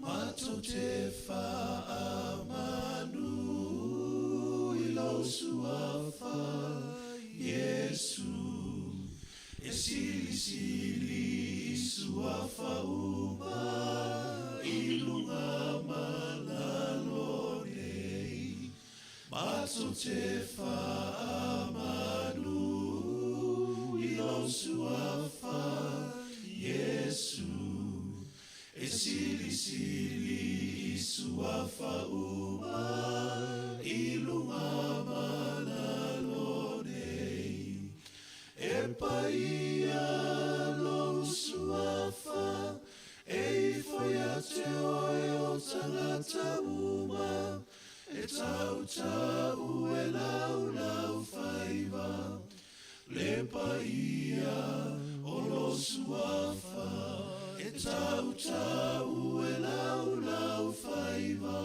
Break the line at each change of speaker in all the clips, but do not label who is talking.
Matou te faamanu i lou suafa Iesu, e silisili i suafa uma i luga ma lalo nei. Matou te faamanu i lou suafa Iesu, e silisili i suafa uma i luga ma lalo nei. E paia lou suafa, e ifo ia te oe o tagata uma, e tautau e laulau faiva. Le paia o lo suafa, e tautau e laulau faiva.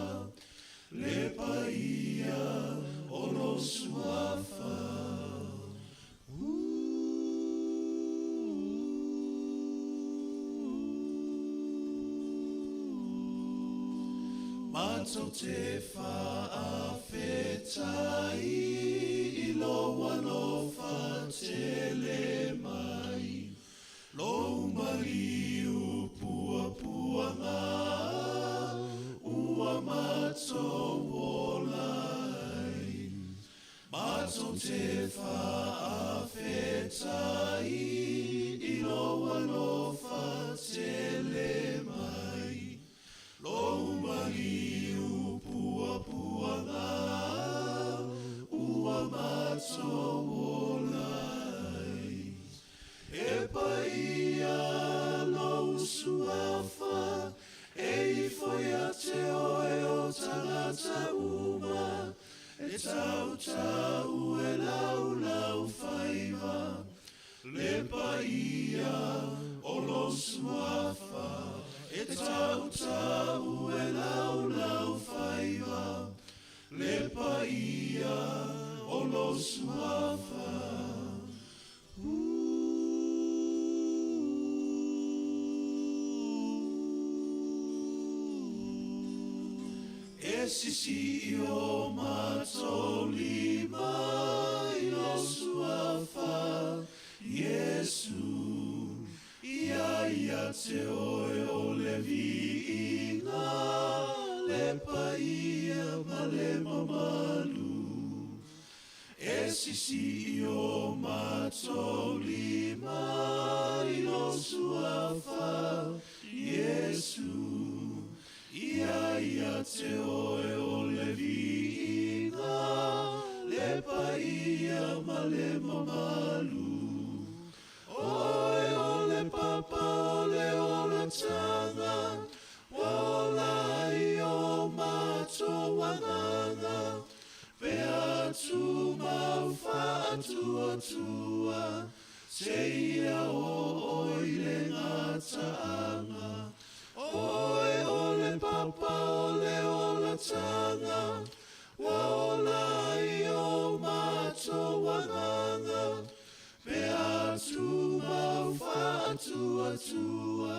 Le paia o lo suafa. Matou te faafetai i lou alofa tele mai, lou maliu puapuaga ua matou ola ai. Matou te faafetai i lou alofa tele mai, lou maliu puapuaga ua matou ola ai. E paia lou suafa, e ifo ia te oe o tagata uma, e tautau e laulau faiva. Le paia o lo suafa, e tautau e laulau faiva. Le paia o lo suafa. E sisi o matou lima i lo suafa Iesu, ia ia te oe o le viiga, le paia ma le mamalu. E sisi o matou lima i lo suafa Iesu, ia ia te oe o le viiga, le paia ma le mamalu. Oe o le papa o le olataga, ua ola ai o matou agaga, pe atu mau faatuatua, seia o i le gataaga. Oe o le papa o le olataga, ua ola ai o matou agaga, pe atu mau faatuatua.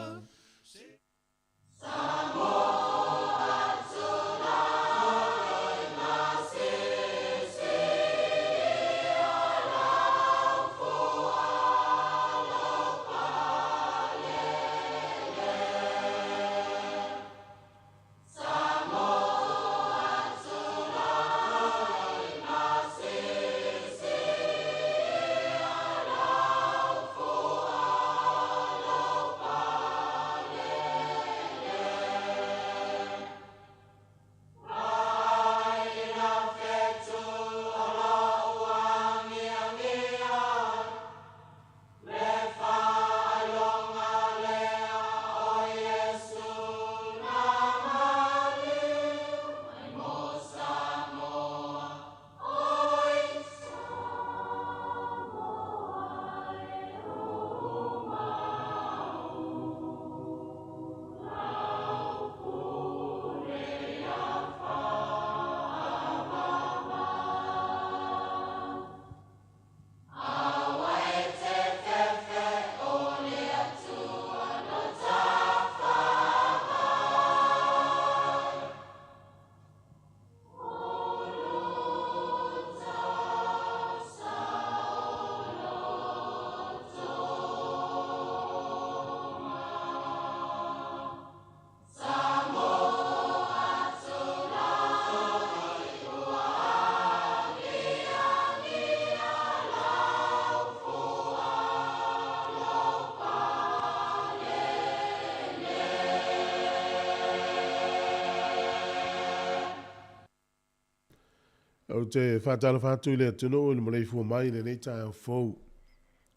te faatalofa atu i le atunuu i le maleifua mai i lenei taeao fou.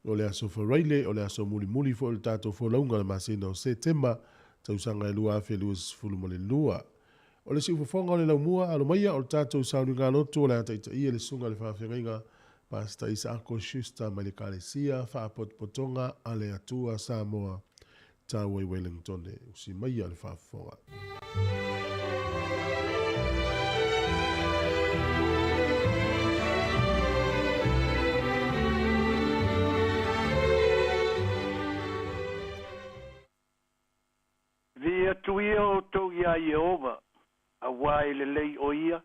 O le aso Faraile, o le aso mulimuli foi o le tatou folauga i le masina o Setema, tausaga e 2022. O le siufofoga o le laumua, alo maia o le tatou sauniga lotu o le a taitaia le susuga i le faafeagaiga Pastor Isaako Schuster mai le Ekalesia Faapotopotoga a le Atua Samoa Taua i Wellingtone. Usi maia le faafofoga.
Viia atu ia outou iā Ieova, auā e lelei ʻo ia,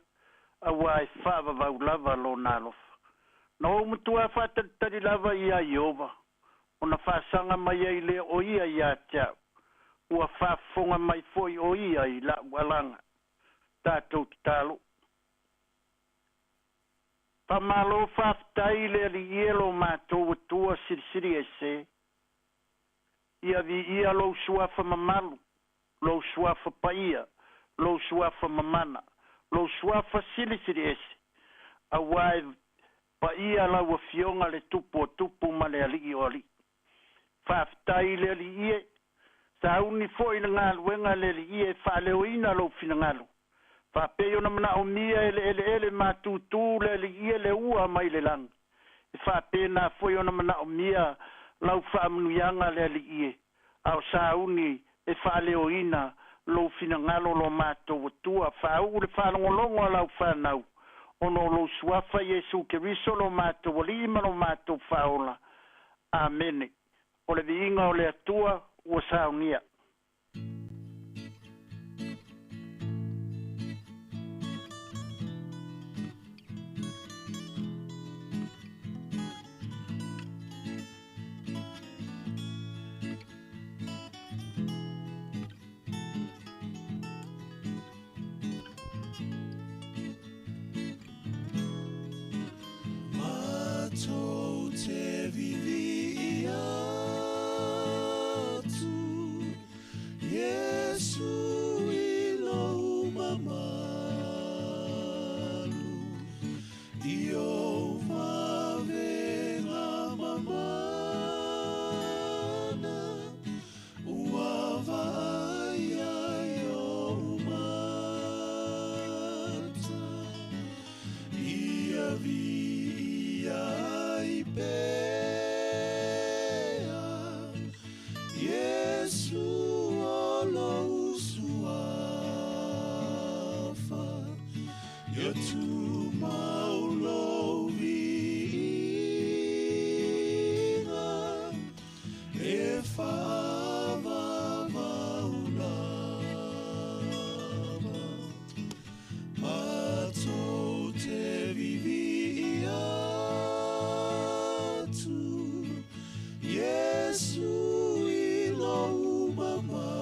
auā e faavavau lava lona alofa. Na ou matuā faatalitali lava iā Ieova, ona faasaga mai ai lea o ia iā te a'u, ua faafofoga mai foi ʻo ia i la'u alaga. Tatou tatalo. Faamalo faafetai i le Alii e lo matou Atua Silisili Ese, ia viia lou Suafa mamalu, lou Suafa paia, lou Suafa mamana, lou Suafa Silisili Ese, auā e paia lau Afioga le Tupu o tupu ma le Alii o alii. Faafetai i le Alii e, sauni foi le galuega a le Alii e faaleoina lou finagalo, faapei ona manaomia e le eleele matutu le Alii e le ua mai le lagi, e faapena foi ona manaomia lau faamanuiaga le Alii e, a o sauni e faaleoina lou finagalo lo matou Atua, faauu le faalogologo a lau fanau, ona o lou Suafa Iesu Keriso lo matou Alii ma lo matou Faaola. Amene. O le viiga o le Atua ua saunia.
Matou te vivii atu, Iesu i lou mamalu, i ou vavega mamana, ua vaaia e ou mata, ia viia ai pea, Iesu o lou Suafa, ia tumau lou viiga, e faavavau lava. Matou te vivii atu, Iesu i lou mamalu,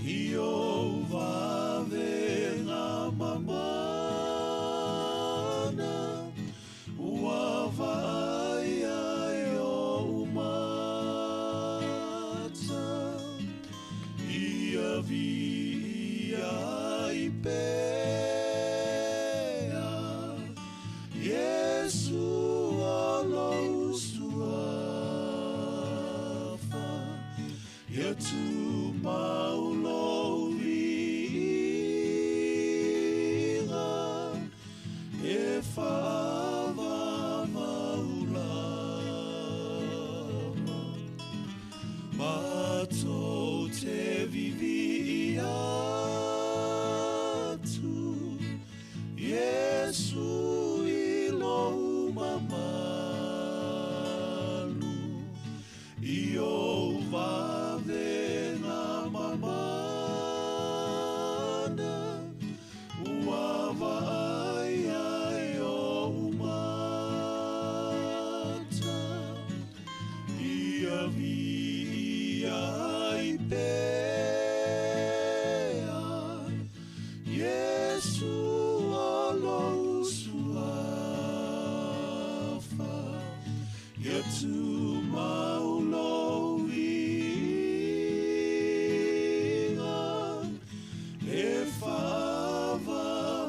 i ou vavega mamana, ua vaaia e ou mata, ia viia ai pea, Iesu o lou Suafa, ia tumau lou viiga, e faavavau lava. Matou te vivii atu, Iesu i lou mamalu, i ou vavega mamana, ua vaaia e ou mata, ia viia ai pea, Iesu o lou Suafa, ia tumau lou viiga, e faavavau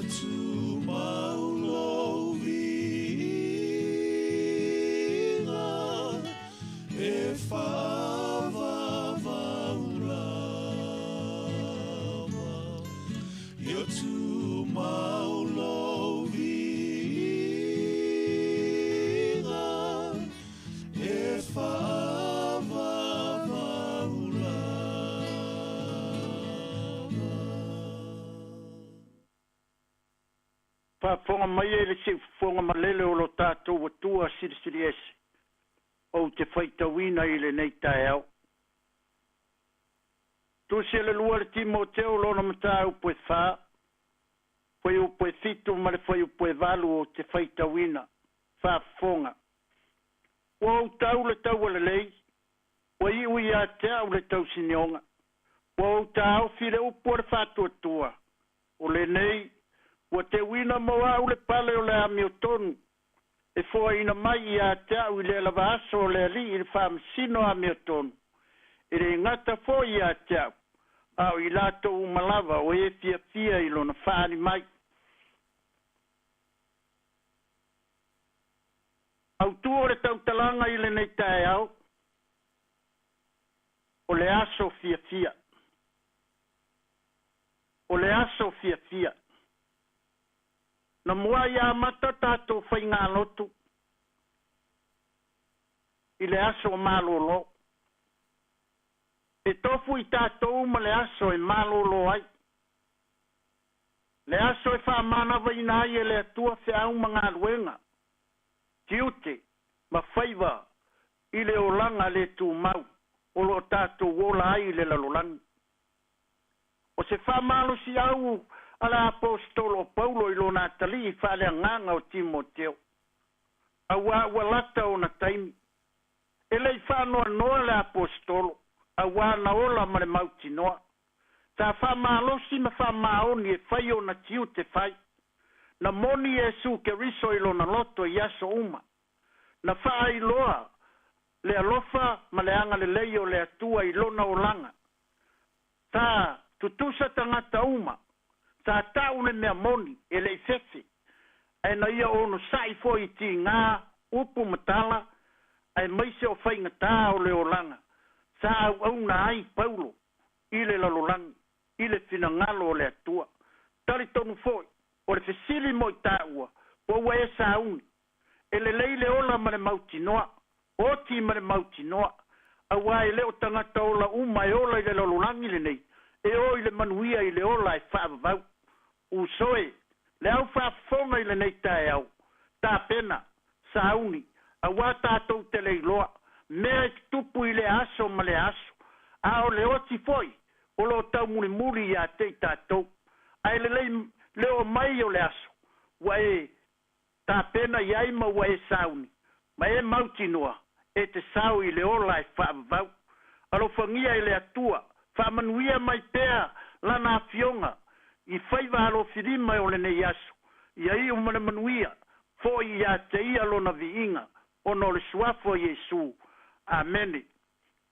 tumau lou viiga e faavavau lava. Ia tumau lou viiga e faavavau lava.
Faafofoga mai e le siufofoga malele o lo tatou Atua Silisili Ese, ou te faitauina i lenei taeao. Tusi e le lua le Timoteo lona mataupu e 4, fuaiupu e 7 ma le fuaiupu e 8 ou te faitauina. Faafofoga. Ua ou tau le taualelei, ua iu ia te au le tausinioga. Ua ou taofi le upu o le faatuatua. O lenei, ua teuina mo au le pale o le amiotonu, e foaina mai ia te au i le lava aso o le alii i le faamasino amiotonu. E le gata foi ia te au, a o i latou uma lava o e fiafia i lona faali mai. Autū o le tautalaga i lenei taeao, o le aso fiafia. O le aso fiafia. Na muai amata tatou faigalotu i le aso malolo. E tofu i tatou ma le aso e malolo ai. Le aso e faamanavaina ai e le Atua feau ma galuega, tiute ma faiva i le olaga le tumau o loo tatou ola ai i le lalolagi. O se faamalosiau a le aposetolo o Paulo i lona atalii faaleagaga o Timoteo, auā ua lata ona taimi. E lei faanoanoa le aposetolo, auā na ola ma le mautinoa. Sa faamalosi ma faamaoni e fai ona tiute fai. Na moni Iesu Keriso i lona loto i aso uma. Na faailoa le alofa ma le agalelei o le Atua i lona olaga. Sa tutusa tagata uma. Sa tau le mea moni e lei fefe. Ae na ia onosai foi i tigā, upu ma tala, aemaise o faigatā o le olaga. Sa auauna ai Paulo i le lalolagi, i le finagalo o le Atua. Talitonu foi, o le fesili mo i taua, po ua e sauni. E lelei le ola ma le mautinoa, oti ma le mautinoa, auā e le o tagata ola uma e ola i le lalolagi lenei, e o i le manuia i le ola e faavavau. Uso e, le au faafofoga i lenei taeao, tapena, sauni, auā tatou te le iloa, mea e tutupu i lea aso ma lea aso, a o le oti foi o loo taumulimuli ia te i tatou. Ae lelei le oo mai o le aso, ua e tapena i ai ma ua e sauni, ma e mautinoa, e te sao i le ola e faavavau. Alofagia e le Atua, faamanuia mai pea lana afioga i faiva alofilima o lenei aso, ia iu ma le manuia, foi ia te ia lona viiga, ona o le suafa o Iesu. Amene.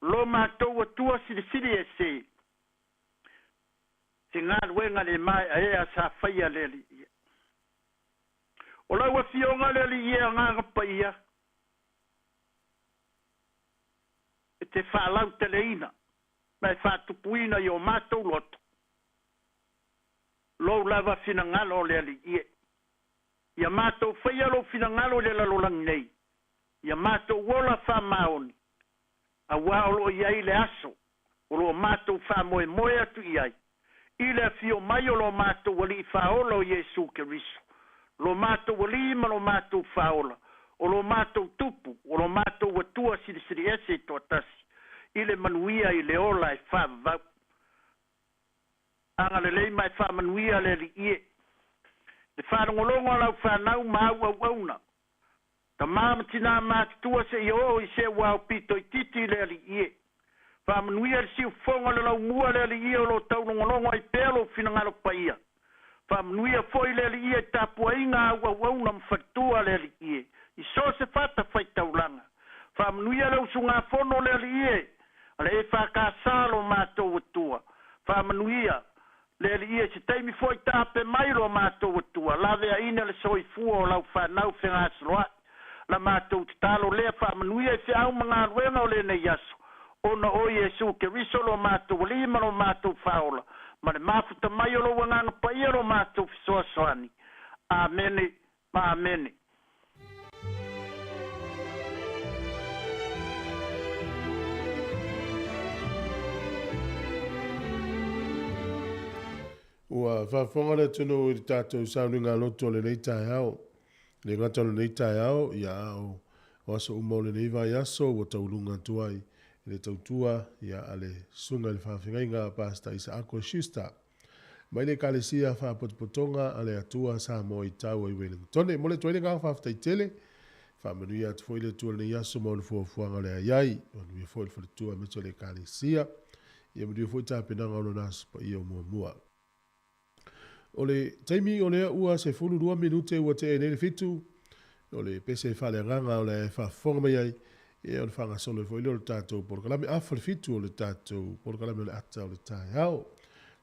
Lo matou Atua Silisili Ese, se galuega le maeaea sa faia le Alii. O lau afioga le Alii e Agaga Paia, e te faalauteleina ma e faatupuina i o matou loto lou lava finagalo o le Alii e. Ia matou faia lou finagalo i le lalolagi nei, ia matou ola faamaoni, auā o loo i ai le aso o loo matou faamoemoe atu i ai, i le afio mai o lo matou Alii Faaola o Iesu Keriso, lo matou Alii ma lo matou Faaola, o lo matou Tupu, o lo matou Atua Silisili Ese e toatasi, i le manuia i le ola e faavavau. Agalelei ma e faamanuia le Alii e. Le faalogologo a lau fanau ma au auauna, tamā ma tinā matutua seia oo i se ua aupito itiiti i le Alii e. Faamanuia le siufofoga o le laumua le Alii e o lo o taulogologo ai pea lou finagalo paia. Faamanuia foi le Alii e i tapuaiga a au auauna ma faletua le Alii e i so o se fatafaitaulaga. Faamanuia le usugafono le Alii e a le EFKS lo matou Atua. Faamanuia Le Alii e se taimi fo'i taape mai lo matou Atua, laveaina le soifua o lau fanau fegasoloa'i. La matou tatalo lea faamanuia i feau ma galuega o lenei aso, ona o Iesu Keriso lo matou Alii ma lo matou Faaola, ma le mafuta mai o lou Agaga Paia lo matou fesoasoani. Amene ma Amene.
Ua faafofoga le atunuu i le tatou sauniga loto o lenei taeao. E le gata o lenei taeao, ia a o aso uma o lenei vaiaso ua tauluga atu ai i le tautua ia a le Susuga i le Faafeagaiga Pastor Isaako Schuster mai le Ekalesia Faapotopotoga a le Atua Samoa i Taua i Wellington. E momoli atu ai le agaga faafetai tele. Faamanuia atu foi le Atua i lenei aso ma ona fuafuaga o le a i ai. Manuia foi le faletua aemaise o le Ekalesia. Ia manuia foi tapenaga o lona Aso Paia o muamua. O le taimi o lea ua 12 minute ua tea nei le 7, o le pese faaleagaga o le a e faafofoga mai ai, ia o le faagasolo ai foi lea o le tatou polokalame afa le 7 o le tatou polokalame o le ata o le taeao.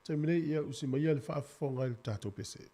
Taimi nei, ia usi maia le faafofoga i le tatou pese.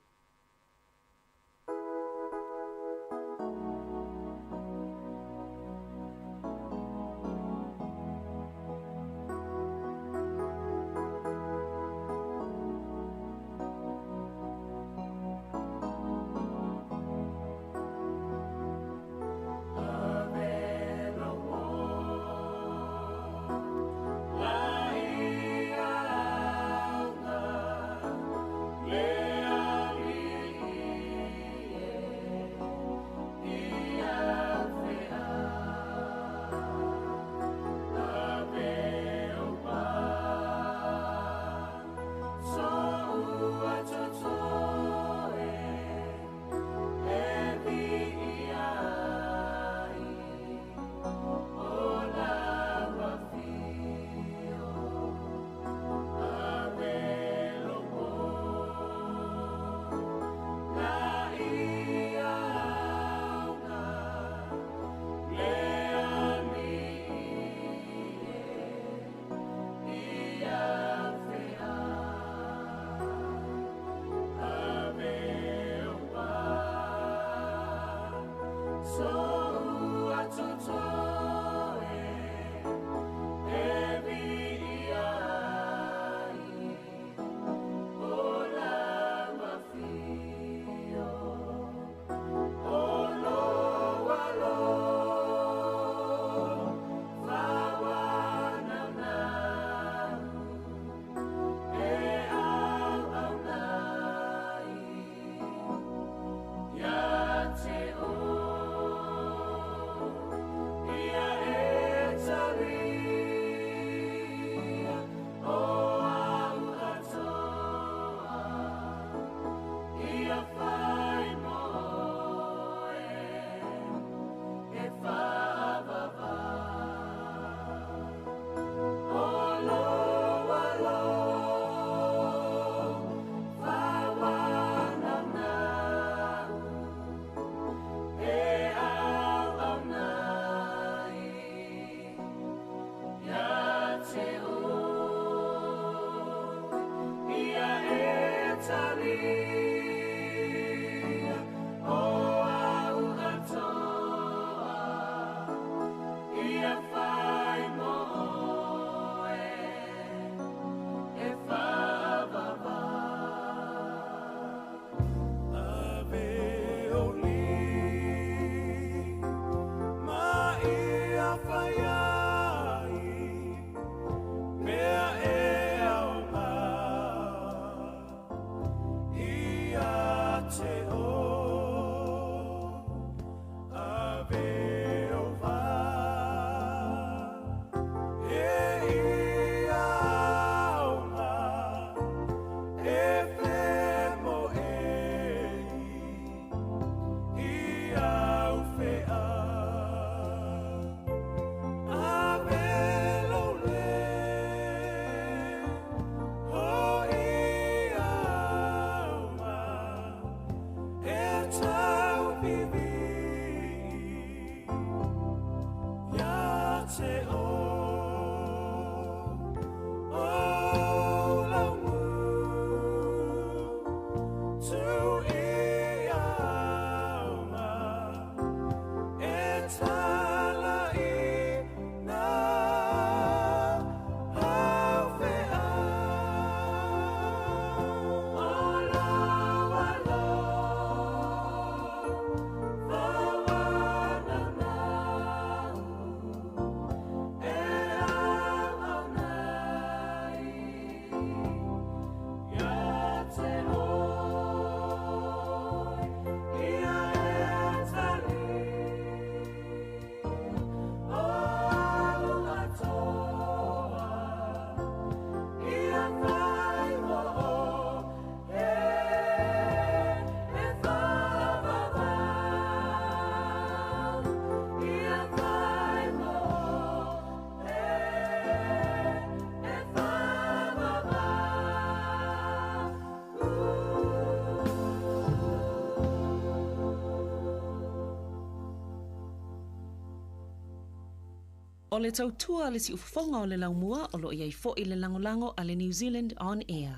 O le tautua a le siufofoga o le laumua o lo o i ai foi le lagolago a le New Zealand On Air.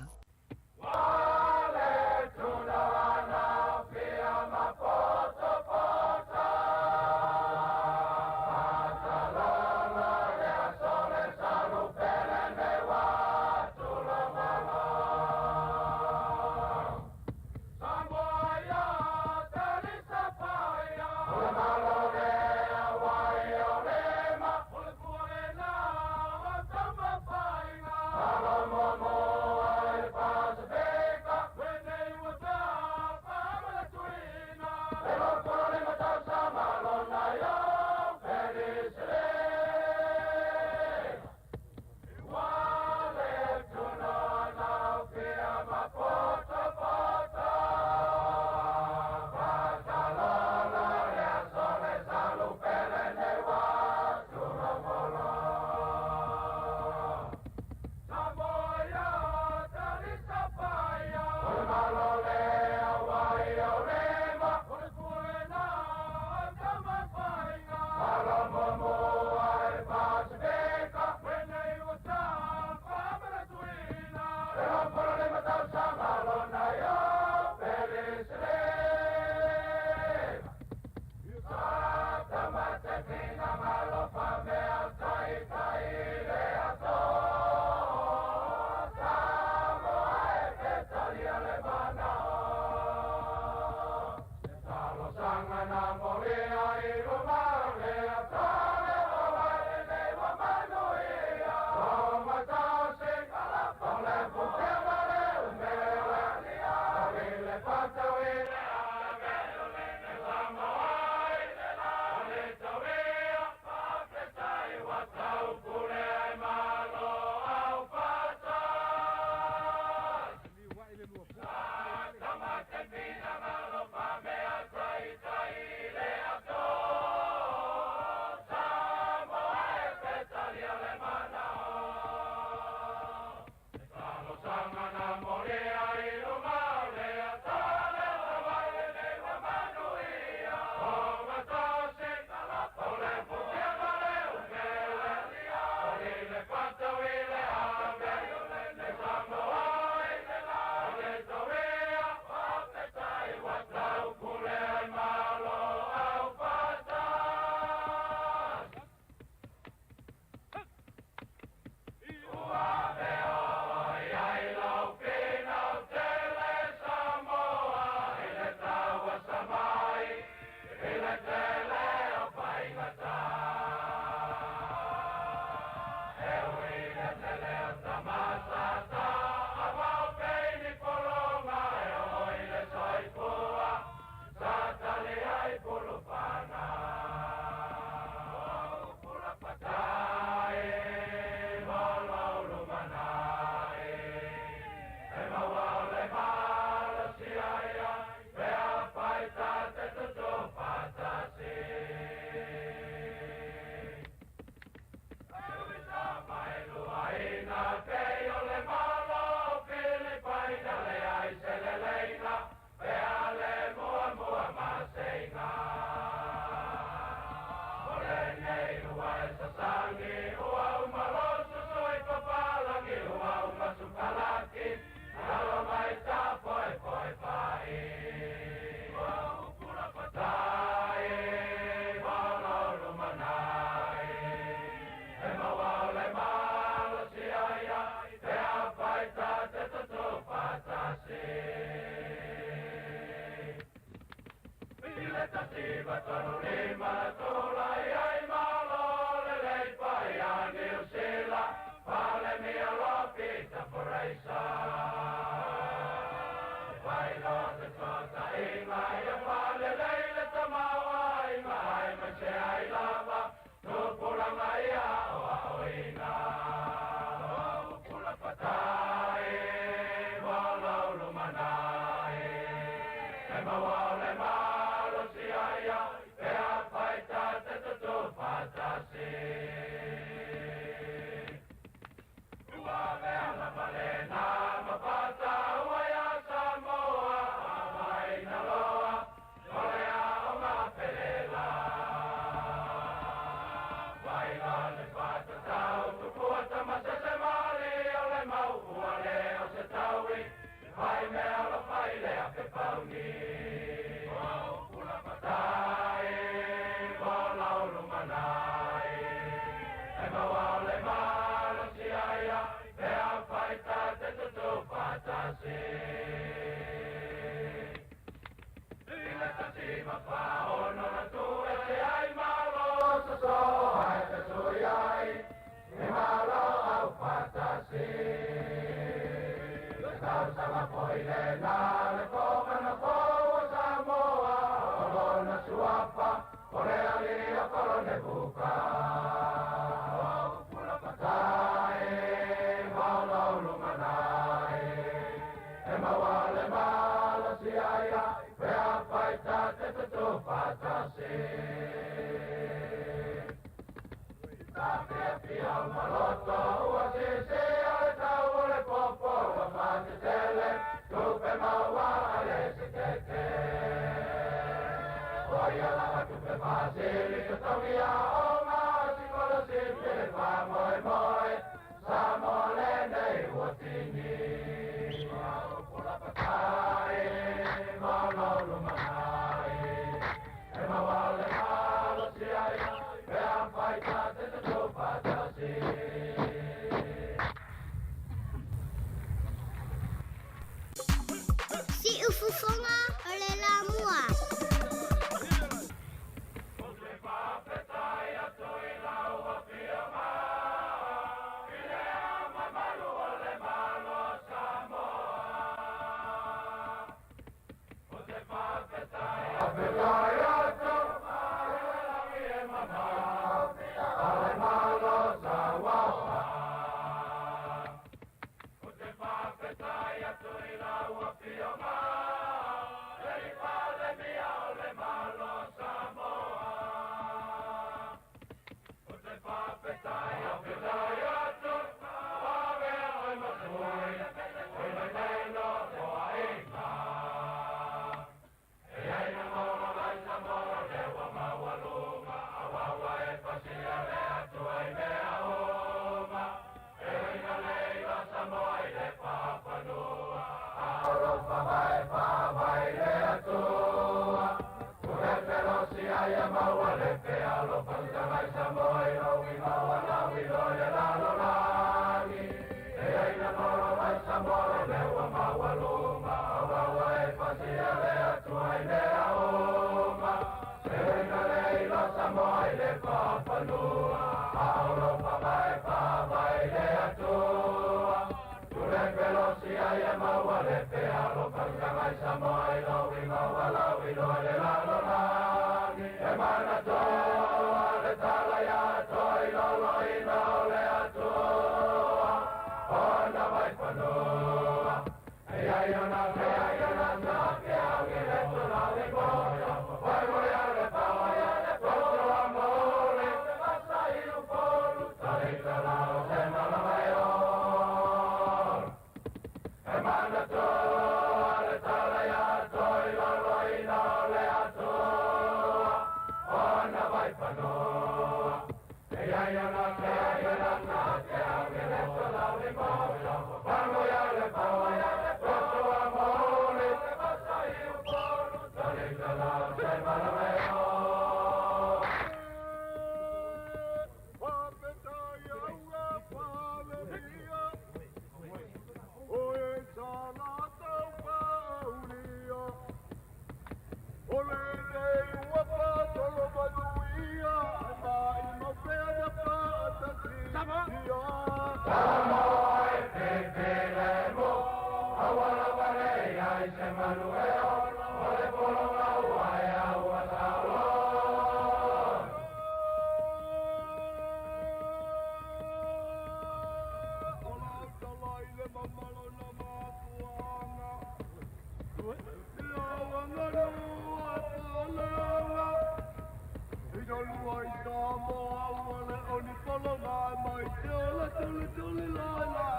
Siufofoga o le lamua.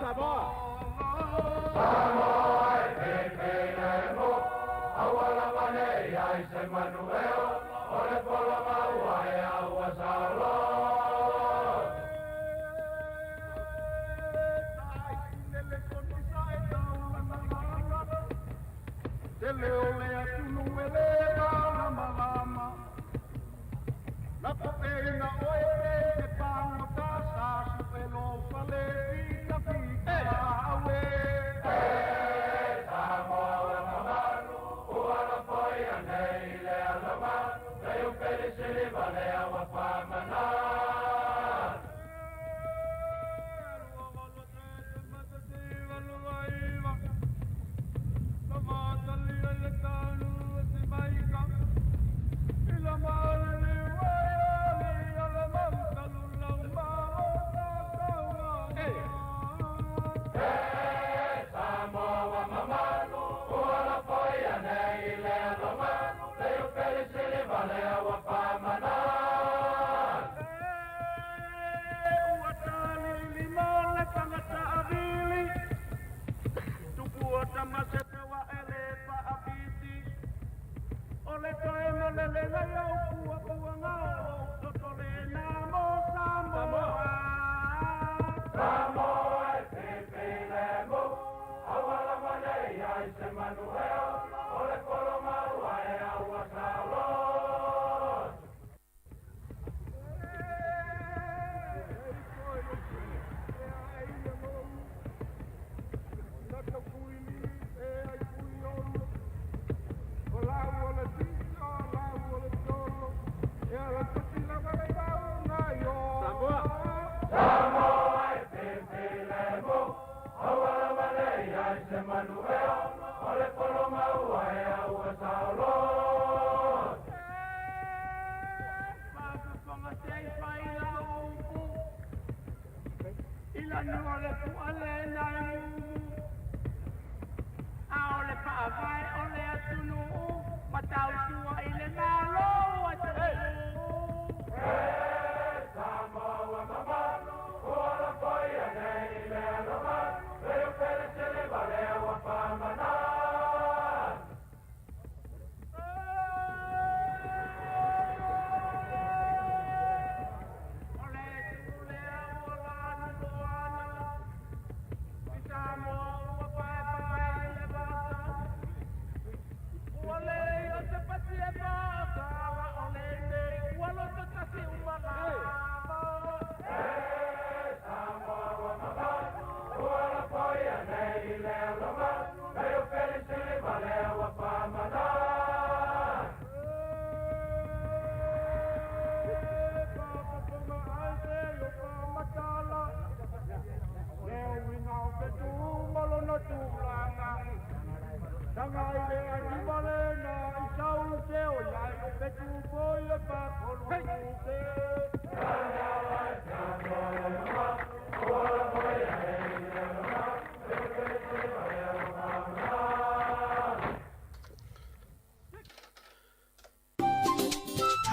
Samoa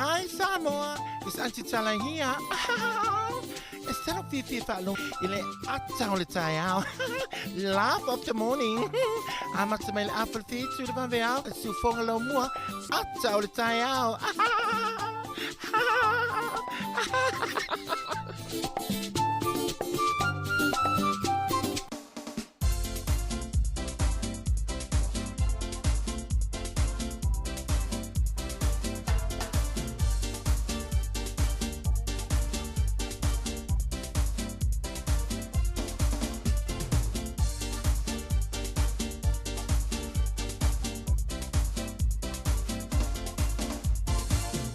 Hi Samoa, it's Auntie Tala here. E salo fifi whaalo i le ata o le tai ao. Laugh of the morning. Amata mai le apple fitu le vave ao. E sufonga lau mua. Ata o le tai ao.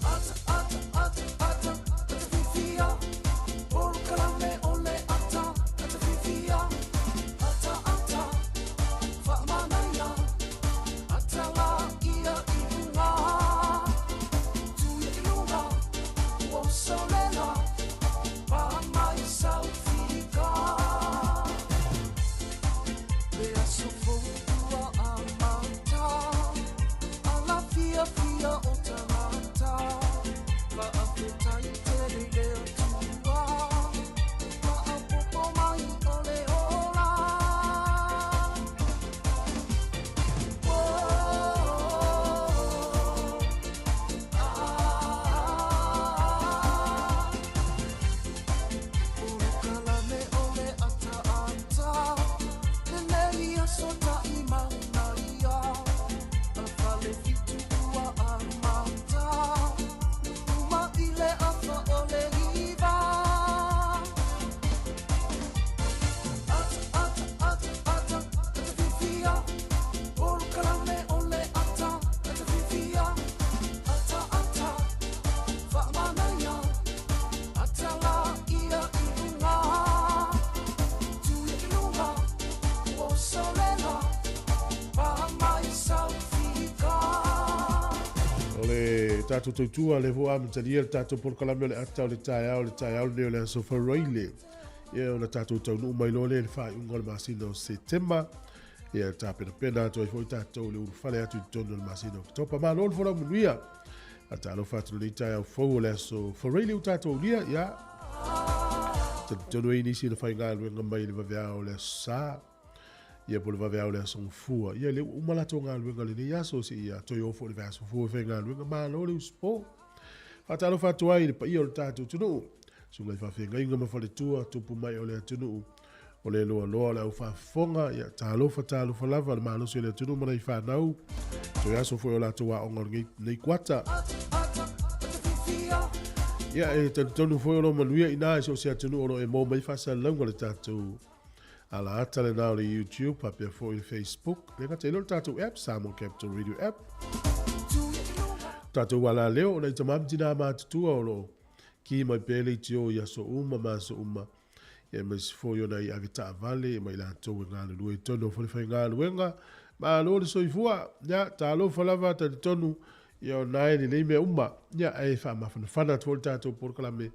Ata, ata, ata, ata, ata fifia. Oro kalame.
tatou tautua lea foi ua amatalia le tatou polokalame o le ata o le taeao, le taeao lenei o le Aso Faraile. Ia ona tatou taunuu mai loa lea i le faaiuga o le masina o Setema. Ia tapenapena atu ai foi tatou i le ulufale atu i totonu o le masina o Oketopa. Malo le folau manuia. Faatalofa atu lenei taeao fou o le Aso Faraile ua tatou aulia. Ia, talitonu ai nisi na faigaluega mai i le vaveao o le Aso Sa. Ia po o le vaveao o le Aso Gafua. Ia lea ua uma latou galuega i lenei aso seia toe o foi i le vaiaso fou e faigaluega. Malo le usupo. Faatalofa atu ai i le paia o le tatou atunuu, susuga i faafeagaiga ma faletua, tupu mai o le atunuu, o le loaloa o le aufaafofoga, ia talofa talofa lava le malosi o le atunuu ma nai fanau, toe aso foi o latou aoga o lenei, lenei kuata. Ia, e talitonu foi o lo manuia i ina i so o se atunuu o lo o e maua mai faasalalauga le tatou alaata lena o le YouTube, faapea foi le Facebook, le gata i lea o le tatou app, Samoa Capital Radio App. Tatou alaleo, o nai tama ma tinā matutua o lo o ki mai pea le leitio i aso uma ma aso uma, ia aemaise foi o nai avetaavale ma i latou e galulue i totonu o falefaigaluega. Malo le soifua, ia talofa lava, talitonu ia o na e lelei mea uma, ia ae faamafanafana atu foi le tatou polokalame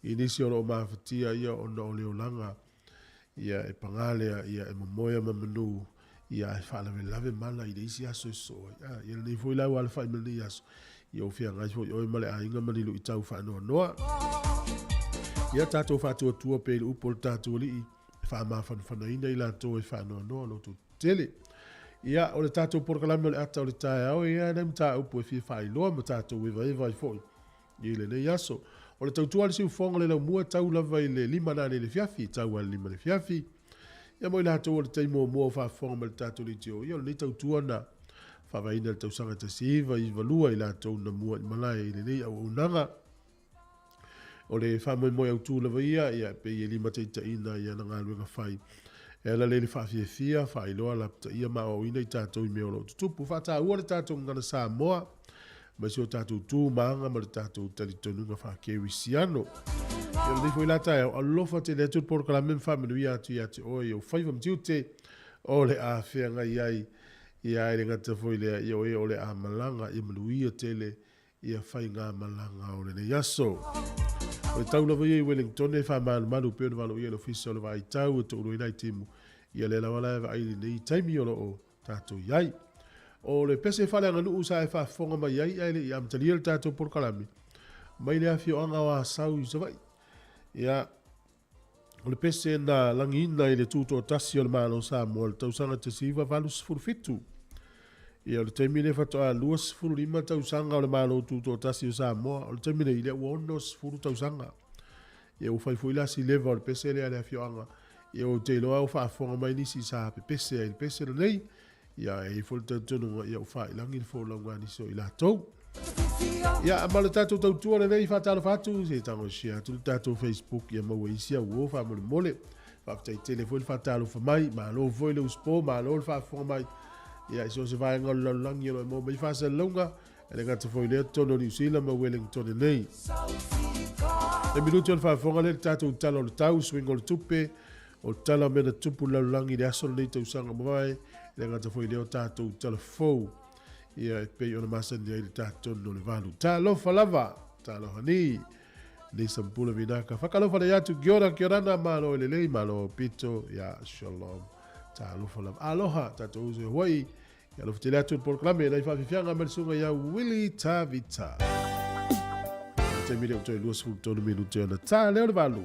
i nisi o lo o mafatia ia ona o le olaga ia e paga lea ia e momoe ma manu ia ae faalavelave mala i le isi aso e sosoo ai. A, ia lenei foi la ua alafai mai lenei aso, ia ua feagai foi oe ma le aiga ma ni luitau faanoanoa. Ia tatou faatuatua pea i le upu o le tatou Alii e faamafanafanaina i latou e faanoanoa loto tele. Ia, o le tatou polokalame o le ata o le taeao, ia e nai mataupu e fia faailoa ma tatou evaeva ai foi i lenei aso. O le tautua a le siufofoga o le laumua e tau lava i le 5 nanei i le fiafi, tau lava i le 5 i le fiafi. Ia mo i latou o le taimi muamua o faafofoga mai i le tatou leitio, ia o lenei tautua na faavaeina i le tausaga 1992 i latou na mua i malae i lenei auaunaga. O le faamoemoe autu lava ia, ia pei e limataitaiina i ana galuega fai e ala lea i le faafiafia, faailoa, lapataia ma aoaoina i tatou i mea o lo o tutupu. Faataua le tatou gagana Samoa mai si o tatou tu ma aga ma le tatou talitonuga faakerisiano. Ia lenei foi la taeao, alofa tele atu le polokalame ma faamanuia atu ia te oe i ou faiva ma tiute o le a feagai ai. Ia e le gata foi lea, ia o e o le a malaga, ia manuia tele ia faigamalaga o lenei aso. O le tau lava ia i Wellington e faamalumalu pei ona valoia e le Ofisa o le Vaai Tau e touluaina ai timu, ia lea lava la e vaai i lenei taimi o lo o tatou i ai. O le pese faaleaganuu sa e faafofoga mai ai ae le i amatalia le tatou polokalame mai le afioaga o Asau i Savaii. Ia, o le pese na lagiina i le tutoatasi o le Malo o Samoa i le tausaga 1987. Ia, o le taimi lea faatoa 25 tausaga o le Malo Tutoatasi o Samoa. O le taimi nei, lea ua 60 tausaga. Ia, ua fai foi la si leva o le pese lea a le afioaga. Ia, ou te iloa ua faafofoga mai nisi sa pepese ai i le pese lenei. Ia, e i ai foi le talitonuga, ia ua faailagi le folauga a nisi o i latou. Ia, ma le tatou tautua lenei, faatalofa atu, se tago e share atu le tatou Facebook, ia maua isi au uo faamolemole. Faafetai tele foi le faatalofa mai, malo foi le usupo, malo le faafofoga mai. Ia, i so o se vaega o le lalolagi o lo o maua mai faasalalauga, e le gata foi i lea totonu o Niu Sila ma Wellington nei. Le minuti o le faafofoga lea i le tatou tala o le tau, suiga o le tupe, o le tala o mea na tupu i le lalolagi i le aso lenei tausaga mavae, e le gata foi i lea o tatou tala fou. Ia, e pei ona masani ai le tatou o le valu. Talofa lava, talofa ni. Nei sampula vinaka. Whakalofa nei atu, kia ora, kia orana, malo e lelei, malo pito, ia, shalom. Talofa lava. Aloha, tatou uso e Hawaii. Ia alofa tele atu le polokalame, nai whaafifianga mai le susuga ia Willie Tavita. O te mire o toe 23 minute ona tā leo le valu.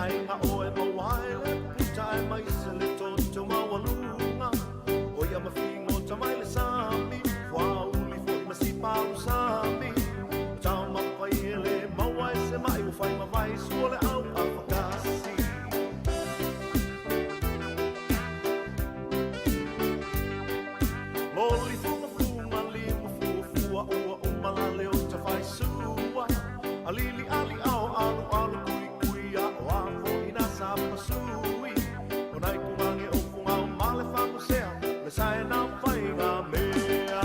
aiga oe mauai le puta e mai se le toto maualuga o ia mafigota mai le sami fuauli foʻi ma sipausami taumafai e lē maua e se maʻi ua faimavai sua le au afakasi. Loli fugafuga limu fuafua ua uma la le o tafaisua alili ali ao alu alu kui kui a o a foʻi na sapasui o nai kumage o fugao ma le fagosea le saena faiga mea.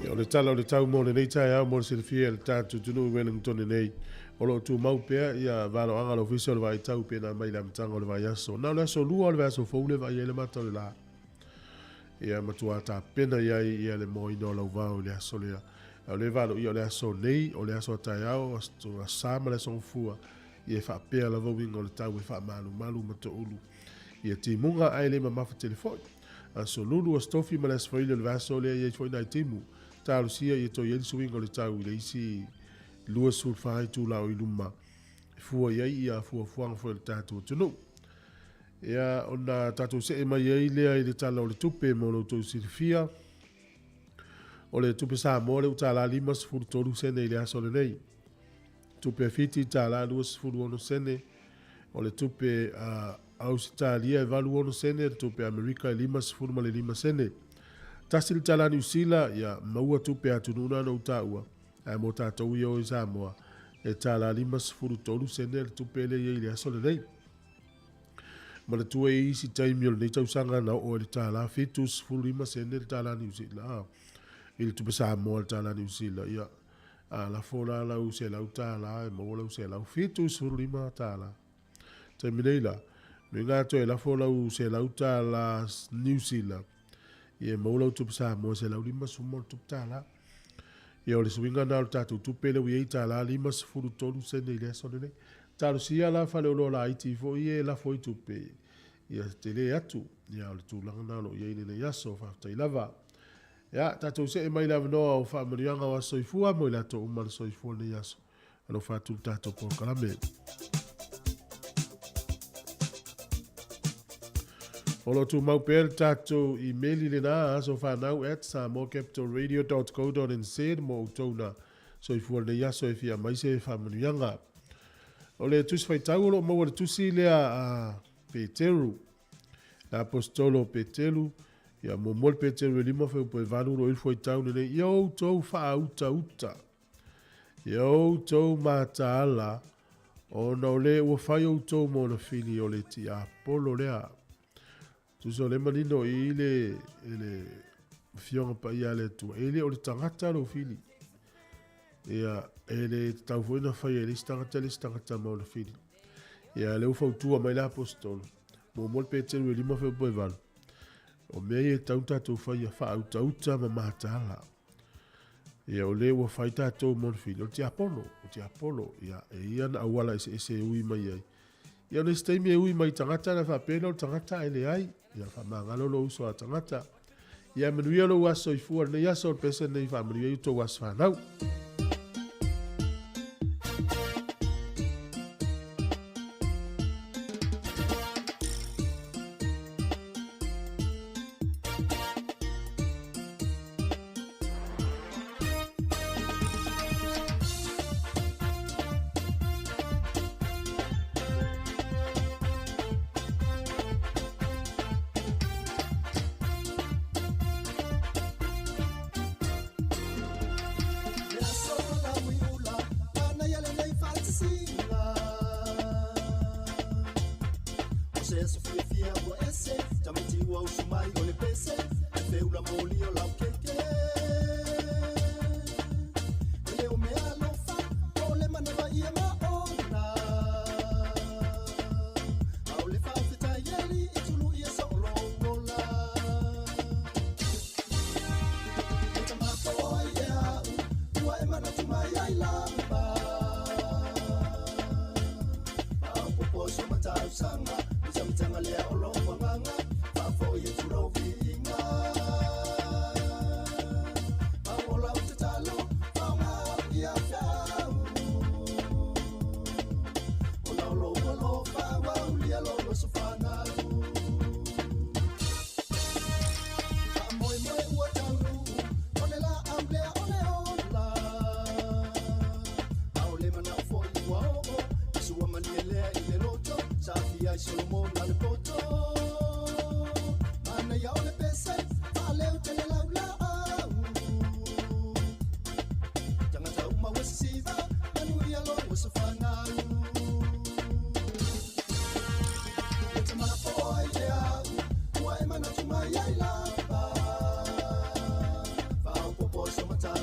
Ia, o le tala o le tau mo lenei taeao mo le silafia e le tatou atunuu i Wellington nei. O lo o tumau pea ia valoaga o le ofisa o le vaitau pe na mai le amataga o le vaiaso. Na o le aso lua o le vaiaso fou le vaai ai le mata o le la. Ia matua tapena i ai ia le moaina o lauvao i le aso lea. A o le valo ia o le aso nei, o le aso a taeao, aso sa ma le aso gafua, ia e faapea lava uiga o le tau e faamalumalu ma toulu. Ia timuga ae le mamafa tele foi. Aso Lulu, aso Tofi ma le aso Faile o le vaiaso lea i ai foi nai timu. Talosia ia toe i ai le suiga o le tau i le isi 24 itula o i luma. E fua i ai ia fuafuaga foi o le tatou atunuu. Ia, ona tatou see mai ai lea i le tala o le tupe mo lo outou silafia. O le tupe Samoa le ua $1.53 sene i le aso lenei. Tupe Fiti $1.26 sene. O le tupe Ausetalia e 86 sene, le tupe Amerika e 55 sene. Tasi le tala Niu Sila, ia maua tupe atunuu na na taua. Ae mo tatou ia o i Samoa, e $53 sene le tupe le i le aso lenei. Manatua e isi taimi o lenei tausaga na oo ai le $75 sene le tala Niu Sila. I le tupe Samoa le tala Niu Sila, ia a lafo la lau $100 e maua lau $175. Taimi nei la, me ngā toe lafo lau $100 Niu Sila, ia maua lau tupe Samoa $150. Ia o le suiga na o le tatou tupe le ua i ai $53 sene i le aso lenei. Talosia la fale o loa laiti foi e lafo i tupe. Ia tele atu. Ia o le tulaga na o lo o i ai lenei aso. Faafetai lava. Ia, tatou see mai le avanoa o faamanuiaga o aso soifua mo i latou uma le soifua lenei aso. Alofa atu le tatou polokalame. O lo tumau pea le tatou email i lena asofanau@samoacapitalradio.co.nz mo outou na soifua lenei aso e fia mai se faamanuiaga. O le tusi faitau o lo o maua le tusi lea a Peteru. Le apostolo o Peteru, ia muamua le Peteru e 5 fuaiupu e 8 lo o i le fuaitau lenei. Ia outou faautauta, ia outou mataala, ona o le ua fai outou mo na fili o le tiapolo lea. Tusa o le manino i le fioga paia a le Atua, e le o le tagata lou fili. Ia, e le tatau foi na fai e le isi tagata ma ona fili. Ia, le ua fautua mai le apostolo, muamua le Peteru e 5 fuaiupu e 8. O mea ia e tau tatou fai ia faautauta ma mataala. Ia, o le ua fai tatou ma ona fili, o le tiapolo, ia, e ia na auala eseese e ui mai ai. Ia, o le isi taimi e ui mai tagata na faapea o le tagata e leai. Ia, faamagalo lou uso a tagata. Ia, manuia lou aso soifua lenei aso, o le pese lenei faamanuia i outou aso fanau.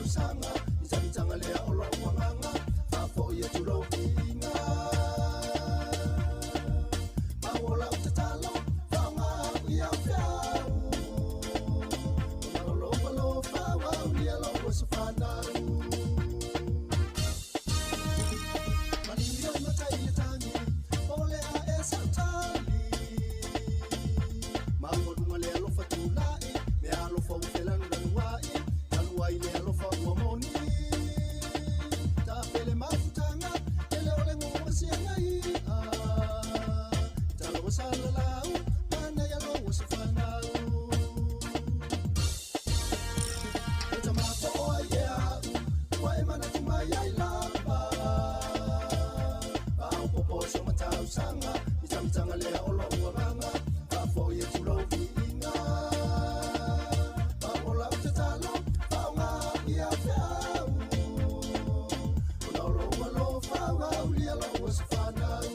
matausaga Mitagitaga lea o lou agaga Faafoi atu lou viiga Mau o lau tatalo Faoga au ia feau Ona o lou alofa Ua aulia lou aso fanau Manuia le matai i le tagi Po o le a ea sau tali Maualuga le alofa tulai Meaalofa ua felanulanuai Talu ai le alofa ua moni Tapele mafutaga Tele o le gosiaga i'a Talo ua salalau Manaia lou aso fanau E tamapo'o ai e a'u Ua e manatu mai ai lava Faaopoopo so matausaga Mitamitaga lea o lo'u agaga Faafoi atu lou viiga Mau o lau tatalo Faaaoga ia feau Ona o lou alofa Ua aulia lou aso fanau.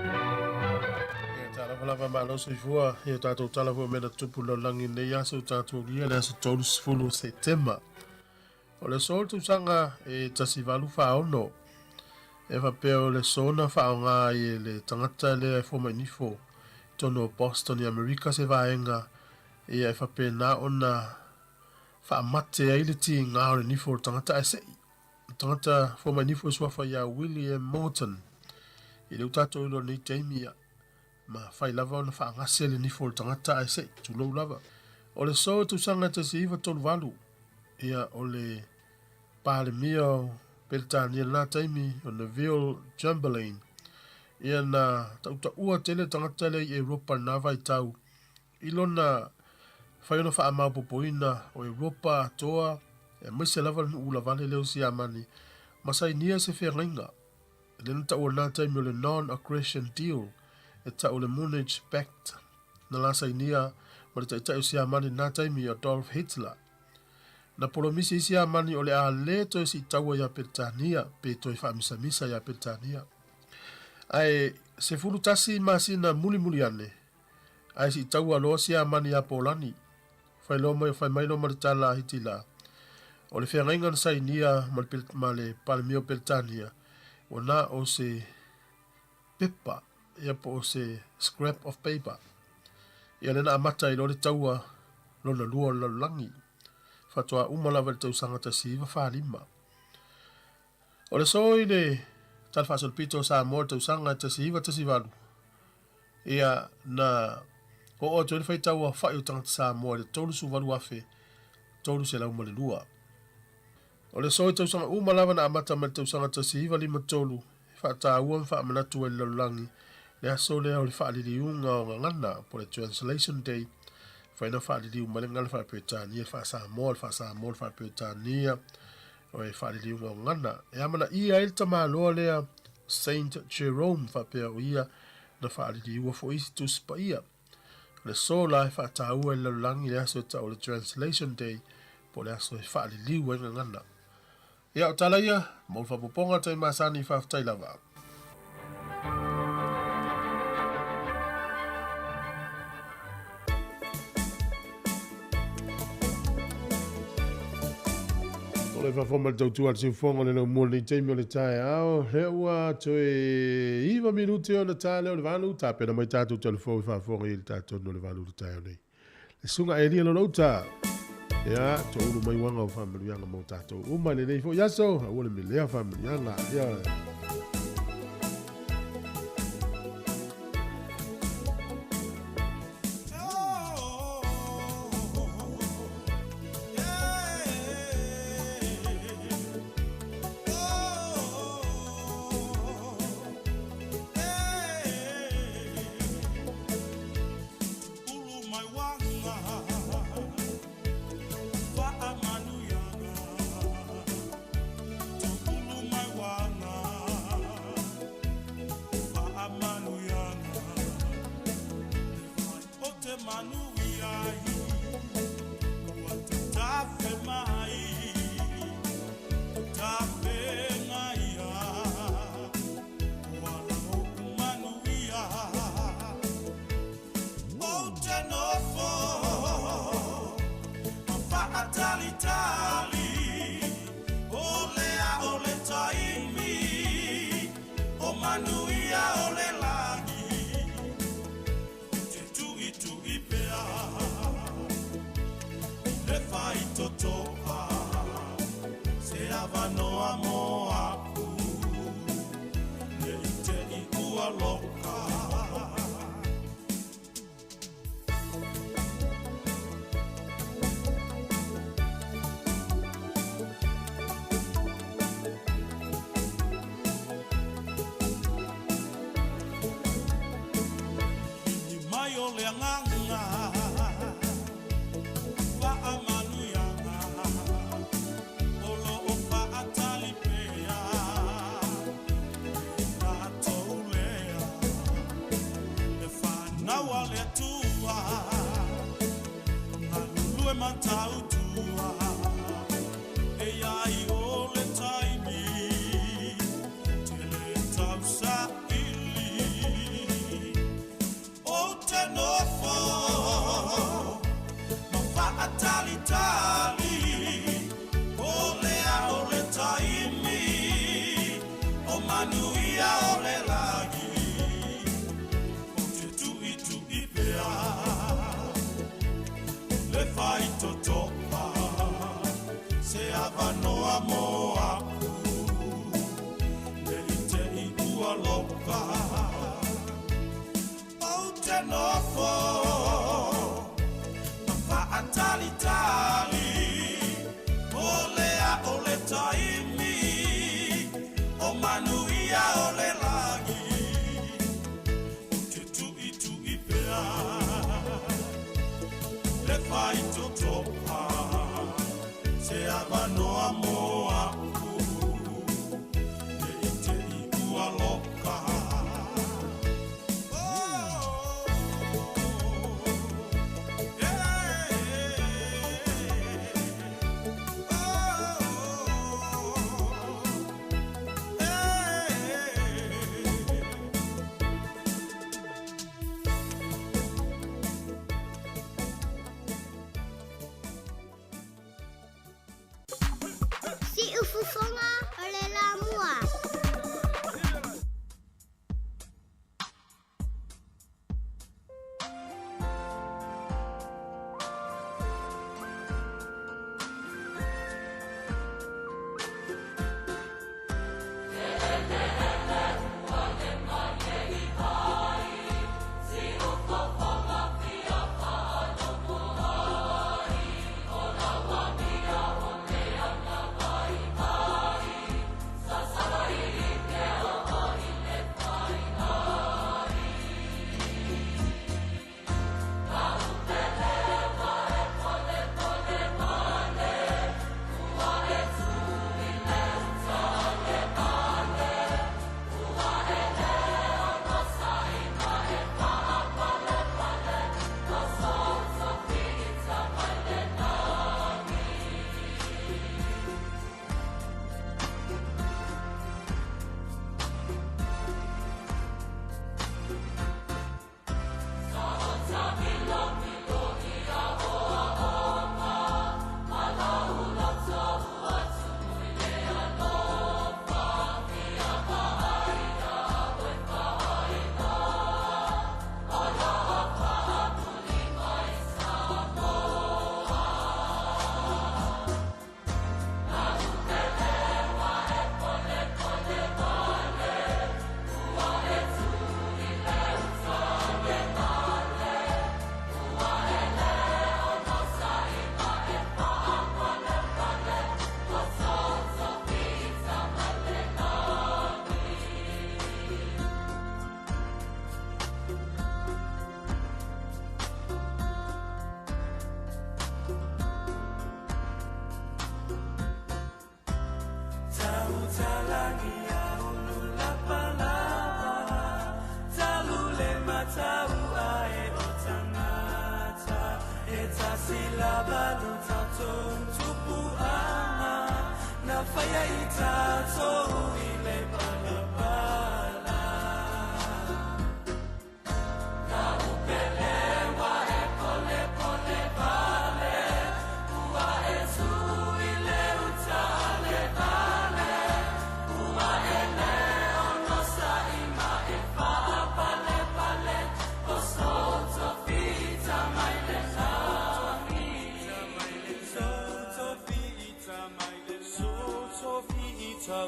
Ia, talofa lava malo soifua. Ia tatou tala foi mea na tupu i le lalolagi i lenei aso ua tatou aulia le aso 30 o Setema. O le aso o le tausaga e 1846, e faapea o le aso na faaaoga ai e le tagata lea e fomai nifo i totonu o Boston i Amerika se vaega ia e faapena ona faamate ai le tiga o le nifo o le tagata ae se'i. Le tagata fomai nifo e suafa ia William Morton i lea ua tatou iloa i lenei taimi ia ma fai lava ona faagase le nifo o le tagata ae se'i, tulou lava. O le so tausaga e 1938, ia o le Palemia o Peretania i lena taimi o Neville Chamberlain, ia na tautaua tele tagata lea i Europa i lena vaitau i lona fai ona faamaopoopoina o Europa atoa aemaise lava le nuu ulavale lea o Siamani ma sainia se feagaiga lea na taua i lena taimi o le Non-Aggression Deal e tau o le Munich Pact na la sainia ma le taitai o Siamani i lena taimi Adolf Hitler. Na polomisi ai Siamani o le a le toe siitaua iā Peretania pe toe faamisamisa iā Peretania. Ae 11 masina mulimuli ane, ae siitaua loa Siamani iā Polani. Fai loa mai, fai mai loa ma le tala a Hitila, o le feagaiga na sainia ma le, ma le Palemia o Peretania, ua na o se pepa, ia po o se scrap of paper. Ia lea na amata ai loa le taua lona lua o le lalolagi, faatoa uma lava i le tausaga 1945. O le aso i le Tala Faasolopito o Samoa i le tausaga 1918, ia na oo atu ai le faitau aofai o tagata Samoa i le 38,302. O le aso i tausaga uma lava na amata mai le tausaga 1953 e faataua ma faamanatu ai i le lalolagi le aso lea o le faaliliuga o gagana po o le Translation Day, fai na faaliliu mai le gagana faa-Peretania i le faa-Samoa, le faa-Samoa i le faa-Peretania, o le faaliliuga o gagana. E amanaia ai le tamaloa lea Saint Jerome faapea o ia na faaliliua foi isi Tusi Paia. O le aso la e faataua i le lalolagi le aso e tau o le Translation Day po o le aso e faaliliu ai gagana. Ia, o tala ia, mo le faaopoopoga le taimi masani, faafetai lava. O le faafofoga ma le tautua a le siufofoga o le laumua i lenei taimi o le taeao, lea ua toe 9 minute ona ta lea o le 8, tapena mai tatou telefoni e faafofoga i le tatou o le 8 i le taeao nei. Le susuga Elia Lolouta, ia, toulu mai uaga o faamanuiaga mo tatou uma i lenei foi aso, aua le milea faamanuiaga. Ia.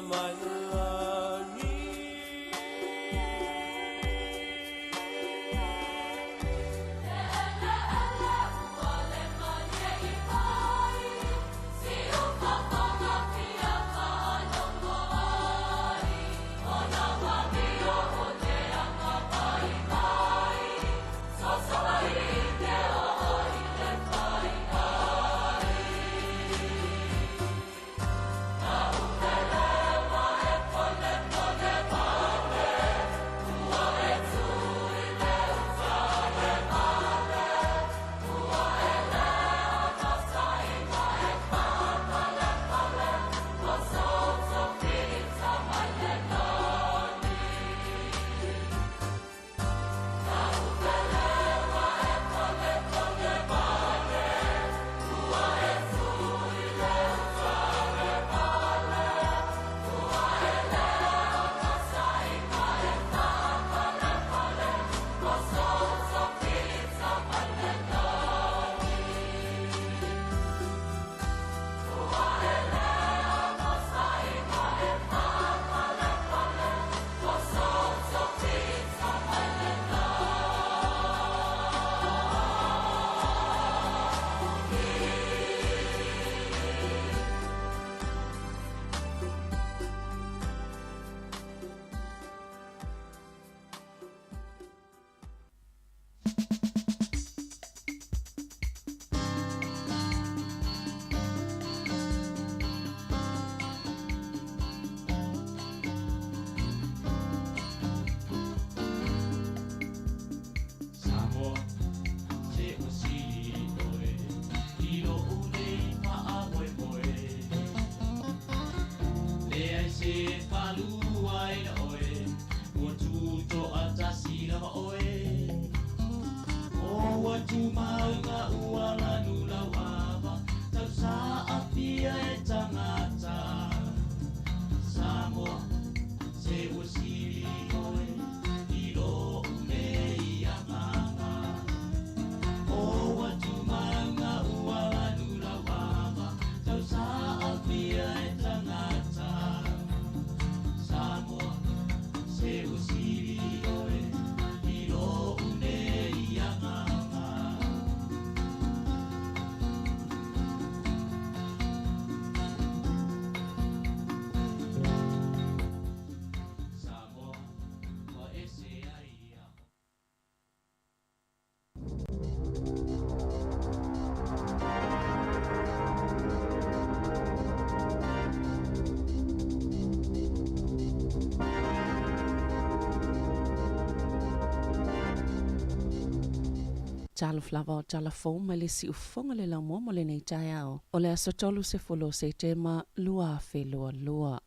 mai le lagi. Samoa, se ua sili oe i lou nei faamoemoe. Leai se faalua ina oe, ua tutoatasi lava oe. O ua tumauga ua lanu lauava, tausaafia e tagata. Samoa, se ua sili oe i lou nei agaga. O ua tumauga ua lanu lauava, tausaafia e tagata. Samoa, se ua sili oe i lou nei agaga. Samoa, ua ese ai ia.
Talo flava o tala fou mai le siufofoga le laumua mo lenei taeao o le aso 30 o Setema 2022.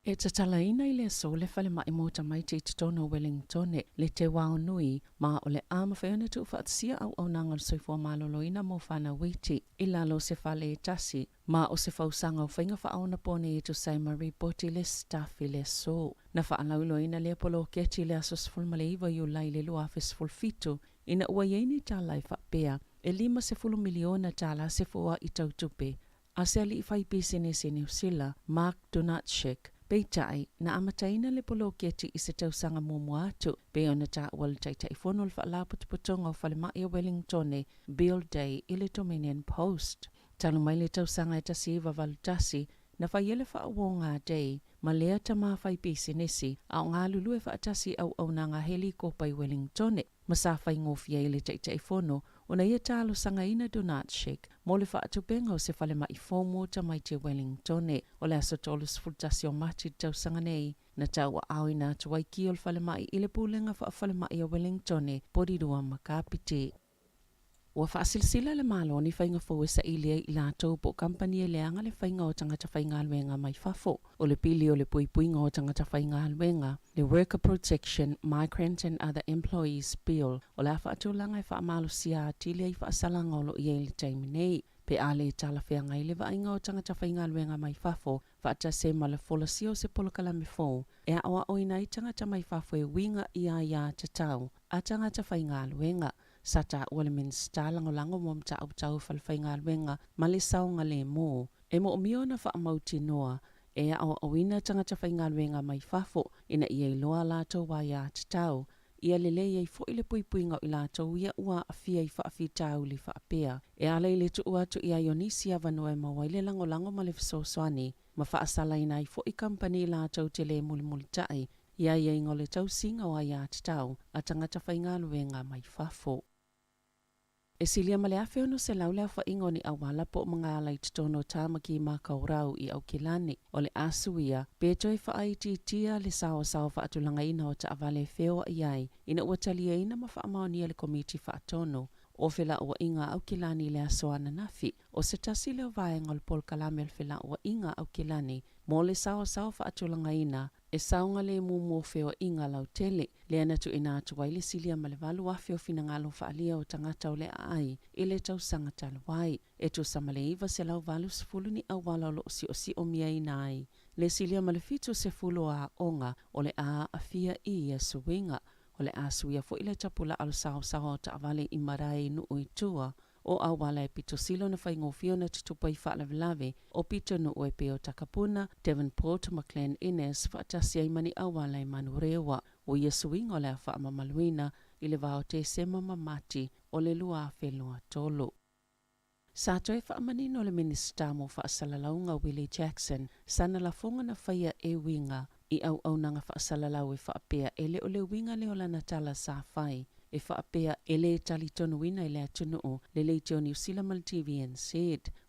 E tatalaina i le aso le falemai mo tamaiti i totonu o Wellingtone le Te Wao Nui ma o le a mafai ona tuufaatasia auaunaga o le soifua maloloina mo fanau iti i lalo o se fale e tasi ma o se fausaga o faiga faaonapone e tusa ai ma ripoti le staff i le aso. Na faalauiloaina lea poloketi i le aso 19 Iulai le 2017 ina ua i ai ni tala e faapea e $50 miliona tala se foai tau tupe a se alii fai pisinisi Niu Sila, Mark Donatschek. Peitai, na amataina le poloketi i se tausaga muamua atu, pei ona taua le Taitaifono o le Faalapotopotoga o Falemai o Wellingtone, Bill Day i le Dominion Post. Talu mai le tausaga e 1981, na fai ai le faauoga a Day ma lea tama fai pisinisi a o galulue faatasi i auaunaga helikopa i Wellingtone, ma sa faigofie ai le Taitaifono ona ia talosagaina Donatschek mo le faatupega o se falemai fou mo tamaiti o Wellingtone. O le aso 31 o Mati i le tausaga nei, na tauaaoina atu ai ki o le falemai i le Pulega Faafalemai o Wellingtone, Porirua ma Kapiti. Ua faasilasila le Malo ni faiga fou e saili ai i latou po o kamupani e leaga le faiga o tagata faigaluega mai fafo. O le pili o le puipuiga o tagata faigaluega, le Worker Protection, Migrant and Other Employees Bill, o le a faatulaga e faamalosia atili ai faasalaga o lo o i ai i le taimi nei. Pe a le talafeagai le vaaiga o tagata faigaluega mai fafo, faatasi ai ma le folasia o se polokalame fou e aoaoina ai tagata mai fafo e uiga i aia tatau a tagata faigaluega. Sa taua le Minisita Lagolago mo Mataupu Tau Falefaigaluega ma le Saogalemu, e moomia ona faamautinoa e aoaoina tagata faigaluega mai fafo ina ia iloa a latou aiatatau, ia lelei ai foi le puipuiga o i latou ia ua aafia i faafitauli faapea, e ala i le tuu atu i ai o nisi avanoa e maua ai le lagolago ma le fesoasoani, ma faasalaina ai foi kamupani latou te le mulimulitai i aiaiga o le tausiga o aiatatau a tagata faigaluega mai fafo. E silia ma le 1600 le aofaiga o ni auala po o magaala i totonu o Tāmaki Makaurau i Aukilani. O le a suia, pe toe faaitiitia le saoasaoa faatulagaina o taavale e feoai ai ina ua taliaina ma faamaonia e le Komiti Faatonu o Felauaiga a Aukilani i le aso ananafi. O se tasi lea o vaega o le polokalame o le Felauaiga a Aukilani mo le saoasaoa faatulagaina e saogalemu mo feoaiga lautele, lea na tuuina atu ai le silia ma le 8,000 o finagalo faaalia o tagata o le aai i le tausaga talu ai. E tusa ma le 980 ni auala o lo o siosiomia ai le silia ma le 70 o aoga o le a aafia i ia suiga. O le a suia foi le tapulaa o le saosaoa o taavale i malae i nuu i tua o auala e pito sili ona faigofie ona tutupu ai faalavelave o pitonuu e pei o Takapuna, Devonport ma Glen Innes faatasi ai ma ni auala i Manurewa. O ia suiga o le a faamamaluina i le va o Tesema ma Mati o le 2023. Sa toe faamanino le Minisita mo Faasalalauga Willie Jackson sana lafoga na faia e uiga i auaunaga faasalalau e faapea e le o le uiga lea o lana tala sa fai e faapea e le talitonuina e le atunuu le Leitio Niu Sila ma le TVNZ.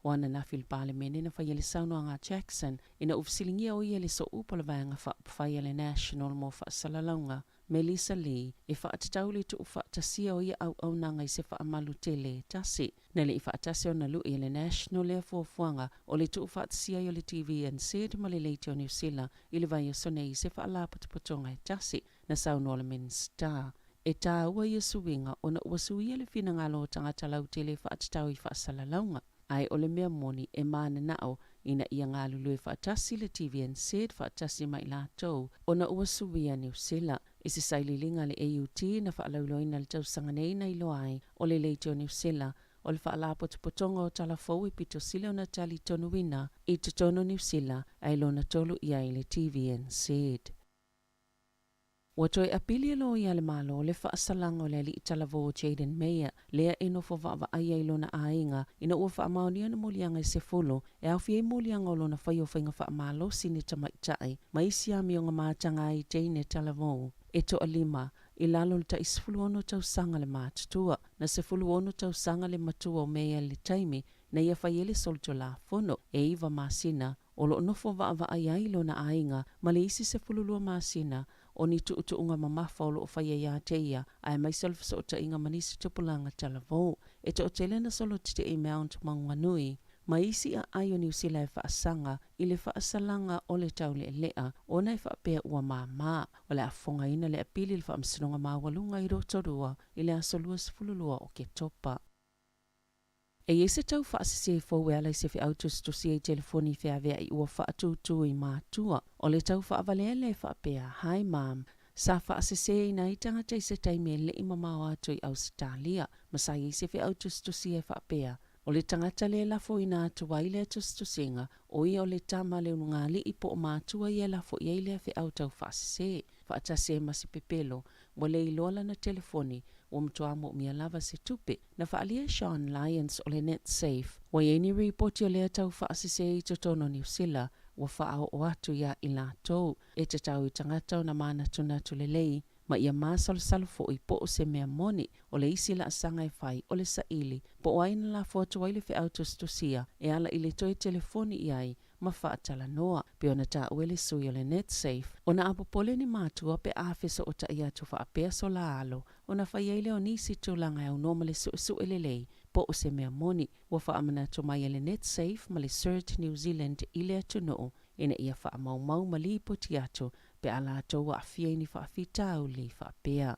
O ananafi i le Palemene na faia le saunoaga a Jackson ina ua fesiligia o ia i le sooupu o le Vaega Faaupufai a le National mo Faasalalauga Melissa Lee e faatatau le tuufaatasia o ia auaunaga i se faamalu tele e tasi. Na le i faatasi ona lui e le National lea fuafuaga o le tuufaatasia ai o le TVNZ ma le Leitio Niu Sila i le vaiaso nei i se faalapotopotoga e tasi. Na saunoa le Minisita, E tāua ia suiga ona ua suia le finagalo o tagata lautele e faatatau i faasalalauga. Ae o le mea moni e mananao ina ia galulue faatasi le TVNZ faatasi ma i latou ona ua suia Niu Sila. I se sailiiliga a le AUT na faalauiloaina i le tausaga nei na iloa ai o le Leitio Niu Sila o le Faalapotopotoga o Tala Fou e pito sili ona talitonuina i totonu o Niu Sila ae lona tolu i ai le TVNZ. Ua toe apili e loia a le Malo le faasalaga o le alii talavou o Jayden Meyer, lea e nofo vaavaaia i lona aiga ina ua faamaonia na moliaga e sefulu e aofia ai moliaga o lona faia o faiga faamalosi ni tamaitai ma isi amioga mataga ai i teine talavou e toalima i lalo o le tai 16 tausaga le matutua. Na 16 tausaga le matua o Meyer i le taimi na ia fai ai le solitulafono e iva masina o lo o nofo vaavaai ai lona aiga ma le isi 12 masina o ni tuutuuga mamafa o lo o faia ia te ia, aemaise o le fesootaiga ma nisi tupulaga talavou. E toatele na solotetee i Mount Maunganui ma isi aai o Niu Sila e faasaga i le faasalaga o le taulealea ona e faapea ua māmā. O le a fofogaina le apili i le Faamasinoga Maualuga i Rotorua i le aso 22 o Oketopa. E i ai se tau faasese fou e ala i se feau tusitusia i telefoni feaveai ua faatūtū i matua. O le tau faavalea lea e faapea, Hi Mom, sa faaseseina ai tagata i se taimi e leʻi mamao atu i Ausetalia, ma sa i ai se feau tusitusia e faapea, O le tagata lea e lafoina atu ai lea tusitusiga, o ia o le tama a le ulugalii po o matua ia e lafo i ai lea feau tau faasese. Faatasi ai ma se pepelo, ua le iloa lana telefoni, ua matua moomia lava se tupe. Na faaalia e Sean Lyons o le Netsafe, ua i ai ni ripoti o lea tau faasese i totonu o Niu Sila, ua faaoo atu iā i latou. E tatau i tagata ona manatunatu lelei, ma ia masalosalo foi po o se mea moni. O le isi laasaga e fai, o le saili, po o ai na lafo atu ai le feau tusitusia e ala i le toe telefoni i ai ma faatalanoa. Pei ona taua e le sui o le Netsafe, ona a popole ni matua pe a fesootai atu faapea so la alo, ona fai ai lea o nisi tulaga e aunoa ma le suesue lelei po o se mea moni. Ua faamanatu mai e le Netsafe ma le CERT New Zealand i le atunuu ina ia faamaumau ma lipoti atu pe a latou aafia i ni faafitauli faapea.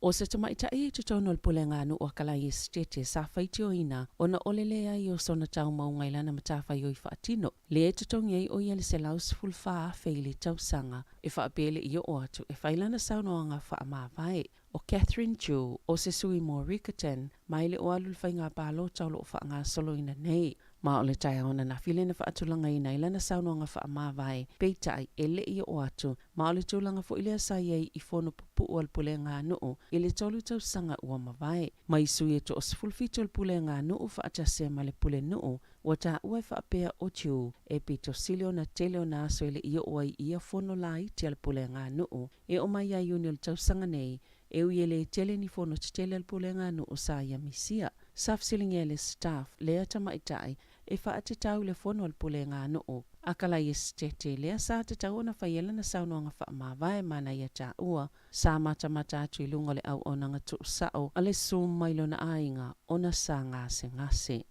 ʻO se tamaitai i totonu o le pulega a nuu a Kalai Esetete sa faitioina ona o le leai o sona taumauga i lana matafaioi faatino, lea e totogi ai ʻo ia le $114,000 i le tausaga, e faapea e le i oo atu e fai lana saunoaga faamavae. ʻO Catherine Chu, ʻo se sui mo Riccarton, ma e le o alu i le faiga palota o lo o faagasoloina nei. Ma o le taeao ananafi lea na faatulagaina ai lana saunoaga faamavae, peitai e le i oo atu, ma o le tulaga foi lea sa i ai i fono pupuu a le pulega a nuu i le 3 tausaga ua mavae. Mai sui e 17 o le pulega a nuu faatasi ai ma le pulenuu ua taua e faapea o Chu e pito sili ona tele ona aso e le i oo ai i ia fono laiti a le pulega a nuu e oo mai ia Iuni o le tausaga nei, e ui e le tele ni fono tetele a le pulega a nuu sa ia misia. Sa fesiligia e le Stuff lea tamaitai e faatatau i le fono a le pulega a nuu a Kalaia Esetete lea sa tatau ona fai ai lana saunoaga faamavae ma na ia taua sa matamata atu i luga o le auaunaga tuusao a le Zoom mai lona aiga ona sa gasegase.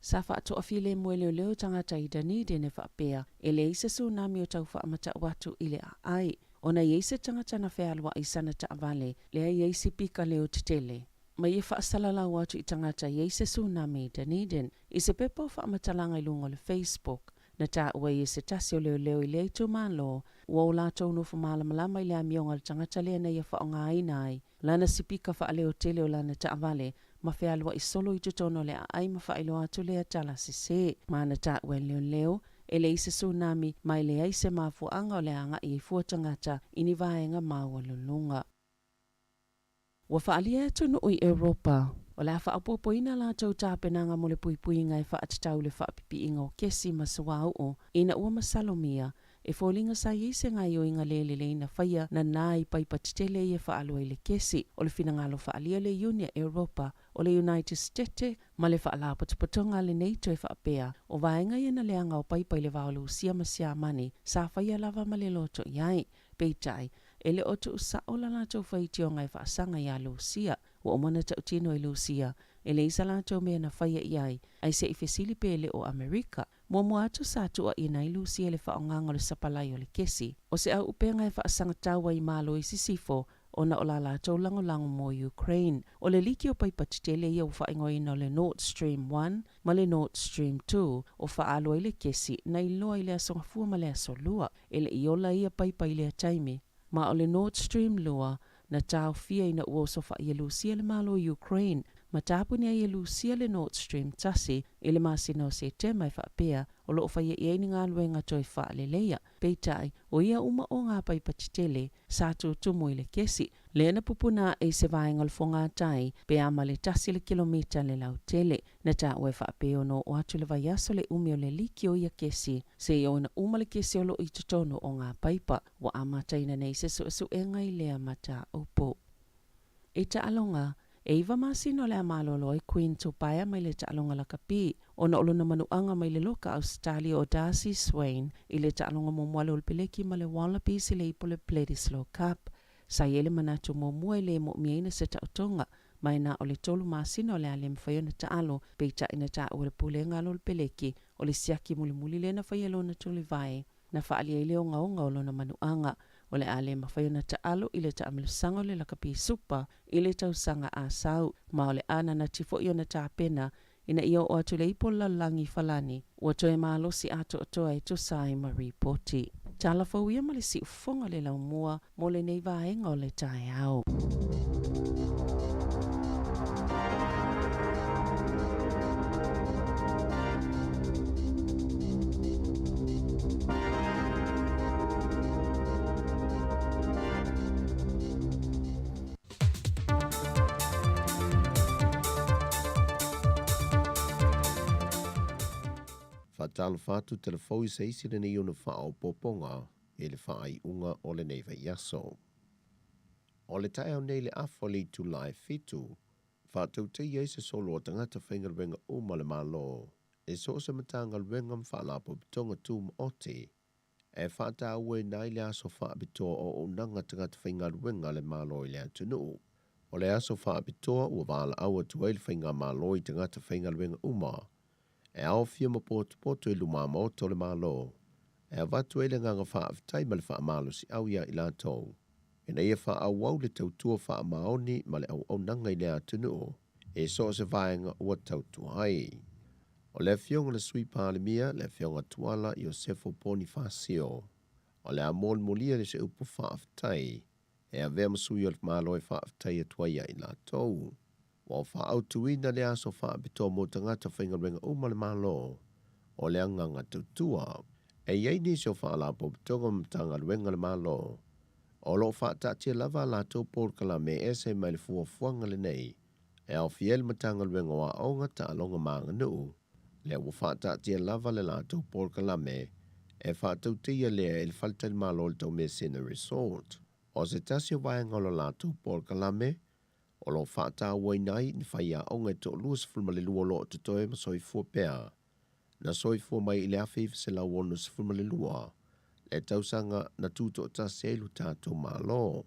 Sa faatoafilemu e leoleo tagata i Dunedin e faapea e leai se tsunami o tau faamatau atu i le aai, ona e i ai se tagata na fealuai i sana taavale lea e i ai sipika leo tetele ma ia faasalalau atu i tagata e i ai se tsunami i Dunedin. I se pepa o faamatalaga i luga o le Facebook, na taua ai e se tasi o leoleo i lea itumalo ua o latou nofo malamalama i le amioga a le tagata lea na ia faaaogaina ai lana sipika faaleotele o lana taavale ma fealuai solo i totonu o le aai ma faailoa atu lea tala sese. Ma na taua e leoleo e leai se tsunami ma e leai se mafuaaga o le agai ai fua tagata i ni vaega maualuluga. Ua faaalia e atunuu i Europa o le a faaopoopoina a latou tapenaga mo le puipuiga e faatatau i le faapipiiga o kesi ma suauu ina ua masalomia e foliga sa i ai se gaoioiga le lelei na faia nana i paipa tetele ia e faalua ai le kesi. O le finagalo faaalia o le Iuni a Europa, o le United Stete ma le Faalapotopotoga a le NATO e faapea, o vaega ia na leaga o paipa i le va o Lusia ma Siamani sa faia lava ma le loto i ai. Peitai, e le o tuusao la latou faitioga e faasaga iā Lusia. Ua uma ona tautino e Lusia, e leai sa latou mea na faia i ai, ae se i fesili pe le o Amerika. Muamua atu sa tuuaina ai Lusia i le faaaogaga o le sapalai o le kesi, o se auupega e faasagatau ai i Malo i Sisifo ona o la latou lagolago mo Ukraine. O le liki o paipa tetele ia ua faaigoaina o le Nord Stream 1 ma le Nord Stream 2 o faaalu ai le kesi na iloa i le Aso Gafua ma le Aso Lua. E le i ola ia paipa i lea taimi, ma o le Nord Stream 2 na taofia ina ua osofai e Lusia le Malo o Ukraine ma tapuni ai e Lusia le Nord Stream 1 i le masina o Setema e faapea o lo o faia i ai ni galuega toe faaleleia. Peitai, o ia uma o ngā paipa tetele sa tutumu i le kesi, lea na pupuna ae i se vaega o le fogatai pe a ma le 1 le kilomita le lautele. Na taua e faapea ona oo atu le vaiaso le umi o le liki o ia kesi seia ona uma le kesi o lo o i totonu o ngā paipa. Ua amataina nei se suesuega i lea mataupu. I taaloga, e 9 masina o le a malolo ai Queen Tupaea mai le taaloga lakapi ona o lona manuaga mai le loka Ausetalia o Darcy Swain i le taaloga muamua a le Olopeleki ma le Wallabies i le ipu o le Bledisloe Cup. Sa i ai le manatu muamua e le moomiaina se taotoga ma e na o le 3 masina o le a le mafai ona taalo, peitai na taua e le Pulega a le Olopeleki o le siaki mulimuli lea na faia e lona tulivae na faaalia ai le ogaoga o lona manuaga o le a le mafai ona taalo i le taamilosaga o le lakapi supa i le tausaga a sau, ma o le a nanati foi ona tapena ina ia oo atu le ipu o le lalolagi i Falani ua toe malosi atoatoa e tusa ai ma ripoti. Tala fou ia ma le siufofoga o le laumua mo lenei vaega o le taeao.
Faatalofa atu telefou i se isi lenei ona faaopoopoga i le faaiuga o lenei vaiaso. O le taeao nei le afa o le itula e 7, faatautaia ai se solo a tagata faigaluega uma a le Malo e so o se Matagaluega ma Faalapotopotoga Tumaoti e faatauaina ai le aso faapitoa o auaunaga tagata faigaluega a le Malo i le atunuu. O le aso faapitoa ua valaau atu ai le faigamalo i tagata faigaluega uma e aofia ma potopoto i lumamaota o le Malo, e avatu ai le agaga faafetai ma le faamalosiau iā i latou, ina ia faaauau le tautua faamaoni ma le auaunaga i le atunuu i so o se vaega ua tautua ai. O le Afioga i le Sui Palemia, le Afioga Tuala Iosefo Ponifasio, o le a molimoli le se upu faafetai e avea ma sui o le Malo e faafetai atu ai iā i latou. Ua faaautuina le aso faapitoa mo tagata faigaluega uma a le Malo o le Agaga Tautua. E i ai nisi o Faalapotopotoga ma Matagaluega a le Malo o lo o faataatia lava a latou polokalame e ese mai le fuafuaga lenei e aofia ai le Matagaluega o Aoga, Taaloga ma Aganuu, lea ua faataatia lava le latou polokalame e faatautaia lea i le faletalimalo o le Taumeasina Resort. O se tasi o vaega o le latou polokalame o lo o faatauaina ai ni faiaoga e toa-22 o lo o totoe ma soifua pea, na soifua mai i le 1962, le tausaga na tutoatasi ai lo tatou Malo.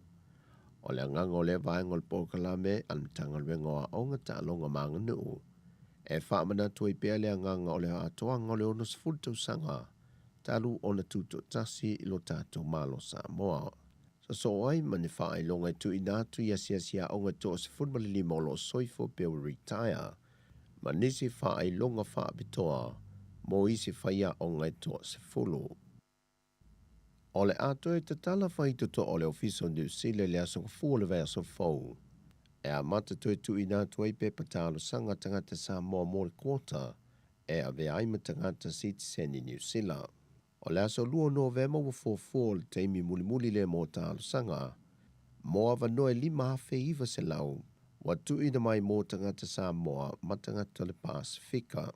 O le agaga o lea vaega o le polokalame a le Matagaluega o Aoga, Taaloga ma Aganuu, e faamanatu ai pea le agaga o le atoaga o le 60 tausaga talu ona tutoatasi lo tatou Malo Samoa. Sosoo ai ma ni faailoga e tuuina atu i asiasi aoga e toa-15 o lo o soifua pea ua retire, ma nisi faailoga faapitoa mo isi faiaoga e toa-10. O le a toe tatala faitotoa o le Ofisa o Niu Sila i le aso Gafua o le vaiaso fou, e amata toe tuuina atu ai pepa talosaga a tagata Samoa mo le quota e avea ai ma tagata sitiseni Niu Sila. O le aso 2 o Novema ua fuafua o le taimi mulimuli lea mo talosaga mo avanoa e 5,900 ua tuuina mai mo tagata Samoa ma tagata o le Pasefika.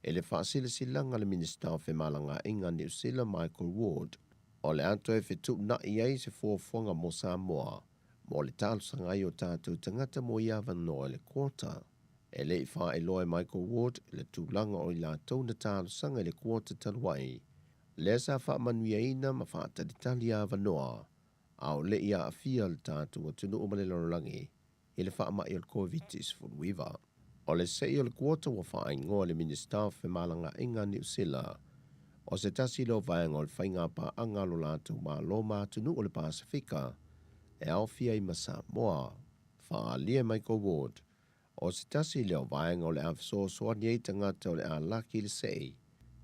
I le faasilasilaga a le Minisita o Femalagaaiga a Niu Sila Michael Ward, o le a toe fetuunai ai se fuafuaga mo Samoa mo le talosaga ai o tatou tagata mo ia avanoa i le quota. E le i faailoa e Michael Ward le tulaga o i latou na talosaga i le quota talu ai, lea sa faamanuiaina ma faatalitali avanoa a o le i aafia le tatou atunuu ma le lalolagi i le faamai o le Koviti-19. O le sei o le quota ua faaigoa e le Minisita o Femalagaaiga a Niu Sila, o se tasi lea o vaega o le faigapaaga a lo latou Malo ma atunuu o le Pasefika e aofia ai ma Samoa. Faaalia e Michael Ward, O se tasi lea o vaega o le a fesoasoani ai tagata o le a laki i le sei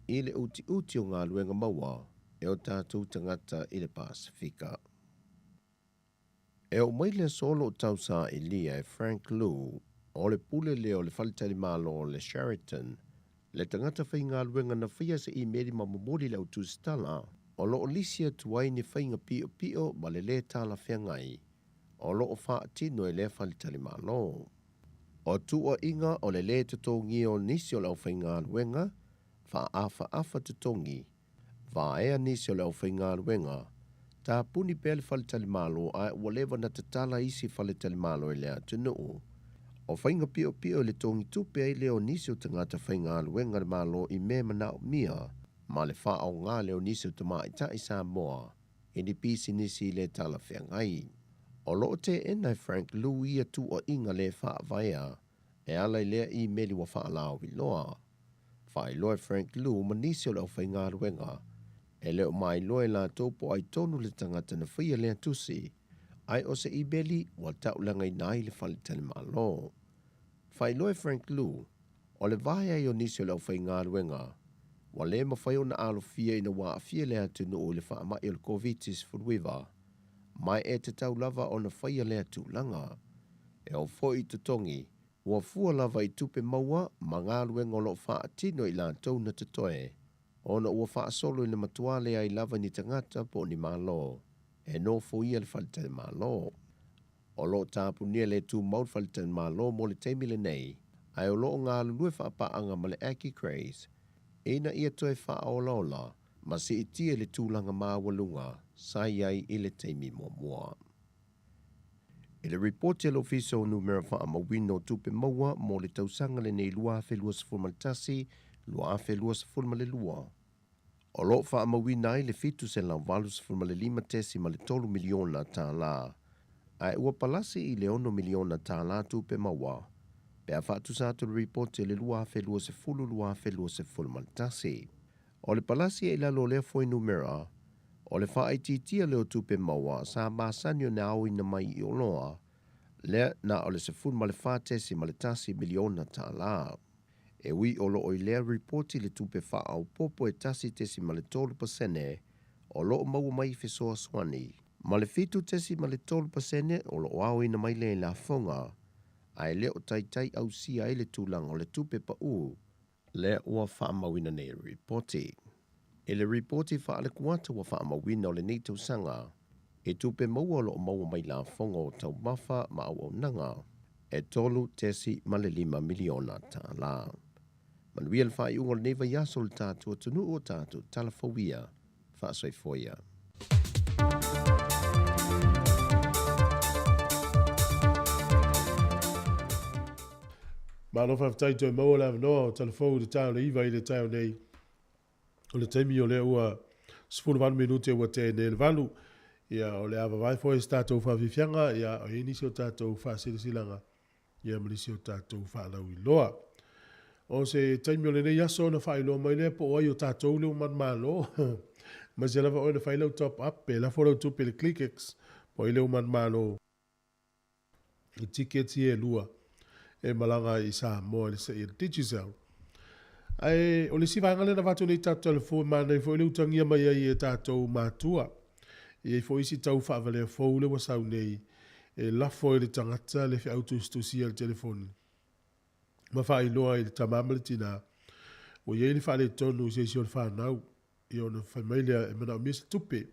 i le utiuti o galuega maua e o tatou tagata i le Pasefika. E oo mai le aso o lo o tausaailia e Frank Lu, o le pule lea o le faletalimalo o le Sheraton, le tagata faigaluega na faia se imeli ma momoli le au tusitala o lo o lisi atu ai ni faiga piopio ma le lē talafeagai o lo o faatino e lea faletalimalo. O tuuaiga o le lē totogia o nisi o le aufaigaluega, faaafaafa totogi, vaea nisi o le aufaigaluega, tapuni pea le faletalimalo ae ua leva na tatala isi faletalimalo i le atunuu. O faiga piopio i le togitupe ai lea o nisi o tagata faigaluega a le Malo i mea e manaomia ma le faaaoga lea o nisi o tamaitai Samoa i ni pisinisi le talafeagai. O lo o teena e Frank Lu ia tuuaiga le faavaea e ala i lea imeli ua faalauiloa. Faailoa e Frank Lu ma nisi o le aufaigaluega, e le o mailoa e latou po o ai tonu le tagata na faia lea tusi, ae o se imeli ua taulagaina ai le faletalimalo. Faailoa e Frank Lu, o le vae ai o nisi o le aufaigaluega, ua le mafai ona alofia ina ua aafia le atunuu i le faamai o le Koviti-19, ma e tatau lava ona faia lea tulaga. E oo foi i totogi, ua fua lava i tupe maua ma galuega o lo o faatino i latou na totoe, ona ua faasolo ina matua leai lava ni tagata po o ni malo e nofoia le faletalimalo. O lo o tapunia le tumau le faletalimalo mo le taimi lenei, ae o lo o galulue faapaaga ma le Aki Craze ina ia toe faaolaola ma siitia i le tulaga maualuga sa i ai i le taimi muamua. I le ripoti a le Ofisa o Numera Faamauina o Tupe Maua mo le tausaga lenei 2021, 2022, o lo o faamauina ai le $785.3 miliona tala, ae ua palasi i le $6 miliona tala tupe maua pe a faatusa atu le ripoti o le 2020/2021. O le palasi e i lalo o lea fuainumera, o le faaitiitia lea o tupe maua sa masani ona aoina mai i oloa, lea na o le $14.1 miliona tala. E ui o lo o i lea ripoti le tupe faaopoopo e 1.3% o lo o maua mai i fesoasoani, ma le 7.3% o lo o aoina mai lea i lafoga. ae le o taitai ausia ai le tulaga o le tupe pa'ū lea ua faamauina nei i le Lipoti. I le Lipoti Faalekuata ua faamauina o lenei tausaga, i tupe maua o lo o maua mai lafoga o taumafa ma auaunaga, e $3.5 miliona tālā. Manuia le faaiuga o lenei vaiaso i le tatou atunuu o tatou talafouia. Faasoifua ia.
Malo faafetai toe maua le avanoa o Talafou i le taeao le iva i le taeao nei. O le taimi o lea ua 18 minute ua tea nei le valu. Ia, o le a vavae foi se tatou faafiafiaga, ia, o i ai nisi o tatou faasilasilaga, ia ma nisi o tatou faalauiloa. O se taimi o lenei aso ona faailoa mai lea po o ai o tatou lea ua manumalo. Aemaise lava oe na fai lau top up pe lafo lau tupe i le Clickx, po o ai lea ua manumalo i tickets ia e lua e malaga ai i Samoa i le seia Digicel. Ae o le isi vaega lea na avatu nei tatou talafua e manaia foi le utagia mai ai e tatou matua. E i ai foi isi tau faavalea fou lea ua sau nei e lafo ai i le tagata le feau tusitusia i le telefoni ma faailoa ai i le tama ma le tina ua i ai le faaletonu i se isi o le fanau. Ia ona fai mai lea e manaomia se tupe.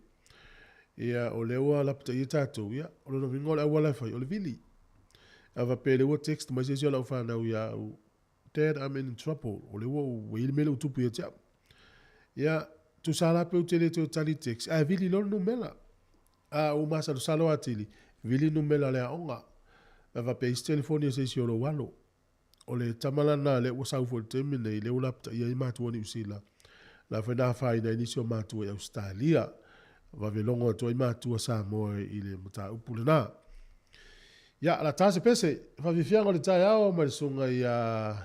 Ia o lea ua lapataia tatou, ia o lona uiga o le auala e fai o le vili. A faapea o lea ua text mai se isi o lau fanau ia au, Dad I'm in trouble, o lea ua ua i ai le mea lea ua tupu ia te au. Ia, tusa la pe ou te le toe tali text, ae vili loa le numera. A ua masalosalo atili, vili numera a le aoga. A faapea e i ai se telefoni a se isi o lou alo. O le tama la lena lea ua sau foi i le taimi lenei, lea ua lapataia ai matua Niu Sila, la foi na afaina ai nisi o matua i Ausetalia. Vave logo atu ai matua Samoa i le mataupu lena. Ia, la ta se pese, faafiafiaga o le taeao mai le susuga ia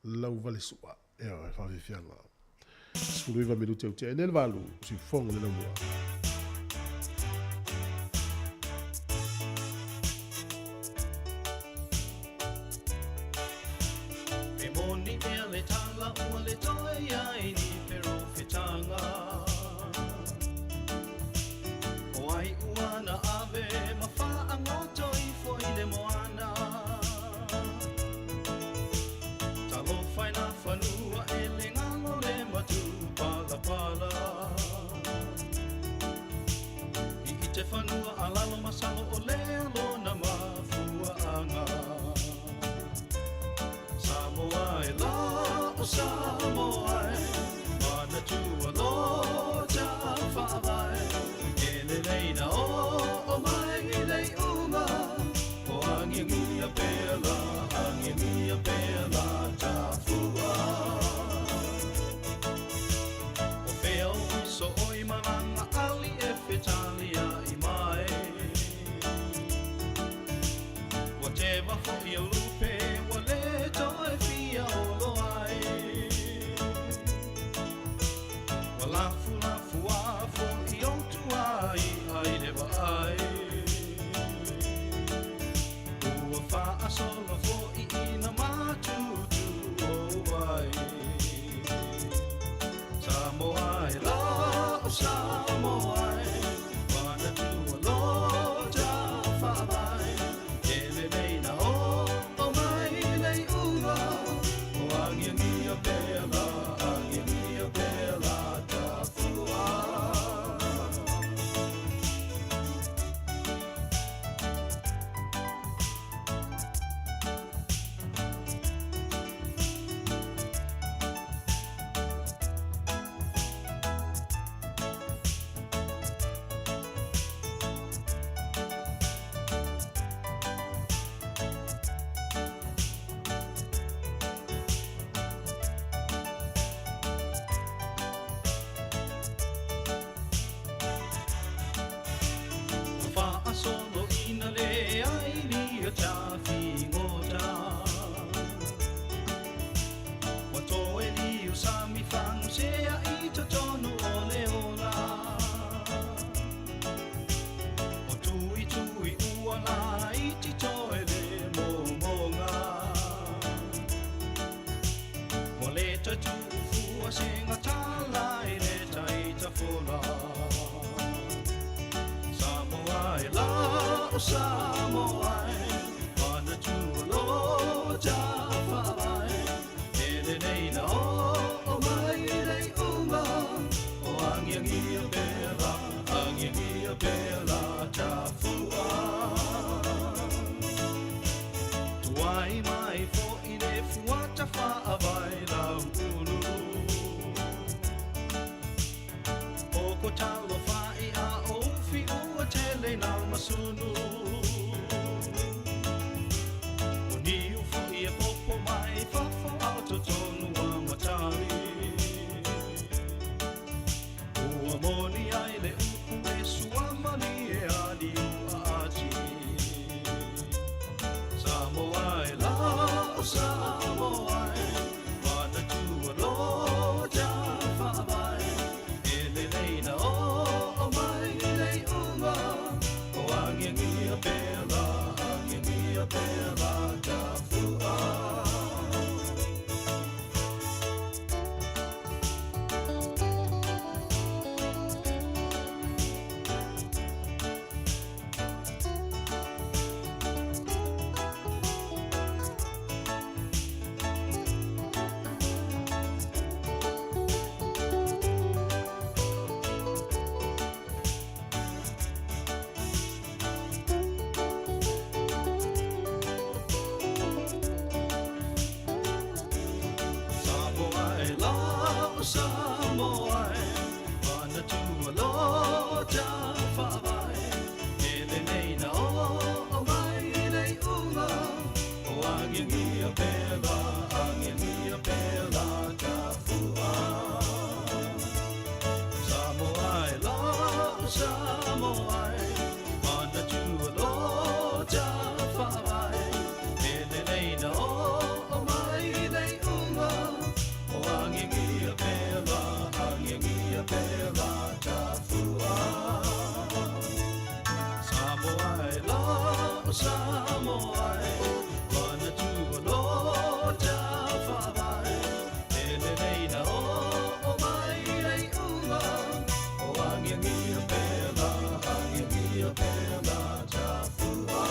Lauvalesua. Ioe, faafiafiaga. 19 minute ua tea ai nei le valu, siufofoga le laumua.
E moni ea le tala ua le toe ai ni perofetanga. O ai ua na ave ma faagoto ifo i le moana. Talofa i la fanua e le galo le matupalapala. I i te fanua a lalo masalo o lea lona mafuaaga. Samoa e la o Samoa e, manatua lo ta faavae. E lelei na oo mai i le iuga, o agiagia pea la, agiagia pea la tafua. O fea o uso oi malanga ali e fetalia i mai. Ua teva foi o lupe, ua le toe fia olo ai. Ua lafu lafu a foi o tua i ai le vaai. Ua faasolo foi ina matutu o ai. Samoa e la o Samoa e, manatua lo ta faavae. E lelei na oo mai i le iuga, o agiagia pea la, agiagia pea la tafua. Ua faasolo ina le ai lia tafigota. Ua toe liu sami fagusea i totonu o le ola. O tui tui ua laiti toe le momoga. Ua le toe tuufua se gatala i le taitafola. Samoa e la o Samoa e, manatua lo lelei na masunu. O niu fo'i e popo mai fafo a o totonu a matari. Ua moni ai le upu e suamani e aliu a ati. Samoa e la o Samoa e, manatua lo ja faavae. E lelei na oo mai le iuga, o agiagia pea la, agiagia pea la tafua. Samoa e la o Samoa e, manatua lo ja faavae. E lelei na oo mai le iuga, o agiagia pea la, agiagia pea la tafua. Samoa e la o Samoa e, manatua lo ja faavae. E lelei na oo mai le iuga, o agiagia pea la, agiagia pea la tafua. Samoa e la o Samoa e, manatua lo ja faavae. E lelei na oo mai le iuga, o agiagia pea la, agiagia pea la tafua.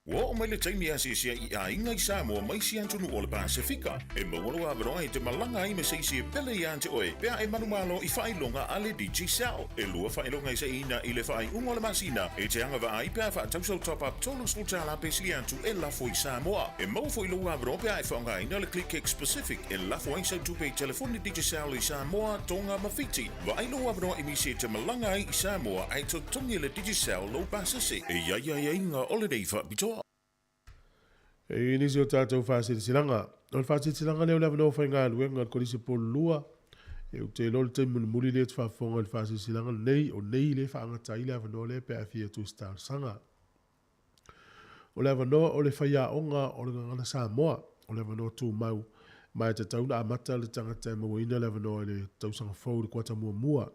Ua oo mai le taimi e asiasi ai i aiga i Samoa ma isi atunuu o le Pasefika. E maua lou avanoa e te malaga ai ma se isi e pele iā te oe pe a e manumalo i faailoga a le Digicel. E lua faailoga e saiina i le faaiuga o le masina e te agavaa ai pe a faatau sau top-up $30 pe sili atu e lafo i Samoa. E maua foi lou avanoa pe a e faaaogaina le ClickX Pacific e lafo ai sau tupe i telefoni Digicel i Samoa, Tonga ma Fiti. Vaai lou avanoa e misi e te malaga ai i Samoa ae totogi e le Digicel lou pasese. E i ai aiaiga o lenei faapitoa.
E i nisi o tatou faasilasilaga. O le faasilasilaga lea o le avanoa faigaluega o le Kolisi Pololua. E ou te iloa o le taimi mulimuli lea e te faafofoga i le faasilasilaga lenei, o nei lea e faagata ai le avanoa lea pe a fia tusi talosaga. O le avanoa o le faiaoga o le Gagana Samoa, o le avanoa tumau, ma e tatau ona amata le tagata e mauaina le avanoa i le tausaga fou i le kuata muamua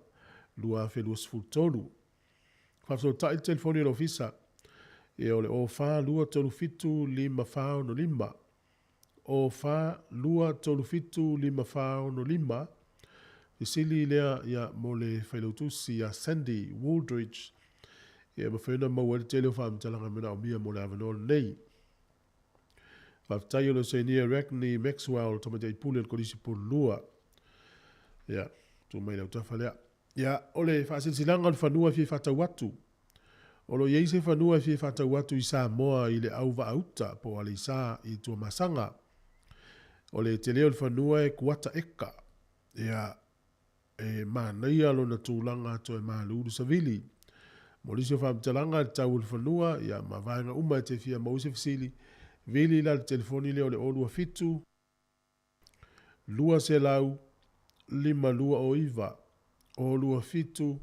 2023. Faafesootai le telefoni a le Ofisa, ia o le 04 237 5465, 04 237 5465, fesili lea ia mo le Failautusi ia Sandy Wooldridge, ia mafai ona maua ai le tele o faamatalaga manaomia mo le avanoa lenei. Faafetai o le Oseinia Ragney Maxwell, tamaitai pule o le Kolisi Pululua. Ia, tuu mai i le autafa lea. Ia, o le faasilasilaga o le fanua e fia faatau atu. O lo o i ai se fanua e fia faatau atu i Samoa i le Auvaauta po o Aleisa i Tuamasaga. O le tele o le fanua e kuata eka. Ia, e manaia lona tulaga toe malu le savili. Mo nisi o faamatalaga i le tau o le fanua, ia, ma vaega uma e te fia maua se fesili, vili la le telefoni lea o le 027 200 5209, 027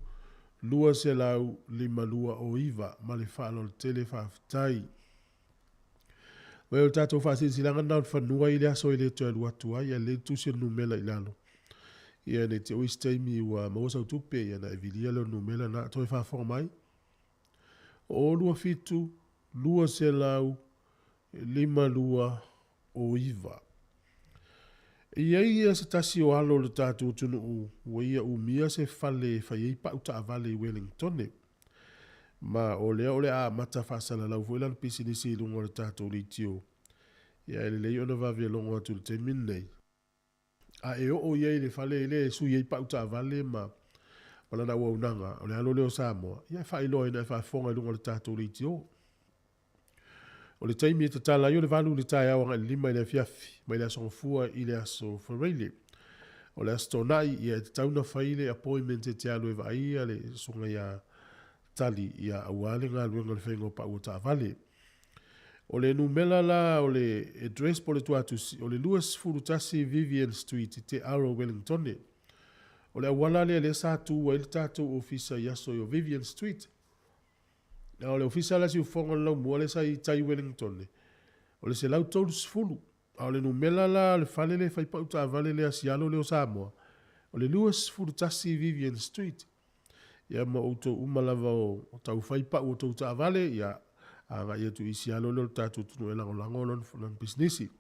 200 5209. Ma le faaaloalo tele faafetai. Vai o le tatou faasilasilaga lena o le fanua i le aso e le toe alu atu ai, ae lelei le tusi o le numera i lalo. Ia ne i te i se taimi ua maua sau tupe, ia ona e vilia lea o le numera lena. Toe faafofoga mai. O 27 200 52 09. E i ai ia se tasi o alo o le tatou atunuu ua ia umia se fale e fai ai pau taavale i Wellingtone. Ma o lea o le a amata faasalalau foi lana pisinisi i luga o le tatou leitio. Ia e lelei ona vave logo atu i le taimi lenei. A e oo i ai i le fale lea e sui ai pau taavale ma ma lana auaunaga, o le alo lea o Samoa, ia e faailoa ina e faafofoga i luga o le tatou leitio. O le taimi e tatala ai o le 8 i le taeao agai i le 5 i le afiafi, mai le Aso Gafua i le Aso Faraile. O le Aso Toonai, ia e tatau ona fai le appointment e te alu e vaaia le susuga ia Tali, ia aua le galuega o le faiga o pau o taavale. O le numera la o le address po o le tuatusi, o le 21 Vivian Street i Te Aro, Wellingtone. O le auala lea lea sa tu ai le tatou ofisa i aso i o Vivian Street. A o le ofisa la siufofoga o le laumua lea sa i tai Wellingtone, o le 130. A o le numera la o le fale lea e fai pau taavale lea a si alo lea o Samoa, o le 21 Vivian Street. Ia ma outou uma lava o tau fai pau o tou taavale, ia agai atu i si alo lea o le tatou atunuu e lagolago lona, lona pisinisi.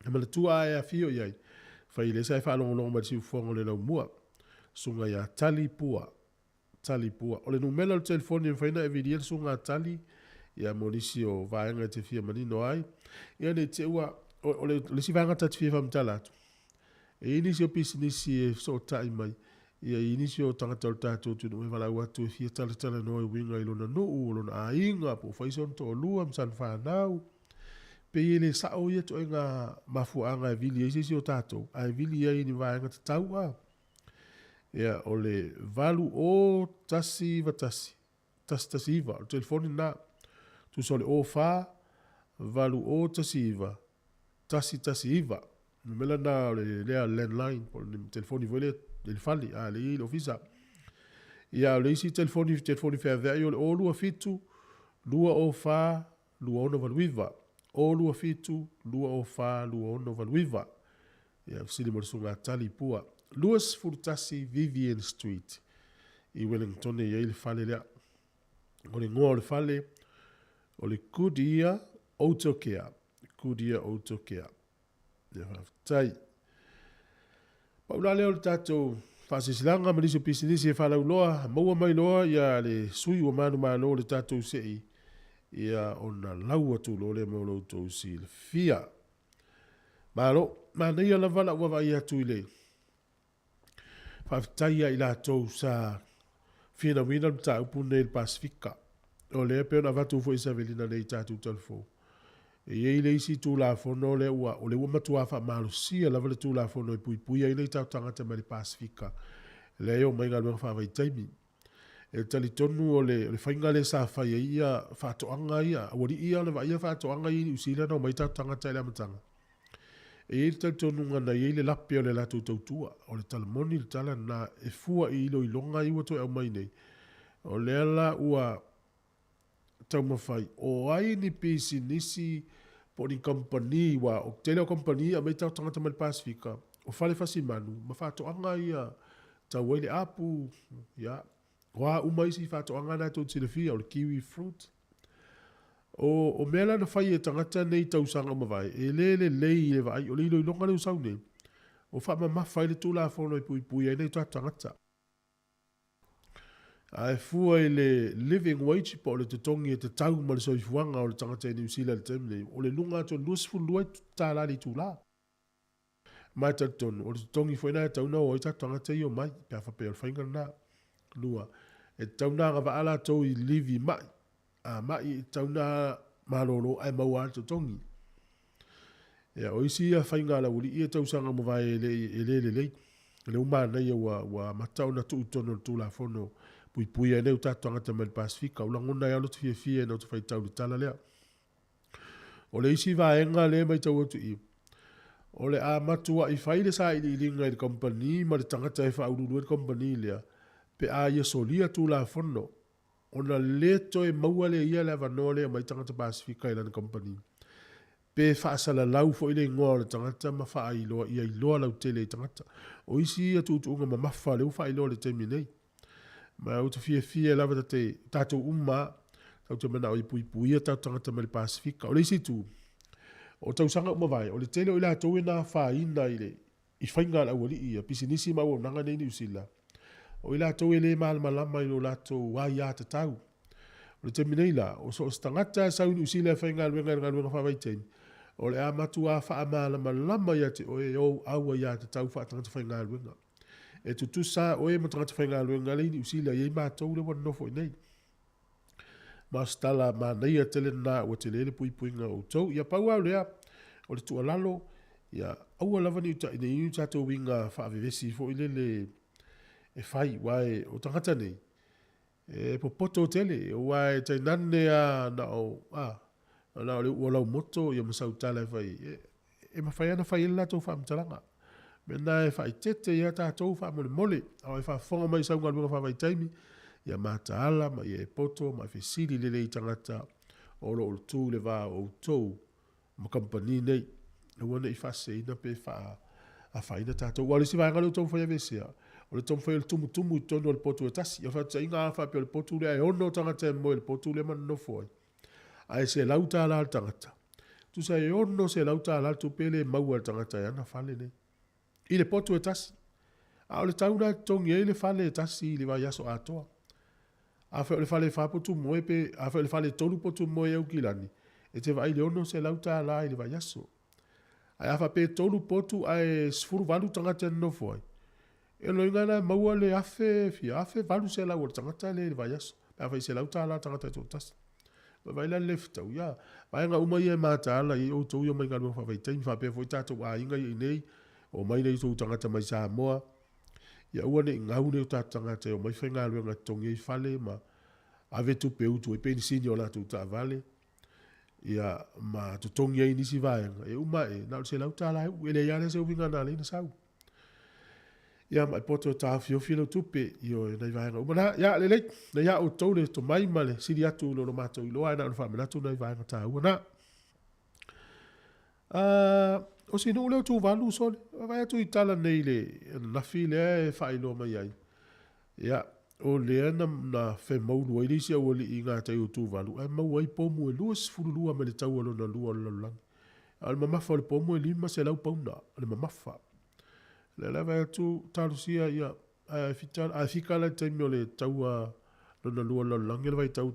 E manatua a e afio i ai, fai lea sa e faalogologo mai i le siufofoga o le laumua. Susuga ia Tali Pua. Tali Pua. O le numera o le telefoni e mafai ona e vilia le susuga a Tali, ia mo nisi o vaega e te fia manino ai. Ia ne i te i ua, o le, o le isi vaega ta te fia faamatala atu, E i ai nisi o pisinisi e fesootai mai, ia e i ai nisi o tagata o le tatou atunuu e valaau atu e fia talatalanoa e uiga i lona nuu, o lona aiga, po o fai sona toalua ma sana fanau. Pei e le sao ia ituaiga mafuaaga e vili ai se isi o tatou, ae vili ai i ni vaega tatau a. Ia, o le 80191 119, o le telefoni lena. Tusa o le 04 8019 119. Numera lena o le lea landline po o le telefoni foi lea i le fale, a lea i le ofisa. Ia, o le isi telefoni, telefoni feaveai o le 027 204 2689. 027 204 2689. Ia, fesili mo le susuga Tali Pua. 21 Vivian Street i Wellington e i ai le fale lea. O le igoa o le fale o le Goodyear Auto Care. Goodyear Auto Care. Ia faafetai. Pau la lea o le tatou faasilasilaga ma nisi o pisinisi e faalauloa, maua mai loa ia le sui ua manumalo o le tatou sei, ia ona lau atu loa lea mo lo outou silafia. Malo, manaia lava lau vaavaai atu i le Faafetai ia i latou sa finauina le mataupu lenei i le Pasefika. O lea e pei ona avatu foi e Savelina nei i tatou talafou, e i ai le isi Tulafono lea ua, o lea ua matua faamalosia lava le Tulafono e puipuia ai nai tatou tagata mai le Pasefika lea e omai i galuega faavaitaimi. E talitonu o le, o le faiga lea sa fai ai ia faatoaga ia, aualii ia ona vaaia faatoaga ia i Niu Sila na omai tatou tagata i le amataga. E i ai le talitonuga na i ai le lape o le latou tautua. O le tala moni le tala lena e fua i iloiloga ia ua toe aumai nei. O lea la ua taumafai o ai ni pisinisi po o ni kamupani, aua o le tele o kamupani e aumai tatou tagata mai le Pasefika, o fale fasimanu ma faatoaga ia tau ai le apu, ia, O a uma isi faatoaga na tou te silafia, o le kiwi fruit. O, o mea la na fai e tagata nei i tausaga ua mavae, e le lelei i le vaai, o le iloiloga lea ua sau nei, ua faamamafa ai le Tulafono e puipui ai nai o tatou tagata. Ae fua i le living wage po o le totogi e tatau ma le soifuaga o le tagata i Niu Sila i le taimi nei, o le luga atu o le $22 i le itula. Ma e talitonu, o le totogi foi lena e tatau ona o ai tatou tagata ia omai, pe a faapea o le faiga lena. Lua, e tatau ona agavaa latou i livi ma'i. A ma'i, e tatau ona malolo ae maua lava le totogi. Ia, o isi ia faiga a le aualii ia i tausaga ua mavae e le, e le lelei. O lea ua manaia ua, ua amata ona tuu i totonu o le Tulafono puipuia ai nai o tatou tagata mai le Pasefika. Ua lagona ai lava lota fiafia ina ua ta faitau i le tala lea. O le isi vaega lea e matau atu i i, o le a matuai fai le sailiiliga i le kamupani ma le tagata e faauluulu ai le kamupani lea pe a ia solia Tulafono ona le toe maua lea e ia le avanoa lea e aumai tagata Pasefika i lana kamupani, pe faasalalau foi le igoa o le tagata ma faailoa ia iloa lautele i tagata. O isi ia tuutuuga mamafa lea ua faailoa i le taimi nei. Ma ou te fiafia lava ta te, tatou uma lava, tatou te manao ia puipuia tatou tagata mai le Pasefika. O le isi itu, o tausaga ua mavae, o le tele o i latou e na afaina i le i faiga a le aualii ia, pisinisi ma auaunaga nei i Niu Sila, o i latou e le malamalama i lo latou aiatatau. O le taimi nei la, o so o se tagata e sau i Niu Sila e faigaluega i le galuega faavaitaimi, o le a matuā faamalamalama ia te oe ou auaiātatau faatagata faigaluega. E tutusa oe ma tagata faigaluega lea i Niu Sila e i ai matou lea ua nonofo i inei. Ma o se tala manaia tele lena ua tele le puipuiga o outou. Ia pau lava o lea, o le tuualalo, ia aua lava ne i o tatou uiga faavevesi foi lele e fai, aua o tagata nei, e popoto tele, aua e tainane lava na o, a, na o le uu o lau moto ia ma sau tala e fai, e, e mafai lava ona fai ai le latou faamatalaga. O le mea lena e faaeteete ai tatou faamolemole, a o e faafofoga mai i sau galuega faavaitaimi, ia mataala ma ia e poto ma e fesili lelei i tagata o lo o tu i le va o outou ma kamupani nei. Aua ne i faaseseina pe faaafaina tatou. Aua o le isi vaega lea ua taumafai e aveesea, o le taumafai o le tumutumu i totonu o le potu e tasi. O le faataitaiga a faapea o le potu lea e ono tagata e moe i le potu lea ma nonofo ai, ae $100 le tagata, tusa e $600 le tupe lea e maua e le tagata e ana fale nei i le potu e tasi. A o le tau lena e totogi ai le fale e tasi i le vaiaso atoa. Afai o le fale e fa potu moe pe afai o le fale e tolu potu moe i Aukilani, e te vaai i le $600 i le vaiaso. Ae a faapea e tolu potu ae 18 tagata e nonofo ai, e lona uiga la e maua le afe fia, $1800 a le tagata lea i le vaiaso, pe afai e $100 le tagata e toatasi. Ua vaai la le le fetau, ia, vaega uma ia e mataala i ai outou ia omai galuega faavaitaimi, faapea foi tatou aiga ia i inei, omai nei outou tagata mai Samoa, ia aua ne i gau nei o tatou tagata e omai faigaluega e totogi ai fale ma ave tupe e utu ai penisini o latou taavale, ia, ma totogi ai nisi vaega, e uma ae, na o le $100 e uu, e leai lava la se uiga na ala ai ona sau. Ia, ma e poto e taofiofi lau tupe, ioe, nai vaega uma na. Ia, lelei, na ia outou le tomai ma le sili atu i lo lo matou iloa, ae na ona faamanatu nai vaega taua na. O si nuu lea o Tuvalu, sole, vaai atu i tala nei i le ananafi lea e faailoa mai ai. Ia, o lea na, na femoulu ai le isi aualii i gatai o Tuvalu, ae maua ai pomu e 22 mai le taua lona lua o le lalolagi. A o le mamafa o le pomu e 500 pauna, o le mamafa. O lea la vaai atu talosia ia, ae fita, ae fika la i le taimi o le taua lona lua o le lalolagi o le vaitau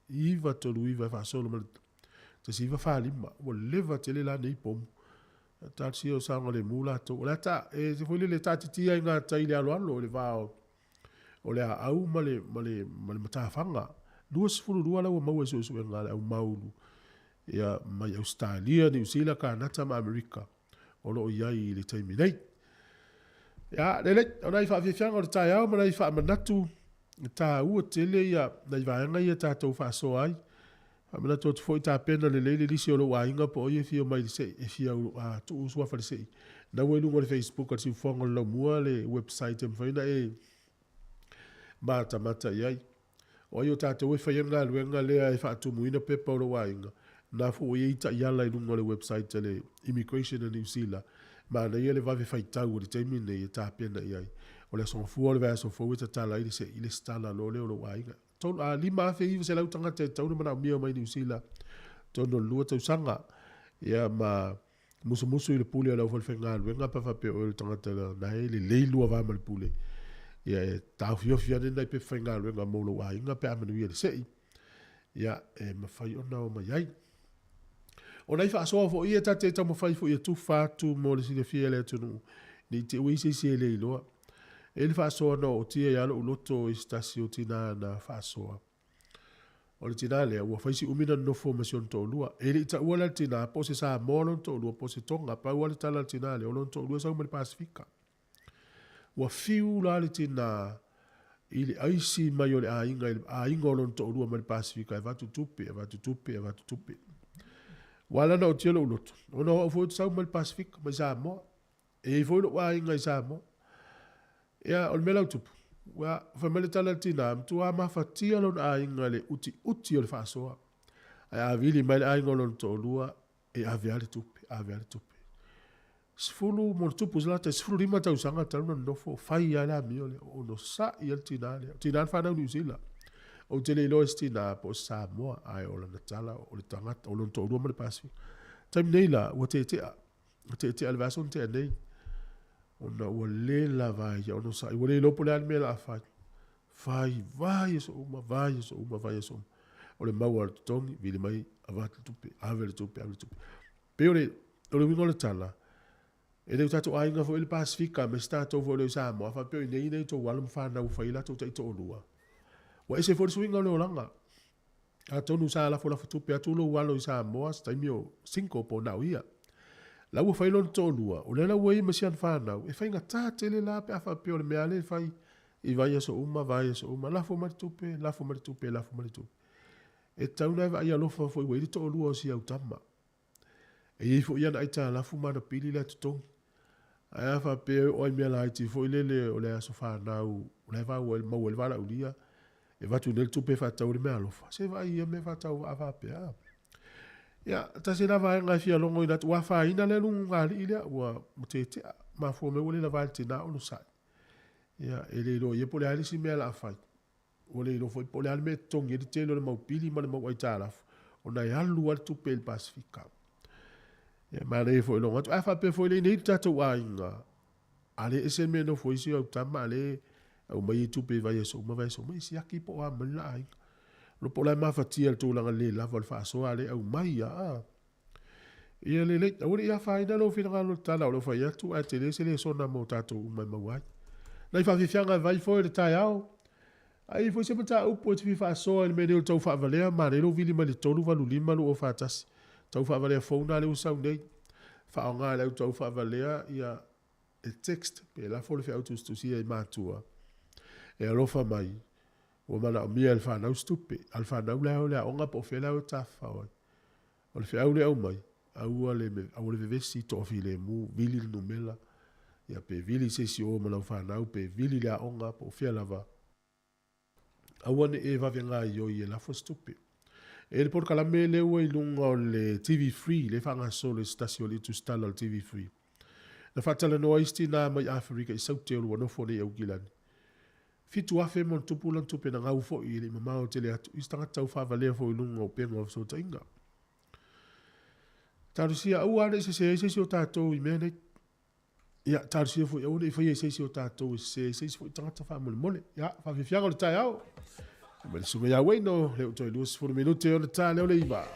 1939 e faasolo mai le 1945, ua leva tele la nei pomu. Talosia o saogalemu latou. O le a ta, e se foi lele taatitia i gatai i le aloalo i le va o le aau ma le, ma le, ma le matafaga. 22 la ua maua i suesuega a le au maulu ia mai Ausetalia, Niu Sila, Kanata ma Amerika o lo o i ai i le taimi nei. Ia, lelei, o nai faafiafiaga o le taeao ma nai faamanatu taua tele ia nai vaega ia tatou faasoa ai. Faamanatu atu foi tapena lelei le lisi o lou aiga po o ai e fia omai i le se'i, e fia tuu suafa i le se'i. Na ua i luga o le Facebook a le Siufofoga o le Laumua le website e mafai ona e matamata i ai. O ai o tatou e faia le galuega lea e faatumuina pepa o lou aiga, na foi ua i ai taiala i luga o le website a le Immigration a Niu Sila, manaia le vave faitau o le taimi lenei e tapena i ai. O le aso Gafua o le vaiaso fou e tatala ai le se'i lesitala loa lea o lou aiga. 5,900 tagata e tatau ona manaomia mai Niu Sila totonu o le lua tausaga. Ia ma musumusu i le pule o le aufalefaigaluega pe faapea oe o le tagata na e lelei lua va ma le pule. Ia e taofiofi ane nai pepa faigaluega mo lou aiga pe a manuia le se'i. Ia e mafai ona o mai ai. O nai faasoa foi ia ta te taumafai foi e tufa atu mo le silafia e le atunuu, ne i te i ua i ai se isi e le iloa. E i ai le faasoa na ootia ia lou loto i se tasi o tina na faasoa. O le tina lea, ua fai si umi na nonofo ma si ona toalua. E le i taua la le tina, po o se Samoa lona toalua, po o se Tonga. Pau lava le tala a le tina lea, o lona toalua e sau mai le Pasefika. Ua fiu la le tina i le aisi mai o le aiga i le aiga o lona toalua mai le Pasefika e avatu tupe, e avatu tupe, e avatu tupe. Ua ala ona ootia lou loto, ona o au foi ou te sau mai le Pasefika, mai Samoa. E i ai foi lou aiga i Samoa. Ia, o le mea la ua tupu, ua fai mai le tala a le tina, matua mafatia lona aiga i le utiuti o le faasoa. Ae a vili mai le aiga o lona toalua, e ave lava le tupe, ave lava le tupe. Sefulu ma ona tupu se lata i 15 tausaga talu ona nonofo, fai lava le amio lea, o onosai lava le tina lea. O tina na fanau i Niu Sila. Ou te le iloa i se tina po o se Samoa, ae o lana tala, o le tagata, o lona toalua ma le Pasefika. Taimi nei la, ua tetea. Ua tetea le vaiaso na tea nei, ona ua le lava ai ia onosai. Ua le iloa po o le a le mea o le a fai. Fai vaiaso uma, vaiaso uma, vaiaso uma. O le maua o le totogi, vili mai, avatu le tupe, ave le tupe, ave le tupe. Pei o le, o le uiga o le tala, e le o tatou aiga foi i le Pasefika aemaise tatou foi o lea i Samoa, a faapea o i inei nei outou alo ma fanau ua fai ai latou taitoalua, ua ese foi le suiga o le olaga. Atonu sa lafolafo tupe atu lou alo i Samoa se taimi o single po o na o ia. La ua fai lona toalua, o lea la ua i ai ma si ana fanau, e faigata tele la pe a faapea o le mea lava lea e fai i vaiaso uma, vaiaso uma, lafo mai le tupe, lafo mai le tupe, lafo mai le tupe. E tatau ona e vaai alofa foi ua i ai le toalua o si au tama. E i ai foi ana aitalafu ma ana pili la e totogi. Ae a faapea e oo lava i mea laiti foi lele o le aso fanau o la e maua ai le valaaulia, e avatu nei le tupe e faatau ai le meaalofa, se vaai i ia mea faatauvaa faapea. Ia, tasi lena vaega e fia logoina atu, ua afaina lea lugugalii lea, ua tetea, mafua mai ua le lava e le tina onosai. Ia, e le iloa i ai po o le a le isi mea o le a fai. Ua le iloa foi po o le a le mea e totogi ai le tele o le mau pili ma le mau aitalafu, ona e alu lava le tupe i le Pasefika. Ia, e manaia foi le logo atu. Ae faapea foi le i nei le tatou aiga, a le ese le mea e nofo ai si au tama, a le aumai ai tupe i vaiaso uma vaiaso uma, ia siaki po o a mai le la aiga. Lo po o la e mafatia i le tulaga le lava o le faasoa, a le aumai lava. Ia lelei, aua ne i afaina lou finagalo i le tala o lo o fai atu, ae tele se lesona mo tatou uma e maua ai. Nai faafiafiaga e vai foi le taeao. A i ai foi se mataupu e te fia faasoa i le mea nei o le tau faavalea, manaia lou vili mai le 385 241. Tau faavalea fou na lea ua sau nei. Faaaoga e le au tau faavalea ia e text pe lafo le feau tusitusia i matua e alofa mai ua manaomia e le fanau se tupe. A o le fanau la e o i le aoga po o fea la e o e tafafao ai. O le feau lea e aumai, aua le, aua le vevesi, toafilemu, vili le numera, ia pe vili i se isi o o ma lau fanau, pe vili i le aoga, po o fea lava. Aua ne i e vave gaoioi e lafo se tupe. E i ai le polokalame lea ua i luga o le TV Free, lea e faagasolo i se tasi o alii tusitala o le TV Free. Na faatalanoa ai isi tinā mai Aferika i Saute o lo o ua nofo nei i Aukilani. 7,000 ma ona tupu lana tupe na gau foi e le i mamao tele atu i se tagata taufaavalea foi i luga o upega o fesootaiga. Talosia aua ne i sese ai se isi o tatou i mea nei. Ia, talosia foi aua ne i faia i se isi o tatou e sese ai se isi foi tagata faamolemole. Ia, faafiafiaga o le taeao. Mai le susuga ia Wayno, lea ua toe 20 minute ona ta lea o le iva.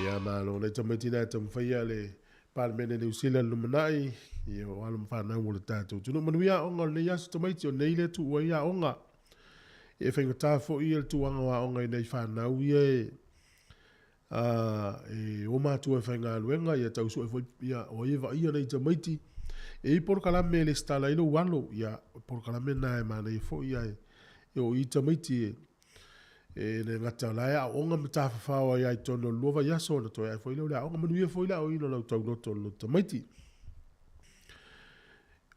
Ia, malo nai tamaiti na e taumafai a le Palemene Niu Sila i le lumanai, ia o alo ma fanau o le tatou atunuu. Manuia aoga o lenei aso tamaiti, o nei lea tuu ai aoga. E faigata foi le tulaga o aoga i nai fanau ia e e o matua e faigaluega, ia tau sue foi ia, o ai e vaaia nai tamaiti. E i ai polokalame e resitala ai lou alo, ia o polokalame na e manaia foi ae e o i tamaiti e E le gata o la e aooga ma tafafao ai lava i totonu o le 2 vaiaso ona toe ae foi lea o le aoga. Manuia foi le aoaoina o lau tauloto o le loto tamaiti.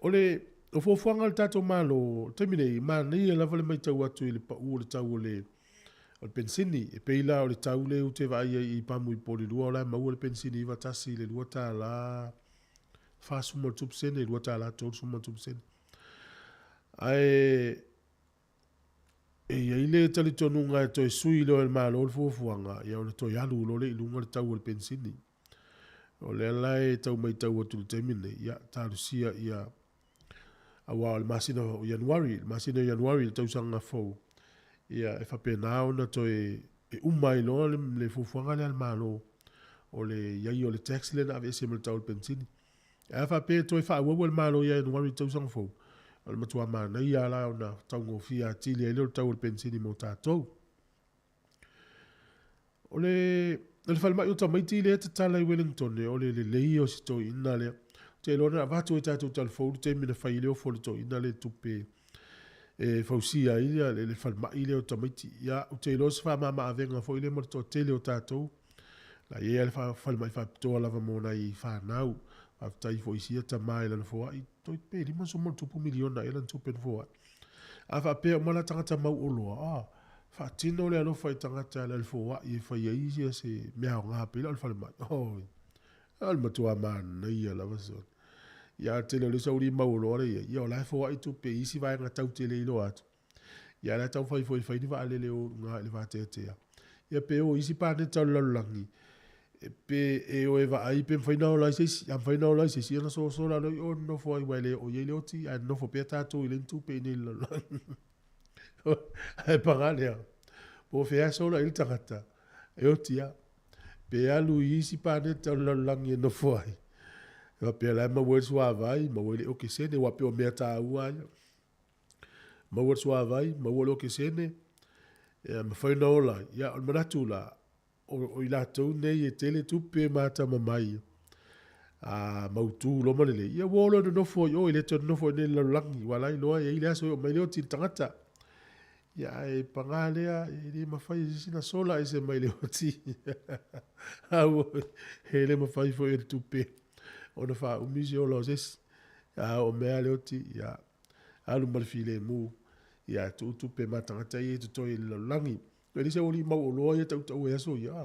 O le o fuafuaga a le tatou Malo, o le taimi nei, manaia lava le matau atu i le pau o le tau o le o le penisini. E pei la o le tau lea ou te vaai ai i pamu i Polilua o la e maua le penisini 91 i le $2 47 sene, $2 37 sene. Ae E i ai le talitonuga e toe sui loa e le Malo le fuafuaga, ia ona toe alu loa lea i luga le tau o le penisini. O lea la e tau matau atu i le taimi lenei, ia talosia ia, aua o le masina o Ianuari, le masina o Ianuari i le tausaga fou, ia e faapena ona toe e uma ai loa le, le fuafuaga lea a le Malo o le i ai o le tax lea na aveese ma le tau o le penisini. Ae a faapea e toe faaauau e le Malo ia Ianuari i le tausaga fou, o le matua manaia lava la ona taugofie atili ai lea o le tau o le penisini mo tatou. O le, o le falemai o tamaiti lea e tatala i Wellington, o le lelei ia o si toeaina lea. Ou te iloa na avatu e tatou talafou le taimi na fai ai le ofo a le toeaina lea i tupe e fausia ai le falemai lea o tamaiti. Ia, ou te iloa o se faamama-avega foi lea mo le toatele o tatou. La e i ai lava le falemai faapitoa lava mo nai fanau. Faafetai foi i sia tama i lana foai, toeitiiti pe $50 miliona ea lana tupe na foai. A faapea uma la tagata mauoloa, a, faatino le alofa i tagata e ala i le foai e fai ai ia se mea aoga pei la o le falemai. Oi, o le matua manaia lava sole. Ia, a o le tele o le sauli mauoloa lea e i ai, ia o la e foai tupe i isi vaega tau te le iloa atu. Ia a o la e taumafai foi e fai ni vaalele o luga i le vateatea. Ia pe o i isi paneta o le lalolagi, pe e o e vaai pe mafai ona ola ai se isi. A mafai ona ola ai se isi, ia ona soso la lea i o nonofo ai aua e le oo i ai le oti, ae nonofo pea tatou i le tupe i inei i le lalolagi. Ae paga lea, po o fea e sola i ai le tagata, e oti lava. Pe alu i isi paneta o le lalolagi e nofo ai, e faapea o la e maua ai le suavai, maua ai le okesene, aua pei o mea taua lava ia. Maua le suavai, maua le okesene, ia mafai ona ola ai. Ia, o le manatu la, o i latou nei e tele tupe ma atamamai, a mautu loa ma lelei, ia ua o loa e nonofo i o, e le toe nonofo i inei i le lalolagi, aua o la e iloa e i ai le aso e oo mai ai le oti i le tagata. Ia, ae paga lea, e le mafai e se isi ona sola ese mai le oti. Auoi, e le mafai foi e le tupe ona faaumi se ola o se isi. A oo mai lava le oti, ia, alu ma le filemu, ia tuu tupe ma tagata ia e totoe i le lalolagi. E leai se aualii mauoloa ia tautaua i aso ia.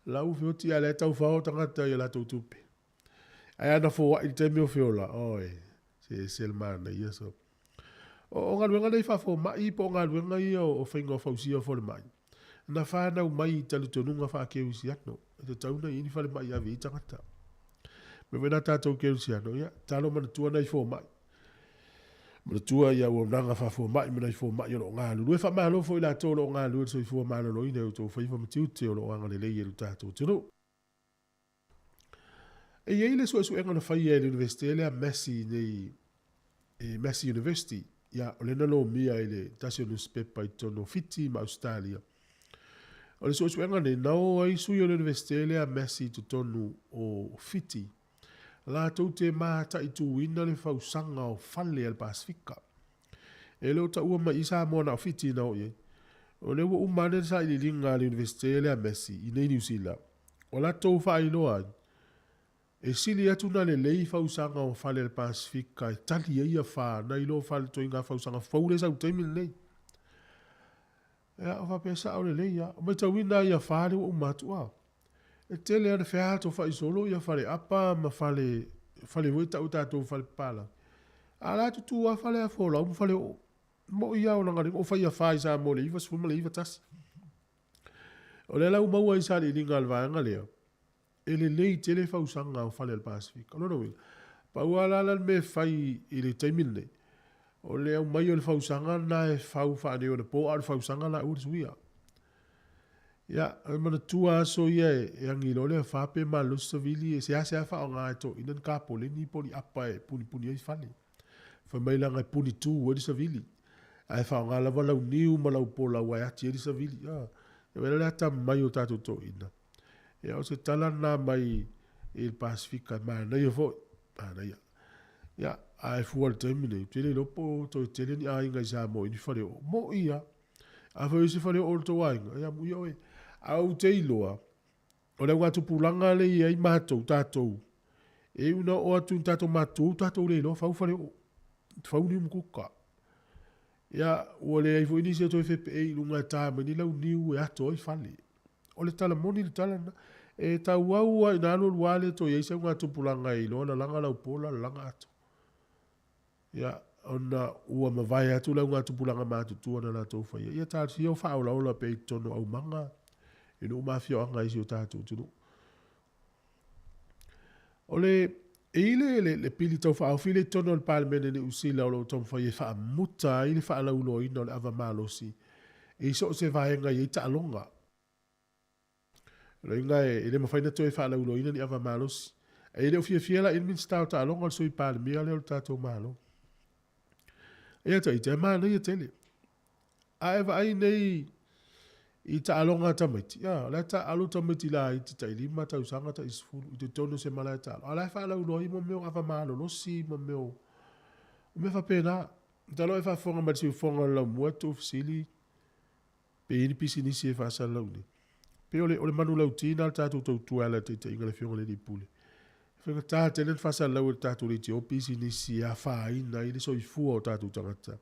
La ua feoti a o la e taufao tagata i a latou tupe. Ae ana foai i le taimi o feola, oi, se ese le manaia so. O galuega nei faafomai po o galuega ia o faiga o fausia o falemai, na fanau mai i talitonuga faakerisiano, e tatau ona i ai ni falemai e ave i ai tagata. Mea foi na tatou kerisiano, ia, talo manatua nai fomai. Manatua ia auaunaga faafomai ma nai fomai o lo o galulue. Faamalo foi i latou o lo o galulue i le soifua maloloina i outou faiva ma tiute o lo o agalelei ai lo tatou atunuu. E i ai le suesuega na faia e le Iunivesite lea Massey nei, e Massey University, ia, o lea na lomia i le tasi o nusipepa i totonu o Fiti ma Ausetalia. O le suesuega nei, na o ai sui o le Iunivesite lea Massey i totonu o Fiti, latou te mataituina le fausaga o fale a le Pasefika. E le o taua mai i Samoa na o Fiti na o i ai. O lea ua uma ane le sailiiliga a le Iunivesite lea Massey i nei Niu Sila, ua latou faailoa ai, e sili atu ona lelei fausaga o fale a le Pasefika e tali ai afa nai lo fale ituaiga fausaga fou lea e sau i le taimi lenei. Ia, o faapea sao lelei lava. O matauina ai afa lea ua uma atu, a. E tele lava ina featofai solo ia faleapa ma fale, fale foi e tau e tatou o fale papalagi. A o la e tutu lava fale a folau ma fale oo. Mo'i lava ona galuega o fai afa i Samoa i le 90 ma le 91. O lea la ua maua ai sailiiliga a le vaega lea, e lelei tele fausaga o fale a le Pasefika. O lona uiga, pau lava la le mea e fai i le taimi lenei, o le aumai o le fausaga lena e fau faaneionapo, a o le fausaga la aua le suia. Ia, e manatua aso ia e agi loa le afa pe malosi savili e seasea faaaoga e toeaiina ni kapoleni po o ni apa e punipuni ai fale. Fai mai leaga e punitu ai le savili, ae faaaoga lava lau niu ma lau pola ua e ati ai le savili. A, e vaai la le atamamai o tatou toeaiina. Ia, o se tala lena mai i le Pasefika, e manaia foi, manaia. Ia, ae fua i le taimi nei, ou te le iloa po o toe tele ni aiga i Samoa i ni faleoo. Mo'i lava. Afai o se faleoo o le tou aiga, ia amuia oe. Ae ou te iloa, o le augatupulaga lea e i ai matou, tatou, e iu ina oo atu i ni tatou matutua ua tatou le iloa fau faleoo, fau niu ma kuka. Ia, ua leai foi nisi e toe fepeei i luga e ta mai ni launiu e ato ai fale. O le tala moni le tala lena. E tauau lava ina alualu lava le toe i ai se augatupulaga e iloa lalaga laupola, lalaga ato. Ia, ona ua mavae atu le augatupulaga matutua na latou faia, ia talosia o faaolaola pea i totonu o aumaga i nuu ma afioaga i si o tatou atunuu. O le, e i ai le, le pili tau faaofi lea i totonu o le Palemene Niu Sila o lo o taumafai e faamuta ai le faalauiloaina o le ava malosi i so o se vaega e i ai taaloga. O lona uiga e le mafai ona toe faalauiloaina ni ava malosi. E le o fiafia la i le Minisita o Taaloga, o le Sui Palemia lea o le tatou Malo. Ia ta ita, e manaia tele. A e vaai nei i taaloga a tamaiti, ia, o la e taaalo tamaiti laiti tai 5 tausaga, tai 10 i totonu o se malae taalo, a o la e faalauiloa ai mo mea o ava malolosi ma mea o mea faapena. Masalo e faafofoga mai i le siufofoga o le laumua e tuufesili Pe i ai ni pisinisi e faasalalau nei. Pei o le, o le manulauti lena a le tatou tautua e ala i le taitaiga a le Afioga i le Alii Pule. E faigata tele ona faasalalau e le tatou leitio pisinisi e afaina ai le soifua o tatou tagata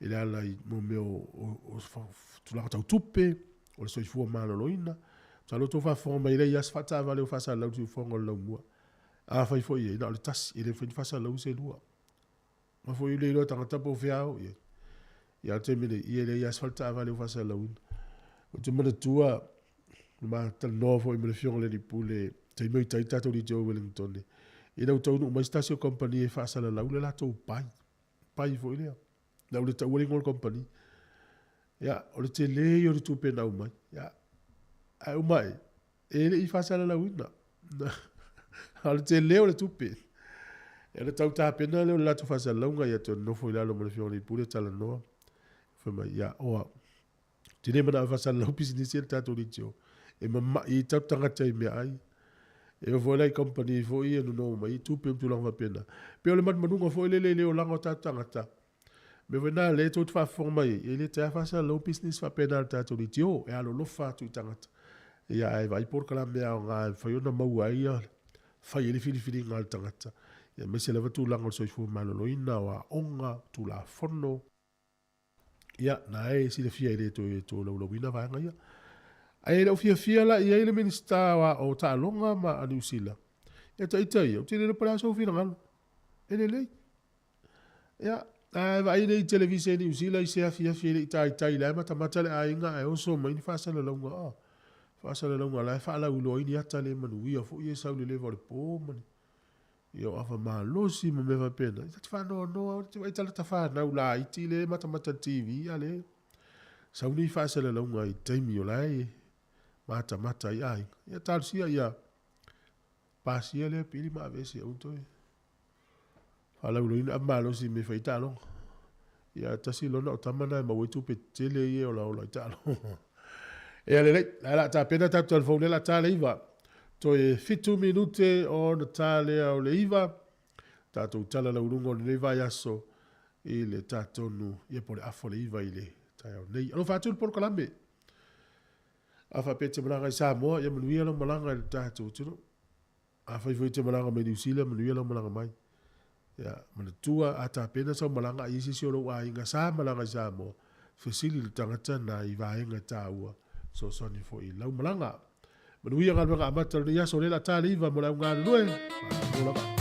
i le ala i mo mea o, o, o tulaga tau tupe, o le soifua maloloina. Masalo tou faafofoga mai e leai lava se faataavale o faasalalau i le siufofoga o le laumua. Afai foi e i ai, na o le tasi, e le mafai ona faasalalau se lua. Ma foi le iloa tagata po o fea o i ai. Ia, o le taimi nei, ia e leai lava se fale taavale o faasalalauina. Ou te manatua, na ma talanoa foi ma le Afioga i le Alii Pule, taimi o i tai le tatou leitio i Wellington, ina ua taunuu mai se tasi o kamupani e faasalalau le latou pai, pai foi lea. Na ou le taua le igoa o le kamupani. Ia, o le tele ia o le tupe na aumai. Ia, ae uma ae, E le i faasalalauina. A o le tele o le tupe. Ia ona tau tapena lea o le latou faasalalauga, ia toe nonofo i lalo ma le Afioga i le Pule talanoa. Fai mai, ia, oa, ou te le manao e faasalalau pisinisi a le tatou leitio. E mamai ai tatou tagata i meaai. E oo foi la i kamupani foi ia e nono mai ai tupe ma tulaga faapena. Pei o le manumanuga foi lele i le olaga o tatou tagata. Mea foi na lea tou te faafofoga mai ai, e le toe faasalalau pisinisi faapena a le tatou leitio, e alolofa atu i tagata. Ia ae vaai polokalame aoga e mafai ona maua ai ia fai ai le filifiliga a le tagata, ia aemaise lava tulaga o le soifua maloloina, o aoga, tulafono. Ia, na e silafia e le toe tolaulauina vaega ia. Ae le o fiafia la i ai le Minisita o Taaloga ma a Niu Sila. Ia ta ita ia, ou te le iloa po o le a sou finagalo. E lelei. Ia, a vaai nei i televise i Niu Sila i se afiafi e le i taitai la e matamata le aiga ae oso mai ni faasalalauga, oh, faasalalauga la e faalauiloa ai ni ata le manuia foi ia e sau i le leva o le po ma ni, ia o ava malosi ma mea faapena. Ia ta te faanoanoa, ou te vaai i tagata fanau laiti lea e matamata i le TV a o lea e sau nei faasalalauga i taimi o la e matamata ai aiga. Ia talosia ia pasia lea pili ma aveese aua ne toe faalauiloina ave malosi i mea e fai ai taaloga. Ia tasi lona o tama na e maua ai tupe tetele ia e olaola ai taaloga. Ia lelei, la o le a tapena tatou telefoni lea o le a ta le 9. Toe 7 minute ona ta lea o le 9. Tatou tala lauiluga o lenei vaiaso i le ta tonu ia po o le afa o le 9 i le taeao nei. Alofa atu le polokalame. A faapea e te malaga i Samoa, ia manuia lau malaga i le tatou atunuu. Afai foi e te malaga mai Niu Sila, manuia lau malaga mai. Ia, manatua, a tapena sau malaga a i ai se isi o lou aiga sa malaga i Samoa, fesili i le tagata na i vaega e taua, fesoasoani foi i lau malaga. Manuia galuega amata o lenei aso, o lea o le a ta le iva mo le au galulue. Malo lava.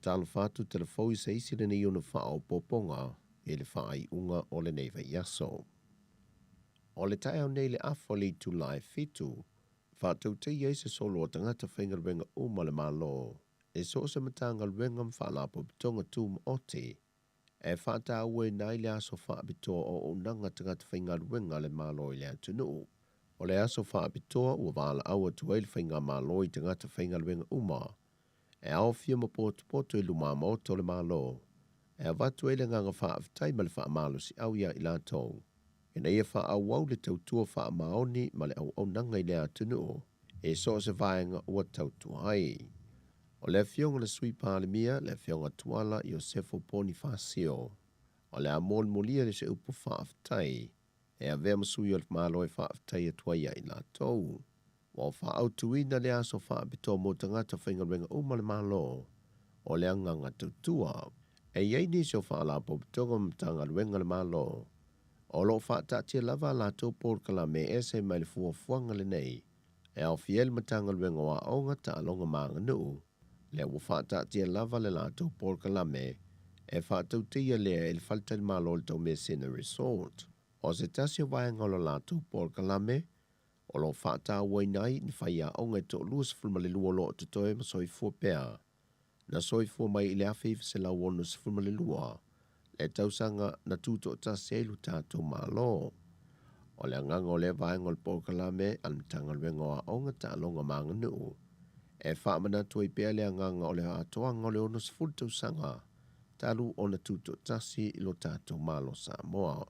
8 4 telefou i se isi lenei ona faaopoopoga i le faaiuga o lenei vaiaso. O le taeao nei le afa o le itula e 7, faatautaia ai se solo a tagata faigaluega uma a le Malo e so o se Matagaluega ma Faalapotopotoga Tumaoti e faatauaina ai le aso faapitoa o auaunaga a tagata faigaluega a le Malo i le atunuu. O le aso faapitoa ua valaau atu ai le Faigamalo i tagata faigaluega uma e aofia ma potopoto i lumamaota o le Malo e avatu ai le agaga faafetai ma le faamalosiau iā i latou ina ia faaauau le tautua faamaoni ma le auaunaga i le atunuu i so o se vaega ua tautua ai. O le Afioga i le Sui Palemia, le Afioga Tuala Iosefo Ponifasio, o le a molimoli le se upu faafetai e avea ma sui o le Malo e faafetai atu ai ia i latou. Ua faaautuina le aso faapitoa mo tagata faigaluega uma a le Malo o le agaga tautua. E i ai nisi o Faalapotopotoga ma Matagaluega a le Malo o lo o faataatia lava a latou polokalame e ese mai le fuafuaga lenei e aofia ai le Matagaluega o Aoga, Taaloga ma Aganuu, lea ua faataatia lava le latou polokalame e faatautaia lea i le faletalimalo o le Taumeasina Resort. O se tasi o vaega o le latou polokalame o lo o faatauaina ai ni faiaoga e 22 o lo o totoe ma soifua pea na soifua mai i le 1962, le tausaga na tutoatasi ai lo tatou Malo. O le agaga o lea vaega o le polokalame a le Matagaluega o Aoga, Taaloga ma Aganuu e faamanatu ai pea le agaga o le atoaga o le 60 tausaga talu ona tutoatasi i lo tatou Malo Samoa.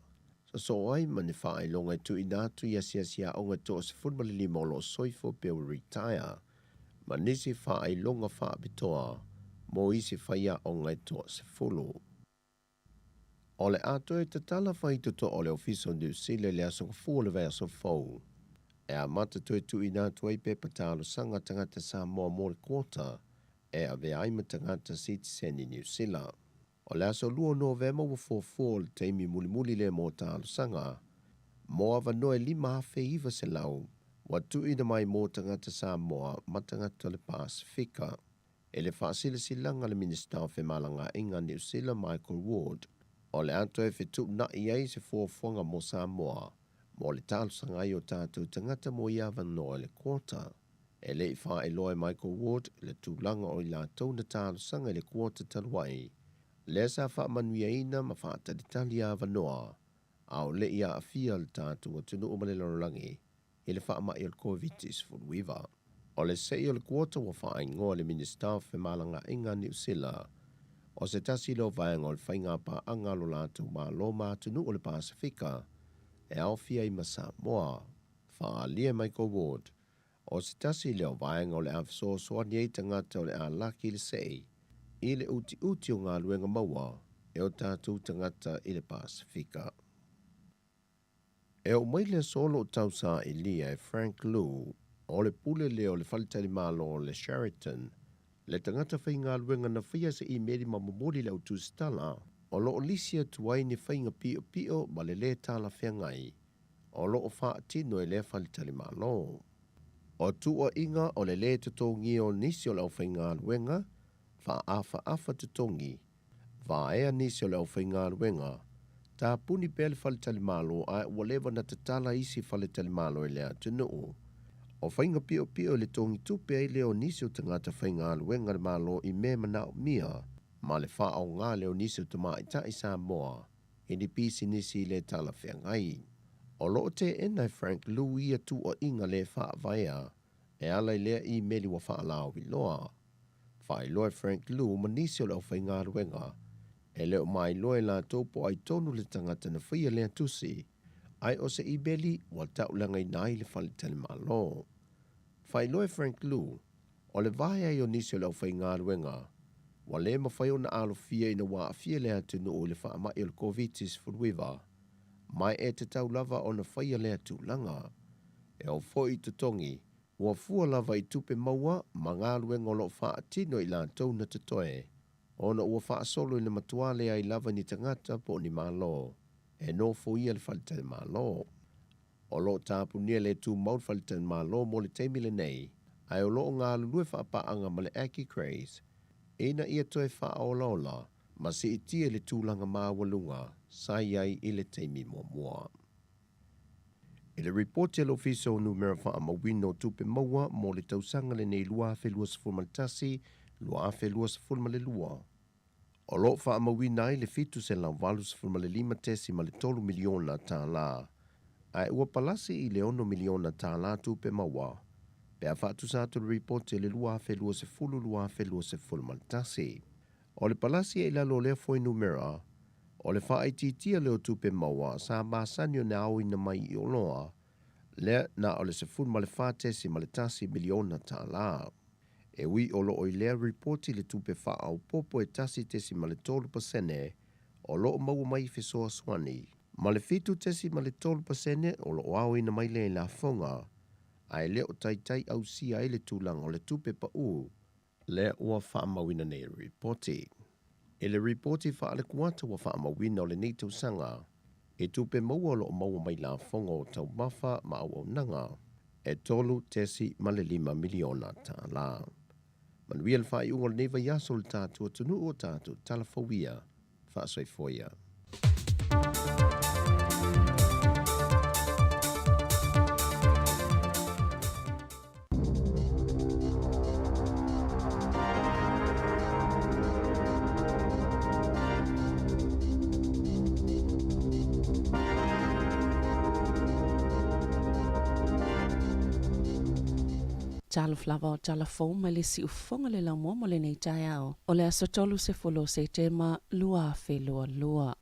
Sosoo ai ma ni faailoga e tuuina atu i asiasi aoga e 15 o lo o soifua pea ua retire, ma nisi faailoga faapitoa mo isi faiaoga e 10. O le a toe tatala faitotoa o le Ofisa o Niu Sila i le aso Gafua o le vaiaso fou e amata toe tuuina atu ai pepa talosaga a tagata Samoa mo le quota e avea ai ma tagata sitiseni Niu Sila. O le aso 2 o Novema ua fuafua o le taimi mulimuli lea mo talosaga mo avanoa e 5,900 ua tuuina mai mo tagata Samoa ma tagata o le Pasefika. I le faasilasilaga a le Minisita o Femalagaaiga a Niu Sila Michael Ward, o le a toe fetuunai ai se fuafuaga mo Samoa mo le talosaga ai o tatou tagata mo ia avanoa i le quota. E le i faailoa e Michael Ward le tulaga o i latou na talosaga i le quota talu ai, lea sa faamanuiaina ma faatalitali avanoa a o le i aafia le tatou atunuu ma le lalolagi i le faamai o le Koviti-19. O le se'i o le quota ua faaigoa e le Minisita o Femalagaaiga a Niu Sila o se tasi lea o vaega o le faigapaaga a lo latou Malo ma atunuu o le Pasefika e aofia ai ma Samoa. Faaalia e Michael Ward o se tasi lea o vaega o le a fesoasoani ai tagata o le a laki le se'i i le utiuti o galuega maua e o tatou tagata i le Pasefika. E oo mai le aso o lo o tausailia e Frank Lu, o le pule lea o le faletalimalo o le Sheraton, le tagata faigaluega na faia se imeli ma momoli le au tusitala o lo o lisi atu ai ni faiga piopio ma le lē talafeagai o lo o faatino e lea faletalimalo. O tuuaiga o le lē totogia o nisi o le aufaigaluega, faaafaafa totogi, vaea nisi o le aufaigaluega, tapuni pea le faletalimalo ae ua leva ona tatala isi faletalimalo i le atunuu. O faiga piopio i le togitupe ai lea o nisi o tagata faigaluega a le Malo i mea e manaomia ma le faaaoga lea o nisi o tamaitai Samoa i ni pisinisi le talafeagai. O lo o teena e Frank Lu ia tuuaiga le faavaea e ala i lea imeli ua faalauiloa. Faailoa e Frank Lu ma nisi o le aufaigaluega e le o mailoa e latou po o ai tonu le tagata na faia lea tusi, ae o se imeli ua taulagaina ai le faletalimalo. Faailoa e Frank Lu, o le vae ai o nisi o le aufaigaluega ua le mafai ona alofia ina ua aafia le atunuu i le faamai o le Koviti-19, ma e tatau lava ona faia lea tulaga. E oo foi i totogi, ua fua lava i tupe maua ma galuega o lo o faatino i latou na totoe, ona ua faasolo ina matua leai lava ni tagata po o ni Malo e nofoia le faletalimalo. O lo o tapunia le tumau le faletalimalo mo le taimi lenei, ae o lo o galulue faapaaga ma le Aki Craze. ina ia toe faaolaola ma siitia i le tulaga maualuga sa i ai i le taimi muamua. I le Ripoti a le Ofisa o Numera Faamauina o Tupe Maua mo le tausaga lenei 2021, 2022, o lo o faamauina ai le $785.3 miliona tālā, ae ua palasi i le $6 miliona tālā tupe maua pe a faatusa atu le Ripoti a le 2020, 2021. O le palasi i lalo o lea fuainumera, o le faaitiitia lea o tupe maua sa masani ona aoina mai i oloa, lea na o le $14.1 miliona tālā. E ui o loo i lea ripoti le tupe faaopoopo e 1.3% o loo maua mai i fesoasoani, ma le 7.3% o loo aoina mai lea i lafoga, ae le o taitai ausia ai le tulaga o le tupe pau lea ua faamauina nei i le ripoti. I le ripoti faale-kuata ua faamauina o lenei tausaga, i tupe maua o lo o maua mai lafoga o taumafa ma auaunaga, e $3.5 miliona tālā. Manuia le faaiuga o lenei vaiaso le tatou atunuu o tatou talafouia. Faasoifua ia.
Talofa lava o tala fou mai le siufofoga le laumua mo lenei taeao o le aso 30 o Setema 2022.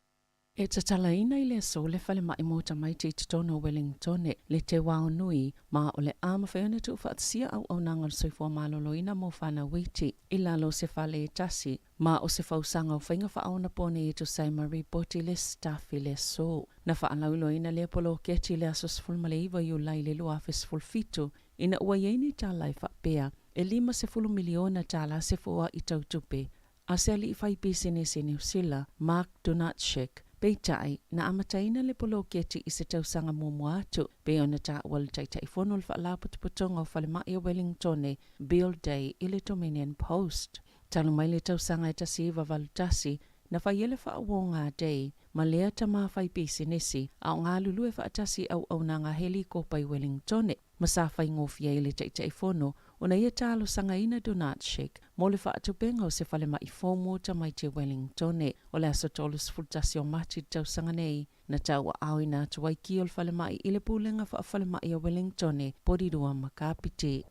E tatalaina i le aso le falemai mo tamaiti i totonu o Wellingtone, le Te Waonui, ma o le a mafai ona tuufaatasia auaunaga o le soifua maloloina mo fanau iti i lalo o se fale e tasi, ma o se fausaga o faiga faaonaponei e tusa ai ma ripoti le Stuff i le aso. Na faalauiloaina lea poloketi i le aso 19 Iulai i le 2017 ina ua i ai ni tala e faapea e $50 miliona tālā se foai tau tupe a se alii faipisinisi i Niu Sila, Mark Donatschek. Peitai, na amataina le poloketi i se tausaga muamua atu, pei ona taua e le Taitaifono o le Faalapotopotoga o Falemai o Wellingtone, Bill Day i le Dominion Post. Talu mai le tausaga e 1981, na fai ai le faauoga a Day ma lea tama faipisinisi a o galulue faatasi i auaunaga helikopa i Wellingtone. Ma sa faigofie ai le Taitaifono ona ia talosagaina Donatschek mo le faatupega o se falemai fou mo tamaiti Wellingtone. O le aso 31 o Mati i le tausaga nei, na tauaaoina atu ai ki o le falemai i le Pulega Faafalemai a Wellingtone, Porirua ma Kapiti.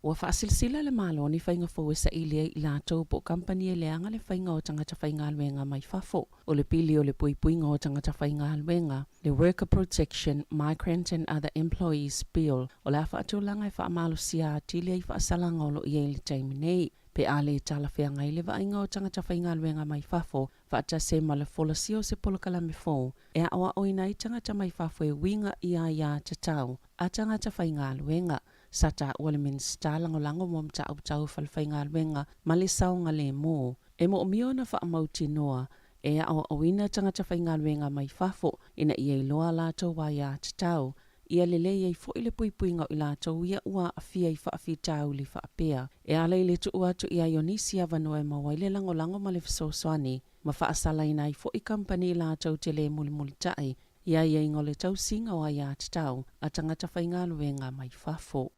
Ua faasilasila le Malo ni faiga fou e saili ai i latou po o kamupani e leaga le faiga o tagata faigaluega mai fafo. O le pili o le puipuiga o tagata faigaluega, le Worker Protection, Migrant and Other Employees Bill, o le a faatulaga e faamalosia atili ai faasalaga o lo o i ai i le taimi nei. Pe a le talafeagai le vaaiga o tagata faigaluega mai fafo, faatasi ai ma le folasia o se polokalame fou e aoaoina ai tagata mai fafo e uiga i aia tatau a tagata faigaluega. Sa taua le Minisita Lagolago mo Mataupu Tau Falefaigaluega ma le Saogalemu, e moomia ona faamautinoa e aoaoina tagata faigaluega mai fafo ina ia iloa a latou aia tatau, ia lelei ai foi le puipuiga o i latou ia ua aafia i faafitauli faapea. E ala i le tuu atu i ai o nisi avanoa e maua ai le lagolago ma le fesoasoani, ma faasalaina ai foi kamupani latou te le mulimulitai i aiaiga o le tausiga o aiatatau a tagata faigaluega mai fafo.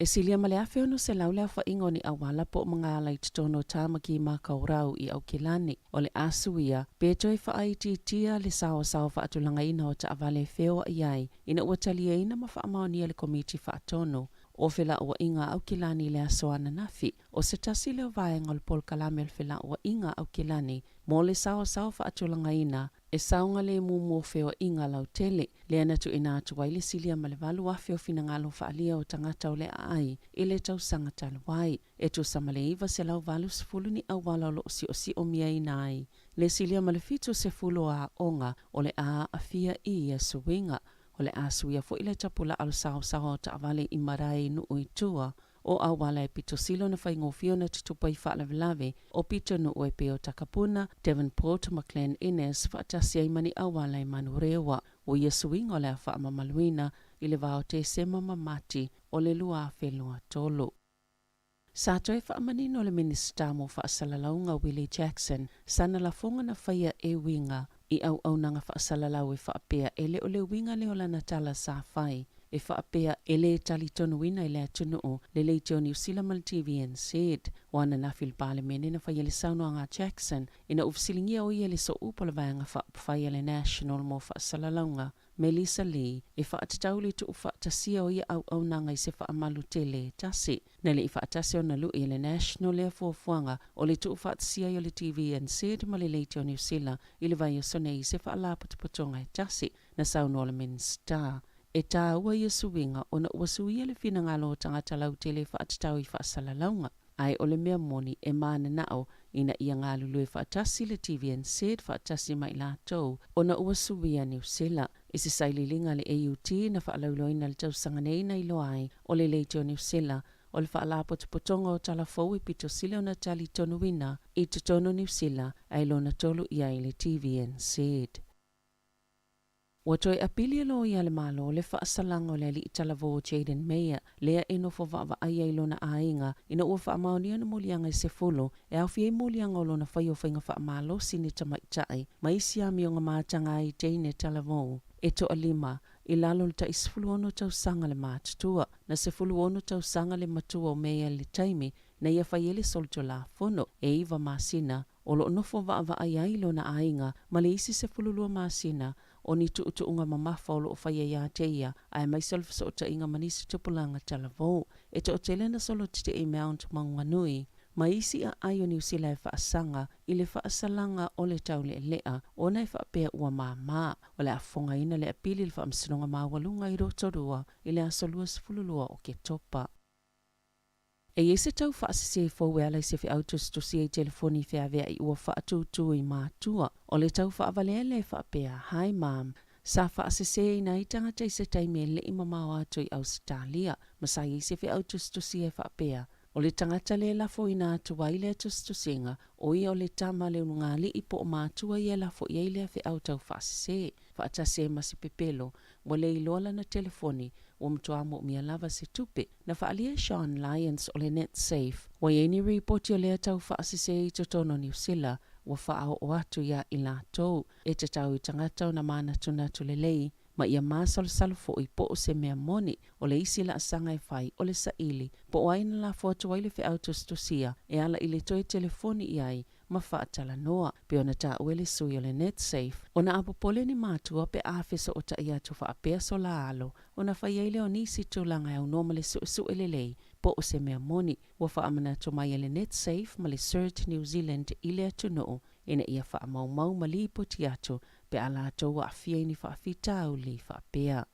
E silia ma le 1,600 le aofaiga o ni auala po o magaala i totonu o Tāmaki Makaurau i Aukilani. O le a suia, pe toe faaitiitia le saoasao faatulagaina o taavale e feoai ai ina ua taliaina ma faamaonia le Komiti Faatonu o Felauaiga a Aukilani i le aso ananafi. O se tasi lea o vaega o le polokalame o le Felauaiga a Aukilani mo le saoasao faatulagaina e saogalemu mo feoaiga lautele, lea na tuuina atu ai le silia ma le 8,000 o finagalo faaalia o tagata o le aai i le tausaga talu ai. E tusa ma le 980 ni auala o lo o siosiomia ai le silia ma le 70 o aoga o le a aafia i ia suiga. O le a suia foi le tapulaa o le saosaoa o taavale i marae i nuu i tua o auala e pito sili ona faigofie ona tutupu ai faalavelave o pitonuu e pei o Takapuna, Devonport ma Glen Innes faatasi ai ma ni auala e Manurewa. O ia suiga o le a faamamaluina i le va o Tesema ma Mati o le 2023. Sa toe faamanino le Minisita mo Faasalalauga Willie Jackson sana lafoga na faia e uiga i auaunaga faasalalau e faapea e le o le uiga lea o lana tala sa fai e faapea e lē talitonuina i le atunuu le Leitio Niu Sila ma le TVNZ. O ananafi i le Palemene na faia le saunoaga a Jackson ina ua fesiligia o ia e le Sooupu o le Vaega Faaupufai a le National mo Faasalalauga Melissa Lee e faatatau le tuufaatasia o ia auaunaga i se faamalu tele e tasi. Na le i faatasi ona lui e le National lea fuafuaga o le tuufaatasia ai o le TVNZ ma le Leitio Niu Sila i le vaiaso nei i se faalapotopotoga e tasi. Na saunoa le Minisita, E tāua ia suiga ona ua suia le finagalo o tagata lautele e faatatau i faasalalauga. Ae o le mea moni e mananao ina ia galulue faatasi le TVNZ faatasi ma i latou ona ua suia Niu Sila. I se sailiiliga a le AUT na faalauiloaina i le tausaga nei na iloa ai o le Leitio Niu Sila o le Faalapotopotoga o Tala Fou e pito sili ona talitonuina i totonu o Niu Sila ae lona tolu i ai le TVNZ. Ua toe apili e loia a le Malo le faasalaga o le alii talavou o Jayden Meyer, lea e nofo vaavaaia i lona aiga ina ua faamaonia ona moliaga e sefulu, e aofia ai moliaga o lona faia o faiga faamalosi ni tamaitai ma isi amioga mataga ai teine talavou e toalima i lalo o le tai 16 tausaga le matutua. Na 16 tausaga le matua o Meyer i le taimi na ia fai ai le solitulafono, e iva masina o lo o nofo vaavaai ai lona aiga ma le isi 12 masina o ni tuutuuga mamafa o lo o faia ia te ia, aemaise o le fesootaiga ma nisi tupulaga talavou. E toatele na solo tetee i Mount Maunganui ma isi aai o Niu Sila e faasaga i le faasalaga o le taulealea ona e faapea ua māmā. O le a fofogaina le apili i le Faamasinoga Maualuga i Rotorua i le aso 22 o Oketopa. E i ai se tau faasese fou e ala i se feau tusitusia i telefoni feaveai ua faatūtū i matua. O le tau faavalea lea e faapea, Hi Mom, sa faaseseina ai tagata i se taimi e le'i mamao atu i Ausetalia, ma sa i ai se feau tusitusia e faapea, O le tagata lea e lafoina atu ai lea tusitusiga, o ia o le tama a le ulugalii po o matua ia e lafo i ai lea feau tau faasese. Faatasi ai ma se pepelo, ua le iloa lana telefoni, ua matua moomia lava se tupe. Na faaalia e Sean Lyons o le Netsafe, ua i ai ni ripoti o lea tau faasese i totonu o Niu Sila, ua faaoo atu iā i latou. E tatau i tagata ona manatunatu lelei, ma ia masalosalo foi po o se mea moni. O le isi laasaga e fai, o le saili, po o ai na lafo atu ai le feau tusitusia e ala i le toe telefoni i ai ma faatalanoa. Pei ona taua e le sui o le Netsafe, ona a popole ni matua pe a fesootai atu faapea so la alo, ona fai ai lea o nisi tulaga e aunoa ma le suesue lelei po o se mea moni. Ua faamanatu mai e le Netsafe ma le CERT New Zealand i le atunuu ina ia faamaumau ma lipoti atu pe a latou aafia i ni faafitauli faapea.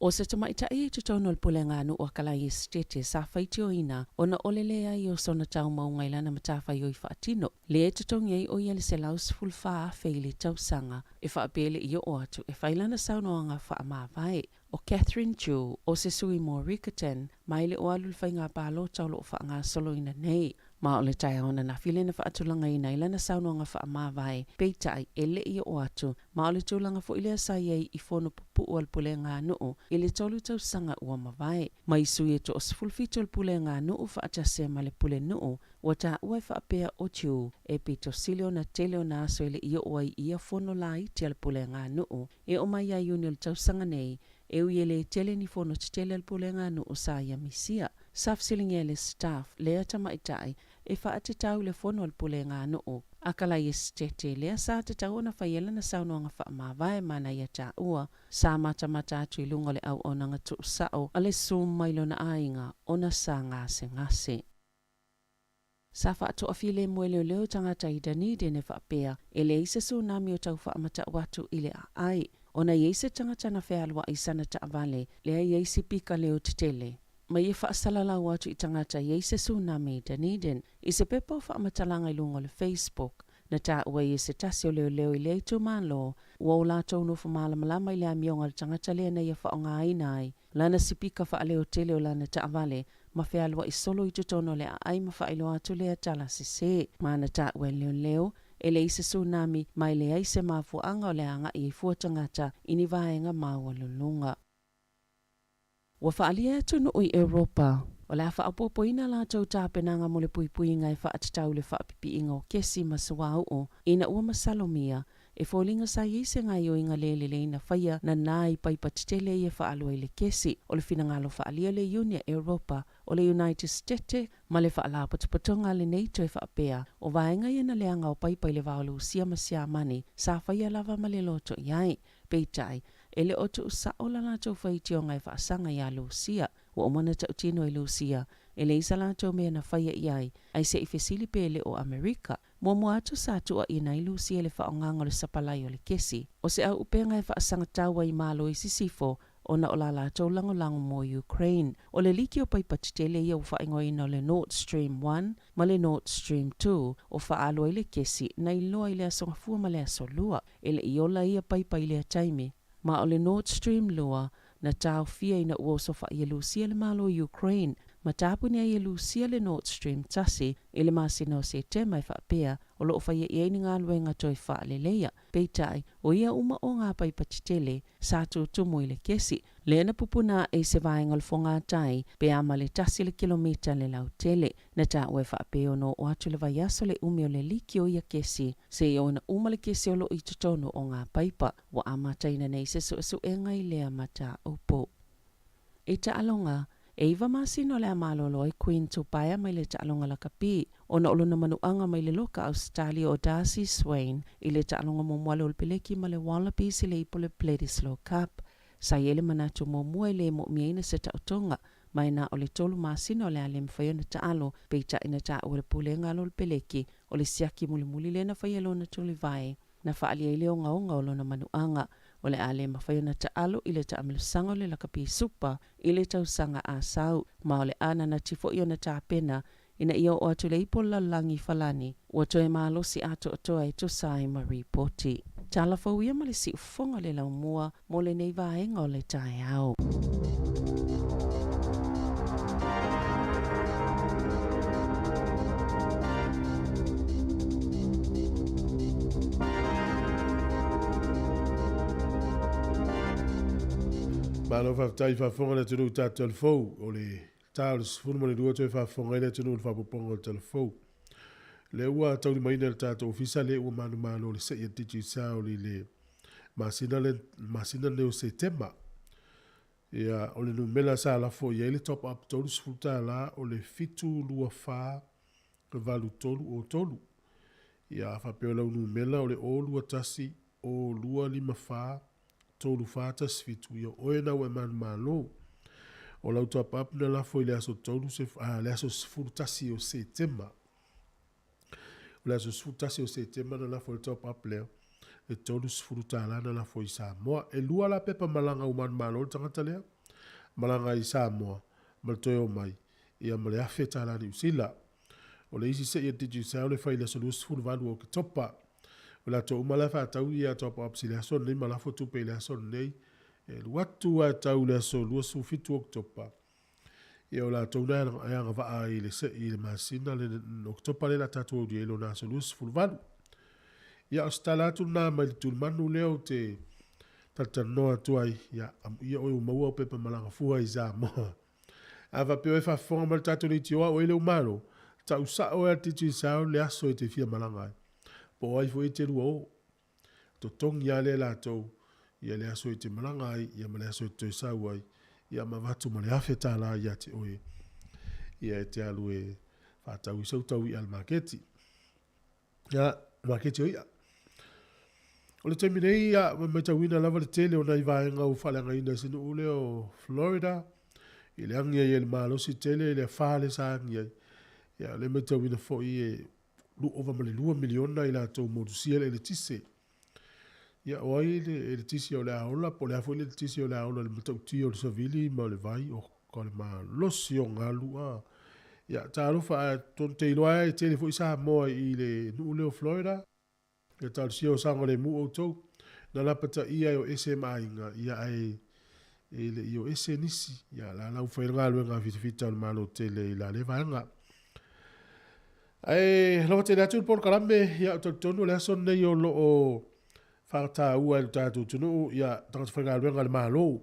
ʻO se tamaitai i totonu o le pulega a nuu a Kalai Esetete sa faitioina ona o le leai o sona taumauga i lana matafaioi faatino, lea e totogi ai ʻo ia le $114,000 i le tausaga, e faapea e le i oo atu e fai lana saunoaga faamavae. ʻO Catherine Chu, o se sui mo Riccarton, ma e le o alu i le faiga palota o lo o faagasoloina nei. Ma o le taeao ananafi lea na faatulagaina ai lana saunoaga faamavae, peitai, e le i oo atu, ma o le tulaga foi lea sa i ai i fono pupuu a le pulega a nuu i le tolu tausaga ua mavae. Mai sui e toa-17 o le pulega a nuu faatasi ai ma le pulenuu, ua taua e faapea ʻo Chu e pito sili ona tele ona aso e le i oo ai i ia fono laiti a le pulega a nuu e oo mai ia Iuni o le tausaga nei, e ui e le tele ni fono tetele a le pulega a nuu sa ia misia. Sa fesiligia e le staff lea tamaitai e faatatau i le fono a le pulega a nuu a Kalai Esetete lea sa tatau ona fai ai lana saunoaga faamavae ma na ia taua sa matamata atu i luga o le auaunaga tuusao a le Zoom mai lona aiga ona sa gasegase. Sa faatoafilemu e leoleo tagata i Dunedin e faapea e leai se tsunami o tau faamatau atu i le aai ona i ai se tagata na fealuai i sana taavale lea i ai sipika leo tetele ma ia faasalalau atu i tagata i ai se tsunami i Dunedin. I se pepa o faamatalaga i luga o le Facebook, na taua ai e se tasi o leoleo i lea itumalo ua o latou nofo malamalama i le amioga a le tagata lea na ia faaaogaina ai lana sipika faaleotele o lana taavale ma fealuai solo i totonu o le aai ma faailoa atu lea tala sese. Ma na taua e leoleo, e leai se tsunami ma e leai se mafuaaga o le agai ai fua tagata i ni vaega maualuluga. Ua faaalia e atunuu i Europa O le a faaopoopoina latou tapenaga mo le puipuiga e faatatau i le faapipiiga o kesi ma suauu ina ua masalomia e foliga sa i ai se gaoioiga le lelei na faia nana i paipa tetele ia e faalua i le kesi. O le finagalo faaalia o le Iuni a Europa, o le United Stete ma le Faalapotopotoga a le NATO e faapea, o vaega ia na leaga o paipa i le va o Lusia ma Siamani sa faia lava ma le loto i ai. Peitai, e le o tuusao la latou faitioga e faasaga iā Lusia. Ua uma ona tautino i Lusia, e leai sa latou mea na faia i ai, ae se i fesili pe le o Amerika. Muamua atu sa tuuaina ai Lusia i le faaaogaga o le sapalai o le kesi. O se auupega e faasagatau ai i Malo i Sisifo ona o la latou lagolago mo Ukraine. O le liki o paipa tetele ia ua faaigoaina o le Nord Stream 1 ma le Nord Stream 2 o faaalu ai le kesi na iloa i le Aso Gafua ma le Aso Lua. E le i ola ia paipa i lea taimi, ma o le Nord Stream 2 na taofia ina ua osofaia e Lusia le Malo o Ukraine ma tapuni ai e Lusia le Nord Stream 1 i le masina o Setema e faapea o lo o faia i ai ni galuega toe faaleleia. Peitai, o ia uma o ngā paipa tetele sa tutumu i le kesi, lea na pupuna aʻe i se vaega o le fogatai pe a ma le tasi le kilomita le lautele. Na taua e faapea ona oo atu le vaiaso le umi o le liki o ia kesi seia ona uma le kesi o lo o i totonu o ngā paipa. Ua amataina nei se suesuega i lea mataupu. I taaloga, e iva masina o le a malolo ai Queen Tupaea mai le taaloga lakapi ona o lona manuaga mai le loka Ausetalia o Darcy Swain i le taaloga muamua a le Olopeleki ma le Wallabies i le ipu o le Bledisloe Cup. Sa i ai le manatu muamua e le moomia se taotoga ma e na o le tolu masina o le a le mafai ona taalo, peitai na taua e le Pulega a le Olopeleki o le siaki mulimuli lea na faia e lona tulivae na faaali ai le ogaoga o lona manuaga o le a le mafai ona taalo i le taamilosaga o le lakapi supa i le tausaga a sau, ma o le a nanati foi ona tapena ina ia oo atu le ipu o le lalolagi i Falani ua toe malosi atoatoa e tusa ai ma ripoti. Tala fou ia ma le siufofoga o le laumua mo lenei vaega o le taeao.
Malo faafetai faafofoga le atunuu i tatou talafou o le ta o le 12 toe faafofoga ai le atunuu i le faaopoopoga o le talafou. Lea ua taulimaina e le tatou ofisa lea ua manumalo le sei a Digicel i le masina le masina lenei o Setema. Ia, o le numera sa lafo i ai le top up $30 o le 724 8303. Ia, a faapea o lau numera o le 021 0254 3417, ia o oe na ua e manumalo. O lau top up na lafo i le aso 3 le aso 11 o Setema. O le aso 11 o Setema na lafo i le top up lea, e $30 na lafo i Samoa. E lua la pepa malaga ua manumalo le tagata lea, malaga i Samoa ma le toe omai, ia ma le $1,000 Niu Sila. O le isi sei a Digicel e fai i le aso 28 o Oketopa. O latou uma la e faatau ia top ups i le aso lenei ma lafo tupe i le aso lenei, e alu atu lava e tau i le aso 27 o Oketopa. Ia o latou na e agavaa ai i le sei i le masina le Oketopa lea o le a tatou aulia ai lona aso 28. Ia o se tala atu lena mai le tulimanu lea ou te talatalanoa atu ai, ia amuia oe ua maua au pepa malaga fua i Samoa. A faapea oe e faafofoga mai le tatou leitioa oe le umalo, tau sao e a le Digicel le aso e te fia malaga ai. Po o ai foi e te lua o. Totogi lava lea e latou ia le aso e te malaga ai ia ma le aso e te toe sau ai, ia ma avatu ma le $1,000 ia te oe ia e te alu e faatau i sau tau i'a i le maketi. Ia, maketi o i'a. O le taimi nei, ia, ua matauina lava le tele o nai vaega ua faaleagaina i se nuu lea o Florida, i le agi ai e le malosi tele i le afa lea sa agi ai. Ia, o lea e matauina foi e ova ma le 2 miliona i latou motusia le eletise. Ia, o ai le eletise o le a ola, po o le a foi le eletise o le a ola i le matautia o le savili ma le vai, o ka le malosi o galu, a. Ia, talofa, ae tonu te iloa e tele foi Samoa i le nuu lea o Florida. Ia talosia o saogalemu outou. Na lapataia e o ese ma aiga, ia ae e le i o ese nisi. Ia la la ua fai le galuega a fitafita o le Malo tele i la lea vaega. Ae alofa tele atu le polokalame, ia ou talitonu o le aso lenei o lo o faataua e le tatou atunuu, ia tagata faigaluega a le Malo.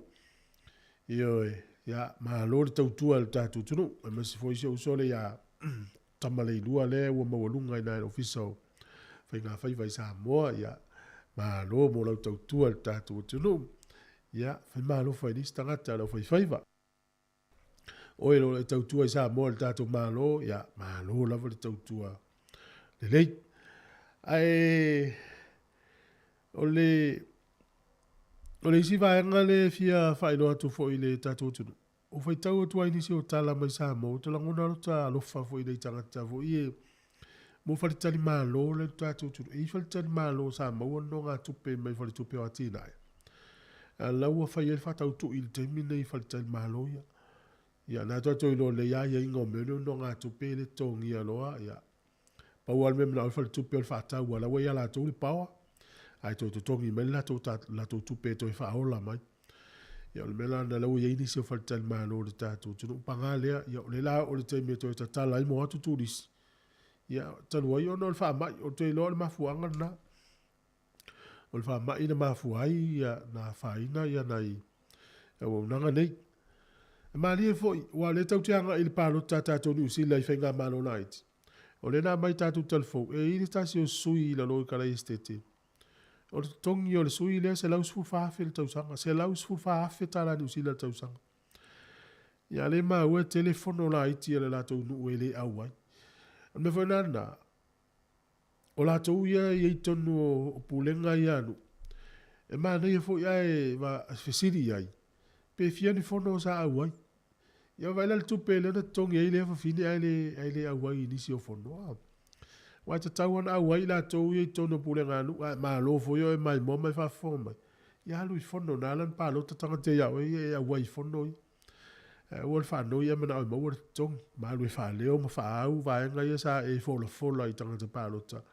Ioe. Ia, malo le tautua i le tatou atunuu, aemaise foi si ou uso lea ia Tamaleilua lea ua maualuga i ina i le Ofisa o Faiga Faiva i Samoa, ia, malo mo lau tautua i le tatou atunuu. Ia, faimalofa i nisi tagata o le aufaifaiva. Oe o lo o e tautua i Samoa i le tatou Malo, ia, malo lava le tautua lelei. Ae o le o le isi vaega lea e fia faailoa atu foi i le tatou atunuu, ua faitau atu ai i nisi o tala mai Samoa, ua ta lagona lota alofa foi i nai tagata foi ia mo faletalimalo lea i le tatou atunuu. E i ai faletalimalo sa maua nonogatupe mai faletupe o atinae, a la ua fai ai le faatautui i le taimi lenei i faletalimalo ia. Ia na tatou iloa lelei lava aiaiga o mea nei o nonogatupe e le totogia loa, ia pau lava le mea e manao ai le faletupe o le faatau aua o la ua ia latou le power, ae toe totogi mai le latou tupe e toe faaola mai. Ia o le mea la lena o lea ua i ai nisi o faletalimalo o le tatou atunuu. Paga lea, ia o lea o le a oo i le taimi e toe tatala ai ma o atu turisi, ia talu ai ona o le faamai, ou te iloa o le mafuaaga lena. O le faamai na mafua ai ia na afaina ia nai auaunaga nei. E malie foi, aua o lea tatou te agai i le palota a tatou Niu Sila i faigamalo laiti, o lea na aumai tatou talafou, e i ai le tasi o sui i lalo i Kalaesetete, o le totogi o le sui lea $114,000 i le tausaga, $114,000 tala Niu Sila i le tausaga. Ia a o lea e maua e tele fono laiti a le latou nuu e le auai. O le mea foi la lena, o latou ia e i ai i totonu o pulega ia a nuu, e manaia foi ae fesili i ai, pe fia ni fono sa auai. Ia vaai la i le tupe lea na totogi ai lea fafine ae le auai i nisi o fono. Aua e tatau lava ona auai i latou ia i totonu o pulega a nuu, a e malo foi oe e maimoa ma e faafofoga mai, ia alu i fono, na ala ona palota tagata ia oe ia e auai i fono ia. Ae aua le faanoi ae manao e maua le totogi, ma alu e faaleo ma faaau vaega ia sa e folafola i tagata palota,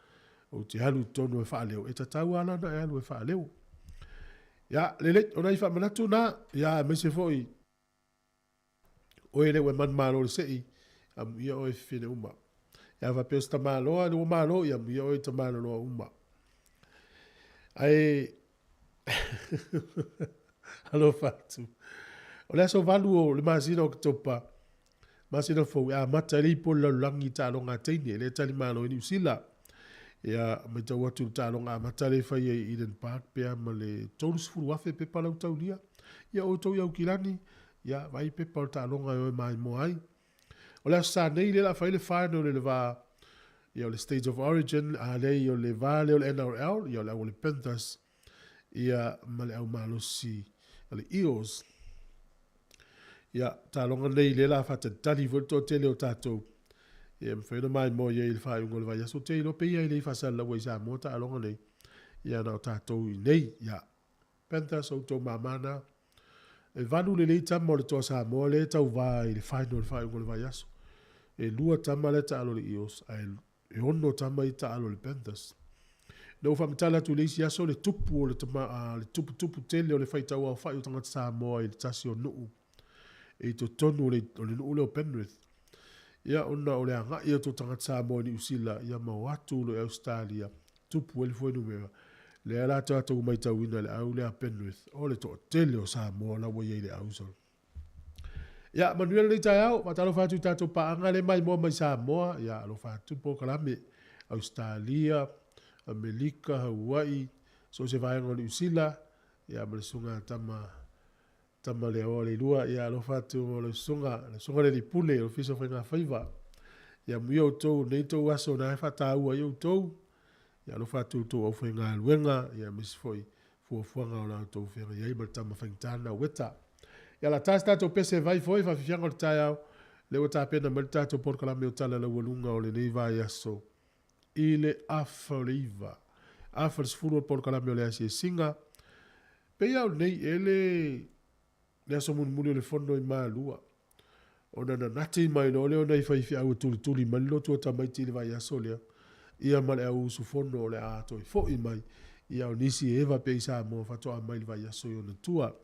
ou te alu i totonu e faaleo, e tatau lava la ona e alu e faaleo. Ia, lelei, o nai faamanatu na, ia aemaise foi oe lea ua e manumalo i le sei, amuia oe e fefine uma. Ia faapea o se tamaloa ina ua malo, ia amuia oe i tamaloloa uma. Ae alofa atu. O le aso 8 o le masina o Oketopa, masina fou, e amata ai le ipu o le lalolagi i taaloga a teine, lea e talimalo ai Niu Sila. Ia, matau atu i le taaloga amata lea e fai ai i Eden Park pe a ma le 30,000 pepa lau taulia. Ia outou i Aukilani, ia vaai pepa o le taaloga e o e maimoa ai. O le Aso Sa nei lea o le a fai le final i le va ia o le State of Origin, a leai o le va lea o le NRL, ia o le au o le Panthers ia ma le au malosi a le Eels. Ia, taaloga nei lea o le a faatalitali foi le toatele o tatou ia e mafai ona maimoa i ai i le faaiuga o le vaiaso. Ou te iloa pei lava e le i faasalalaua i Samoa taaloga nei, ia na o tatou i inei. Ia, Panthers, o outou mama na. E valu lelei tama o le Toa Samoa lea e tauva i le final i le faaiuga o le vaiaso. E lua tama la e taalo i le Eels ae e ono tama ia e taalo i le Panthers. Na ou faamatala atu i le isi aso le tupu o le tama, le tuputupu tele o le faitauaofai o tagata Samoa i le tasi o nuu i totonu o le, o le nuu lea o Penrith. Ia ona o le agai atu o tagata Samoa i Niu Sila, ia ma o atu loa i Ausetalia, tupu ai le fuainumera. Lea la tatou maitauina le au lea a Penrith, o le toatele o Samoa la ua i ai i le au solo. Ia, manuia lenei taeao, faatalofa atu i tatou paaga lea e maimoa mai Samoa, ia alofa atu le polokalame, Ausetalia, Amelika, Hawaii, so o se vaega o Niu Sila, ia ma le susuga a Tama Tama le Aoa Leilua, ia alofa atu mo lau susuga, lau susuga le alii pule o le Ofisa o Faiga Faiva. Ia amuia outou i lenei tou aso na e faataua ai outou. Ia alofa atu i outou aufaigaluega, ia aemaise foi fuafuaga o la outou feagai ai ma le tama faigata lena o Ueta. Ia o le a ta se tatou pese vai foi, faafiafiaga o le taeao, lea ua tapena mai le tatou polokalame o Tala Laualuga o lenei vaiaso i le afa o le 9, afa o le 10 o le polokalame o le asiasiga. Pei lava o lenei, e le le aso mulimuli o le fono i Malua, ona na nati mai loa lea o nai faifeau e tulituli mai le lotu o tamaiti i le vaiaso lea, ia ma le au usufono o le a toe foi mai, ia o nisi e eva pea i Samoa faatoa mai le vaiaso i ona tua.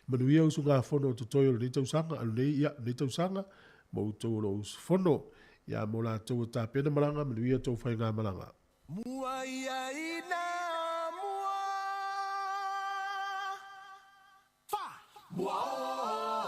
Manuia usugafono o totoe o lenei tausaga, lenei, ia, lenei tausaga, ma outou o lo o usufono. Ia mo latou e tapena malaga, manuia tou faigamalaga.
Mua ia ina mua fa mua o.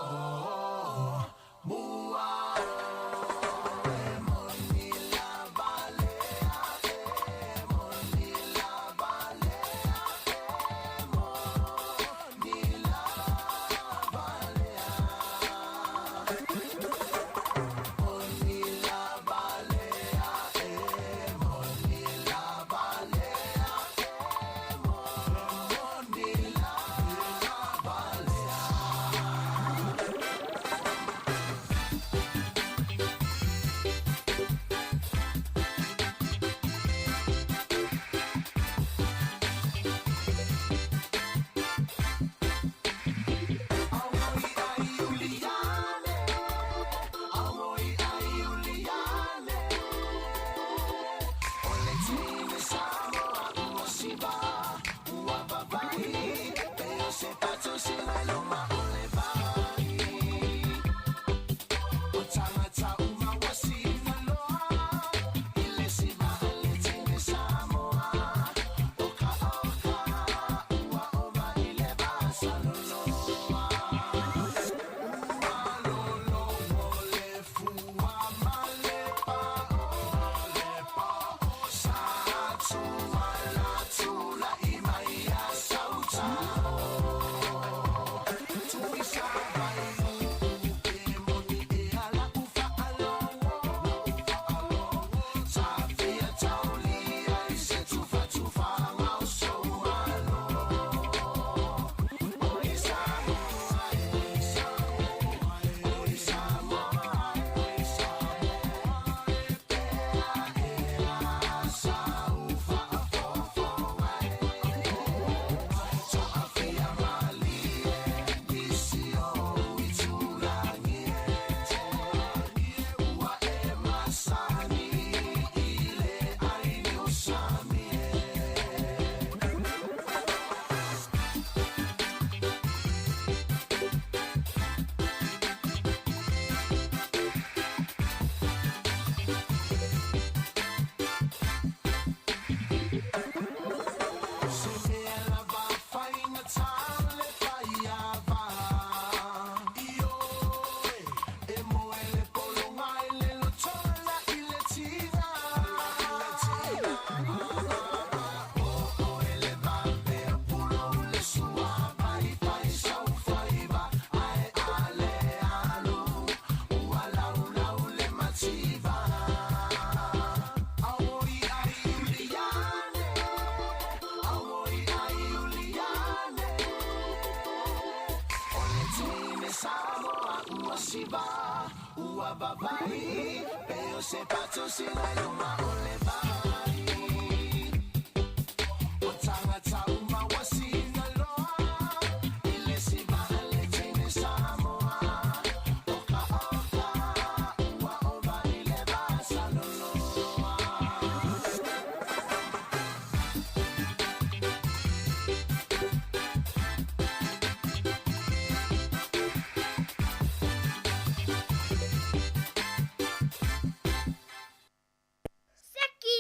Seki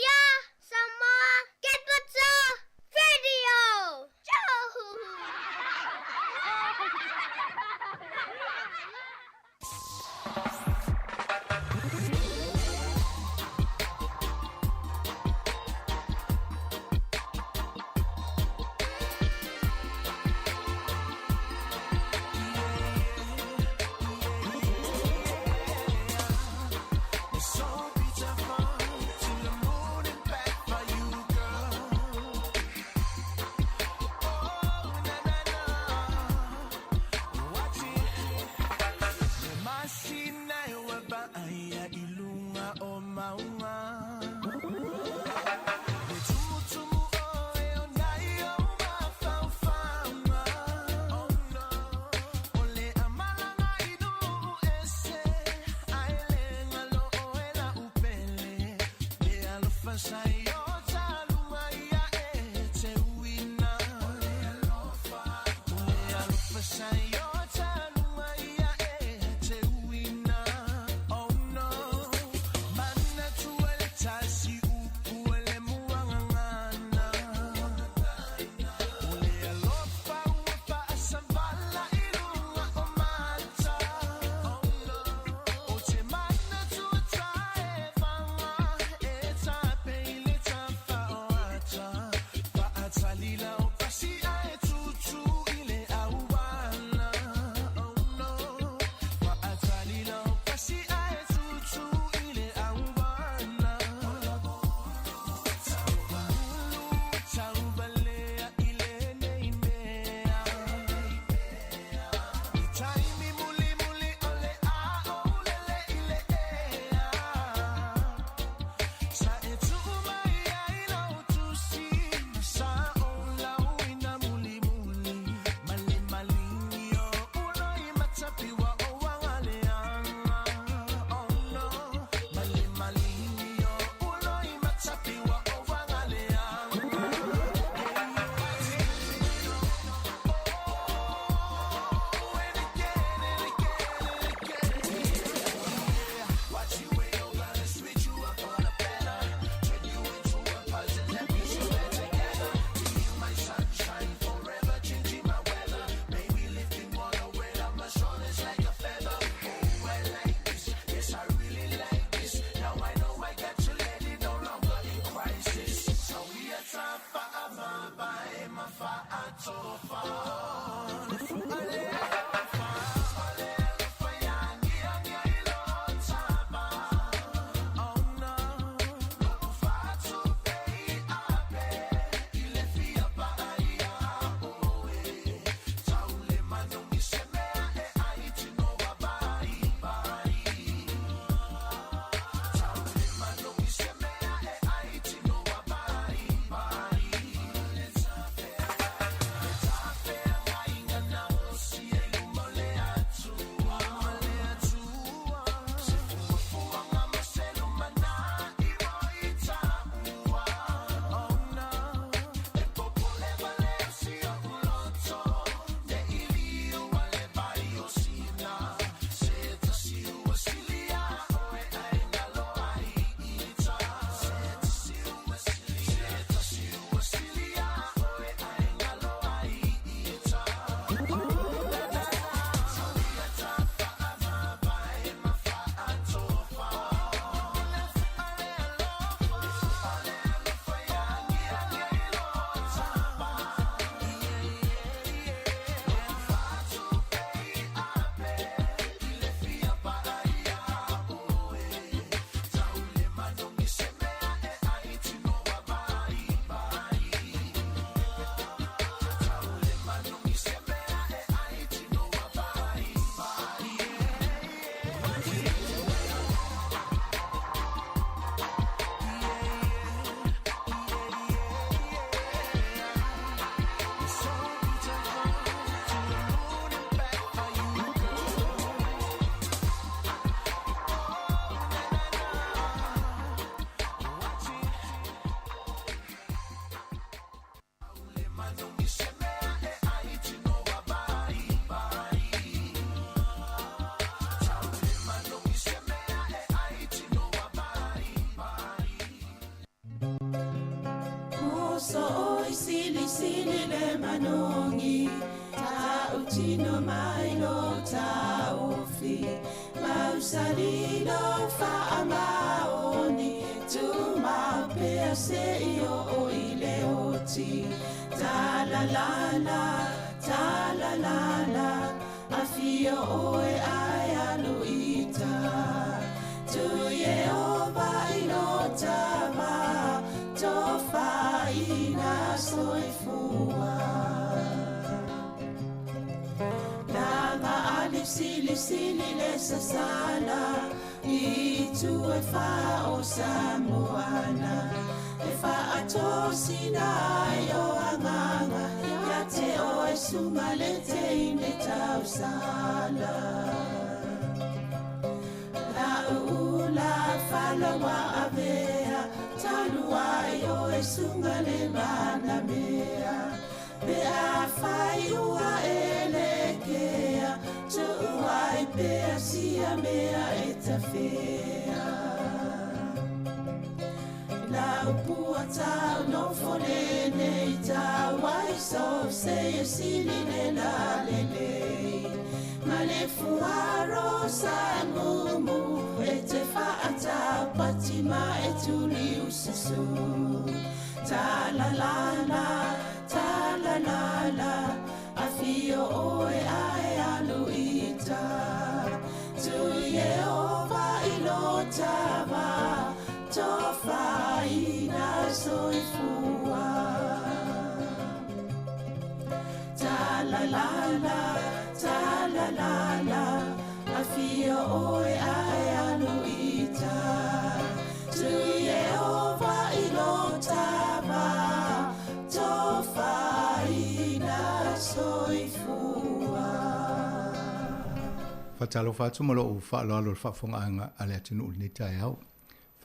Faatalofa atu ma lo'u fa'aloalo le fa'afoga'aga a le atunu'u lenei taeao.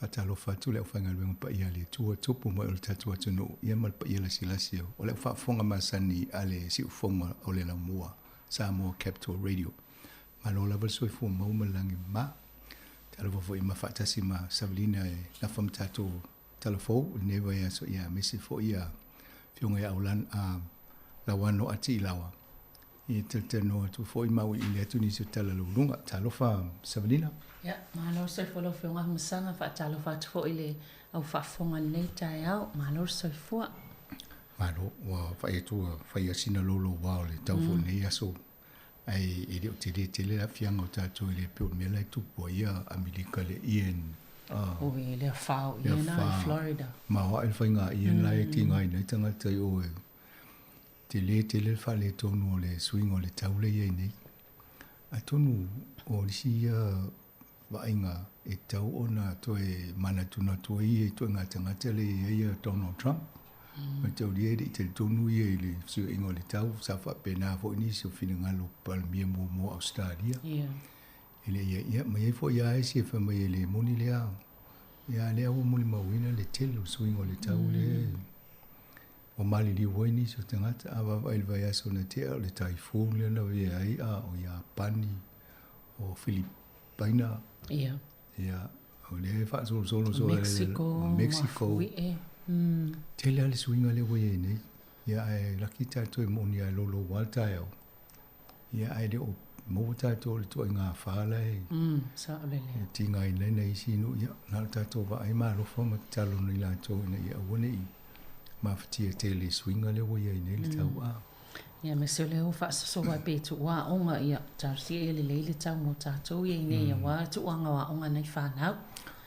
Faatalofa atu le aufaigaluega paia a le Atua tupu mai o le tatou atunu'u ia ma le paia lasilasi o le aufa'afofoga masani a le si'ufoga o le laumua Samoa Capital Radio. Malo lava le soifua mau ma le lagi ma. Talofa fo'i ma fa'atasi ma Savalina e nafa ma tatou talafou i lenei vaiaso ia aemaise fo'i ia afioga ia Aulana a Lauano Ati'ilaoa e talatalanoa atu foi ma auiliili atu nisi o tala lauluga. Talofa Savalina.
Ia, malo le soifua lau Afioga Afamasaga, faatalofa atu foi i le au faafofoga i lenei taeao. Malo le soifua.
Malo, ua vaai atu ua fai lava sina louloua o le tau foi i lenei aso, ae e le o tele tele le aafiaga o tatou e le pei o le mea la e tupu ai Amerika i le Ian.
Oi, le afa o Ian i Florida.
Maoae le faiga a Ian la e tigaina ai tagata i o e tele tele le faaletonu o le suiga o le tau lea e i ai nei. Atonu o le isi ia vaaiga e tatau ona toe manatunatu ai ia ituaiga tagata lea e i ai Donald Trump. Mataulia e le i talitonu ia i le fesuiaiga o le tau, sa faapena foi nisi o finagalo o Palemia muamua o Ausetalia. E le i ia, ma i ai foi lava isi e fai mai e le moni lea. Ia, a lea ua molimauina le tele o suiga o le tau lea ua maliliu ai nisi o tagata. A vaavaai i le vaiaso na tea, o le typhoon lea na avea ai, a o Iapani, o Filipaina.
Ia.
Ia, o lea e faasolosolo
so Mexico,
Mexico.
Mafuie.
Tele lava le suiga lea ua i ai nei. Ia, ae laki tatou e moni lava e louloua le taeao. Ia, ae le o maua tatou i le ituaiga afa la e
Sao lelei.
e tigaina ai nai isi nuu. Ia, na o le tatou vaai ma alofa ma tatalo i latou ina ia aua ne i mafatia tele i suiga lea ua i ai nei le tau. A.
Ia, aemaise o lea ua faasoso ai pe tuu aoga, ia, talosia ia lelei le tau mo tatou ia i nei aua tuuaga o aoga nai fanau.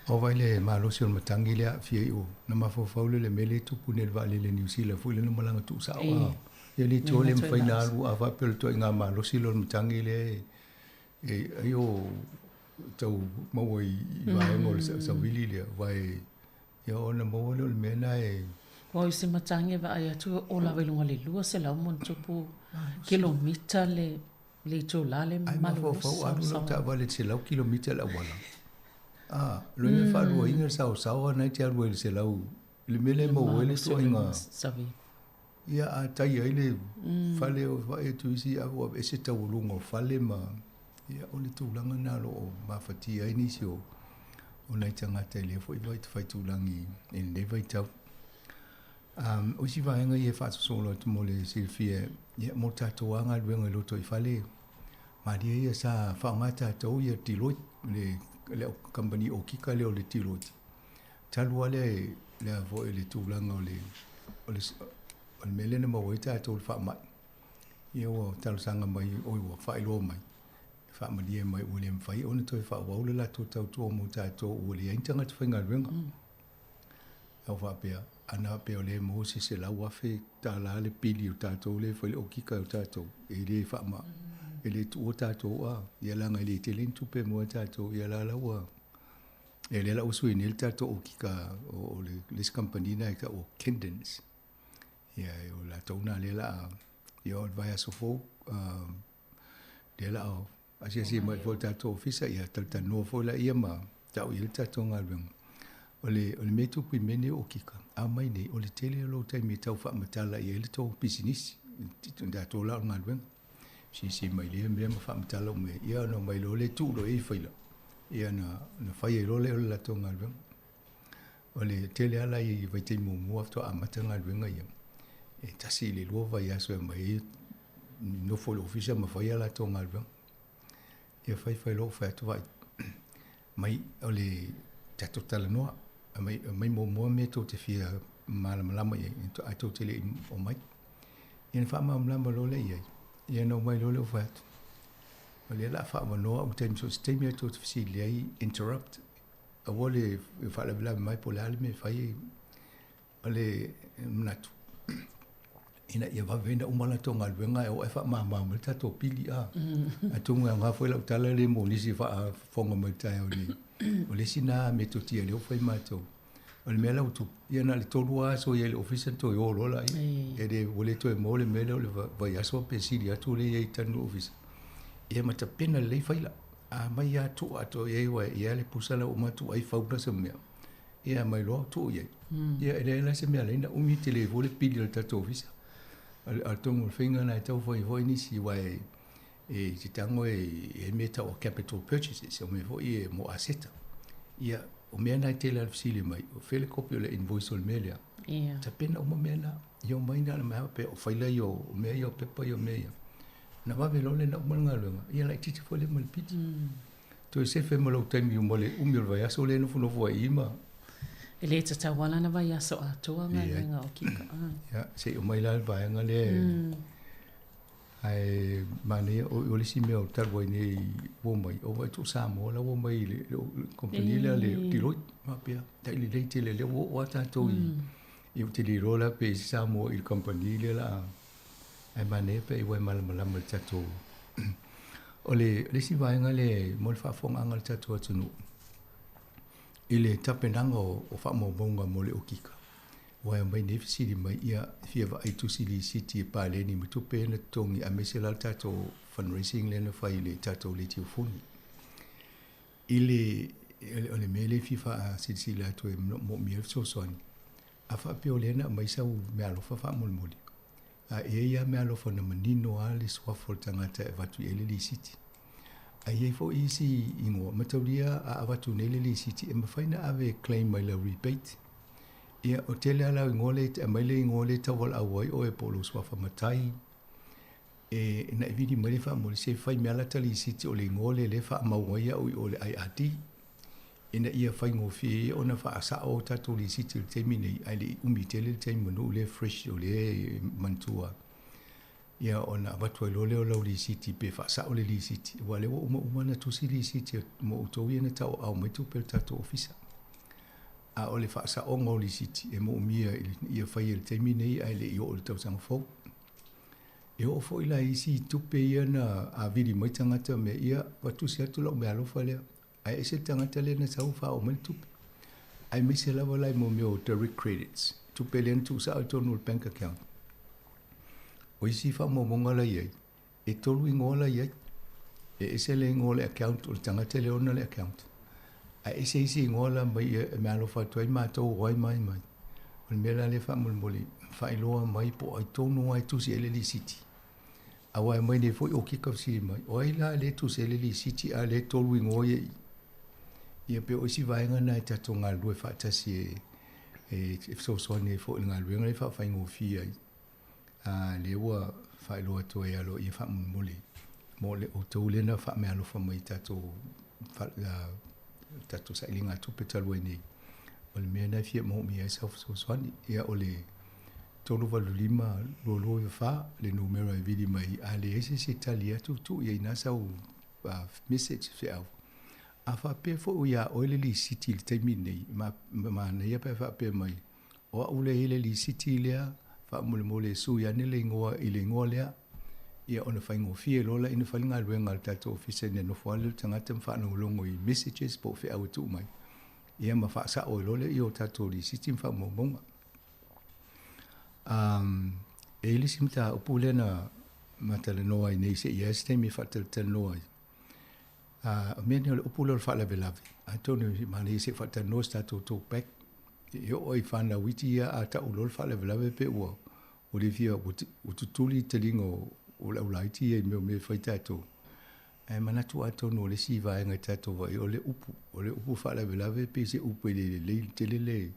O vai le malosi o le matagi lea aafia i o. Na mafaufau lea i le mea lea e tupu nei i le vaalele Niu Sila foi lea na malaga tuusao a. Ia le itiua le mafai ona alu a faapea o le ituaiga malosi lea o le matagi lea e ai o tau maua i vaega o le savili lea aua e ia ona maua lea o le mea lena e
Ua o se matagi e vaai atu e oo lava i luga o le 200 ma ona tupu kilomita le le itula le
Ai
malolosi
mafaufau alu lau taavale i le 100 kilomita le auala. A, loia e faaluaina le saosaoa na e te alu ai i le 100 i le mea lea e maua ai le ituaiga
savili.
Ia, a tai ai le fale o vaai atu isi a ua aveese taualuga o fale ma ia o le tulaga lena o lo o mafatia ai nisi o o nai tagata i lea foi vaitafaitulagi i lenei vaitau. O isi vaega ia e faasosolo atu mo le silafia, ia mo tatou lava galuega i loto i fale, malie ia sa faaaoga tatou ia Deloitte, le le kamupani okika lea o le Deloitte. Talu lava le le foi le tulaga o le o le o le mea lea na maua ai tatou i le faamai, ia ua talosaga mai, oi ua faailoa mai, faamalie mai ua le mafai ona toe faaauau le latou tautua mo tatou ua leai ni tagata faigaluega. Au faapea, ana faapea o lea e maua se $100,000 le pili o tatou lea e fai le okika o tatou, e le faama, e le tuua tatou a, ia leaga e le tele ni tupe e maua e tatou, ia la la ua, ia lea la ua sui nei le tatou okika o le isi kamupani lena e tau o Kendens. Ia o latou lena lea o le a, ia o le vaiaso fou, lea o le a asiasi mai foi i le tatou ofisa, ia talatalanoa foi laia ma tau i ai le tatou galuega. O le, o le mea e tupu i mea nei o okika, a omai nei, o le tele o lou taimi e tau faamatala i ai le tou pisinisi, tatou la o le galuega. Silasila mai lea mea ma faamatala uma i ai, ia ona omai loa lea tuu loa i ai faila, ia ona, ona fai ai loa lea o le latou galuega. O le tele lava la i vaitaimi muamua faatoa amata galuega ia, e tasi i le lua vaiaso e aumai ai nofo i le ofisa ma fai a latou galuega. Ia fai fai loa ou fai atu, vaai mai o le tatou talanoa, aumai, aumai muamua mea tou te fia malamalama i ai, ae tou te le i omai. Ia ona faamalamalama loa lea i ai, ia ona omai loa lea ou fai atu, o lea o le a faaavanoa au i taimi, so o se taimi lava tou te fesili ai, interrupt, aua le faalavelave mai po o le a le mea e fai ai. O le manatu, ina ia vave ona uma latou galuega ae oo ae faamama mai le tatou pili. A atonu e aoga foi lau tala lea mo nisi e faafofoga mai i le taeao nei. O le isi lena metotia lea ua fai matou. O le mea la ua tupu, ia na o le tolu lava aso i ai i le ofisa ona toe o loa laia. E le, ua le toe maua le mea lea o le vaiaso pe sili atu lea i ai i totonu o le ofisa. Ia ma tapena lelei faila. A mai lava tuu atoa i ai aua e i ai lava le pusa la ua uma tuu ai fau ma se mea. Ia mai loa tuu i ai. Ia e leai la se mea e ala ai ona umi tele foi le pili o le tatou ofisa. Atonu o le faiga lena e tau fai ai foi nisi aua e te tago e i ai mea e tau o capital purchases, o mea foi e mo aseta. Ia, o mea na e tele lava le fesili mai, o fea le kopi o le invoice o le mea lea?
Ia.
Tapena uma mea na. Ia omai na o le mea faapea o faila ia o mea ia o pepa ia o mea ia. Ona vave loa lea ona uma le galuega, ia laitiiti foi lea ma le pili. Toe sefe ma lou taimi mo le umi o le vaiaso lea e nofonofo ai i i ma.
E lē tatau lava la ona vaiaso atoa galuega a okika.
Ia, se i oo mai la le vaega lea e Ae manaia, o le isi mea o talu ai nei ua omai, o vaai atu o Samoa la ua omai i le kamupani lea a le Deloitte, faapea, tai lelei tele lea ua oo lava tatou i, ia ou te le iloa la pe i ai se Samoa i le kamupani lea o le a, ae manaia pe ai ua e malamalama i le tatou. O le isi vaega lea mo le faafofogaaga a le tatou atunuu i le tapenaga o faamaumauga mo le okika, Ua e aumai nei fesili mai, ia, e fia vaai i tusi lisiti e paleni ma tupe ia na totogi aemaise la le tatou fundraising lea na fai i le tatou leitiofoni. I le, o le mea lea e fia faasilasila atu e moomia le fesoasoani, a faapea o lea na aumai sau meaalofa faamolemole, a e i ai lava meaalofa na manino lava le suafa o le tagata e avatu i ai le lisiti. Ae i ai foi isi igoa, mataulia a avatu nei le lisiti e mafai ona ave e claim mai lau rebate. Ia, o tele lava lau igoa lea e aumai le igoa lea e taualaau ai oe po o lou suafa matai, e na e vili mai le faamuli se fai mea lata lisiti o le igoa lea lea e faamau ai au i o le IRD ina ia faigofie ai ona faasao tatou lisiti i le taimi nei ae le i umi tele le taimi manu o lea e fresh o lea e manatua ia ona avatu ai loa lea o lau lisiti pe faasao le lisiti aua o lea ua uma uma ona tusi lisiti mo outou ia na tauaao mai tupe a le tatou ofisa. A o le faasaoga o lisiti e moomia ia faia i le taimi nei ae le i oo i le tausaga fou. E oo foi la i isi tupe ia na avili mai tagata mea ia ua tusi atu lau meaalofa lea ae ese le tagata lea na sau faaoo mai le tupe. Aemaise lava la i mo mea o direct credits, tupe lea na tuusao i totonu o le bank account. O isi faamaumauga la i ai, E tolu igoa la i ai. E ese le igoa o le account o le tagata lea e ona le account. Ae ese isi igoa la mai e meaalofa atu ai matou o ai ma ai mai. O le mea la lea faamolemole faailoa mai po o ai tonu lava e tusi ai le lisiti. Aua e aumai nei foi o kika fesili mai, o ai la lea e tusi ai le lisiti a o lea e tolu igoa ia i i. Ia pei o isi vaega na e tatou galulue faatasi e fesoasoani ai foi i le galuega lea e faafaigofie ai. A lea ua faailoa atu ai aloaia faamolemole mo le outou lea na faameaalofa mai i tatou tatou sailiga tupe talu ai nei. O le mea lena e fia moomia ai sau fesoasoani. Ia o le 385 224 le numera e vili mai a leai se isi e tali atu, tuu i ai ina sau message feau. A faapea foi o ia oe le lisiti i le taimi lenei, ma manaia pe a faapea mai, O au lea e i ai le lisiti lea, faamolemole e sui ane le igoa i le igoa lea, ia ona faigofie loa lea ona fai le galuega a le tatou ofisa ina nofo lava lea o le tagata ma faalogologo i messages po o feau e tuu mai, ia ma faasao ai loa lea o tatou lisiti ma faamaumauga. Um, e i ai le isi mataupu lea na ma talanoa ai nei se i ai se taimi e faatalatalanoa ai. O mea nei o le upu lea o le faalavelave, atonu e manaia se i faatalanoa se tatou talk back E oo i fanau iti ia a tau loa le faalavelave pe ua ua le fia ua tutuli le taliga o le aulaiti ia i mea o mea e fai tatou. Ae manatu atonu o le isi vaega e tatou vaai o le upu. O le upu faalavelave pei se upu e le lelei tele le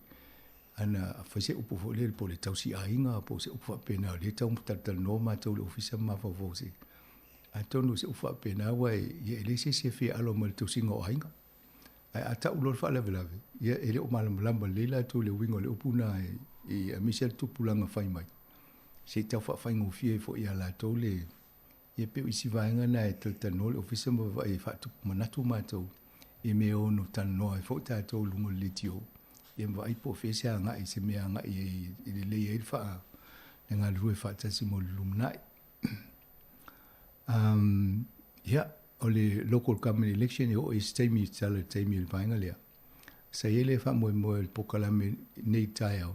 ana fai se upu foi lele po o le tausiaiga po o se upu faapena o lea e tau talatalanoa matou i le ofisa ma mafaufau se atonu o se upu faapena aua e leai se isi e fia alo mai i le tausiga o aiga. Ae a tau loa le faalavelave, ia e le o malamalama lelei latou i le uiga o le upu lena i aemaise le tupulaga fai mai. Se i tau faafaigofie ai foi ia latou le ia pei o isi vaega na e talatalanoa le ofisa ma vaavaai e faatupu manatu matou i mea e ono talanoa ai foi tatou i luga o le leitio ia ma vaai po o fea se agai se mea agai ai e lelei ai le faa le galulue faatasi mo le lumanai. Ia, o le local government election e oo i se taimi i tala i le taimi o le vaega lea. Sa i ai le faamoemoe o le polokalame nei taeao,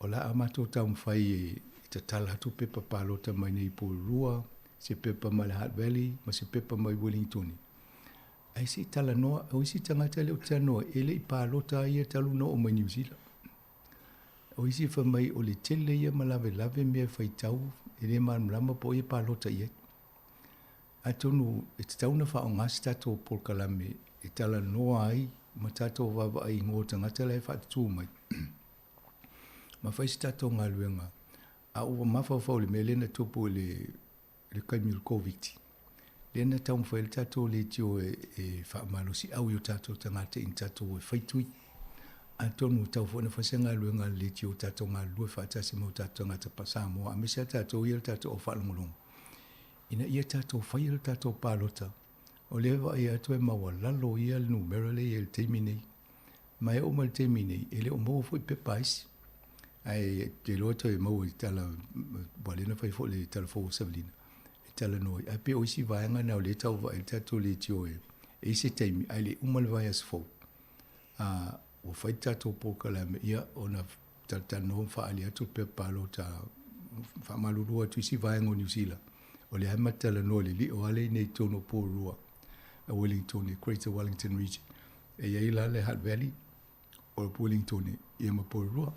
o le a matou taumafai e tatala atu pepa palota mai nei i Porirua, se pepa mai le Hutt Valley ma se pepa mai Wellingtone. Ae se i talanoa, o isi tagata lea ou te talanoa ai, e le i palota ia talu ona oo mai Niu Sila. O isi fai mai o le tele ia ma lavelave mea e faitau, e le malamalama po o ai e palota i ai. Atonu e tatau ona faaaoga se tatou polokalame e talanoa ai ma tatou vaavaai i igoa o tagata la e faatutu mai ma fai se tatou galuega. A ua mafaufau i le mea lea na tupu i le taimi o le Koviti, lea na taumafai ai le tatou leitio e faamalosiau i o tatou tagata ina tatou o e fai tui. Atonu e tatau foi ona fai se galuega a le leitio o tatou galulue faatasi ma o tatou tagata Samoa aemaise lava tatou ia le tatou au faalogologo ina ia tatou faia le tatou palota. O lea e vaai atu e maualalo ia le numera lea e i ai i le taimi nei. Ma e oo mai i le taimi nei, e le o maua foi pepa a isi. Ae ou te iloa toe maua i tala, aua o lea na fai foi le tala fou a Savelina e talanoa ai. Ae pei o isi vaega na o lea e tau vaai ai le tatou leitio e i ai se taimi ae le i uma le vaiaso fou, a ua fai le tatou polokalame, ia ona talatalanoa ma faaali atu le pepa palota. Faamalulu atu i isi vaega o Niu Sila, o lea lava e ma te talanoa i le lio lava lea i inei i totonu o Porirua, a Wellington, Greater Wellington Region. E i ai la le Hutt Valley, o Wellington ia ma Porirua.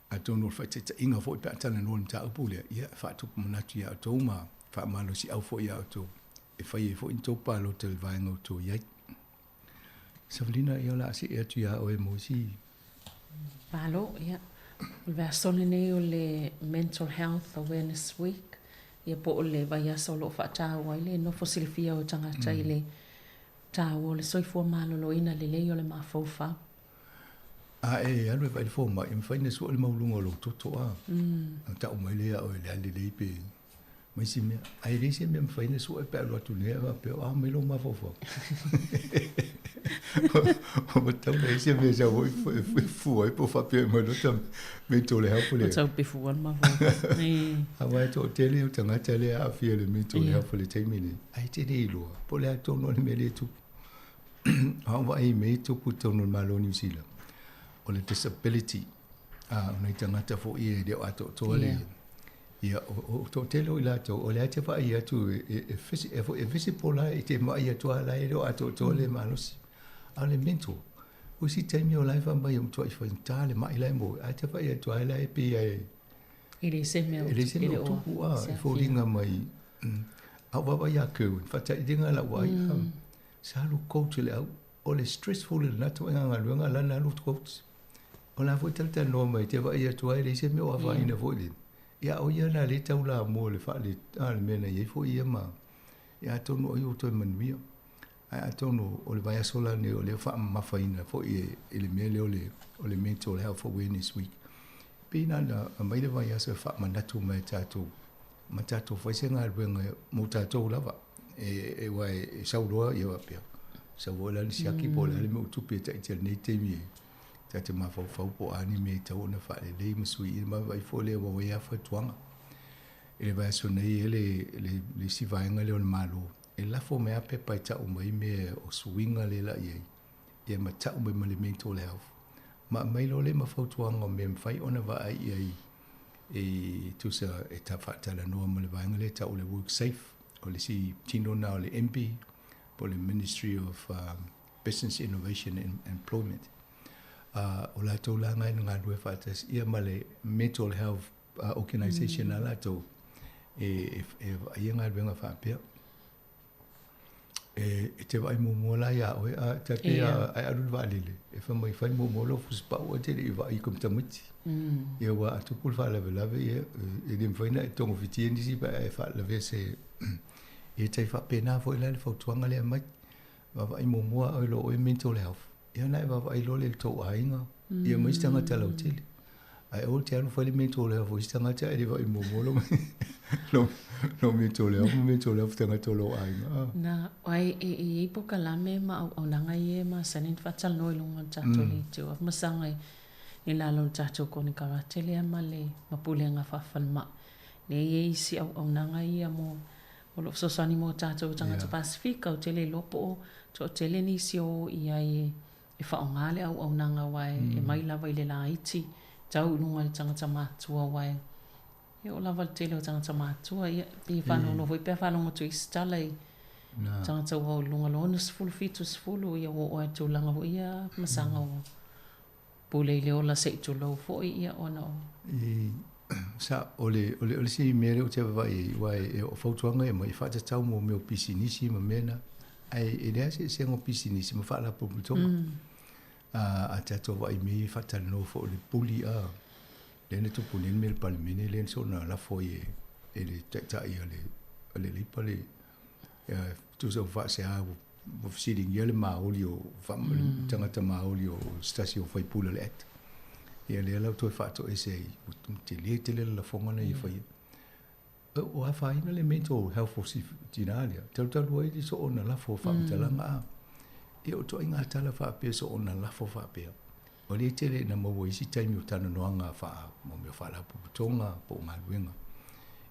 Atonu o le faataitaiga foi pe a talanoa i le mataupu lea, ia e faatupu manatu ia outou ma faamalosiau foi ia outou e fai ai foi ni tou palota i le vaega o outou i ai. Savelina, ia o le a see atu ia oe mo isi.
Malo, ia. O le vaiaso lenei o le Mental Health Awareness Week, ia po o le vaiaso o lo o faataua ai le nofo silafia o tagata i le taua o le soifua maloloina lelei o le mafaufau.
A e alu e vaai i le fomai, e mafai ona sue le maualuga o lou toto a. Ona tau mai lea ia oe o le a lelei pe ma isi mea. Ae leai se mea e mafai ona sue pe a alu atu nei ae faapea, a mai lou mafaufau. Ua tatau ona i ai se mea e sau ai e fua ai po o faapea mai loa ta mental health lea.
Ua tau pe fua le mafaufau.
Aua e toatele o tagata lea e aafia i le mental health i le taimi lenei, ae te le iloa po o le a tonu le mea lea e tupu. A ou vaai i mea e tupu i totonu o le Malo o Niu Sila, o le disability, a o nai tagata foi e le o atoatoa le, ia, o toatele o i latou, o lea e te vaai atu e visible la, e te vaai atu lava la e le o atoatoa le malosi. A o le mental, o isi taimi o la e fai mai e matuai faigata le mai la e maua, ae te vaai atu lava la e pei e
E le se mea
o E le se mea o tupu, a, e foliga mai, a ou vaavaai ia Kerwin, faataitaiga lau vaai, sa alu coach i le au, o le stressful i lena ituaiga galuega la na alu coach. O la foi talatalanoa mai te vaai atu ai e leai se mea o afaina foi lele. Ia o ia la lea e tau lamua i le faale a le mea na i ai foi ia ma ia atonu o ai ua toe manuia. Ae atonu o le vaiaso la lenei o lea ua faamamafaina foi e le mea lea o le o le Mental Health Awareness Week. Pei na ona aumai le vaiaso e faamanatu mai e tatou ma tatou fai se galuega mo tatou lava. E aua e sau loa ia faapea, sau foi la le siaki po o le a le mea ua tupu ia Tahiti i lenei taimi e ta te mafaufau po o a ni mea e tatau ona faalelei ma suiina ma vaai foi lea ua i ai fautuaga. I le vaiaso nei e le le isi vaega lea o le Malo e lafo mai lava pepa e tau mai mea o suiga lea la i ai ia ma tau mai ma le mental health ma aumai loa lea ma fautuaga o mea e mafai ona vaai i ai e tusa e ta faatalanoa ma le vaega lea e tau o le WorkSafe o le isi tino lena o le MB po o le Ministry of Business Innovation and Employment. O latou la na e galulue faatasi ia ma le Mental Health Organisation a latou e vaaia galuega faapea. E te vaai muamua la iā oe, a ta pei a e alu i le vaalele, e fai mai fai muamua lou fusipau ae te le i vaai i tamaiti. Ia aua a tupu le faalavelave, ia e le mafai ona e togofitia nisi pe a e faalavelave se ia e tai faapena foi la le fautuaga lea e aumai. Vaavaai muamua oe i lo oe mental health, ia ona e vaavaai loa lea i le tou aiga, ia ma isi tagata lautele. Ae aua e te alu fai le mental health o isi tagata ae le vaai muamua lou lou mental health ma mental health o tagata o lou aiga. Ah.
Na, ai e i ai polokalame ma auaunaga ia e masani ona faatalanoa i luga o le tatou leitio masaga i lalo o le tatou konekarate lea ma le ma pulega faa-falemai. Lea e i ai isi auaunaga ia mo o lo o fesoasoani mo tatou tagata Pasefika, ou te le iloa po o toatele nisi o o i ai e e faaaoga le auaunaga aua e mai lava i le laiti tau i luga i le tagata matua aua e oo lava i le tele o tagata matua. Ia, pei e faanoanoa foi pe a faalogo atu i isi tala i tagata ua oo i luga o le 60, 70, ia ua oo lava i tulaga foi ia masaga ua pule i le ola se i tulou foi, ia ona o.
Sa, o le, o le, o le isi mea lea ou te vaavaai i ai, aua e, o fautuaga e aumai e faatatau mo mea o pisinisi ma mea na, ae e leai se eseesega o pisinisi ma faalapotopotoga. A, a tatou vaai i mea ia e faatalanoa foi o le puli, a, lea na tupu nei le mea i le Palemene lea na soona lafo ai e, e le Taitai a le, a le Leipa le, tusa ua faasea ua ua fesiligia le maoli o tagata maoli o se tasi o faipule o le Act. Ia lea la ua toe faatoese ai, ua tele tele le lafoga na ia faia. Ua afaina le mental health o si tinā lea, talutalu ai le soona lafo o faamatalaga a. Ia o ituaiga tala faapea soona lafo faapea, o lea e tele ina maua i isi taimi o talanoaga faa mo mea o faalapotopotoga po o galuega.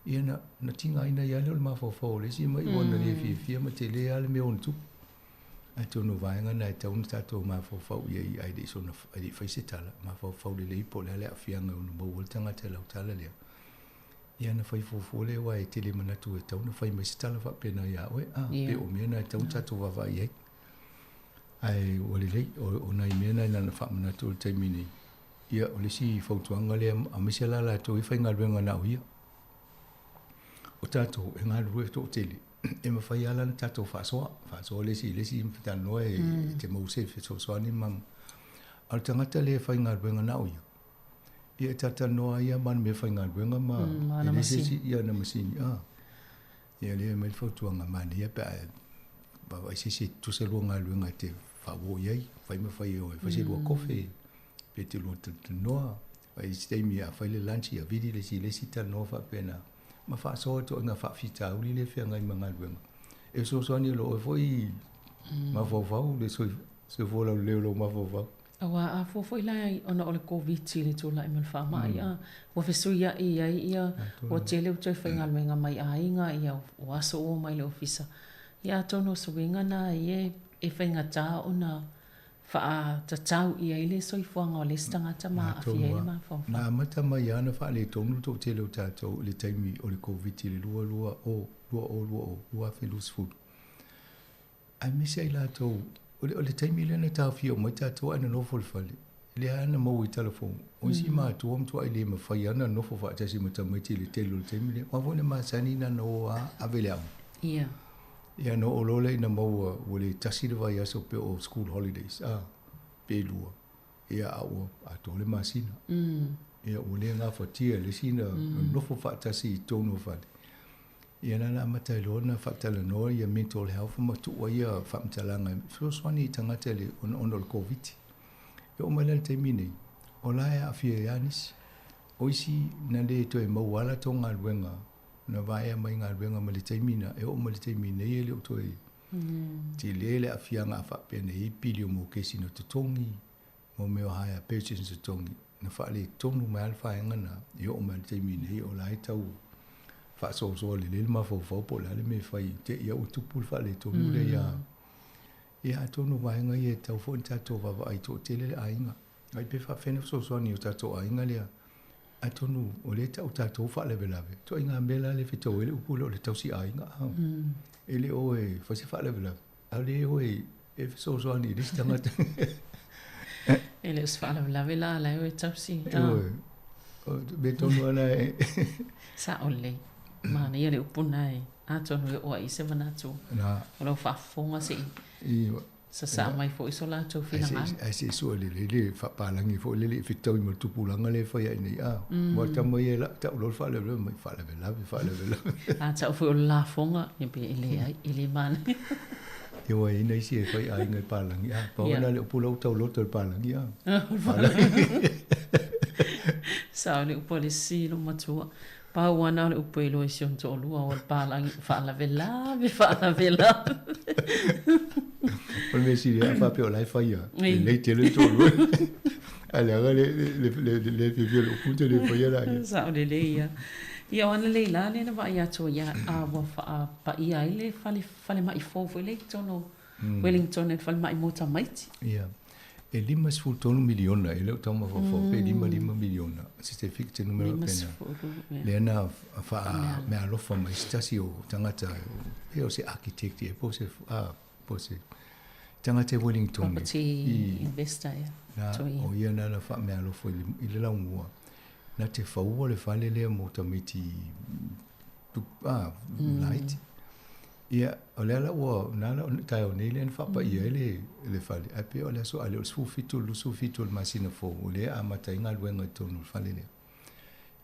Ia na, na tigaina ai lava lea o le mafaufau o le isi mai ua na le fiafia ma tele lava le mea ono tupu. Atonu o vaega na e tatau ona tatou mafaufau i ai ae le i soona, ae le i fai se tala, mafaufau lelei po o le a le aafiaga e ono maua ai le tagata i lau tala lea. Ia ona fai fuafua lea aua e tele manatu e tatau ona fai mai se tala faapena ia oe, a, pe o mea na e tatau ona tatou vaavaai i ai. Ae ua lelei, o nai mea na na ona faamanatu i le taimi nei. Ia, o le isi fautuaga lea, aemaise la latou e faigaluega na o ia. O tatou e galulue toatele, e mafai lava la ona tatou faasoa, faasoa le isi i le isi ma talanoa e te maua se fesoasoani ma... A o le tagata lea e faigaluega na o ia, ia e talatalanoa ai lava ma ana meafaigaluega ma e leai se isi, ia ana masini, a. Ia lea e aumai le fautuaga manaia pe a e vaavaai se isi e tutusa lua galuega e te faauo i ai, fai ma fai e o e fai se lua kofe, pe te lua talatalanoa. Ai isi taimi a fai le lunch ia vili le isi i le isi talanoa faapena ma faasoa ituaiga faafitauli lea e feagai ma galuega. E fesoasoani loa oe foi mafaufau le soifua laulelei o lou mafaufau.
Aua a fua foi la ona o le Koviti i le tulai mai o le faamai, a ua fesuiai ai ia, ua tele ua toe faigaluega mai aiga, ia ua aso ua omai i le ofisa. Ia atonu o suiga na ia e faigata ona faatatau i ai le soifuaga o le isi tagata ma aafia ai le mafaufau.
Na amata mai lava ona faaletonu le toatele o tatou i le taimi o le Koviti i le 2020, 2020. Aemaise ai latou, o le taimi lea na taofia uma ai tatou ae nonofo i le fale, lea lava na maua i telefoni. O isi matua ua matuai le mafai lava ona nonofo faatasi ma tamaiti i le tele o le taimi lea. Aua foi na masani na o lava ave i le aoga.
Ia.
Ia ona oo loa lea ina maua ua le tasi le vaiaso pei o school holidays, a, pe lua, ia a ua atoa le masina. Ia ua le gafatia e le isi na nonofo faatasi i totonu o fale. Ia la na amata ai loa ona faatalanoa ia mental health ma tuu ai ia faamatalaga e fesoasoani i tagata i le ona o le Koviti. E oo mai la i le taimi nei, o la e aafia ai lava nisi. O isi na le toe maua lava latou galuega, na vaea mai galuega mai le taimi na, e oo mai le taimi nei e le o toe tele le aafiaga a faapea na i ai pili o mokesi na totogi, mo mea o hire purchase na totogi, na faaletonu mai lava le vaega na e oo mai i le taimi nei o la e tau faasoasoa lelei le mafaufau po o le a le mea e fai i te i ua tupu le faaletonu lea ia. Ia atonu o vaega ia e tatau foi ona tatou vaavaai toatele le aiga. Ai pe faapefea ona fesoasoani i o tatou aiga lea. Atonu o lea e tau tatou faalavelave, ituaiga mea la lea e fetau ai le upu lea o le tausi aiga. E le o e fai se faalavelave, a o lea o e fesoasoani i le isi tagata.
E le o se faalavelave la, la e o e tausi.
Ioe. O mea tonu lava na e...
Sao lelei. Manaia le upu lena e atonu e oo ai i se manatu o lau faafofoga se i sasaa mai foi so latou finagalo.
Ae se i sue lelei le faapalagi foi lele i fetaui ma le tupulaga lea e fai ai nei, a, aua o tama ia e tau loa le faalavelave mai, faalavelave, faalavelave.
A tau foi o le lafoga, ia pe e leai, e le manaia.
Ia aua e i ai nai isi e fai aiga i palagi, a, pau lena o le upu la ua tauloto e le palagi, a, palagi.
Sao le upu a le isi loomatua. Pau lava na o le upu e iloa i si ona toalua o le palagi faalavelave, faalavelave.
O le mea sili a faapea o la e fai lava, e lelei tele le toalua. Ae leaga le le fiafia i le upu te le faia laia.
Sao lelei ia. Ia o ana lei la lea na vaai atu ai a ua faapaia ai le fale falemai fou foi lea i totonu o Wellington i le falemai mo tamaiti.
Ia. E 53 miliona, e le o taumafaufau pe 55 miliona, se te fika te numera faapena. Lea na faa meaalofa mai se tasi o tagata, pe o se architect ea, po o se, po o se tagata i Wellington.
Property investor ea.
Na, o ia na na faameaalofa i le laumua. Na te faua le fale lea mo tamaiti laiti. Ia, o lea la ua, na la taeao nei lea na faapaia ai le, le fale, ae pei o le aso Ale o le 17 i le 27 o le masina fou, o lea e amata ai galuega i totonu o le fale lea.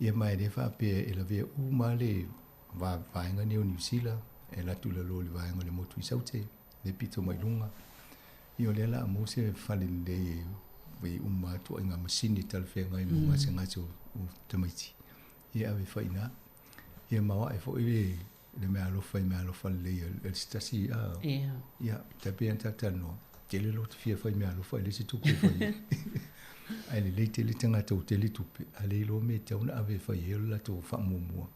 Ia ma e le faapea e lavea uma lava le vaega nei o Niu Sila, e alu atu i lalo i le vaega o le motu i Saute. le pito mai luga. Ia o lea la a maua se fale lelei e fai uma atu ai ngā masini talafeagai mo gasegase o tamaiti. Ia ave fai i ina. Ia ma o ae foi le le meaalofa i meaalofa lelei a le se tasi a.
Ia.
Ia, tai pei ona ta talanoa, tele lo te fia fai meaalofa e leai se tupe e fai ai. Ae lelei tele tagata ua tele tupe, a le iloa mea e tatau ona ave e fai ai o le latou faamuamua.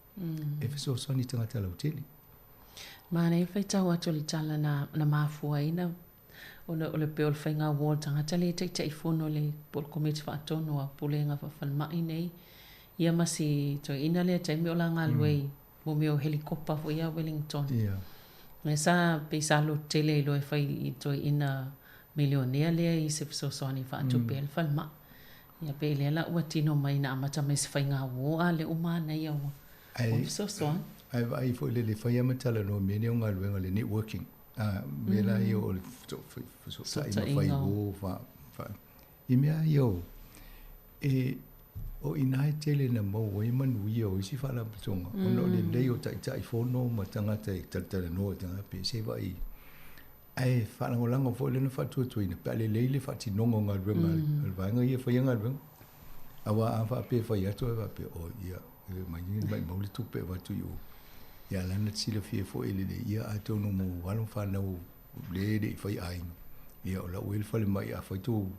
E fesoasoani i tagata lautele.
Manaia le faitau atu o le tala na, na mafua ai na ona o le pei o le faiga uo o le tagata lea e taitaifono i le po o le Komiti Faatonu a Pulega Faa-Falemai nei, ia ma si toeaina lea taimi o la galue i mo mea o helikopa foi ia Wellington.
Ia.
Lea sa pei sa loto tele ai loa e fai i toeaina milionea lea i se fesoasoani e faatupe ai le falemai. Ia pei lea la ua tino mai na amata mai se faiga uo a lea ua manaia ua ua fesoasoani.
Ae vaai foi le le fai lava ma talanoa i mea nei o galuega le networking. A mea la ia o le fesootai ma fai uo fa fa i mea ia o e o i ina e tele na maua ai manuia o isi faalapotopotoga ona o le lelei o taitaifono ma tagata e talatalanoa i tagata pe se vaai ae faalagolago foi lena faatuatuaina pe a lelei le faatinoga o galuega a le vaega ia e faia galuega. Aua a faapea e fai atu ae faapea, oi ia, e mai maimau le tupe e avatu i o. Ia lana te silafia foi e lelei, ia atonu mo alo ma fanau le e le i fai aiga, ia o lau ea le falemai a fai tou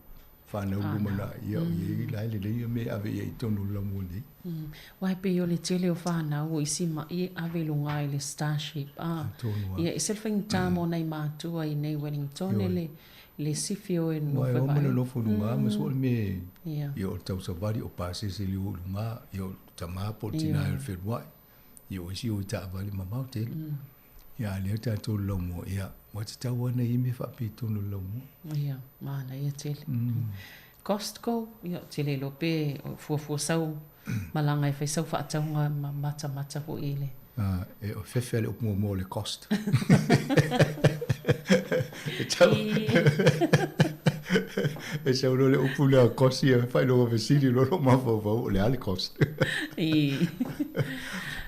fanau lumanai, ia o i ai la e lelei ia mea e ave i ai i totonu o le laumua nei.
Aua e pei o le tele o fanau o isi ma'i e ave i luga i le Starship, a, ia e ese le faigata mo nai matua i nei Wellington e le le sifi o e nonofo e
vaai. Aua e oma nonofo i luga ma sua le mea ia o le tausavali o pasese i le o i luga, ia o le tama po o le tina e o le feluai, ia o isi o i taavale mamao tele. Ia a lea tatou i le laumua, ia ua tatau lava ona i ai mea faapea i totonu o le laumua.
Ia, manaia tele. Costco, ia ou te le iloa pe fuafua sau malaga e fai sau faatauga ma matamata foi i le.
E o fefe a le upu muamua o le cost. E tau e sau loa le upu lea cost ia faailoga fesili loa lou mafaufau o le a le cost.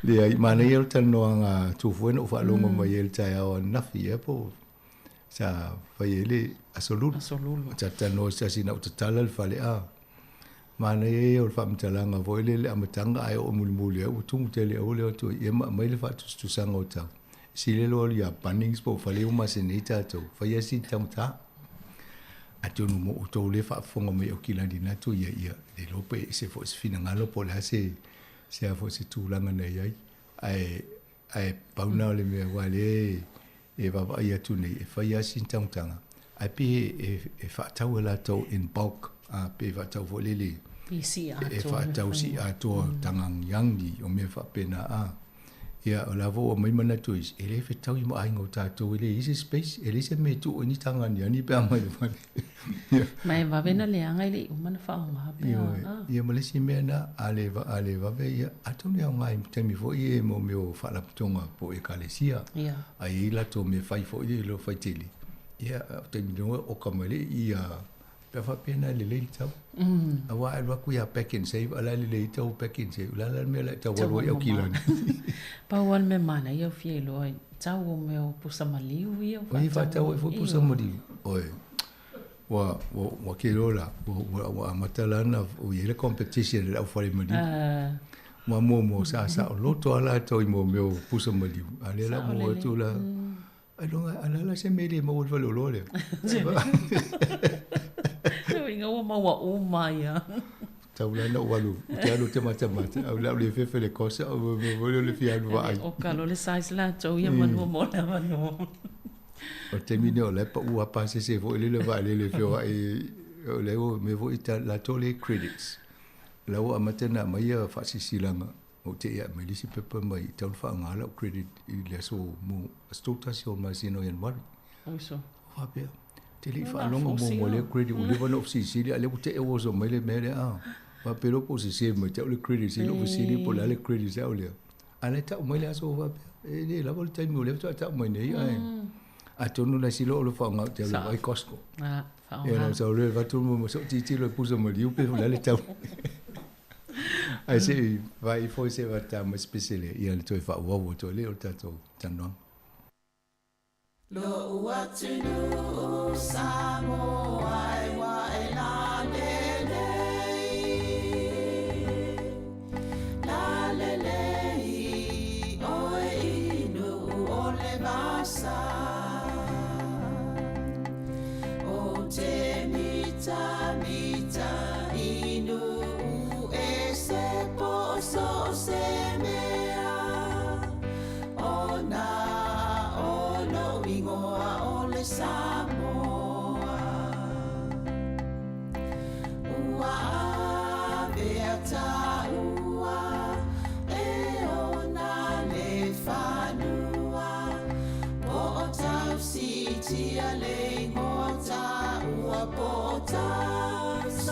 Leai, manaia le talanoaga tu foi na ou faalogo mai ai i le taeao ananafi ea po o Sa fai ai le aso lulu.
Aso lulu.
Sa talanoa se tasi na ou tatala le fale a. Manaia ia o le faamatalaga foi lele le amataga ae oo mulimuli ai ua tumu tele aua le o atu ai ia ma aumai le faatusatusaga o tau. Sili loa ia Bunnings po o fale uma se nei tatou, fai lava sina taugata. Atonu mo outou lea e faafofoga mai Aukilani na atu ia ia le iloa pe ese foi se finagalo po o le a se se a foi se tulaga na i ai. Ae Ae pau na o le mea aua lea e vaavaai atu nei, e fai lava sina taugataga, ae pei e faatau e latou in bulk, a pei e faatau foi lele, e faatau sii atoa taga agiagi o mea faapena a. Ia o la foi ua aumai manatu e isi, e le fetaui ma aiga o tatou, e leai se space, e leai se mea e tuu ai ni taga aniani pe a mai le fale.
Ma e vave ona leaga e le i uma ona faaaoga pe a.
Ioe, ia ma le isi mea na, a le, a le vave, ia, atonu e aoga i taimi foi ia mo mea o faalapotopotoga po o ekalesia.
Ia.
A i ai latou mea fai foi ia i lou faitele, ia, o taimi loa e oka mai le ia, pe a faapea na e lelei le tau. Aua a alu atu ia Pak'nSave, a la e lelei tau o Pak'nSave, o le a la le mea o le a e tau alu ai i Aukilani.
Pau lava le mea manaia ua fia iloa i tau o mea o pusa maliu ia
ua faatau ai. Oi, faatau ai foi pusa maliu. Oi, ua, ua, ua ke loa la, ua, ua, ua amata la ona ua i ai le competition i le aufale maliu. Ua muamua sa saoloto lava latou i mea o pusa maliu, a o lea la ua maua atu la, ailoga, a o le a la se mea e le maua i le faleoloa lea?
Uiga ua maua uma ia.
Tau la na ou alu, ou te alu ou te matamata, ae o le a ou le fefe i le kosa, o le mea foi lea o le fia alu vaai.
O ka loa le size latou ia manua mo le avanoa.
O le taimi lenei o la e pau lava pasese foi lele vaalele e feoai, o lea ua mea foi latou lea e credits. O la ua amata ona aumai ia faasilasilaga, ou te i ae mai le isi pepa mai e tatau ona faaaoga lau credit i le aso mo aso 31 o le masina o Ianuari.
Uso.
Faapea, te le i faalogo muamua lea credit ua leva ona ou fesilisili a o lea ua te i ua oso mai le mea lea a. Faapea loa po o sese mai te au le credit se i lou fesili po o le a le credit se au lea. A o la e tau mai le aso faapea, e le lava le taimi o lea faatoa tau mai nei ae atonu la silo o le faaaoga ou te alu e vaai Costco.
Faaaoga.
Ia na sau loa e avatu ma sou tilotilo i pusa maliu pe o le a le tau. Ae se i vaai ifo se i ta mai se pesele ia ona toe faaauau atu ai lea o le tatou talanoaga.
Lo'u atunuu Samoa e ua e lalelei, lalelei oe i nuu o le vasa. O te mitamita i nuu ese po o so o se mea, ona o lou igoa o le Samoa. Ua avea taua e ona le fanua, po o tausiitia le igoa taua, po o tausoloia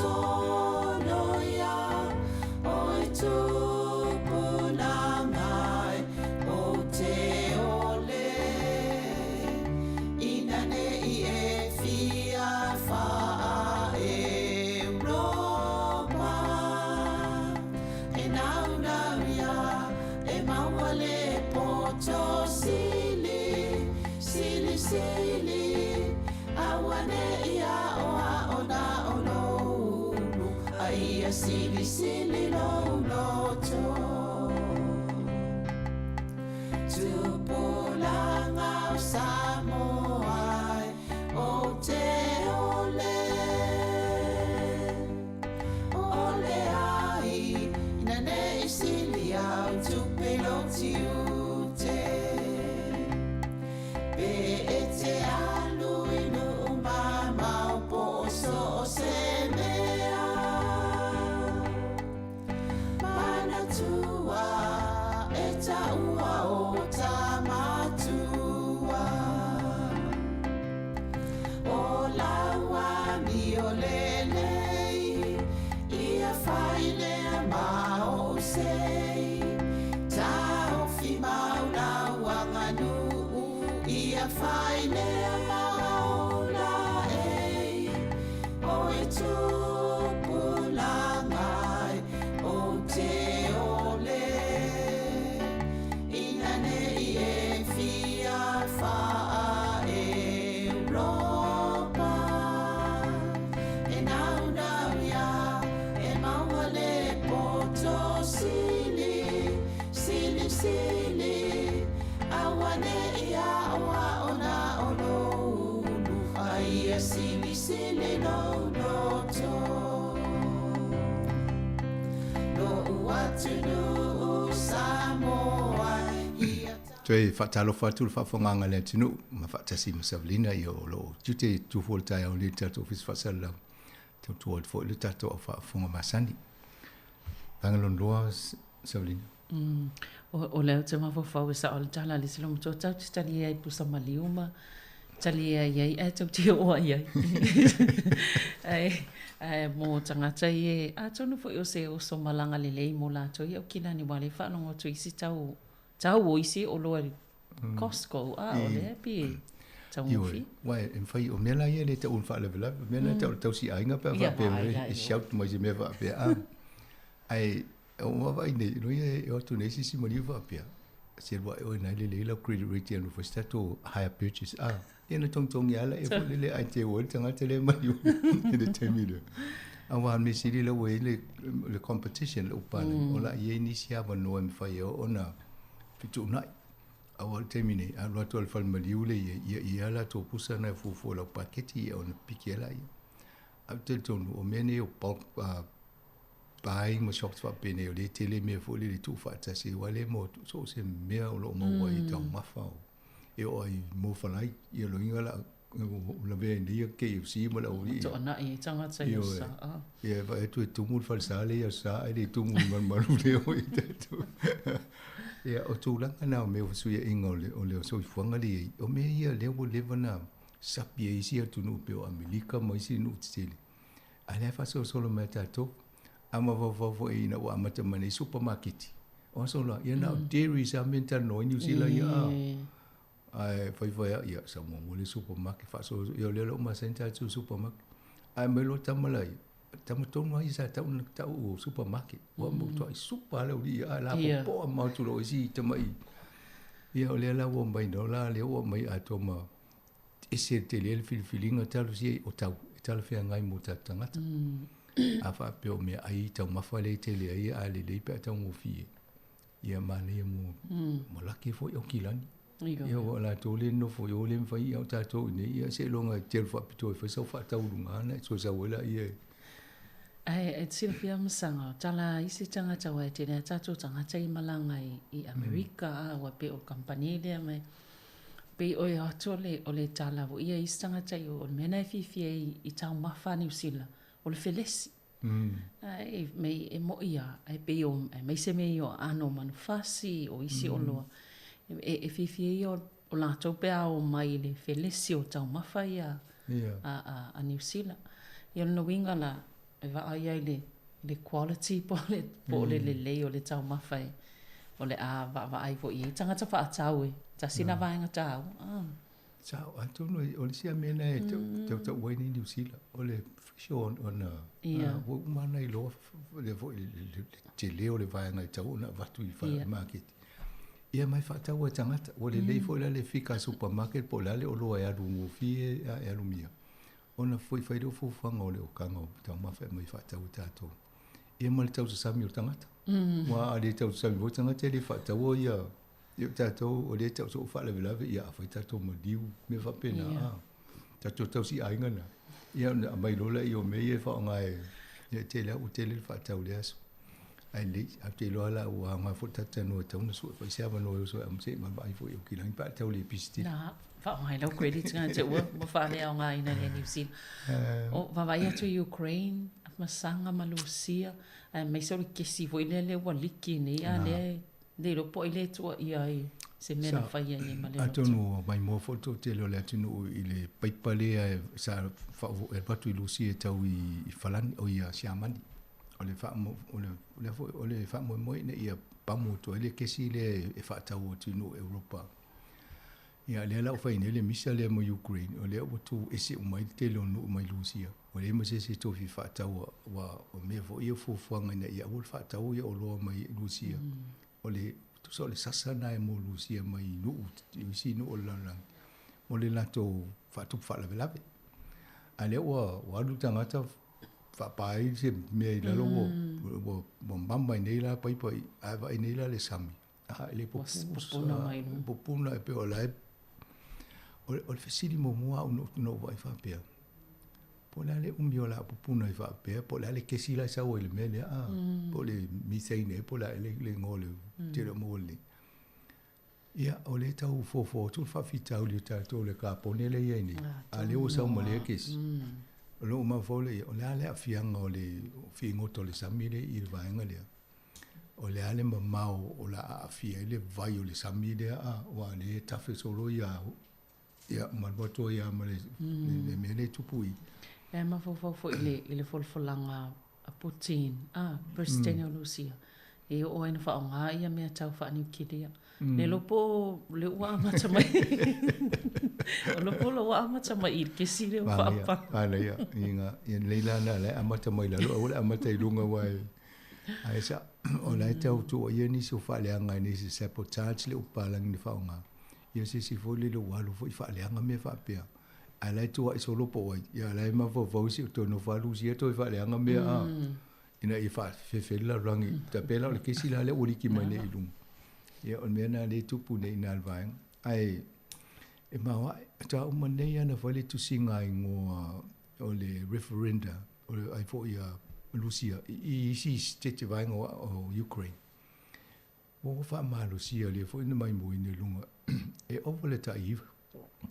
oe tupulaga e o te ole. Ina nei e fia faa-Europa, e naunau ia e maua le poto sili, sili sili, auane'i aoao na o lou ulu, a ia sili sili lou loto. Tupulaga o Samoa e o te ole, ole ai, ina nei sili au tupe lou tiute. Pe e te alu i nuu mamao po o so o se mea, manatua e taua o tamatua. O lau amio lelei, ia fai lea ma ou sei. Taofi mau lau aganuu, ia fai lea ma ou laei. Oe tupulaga e o te ole, ina nei e fia faa-Europa. E naunau ia e maua le poto sili, sili sili, auane'i aoao na o lou ulu, a ia sili sili lou loto. Lo'u atunuu Samoa ia
Toe faatalofa atu le faafofogaaga a le atunuu ma faatasi ma Savelina ia o loo tiute tufu o le taeao nei i le tatou ofisa faasalalau tautua atu foi le tatou aufaafofoga masani. Vaega lona lua Savelina.
O lea ou te mafaufau e sao le tala a le isi loomatua, tatou te talie ai i pusa maliu ma talie ai ai ae tou te oo ai ai. Ae, ae mo tagata ia, atonu foi o se oso malaga lelei mo latou ia o kilani aua o lea e faalogo atu i isi tau, tau o isi oloa i le Costco, a o lea pe taugofie.
Ioe, aua e mafai, o mea la ia e le taua ni faalavelave, o mea la e tau o le tausiaiga pe a faapea e shout mai i se mea faapea, a. Ae o vaavaai nei, o ia e o atu nei se isi maliu faapea, se alu ae oe na e lelei lau credit rating e alu e fai se tatou hire purchase, a. Ia na togitogi lava laia foi lele ae te o ai le tagata lea e maliu i le taimi lea. Aua o le mea sili lea ua i ai le competition le upalagi, o le a i ai nisi avanoa e mafai ai ona fetuunai. Aua o le taimi nei, a alu atu lava i le fale maliu lea e i ai, ia i ai lava latou pusa na e fuafua i lau paketi ia ona piki ai laia. Ae ou te talitonu o mea nei o bulk buying ma shops faapenei o lea e tele mea foi lele e tuufaatasi aua lea e maua atu so o se mea o lo o maua ai i taumafa o e oo ai mo falai ia loiga la lavea ai nei ia KFC ma le au
alii. Toanai ai tagata i aso a.
Ia e vaai atu e tumu le falesa lea i aso Sa ae le tumu i malumalu lea o i tatou. Ia o tulaga na o mea o fesuiaiga o le o le soifuaga lea i ai, o mea ia lea ua leva ona sapi e isi atunuu pei o Amerika ma isi nuu tetele, a o lea e faasolosolo mai ia tatou. A mafaufau foi ina ua amata mai nei supamaketi, o aso la, ia na o dairies lava mea na talanoa ai Niu Sila ia a. Ae faifai lava, ia sau muamua le supermarket faasolosolo, ia o lea la ua masani tatou i supermarket. Ae aumai loa tama la ia, tama tonu lava ia sa tau na tau o supermarket. Ua matuai supa lava le aualii ia, ae lapopoa mamao atu i lo isi tamai. Ia o lea la ua aumai loa la, lea ua aumai atoa ma. ese tele le filifiliga talosia o tau e talafeagai mo tatou tagata. A faapea o meaai taumafa lea e tele ai a lelei pe a taugofie, ia manaia mo mo laki foi Aukilani. Ia ua o latou lea e nonofo i o le mafai ia o tatou i inei ia seiloga e telu faapitoa e fai sau faatau i luga ona e toe sau ai laia e.
Ae e te silafia Masaga, o tala a isi tagata aua e tele a tatou tagata i malaga i Amerika a ua pei o le kamupani lea mai pei o e o atu o le o le tala foi ia isi tagata i o, o le mea na e fiafia ai i taumafa a Niu Sila o le felesi. Ae mei e moʻi a ae pei o aemaise mea ia o aano o manufasi o isi oloa e fiafia ia o latou pe a o mai i le felesi o taumafa ia a Niu Sila. Ia o lona uiga la e vaai ai i le quality po o le lelei o le taumafa e o le a vaavaai foi i ai tagata faatau e tasi lena vaega taua.
Sao, atonu o le isi lava mea lena e tautau ai nei Niu Sila, o le fresh ona ua uma ona iloa le foi le tele o le vaega e tatau ona avatu i maketi. Ia ma e faatau e tagata. Ua lelei foi la le fika a supermarket po o le a le oloa e alu gofie e alumia, ona foi fai lea o fuafuaga o le okaga o taumafa e aumai e faatau e tatou. Ia ma le tausasami o le tagata. Aua a le tausasami foi le tagata e le faataua ia Ia o tatou o lea e tau soo faalavelave, ia a fai tatou maliu, mea faapena, a. Tatou tausiaiga na, ia ona aumai loa lea o mea ia e faaaoga e, ia e tele lava ua tele le faatau i lea aso. Ae lelei, ae ou te iloa la ua aoga foi le tatou talanoa e tatau ona sue fai se avanoa e oso ai se i vaavaai foi i Aukilani pe a tau le pisi tele.
Na, faaaoga ai lau credit na te ua ua faaleaogaina e Niu Sila. O vaavaai atu i Ukraine, Masaga ma Lusia, aemaise o le kesi foi lea lea ua liki nei a lea e Le iloa po o ai le tuuaia ai se mea na fai ai ma le
loto. Atonu ua maimoa foi le toatele o le atunuu i le paipa lea sa e alu atu i Lusia e tau i Falani, o i Siamani. O le o le lea foi o le faamoemoe ina ia pamu atu ai le kesi lea e faatau atu i nuu o Europa. Ia lea la ua fai nei le misa lea ma Ukraine, o lea ua tu ese uma ai le tele o nuu mai Lusia. Ua leai ma se isi e toe fia faataua, aua o mea foi ia o fuafuaga ina ia aua le faatau ia oloa mai Lusia. O le, tusa o le sasa lena e mo Lusia mai nuu, isi nuu o le lalolagi, mo le latou faatupu faalavelave. A lea ua, ua alu le tagata faapa ai se mea i lalo ua, ua, ua mama ai nei la paipa, ae vaai nei la le sami. A, le
pupuna mai luga.
Pupuna e pei o la e, o le, o le fesili muamua au na ou vaai faapea, po o le a le umi o la pupuna i faapea, po o le a le kesi la e sau ai i le mea lea, a, po o le methane ea po o le a ea le igoa o le tele o maua lelei. Ia, o lea e tau foafoa atu le faafitauli o tatou i le kapone lea e i ai nei, a o lea ua sau ma lea kesi. O lou mafaufau lea i ai, o le a le aafiaga o le figota o le sami lea i le vaega lea? O le a le mamao o le a aafia ai le vai o le sami lea, a, aua o lea e tafe solo ia, ia ma alu atu ai lava ma le, le mea lea e tupu i.
E mafaufau foi i le, i le folafolaga a Putin, a, Peresetene o Lusia, e oo ai ina faaaoga ia mea tau faaniukilia. Le iloa po o lea ua amata mai, o lea po ua amata mai i le kesi lea ua faapā.
Manaia, manaia. Ia lelei la lena o la e amata mai lalo, aua le amata i luga aua e Ae sa, o la e tau tuuaia nisi o faaleaga i nisi sabotage le upu palagi na faaaoga. Ia se isi foi lele ua alu foi faaleaga mea faapea. Ae la e tuuai solo po o ai. Ia la e mafaufau si o toe nofo lava Lusia toe faaleaga mea a. Ina ia faafefele lalolagi. Ta pei la o le kesi la lea ua liki mai nei i luga. Ia o le mea lena lea e tupu nei i ina i le vaega. Ae e maoae, faatoa uma nei lava ona fai le tusiga igoa o le referenda o le ai foi a Lusia i isi sitete vaega o Ukraine. Ua faamalosia lea foi na maimoaina i luga e ova le tai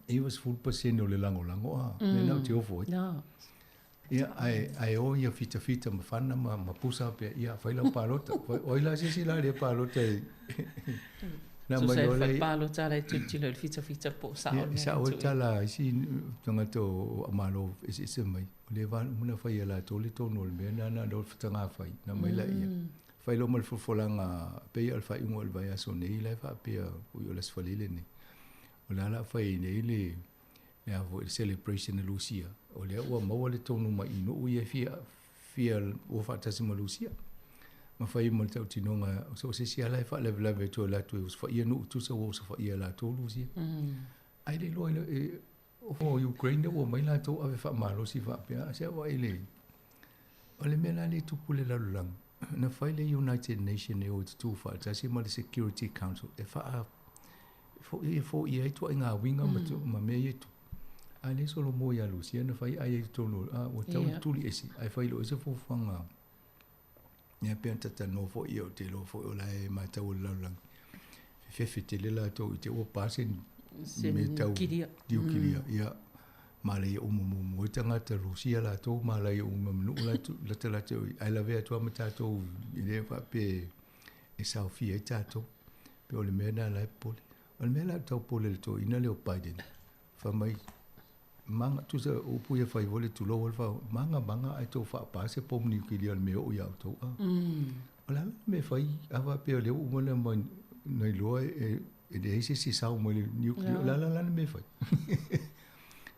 90% o le lagolago a mea na ou te ofo ai. Ia, ae, ae o ia fitafita ma fana ma, ma pusa pea, ia, fai lau palota. O ai la se isi la lea palota e...
Na mai loa lea... palota la e tilotilo i le fitafita po o sao le mea.
Ia, sao ai tala a isi tagata o Malo eseese mai. O lea va uma ona fai e latou le tonu o le mea lena na o le fataga fai, na aumai laia. Fai loa ma le folafolaga pei o le faaiuga o le vaiaso nei la e faapea ui o le Aso Faraile lenei. O le a la fai ai nei le le a foi le celebration a Lusia, o lea ua maua le tonu mai i nuu ia e fia fia o faatasi ma Lusia. Ma fai ma le tautinoga, so o se isi lava la e faalavelave atu e latou e osofaia nuu tusa ua osofaia e latou Lusia. Ae le iloa e O Ukraine ua mai latou ave faamalosi faapea, se vaai le o le mea la lea e tupu i le lalolagi, na fai le United Nation e o e tutū faatasi ma le Security Council e faa e foia ai tuaiga uiga ma, ma mea ia e tupu. A lea solomoa ia Lusia na fai ai i totonu a ua tau yeah. tuli ese ae fai loa se fuafuaga ia pe ana talanoa foi ia ou te iloa foi o la e matau e le lalolagi fefefe tele latou i te ua pa se mea tau niukilia ia malaia uma muamua ai tagata Rusia latou malaia uma ma nuu lata latou ae lavea atu lava ma tatou e le faapea e saofia ai tatou pe o le mea lena la e popole. O le mea la e tau popole i le toeaina lea o Biden fai mai maga tusa o upu ia fai foi le tulou ai le faa maga maga ae tou faapa se pomu niukilia o le mea e oo ia outou a. O le a la le mea e fai a faapea o lea ua uma ona na iloa e leai se isi sao mai le niukilia o le a la le mea e fai?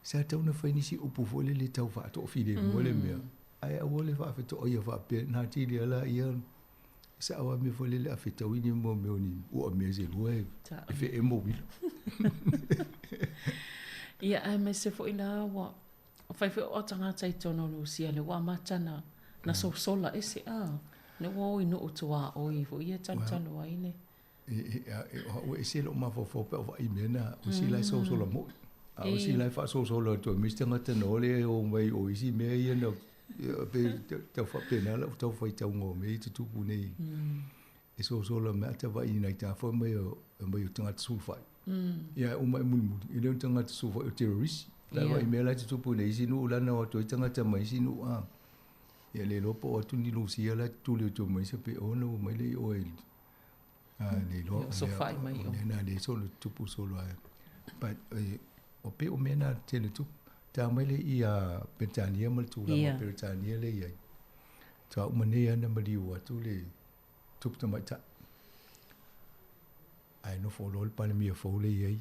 Sa tatau ona fai nisi upu foi lele tau faatoafilemu ai le mea ae aua le faafetoaia faapea na atili lava laia sao lava mea foi lele a fetaui ni mo mea o ni ua mea se lua e feemo uila.
Ia aemaise foi la ua fai foi o tagata i totonu o Lusia lea ua amata na na sosola ese a lea ua o i nuu tuaoi foi ia talutalu ai le
O au e ese lou mafaufau pe a ou vaai i mea na, o isi la e sosola moi, a o isi la e faasosola atu ai ma isi tagata na o lea e o mai o isi mea ia na pei tau faapena lau tau faitauga o mea ia e tutupu nei. E sosola mai a ta vaai i nai ta foi mai o mai o tagata sulufai. Ia e uma e mulimuli, e le o ni tagata sulufai o terrorist. La vaai i mea la e tutupu nei isi nuu la na o atu ai tagata mai isi nuu a. Ia le iloa po o atu ni Lusia la e tutuli atu mai se pe ona ua mai le i oe le iloa
o sofai mai
o mea na le solo tupu solo ai but o pe o mea na tele tupu ta mai le ia Peretania ma le tulaga o Peretania le iai ta uma nei ana maliu atu le tupu tamaitai ae nofo loa le Palemia fou le iai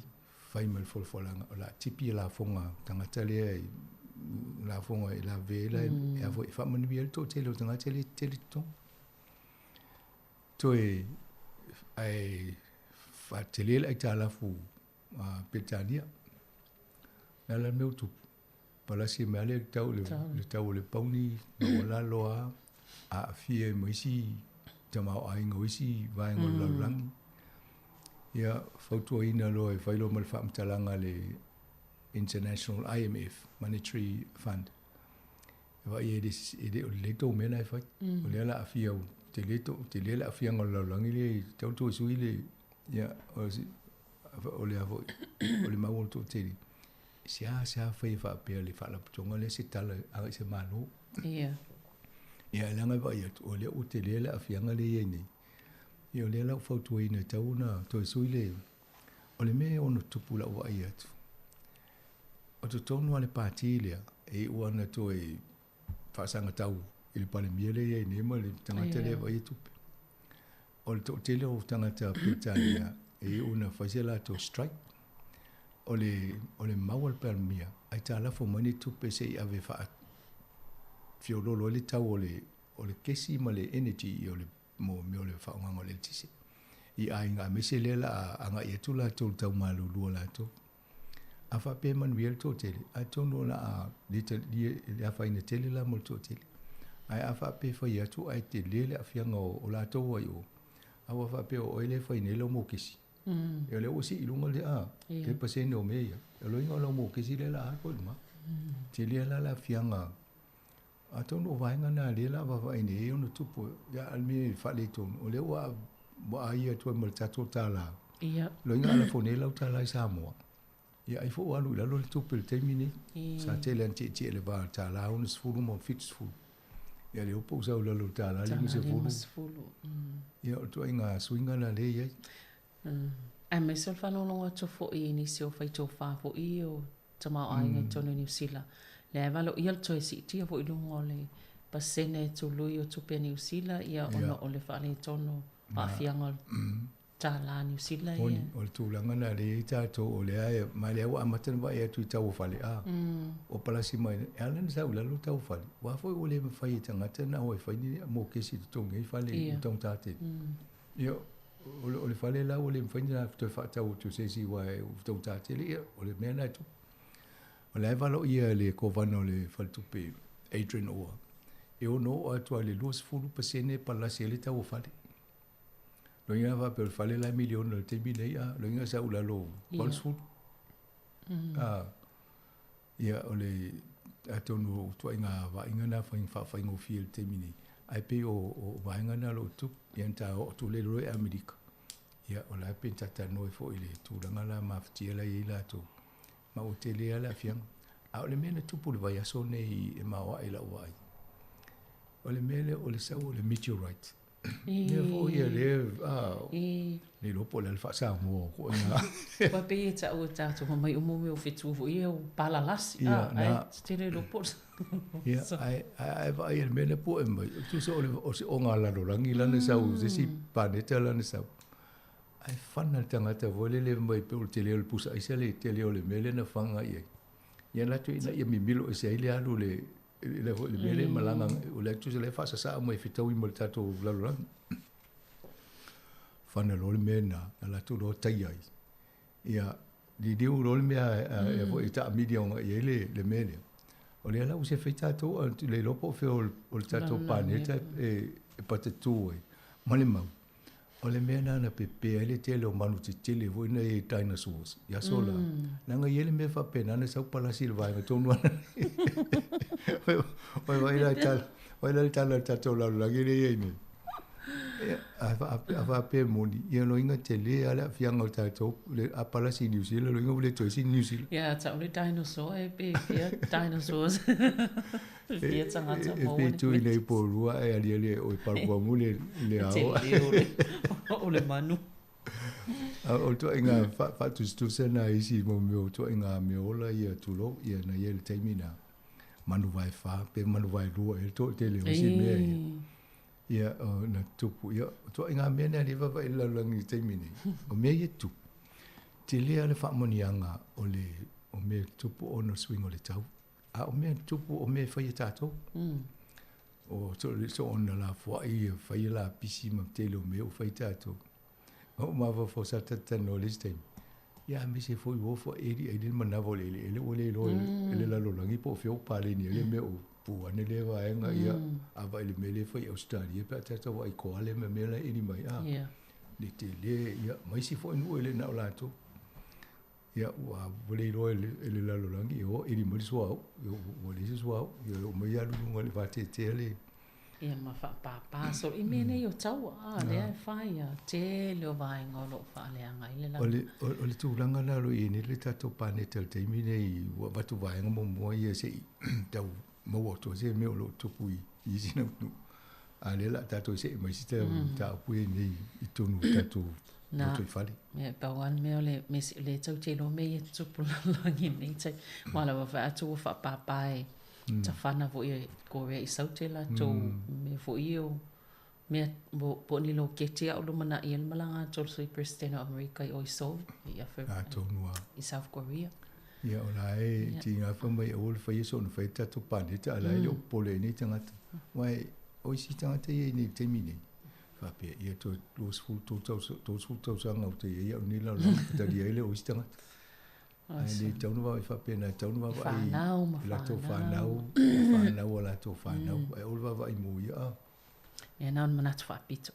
fai mai le folafolaga o le a tipi e lafoga tagata lea e lafoga e lavea ai la e a foi e faamanuia ai le toatele o tagata lea e tele totogi. Toe ae faatele le aitalafu a Peretania. O le a la le mea ua tupu? Palasi mai lava le tau le tau o le pauni maualalo lava, aafia ai ma isi tamaoaiga o isi vaega o le lalolagi. Ia, fautuaina loa e fai loa ma le faamatalaga a le International IMF, Monetary Fund, E vaai e le, e le o lelei tou mea la e fai. O lea la aafia tele to tele le aafiaga o le lalolagi lea e tatau ona toe sui le ia o si o le a foi o le mau o le toatele. Seasea fai e faapea le faalapotopotoga lea se tala agai i se Malo.
Ia.
Ia leaga e vaai atu o lea ua tele le aafiaga lea e i ai nei. Ia o lea la ua fautuaina e tatau ona toe sui le o le mea e ono tupu i lau vaai atu. O totonu lava o le pati lea, e iu lava ina toe faasagatau i le Palemia lea e i ai nei ma le tagata lea e vaaia tupe. O le toatele o tagata Peretania e iu ina fai se latou strike. O le, o le mau a le Palemia, aitalafu mai ni tupe se i ave faafiololo ai le tau o le, o le kesi ma le energy, o le mo mea o le faaaogaina o le eletise i aiga aemaise lea o le a agai atu latou i le tau malulu o latou. A faapea e manuia le toatele, atonu o le a le afaina tele la mo le toatele. Ae a faapea e fai atu ae tele le aafiaga o latou ai o, a ua faapea o oe lea e fai nei lau mokesi. Ia o lea ua sii i luga le a, le pasene o mea ia. O lona uiga o lau mokesi lea o le a alu ai i luma. Tele la le aafiaga. Atonu o vaega na lea o le a vaavaai nei e ono tupu ia a o le mea e faaletonu, o lea ua ua aia atu ai ma le tatou tālā.
Ia.
Loiga a lafo nei lau tālā i Samoa, ia ai foi ua alu i lalo le tupe i le taimi nei. Sa tele lava ina tietie i le va o le tālā 60 ma 70. Ia lea ua pau sau i lalo i le tālā 50. Ia o le ituaiga suiga lena lea e i ai.
Aemaise o le faalogologo atu foi i nisi o faitofa foi o tamaoaiga i totonu o Niu Sila. Lea e valoia le toe siitia foi i luga o le pasene tului o tupe a Niu Sila ia ona o le faaletonu o aafiaga o le tālā Niu Sila ia.
Moni, o le tulaga lena lea e i ai tatou o lea e, ma lea ua amata ona vaai atu i tau o fale, a, o palasi mai, e ala ona sau i lalo tau o fale, aua foi ua le mafai e tagata ona o e fai ni mokesi e totogi ai fale i taugata tele. Ia, o le fale la ua le mafai ona toe faatau atu e se isi aua ua taugata tele, ia, o le mea lena e tupu. O le ava lo ia le kovana o le faletupe Adrian Orr, e ono oo atu lava i le 20% palasi ai le tau o fale. Loiga faapea o le fale la e miliona i le taimi nei, a loiga sa u lalo 80. A ia o le atonu o tuaiga vaaiga na fai faafaigofie i le taimi nei, ae pei o o vaega na o lo o tupu, ia na ta oo atu lea loa i Amerika. Ia o la e pei ona talatalanoa ai foi i le tulaga la mafatia la e i ai latou, ma ua tele lava le aafiaga. A o le mea na tupu i le vaiaso nei e maoae i lau vaai, o le mea lea o le sau o le meteorite. Mea foi ia lea, a, le iloa po o le a le faa-Samoa o koe na.
Ua pei e ta'u e tatou fai mai uma mea o fetu foi ia o palalasi, a, ae tele iloa po o le.
Ia, ae a e vaai i le mea lea pu'e mai, tusa o le o se oga lalolagi lana sau, se isi paneta lana sau. Ae fana le tagata foi lele mai pei o le tele o le pusa aisa le tele o le mea lea na faga i ai. Ia alu atu ina ia mimilo ese ai le alu le le foi le mea lea malaga o le tusa le faasasaa mai fetaui ma le tatou lalolagi. Fana loa le mea na, na latou loa taia ai. Ia, liliu loa le mea e foi e taamili aoga i ai le mea lea. O lea la ua se fai tatou, le iloa po o fea o le tatou paneta e patatū ai. Ma le mau, o le mea lena na pepē ai le tele o manu tetele foi nei e dinosaurs i aso la. Leaga e i ai le mea faapena na sau palasi i le vaega tonu ana. Oi vai la tala, vai la tala le tatou lalolagi lea e i ai nei. A faapea e moni, ia loiga tele lava le aafiaga o tatou, a palasi i Niu Sila, loiga ua le toe isi ni Niu Sila.
Ia, tau le dinosaur e pe fia dinosaurs. Fia tagata
maua. E pei tu i nei po lua e aliali e oi palupamu le le ao.
Tele o le manu.
A o tuaiga faatusatusa na isi mo mea o tuaiga mea ola ia tulou ia na ia le taimi na manu vaefa pe manu vaelua e le toatele o isi mea ia. Ia, o, na tupu, ia, o tuaiga mea na le vaavaai i le lalolagi i le taimi nei, o mea ia tupu, tele lava le faamanuiaga o le, o mea tupu ona o le suiga o le tau. A o mea tupu o mea e fai e tatou. O soona lafoai, ia fai lapisi ma tele o mea ua fai tatou. O mafaufau sa talatalanoa i le isi taimi, ia aemaise foi ua ofo eli ai le manava o le eleele ua le iloa e le lalolagi po o fea ua paleni ai le mea o pu ane lea vaega, ia, a vaai i le mea lea e fai i Ausetalia pe a tatou vaai i koale ma mea la e eli mai, a, le tele, ia, ma isi foi nuu e le na o latou. Ia, ua le iloa e le lalolagi, e o eli mai le suauu, ua leai se suauu, ia oo mai alu i luga i le vateatea le.
Ia ma faapāpā solo i mea nei o taua, a, lea e fai a tele o vaega o lo o faaleaga ai le
lalolagi. O le tulaga la o lo o i ai nei le tatou paneta i le taimi nei, ua avatu vaega muamua ia se i tau maua atu ai se mea o lo o tupu i isi atunuu. A lea o le a tatou see mai isi mataupu ia nei i totonu o tatou lotoifale.
Ia, pau lava le mea o le mea o lea tou te iloa mea ia e tutupu lalolagi i lenei taimi. Aua lava fai atu ua faapāpā e tafana foi e Korea i Saute latou mea foi ia o mea po o ni loketi a o lumanai ai le malaga atu o le Sui Peresetene o Amerika i o i Seoul, i South Korea.
Ia, o la e tiga fai mai aua le faia soona fai tatou paneta, a la e le o popole ai nei tagata. Aua o isi tagata ia i nei taimi nei, faapea, ia toe 20, 30 tausaga ou te i ai au nei lalolagi, talia ai lea o isi tagata. Ae le tatau ona vaavaai faapena, e tatau ona vaavaai i latou fanau, fanau a latou fanau, ae aua le vaavaai mo ia. A.
Ia, na o ni manatu faapito.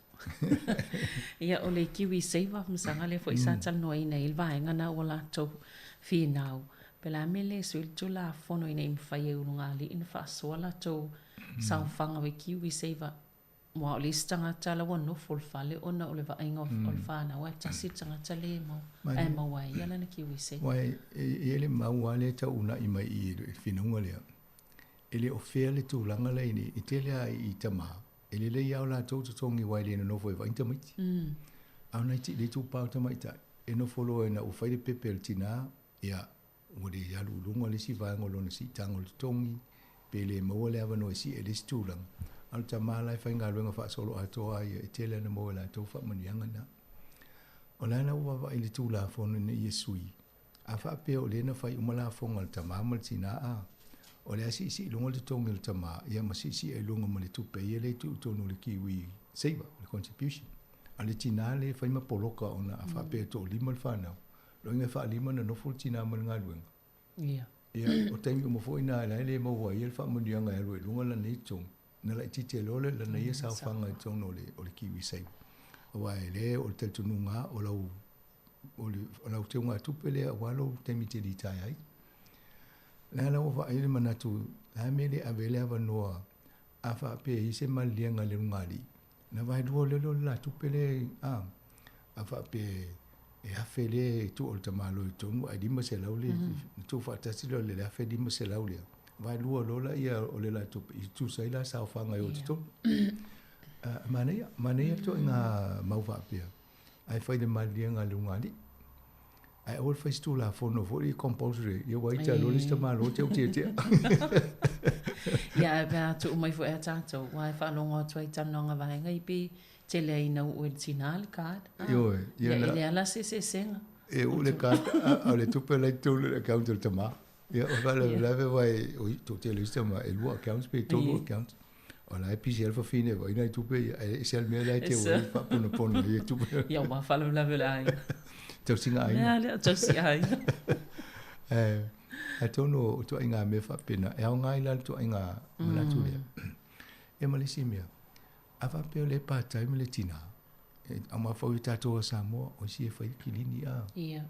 Ia, o le Kiwi Saver, masaga lea foi sa talanoaina ai le vaega na ua latou finau. Pe le a mea le sui le Tulafono ina ia mafai e ulugalii ona faasoa latou saofaga o Kiwi Saver aua o le isi tagata la ua nofo i le fale ona o le vaaiga o le fanau ae tasi le tagata lea e maua ae maua ai ia lana Kiwi Saver.
Aua e i ai le mau lava lea e tau uunai mai i i le finauga lea, E le o fea le tulaga la i nei, e tele lava i tama, e lelei lava o latou totogi aua e le nonofo e vaai ni tamaiti. A o nai le itupa o tamaitai, e nofo loa ina ua fai le pepe a le tinā, ia, ua le alu i luga le isi vaega o lona siitaga o le totogi, pe le maua le avanoa e sii ai le isi tulaga. A o le tama la e faigaluega faasoloatoa lava ia, e tele lava ina maua e latou faamanuiaga na. O le a la ua vaavaai i le Tulafono ina ia sui, A faapea o lea na fai uma lafoga a le tama ma le tina, a, o le a siisii i luga le totogi o le tama, ia ma siisii ai i luga ma le tupe ia lea e tuu i totonu o le Kiwi Saver, le contribution. A o le tina lea e fai ma poloka ona a faapea e toalima le fanau, loiga e faalima ona nofo le tina ma le galuega.
Ia.
Ia, o taimi uma foi na e la e le maua ai le faamanuiaga e alu ai i luga lana ia totogi, na laitiiti ai loa lana ia saofaga i totonu o le, o le KiwiSaver. Aua e le, o le talitonuga lava, o lau, o le, o lau teugatupe lea aua lou taimi e te litaea ai. O lea la ua vaai le manatu, o le a le mea e le ave ai le avanoa a faapea e i ai se maliliega a le ulugalii, ona vaelua loa lea o le la tupe lea, a, a faapea e $1,000 lea e tuu e le tamaloa i totonu ae $500 le tuufaatasi lea o le $1,500 lea, vaelua loa lea o le la tupe e tutusa ai la saofaga e o i totonu. Manaia, manaia le ituaiga mau faapea, ae fai i le maliliega a le ulugalii. Ae aua le fai se Tulafono foi lea compulsory, ia ua ita loa le isi tamaloa te u tiatia.
Ia, ae pe a tuu mai foi ia tatou, aua e faalogo atu ai i talanoaga vaega i pe tele ai ina uu e le tina le card.
Ioe.
Ia, e leai la se eseesega.
E uu le card, a o le tupe la i totonu o le account o le tama. Ia, o le faalavelave aua e toatele o isi tama e lua accounts pe tolu accounts. O la e pisi lava le fafine e vaai nai tupe ia, ae ese lava le mea la e teu ai faaponapono ai ia tupe.
Ia aua faalavelave o le aiga.
Tausiga aiga.
Mea lea, tausiga aiga.
Ae atonu o ituaiga mea faapena, e aoga ai la le ituaiga manatu lea. Ia ma le isi mea, a faapea o lea e part time le tina, e mafaufau ia tatou a Samoa, o isi e fai le kilini a.
Ia.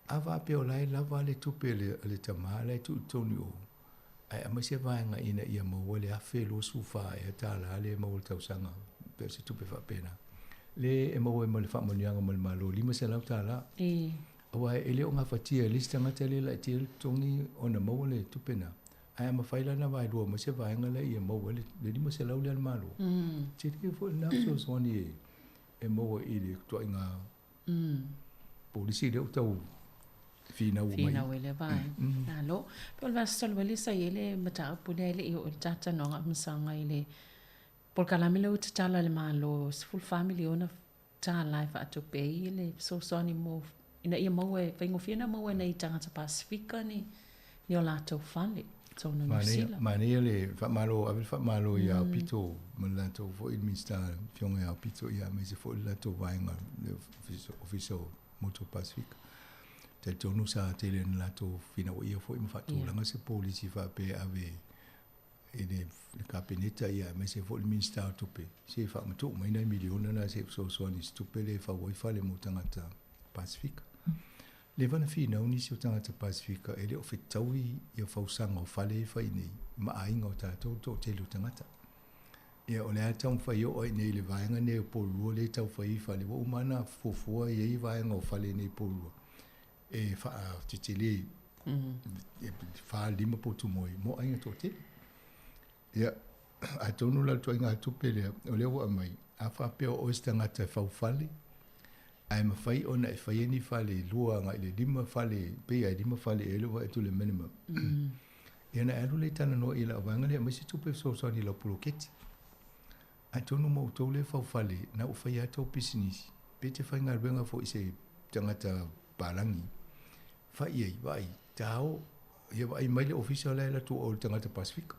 A faapea o la e lava le tupe a le tama la e tuu i totonu i o, ae aumai se vaega ina ia maua le $1,024 ea tala lea e maua i le tausaga, pe o se tupe faapena, le e maua ai ma le faamanuiaga ma le Malo e $500. Aua e le o gafatia e le isi tagata lea e laitia le totogi ona maua le tupe lena. Ae a mafai la ona vaelua mai se vaega lea ia maua ai le $500 lea a le Malo, tele foi lena fesoasoani e maua i le ituaiga polisi lea ua tau finau mai.
Finau ai lea vaega. Malo. Pe o le vaiaso talu ai lea sa i ai le mataupu lea e le i oo i le talatalanoaga a Masaga i le polokalame lea ua tatala e le Malo $14 miliona tala e faatupe ai le fesoasoani mo ina ia maua e faigofie ona maua e nai tagata Pasefika ni ni o latou fale i totonu o Niu Sila.
Manaia le faamalo, ave le faamalo ia Aupito ma le latou foi Minisita le Afioga ia Aupito ia aemaise foi le latou vaega le Ofisa o Motu o Pasefika. Talitonu sa tele ina latou finauaia foi ma faatulaga se polisi faapea e ave i le Kapeneta ia aemaise foi le Minisita o Tupe se i faamatuu mai nai miliona na se i fesoasoani i se tupe lea e fau ai fale mo tagata Pasefika. Leva na finau nisi o tagata Pasefika e le o fetaui ia fausaga o fale e fai nei ma aiga o tatou le toatele o tagata. Ia o le a taumafai oo ai nei i le vaega nei o Porirua lea e tau fai ai fale ua uma ona fuafua e i ai vaega o fale nei i Porirua e faatetele e 4, 5 potu moe mo aiga toatele. Ia, atonu la le ituaiga tupe lea, o lea ua aumai, a faapea o oe se tagata e faufale, ae mafai ona e faia ni fale e 2 agai i le 5 fale, pei lava e 5 fale ea le vaai atu i le minimum. Ia ona e alu lea e talanoa i lau vaega lea e aumai se tupe fesoasoani i lau poloketi. Atonu mo outou lea e faufale, na ua faia lava tou pisinisi, pe te faigaluega foi i se tagata palagi, fai i ai, vaai, tao, ia vaai mai le ofisa la e alu atu o le tagata Pasefika.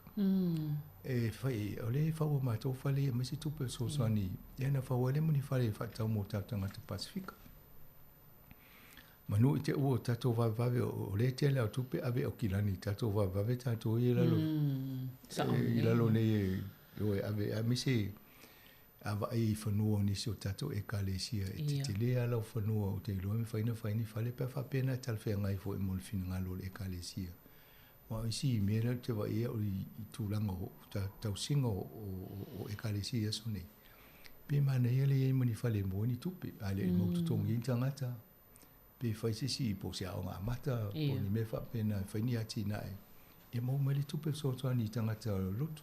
E fai, o lea e fau e matou fale ia aumai se tupe fesoasoani, ia ona fau ai lea ma ni fale e faatau mo tatou tagata Pasefika. Manu i te ua o tatou vavevave, o lea e tele lava o tupe ave i Aukilani, tatou vavevave tatou ia i lalo, i lalo nei e o e ave, aemaise A vaai i fanua o nisi o tatou Ekalesia, e tetele lava lau fanua, ou te iloa e mafai ona fai ni fale pe a faapea na talafeagai foi mo le finagalo o le Ekalesia. Aua o isi mea lea ou te vaai au i tulaga o tausiga o Ekalesia i aso nei, pe manaia le i ai ma ni fale e maua ai ni tupe, a le i mau totogi ai ni tagata, pe fai se isi po o se aoga amata, po o ni mea faapena e fai ni atinae e maua mai le tupe fesoasoani i tagata lotu.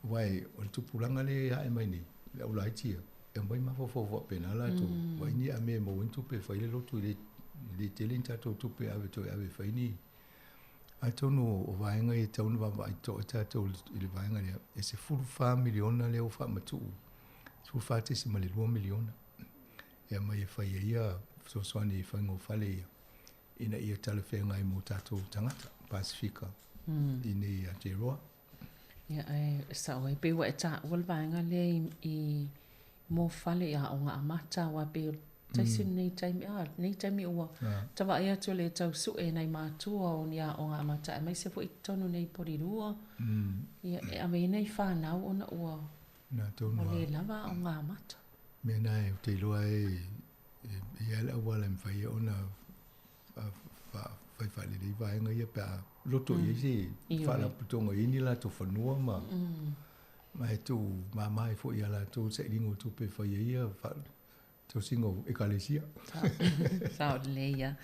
Aua o le tupulaga lea e ae mai nei, le au laiti ia, e omai mafaufau faapena latou, vaai ni mea e maua ai ni tupe e fai ai le lotu, e le tele ni tatou tupe e ave toe ave e fai ni. Atonu o vaega ia e tatau ona vaavaai totoa tatou i le vaega lea, e $14 miliona lea ua faamatuu, $14.2 miliona e aumai e fai ai ia fesoasoani i faiga o fale ia, ina ia talafeagai mo tatou tagata Pasefika i inei i Aotearoa.
Ia, ae sao ai, pei ua e taua le vaega lea i, i mo fale i aoga amata, aua pei o Taisi lenei taimi, a, lenei taimi ua tavaai atu le tau su'e nai matua o ni aoga amata aemaise foi i totonu nei i Polilua, ia e ave ai nai fanau ona ua ua le lava aoga amata.
Mea na ou te iloa e e i ai le auala e mafai ai ona fai faalelei vaega ia pe a loto i ai se faalapotopotoga e i ai ni latou fanua ma ma e tuu mama ai foi ia latou le sailiga o tupe e fai ai ia tausiga o ekalesia.
Sao lelei ia.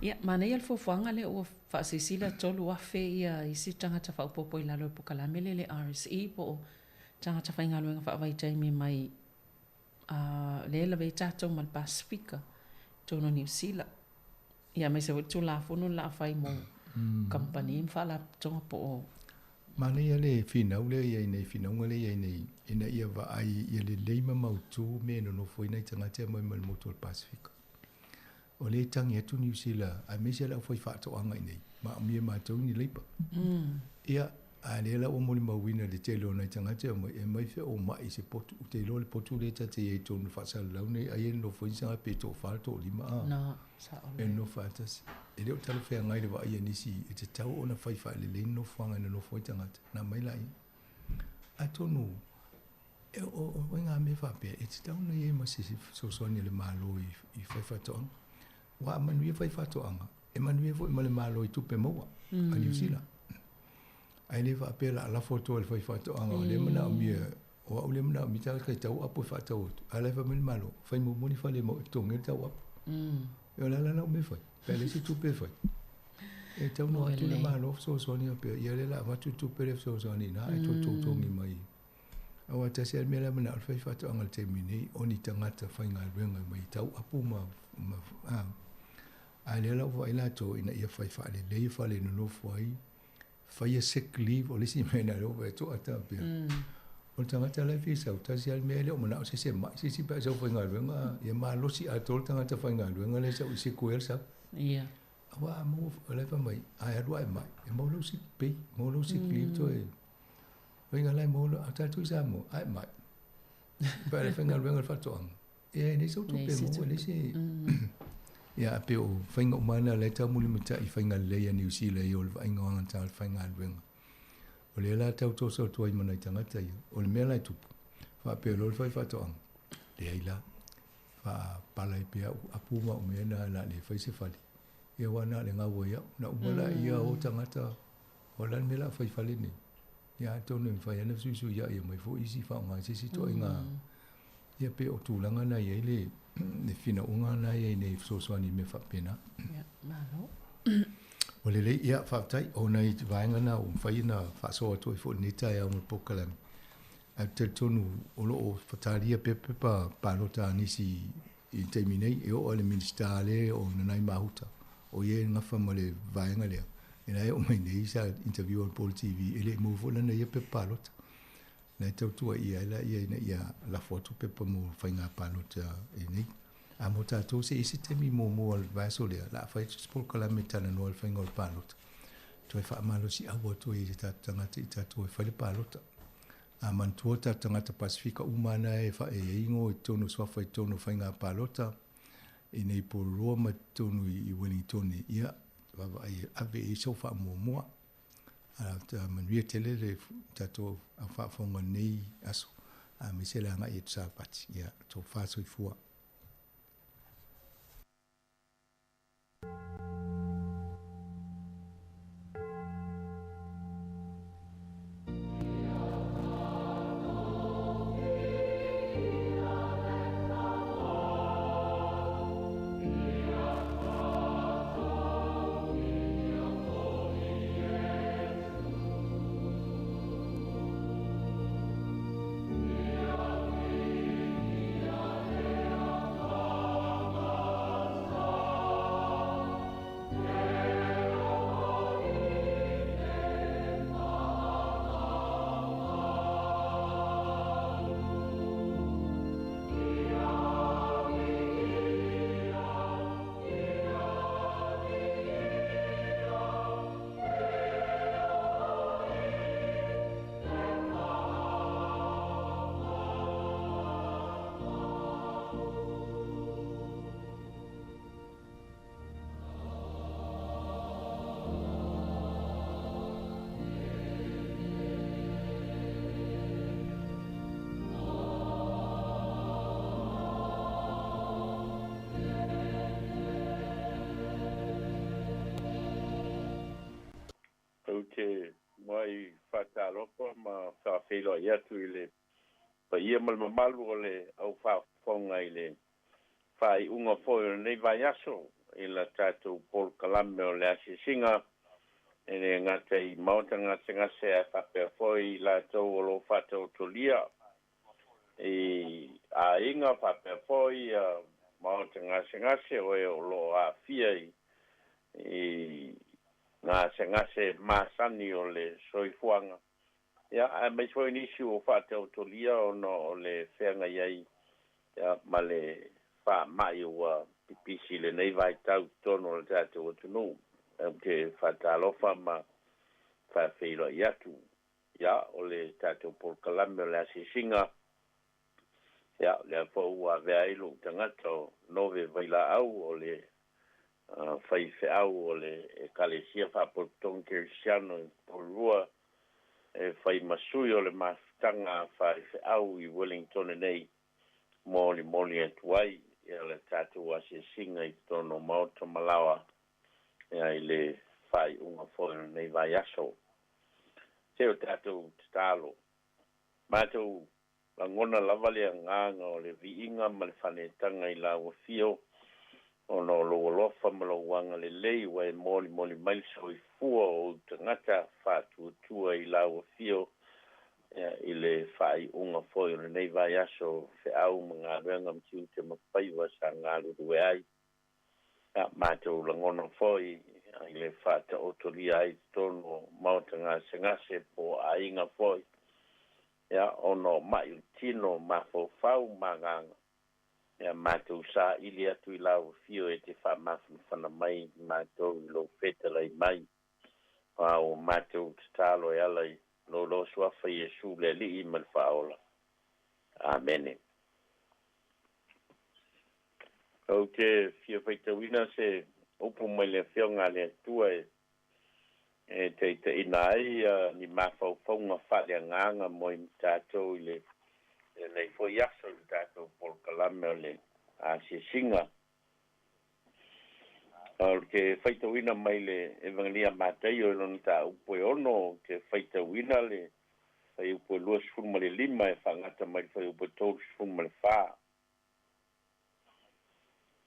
Ia, manaia le fuafuaga lea ua faasilasila 3,000 ia isi tagata faaopoopo i lalo o le polokalame lea le RSE po o tagata faigaluega faavaitaimi mai a lea e lavea ai tatou ma le Pasefika i totonu o Niu Sila. Ia aemaise foi le Tulafono le la fai mo kamupani ma faalapotopotoga po o
Manaia le finau lea e i ai nei, finauga lea e i ai nei, ina ia vaai ia lelei ma mautu mea e nonofo ai nai tagata e aumai mai le motu o le Pasefika. O lea e tagi atu Niu Sila aemaise le aufaifaatoaga i inei, maomia e matou ni leipa. Ia, a lea la ua molimauina le tele o nai tagata e omai, e aumai feoomai i se potu. Ou te iloa le potu lea ta te i ai i totonu o le faasalalau nei, ai e nonofo ai ni tagata pe toafa toalima a.
No, sao
E nonofo faatasi. E le o talafeagai le vaai a nisi e tatau ona fai faalelei le nofoaga e nonofo ai tagata, ona aumai laia. Atonu e o ituaiga mea faapea, e tatau ona i ai ma se fesoasoani a le Malo i faifaatoaga. Aua a manuia faifaatoaga, e manuia foi ma le Malo i tupe maua a Niu Sila. Ae le faapea o le a lafo atu i le faifaatoaga o lea e manaomia, o au lea e manaomia tagata e tau apo e faatau atu, a o la e fai mai le Malo, fai muamua ni fale e totogi ai le tau apo. O le a la lau mea e fai? Pe a leai se tupe e fai? E tatau ona o atu le Malo fesoasoani faapea, ia lea o le a avatu le tupe lea e fesoasoani i ina ae toe totogi mai. Aua e tasi lava le mea la e manao le faifaatoaga i le taimi nei, o ni tagata faigaluega mai tau apu ma, ma a, a lea la ua vaai latou ina ia fai faalelei fale e nonofo ai, faia sick leave, o le isi mea na lea ua fai atu ata pea. O le tagata la e fia sau, tasi lava le mea e le o manao se isi e mai, se isi pe a sau faigaluega, ia malosi atoa le tagata faigaluega lea e sau i sick ai le sau.
Ia.
Aua a maua, o la e fai mai, a e alu lava e mai, e maua lau sick pay, maua lau sick leave toe. Faiga la e maua a tatou i Samoa, a e mai. Pe a le faigaluega i le faatoaga, ia e leai sau tupe e maua, e leai se... Ia, ae pei o faiga uma lava na o lea e taumulimutai i faiga lelei a Niu Sila i o le vaaiga o agata o le faigaluega. O lea la tau toso atu ai ma nai tagata ia. O le mea la e tupu, faapea loa le fai faatoaga, leai la, faapala ai pea au apu ma au mea na o le a le fai se fale. Ia aua na o le gau ai au. Na uma laia o tagata, o le a le mea o le a fai i fale nei? Ia atonu e mafai lava ona fesuisuiai mai foi isi faaaoga i se isi ituaiga. Ia pei o tulaga na e i ai le le finauga na e i ai nei e fesoasoani i mea faapena.
Ia, malo.
Ua lelei, ia faafetai, o nai vaega na ua mafai ona faasoa atu ai foi i lenei taeao ma le polokalame. Ae ou te talitonu o lo o talia pea pepa palota a nisi i le taimi nei, e oo lava i le Minisita lea o Nanai Mahuta, o ia e gafa ma le vaega lea, e la e oo mai nei sa interview e le Paul TV, e le i maua foi lana ia pepa palota. La e tautua ia ai laia ina ia lafo atu pepa mo faiga palota i nei. A mo tatou se i se taimi muamua o le vaiaso lea, la a fai atu se polokalame e talanoa i le faiga o le palota. Toe faamalosiau atu ai i tatou tagata i tatou e fai le palota. A manatua tatou tagata Pasefika uma na e e ai igoa i totonu o suafa i totonu o faiga palota, i nei Porirua ma totonu i Wellingtone, ia, vaavaai e ave i ai sau faamuamua. A manuia tele le tatou au faafofoga i lenei aso, aemaise le agai atu Sapati. Ia, tofa soifua.
Ou te muai faatalofa ma faafeiloai atu i le paia ma le mamalu o le au faafofoga i le faaiuga foi o lenei vaiaso i la tatou polokalame o le asiasiga, e le gata i maota gasegase ae faapea foi i latou o lo o faataotolia i aiga, faapea foi maota gasegase o e o lo o aafia i gasegase masani o le soifuaga. Ia, aemaise foi nisi ua faataotolia ona o le feagai ai ma le faamai ua pipisi i lenei vaitau i totonu o le tatou atunuu. Ou te faatalofa ma faafeiloai atu. Ia, o le tatou polokalame o le asiasiga, ia, lea foi ua avea ai lou tagata o Nove Vailaau, o le faifeau o le Ekalesia Faapotopotoga Kerisiano i Porirua, e fai ma sui o le mafutaga a faifeau i Wellington nei, molimoli atu ai ia le tatou asiasiga i totonu o maota ma laoa, ia, i le faaiuga foi o lenei vaiaso. Se o tatou tatalo. Matou lagona lava le agaga o le viiga ma le faanetaga i lau afio, ona o lou alofa ma lou agalelei ua e molimoli mai le soifua o ou tagata faatuatua i lau afio, ia, i le faaiuga foi o lenei vaiaso feau ma galuega ma tiute ma faiva sa galulue ai. Ia, matou lagona foi i le faataotolia ai i totonu o maota gasegase po o aiga foi, ia, ona o mai o le tino, mafaufau ma agaga. Ia, matou saili atu i lau afio e te faamafanafana mai matou i lou fetalai mai. A o matou tatalo e ala i lo lo suafa Iesu le Alii ma le Faaola. Amene. Ou te fia faitauina se upu mai le Afioga a le Atua e taitaiina ai ni mafaufauga faaleagaga mo i tatou i lenei foi aso i le tatou polokalame o le asiasiga. O te faitauina mai le Evangelia Mataio i lona mataupu e 6, ou te faitauina le fuaiupu e 25 e faagata mai le fuaiupu e 34.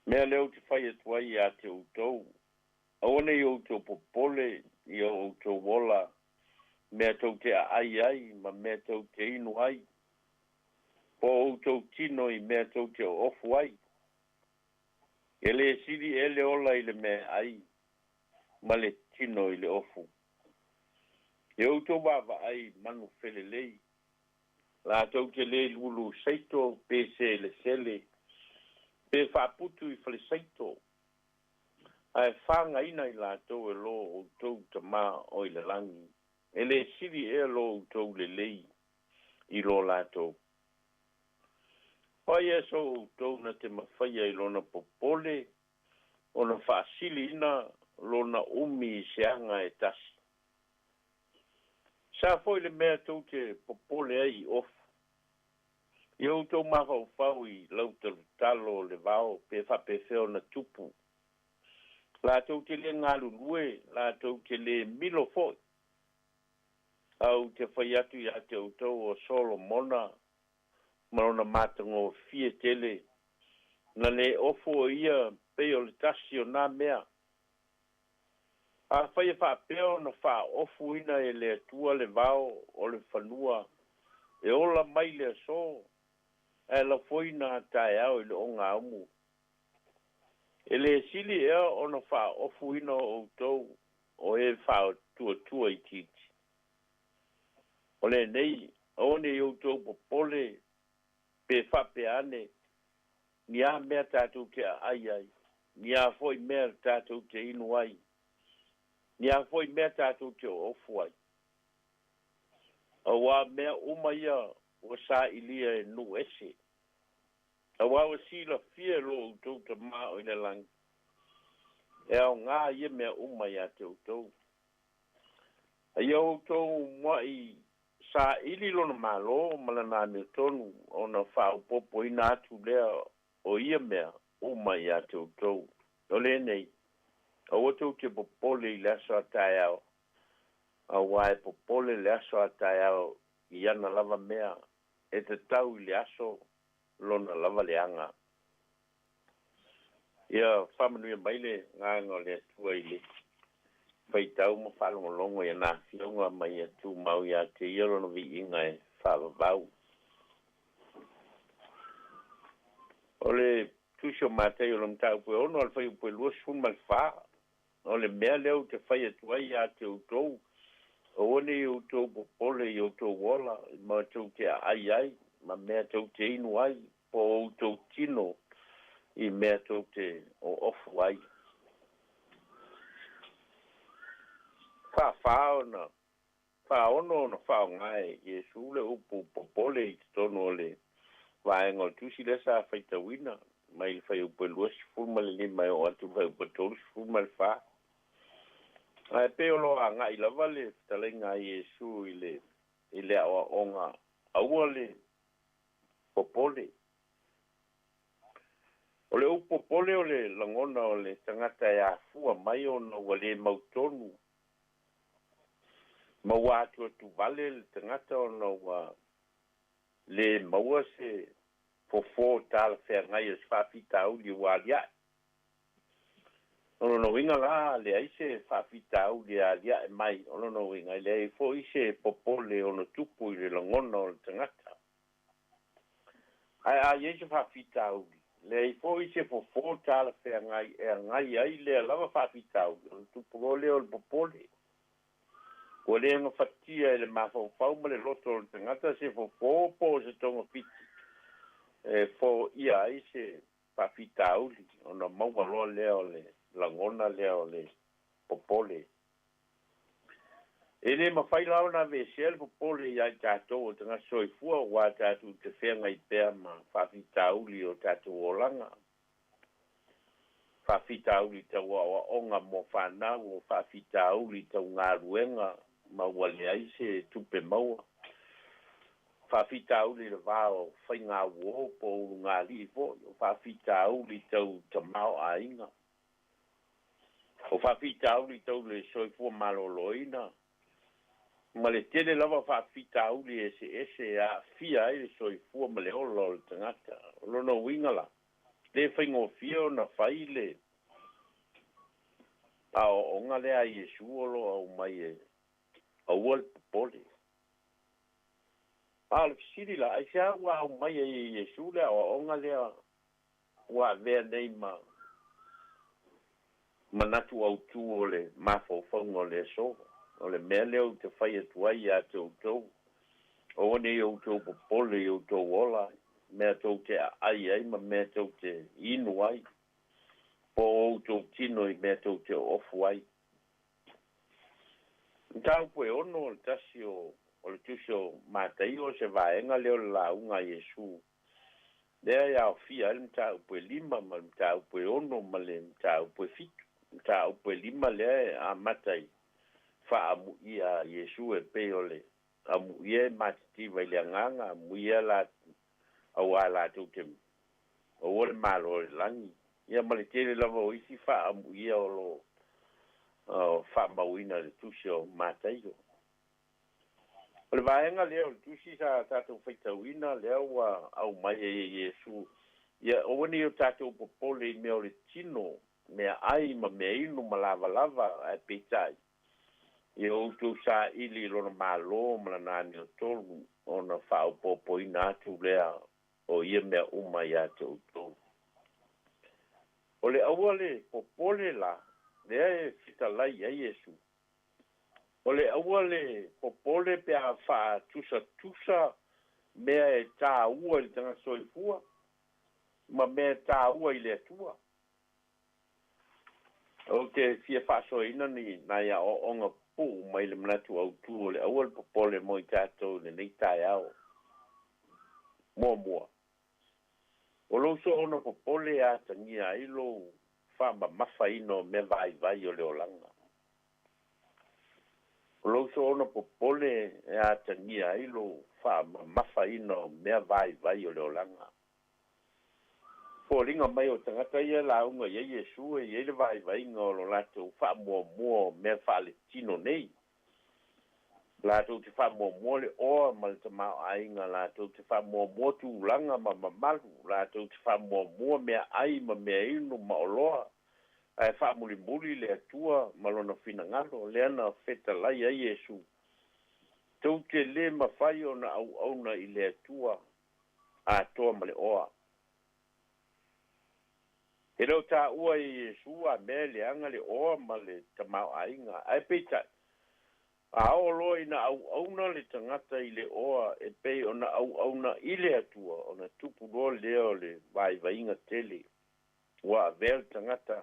Mea lea ou te fai atu ai ia te outou, aua ne i outou popole i o outou ola, mea tou te aai ai ma mea tou te inu ai, po o outou tino i mea tou te oofu ai. E le sili ea le ola i le mea ai ma le tino i le ofu. E outou vaavaai manu felelei, latou te le lulu saito pe selesele, pe faaputu i falesaito, ae fagaina i latou e lo outou Tamā o i le lagi. E le sili ea lo outou lelei i lo latou. O ai ea so outou na te mafaia i lona popole ona faasiliina lona umi i se aga e tasi. Sa foi le mea tou te popole ai i ofu. I outou mafaufau i lau talutalo o le vao pe faapefea ona tupu. Latou te le galulue, latou te le milo foi. A ou te fai atu ia te outou o Solomona ma lona matagofie tele, na le ofu o ia pei o le tasi o nā mea. Afai e faapea ona faaofuina e le Atua le vao o le fanua e ola mai le aso, ae lafoina a taeao i le ogaumu, e le sili ea ona faaofuina o outou o e faatuatua itiiti. O lenei, aua ne i outou popole pe faapea ane, ni a mea tatou te aai ai, ni a foi mea tatou te inu ai, ni a foi mea tatou te oofu ai. Auā mea uma ia ua sailia e nuu ese. Auā ua silafia e lo outou Tamā o i le lagi, e aogā ia mea uma iā te outou. A ia outou muai saili lona Malo ma lana amiotonu, ona faaopoopoina atu lea o ia mea uma iā te outou. O lenei, aua tou te popole i le aso a taeao, Auā e popole le aso a taeao i ana lava mea, e tatau i le aso lona lava leaga. Ia faamanuia mai le Agaga o le Atua i le faitau ma faalogologo i ana Afioga ma ia tumau ia te Ia Lona viiga e faavavau. O le Tusi o Mataio o le mataupu e 6 a le fuaiupu e 24, O le mea lea ou te fai atu ai ia te outou, aua ne i outou popole i outou ola, i mea tou te aai ai, ma mea tou te inu ai, po o outou tino i mea tou te oofu ai. Faafa ona faaono ona faaaoga e Iesu le upu popole i totonu o le vaega o le tusi lea sa faitauina mai le fuaiupu e 25 e oo atu i le fuaiupu e 34. Ae pei o lo o agai lava le fetalaiga a Iesu i le aoaoga aua le popole. O le upu popole o le lagona o le tagata e afua mai ona ua le mautonu ma ua atuatuvale le tagata ona ua le maua se fofo talafeagai o se faafitauli ua aliae. O lona uiga la, leai se faafitauli e aliae mai, o lona uiga e leai foi se popole ono tupu i le lagona o le tagata. Ae a i ai se faafitauli, leai foi se fofo talafeagai e agai ai lea lava faafitauli, ona tupu loa lea o le popole. Ua le gafatia e le mafaufau ma le loto o le tagata se fofo po o se togafiti e foia ai se faafitauli, ona maua loa lea o le lagona lea o le popole. E le mafai la ona aveesea le popole ia i tatou o tagata soifua, aua tatou te feagai pea ma faafitauli o tatou olaga, faafitauli tau aoaoga mo fanau, o faafitauli tau galuega ma ua leai se tupe maua, faafitauli i le va o faigauo po o ulugalii foi, o faafitauli tau tamaoaiga, o faafitauli tau le soifua maloloina, ma le tele lava o faafitauli eseese e aafia ai le soifua ma le ola o le tagata. O lona uiga la, le faigofie ona fai le aoaoga lea a Iesu o lo o aumai e aua le popole. A o le fesili la, aisea ua aumai ai e Iesu le aoaoga lea ua avea nei ma manatu autu o le mafaufauga o le aso? O le mea lea ou te fai atu ai ia te outou, aua ne i outou popole i outou ola, mea tou te aai ai ma mea tou te inu ai, po o outou tino i mea tou te oofu ai. Mataupu e 6 o le tasi o le Tusi o Mataio, o se vaega lea o le lauga a Iesu, lea e aofia ai le mataupu e 5 ma le mataupu e 6 ma le mataupu e 7. Mataupu e 5 lea e amata i faaamuia a Iesu e pei o le amuia e matitiva i le agaga, amuia la auā latou te aua le Malo o le lagi, ia ma le tele lava o isi faaamuia o lo o faamauina i le Tusi o Mataio. O le vaega lea o le Tusi sa tatou faitauina lea ua aumai ai e Iesu, ia aua ne i o tatou popole i mea o le tino, meaai ma meainu ma lavalava, ae peitai, ia outou saili i lona Malo ma lana amiotonu, ona faaopoopoina atu lea o ia mea uma ia te outou. O le aua le popole la, lea e fetalai i ai Iesu, o le aua le popole pe a faatusatusa mea e tāua i le tagata soifua ma mea e tāua i le Atua. Ou te fia faasoaina ni nai aoaoga pupuu mai le manatu autu o le aua le popole mo i tatou i lenei taeao. Muamua, o lou soona popole e atagia ai lou faamamafaina o mea vaivai o le olaga. O lou soona popole e atagia ai lou faamamafaina o mea vaivai o le olaga. Foliga mai o tagata ia lauga i ai Iesu e i ai le vaivaiga o lo latou faamuamua o mea faaletino nei. Latou te faamuamua le oa ma le tamaoaiga, latou te faamuamua tulaga ma mamalu, latou te faamuamua meaai ma meainu ma oloa, ae faamulimuli le Atua ma Lona finagalo, lea na fetalai ai Iesu. Tou te lē mafai ona auauna i le Atua atoa ma le oa. E le o taua e Iesu a mea e leaga le oa ma le tamaoaiga, ae peitai, a oo loa ina auauna le tagata i le oa e pei ona auauna i le Atua, ona tupu loa lea o le vaivaiga tele, ua avea le tagata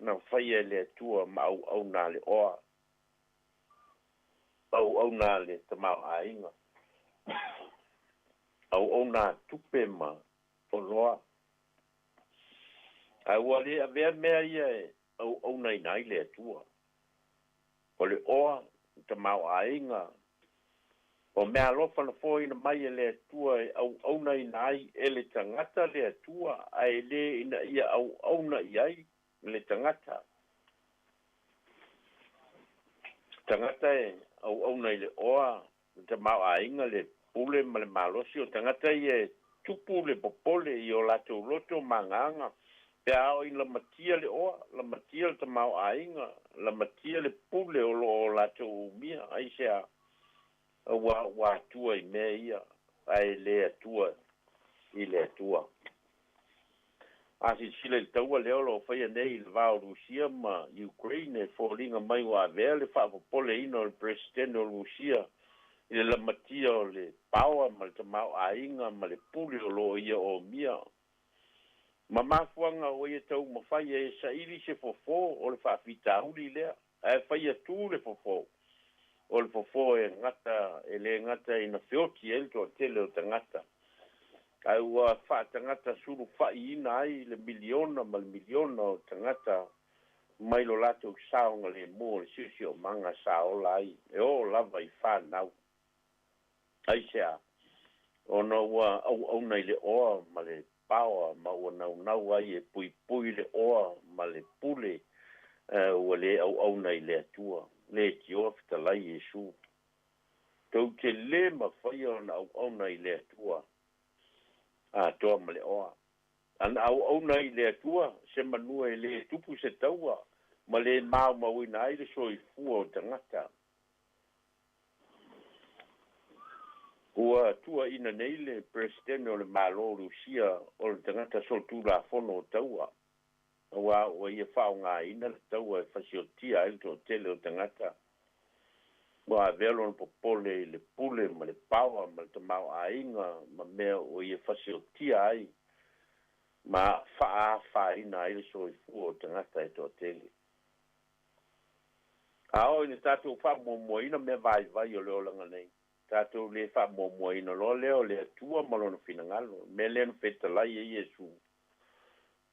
na faia e le Atua ma auauna a le oa, auauna a le tamaoaiga, auauna a tupe ma oloa. Ae ua le avea mea ia e auaunaina ai le Atua. O le oa, le tamaoaiga, o meaalofa na foaina mai e le Atua e auaunaina ai e le tagata le Atua, ae lē ina ia auauna i ai le tagata. Tagata e auauna i le oa, le tamaoaiga, le pule ma le malosi, o tagata ia e tupu le popole i o latou loto ma agaga, pe a oo ina lamatia le oa, lamatia le tamaoaiga, lamatia le pule o loo o latou umia. Aisea? Auā ua atua i mea ia, ae le atua i le Atua. A silasila i le taua lea o lo o faia nei i le va o Rusia ma Ukraine, e foliga mai ua avea le faapopoleina o le Peresetene o Rusia i le lamatia o le paoa ma le tamaoaiga ma le pule o lo o ia omia, ma mafuaaga ua ia taumafai ai e saili se fofo o le faafitauli lea, ae faia tu le fofo, o le fofo e gata e lē gata ina feoti ai le toatele o tagata, ae ua faatagata sulufa'iina ai le miliona ma le miliona o tagata mai lo latou saogalēmū o le siosiomaga sa ola ai e oo lava i fanau. Aisea? Ona ua auauna i le oa ma le paoa ma ua naunau ai e puipui le oa ma le pule, ua lē auauna i le Atua. Leitioa fetalai Iesu. Tou te lē mafaia ona auauna i le Atua atoa ma le oa. Ana auauna i le Atua, semeamanu e lē tupu se taua ma lē maumauina ai le soifua o tagata. Ua tuuaina nei le Peresetene o le Malo o Rusia o le tagata solitulafono o taua, auā ua ia faaaogaina le taua e fasiotia ai le toatele o tagata. Ua avea lona popole i le pule ma le paoa ma le tamaoaiga ma mea ua ia fasiotia ai ma faaafaina ai le soifua o tagata e toatele. A oo ina tatou faamuamuaina mea vaivai o le olaga nei, tatou lē faamuamuaina loa lea o le Atua ma Lona finagalo. Le mea lea na fetalai ai Iesu,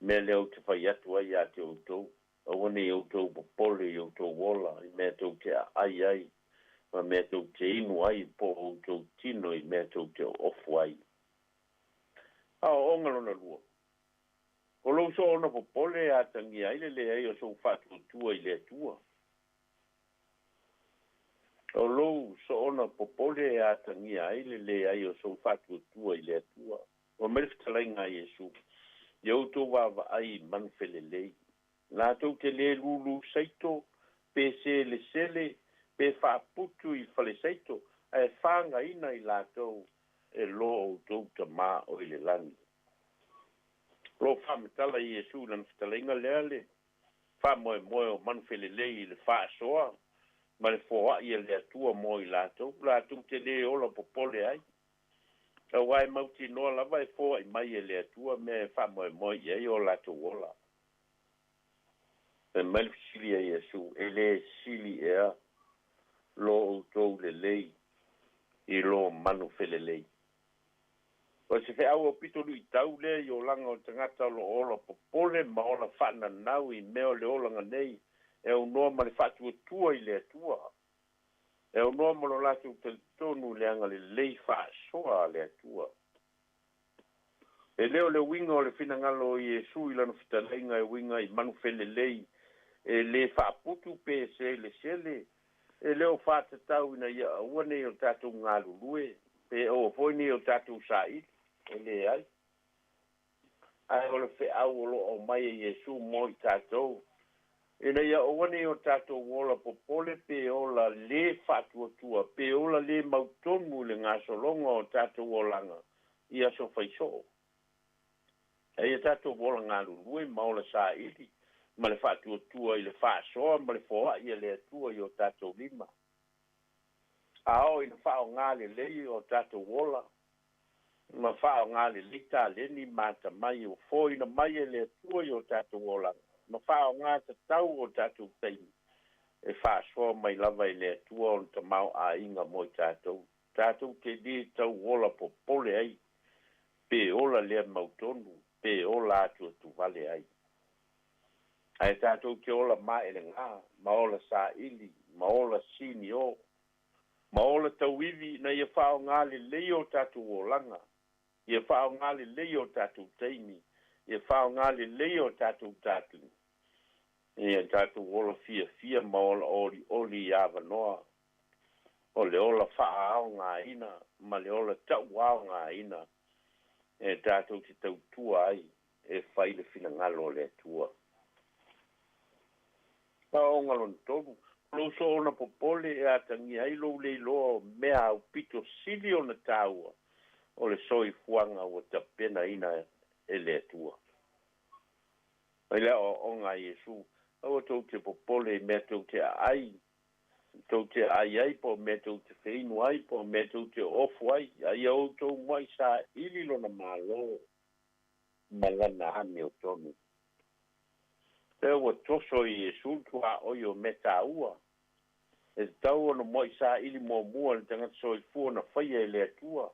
mea lea ou te fai atu ai iā te outou, aua ne i outou popole i outou ola i mea tou te aai ai, ma mea tou te inu ai, po o outou tino i mea tou te oofu ai. Aoaoga lona lua, O lou soona popole e atagia ai le leai o sou faatuatua i le Atua. O lou soona popole e atagia ai le leai o sou faatuatua i le Atua. Fai mai le fetalaiga a Iesu, Ia outou vaavaai i manu felelei, latou te lē lūlū saito, pe selesele, pe faaputu i falesaito, ae fagaina i latou e lo outou Tamā o i le lagi. O lo o faamatala e Iesu i lana fetalaiga lea le faamoemoe o manu felelei i le faasoa ma le foai a le Atua mo i latou, latou te lē ola popole ai. Auā e mautinoa lava e foai mai e le Atua mea e faamoemoe i ai o latou ola. Fai mai le fesili a Iesu, E lē sili ea lo outou lelei i lo manu felelei? O se feau aupito luitau lea i olaga o tagata o lo o ola popole ma ola faananau i mea o le olaga nei e aunoa ma le faatuatua i le Atua, e aunoa ma lo latou talitonu i le agalelei faasoa a le Atua. E le o le uiga o le finagalo o Iesu i lana fetalaiga e uiga i manu felelei e lē faaputu pe selesele. E le o fa'atatau ina ia aua nei o tatou galulue pe aua foi nei o tatou sa'ili, e leai. Ae o le fe'au o lo'o aumai e Iesu mo i tatou, ina ia aua nei o tatou ola popole pe ola lē fa'atuatua pe ola lē mautonu i le gasologa o tatou olaga i aso faisoo. E ia tatou ola galulue ma ola sa'ili ma le fa'atuatua i le fa'asoa ma le foa'i a le Atua i o tatou lima. A oo ina fa'aogā lelei o tatou ola ma fa'aogā lelei taleni ma atamai ua foina mai e le Atua i o tatou olaga ma fa'aogā tatau o tatou taimi e fa'asoa mai lava i le Atua ona tamaoaiga mo i tatou, tatou te lē tau ola popole ai pe ola lea mautonu pe ola atuatuvale ai. Ae tatou te ola maelegā ma ola sa'ili ma ola siniō ma ola tauivi ina ia fa'aogā lelei o tatou olaga, ia fa'aogā lelei o tatou taimi, ia fa'aogā lelei o tatou tatini, ia tatou ola fiafia ma ola olioli i avanoa o le ola fa'aaogāina ma le ola ta'uaogāina e tatou te tautua ai e fai le finagalo o le Atua. Aoaoga lona tolu, o lou soona popole e atagia ai lou le iloa o mea aupito sili ona tāua o le soifuaga ua tapenaina e le Atua. Mai le aoaoga a Iesu, aua tou te popole i mea tou te aai, tou te aai ai po o mea tou te feinu ai po o mea tou te ofu ai, a ia outou muai saili lona Malo ma lana amiotonu. Lea ua toso e Iesu le tuaoi o mea tāua e tatau ona muai saili muamua e le tagata soifua na faia e le Atua.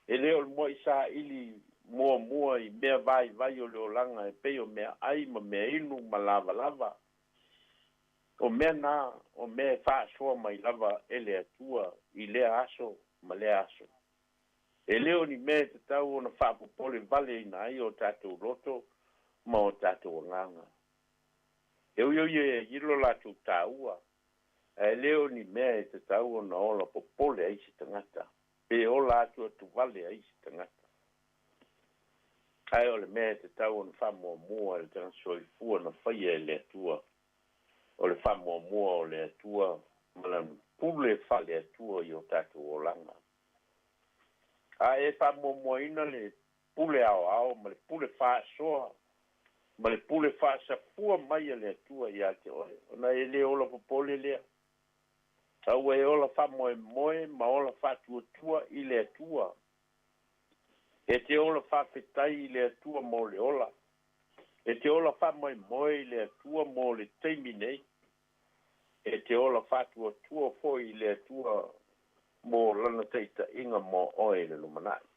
E lē o le muai saili muamua i mea vaivai o le olaga e pei o meaai ma meainu ma lavalava. O mea na, o mea e fa'asoa mai lava e le Atua i lea aso ma lea aso. E lē o ni mea e tatau ona fa'apopole valeina ai o tatou loto ma o tatou agaga. E ui o ia e i lo latou tāua, ae lē o ni mea e tatau ona ola popole ai se tagata pe ola atuatuvale ai se tagata. Ae o le mea e tatau ona fa'amuamua e le tagata soifua na faia e le Atua, o le fa'amuamua o le Atua ma lana pule fa'ale-Atua i o tatou olaga. A e fa'amuamuaina le pule aoao ma le pule fa'asoa ma le pule fa'asafua mai a le Atua iā te oe, ona e lē ola popole lea. A ua e ola fa'amoemoe ma ola fa'atuatua i le Atua. E te ola fa'afetai i le Atua mo le ola. E te ola fa'amoemoe i le Atua mo le taimi nei. E te ola fa'atuatua foi i le Atua mo lana ta'ita'iga mo oe i le lumana'i.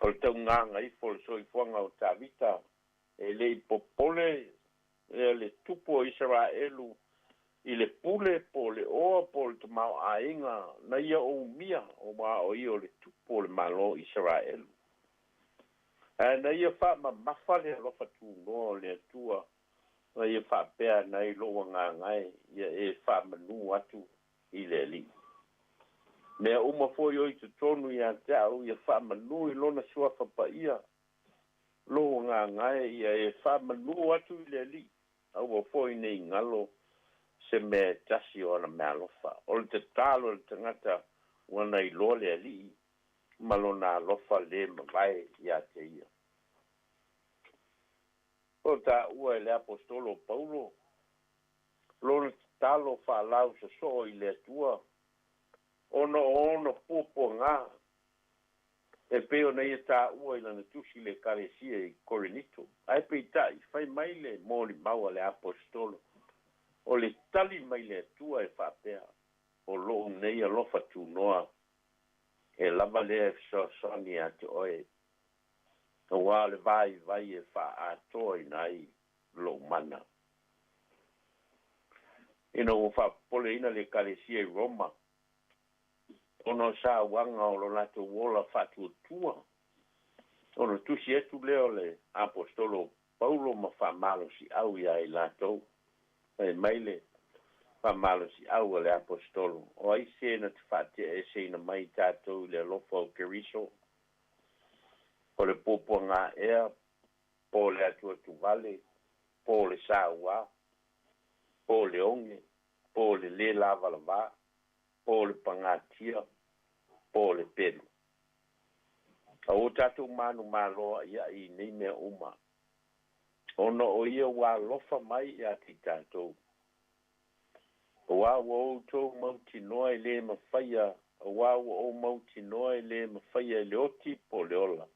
O le taugaga ifo o le soifuaga o Tavita, e lē i popole le tupu o Isaraelu i le pule po o le oa po o le tamaoaiga na ia oumia auā o ia o le tupu o le Malo o Isaraelu. Ae na ia fa'amamafa le alofa tunoa o le Atua na ia fa'apea ana ai, Lo'u agaga e, ia e fa'amanū atu i le Alii. Mea uma foi o i totonu iā te a'u, ia fa'amanū i lona suafa paia. Lou agaga e, ia e fa'amanū atu i le Alii, aua foi nei galo se mea e tasi o ana meaalofa. O le tatalo a le tagata ua na iloa le Alii ma lona alofa lē mavae iā te ia. O taua e le aposetolo o Paulo lona tatalo fa'alausasoo i le Atua ona o ona puapuagā e pei ona ia taua i lana tusi i le Ekalesia i Korinito. Ae peita'i, fai mai le molimau a le aposetolo, o le tali mai le Atua e fa'apea, O lo'u nei alofa tunoa, e lava lea e fesoasoani iā te oe, auā o le vaivai e fa'aatoaina ai lo'u mana. Ina ua fa'apopoleina le Ekalesia i Roma ona o sauaga o lo latou ola fa'atuatua, ona tusi atu lea o le aposetolo o Paulo ma fa'amalosi'au iā i latou. Fai mai le faamalosiau a le Aposetolo, O ai se na te faateaeseina mai i tatou i le alofa o Keriso? O le puapuaga ea, po o le atuatuvale, po o le sauā, po o le oge, po o le lē lavalavā, po o le pagatia, po o le pelu? A ua tatou manumalo aʻiaʻi i nei mea uma, ona o Ia ua alofa mai iā te tatou. Auā ua outou mautinoa e lē mafaia, auā ua ou mautinoa e lē mafaia e le oti po o le ola,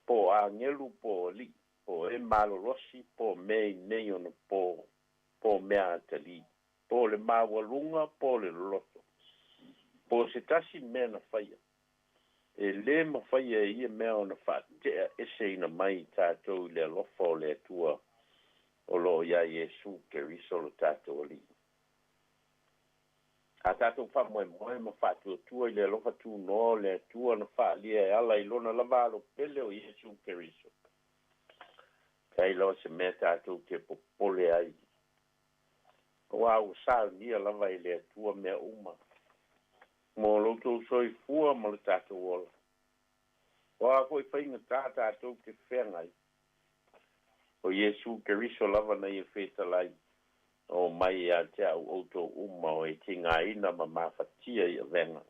po o agelu po o aliʻi, po o e malolosi, po o mea i nei ona po, po o mea atalī, po o le maualuga po o le loloto, po o se tasi mea na faia, e lē mafaia e ia mea ona faate'a eseina mai i tatou i le alofa o le Atua o lo o iā Iesu Keriso lo tatou Alii. A tatou faamoemoe ma faatuatua i le alofa tunoa o le Atua na faaalia e ala i Lona lava Alo pele o Iesu Keriso, leai lava se mea tatou te popole ai, auā ua saunia lava e le Atua mea uma mo lo outou soifua ma lo tatou ola. O a foi faigata tatou te feagai, o Iesu Keriso lava na ia fetalai o mai ia te a'u outou uma o e tigaina ma mafatia i avega,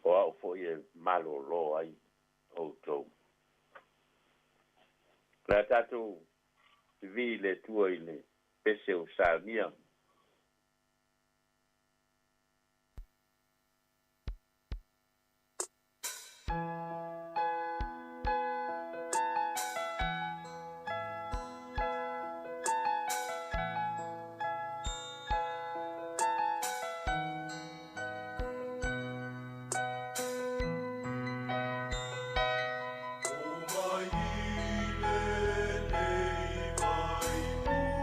o a'u foi e malōlō ai outou. O le a tatou vivī i le Atua i le pese o saunia.
Mai i lenei vaipuna.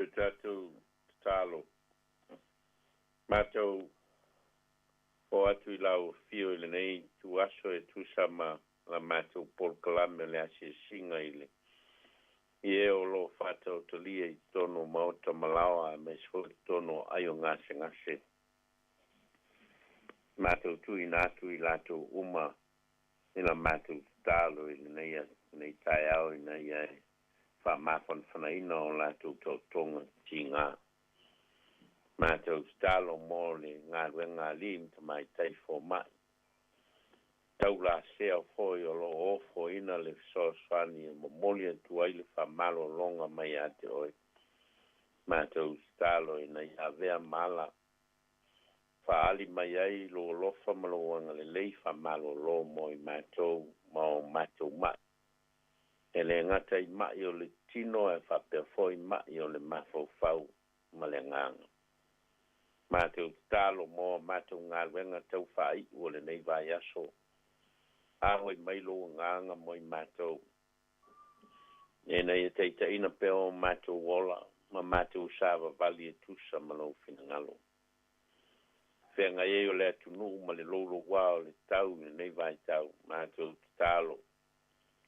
Se tatou tatalo. Matou o atu i lau afio i lenei ituaso e tusa ma la matou polokalame o le asiasiga i le i e o lo o faataotolia i totonu o maota ma laoa aemaise foi totonu o aio gasegase. Matou tuuina atu i latou uma i la matou tatalo i lenei taeao ina ia e faamafanafanaina o latou taotoga tiga. Matou tatalo mo le galuega a alii ma tamaitai fomai. Taulasea foi o lo o ofoina le fesoasoani e momoli atu ai le faamalologa mai ia te oe. Matou tatalo ina ia avea ma ala faaali mai ai lou alofa ma lou agalelei faamalolo mo i matou ma o matou mai. E le gata i mai o le tino ae faapea foi mai o le mafaufau ma le agaga. Matou tatalo mo a matou galuega tau faaiu o lenei vaiaso. Auai mai lou agaga mo i matou. Ina ia taitaiina pea o matou ola ma matou savavali e tusa ma lou finagalo. Feagai ai o le atunuu ma le louloua o le tau i lenei vaitau. Matou tatalo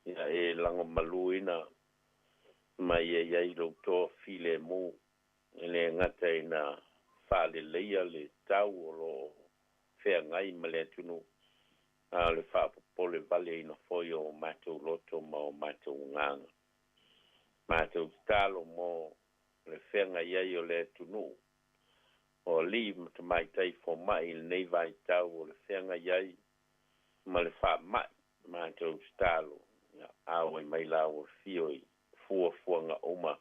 ia e lagomaluina ma ia i ai lou toafilemu e le gata ina faaleleia le tau o lo o feagai ma le atunuu, a o le faapopole valeina foi o matou loto ma o matou agaga. Matou tatalo mo le feagai ai o le atunuu o alii ma tamaitai fomai i lenei vaitau o le feagai ai ma le faamai. Matou tatalo ia auai mai lau afio i fuafuaga uma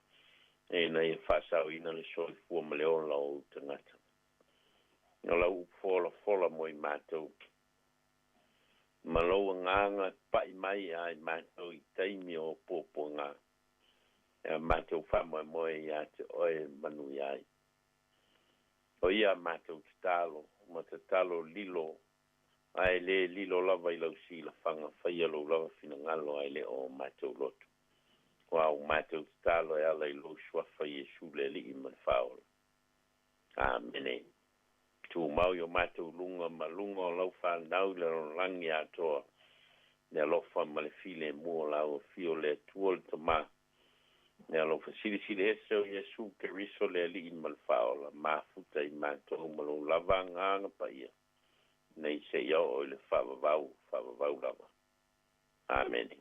ina ia faasaoina le soifua ma le ola o ou tagata. O lau upu folafola mo i matou ma lou agaga pai mai ia i matou i taimi o puapuaga e matou faamoemoe ia te oe e manuia ai. O ia matou tatalo ma tatalo lilo ae le lilo lava i lau silafaga faia lou lava finagalo ae le o matou loto. O au matou tatalo e ala i lou suafa Iesu le Alii ma le Faaola. Amene. Tumau i o matou luga ma luga o lau fanau i le lalolagi atoa le alofa ma le filemu o lau afio le Atua le Tama, le alofa silisili ese o Iesu Keriso le Alii ma le Faaola, mafuta i matou ma lou lava agaga paia, nei seia oo i le faavavau, faavavau lava. Amene.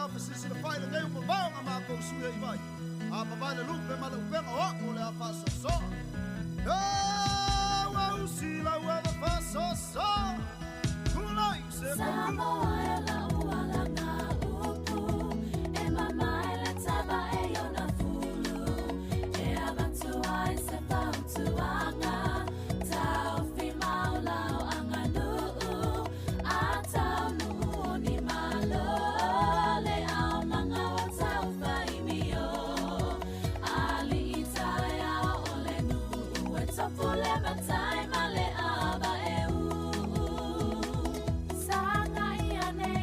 taeao fesisilafai lenei ua mavaoga makou sui ai vai a mavae le lupe ma le upega o a'u o le a faasoasoa ua usi lau ava faasoasoa tulai se
Samoa e lau alaga upu e mamae le tava e iona fulu e avatu ai se fautuaga taofi mau lau aganuu a taunuu o ni malo le aumaga o taufaimio alii taeao o le nuu e tofu le matai ma le ava e uu. Saga ia nei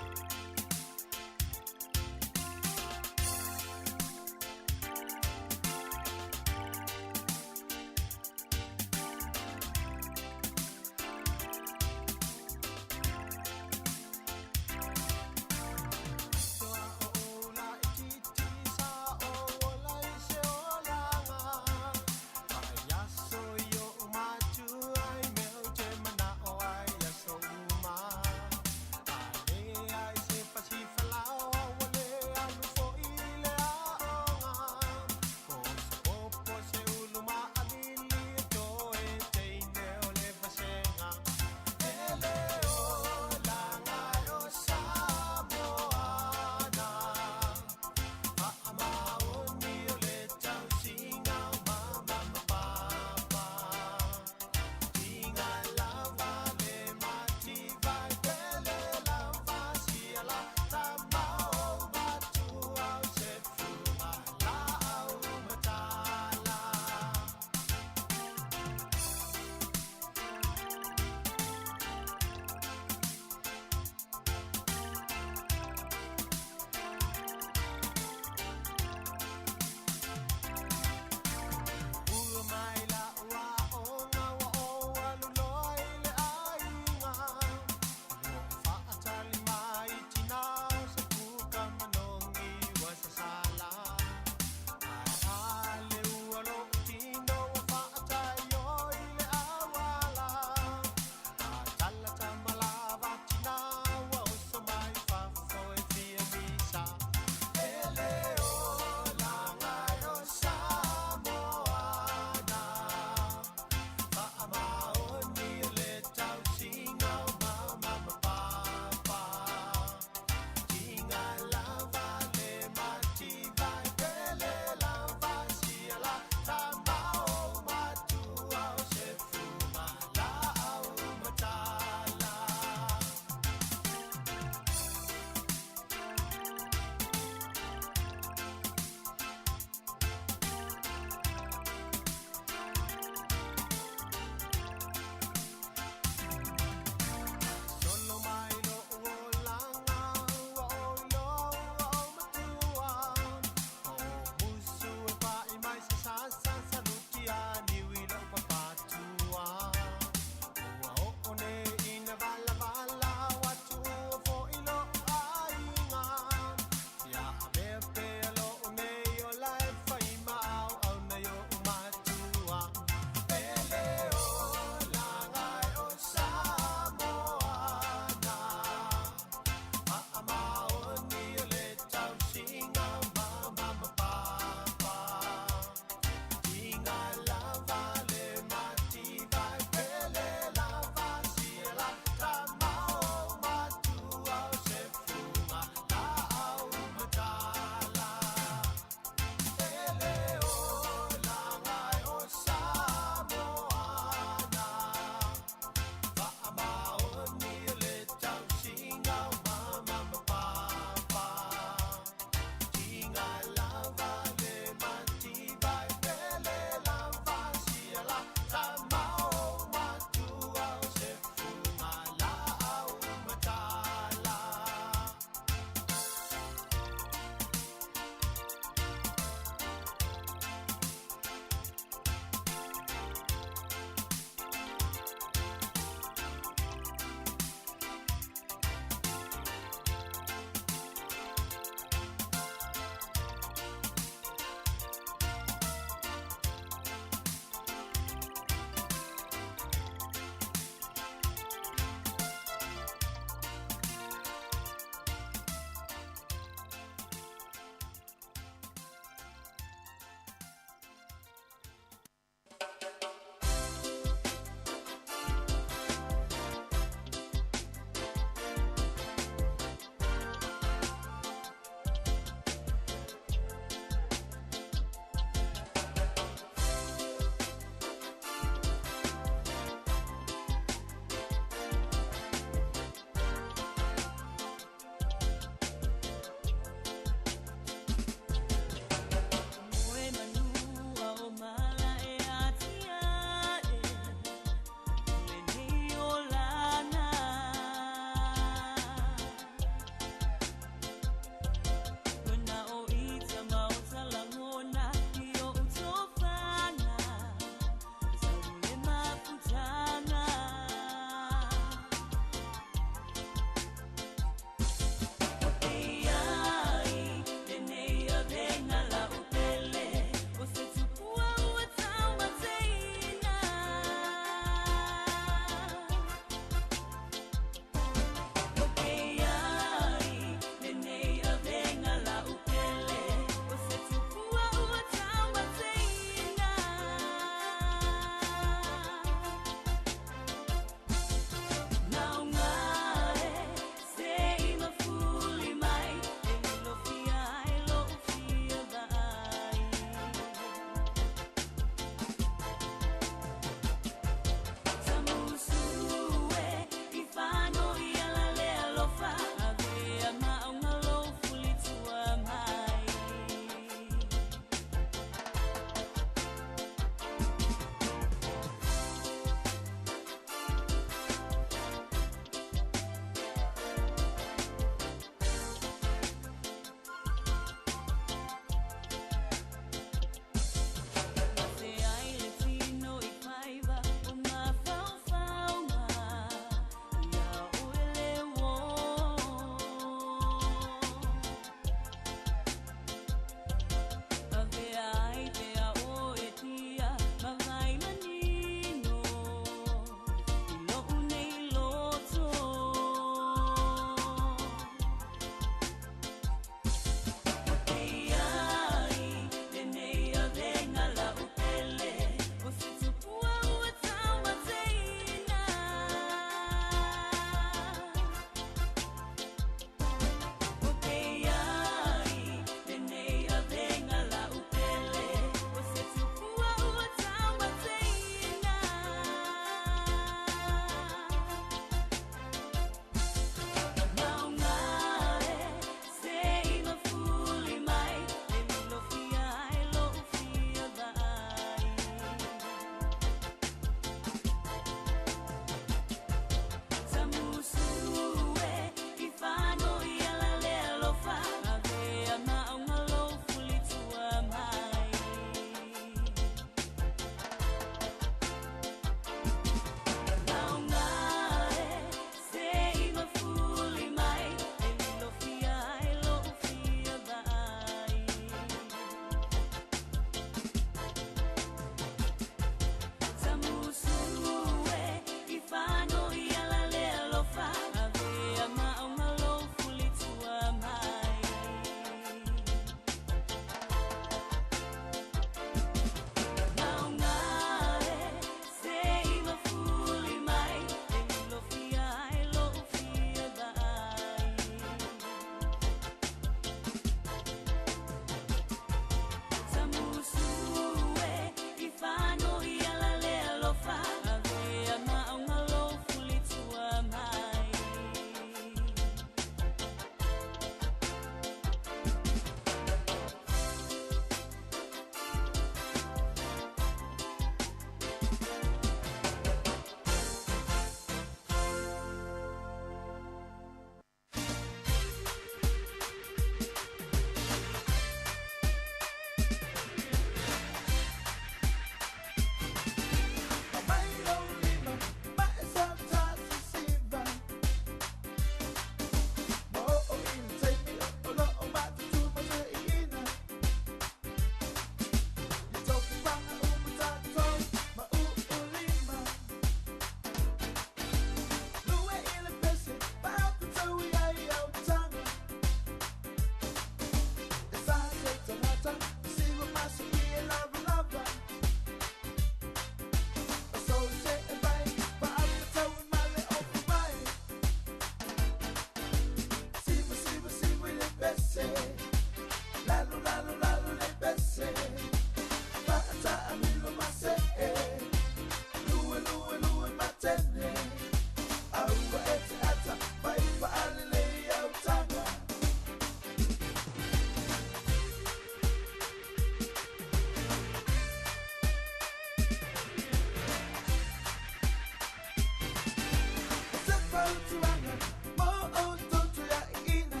fautuaga mo outou tuiaʻiina.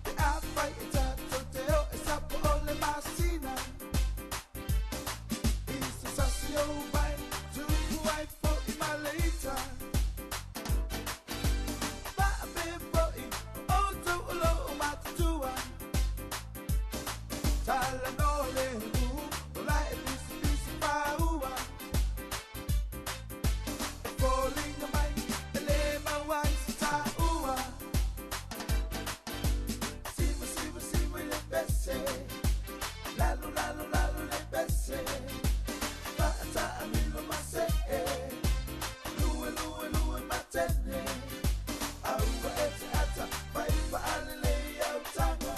Pe afai e tatou te o e sapo o le masina. I se sasi o vai, tupu ai foʻi ma le ita. Faapea foʻi o outou o loo matutua. Talanoa le ū, o la e pisipisi paua. E foliga mai, e lē maua ai se taua. Siva, siva, siva i le pese. Lalo, lalo, lalo le pese. Faataamilo masee. Lue, lue, lue matene. A ua e te ata, fai faalelei autaga.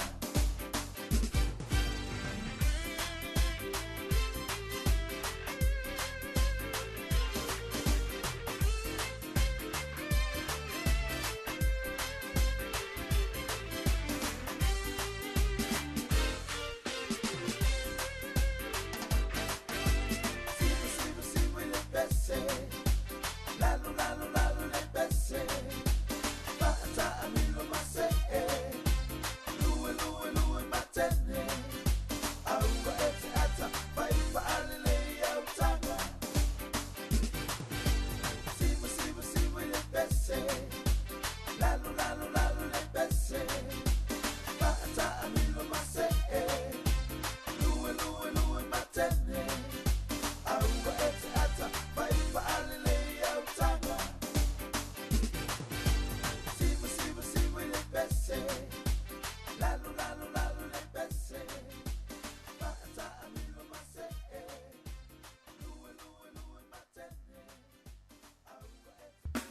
Siva, siva, siva i le pese. Lalo, lalo, lalo le pese. Faataamilo masee. Lue, lue, lue matene. A ua e te ata, fai faalelei autaga. Siva, siva, siva i le pese. Lalo, lalo, lalo le pese. Faataamilo masee. Lue, lue, lue matene. A ua e te ata, fai faalelei autaga. Siva, siva, siva i le pese. Lalo, lalo, lalo le pese. Faataamilo masee. Lue, lue, lue matene. A ua e te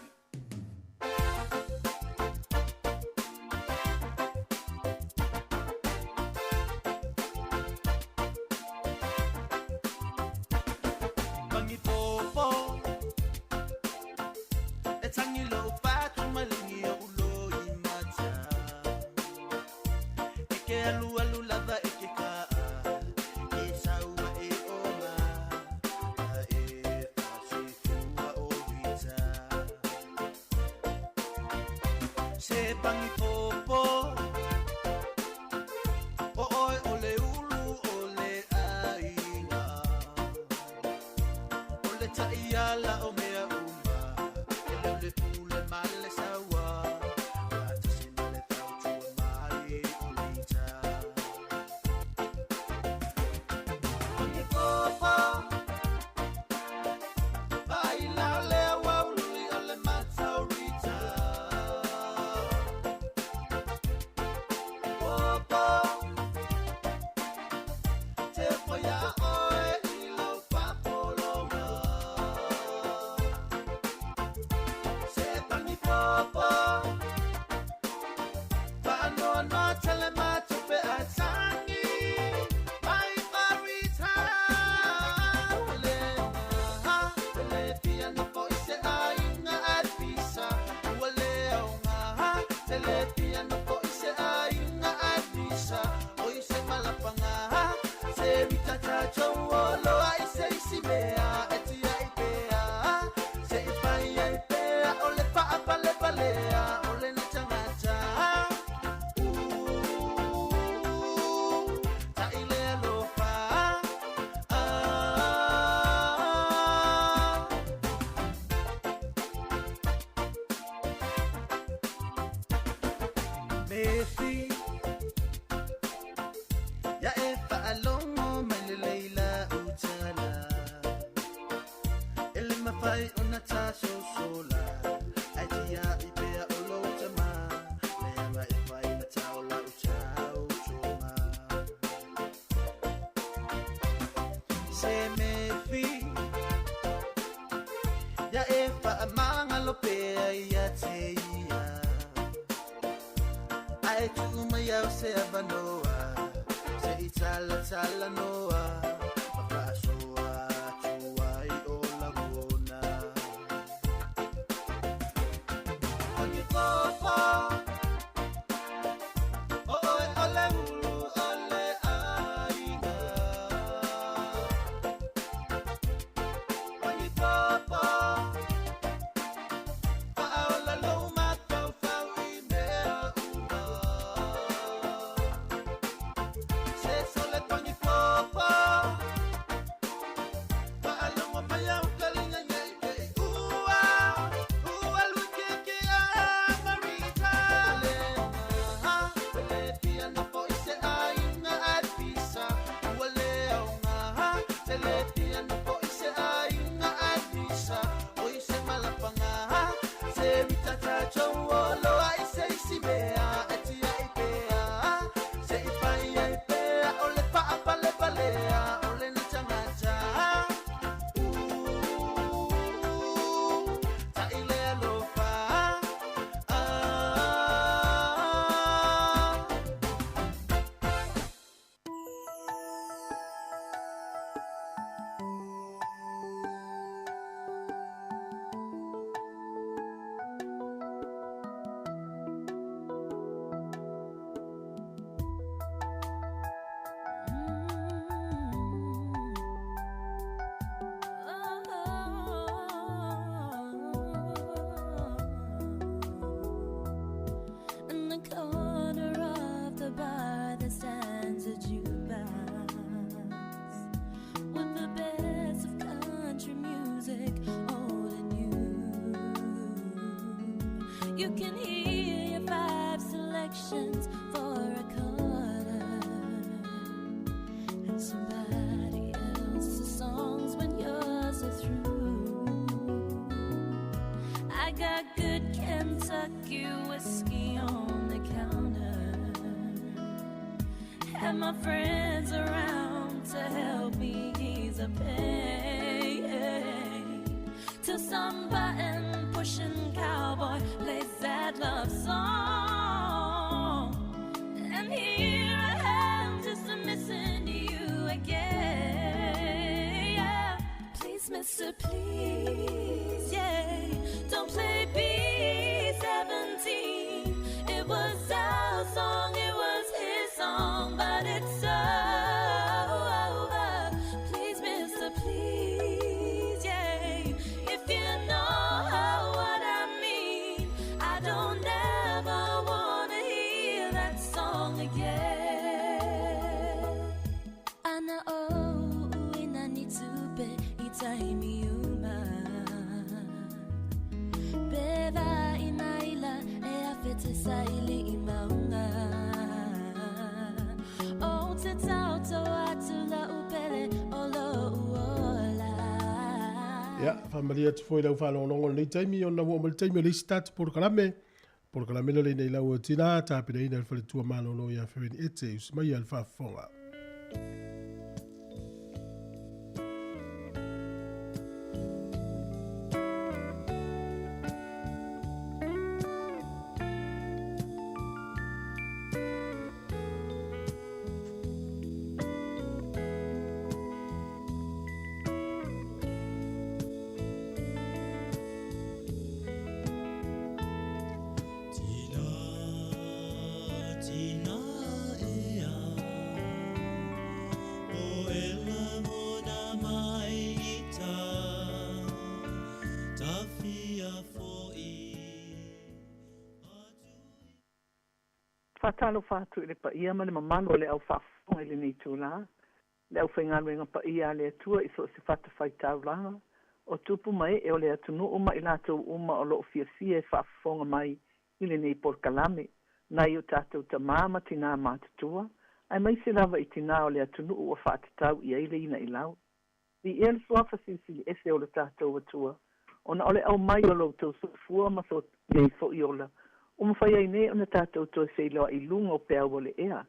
Mangipopo E tangi lo patu malingi o ulo i mata. E ke alu alu lava e ke kaa. E saua e oma. A e fasifua o vita. Se pangipopo O oe o le ulu o le aiga. O le taiala o mea uma. E leo le pule ma le saua. Fatasi ma le fautua mai o leita. Pangipopo Vai la lea waului o le mataurita. Popo Te foia oe i lau papologa. Se pangipopo Faanoanoa tele matupe a tangi. Mai marita. Ua le maha, e le fia nofo i se aiga e pisa. Ua le augaha, te le fia nofo i se aiga e pisa. O i se malapagaha, se rita tatou o loa i se isi mea e tia i pea. Se i fai ai pea, o le faapalepalea, o le gatagata. Taʻi le alofa. Ah. Mefi Ya e faalogo mai le leila utala. E le mafai ona tasosola. Ai tiaʻi pea o lou tamā. Leaga e fai ma tao lau tautoga. Se mefi Ya e faamagalo pea ia te ia. Ae tuu mai au se avanoa. Se i talatalanoa. Ma faasoa atu ai o lagona. Pangipopo O oe o le ulu o le aiga. Pangipopo
You can hear your five selections for a quarter and somebody else's songs when yours are through. I got good Kentucky whiskey on the counter and my friends around to help me ease the pain. Till some button pushing cowboy plays that love song, and here I am just missing you again. Yeah. Please, mister, please, yeah, don't play B17. It was our song, it was his song, but it's over. Please, mister, please, yeah, if you know what I mean, I don't ever wanna hear that song again. Ana o ina ni tupe i taimi uma. Peva i maila e awhete sa ili i maunga. O te tauto atu la upele o lo uola.
Ia, faamalie atu foi i lau faalogologo i lenei taimi ona ua oo mai le taimi o le isi tatou polokalame. Polokalame lea lenei lau o Tina, tapenaina e le Faletua Malolo ia Fereni Ete, usi mai a le faafofoga.
Tina ea, o ela mona mai ita, tafia foi.
Faatalofa atu i le paia ma le mamalu o le au faafofoga i lenei itulā, le aufaigaluega paia a le Atua i so o se fatafaitaulaga, o tupu ma ee o le atunuu ma i latou uma o lo o fiafia e faafofoga mai i lenei polokalame, nai o tatou tamā ma tinā matutua, aemaise lava i tinā o le atunuu ua faatatau i ai le inailau. Viia le Suafa Silisili Ese o lo tatou Atua, ona o le aumai o lo outou soifua ma so nei foi ola, ua mafai ai nei ona tatou toe feiloai i luga o peau o le ea.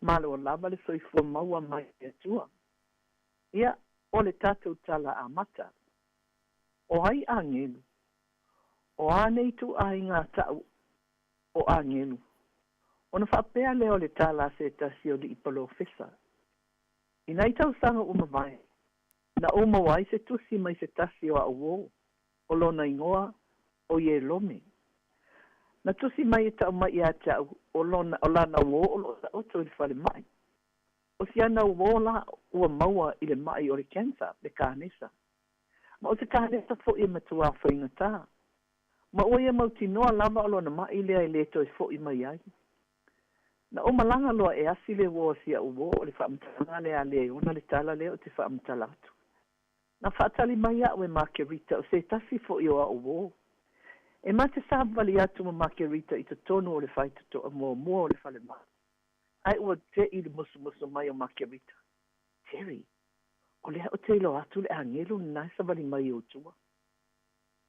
Malo lava le soifua maua mai e le Atua. Ia, o le tatou tala amata. O ai agelu? O a nei ituaiga ta'u o agelu? Ona faapea lea o le tala a se tasi o alii polofesa. I nai tausaga ua mavae, na ou maua ai se tusi mai se tasi o a'u uō, o lona igoa o Ielome. Na tusi mai e ta'u mai ia te a'u o lona o lana uō o lo'o ta'oto i le falema'i. O si ana uō la ua maua i le ma'i o le cancer, le kanesa. Ma o se kanesa fo'i e matuā faigatā. Ma ua ia mautinoa lava o lona ma'i lea e lē toe fo'i mai ai. Na ou malaga loa e asi le uō a si a'u uō o le faamatalaga lea a le ona le tala lea ou te faamatala atu. Na faatali mai a'u e Makerita o se tasi fo'i o a'u uō. E ma te savali atu ma Makerita i totonu o le faitotoa muamua o le falema'i, ae ua te'i le musumusu mai o Makerita, Terry, o lea ou te iloa atu le agelu lenā e savali mai i ou tua.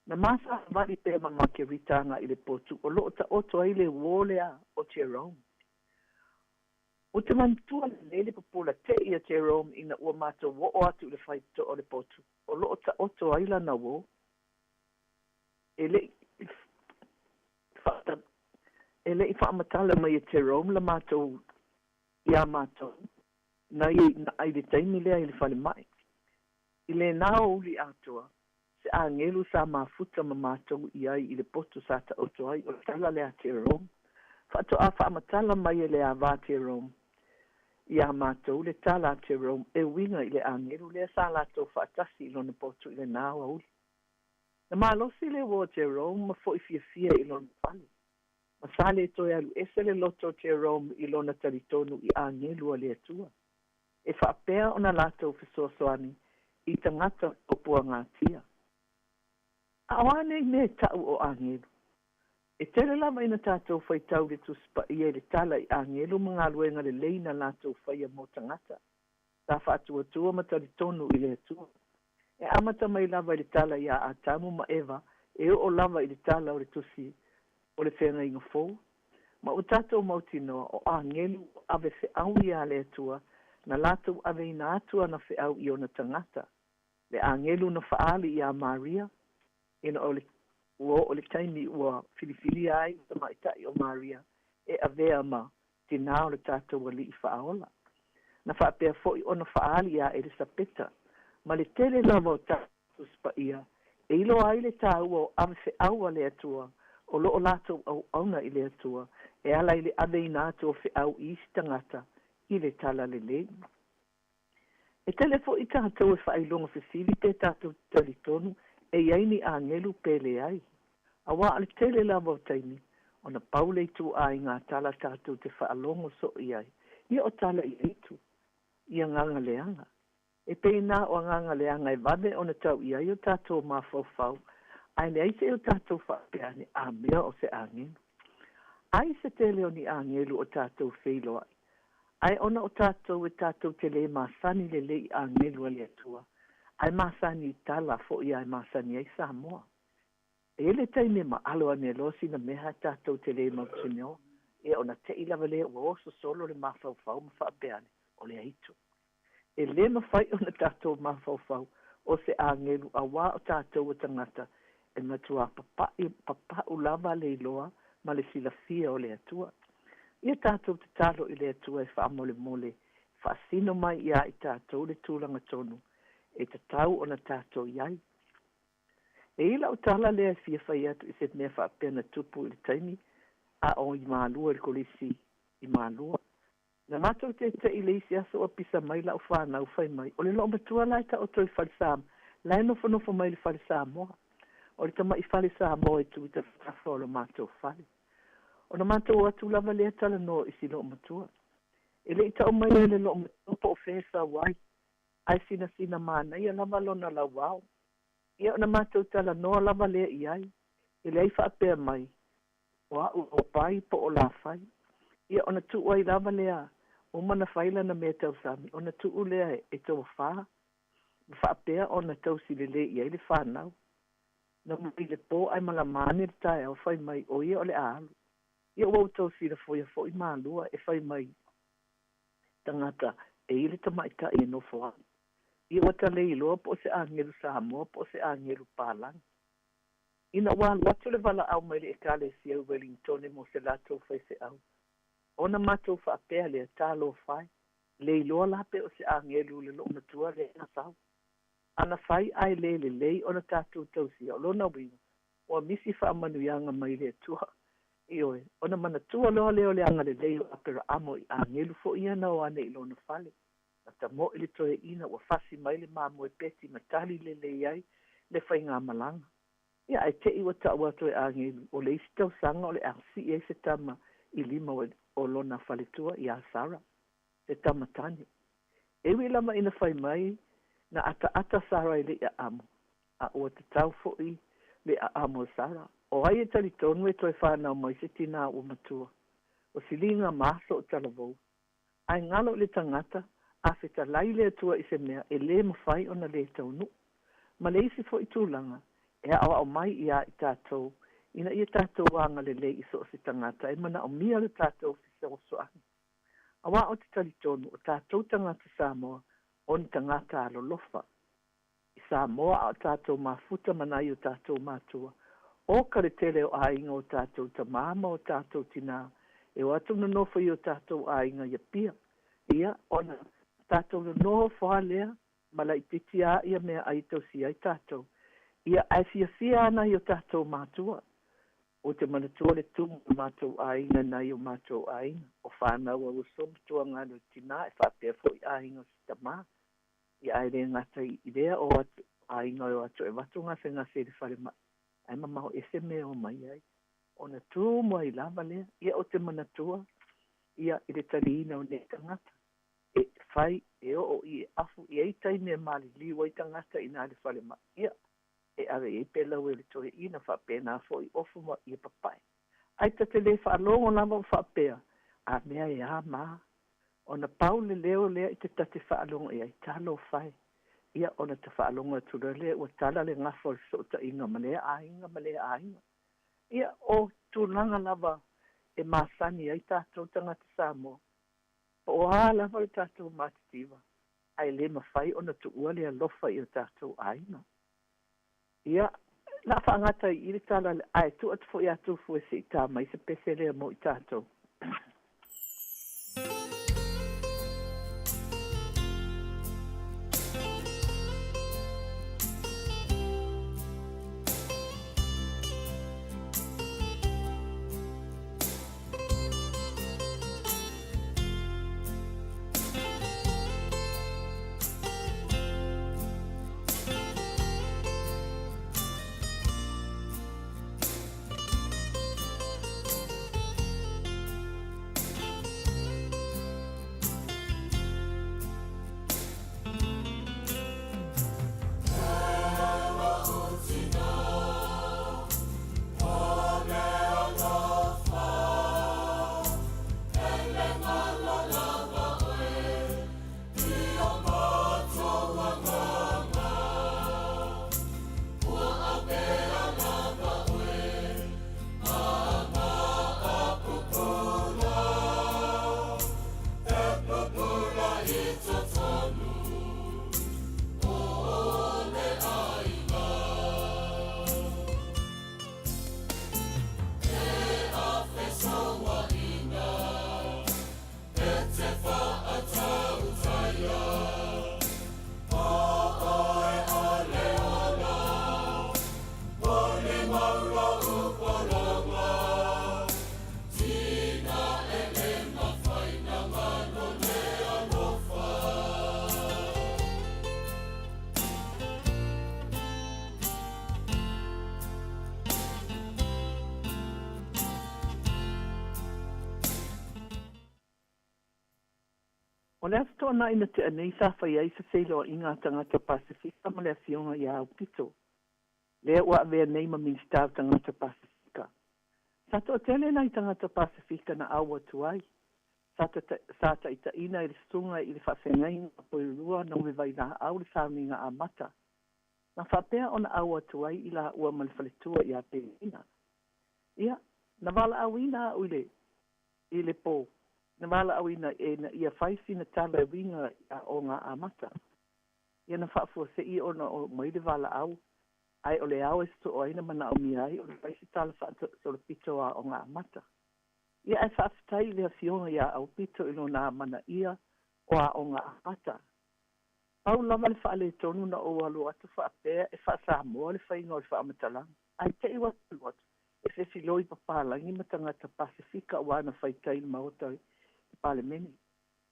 Na ma savali pea ma Makerita aga'i i le potu o lo'o ta'oto ai le uō lea o Jerome. Ou te manatua lelei le popola te'i a Jerome ina ua matou oo atu i le faitotoa o le potu o lo'o ta'oto ai lana uō. E le'i e le'i faamatala mai e Jerome la matou iā matou na ia i le taimi lea i le falema'i. I lenā aoauli atoa, se agelu sa mafuta ma matou i ai i le potu sa ta'oto ai o le tala lea a Jerome. Faatoa faamatala mai e le avā Jerome iā matou le tala a Jerome e uiga i le agelu lea sa latou faatasi i lona potu i lenā aoauli. Na malosi le uō a Jerome ma fo'i fiafia i lona fale. Ma sa lē toe alu ese le loto o Jerome i lona talitonu i agelu a le Atua, e faapea ona latou fesoasoani i tagata o puagātia. A o a nei mea e ta'u o agelu? E tele lava ina tatou faitau i le Tusi Paia i le tala i agelu ma galuega lelei na latou faia mo tagata sa faatuatua ma talitonu i le Atua. E amata mai lava i le tala iā Atamu ma Eva e oo lava i le tala o le Tusi o le Feagaiga Fou. Ma ua tatou mautinoa o agelu ua ave feau iā le Atua na latou aveina atu ana feau i ona tagata. Le agelu na faaali iā Maria ina o le ua oo le taimi ua filifilia ai le tamaitai o Maria e avea ma tinā o le tatou Alii Faaola. Na faapea foi ona faaali iā Elisapeta ma le tele lava o tala Tusi Paia e iloa ai le tāua o ave feau a le Atua o lo o latou auauna i le Atua e ala i le aveina atu o feau i isi tagata i le tala lelei. E tele foi tatou e faailoga fesili pe tatou te talitonu e i ai ni agelu pe leai. Auā o le tele lava o taimi, ona pau le ituaiga tala tatou te faalogo soo i ai, ia o tala i aitu, i agaga leaga. E pei na o agaga leaga e vave ona tau i ai o tatou mafaufau, ae leai se i o tatou faapea ane, A mea o se agelu. Ai se tele o ni agelu o tatou feiloai, ae ona o tatou e tatou te lē masani lelei i agelu a le Atua, ae masani i tala foi a e masani ai Samoa. E i ai le taimi e maalo ane loa sina mea ae tatou te lē mautinoa, ia ona te'i lava lea ua oso solo le mafaufau ma faapea ane, O le aitu. E lē mafai ona tatou mafaufau o se agelu auā o tatou o tagata e matuā papa'i papa'u lava le iloa ma le silafia o le Atua. Ia tatou tatalo i le Atua e faamolemole e faasino mai iā i tatou le tulaga tonu e tatau ona tatou i ai. E i ai lau tala lea e fia fai atu i se mea faapea na tupu i le taimi a o i Malua i le Kolisi i Malua. Na matou tete'i i le isi aso ua pisa mai la'u fanau fai mai, o le loomatua la e taoto i fale Samoa, la e nofonofo mai i le fale Samoa. O le tama'i fale Samoa e tu i tafatafa o lo matou fale. Ona matou o atu lava lea talanoa i si loomatua. E le i ta'u mai e le loomatua po o fea e sau ai, ae sinasina manaia lava lona lauao. Ia ona matou talanoa lava lea i ai, e leai faapea mai, o a'u o Pai po o Lafai. Ia ona tuu ai lava lea, uma ona fai lana mea tausami, ona tuu lea e tofa ma faapea ona tausi lelei i ai le fanau. Na mai le pō ae malama ane le taeao fai mai o ia o le a alu. Ia ua outou silafoia foi Malua e fai mai tagata e i le tamaitai e nofo ai. Ia ua ta le iloa po o se agelu Samoa po o se agelu palagi. Ina ua alu atu le valaau mai le Ekalesia i Welingtone mo se latou faifeau, ona matou faapea lea, Talofa e, le iloa la pe o se agelu le loomatua lea na sau. Ana fai ae le lelei ona tatou tausia, o lona uiga, ua misi faamanuiaga mai le Atua. Ioe, ona manatua loa lea o le agalelei o Aperaamo i agelu foi ia na o ane i lona fale. Na tamo'i le toeaina ua fasi mai le mamoe peti ma tali lelei ai le faigamalaga. Ia, ae te i ua ta'u atu e agelu, o le isi tausaga o le a si'i ai se tama i lima o lona faletua iā Sara, se tama tane. E ui lava ina fai mai na ataata Sara i le aamo, a ua tatau fo'i le aamo o Sara. O ai e talitonu e toe fanau mai se tinā ua matua? O siliga ma aso o talavou. Ae galo i le tagata, a fetalai le Atua i se mea, e lē mafai ona lē taunu'u. Ma le isi fo'i tulaga, e aoao mai iā i tatou, ina ia tatou agalelei i so o se tagata e manaomia le tatou fesoasoani. Auā ou te talitonu, o tatou tagata Samoa, o ni tagata alolofa. I Samoa a o tatou mafuta ma nai o tatou matua, oka le tele o aiga o tatou tamā ma o tatou tinā e o atu nonofo i o tatou aiga i Apia. Ia, ona tatou nonofo lava lea ma laitiiti lava ia meaai e tausia ai tatou. Ia, ae fiafia lava nai o tatou matua. Ou te manatua le tumu o matou aiga i nai o matou aiga, o fanau a uso ma tuagana o tinā e faapea foi aiga o si tamā. Ia, ae le gata i lea, o atu aiga e o atu e avatu gasegase i le falemai, ae mamao ese mea e omai ai. Ona tumu ai lava lea. Ia, ou te manatua, ia, i le taliina o nei tagata, e fai, e oo i e afu, e i ai taimi e maliliu ai tagata i ina i le falemai. Ia, e ave i ai pelaue o le toeaina, faapena foi ofu ma ia papae. Ae ta te lē faalogo lava o faapea, A mea e a ma? Ona pau le leo lea i te ta te faalogo i ai, Talofa e! Ia, ona ta faalogo atu loa lea ua tala le gafa o le fesootaiga ma lea aiga ma lea aiga. Ia, o tulaga lava e masani ai tatou tagata Samoa, po o a lava le tatou matitiva, ae le mafai ona tuua le alofa i o tatou aiga. Ia, o le a faagata i i le tala, ae tuu atu foi ia Tufue se i ta mai se pese lea mo i tatou. O le Aso Toonai na tea nei sa fai ai se feiloaiga a tagata Pasefika ma le Afioga ia Aupito, lea ua avea nei ma Minisita o Tagata Pasefika. Sa toatele nai tagata Pasefika na au atu ai, sa sa taitaiina e le Susuga i le Faafeagaiga o Poilua Nome Vailaau le sauniga amata, na faapea ona au atu ai i laua ma le faletua ia Penina. Ia, na valaauina au i le i le po, na valaauina ina ia fai sina tala e uiga i aoga amata. Ia na faafuasei ona oo mai le valaau, ae o le ao e sosoo ai na manaomia ai o le fai se tala faasolopito o aoga amata. Ia ae faafetai i le Afioga ia Aupito i lona amanaia o aoga amata. Pau lava le faaletonu na ou alu atu faapea e faa-Samoa le faiga o le faamatalaga, ae te i ua alu atu e fefiloi papalagi ma tagata Pasefika aua na faita i le Maota i le Palemene.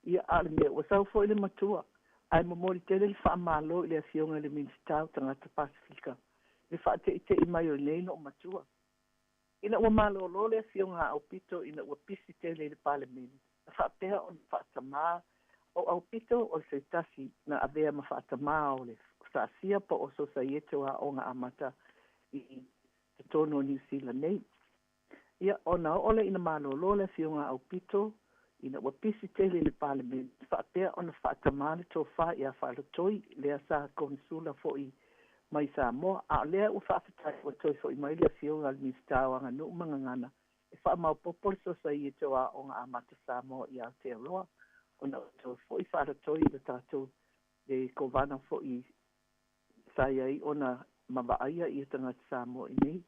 Ia, a o le mea ua sau foi le matua, ae momoli tele le faamalo i le Afioga i le Minisita o Tagata Pasefika i le faateitei mai o lenei noo matua. Ina ua malolo le Afioga a Aupito ina ua pisi tele i le Palemene, na faapea ona faatamā o Aupito o se tasi na avea ma faatamā o le SASIA po o Sosaiete o Aoga Amata i totonu o Niu Sila nei. Ia, ona oo lea ina malolo le Afioga a Aupito ina ua pisi tele i le Palemene, faapea ona faatamā le tofa ia Faalotoi, lea sa konesula foi mai Samoa, a o lea ua faafetai ua toe foi mai le Afioga a le Minisita o Aganuu ma Gagana e faamaopoopo le Sosaiete o Aoga Amata Samoa i Aotearoa, ona ua toe foi Faalotoi i le tatou le Kovana foi sa i ai ona ma vaaia ia tagata Samoa i nei.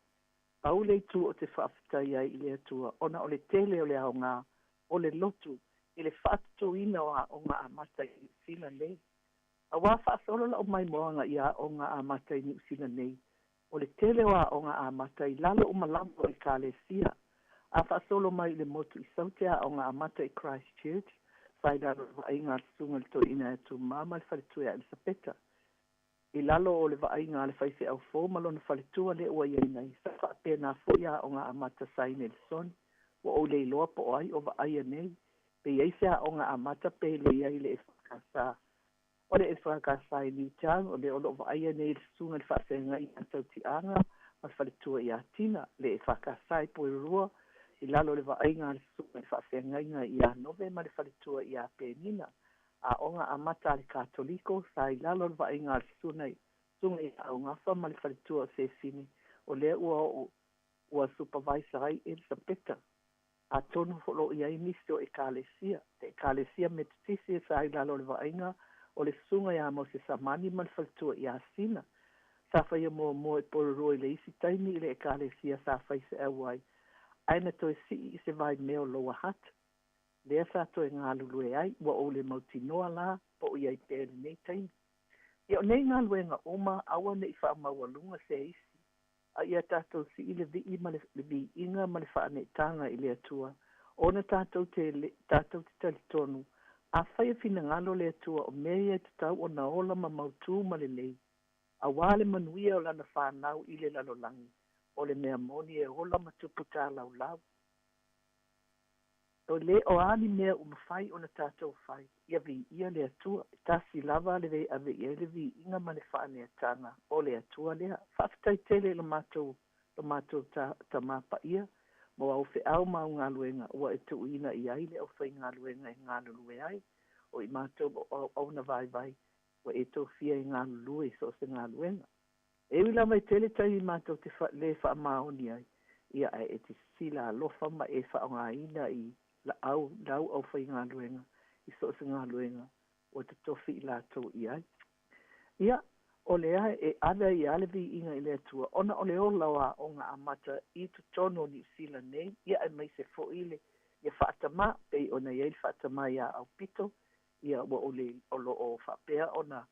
Pau le itu ou te faafetai ai i le Atua ona o le tele o le aoga o le lotu i le faatutuina o aoga amata i Niu Sila nei. Auā faasolo lau maimoaga i aoga amata i Niu Sila nei, o le tele o aoga amata i lalo uma lava o Ekalesia, a faasolo mai i le motu i Saute aoga amata i Christchurch, sa i lalo o le vaaiga a le Susuga i le Toeaina ia Tumā ma le faletua ia Elisapeta. I lalo o le vaaiga a le faifeau fou ma lona faletua lea ua i ai nei, sa faapena foi aoga amata sa i Nelson. Ua ou le iloa po o ai o vaaia nei, pe i ai se aoga amata pe le i ai i le EFKS. O le EFKS i Newtown, o lea o lo o vaaia nei e le Susuga i le Faafeagaiga ia Tautiaga ma le faletua ia Tina, le EFKS i Porirua, i lalo o le vaaiga a le susuga i le faafeagaiga ia Nove ma le faletua ia Penina. Aoga Amata a le Katoliko sa i lalo o le vaaiga a le susuga ia Augafa ma le faletua o Sefine, o lea ua oo ua supervisor ai Elisapeta. Atonu foi o lo o i ai nisi o Ekalesia. Le Ekalesia Metotisi sa i lalo o le vaaiga o le susuga ia Mose Samani ma le faletua ia Sina. Sa faia muamua i Porirua i le isi taimi i le Ekalesia sa faifeau ai, ae na toe sii i se vaimea o Lower Hutt. Lea sa toe galulue ai, ua ou le mautinoa la po o i ai pea i lenei taimi. Ia o nei galuega uma, aua ne i faamaualuga se isi, a ia tatou sii le vii ma le viiga ma le faaneetaga i le Atua, ona tatou te tatou te talitonu, afai e finagalo le Atua o mea ia e tatau ona ola ma mautū ma lelei, auā le manuia o lana fanau i le lalolagi, o le mea moni e ola ma tupu talaulau. O le o a ni mea ua mafai ona tatou fai, ia viia le Atua. E tasi lava le ave i ai le viiga ma le faaneetaga, o le Atua lea. Faafetai tele i lo matou lo matou ta, Tamā Paia mo au feau ma au galuega ua e tuuina i ai le aufaigaluega e galulue ai, o i matou o auauna vaivai ua e tofia e galulue i so o se galuega. E ui lava e tele taimi matou te lē faamaoni ai, ia ae e te sisila alofa ma e faaaogaina i au lau aufaigaluega i so o se galuega ua totofi i latou i ai. Ia, o lea e ave ai lava le viiga i le Atua ona o le ola o aoga amata i totonu o Niu Sila nei, ia aemaise foi le ia faatamā, pei ona i ai le faatamā iā Aupito, ia ua ou le o lo o faapea ona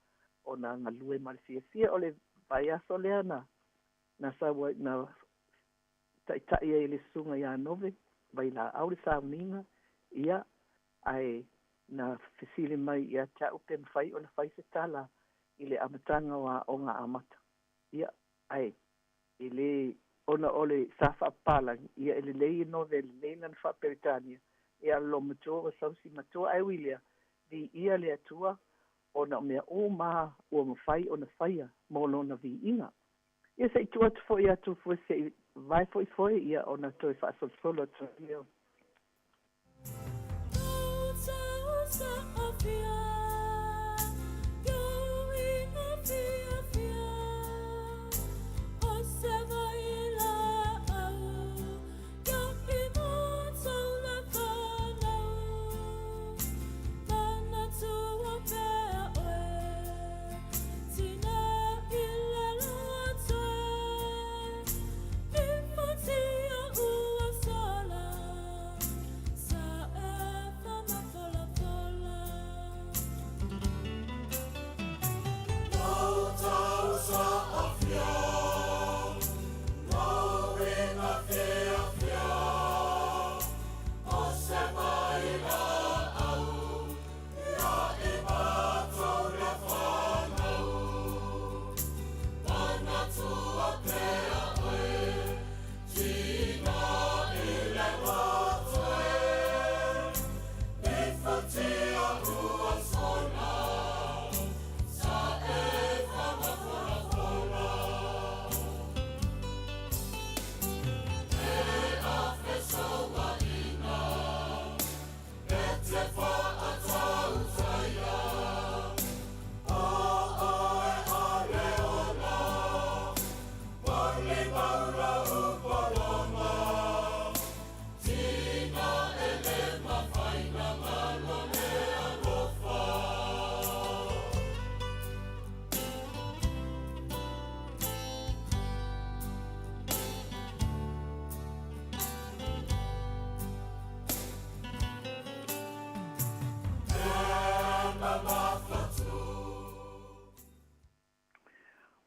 ona galue ma le fiafia. O le vaiaso lea na na sau ai na taitai ai e le susuga ia Nove vailaau le sauniga, ia ae na fesili mai ia te au pe mafai ona fai se tala i le amataga o aoga amata. Ia ae e lē ona o le sa faapapalagi, ia e lelei e Nove e lelei lana faa-Peretania, ia o le loomatua ua sausi matua. Ae ui i lea, viia le Atua ona o mea uma ua mafai ona faia mo lona viiga. Ia se i tuu atu foi ia Tufue se i vae foi foe, ia ona toe faasolosolo atu ai lea.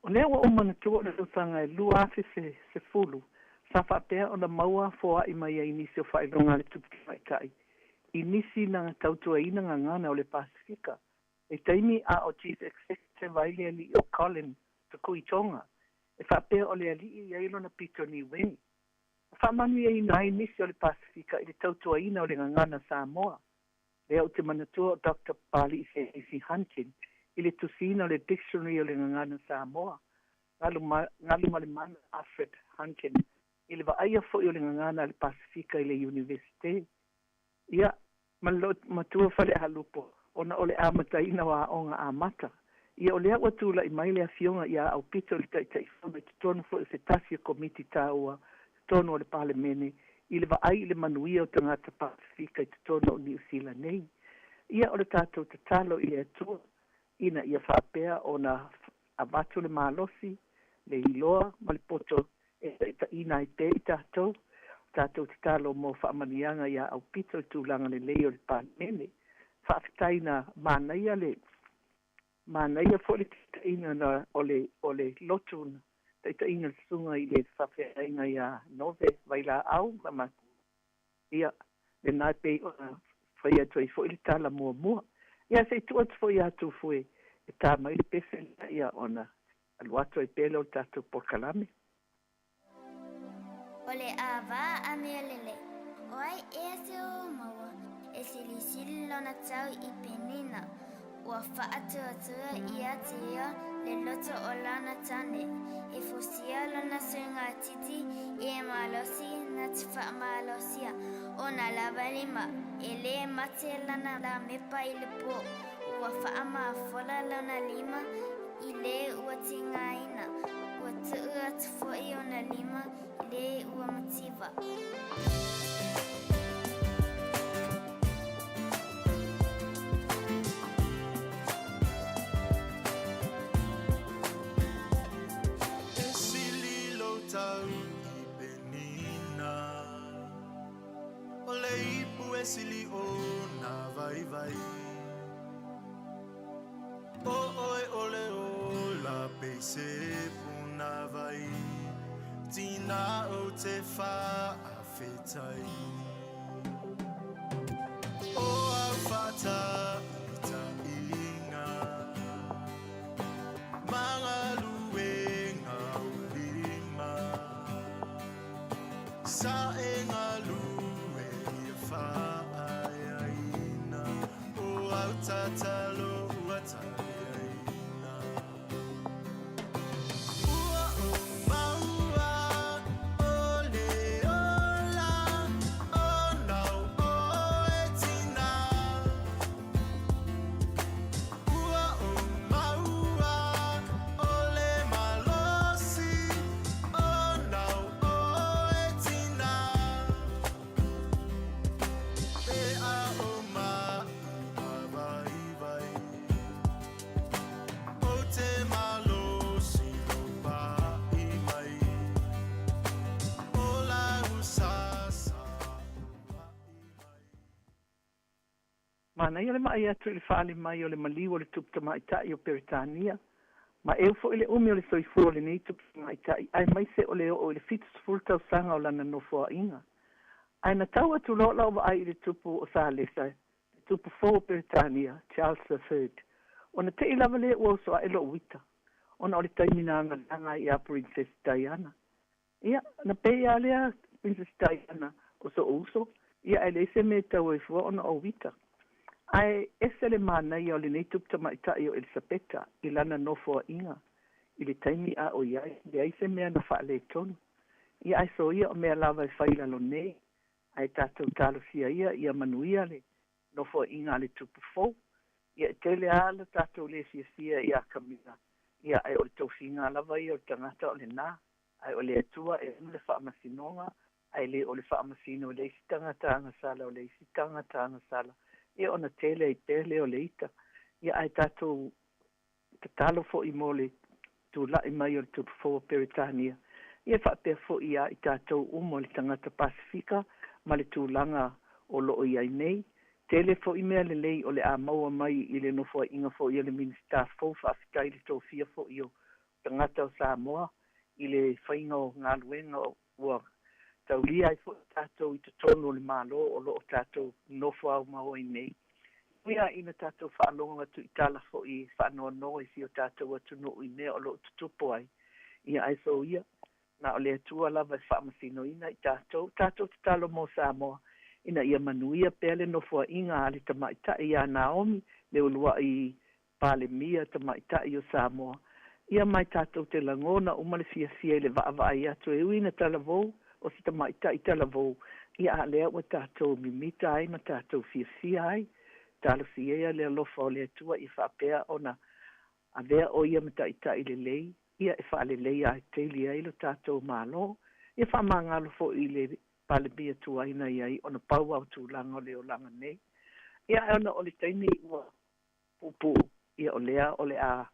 O lea ua ou manatua o le tausaga e 2010 sa faapea ona maua foai mai ai nisi o faailoga a le Tupu Tamaitai i nisi na tautuaina gagana o le Pasefika i taimi a o Chief Executive ai le alii o Colin Tukuitonga, e faapea o le alii e i ai lona pito Niueni. Na faamanuiaina ai nisi o le Pasefika i le tautuaina o le gagana Samoa. Lea ou te manatua o Doctor Papali'i Feaisi Hunkin i le tusiina o le Dictionary o le Gagana Samoa, Galumalemana Alfred Hunkin. I le vaaia fo'i o le gagana a le Pasefika i le Iunivesite. Ia, ma le loomatua Falealupo, ona o le amataina o aoga amata. Ia o lea ua tula'i mai le afioga iā Aupito i le Taitaifono i totonu fo'i o se tasi o Komiti taua i totonu o le Palemene i le vaai i le manuia o tagata Pasefika i totonu o Niu Sila nei. Ia o le tatou tatalo i le Atua ina ia faapea ona avatu le malosi, le iloa ma le poto e taʻitaʻina ai pea i tatou. Tatou tatalo mo faamanuiaga iā Aupito i tulaga lelei o le Palemene. Faafetai na manaia le manaia foi le taitaina na o le o le lotu na taitaina le susuga i le faafeagaiga iā Nove Vailaau ma ma ia lena e pei ona fai atu ai foi le tala muamua. Ia se i tuu atu foi iā Tufue e tā mai le pese lea ia ona alu atu ai pea lea o le tatou polokalame.
O le ava a mea lelei. O ai ea se o maua e silisili lona tau i Penina, ua faatuatua ia te ia le loto o lana tane, e fosia lona suigatiti i e malosi na te faamalosia ona lava lima, e le mate lana lamepa i le po, ua faamafola lona lima i le ua tigaina, ua tuu atu foi ona lima i le ua mativa.
E sili lou tau i Penina, O le ipu e sili ona vaivai. O oe o le ola pei se punāwai, Tina ou te faafetai. O au faataitaiga, Ma galuega o lima, Sa e galue ia faaeaina, O au tatalo ua taliaina. Ua ou maua o le ola ona o oe tina. Ua ou maua o le malosi ona o oe tina. Pe a o maʻi ma vaivai, Ou te malosi lou paʻi mai, O lau sasa
Manaia le vaai atu i le faaali mai o le maliu o le Tupu Tamaitai o Peretania, ma eu foi le umi o le soifua o lenei Tupu Tamaitai aemaise o le oo i le 70 tausaga o lana nofoaiga. Ae na tau atu loa lau vaai i le Tupu o Salesa, le Tupu fou o Peretania, Charles the Third, ona te'i lava lea ua oso aʻe lo'u ita, ona o le taimi na agalaga ai iā Princess Diana. Ia, na pei lava lea Princess Diana o so'u uso, ia ae leai se mea e tau ai fua ona ou ita. Ae ese le manaia o lenei tupu tamaitai o Elisapeta i lana nofoaiga i le taimi a o i ai, leai se mea na faaletonu. Ia ae soia o mea lava e fai i lalo nei, ae tatou talosia ia ia manuia le nofoaiga a le tupu fou. Ia e tele lava lo tatou le fiafia iā Kamila, ia ae o le tofiga lava ia o le tagata o lenā. Ae o le Atua e ana le faamasinoga, ae le o le faamasino i le isi tagata agasala o le isi tagata agasala, ia ona tele ai pea lea o le ita. Ia ae tatou tatalo fo'i mo le tula'i mai o le Tupu Fou o Peretania, ia e faapea fo'i iā i tatou uma o le tagata Pasefika ma le tulaga o lo'o i ai nei. Tele fo'i mea lelei o le a maua mai i le nofoaiga fo'i a le Minisita fou, faafetai i le tofia fo'i o tagata o Samoa i le faiga o galuega ua taulia ai fo'i tatou i totonu o le Malo o lo'o tatou nofo aumau ai nei. Ui lava ina tatou faalogo atu i tala fo'i faanoanoa i si o tatou atunuu i mea o lo'o tutupu ai, ia ae soia, na o le Atua lava e faamasinoina i tatou. Tatou tatalo mo Samoa ina ia manuia pea le nofoaiga a le tamaitai iā Naomi, le ulua'i Palemia tamaitai o Samoa. Ia mai tatou te lagona uma le fiafia i le vaavaai atu e ui ina talavou o se tamaʻitaʻi talavou, ia a lea ua tatou mimita ai ma tatou fiafia ai. Talosia ia le alofa o le Atua ia faapea ona avea ʻo ia ma taʻitaʻi lelei, ia e faaleleia atili ai lo tatou Malo. Ia faamagalo foʻi i le Palemia tuai na i ai ona pau lava o tulaga o le olaga nei. Ia ae ona o le taimi ua puupuu, ia o lea o le a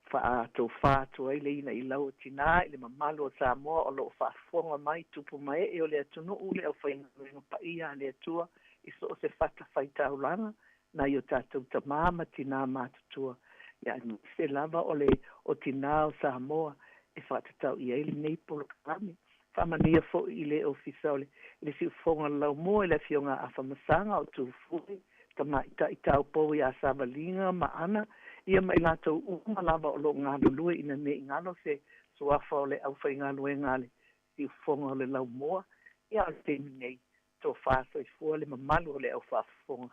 faatofā atu ai le ina'ilau o tinā i le mamalu o Samoa o loo faafofoga mai, tupu ma e'e o le atunuu, le aufaigaluega paia a le Atua i so o se fatafaitaulaga, nai o tatou tamā ma tinā matutua, ia aemaise lava o le o tinā o Samoa e faatatau i ai lenei polokalame. Faamanuia foi i le Ofisa o le i le Siufofoga o le Laumua i le Afioga a Afamasaga o Tufue, Tamaitai taupou ia Savaliga ma Ana, ia ma i latou uma lava o lo o galulue ina ne i galo se suafa o le aufaigaluega a le Siufofoga o le Laumua, ia a o le taimi nei, tofa soifua le mamalu o le au faafofoga.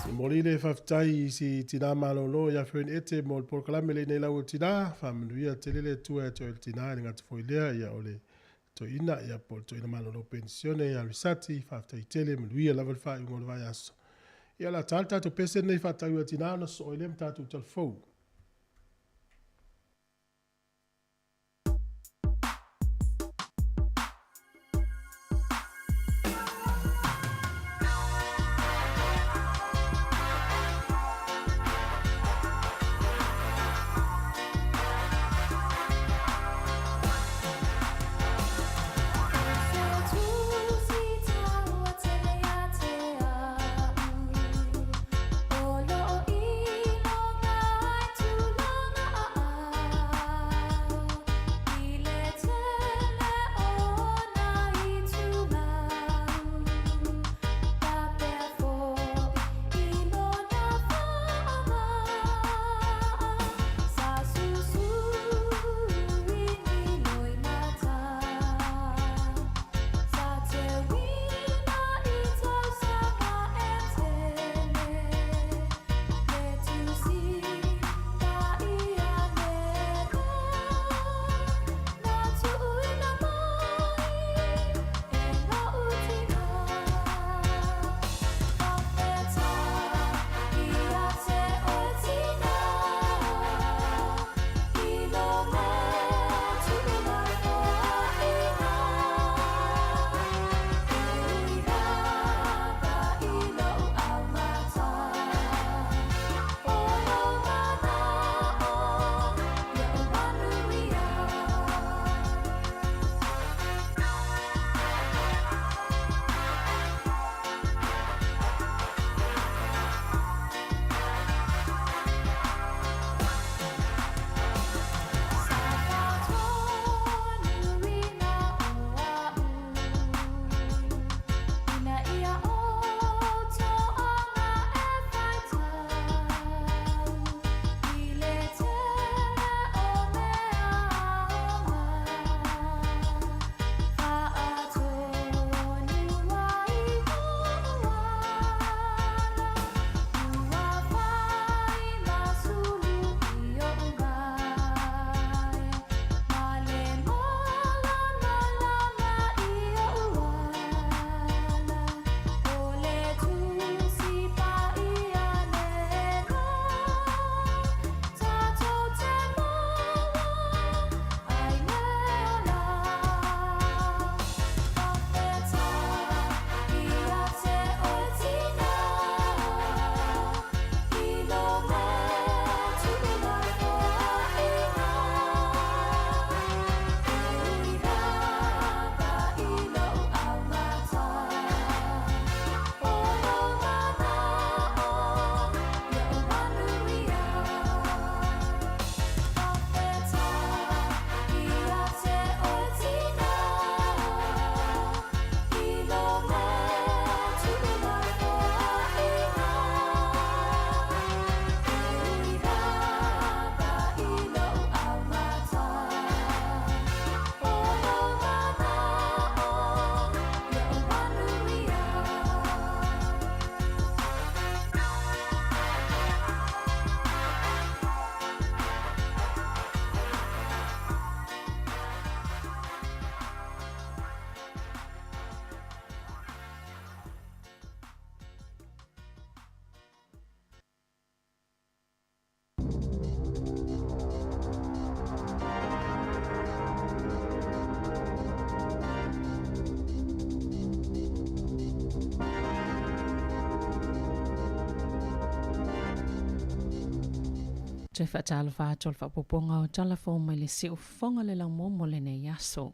E momoli le faafetai i si tinā malolo ia Fern Ete mo le polokalame lenei lau o tinā. Faamanuia tele le Atua ia te oe le tinā, e le gata foi lea, ia o le toeaina, ia po o le toeaina malolo penisione ia Risati, faafetai tele, manuia lava le faaiuga o le vaiaso. Ia o le a ta le tatou pese lenei faatau ia tinā ona sosoo ai lea ma tatou talafou.
Toe faatalofa atu o le faaopoopoga o tala fou mai le siufofoga o le laumua mo lenei aso.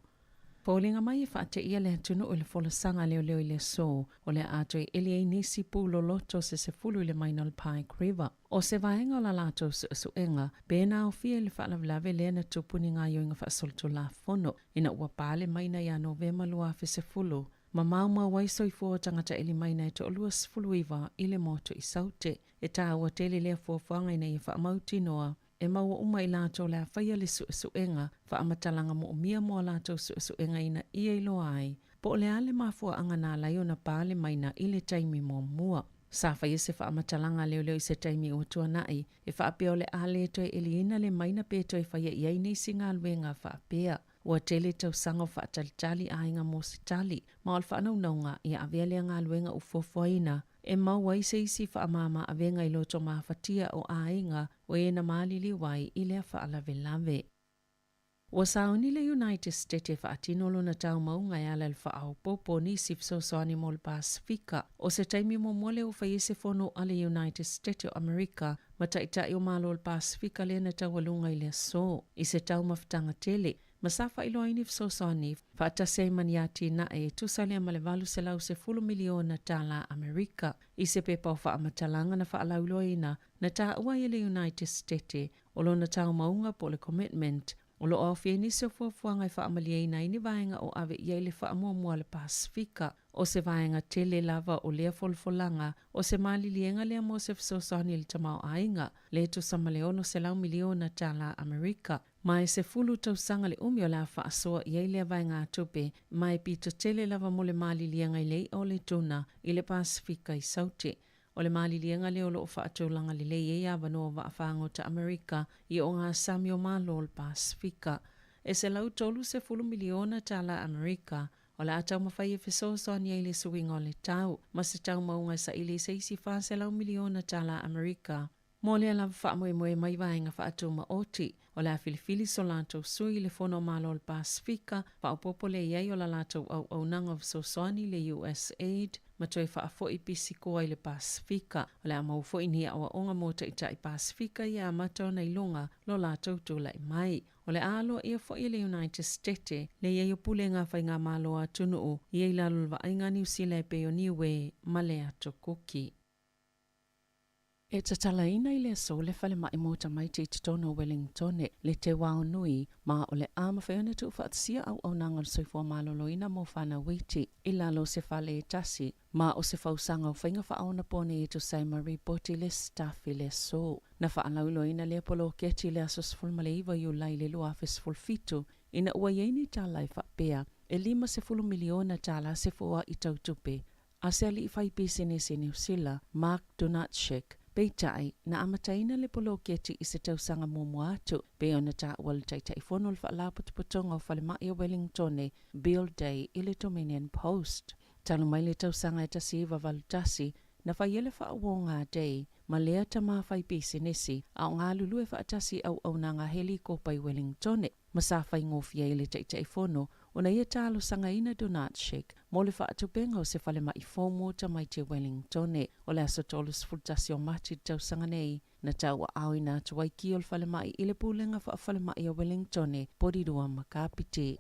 Foliga mai e faateia le atunuu i le folasaga a leoleo i le aso o le a toe eli ai nisi pu loloto se 10 i le maina o le Pike River. O se vaega o la latou suesuega, pe na aofia i le faalavelave lea na tupu ni gaoioiga faasolitulafono ina ua pa le maina ia Novema 2010 ma maumau ai soifua o tagata eli maina e toa-29 i le motu i Saute. E taua tele lea fuafuaga ina ia faamautinoa e maua uma i latou o le a faia le suesuega faamatalaga moomia mo a latou suesuega ina ia iloa ai po o le a le mafuaaga na ala ai ona pa le maina i le taimi muamua. Sa faia se faamatalaga a leoleo i se taimi ua tuanai e faapea o le a le toe eliina le maina pe toe faia i ai nisi galuega faapea. Ua tele tausaga o faatalitali aiga mo se tali, ma o le faanaunauga ia avea lea galuega ua fuafuaina e maua ai se isi faamama avega i loto mafatia o aiga o e na maliliu ai i lea faalavelave. Ua sauni le United States e faatino lona taumauga e ala i le faaopoopo o nisi fesoasoani mo le Pasefika. O se taimi muamua lea ua fai ai se fono a le United States o Amerika ma taitai o Malo o le Pasefika lea na taualuga i le aso i se taumafataga tele ma sa faailoa ai ni fesoasoani faatasi ai ma ni atinae e tusa lea ma le $810 miliona tālā Amerika. I se pepa o faamatalaga na faalauiloaina na taua ai e le United States o lona taumauga po o le commitment o lo o aofia ai nisi o fuafuaga e faamalieina ai ni vaega o ave i ai le faamuamua a le Pasefika. O se vaega tele lava o lea folafolaga o se maliliega lea mo se fesoasoani i le tamaoaiga le tusa ma le $600 miliona tālā Amerika. Ma e 10 tausaga le umi o le a faasoa i ai lea vaegatupe, ma e pito tele lava mo le maliliega i le i'a o le tuna i le Pasefika i Saute. O le maliliega lea o lo o faatulaga lelei ai avanoa o vaafagota Amerika i ogasami o Malo o le Pasefika. E $130 miliona tālā Amerika o le a taumafai e fesoasoani ai i le suiga o le tau, ma se taumauga e saili i se isi $400 miliona tālā Amerika Mo lea lava faamoemoe mai vaega faatumaoti, o le a filifili so latou sui i le Fono Malo o le Pasefika, faaopoopo lea i ai o la latou auaunaga o fesoasoani i le USAID ma toe faafoi pisikoa i le Pasefika. O le a maua foi ni aoaoga mo taitai Pasefika ia amata ona iloga lo latou tulai mai. O le a aloaia foi e le United States le i ai o pulega faigamalo a atunuu ia i lalo o le vaaiga a Niu Sila e pei o Niue ma le Ato Kuki. E tatalaina i le aso le falemai mo tamaiti i totonu o Wellingtone, le teuao nui, ma o le a mafai ona tuufaatasia auaunaga o le soifua maloloina mo fanau iti i lalo o se fale e tasi, ma o se fausaga o faiga faaonaponei e tusa ai ma ripoti le Stuff i le aso. Na faalauiloaina lea poloketi i le aso 19 Iulai i le 2017 ina ua i ai ni tala e faapea e $50 miliona tālā se foai tau tupe a se alii fai pisinisi i Niu Sila, Mark Donatschek. Peitai, na amataina le poloketi i se tausaga muamua atu, pei ona taua e le Taitaifono o le Faalapotopotoga o Falemai o Wellingtone, Bill Day i le Dominion Post. Talu mai le tausaga e 1981, na fai ai le faauoga a Day ma lea tama fai pisinisi, a o galulue faatasi i auaunaga helikopa i Wellingtone. Ma sa faigofie ai le Taitaifono ona ia talosagaina Donatschek mo le faatupega o se falemai fou mo tamaiti o Wellingtone. O le aso 31 o Mati i le tausaga nei, na tauaaoina atu ai ki o le falemai i le Pulega Faafalemai a Wellingtone, Porirua ma Kapiti.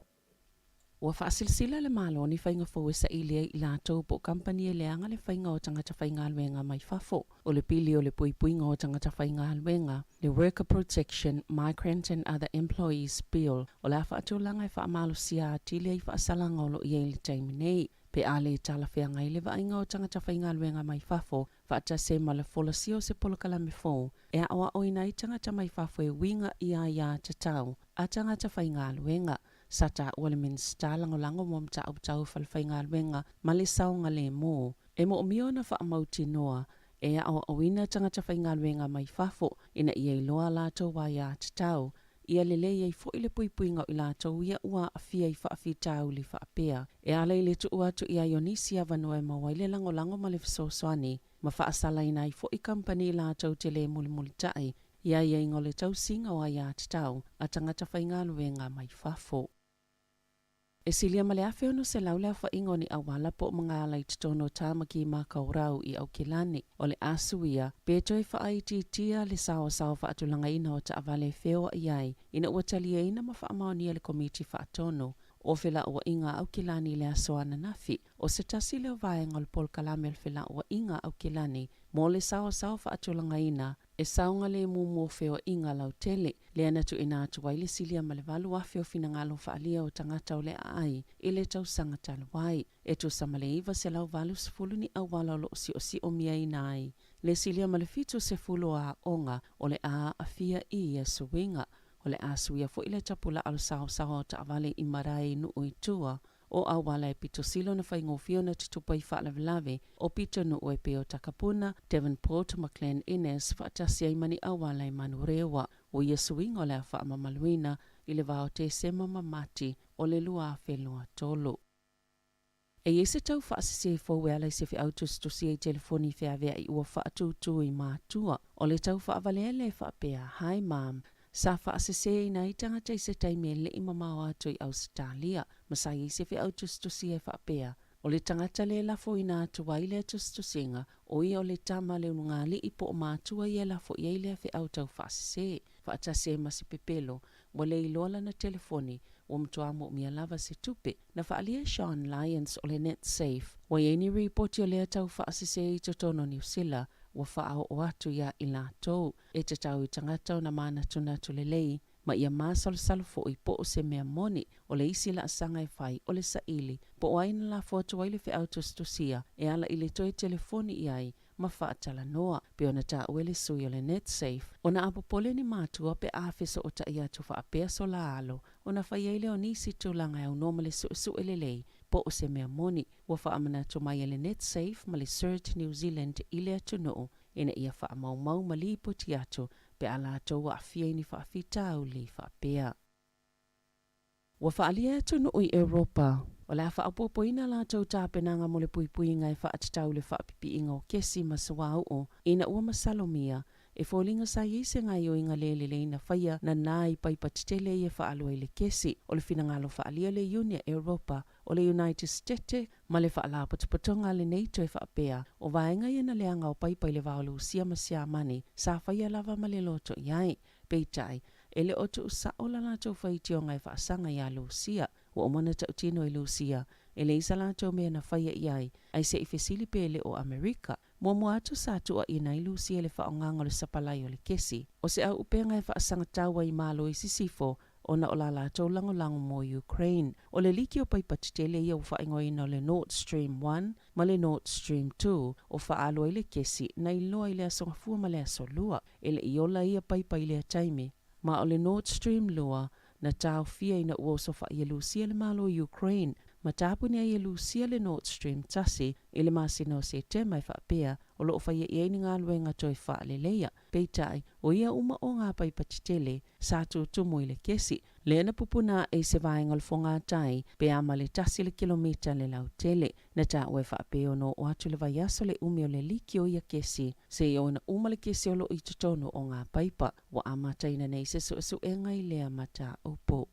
Ua faasilasila le Malo ni faiga fou e saili ai i latou po o kamupani e leaga le faiga o tagata faigaluega mai fafo. O le pili o le puipuiga o tagata faigaluega, le Worker Protection, Migrant and Other Employees Bill, o le a faatulaga e faamalosia atili ai faasalaga o lo o i ai i le taimi nei, pe a le talafeagai le vaaiga o tagata faigaluega mai fafo faatasi ai ma le folasia o se polokalame fou e aoaoina ai tagata mai fafo e uiga i aia tatau a tagata faigaluega. Sa taua le Minisita Lagolago mo Mataupu Tau Falefaigaluega ma le Saogalemu, e moomia ona faamautinoa e aoaoina tagata faigaluega mai fafo ina ia iloa a latou aia tatau, ia lelei ai foi le puipuiga o i latou ia ua aafia i faafitauli faapea. E ala i le tuu atu i ai o nisi avanoa e maua ai le lagolago ma le fesoasoani, ma faasalaina ai foi kamupani latou te le mulimulitai i aiaiga o le tausiga o aiatatau a tagata faigaluega mai fafo. E silia ma le 1,600 le aofaiga o ni auala po o magaala i totonu o Tāmaki Makaurau i Aukilani. O le a suia, pe toe faaitiitia le saoasaoa faatulagaina o taavale e feoai ai ina ua taliaina ma faamaonia e le Komiti Faatonu o Felauaiga a Aukilani i le aso ananafi. O se tasi lea o vaega o le polokalame o le Felauaiga a Aukilani mo le saoasaoa faatulagaina e saogalemu mo feoaiga lautele, lea na tuuina atu ai le silia ma le 8,000 o finagalo faaalia o tagata o le aai i le tausaga talu ai. E tusa ma le 980 ni auala o lo o siosiomia ai le silia ma le 70 o aoga o le a aafia i ia suiga. O le a suia foi le tapulaa o le saoasaoa o taavale i malae i nuu i tua o auala e pito sili ona faigofie ona tutupu ai faalavelave o pitonuu e pei o Takapuna, Devonport ma Glen Innes faatasi ai ma ni auala i Manurewa. O ia suiga o le a faamamaluina i le va o Tesema ma Mati o le 2023. E i ai se tau faasese fou e ala i se feau tusitusia i telefoni feaveai ua faatūtū i matua. O le tau faavalea lea e faapea, Hi Mom, sa faaseseina ai tagata i se taimi e le i mamao atu i Ausetalia, ma sa i ai se feau tusitusia e faapea, O le tagata lea e lafoina atu ai lea tusitusiga, o ia o le tama a le ulugalii po o matua ia e lafo i ai lea feau tau faasese, faatasi ai ma se pepelo, ua le iloa lana telefoni, ua matua moomia lava se tupe. Na faaalia e Sean Lyons o le Netsafe, ua i ai ni ripoti o lea tau faasese i totonu o Niu Sila ua faaoo atu iā i latou. E tatau i tagata ona manatunatu lelei ma ia masalosalo foi po o se mea moni. O le isi laasaga e fai, o le saili po o ai na lafo atu ai le feau tusitusia e ala i le toe telefoni i ai ma faatalanoa. Pei ona taua e le sui o le Netsafe, ona a popole ni matua pe a fesootai atu faapea so la alo, ona fai ai lea o nisi tulaga e aunoa ma le suesue lelei po o se mea moni. Ua faamanatu mai e le Netsafe ma le CERT New Zealand i le atunuu ina ia faamaumau ma lipoti atu pe a latou aafia i ni faafitauli faapea. Ua faaalia e atunuu i Europa, o le a faaopoopoina a latou tapenaga mo le puipuiga e faatatau i le faapipiiga o kesi ma suauu ina ua masalomia e foliga sa i ai se gaoioiga le lelei na faia nanā i paipa tetele ia e faaalu ai le kesi. O le finagalo faaalia o le Iuni a Europa, o le United Stete ma le Faalapotopotoga a le NATO e faapea, o vaega ia na leaga o paipa i le va o Lusia ma Siamani sa faia lava ma le loto i ai. Peitai, e le o tuusao la latou faitioga e faasaga iā Lusia. Ua uma ona tautino e Lusia, e leai sa latou mea na faia i ai, ae se i fesili pe le o Amerika. Muamua atu sa tuuaina ai Lusia i le faaaogaga o le sapalai o le kesi. O se auupega e faasagatau ai i Malo i Sisifo ona o la latou lagolago mo Ukraine. O le liki o paipa tetele ia ua faaigoaina o le Nord Stream 1 ma le Nord Stream 2 o faaalu ai le kesi na iloa i le Aso Gafua ma le Aso Lua. E le i ola ia paipa i lea taimi, ma o le Nord Stream 2 na taofia ina ua osofai e Lusia le Malo o Ukraine ma tapuni ai e Lusia le Nord Stream 1 i le masina o Setema e faapea o lo o faia i ai ni galuega toe faaleleia. Peitai, o ia uma o ngā paipa tetele sa tutumu i le kesi, lea na pupuna aʻe i se vaega o le fogatai pe a ma le tasi le kilomita le lautele. Na taua e faapea ona oo atu le vaiaso le umi o le liki o ia kesi seia ona uma le kesi o lo o i totonu o ngā paipa. Ua amataina nei se suesuega i lea mataupu.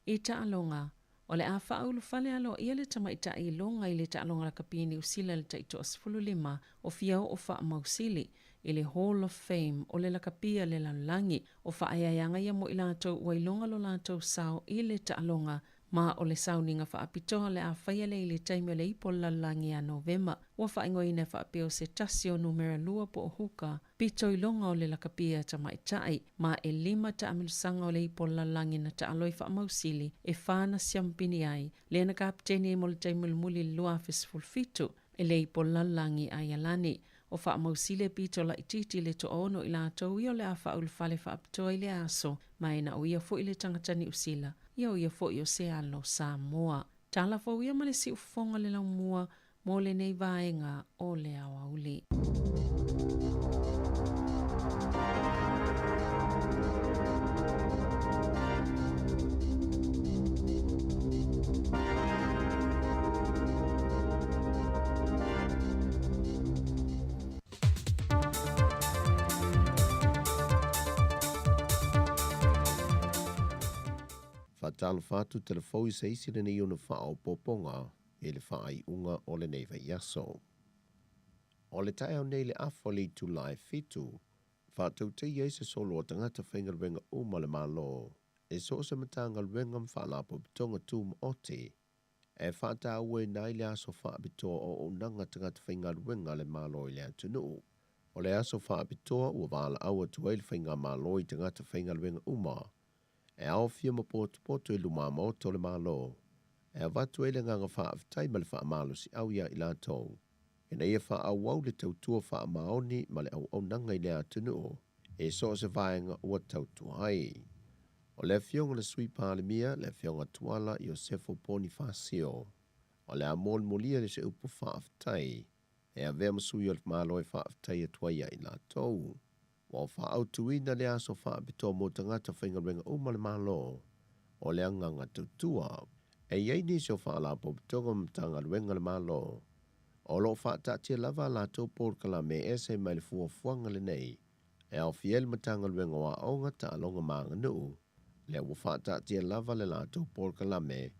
I taaloga, o le a faaulufale aloaia le tamaitai iloga i le taaloga lakapi Niu Sila i le taitoa-15 o fia oo faamausili i le Hall of Fame o le lakapi a le lalolagi. O faaeaeaga ia mo i latou ua iloga lo latou sao i le taaloga ma o le sauniga faapitoa o le a faia lea i le taimi o le ipu o le lalolagi ia Novema. Ua faaigoaina e faapea o se tasi o numera lua po o huka pito iloga o le lakapi a tamaitai, ma e lima taamilosaga o le ipu o le lalolagi na taaloi faamausili e fa na siamupini ai, lea na kapeteni ai mo le taimi mulimuli i le 2017 i le ipu o le lalolagi a Ialani. O faamausili e pito laitiiti le toaono i latou ia o le a faaulufale faapitoa i lea aso, ma e na o ia foi le tagata Niu Sila, ia o ia foi o se alo Samoa. Tala fou ia ma le siufofoga o le laumua mo lenei vaega o le aoauli.
Faatalofa atu telefou i se isi lenei ona faaopoopoga i le faaiuga o lenei vaiaso. O le taeao nei i le afa o le itula e fitu, faatautaia ai se solo a tagata faigaluega uma a le Malo i so o se Matagaluega ma Faalapotopotoga Tumaoti e faatauaina ai le aso faapitoa o auaunaga a tagata faigaluega a le Malo i le atunuu. O le aso faapitoa ua valaau atu ai le Faigamalo i tagata faigaluega uma e aofia ma potopoto i lumamaota o le Malo e avatu ai le agaga faafetai ma le faamalosiau ia i latou ina ia faaauau le tautua faamaoni ma le auaunaga i le atunuu i so o se vaega ua tautua ai. O le Afioga i le Sui Palemia, le Afioga Tuala Iosefo Ponifasio, o le a molimoli le se upu faafetai e avea ma sui o le Malo e faafetai atu ai ia i latou. Ua faaautuina le aso faapitoa mo tagata faigaluega uma a le Malo o le agaga tautua. E i ai nisi o Faalapotopotoga ma Matagaluega a le Malo o lo o faataatia lava a latou polokalame e ese mai le fuafuaga lenei e aofia ai le Matagaluega o Aoga, Taaloga ma Aganuu, lea ua faataatia lava le latou polokalame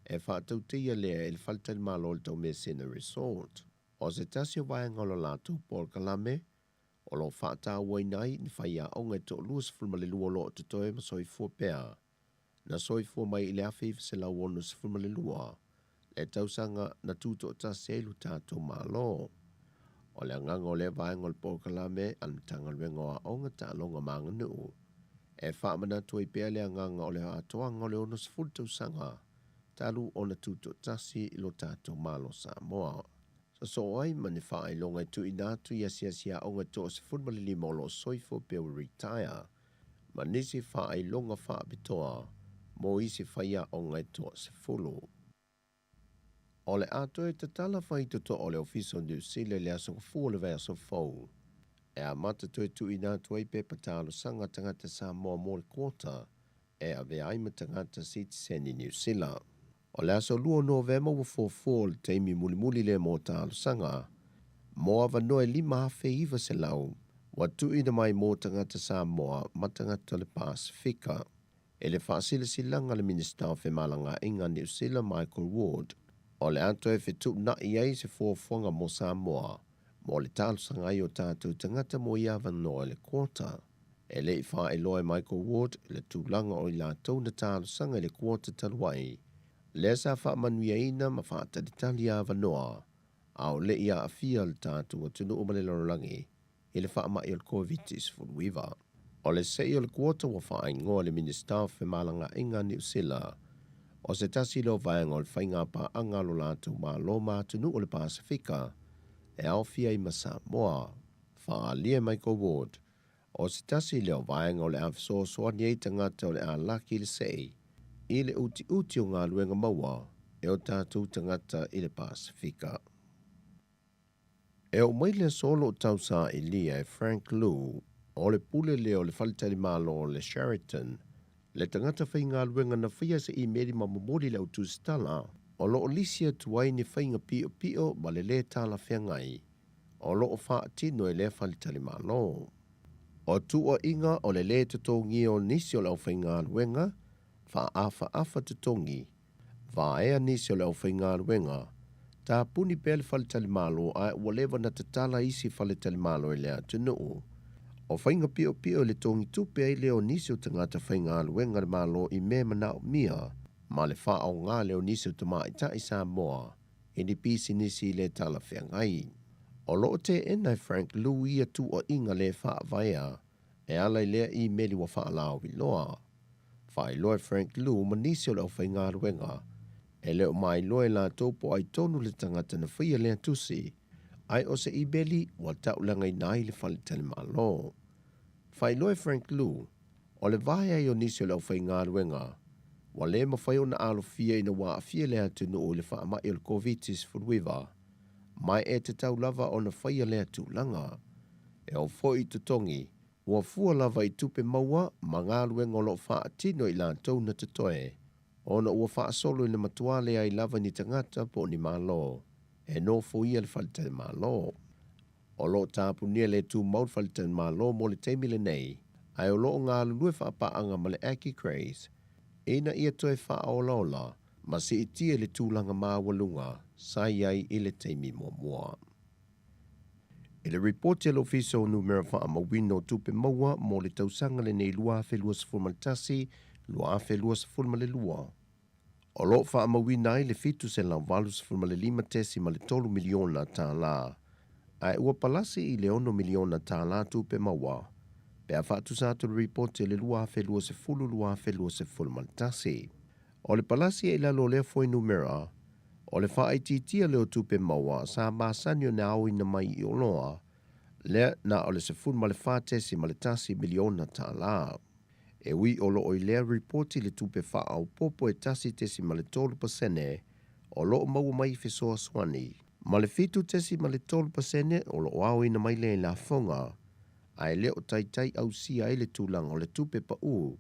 e faatautaia lea i le faletalimalo o le Taumeasina Resort. O se tasi o vaega o le latou polokalame o lo o faatauaina ai ni faiaoga e 22 o lo o totoe ma soifua pea, na soifua mai i le 1962, le tausaga na tutoatasi ai lo tatou Malo. O le agaga o lea vaega o le polokalame a le Matagaluega o Aoga, Taaloga ma Aganuu, e faamanatu ai pea le agaga o le atoaga o le 60 tausaga talu ona tutoatasi lo tatou Malo Samoa. Sosoo ai ma ni faailoga e tuuina atu i asiasi aoga e 15 o lo o soifua pea ua retire, ma nisi faailoga faapitoa mo isi faiaoga e 10. O le a toe tatala faitotoa o le Ofisa o Niu Sila i le aso Gafua o le vaiaso fou, e amata toe tuuina atu ai pepa talosaga a tagata Samoa mo le quota e avea ai ma tagata sitiseni Niu Sila. O le aso 2 o Novema ua fuafua o le taimi mulimuli lea mo talosaga mo avanoa e 5,900 ua tuuina mai mo tagata Samoa ma tagata o le Pasefika. I le faasilasilaga a le Minisita o Femalagaaiga a Niu Sila Michael Ward, o le a toe fetuunai ai se fuafuaga mo Samoa mo le talosaga ai o tatou tagata mo ia avanoa i le quota. E le i faailoa e Michael Ward le tulaga o i latou na talosaga i le quota talu ai, lea sa faamanuiaina ma faatalitali avanoa a o le i aafia le tatou atunuu ma le lalolagi i le faamai o le Koviti-19. O le se'i o le quota ua faaigoa e le Minisita o Femalagaaiga a Niu Sila, o se tasi lea o vaega o le faiga paaga a lo latou Malo ma atunuu o le Pasefika e aofia ai ma Samoa. Faaalia e Michael Ward, o se tasi lea o vaega o le a fesoasoani ai tagata o le a laki i le se'i i le utiuti o galuega maua e o tatou tagata i le Pasefika. E oo mai le aso o lo o tausaailia e Frank Lu, o le pule lea o le faletalimalo o le Sheraton, le tagata faigaluega na faia se imeli ma momoli i le au tusitala o lo o lisi atu ai ni faiga piopio ma le lē talafeagai o lo o faatino e lea faletalimalo. O tuuaiga o le lē totogia o nisi o le aufaigaluega, faaafaafa totogi, vaea nisi o le aufaigaluega, tapuni pea le faletalimalo ae ua leva na tatala isi faletalimalo i le atunuu. O faiga piopio i le togitupe ai lea o nisi o tagata faigaluega a le Malo i mea e manaomia ma le faaaoga lea o nisi o tamaitai Samoa i ni pisinisi le talafeagai. O lo o teena e Frank Lu ia tuuaiga lē faavaea e ala i lea imeli ua faalauiloa. Faailoa e Frank Lu ma nisi o le aufaigaluega, e le o mailoa e latou po o ai tonu le tagata na faia lea tusi, ae o se imeli ua taulagaina ai le faletalimalo. Faailoa e Frank Lu, o le vae ai o nisi o le aufaigaluega, ua lē mafai ona alofia ina ua aafia le atunuu i le faamai o le Koviti-19, ma e tatau lava ona faia lea tulaga. E oo foi i totogi, ua fua lava i tupe maua ma galuega o lo o faatino i latou na totoe, ona ua faasolo ina matua leai lava ni tagata po o ni Malo e nofoia le faletalimalo. O lo o tapunia le tumau le faletalimalo mo le taimi lenei, ae o lo o galulue faapaaga ma le Aki Craze ina ia toe faaolaola ma siitia i le tulaga maualuga sa i ai i le taimi muamua. I le ripoti a le Ofisa o Numera Faamauina o Tupe Maua mo le tausaga lenei 2021, 2022, o lo o faamauina ai le $785.3 miliona tala, ae ua palasi i le $6 miliona tala tupe maua pe a faatusa atu i le ripoti a le 2020, 2021. O le palasi i lalo o lea fuainumera, o le faaitiitia lea o tupe maua sa masani ona aoina mai i oloa, lea na o le $14.1 miliona tala. E ui o lo o i lea ripoti le tupe faaopoopo e 1.3% o lo o maua mai i fesoasoani, ma le 7.3% o lo o aoina mai lea i lafoga, ae le o taitai ausia ai le tulaga o le tupe pau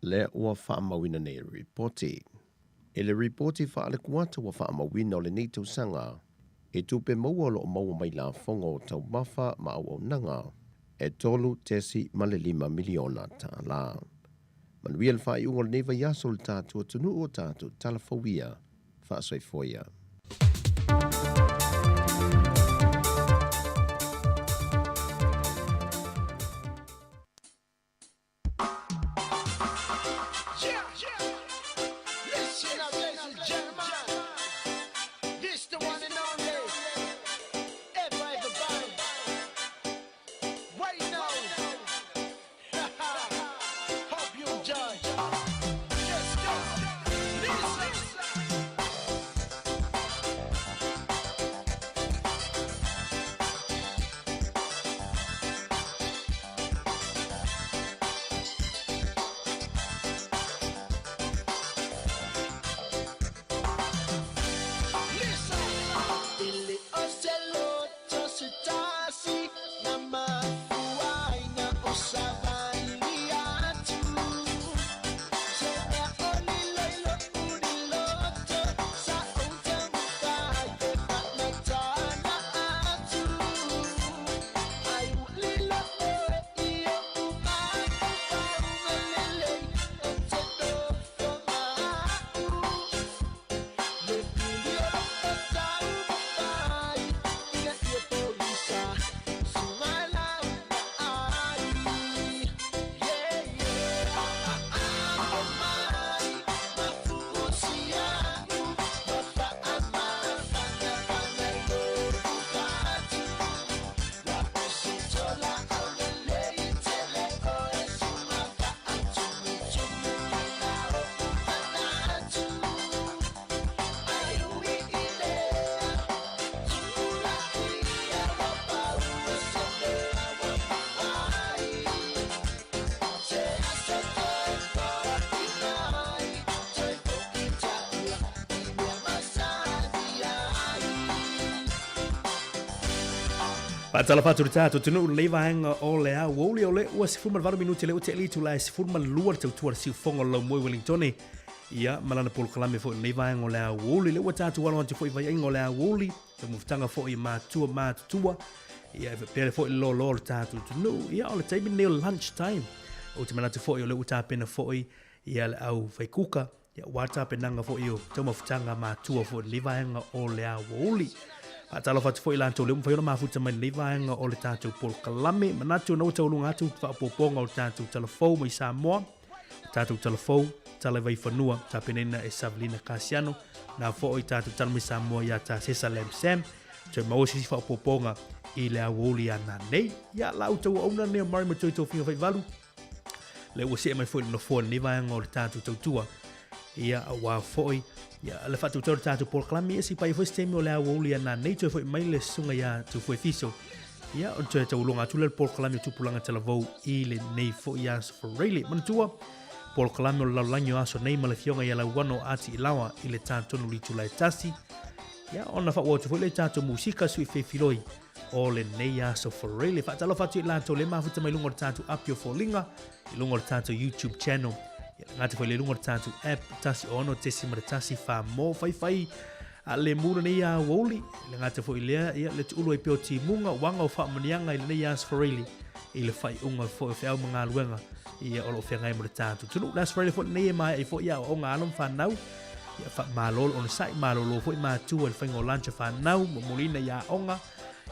lea ua faamauina nei i le ripoti. I le ripoti faalekuata ua faamauina o lenei tausaga, i tupe maua o lo o maua mai lafoga o taumafa ma auaunaga, e $3.5 miliona tala. Manuia le faaiuga o lenei vaiaso i le tatou atunuu o tatou talafouia. Faasoifua ia.
Faatalofa atu i le tatou atunuu i lenei vaega o le aoauli o le ua 18 minute le ua tea le itula e 12 le tautua le siufofoga o le laumua i Wellingtone ia ma lana polokalame foi i lenei vaega o le aoauli le ua tatou alo atu foi i vaiaiga o le aoauli taumafataga foi i matua matutua ia e faapea foi le lolo o le tatou atunuu ia o le taimi lenei o le lunch time ou te manatu foi o le ua tapena foi ia le au faikuka Ia, aua tapenaga foi o taumafataga matua foi i lenei vaega o le aoauli. Faatalofa atu foi i latou lea ua mafai ona mafuta mai lenei vaega o le tatou polokalame. Manatu ona ua taualuga atu faaopoopoga o le tatou talafou mai Samoa, o tatou talafou, tala i Vaifanua, tapenaina e Savelina Kasiano, na foi tatou tala mai Samoa ia Tasesa Lam Sam, toe maua se isi faaopoopoga i le aoauli a nanei. Ia, la outou auauna lenei o Murray Matoe Tofiga Faivalu, le ua see mai foi le nofoa i lenei vaega o le tatou tautua ia aua foi ia le faatautau o le tatou polokalame ia se i paia foi se taimi o le aoauli ana nei toe foi mai le susuga ia Tufue Fiso ia ona toe tauloga atu lea le polokalame o Tupulaga Talavou i lenei foi aso Freile manatua polokalame o le lalolagi o aso nei ma le afioga ia Lauano Ati Ilaoa i le ta tonu i le itula e 1 ia ona faaauau atu foi lea i tatou musika sui feifiloi o lenei aso Freile. Faatalofa atu i latou le mafuta mai luga o le tatou api o foliga, i luga o le tatou YouTube channel, ia le gata foi le luga o le tatou app, 16.1 wha mō whaiwhai a le mura nei a uauli, le gata foi lea, ia le tuulu ai peo timunga, wanga o whaamanianga i lenei aso Freile, i le whaiunga foi o whiau ma ngā luenga. Ia, o lo o feagai ma le tatou atunuu. Le Aso Faraile foi lenei e maea ai foi aoaoga a alo ma fanau. Ia, faamalo le onosai, malolo foi matua i le faiga o lunch a fanau, momoliina i aoga,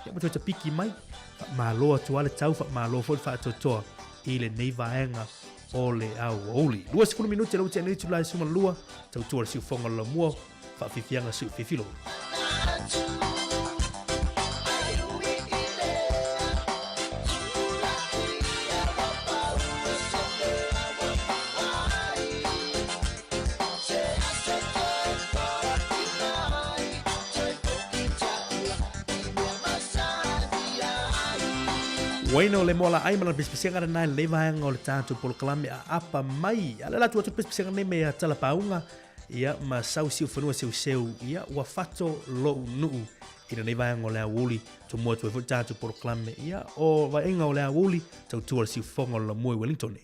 ia ma toe tapiki mai. Faamalo atu lava le tau, faamalo foi le faatoatoa i lenei vaega o le aoauli. 20 minute lea ua tea nei itula e 12, tautua le siufofoga o le laumua, faafiafiaga siu fifilo. Uaina o le moa laai ma lana pisipisiga lena i lenei vaega o le tatou polokalame a apa mai. A o le ala atu atu le pisipisiga nei me ia talapauga ia ma sau siufanua seuseu ia ua fato lou nuu i lenei vaega o le aoauli tomua atu ai foi le tatou polokalame ia o vaaiga o le aoauli tautua le siufofoga o le laumua i Wellington.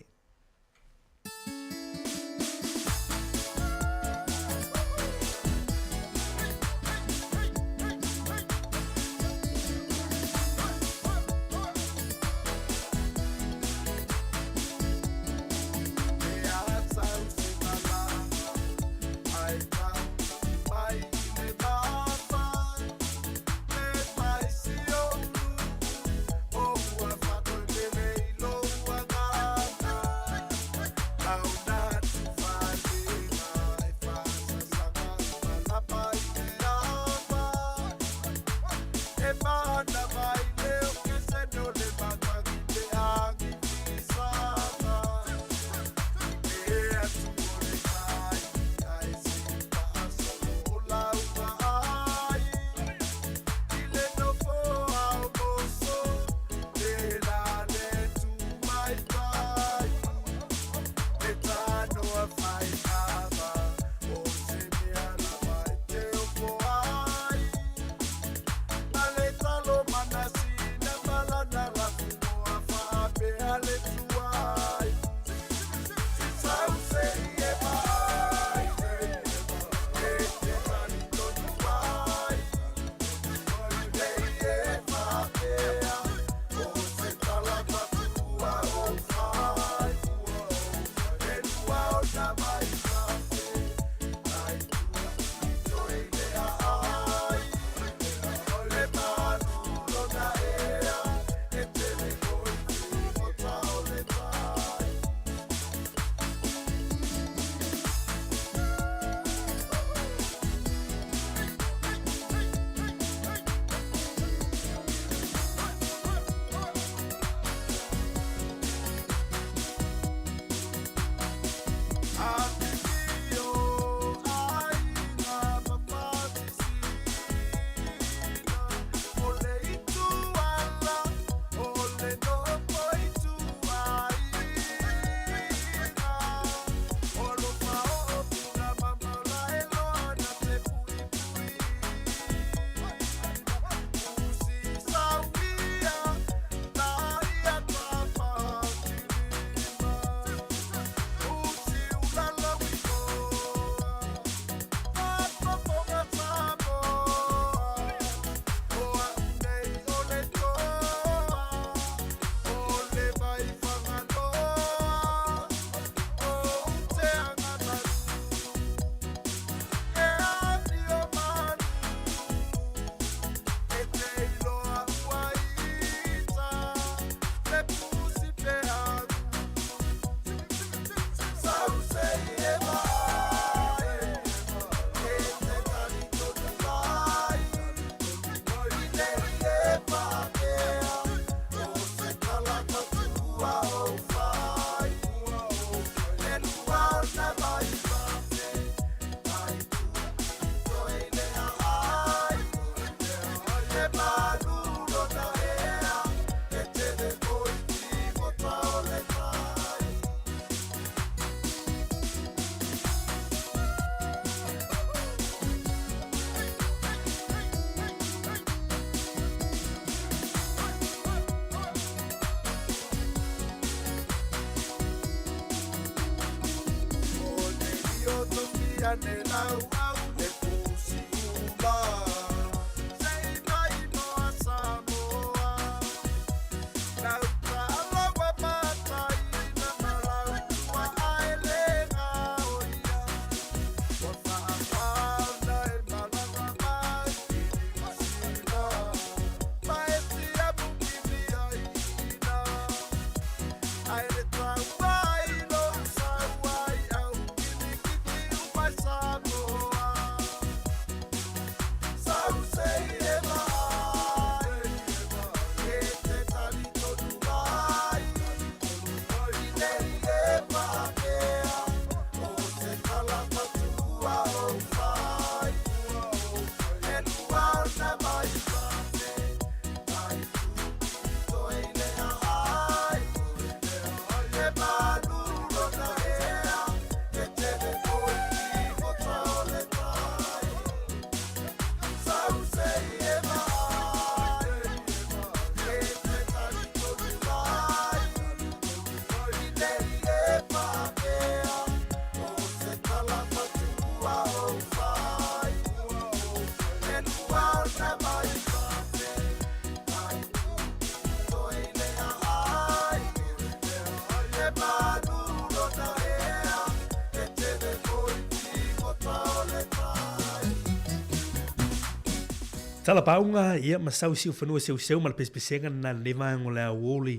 Talapauga, ia, ma sau siufanua seuseu ma le pesepesega lena i lenei vaega o le aoauli,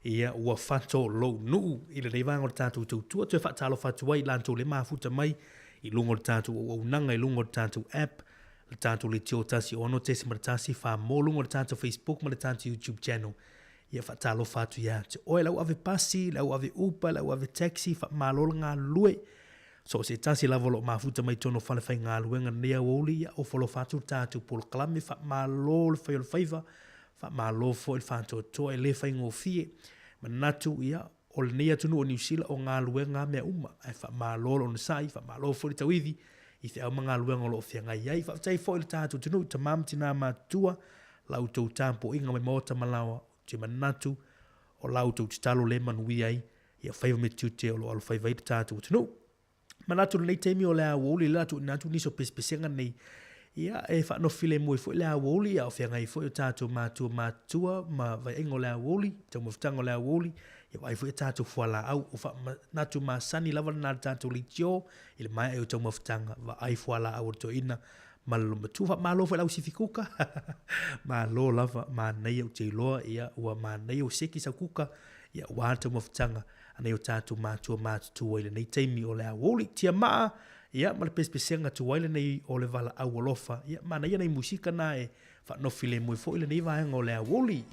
ia, ua fato lou nuu i lenei vaega o le tatou tautua. Toe faatalofa atu ai i latou le mafuta mai i luga o le tatou auaunaga, i luga o le tatou app, le tatou leitio 6.1 4 mo luga o le tatou Facebook ma le tatou YouTube channel. Ia faatalofa atu ia te oe, le au ave pasi, le au ave Uber, le au ave taxi, faamalo le galulue. So o se tasi lava o lo o mafuta mai totonu o fale faigaluega lenei aoauli, ia ofo alofa atu le tatou polokalame, faamalo le fai o le faiva, faamalo foi le faatoatoa, e le faigofie. Manatu, ia, o lenei atunuu o Niu Sila o galuega lava mea uma, ae faamalo le onosai, faamalo foi le tauivi i feau ma galuega o lo o feagai ai. Faafetai foi i le tatou atunuu, tama ma tina matutua, la outou tapuaiga mai maota ma laoa, ou te manatu o la outou tatalo lea e manuia ai ia faiva me tiute o lo o alofaiva ai le tatou atunuu. Manatu i lenei taimi o le aoauli lea o le a tuuina atu nisi o pesepesega nei, ia e faanofilemu ai foi le aoauli a o feagai foi o tatou matua matutua ma vaiaiga o le aoauli, taumafataga o le aoauli, ia vaai foi a tatou fualaau. O faamanatu masani lava lena a le tatou leitio i le maea ai o taumafataga, vaai fualaau a le toeaina ma le olomatua. Faamalo foi i le au sifi kuka, malo lava, manaia ou te iloa ia ua manaia ua seki sau kuka, ia aua le taumafataga a nai o tatou matua matutua i lenei taimi o le aoauli. Tiamaa, ia ma le pesepesega tuai lenei o le valaau alofa, ia manaia nai musika na e faanofilemu ai foi lenei vaega o le aoauli.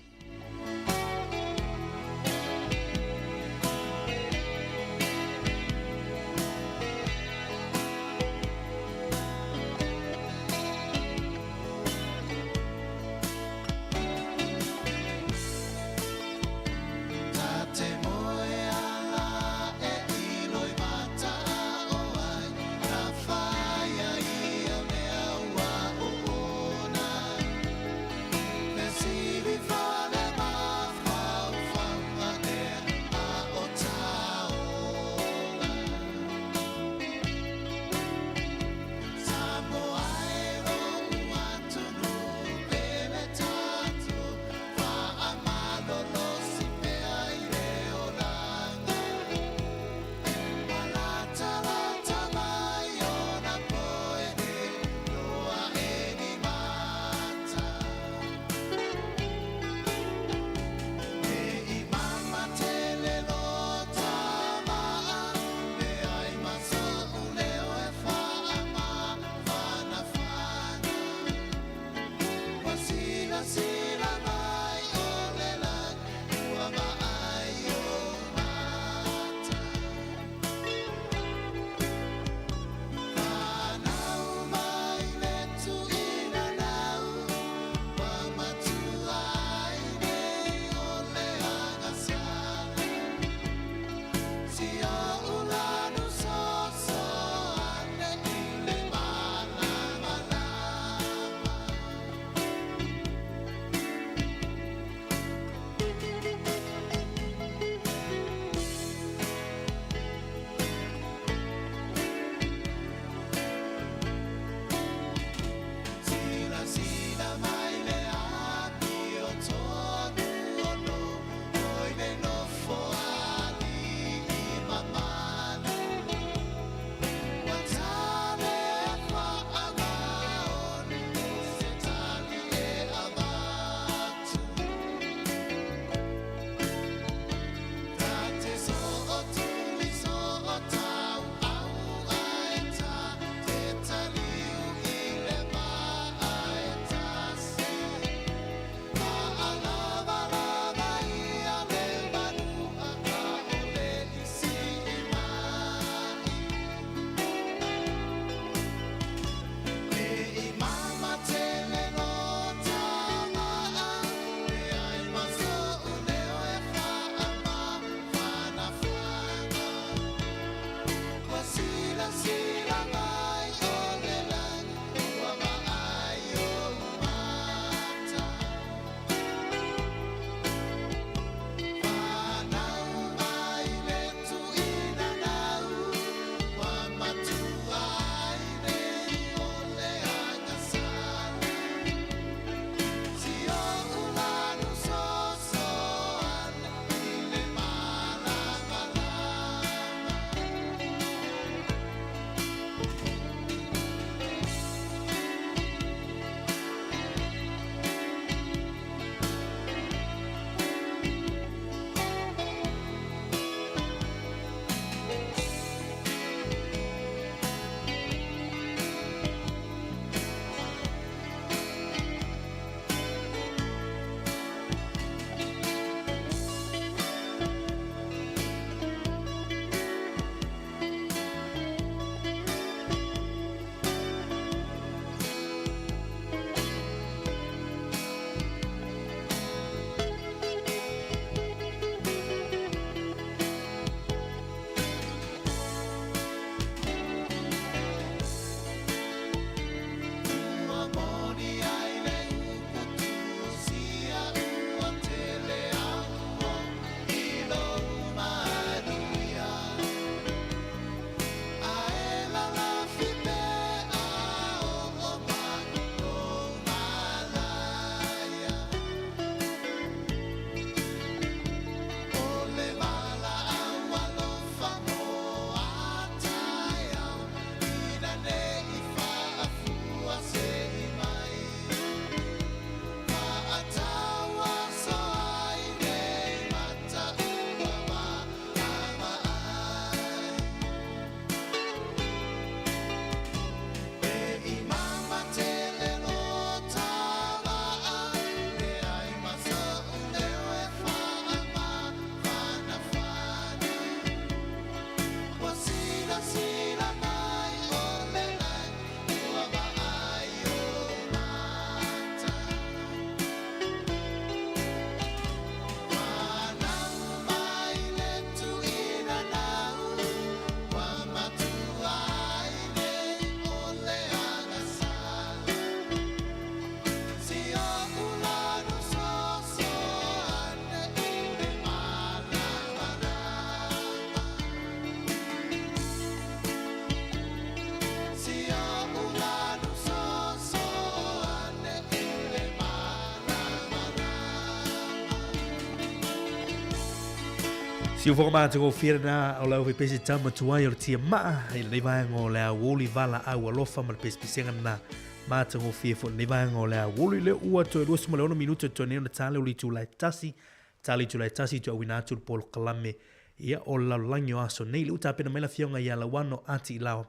Siufoga matagofie lena o le aufaipese tama tuai o le tiamaa i lenei vaega o le aoauli valaau alofa ma le pesepesega lena matagofie foi lenei vaega o le aoauli lea ua toe 26 minute toe nei ona tale o le itula e tasi tale itula e tasi toe auina atu le polokalame ia o le lalolagi o aso nei lea ua tapena mai le afioga ia Lauano Ati Ilao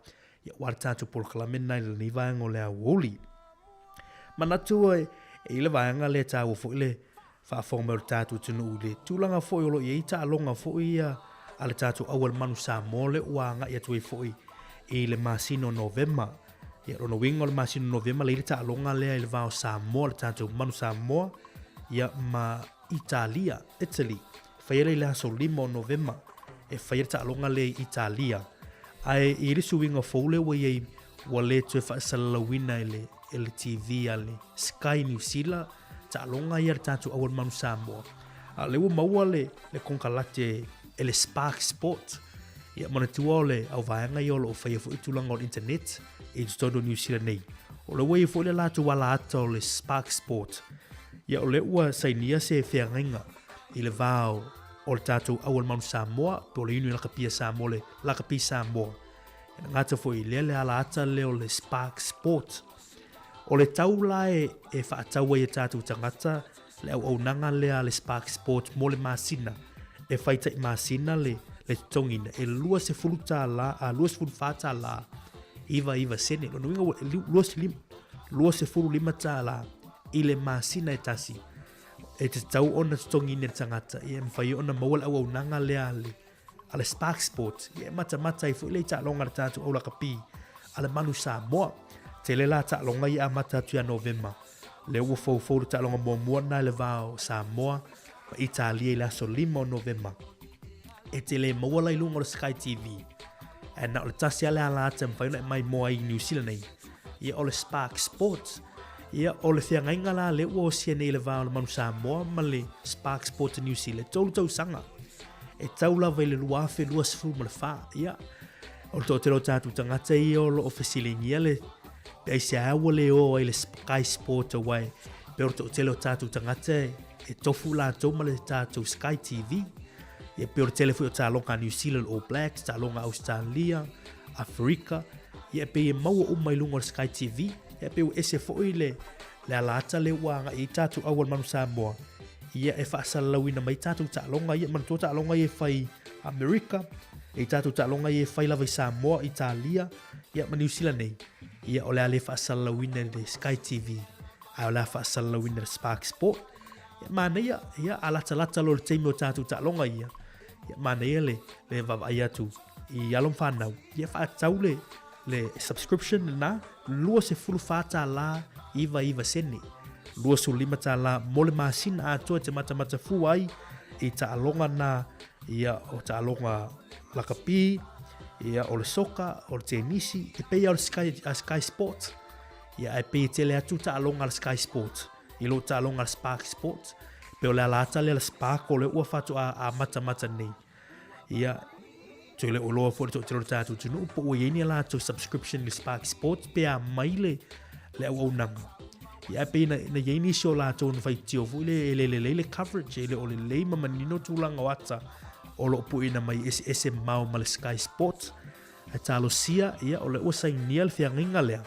ia ua le tatou polokalame lena i lenei vaega o le aoauli manatu e i le vaega lea taua foi le faafofoga mai o le tatou atunuu i le tulaga foi o lo o i ai taaloga foi ia a le tatou aualemanu Samoa lea ua agai atu ai foi i le masina o Novema. Ia, lona uiga o le masina o Novema lea i le taaloga lea i le va o Samoa, le tatou manu Samoa, ia ma Italia, Italy. E faia lea i le aso 5 o Novema e faia le taaloga lea i Italia. Ae i le suiga fou lea ua i ai, ua le toe faasalalauina e le, e le TV a le Sky New Zealand taaloga ia a le tatou aualemanu Samoa. A o lea ua maua le, le konekarate e le Spark Sport. Ia manatua o le auvaega ia o lo o faia foi tulaga o le internet i totonu o New Zealand nei. O lea ua i ai foi le latou alaata o le Spark Sport. Ia o lea ua sainia se feagaiga i le va o, o le tatou aualemanu Samoa po o le Union Lakapia Samoa, le Lakapi Samoa. E gata foi i lea le alaata lea o le Spark Sport. O le tau la e, e faatau ai e tatou tagata le auaunaga lea a le Spark Sport mo le masina, e fai tai masina le, le totogiina, e $20 a $24 99 sene. Lona uiga ua $25 i le masina e tasi e tatau ona totogiina e le tagata ia e mafai ona maua le auaunaga lea a le a le Spark Sport, ia e matamata ai foi le taaloga a le tatou au lakapi a le Manu Samoa. Tele la taaloga ia amata atu ia Novema. Lea ua foufou le taaloga muamua lena i le va o Samoa ma Italia i le aso 5 o Novema. E te le maua la i luga o le Sky TV. Ae na o le tasi lava le ala ata e mafai ona e maimoa ai i New Zealand nei. Ia o le Spark Sports. Ia o le feagaiga la lea ua osia nei i le va o le Manu Samoa ma le Spark Sports New Zealand. 3 tausaga. E tau lava i le 2024. Ia, o le toatele o tatou tagata ia o lo o fesiligia le pe aisea ua le o ai le Sky Sport aua e pei o le toatele o tatou tagata e, e tofu latou ma le tatou Sky TV. Ia pei o le tele foi o taaloga a New Zealand All Blacks, taaloga a Australia, Afrika, ia e pei e maua uma i luga o le Sky TV. Ia pei ua ese foi le le alaata lea ua agai ai tatou auala manu Samoa ia e faasalalauina mai tatou taaloga ia manatua taaloga ia e fai Amerika e tatou taaloga ia e fai lava i Samoa, Italia ia ma New Zealand nei ia o le a le faasalalauina i le Sky TV ae o le a faasalalauina i le Spark Sport ia manaia ia a latalata loa le taimi o tatou taaloga ia ia manaia le le vaavaai atu i alo ma fanau ia faatau le le subscription lena $24 99 sene $25 mo le masina atoa e te matamata fua ai i taaloga na ia o taaloga lakapi ia o le soka o le tenisi e pei o le Sky, a Sky Sport ia ae pei e tele atu taaloga a le Sky Sport i lo taaloga a le Spark Sport pe o le ala ata lea le Spark o le ua faatoa amatamata nei Ia, toe le o loa foi le toatele o le tatou atunuu po ua i ai ni a latou subscription i le Spark Sports pe a mai le, le auaunaga. Ia, ae pei na, na i ai nisi o latou na faitio foi le e le lelei le coverage, e le o lelei ma manino tulaga o ata o lo o puina mai eseese mamao ma le Sky Sports. Ae talosia, ia, o lea ua sainia le feagaiga lea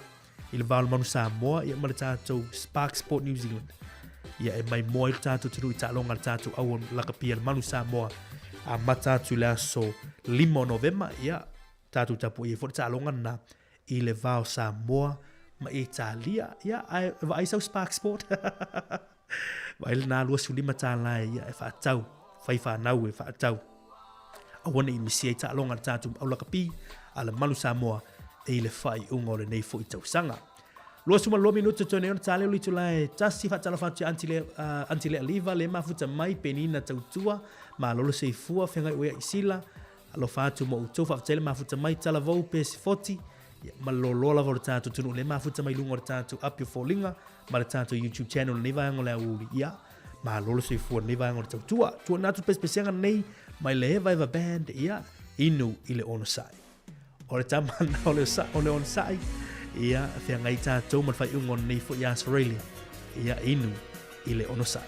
i le va o le Manu Samoa ia ma le tatou Spark Sport New Zealand. Ia e maimoa ai le tatou atunuu i taaloga a le tatou au lakapi a le Manu Samoa amata atu i le aso 5 o Novema, ia tatou tapuai ai foi le taaloga lena i le va o Samoa ma Italia. Ia ae vaai sau Spark Sport. Vaai lena $25 ia e faatau, fai fanau e faatau. Aua ne i misia ai taaloga a le tatou au lakapi a le Manu Samoa i le faaiuga o lenei foi tausaga. 22 minute toe nei ona tale o le itula e tasi faatalofa atu ia Aunty Lea, Aunty Lea Liva le mafuta mai Penina Tautua malolo seifua feagai oe ia Isila alofa atu ma outou faafetai le mafuta mai Talavou Pesifoti ia, ma le loaloa lava o le tatou atunuu le mafuta mai luga o le tatou api o foliga ma le tatou YouTube channel lenei vaega o le aoauli ia malo le soifua lenei vaega o le tautua tuuina atu pesepesega nei mai le Eva Eva Band ia inu i le onosai o le tama na o le, o le onosai ia feagai tatou ma le faaiuga o lenei foi Australia ia inu i le onosai.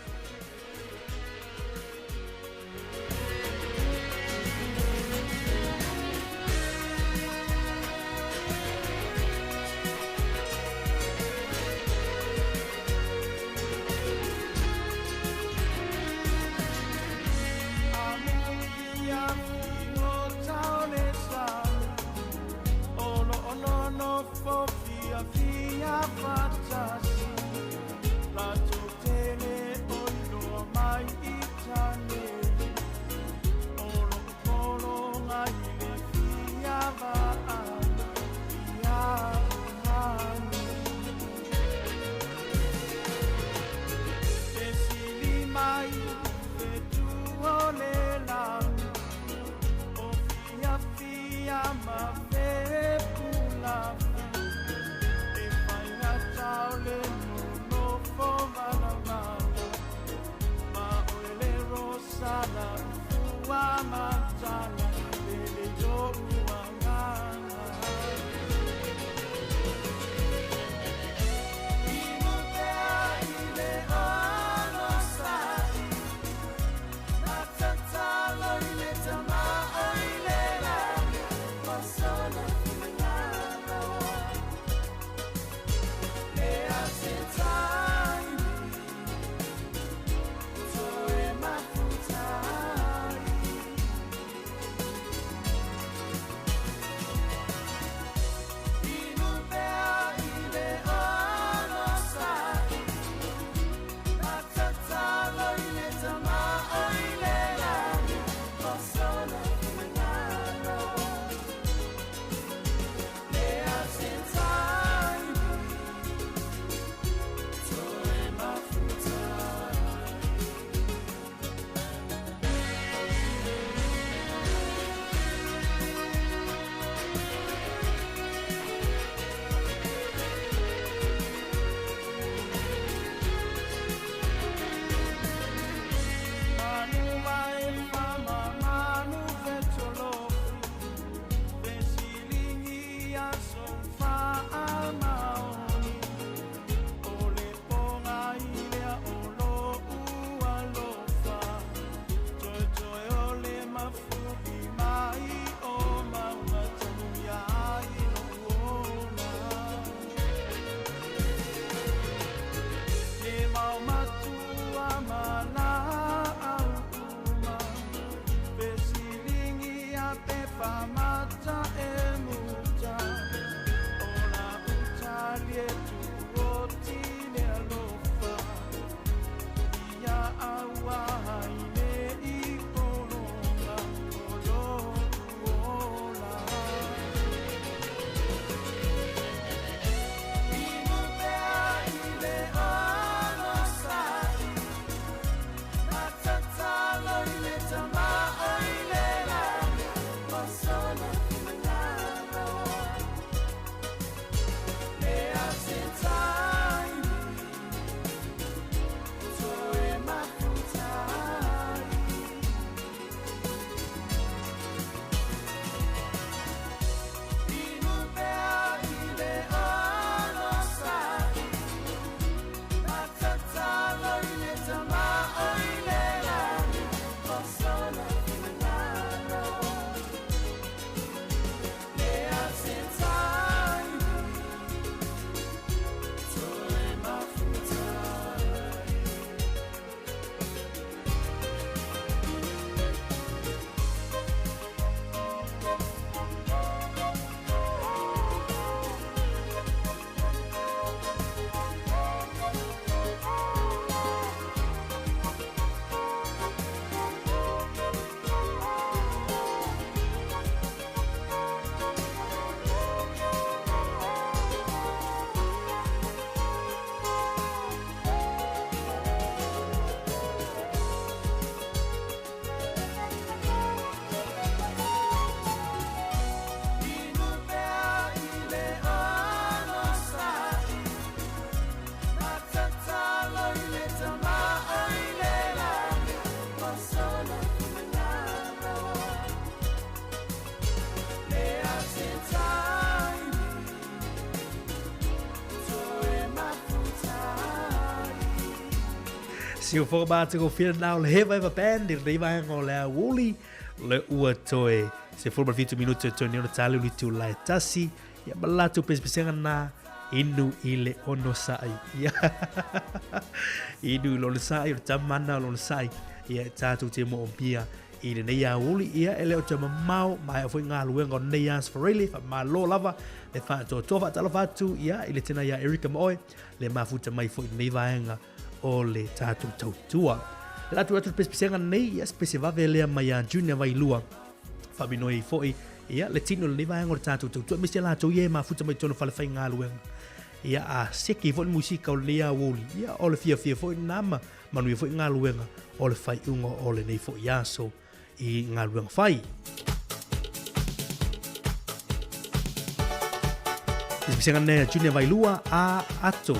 Faamata e muta O la utali e tuoti le alofa Ia aua ai le i polonga O lo'u ola Inu pea i le onosai Matatalo i le tamao i le lagi Ma sona finangalo Le a se taimi Toe mafutai Inu pea i le onosai Matatalo i le tamao i le lagi Ma sona finangalo Le a se taimi Toe mafutai. Inu pea i le onosai Matatalo i le tamao i le lagi Ma sona finangalo Le a se taimi Toe mafutai.
Siufoga matagofie na o le Heva Eva Band i lenei vaega o le aoauli le ua toe 17 minute toe nei ona tali o le itula e tasi ia ma le latou pesepesega na inu i le onosai. Ia inu i le onosai o le tamana o le onosai ia e tatou te moomia i lenei aoauli ia e le o toe mamao maea foi galuega o lenei aso Farele faamalo lava le faatoatoa faatalofa atu ia i le tena ia Erika ma oe le mafuta mai foi i lenei vaega o le tatou tautua. Le atu atu le pesepesega nei, ia se pese vave lea mai ia Junior Vailua. Faaminoi ai foi ia le tino o lenei vaega o le tatou tautua, aemaise latou ia e mafuta mai totonu o falefaigaluega. Ia a seki foi le musika o lenei aoauli, ia o le fiafia foi lena ma manuia foi galuega o le faaiuga o lenei foi aso i galuega fai. Pesepesega nei a Junior Vailua a ato.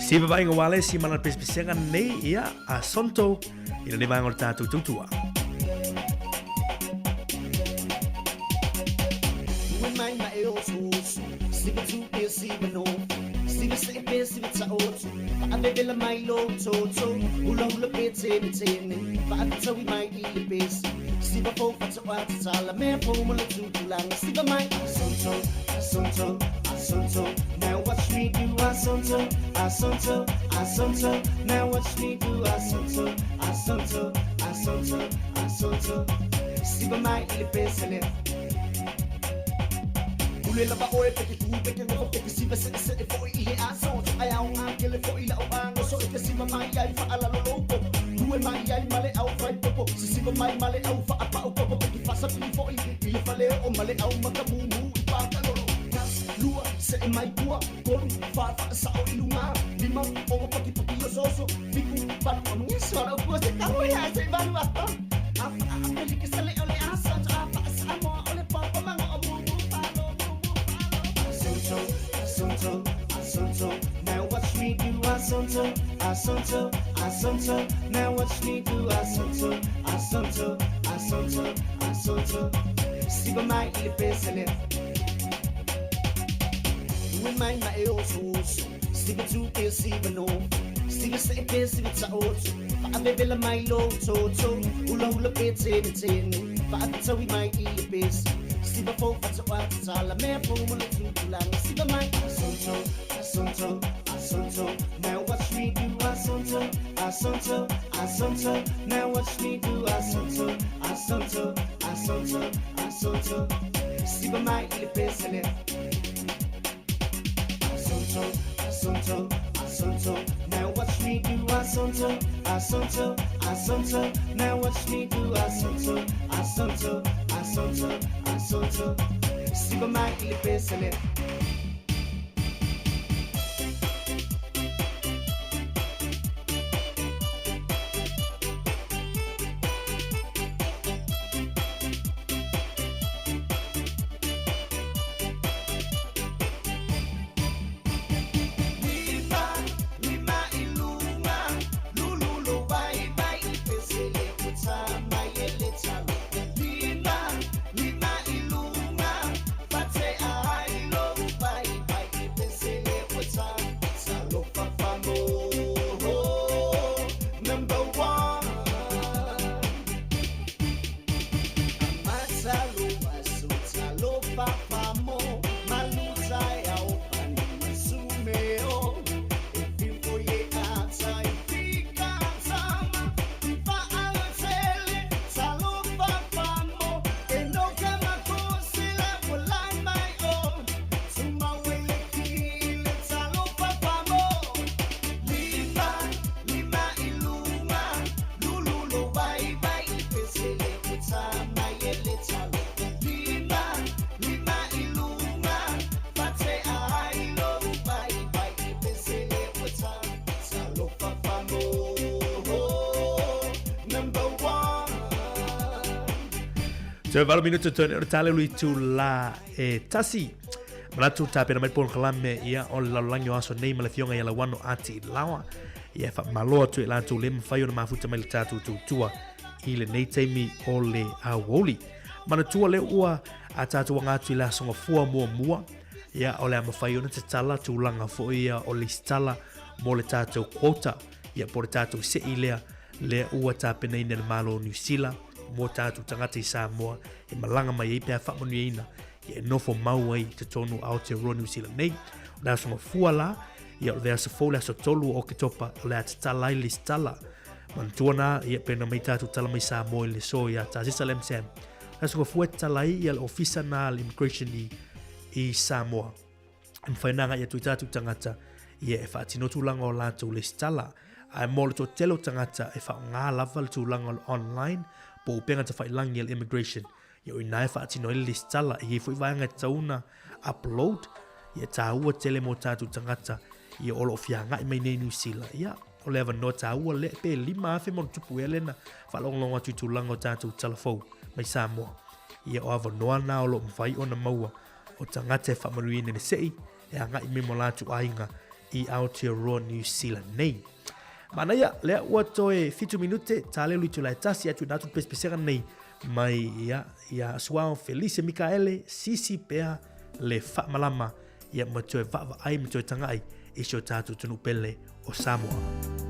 Siva vaaiga ualesi ma lana pesepesega nei, ia, a Sonto, i lenei vaega o le tatou tautua.
Now watch me do Asonto, Asonto, Asonto. Now watch me do Asonto, Asonto, Asonto, Asonto. Siva mai ile pesele. Ule lava oe peke tu peke ngofo peke siva se se e foi ile asonto. Ai au ngakele foi la o ango so e siva mai ai fa ala lo lopo. Lue mai ai male au fai popo. Si siva mai male au fa apa au popo peke fasa pili foi ile fale o male au makamumu i pa kalolo. Lua, se e mai kua, kolu, fa, fa, sa o ilunga, lima, o paki paki o soso, fiku, palu, o ngi sora o kua se kahu ia se valu ato. A fa a peli ke sale o le aso, a fa sa mo o le papa mango o mu mu palo, mu mu palo. Asonto, asonto, asonto, now watch me do asonto, asonto, asonto, now watch me do asonto, asonto, asonto, asonto. Siva mai ile pesele. Mai mai oso oso, siva tu e siva no, siva se e siva ta oso, fa a bebela mai lo to to, hula hula pe te te ne, fa a tawi mai i le pes, siva fo fa ta wa ta la me po mo le tu la siva mai asonto, asonto, asonto, now watch me do asonto, asonto, asonto, now watch me do asonto, asonto, asonto, asonto, siva mai i le pesele. Asonto, asonto, asonto, now watch me do asonto, asonto, asonto, now watch me do asonto, asonto, asonto, asonto, siva mai ile pesele.
Toe 8 minuto toe o tale lui tu la e tasi. Manatu tapena mai polokalame ia o le lalolagi o aso nei ma le afioga ia Lauano Ati Laoa. Ia e faamalo atu i latou le mafai ona mafuta mai le tatou tautua i lenei taimi o le aoauli. Manatua lea ua a tatou aga atu i le aso gafua muamua, ia o le a mafai ona tatala tulaga foi ia o le isitala mo le tatou quota, ia po o le tatou sei lea lea ua tapenaina e le Malo o Niu Sila mo tatou tagata i Samoa e malaga mai ai pe a faamanuiaina ia e nofo mau ai i totonu o Aotearoa Niu Sila nei. O le aso gafua la, ia o le aso fou le aso 3 o Oketopa o le a tatala ai le isitala. Manatua nā, ia pena mai tatou tala mai Samoa i le so ia tā sisa le MSM. Le aso gafua e tatala ai ia le ofisa nā le immigration i, i Samoa. E mawhai nā ngai atu i tātou tangata ia e whaatino tūlanga o lātou le isitala. Ae mo le toatele o tagata e faaaoga lava le tulaga o le online po o upega tafailangi a le immigration, ia o inā e faatino ai le lesitala e i ai foi vaega e tatau ona upload, ia e tāua tele mo tātou tagata ia o lo o fia agai mai nei Niu Sila. Ia, o le avanoa tāua lea pe 5,000 ma ona tupu ea lena faalogologo atu i tulaga o tātou talafou mai Samoa. Ia o avanoa nā o lo o mafai ona maua o tagata e faamanuiaina i le sei e agai mai mo latou aiga i Aotearoa New Zealand nei. Manaia, lea ua toe 7 minute, talelu i tula e tasi atu natu pesepesega nei mai ia, ia Suao Felice Mikaele, sisi pea le faamalama ia ma toe vaavaai ma toe tagai i si o tatou atunuu pele o Samoa.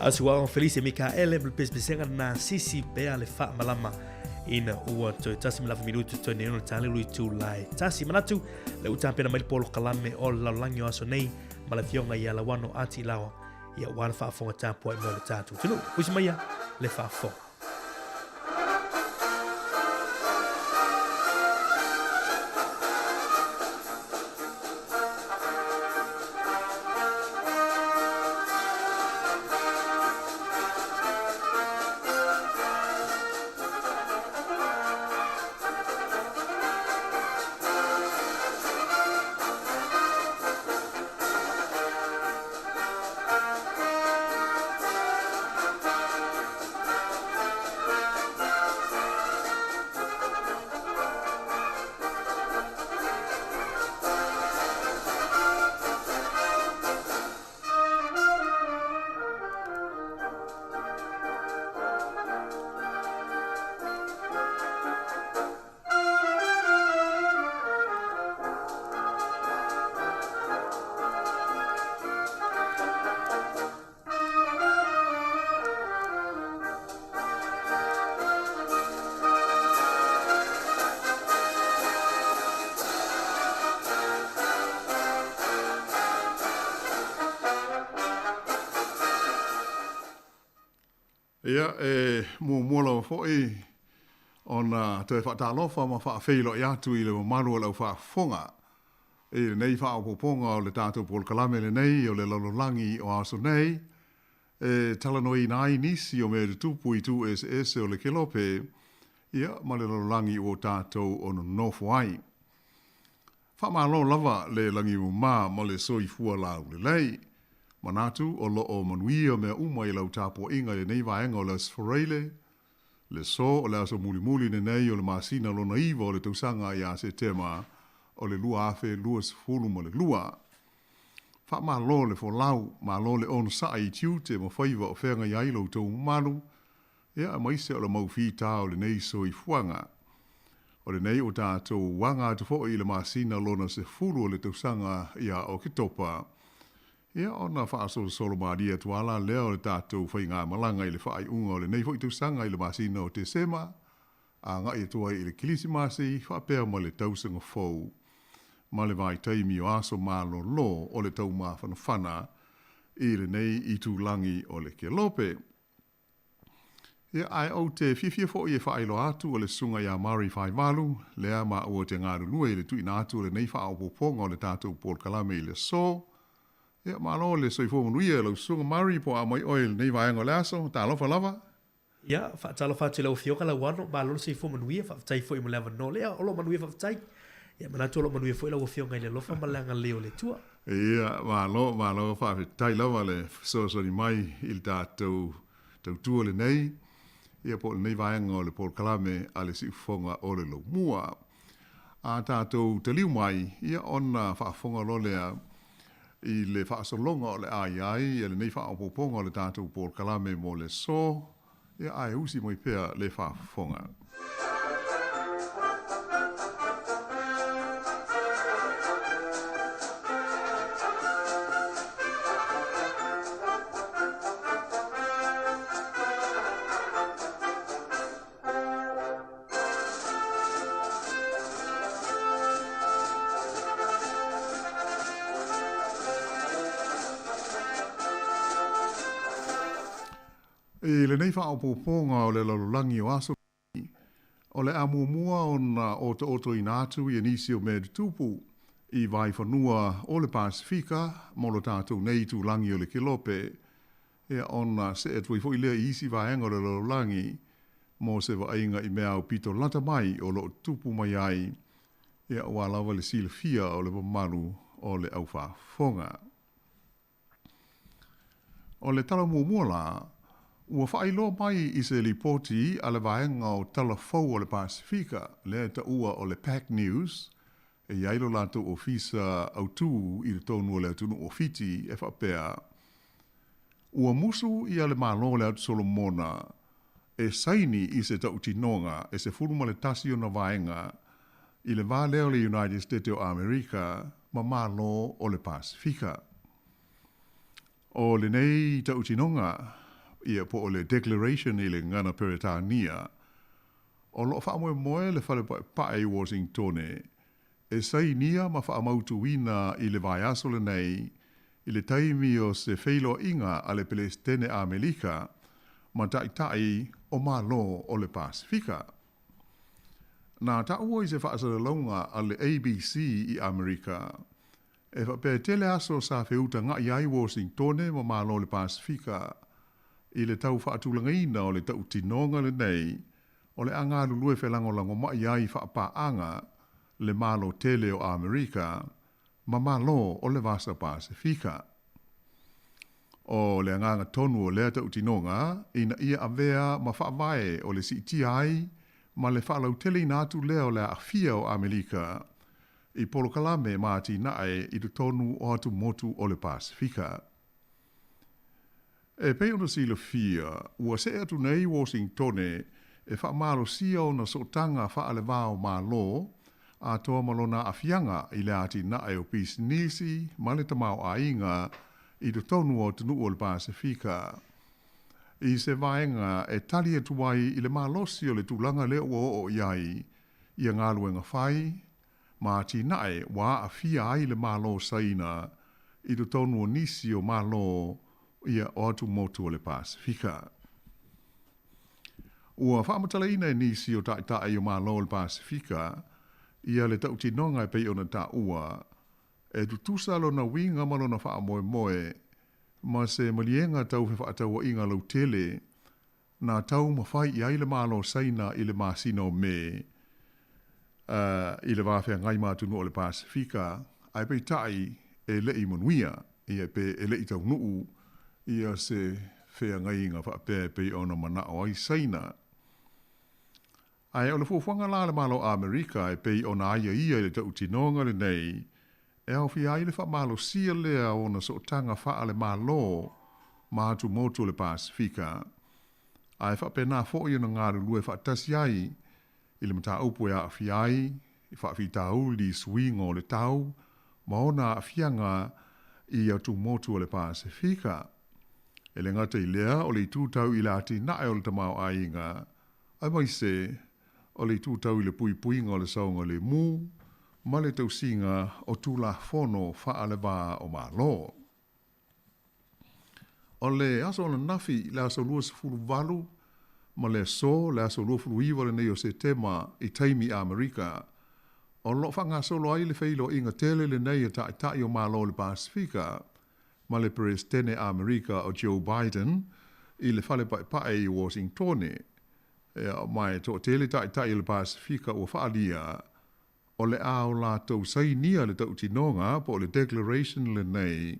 A o si uaoga Felise Mikaele ma le pesepesega na sisi pea le faamalama ina ua toe tasi ma le afa minuti totoe nei ona talelu itulā e tasi. Manatu lea ua tapena mai le polokalame o le lalolagi o aso nei ma le afioga ia Lauano Ati Laoa ia aua le faafofoga tapuai mai o le tatou atunuu. Usi maia le faafofoga.
Ia, e muamua lava foi ona toe faatalofa ma faafeiloai atu i le mamalu o le aufaafofoga i lenei faaopoopoga o le tatou polokalame lenei o le lalolagi o aso nei, e talanoaina ai nisi o mea tutupu i itu eseese o le kelope, ia, ma le lalolagi ua tatou o nonofo ai. Faamalo lava le lagimama ma le soifua laulelei. Manatu o lo o manuia mea uma i lau tapuaiga i lenei vaega o le Aso Faraile, le so o le aso mulimuli lenei o le masina lona iva o le tausaga ia Setema o le 2022. Faamalo le folau, malo le onosai i tiute ma faiva o feagai ai lo outou mamalu, ia aemaise o le mau fita o lenei soifuaga. O lenei ua tatou aga atu foi i le masina lona 10 o le tausaga ia Oketopa, ia ona faasolosolo malie atu lava la lea o le tatou faigamalaga i le faaiuga o lenei foi tausaga i le masina o Tesema, agai atu ai i le Kilisimasi faapea ma le tausaga fou ma le vaitaimi o aso malolo o le taumafanafana i lenei itulagi o le Kelope. Ia, ae ou te fiafia foi e faailoa atu o le Susuga ia Murray Faivalu, lea maua te galulue i le tuuina atu o lenei faaopoopoga o le tatou polokalame i le aso. Ia, malo le soifua manuia i lau Susuga Murray po o a mai oe i lenei vaega o le aso. Talofa lava.
Ia, faatalofa atu i lau Afioga Lauano, malo le soifua manuia, faafetai foi mo le avanoa lea. O lo o manuia faafetai. Ia, manatu o lo o manuia foi lau Afioga i le alofa ma le agalelei o le Atua.
Ia, malo, malo, faafetai lava le fesoasoani mai i le tatou tautua lenei, ia po o lenei vaega o le polokalame a le Siufofoga o le Laumua. A tatou taliu mai, ia ona faafofoga loa lea i le faasologa o le a i ai lenei faaopoopoga o le tatou polokalame mo le aso, Ia ae usi mai pea le faafofoga. I lenei faaopoopoga o le lalolagi o aso nei, o le a muamua ona otootoina atu ia nisi o mea tutupu i vaifanua o le Pasefika mo lo tatou nei itulagi o le Kelope, ia ona see atu ai foi lea i isi vaega o le lalolagi mo se vaaiga i mea aupito lata mai o lo o tutupu mai ai, ia aua lava le silafia o le mamalu o le aufaafofoga. O le tala muamua la, ua faailoa mai i se lipoti a le vaega o tala fou o le Pasefika, lea e taua o le Pac News, e i ai lo latou ofisa autū i totonu o le atunuu o Fiti, e faapea, Ua musu ia le Malo o le Atu Solomona e saini i se tautinoga e 11 ona vaega i le va lea o le United Stete o Amerika ma Malo o le Pasefika. O lenei tautinoga ia po o le Declaration i le gagana Peretania. O lo o faamoemoe le Fale Paepae i Washingtone e sainia ma faamautuina i le vaiaso lenei i le taimi o se feiloaiga a le Peresetene Amerika ma Taitai o Malo o le Pasefika. Na taua i se faasalalauga a le ABC i Amerika, e faapea e tele aso sa feutaga'i ai Washingtone ma Malo o le Pasefika i le tau faatulagaina o le tautinoga lenei o le a galulue felagolagomai ai faapaaga le Malo tele o Amerika ma Malo o le Vasa Pasefika. O le agaga tonu o lea tautinoga ina ia avea ma faavae o le siitia ai ma le faalauteleina atu lea o le aafia o Amerika i polokalame ma atinae i totonu o atumotu o le Pasefika. E pei ona silafia, ua see atu nei Washingtone e faamalosia ona sootaga faale-va o Malo atoa ma lona aafiaga i le atinae o pisinisi ma le tamaoaiga i totonu o atunuu o le Pasefika. I se vaega e tali atu ai i le malosi o le tulaga lea ua oo i ai ia galuega fai ma atinae ua aafia ai le Malo o Saina i totonu o nisi o Malo ia o atumotu o le Pasefika. Ua faamatalaina e nisi o Taitai o Malo o le Pasefika ia le tautinoga e pei ona taua e tutusa lona uiga ma lona faamoemoe ma se maliega tau fefaatauaiga lautele na taumafai i ai le Malo o Saina i le masina o Me i le va feagai ma atunuu o le Pasefika, ae peitai e le i manuia, ia pe e le i taunuu ia se feagaiga faapea e pei ona manao ai Saina. Ae o le fuafuaga la a le Malo o Amerika e pei ona aiaia i le tautinoga lenei, e aofia ai le faamalosia lea o ona sootaga faale-Malo ma atumotu o le Pasefika, ae faapena foi ona galulue faatasi ai i le mataupu e aafia ai i faafitauli i suiga o le tau ma ona aafiaga i atumotu o le Pasefika. E le gata i lea, o le itu tau i le atinae o le tamaoaiga, aemaise o le itu tau i le puipuiga o le saogalemu ma le tausiga o Tulafono faale-va o Malo. O le aso ananafi, le aso 28 ma le aso, le aso 29 lenei o Setema i taimi Amerika, o lo o faagasolo ai le feiloaiga tele lenei a Taitai o Malo o le Pasefika ma le Peresetene Amerika o Joe Biden i le Fale Paepae i Washingtone. Ea, ma e toatele Taitai o le Pasefika ua faaalia o le a o latou sainia le tautinoga po o le Declaration lenei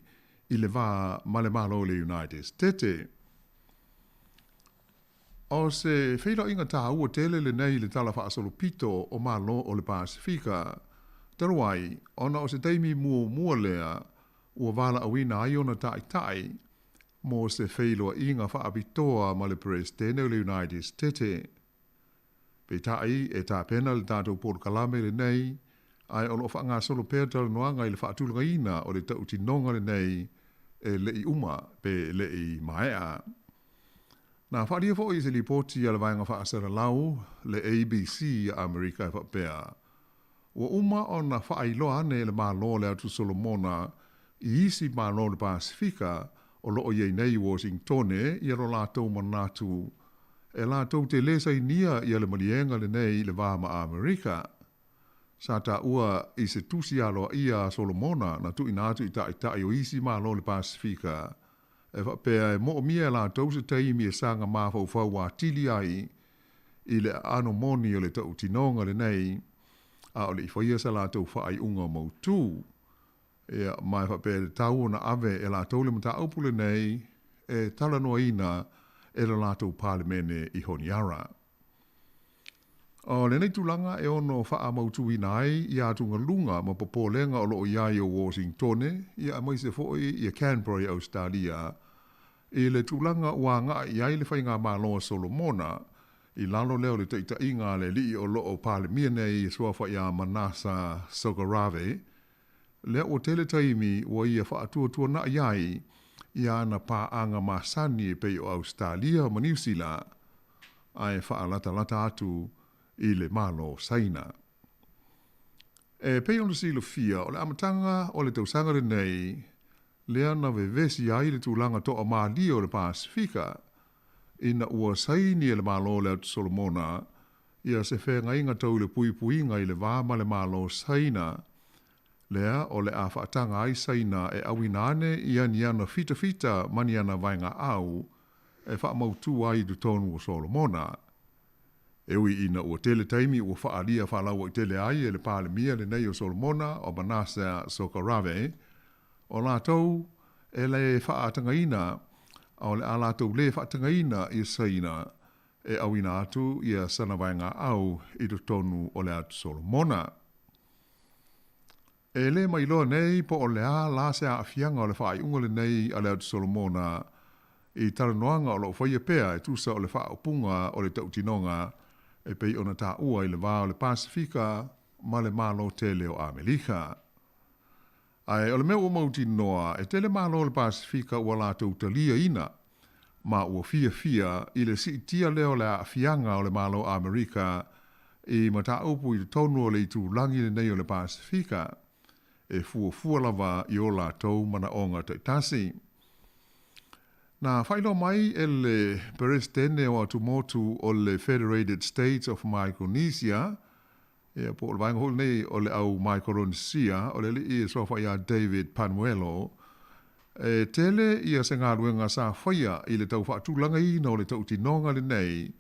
i le va ma le Malo o le United Stete. O se feiloaiga tāua tele lenei i le Tala Faasolopito o Malo o le Pasefika, talu ai ona o se taimi muamua lea ua valaauina ai ona taitai mo se feiloaiga faapitoa ma le Peresetene o le United Stete. Peitai, e tapena le tatou polokalame lenei, ae o lo o faagasolo pea talanoaga i le faatulagaina o le tautinoga lenei e le i uma pe e le i maea. Na faaalia foi i se lipoti a le Vaega Faasalalau, le ABC a Amerika e faapea, Ua uma ona faailoa ane e le Malo o le Atu Solomona i isi Malo o le Pasefika o lo o i ai nei i Washingtone ia lo latou manatu e latou te lē sainia ia le maliega lenei i le va ma Amerika. Sa taua i se tusi aloaia a Solomona na tuuina atu i taitai o isi Malo o le Pasefika e faapea e moomia e latou se taimi e saga mafaufau atili ai i le aano moni o le tautinoga lenei, a o le i faia sa latou faaiuga mautū. Ia, ma e faapea e tatau ona ave e latou le mataupu lenei e talanoaina e le latou Palemene i Honiara. O lenei tulaga e ono faamautuina ai ia atugaluga ma popolega o lo o i ai o Washingtone, ia aemaise foi ia Canberra i Ausetalia, i le tulaga ua agai i ai le faigamalo a Solomona, i lalo lea o le taitaiga a le alii o lo o Palemia nei e suafa ia Manasa Sogarave, lea ua tele taimi ua ia faatuatuana'i ai i ana paaga masani e pei o Ausetalia ma Niusila, ae faalatalata atu i le Malo o Saina. E pei ona silafia, o le amataga o le tausaga lenei lea na vevesi ai le tulaga toamalie o le Pasefika ina ua saini e le Malo o le Atu Solomona ia se feagaiga tau i le puipuiga i le va ma le Malo o Saina, lea o le a faataga ai Saina e auina ane ia ni ana fitafita ma ni ana vaegaau e faamautū ai i totonu o Solomona. E ui ina ua tele taimi ua faaalia faalauaitele ai e le Palemia lenei o Solomona o Manasseh Sokarave, o latou e le faatagaina a o le a latou lē faatagaina ia Saina e auina atu ia sana vaegaau i totonu o le Atu Solomona. E lē mailoa nei po o le a la se aafiaga o le faaiuga lenei a le Atu Solomona i talanoaga o lo o faia pea e tusa o le faaupuga o le tautinoga e pei ona taua i le va o le Pasefika ma le Malo tele o Amerika. Ae o le mea ua mautinoa, e tele malo o le Pasefika ua latou taliaina ma ua fiafia i le siitia lea o le aafiaga o le Malo Amerika i mataupu i totonu o le itulagi lenei o le Pasefika, e fuafua lava i o latou manaoga taitasi. Na faailoa mai e le Peresetene o Atumotu o le Federated States of Micronesia, Ia, po o le vaega foi lenei o le au Maikoronisia, o le alii e suafa ia David Panuelo, e tele ia se galuega sa faia i le tau faatulagaina o le tautinoga lenei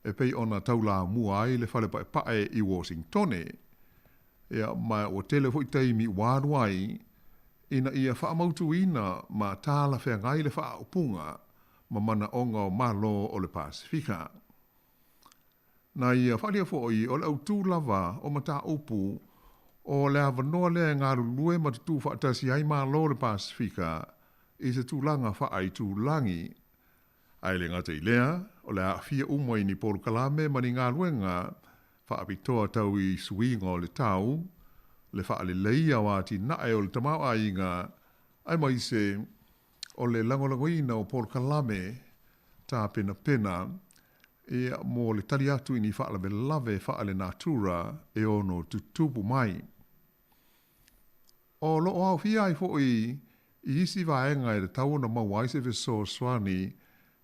e pei ona taulamua ai le fale paepae i Washingtone. Ia, ma ua tele foi taimi ua alu ai ina ia faamautuina ma talafeagai le faaupuga ma manaoga o Malo o le Pasefika. Na ia faaalia foi o le autū lava o mataupu o le avanoa lea e galulue ma tutū faatasi ai Malo o le Pasefika i se tulaga faaitulagi. Ae le gata i lea, o le aafia uma i ni polokalame ma ni galuega faapitoa tau i suiga o le tau, le faaleleia o atinae o le tamaoaiga, aemaise o le lagolagoina o polokalame tapenapena ia mo le tali atu i ni faalavelave faalenatura e ono tutupu mai. O lo o aofia ai foi i isi vaega e tatau ona maua ai se fesoasoani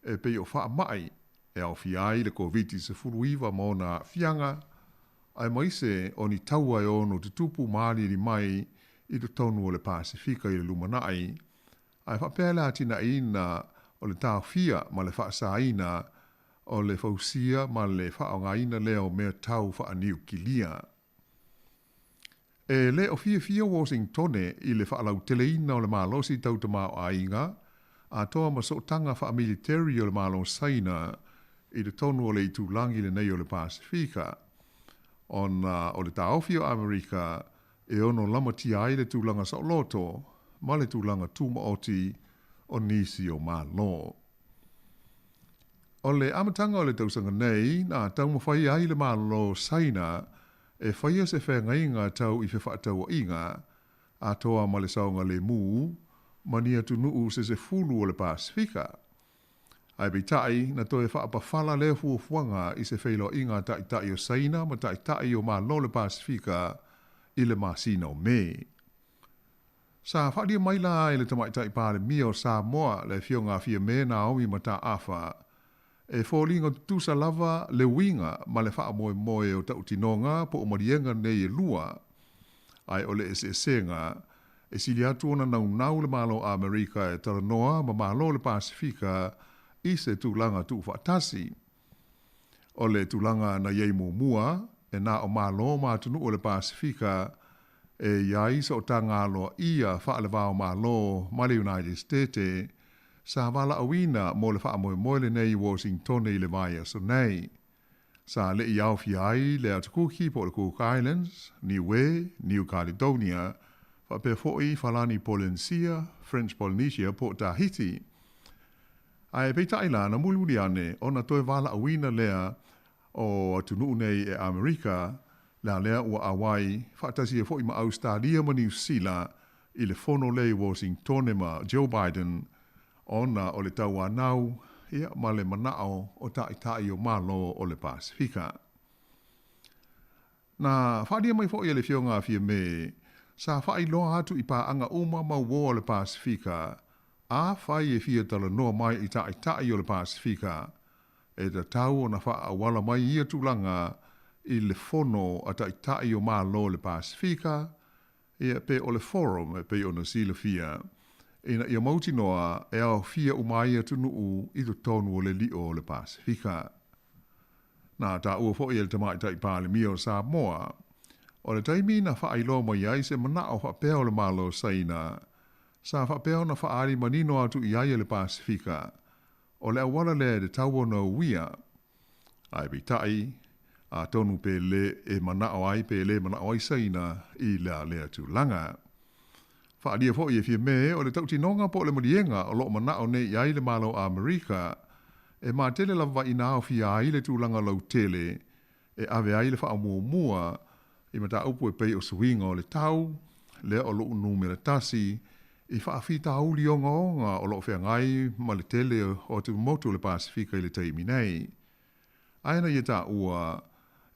e pei o faamai e aofia ai le Koviti-19 ma ona aafiaga, aemaise o ni taua e ono tutupu ma aliali mai i totonu o le Pasefika i le lumanai, ae faapea le atinaeina o le taofia ma le faasaina o le fausia ma le faaaogaina lea o mea tau faaniukilia. E le o fiafia Washingtone i le faalauteleina o le malosi tau tamaoaiga atoa ma sootaga faamiliteri o le Malo Saina i totonu o le itulagi lenei o le Pasefika, ona o le taofi o Amerika e ono lamatia ai le tulaga saoloto ma le tulaga tumaoti o nisi o Malo. O le amataga o le tausaga nei, na taumafai ai le Malo Saina e faia se feagaiga tau i fefaatauaiga atoa ma le saogalemu ma ni atunuu se sefulu o le Pasefika. Ae peitai, na toe faapafala lea fuafuaga i se feiloaiga a Taitai o Saina ma Taitai o Malo o le Pasefika i le masina o Me. Sa faaalia mai la e le Tamaitai Palemia o Samoa, le Afioga a Fiame Naomi Mataafa, e foliga tutusa lava le uiga ma le faamoemoe o tautinoga po o maliega nei e lua, ae o le eseesega, e sili atu ona naunau le Malo Amerika e talanoa ma Malo o le Pasefika i se tulaga tuufaatasi. O le tulaga na i ai muamua, e na o Malo ma atunuu o le Pasefika e i ai sootaga aloaia faale-va-o-Malo ma le United Stete, sa valaauina mo le faamoemoe lenei i Washingtone i le vaiaso nei. Sa le i aofia ai le Atu Kuki po o le Cook Islands, Niue, New Caledonia, faapea foi Falani Polenisia, French Polynesia po o Tahiti. Ae peitai la, na mulimuli ane ona toe valaauina lea o atunuu nei e Amerika, la lea ua auai faatasi ai foi ma Ausetalia ma Niu Sila i le fono lea i Washingtone ma Joe Biden. ona o le tauanau ia ma le manao o ta'ita'i o Malo o le Pasefika. Na faaalia mai foi e le Afioga a Fiame, sa faailoa atu i paaga uma ma uō a le Pasefika, afai e fia talanoa mai i ta'ita'i o le Pasefika, e tatau ona faaauala mai ia tulaga i le Fono a Ta'ita'i o Malo o le Pasefika, ia, pe o le Forum e pei ona silafia, ina ia mautinoa e aofia uma ai atunuu i totonu o le li'o o le Pasefika. Na taua foi e le Tamaitai Palemia o Samoa, o le taimi na faailoa mai ai se manao faapea o le Malo o Saina, sa faapea ona faaali manino atu i ai e le Pasefika, o le auala lea e tatau ona uia. Ae peitai, atonu pe lē e manao ai pe lē manao ai Saina i la lea tulaga. Faaalia foi e Fiame o le tautinoga po o le maliega o loo manao nei i ai le Malo o Amerika e matele lava ina aofia ai le tulaga lautele e ave ai le faamuamua i mataupu e pei o suiga o le tau, lea o loo numera tasi i faafitauli ogaoga o loo feagai ma le tele o atumotu o le Pasefika i le taimi nei. Ae na ia taua,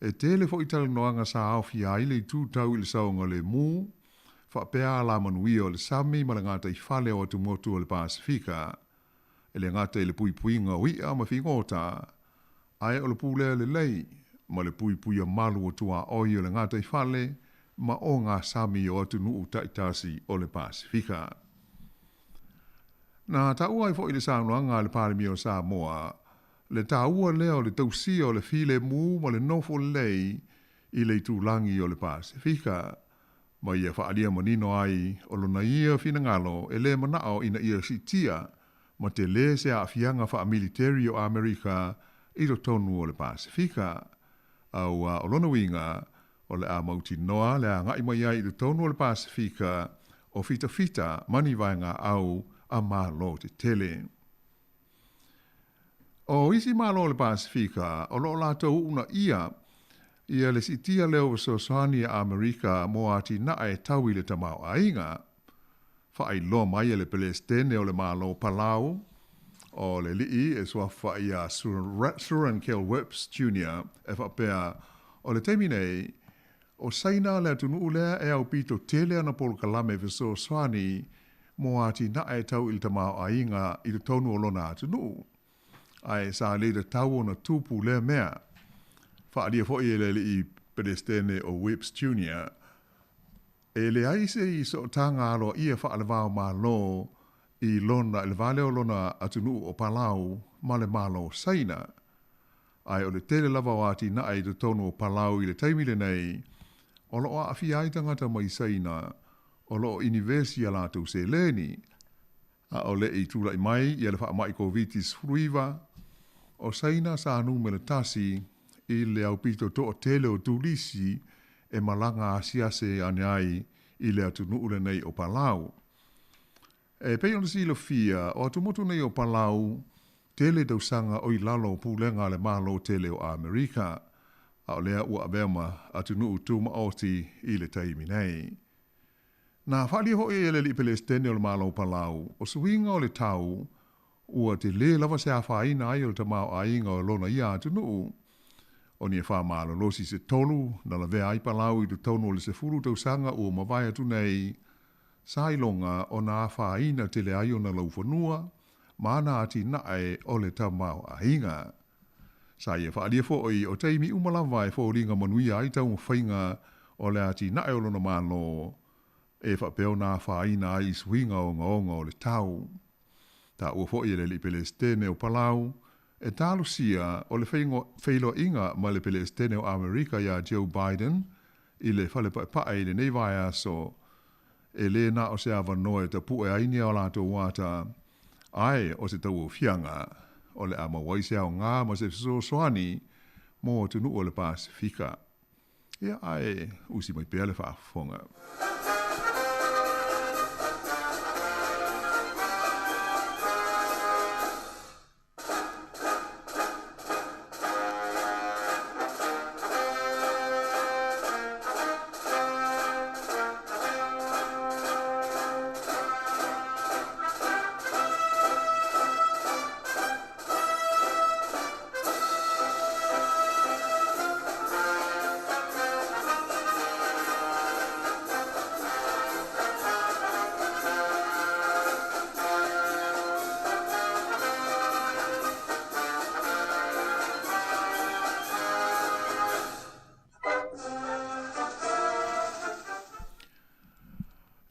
e tele foi talanoaga sa aofia ai le itu tau i le saogalemu, faapea alamanuia o le sami ma le gataifale o atumotu o le Pasefika, e le gata i le puipuiga o i'a ma figota, ae o le pulea lelei ma le puipuia malu o tuaoi o le gataifale ma ogasami o atunuu ta'itasi o le Pasefika. Na taua ai foi i le saunoaga a le Palemia o Samoa le taua lea o le tausia o le filemu ma le nofo lelei i le itulagi o le Pasefika, ma ia faaalia manino ai o lona ia finagalo e lē manao ina ia siitia ma telē se aafiaga faamiliteri o Amerika i totonu o le Pasefika, a ua o lona uiga o le a mautinoa le aga'i mai ai i totonu o le Pasefika o fitafita ma ni vaegaau a Malo tetele. O isi Malo o le Pasefika o loo latou uunaia ia le siitia lea o fesoasoani a Amerika mo atinae tau i le tamaoaiga. Faailoa mai e le Pelesitene o le Malo o Palau, o le alii e suafa ia Surangel Whipps Jr. e faapea, o le taimi nei, o Saina le atunuu lea e aupito tele ana polokalame fesoasoani mo atinae tau i le tamaoaiga i totonu o lona atunuu, ae sa le tatau ona tupu lea mea. Faaalia foi e le alii Pelesitene o Whipps Jr. E leai se sootaga aloaia faale-va-o-Malo i lona i le va lea o lona atunuu o Palau ma le Malo o Saina. Ae o le tele lava o atinae i totonu o Palau i le taimi lenei, o lo o aafia ai tagata mai Saina o lo o inivesi i a latou seleni. A o le i tulai mai ia le faamai Koviti-19, o Saina sa numera tasi i le aupito toatele o turisi e malaga asiasi ane ai i le atunuu lenei o Palau. E pei ona silafia, o atumotu nei o Palau, tele tausaga o i lalo o pulega a le Malo tele o Amerika, a o lea ua avea ma atunuu tumaoti i le taimi nei. Na faaalia foi e le alii Pelesitene o le Malo o Palau, o suiga o le tau ua telē lava se afaina ai o le tamaoaiga o lona ia atunuu. O ni afa malolosi se tolu na lavea ai Palau i totonu o le 10 tausaga ua mavae atu nei, sa iloga ona afaina tele ai ona laufanua ma ana atinae o le tamaoaiga. Sa ia faaalia foi o taimi uma lava e foliga manuia ai taumafaiga o le atinae o lona Malo e faapea ona afaina ai i suiga ogaoga o le tau. Taua foi e le alii Pelesitene o Palau e talosia o le feiloaiga ma le Pelesitene o Amerika iā Joe Biden i le Fale Paepae i lenei vaiaso, e lē na o se avanoa e tapu'e ai ni a latou ata, ae o se tauaofiaga o le a maua ai se aogā ma se fesoasoani mo atunuu o le Pasefika. Ia, ae usi mai pea le faafofoga.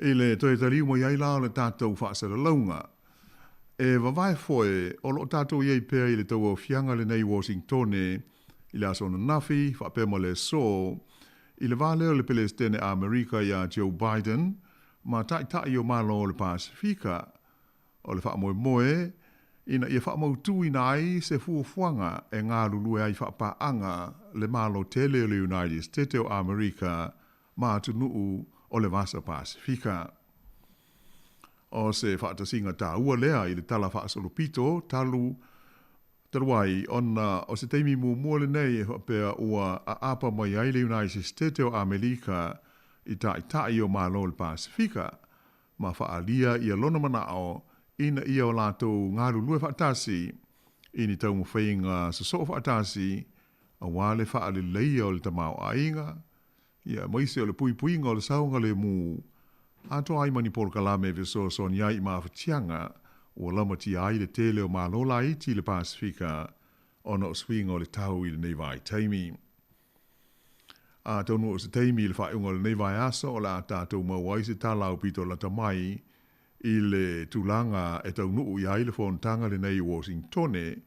I le toe taliu mai ai la o le tatou faasalalauga, e vavae foe o lo o tatou i ai pea i le tauaofiaga lenei i Washingtone i le aso ananafi faapea ma le aso, i le va lea o le Pelesitene Amerika ia Joe Biden ma Taitai o Malo o le Pasefika. O le faamoemoe ina ia faamautuina ai se fuafuaga e galulue ai faapaaga le Malo tele o le United Stete o Amerika ma atunuu o le Vasa Pasefika. O se faatasiga taua lea i le tala faasolopito talu talu ai ona o se taimi muamua lenei e faapea ua aapa mai ai le United Stete o Amerika i Taitai o Malo o le Pasefika ma faaalia ia lona manao ina ia o latou galulue faatasi i ni taumafaiga sosoo faatasi aua le faaleleia o le tamaoaiga, ia aemaise o le puipuiga o le saogalemu, atoa ai ma ni polokalame e fesoasoani ai i mafatiaga ua lamatia ai le tele o Malo laiti i le Pasefika ona o suiga o le tau i lenei vaitaimi. Atonu o se taimi i le faaiuga o lenei vaiaso o le a tatou maua ai se tala aupito lata mai i le tulaga e taunuu i ai le fonotaga lenei i Washingtone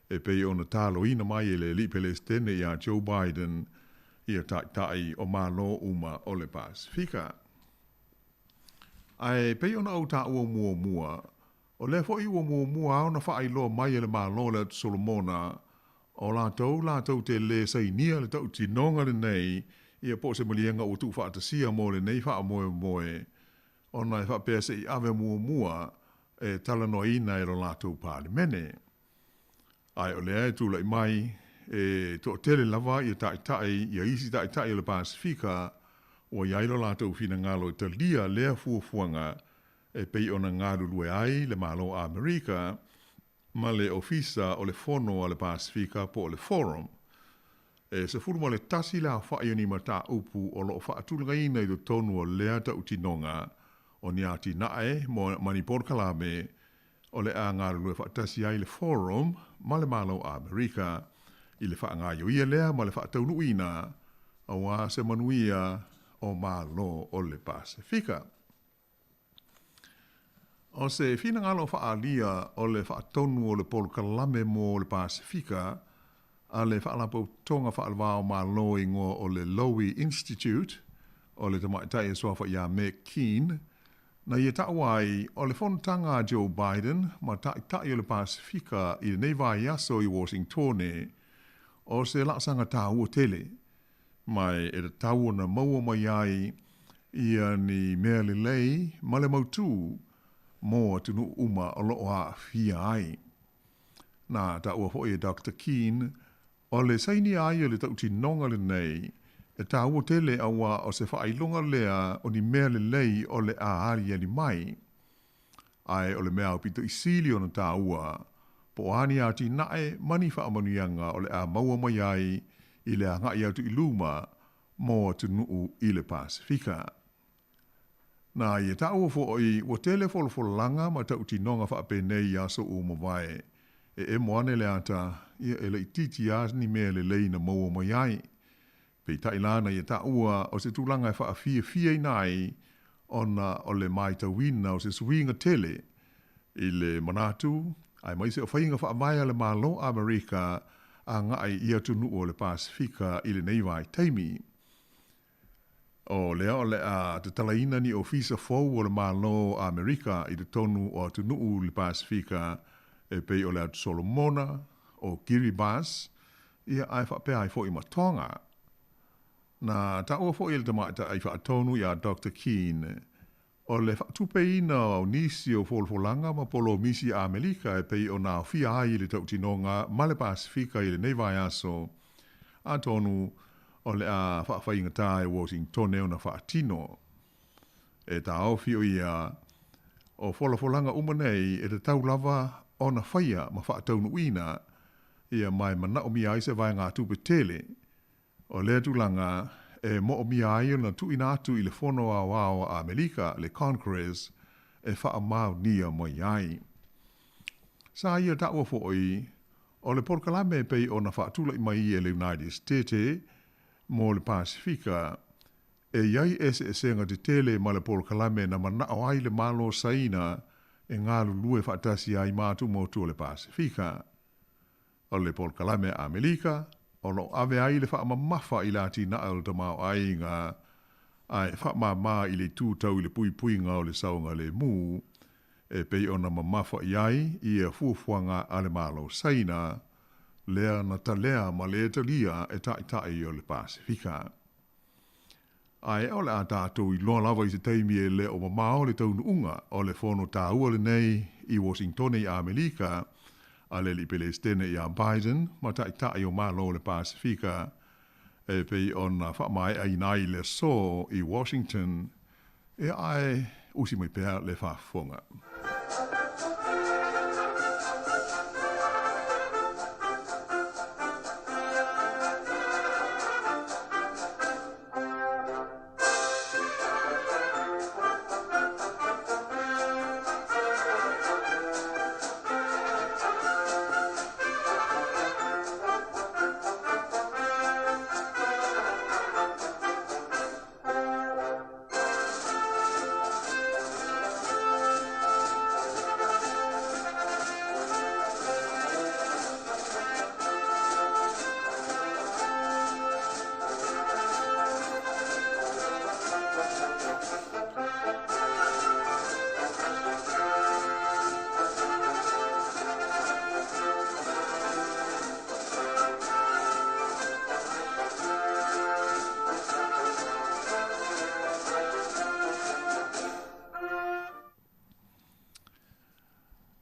e pei ona taloina mai e le Alii Pelesitene ia Joe Biden ia Taitai o Malo uma o le Pasefika. Ae pei ona ou taua muamua, o lea foi ua muamua lava ona faailoa mai e le Malo o le Atu Solomona O latou latou te lē sainia le tautinoga lenei, ia po o se maliega ua tuufaatasia mo lenei faamoemoe, ona e faapea se i ave muamua e talanoaina e lo latou Palemene. Ae o lea e tulai mai, e toatele lava ia taitai, ia isi taitai o le Pasefika ua i ai lo latou finagalo e talia lea fuafuaga e pei ona galulue ai le Malo Amerika ma le Ofisa o le Fono a le Pasefika po o le Forum. E 11 le aofai o ni mataupu o lo o faatulagaina i totonu o lea tautinoga o ni atinae ma ni polokalame o le a galulue faatasi ai le Forum ma le Malo Amerika i le faagaioia lea ma le faataunuuina aua se manuia o Malo o le Pasefika. O se finagalo faaalia o le faatonu o le polokalame mo le Pasefika a le Faalapotopotoga Faale-va-o-Malo e igoa o le Lowy Institute o le tamaitai e suafa ia Meg Keane, na ia taua ai o le fonotaga a Joe Biden ma Taitai o le Pasefika i lenei vaiaso i Washingtone o se laasaga taua tele Ma e tatau ona maua mai ai ia ni mea lelei ma le mautū mō atunuu uma o lo o aafia ai. Na taua foi e Doctor Keane, o le sainia ai o le tautinoga lenei, e taua tele auā o se faailoga lea o ni mea lelei o le a aliali mai. Ae o le mea aupito i sili ona taua, po o a ni atinae ma ni faamanuiaga o le a maua mai ai i le agai atu i luma mo atunuu i le Pasefika. Na ia taua foi ua tele folafolaga ma tautinoga faapenei i aso ua mavae, e emo ane le ata, ia e laitiiti lava ni mea lelei na maua mai ai. Peitai la na ia taua o se tulaga e faafiafiaina ai ona o le maitauina o se suiga tele i le manatu aemaise o faiga faavae a le Malo Amerika agai i atunuu o le Pasefika i lenei vaitaimi. O lea o le a tatalaina ni ofisa fou o le Malo Amerika i totonu o atunuu i le Pasefika e pei o le Atu Solomona, o Kiribati, ia ae faapea ai foi ma Tonga. Na taua foi e le tamaitai faatonu ia Doctor Keane, o le faatupeina o nisi o folafolaga ma polomisi a Amerika e pei ona aofia ai i le tautinoga ma le Pasefika i lenei vaiaso, atonu o le a faafaigata e Washingtone ona faatino. E taofi o ia o folafolaga uma nei e tatau lava ona faia ma faataunuuina ia ma e manaomia ai se vaegatupe tele. O lea tulaga e moomia ai ona tuuina atu i le Fono Aoao a Amerika, le Congress, e faamaonia mai ai. Sa ia taua foi o le polokalame e pei ona faatulai mai e le United Stete mo le Pasefika. e i ai eseesega tetele ma le polokalame na mana'o ai le Malo o Saina e galulue faatasi ai ma Atumotu o le Pasefika. O le polokalame a Amelika, o lo o ave ai le faamamafa i le atinae o le tamaoaiga ae faamāmā i le itu tau i le puipuiga o le saogalemu e pei ona mamafa i ai ia fuafuaga a le Malo o Saina, lea na talea ma le talia e Taitai o le Pasefika. Ae o le a tatou iloa lava i se taimi e le o mamao le taunuuga o le fono taua lenei i Washingtone i Amelika a le Alii Pelesitene ia Biden ma Taitai o Malo o le Pasefika e pei ona faamaeaina ai le aso i Washington e ae usi mai pea le faafofoga.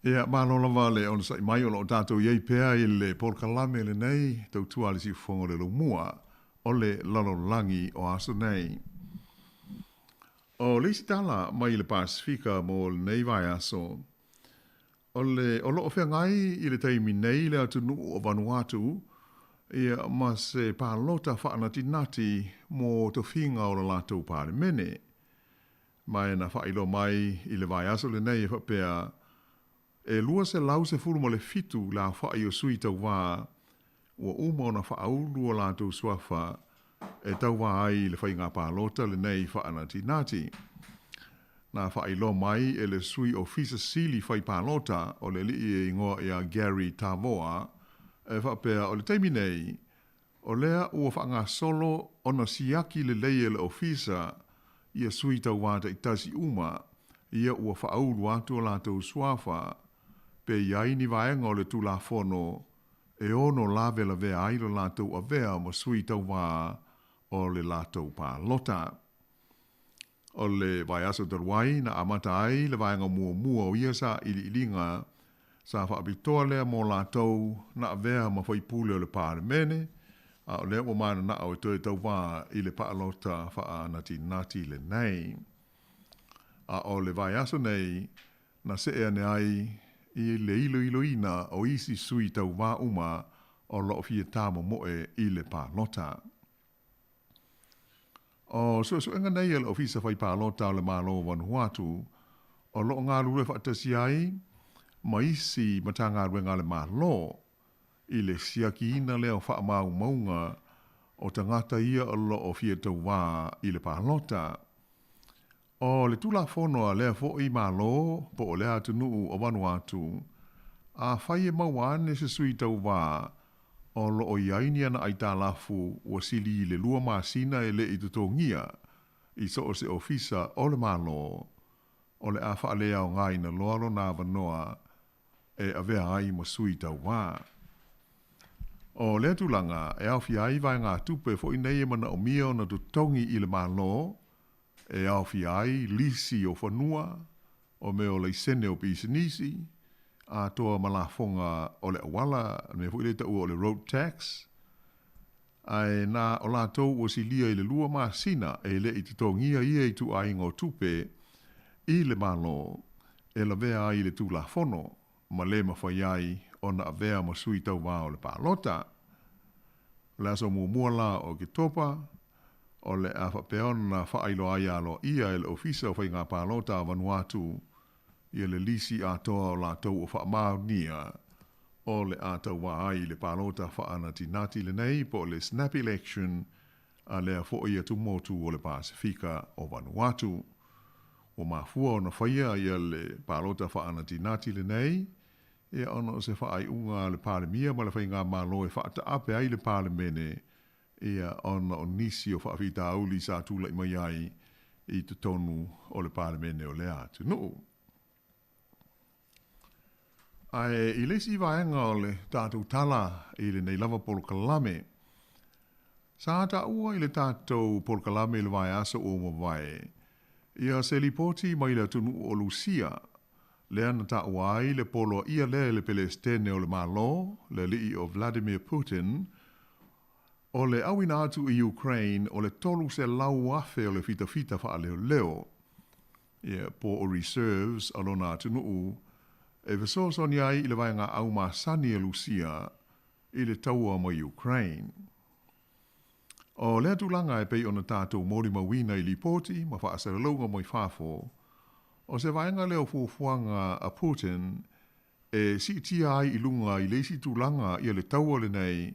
Ia, malo lava le onosai mai o lo o tatou i ai pea i le polokalame lenei, tautua a le siufofoga o le lomua o le lalolagi o aso nei. O le isi tala mai le Pasefika mo lenei vaiaso, o le o lo o feagai i le taimi nei le atunuu o Vanuatu ia ma se palota faanatinati mo tofiga o le latou Palemene. Ma e na faailoa mai i le vaiaso lenei e faapea, e 217 le aofai o sui tauva ua uma ona faaulu o latou suafa e tauva ai i le faiga palota lenei faanatinati. Na faailoa mai e le sui ofisa sili fai palota o le alii e igoa ia Gary Tavoa e faapea o le taimi nei O lea ua faagasolo ona siaki lelei e le Ofisa ia sui tauā taitasi uma ia ua faaulu atu o latou suafa, pe i ai ni vaega o le Tulafono e ono lavelavea ai lo latou avea ma sui tauā o le latou palota. O le vaiaso talu ai na amata ai le vaega muamua o ia sailiiliga sa faapitoa lea mo latou na avea ma faipule o le Palemene, a o lea ua mananao e toe tauva i le paalota faanatinati lenei. A o le vaiaso nei na see ane ai i le iloiloina o isi sui tauva uma o lo o fia tamomoe i le palota. O suesuega nei a le Ofisa Fai Palota o le Malo o Vanuatu, o lo o galulue faatasi ai ma isi Matagaluega a le Malo i le siakiina lea o faamaumauga o tagata ia o lo o fia tauā i le palota. O le Tulafono a lea foi Malo po o lea atunuu o Vanuatu, afai e maua ane se sui tauva o lo o i ai ni ana aitalafu ua sili i le lua masina e le i totogia i so o se ofisa o le Malo, o le a faaleaogaina loa lona avanoa e avea ai ma sui tauva. O lea tulaga e aofia ai vaegatupe foi nei e manaomia ona totogi i le Malo, e aofia ai lisi o fanua, o mea o laisene o pisinisi, atoa ma lafoga o le auala, le mea foi lea e taua o le road tax, ae na o latou ua silia i le lua masina e le i totogia ia ituaiga o tupe i le Malo e lavea ai i le Tulafono ma le mafai ai ona avea ma sui tauva o le palota. O le aso muamua la o Oketopa, o le a faapea ona faailoa ai aloaia e le Ofisa o Faiga Palota a Vanuatu ia le lisi atoa o latou o faamaonia o le a tauva ai i le palota faanatinati lenei po o le snap election. a lea foʻi atumotu o le Pasefika o Vanuatu. Ua mafua ona faia ia le palota faanatinati lenei, ia ona o se faaiuga a le Palemia ma le Faigamalo e faataape ai le Palemene, ia ona o nisi o faafitauli sa tulai mai ai i totonu o le Palemene o lea atunuu. Ae i le isi vaega o le tatou tala i lenei lava polokalame, sa taua i le tatou polokalame i le vaiaso ua mavae, ia se lipoti mai le atunuu o Lusia, lea na taua ai le poloaia lea e le Pelesitene o le Malo, le alii o Vladimir Putin, o le auina atu i Ukraine o le 300,000 o le fitafita faaleoleo, ia, po o reserves a lona atunuu, e fesoasoani ai i le vaegaau masani a Lusia i le taua ma Ukraine. O lea tulaga e pei ona tatou molimauina i lipoti ma faasalalauga mai fafo, o se vaega lea o fuafuaga a Putin e siitia ai i luga i le isi tulaga ia le taua lenei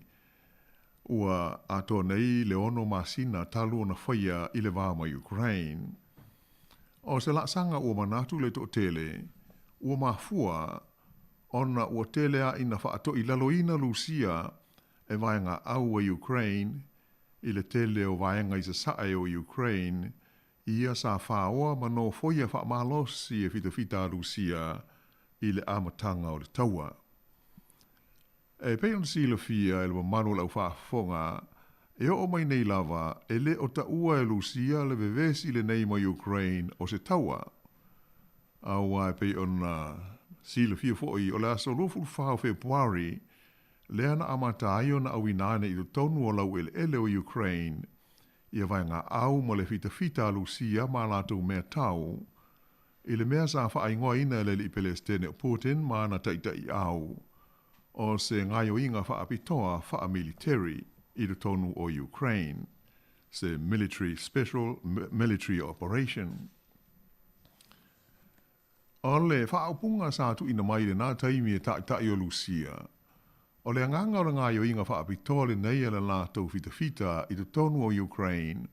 ua atoa nei le 6 masina talu ona faia i le va ma Ukraine. O se laasaga ua manatu le toatele, ua mafua ona ua tele a ina faatoilaloina Lusia e vaegaau a Ukraine i le tele o vaega i sasae o Ukraine, ia sa faoa ma nofoia faamalosi e fitafita a Lusia i le amataga o le taua. E pei ona silafia e le mamalu o le aufaafofoga, e oo mai nei lava e le o taua e Lusia le vevesi lenei ma Ukraine o se taua. Aua e pei ona silafia foi o le aso 24 o Fepuari lea na amata ai ona auina ane i totonu o laueleele o Ukraine ia vaegaau ma le fitafita a Lusia ma a latou mea tau i le mea sa faaigoaina e le alii Pelesitene o Putin ma ana taitaiau o se gaoioiga faapitoa faamiliteri i totonu o Ukraine, se military special military operation. O le faaupuga sa tuuina mai i lenā taimi e Taitai o Lusia, o le agaga o le gaoioiga faapitoa lenei a le latou fitafita i totonu o Ukraine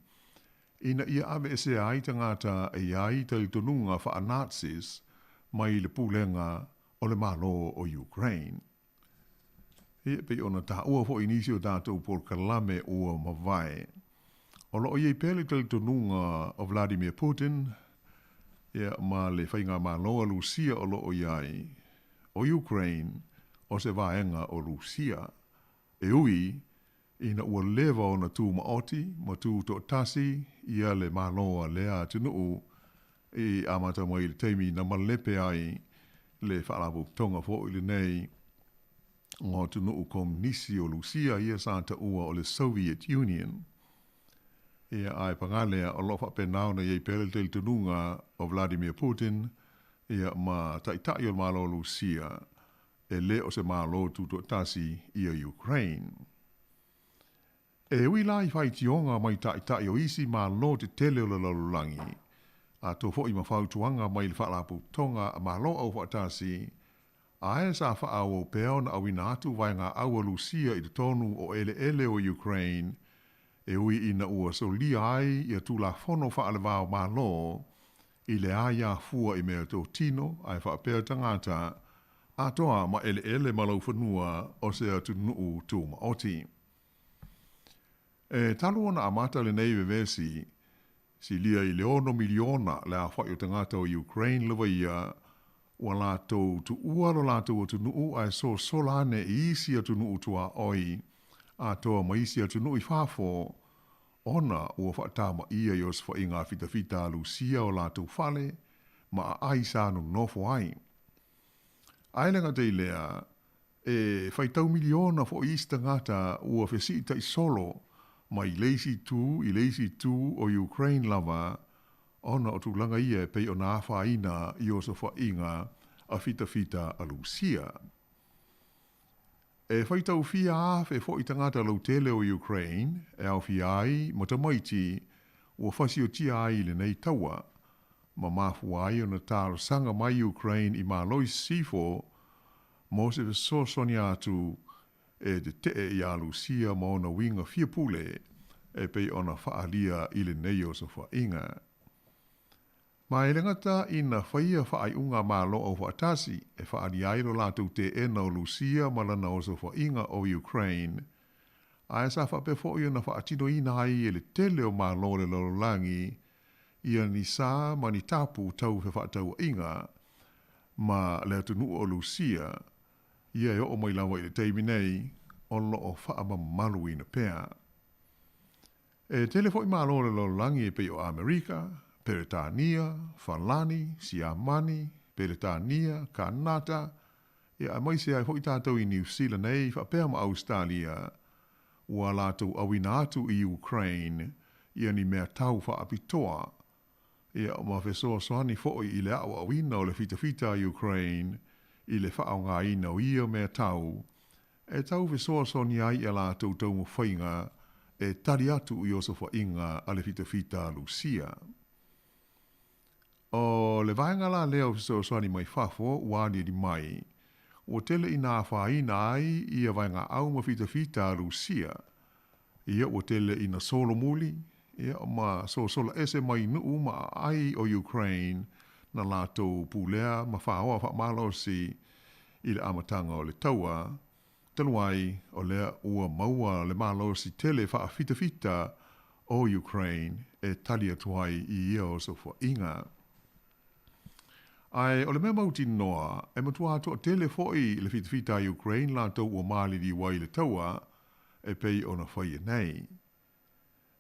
ina ia aveesea ai tagata e i ai talitonuga faa-Nazis mai le pulega o le Malo o Ukraine. E pei ona taua foi i nisi o tatou polokalame ua mavae. O lo o i ai pea le talitonuga o Vladimir Putin ia, ma le faigamalo a Lusia o lo o i ai, o Ukraine o se vaega o Lusia. E ui ina ua leva ona tumaoti ma tutoatasi ia le Malo a lea atunuu i amata mai i le taimi na malepe ai le Faalapotopotoga foi lenei o atunuu Komunisi o Lusia ia sa taua o le Soviet Union. Ia, ae paga lea, o lo o faapena ona i ai pea le talitonuga o Vladimir Putin ia ma Taitai o le Malo o Lusia e le o se Malo tutoatasi ia Ukraine. E ui la i faitioga mai taitai o isi Malo tetele o le lalolagi, atoa foi ma fautuaga mai le Faalapotopotoga a Malo Aufaatasi, ae sa faaauau pea ona auina atu vaegaau a Lusia i totonu o eleele o Ukraine, e ui ina ua solia ai ia Tulafono faale-va o Malo i le aia fua i mea totino ae faapea tagata atoa ma eleele ma laufanua o se atunuu tumaoti. E talu ona amata lenei vevesi, silia i le 6 miliona le aofai o tagata o Ukraine lava ia ua latou tuua lo latou atunuu ae sosola ane i isi atunuu tuaoi atoa ma isi atunuu i fafo ona ua faatamaia i osofaiga a fitafita a Lusia o latou fale ma aai sa nonofo ai. Ae le gata i lea, e faitau miliona foi isi tagata ua fesiitai solo mai le isi itu i le isi itu o Ukraine lava ona o tulaga ia e pei ona afaina i osofaiga a fitafita a Lusia. E faitau fia afe foi tagata lautele o Ukraine e aofia ai ma tamaiti ua fasiotia ai i lenei taua, ma mafua ai ona talosaga mai Ukraine i Malo i Sisifo mo se fesoasoani atu e tetee iā Lusia ma ona uiga fia pule e pei ona faaalia i lenei osofaiga. Ma e le gata ina faia faaiuga a Malo Aufaatasi e faaalia ai lo latou teena o Lusia ma lana osofaiga o Ukraine, ae sa faapea foi ona faatinoina ai e le tele o Malo o le lalolagi ia ni sa ma ni tapu tau fefaatauaiga ma le atunuu o Lusia, ia e oo mai lava i le taimi nei o lo o faamamaluina pea. E tele foi Malo o le lalolagi e pei o Amerika, Peretania, Falani, Siamani, Peretania, Kanata, ia aemaise ai foi tatou i Niu Sila nei faapea ma Ausetalia, ua latou auina atu i Ukraine ia ni mea tau faapitoa, ia ma fesoasoani foi i le aoaoina o le fitafita a Ukraine i le faaaogaina o ia mea tau e tau fesoasoani ai i a latou taumafaiga e tali atu i osofaiga a le fitafita a Lusia. ʻO le vaega la lea o fesoasoani mai fafo ua aliali mai, ua tele ina afaina ai ia vaegaau ma fitafita a Lusia. Ia ua tele ina solomuli, ia ma sosola ese mai nuu ma aai o Ukraine na latou pulea ma faoa faamalosi i le amataga o le taua, talu ai o lea ua maua le malosi tele faafitafita o Ukraine e tali atu ai i ia osofaiga. Ae o le mea mautinoa, e matua toatele foi le fitafita a Ukraine latou ua maliliu ai i le taua e pei ona faia nei.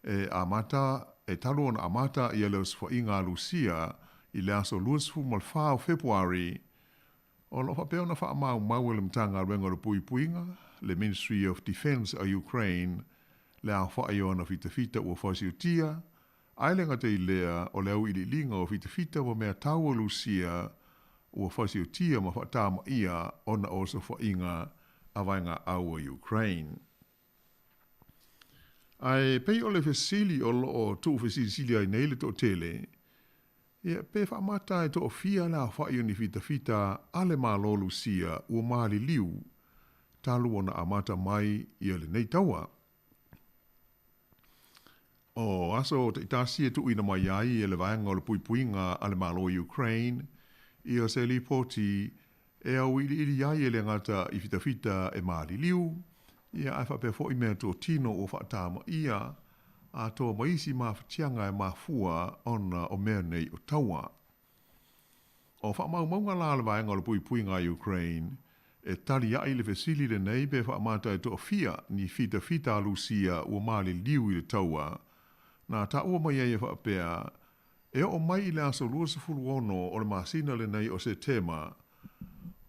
E amata, e talu ona amata ia le osofaiga a Lusia i le aso 24 o Fepuari, O lo o faapea ona faamaumau e le Matagaluega o le Puipuiga, le Ministry of Defence a Ukraine, le aofai o ana fitafita ua fasiotia, ae le gata i lea o le auiliiliga o fitafita ma mea tau a Lusia ua fasiotia ma faatamaia ona o osofaiga a vaegaau a Ukraine. Ae pei o le fesili o lo o tuufesilisili ai nei le toatele, ia, pe faamata e toafia le aofai o ni fitafita a le Malo Lusia ua maliliu talu ona amata mai ia lenei taua. O aso taitasi e tuuina mai ai e le Vaega o le Puipuiga a le Malo o Ukraine ia se lipoti e auiliili ai e le gata i fitafita e maliliu, ia ae faapea foi mea totino ua faatamaia atoa ma isi mafatiaga e mafua ona o mea nei o taua. O faamaumauga la a le Vaega o le Puipuiga a Ukraine e tali ai le fesili lenei pe faamata e toafia ni fitafita a Lusia ua maliliu i le taua na taua mai ai e faapea E oo mai i le aso 26 o le masina lenei o Setema,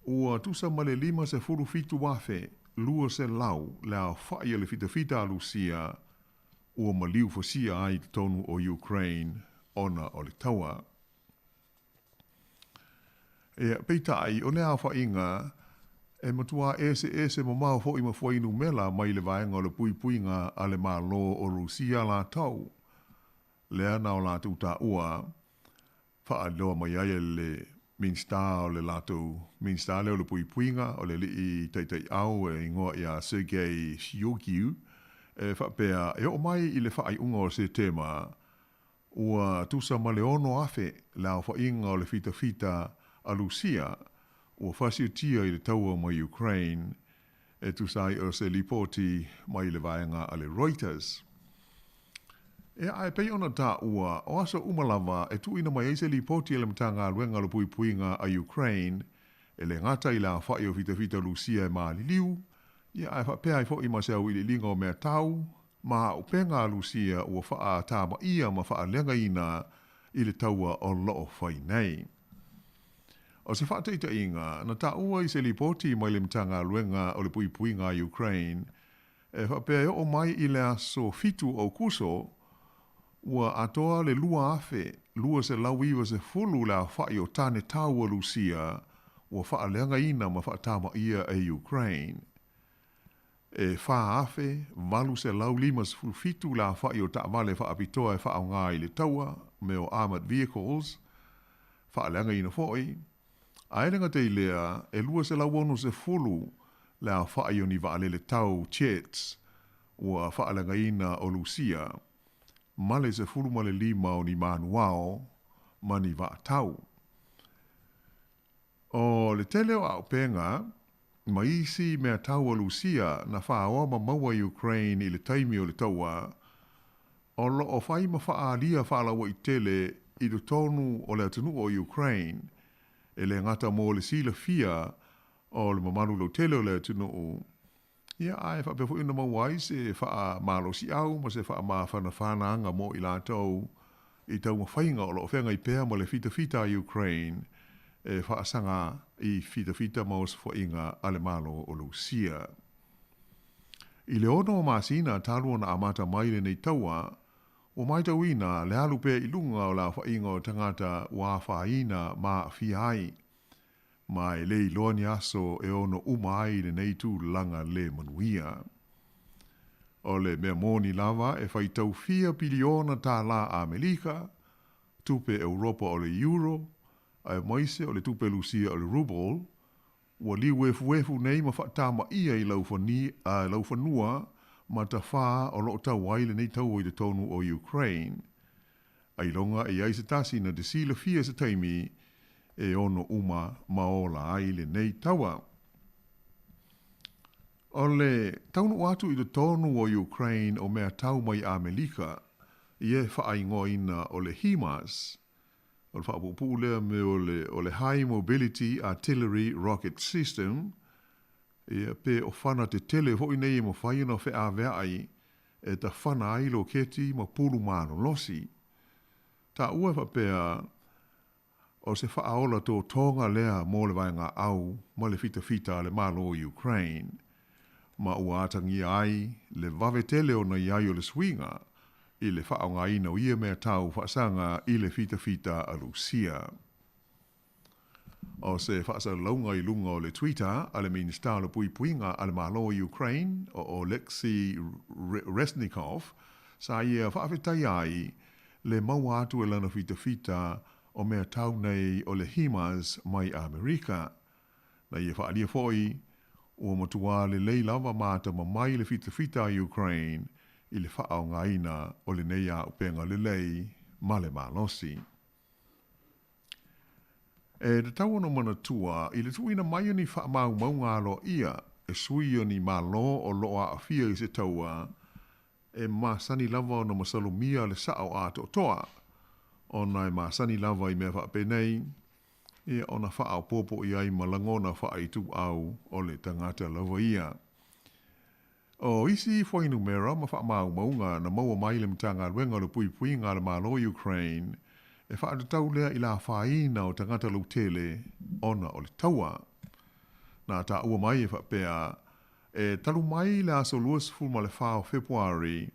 ua tusa ma le 57,200 le aofai o le fitafita a Lusia ua maliu fasia ai i totonu o Ukraine ona o le taua. Ia, peitai, o lea aofaiga e matuā eseese mamao foi ma fuainumela mai le vaega o le puipuiga a le Malo o Rusia latou. Lea na o latou taua faailoa mai ai e le Minisita o le latou Minisita lea o le Puipuiga, o le alii taitaiau e igoa ia Sergei Shoigu, e faapea e oo mai i le faaiuga o Setema, ua tusa ma le 6,000 le aofaiga o le fitafita a Lusia ua fasiotia i le taua mai Ukraine, e tusa ai o se lipoti mai le vaega a le Reuters. Ea, ae pei ona taua, o aso uma lava e tuuina mai ai se lipoti a le Matagaluega o le Puipuiga a Ukraine, e le gata i le aofai o fitafita Lusia e maliliu, ia ae faapea ai foi ma se auiliiliga o mea tau ma auupega a Lusia ua faatamaia ma faaleagaina i le taua o lo o fai nei. O se faataitaiga, na taua i se lipoti mai le Matagaluega o le Puipuiga a Ukraine, e faapea e oo mai i le aso 7 o Aokuso, ua atoa le 2,290 le aofai o tane tau a Lusia ua faaleagaina ma faatamaia e Ukraine. E 4,857 le aofai o taavale faapitoa e faaaoga i le taua, mea o armoured vehicles, faaleagaina foi, ae le gata i lea, e 260 le aofai o ni vaalele tau, jets, ua faaleagaina o Lusia ma le 15 o ni manuao ma ni vaatau. O le tele o auupega ma isi meatau a Lusia na faaoa ma maua e Ukraine i le taimi o le taua, o lo o fai ma faaalia faalauaitele i totonu o le atunuu o Ukraine, e le gata mo le silafia o le mamalu lautele o le atunuu, ia ae faapea foi ona maua ai se faamalosiau ma se faamafanafanaga mo i latou i taumafaiga o lo o feagai pea ma le fitafita a Ukraine e faasaga i fitafita ma osofaiga a le Malo o Lusia. I le 6 masina talu ona amata mai lenei taua, ua matauina le alu pea i luga o le aofaiga o tagata ua afaina ma aafia ai, ma e le iloa ni aso e ono uma ai lenei tulaga le manuia. O le mea moni lava e faitau fia piliona tālā Amerika, tupe Europa o le euro, aemaise o le tupe Lusia o le ruble, ua liuefuefu nei ma faatamaia i laufanua ma tafā o lo o tau ai lenei taua i totonu o Ukraine. Ailoga e i ai se tasi na te silafia se taimi e ono uma ma ola ai lenei taua. O le taunuu atu i totonu o Ukraine o mea tau mai Amelika, ia e faaigoaina o le HIMARS, o le faapuupuu lea mea o le High Mobility Artillery Rocket System, ia pe o fana tetele foi nei e mafai ona feaveai e tafana ai loketi ma pulu malolosi. Taua e faapea o se faaola totoga lea mo le vaegaau ma le fitafita a le Malo o Ukraine, ma ua atagia ai le vave tele ona i ai o le suiga i le faaaogaina o ia mea tau faasaga i le fitafita a Lusia. O se faasalalauga i luga o le Twitter a le Minisita o le Puipuiga a le Malo o Ukraine, o Oleksiy Reznikov, sa ia faafetaia ai le maua atu e lana fitafita o mea tau nei o le HIMARS mai Amerika. Na ia faaalia foi, ua matuā lelei lava ma atamamai le fitafita a Ukraine i le faaaogaina o lenei auupega lelei ma le malosi. E tatau ona manatua i le tuuina mai o ni faamaumauga aloaia e sui o ni Malo o lo o aafia i se taua, e masani lava ona masalomia le sao atoatoa, ona e masani lava i mea faapenei, ia ona faaopoopo i ai ma lagona faaituau o le tagata lava ia. O isi fuainumera ma faamaumauga na maua mai le Matagaluega o le Puipuiga a le Malo o Ukraine e faatatau lea i le afaina o tagata lautele ona o le taua. Na taua mai e faapea, e talu mai le aso 24 o Fepuari,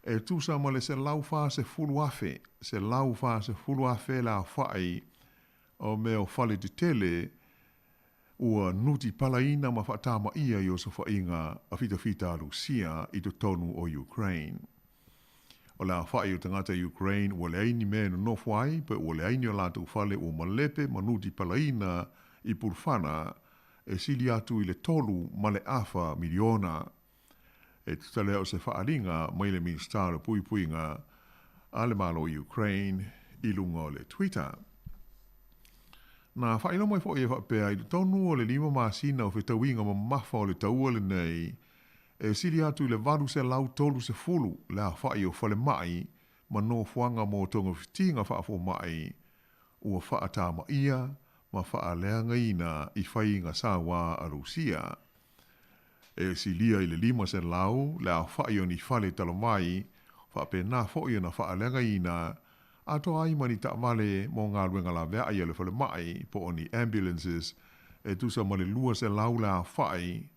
e tusa ma le 140,000, 140,000 le aofai o mea o fale tetele ua nutipalaina ma faatamaia i osofaiga a fitafita a Lusia i totonu o Ukraine. O le aofai o tagata Ukraine ua leai ni mea e nonofo ai pe ua leai ni o latou fale ua malepe ma nutipalaina i pulufana e sili atu i le 3.5 miliona. E tusa lea o se faaaliga mai le Minisita o le Puipuiga a le Malo o Ukraine i luga o le Twitter. Na faailoa mai foi e faapea i totonu o le 5 masina o fetauiga mamafa o le taua lenei, e sili atu i le 830 le aofai o falemai ma nofoaga mo togafitiga faafomai ua faatamaia ma faaleagaina i faiga sauā a Lusia. E silia i le 500 le aofai o ni fale talavai, faapena foi ona faaleagaina atoa ai ma ni taavale mo galuega laveai a le falemai po o ni ambulances e tusa ma le 200 le aofai,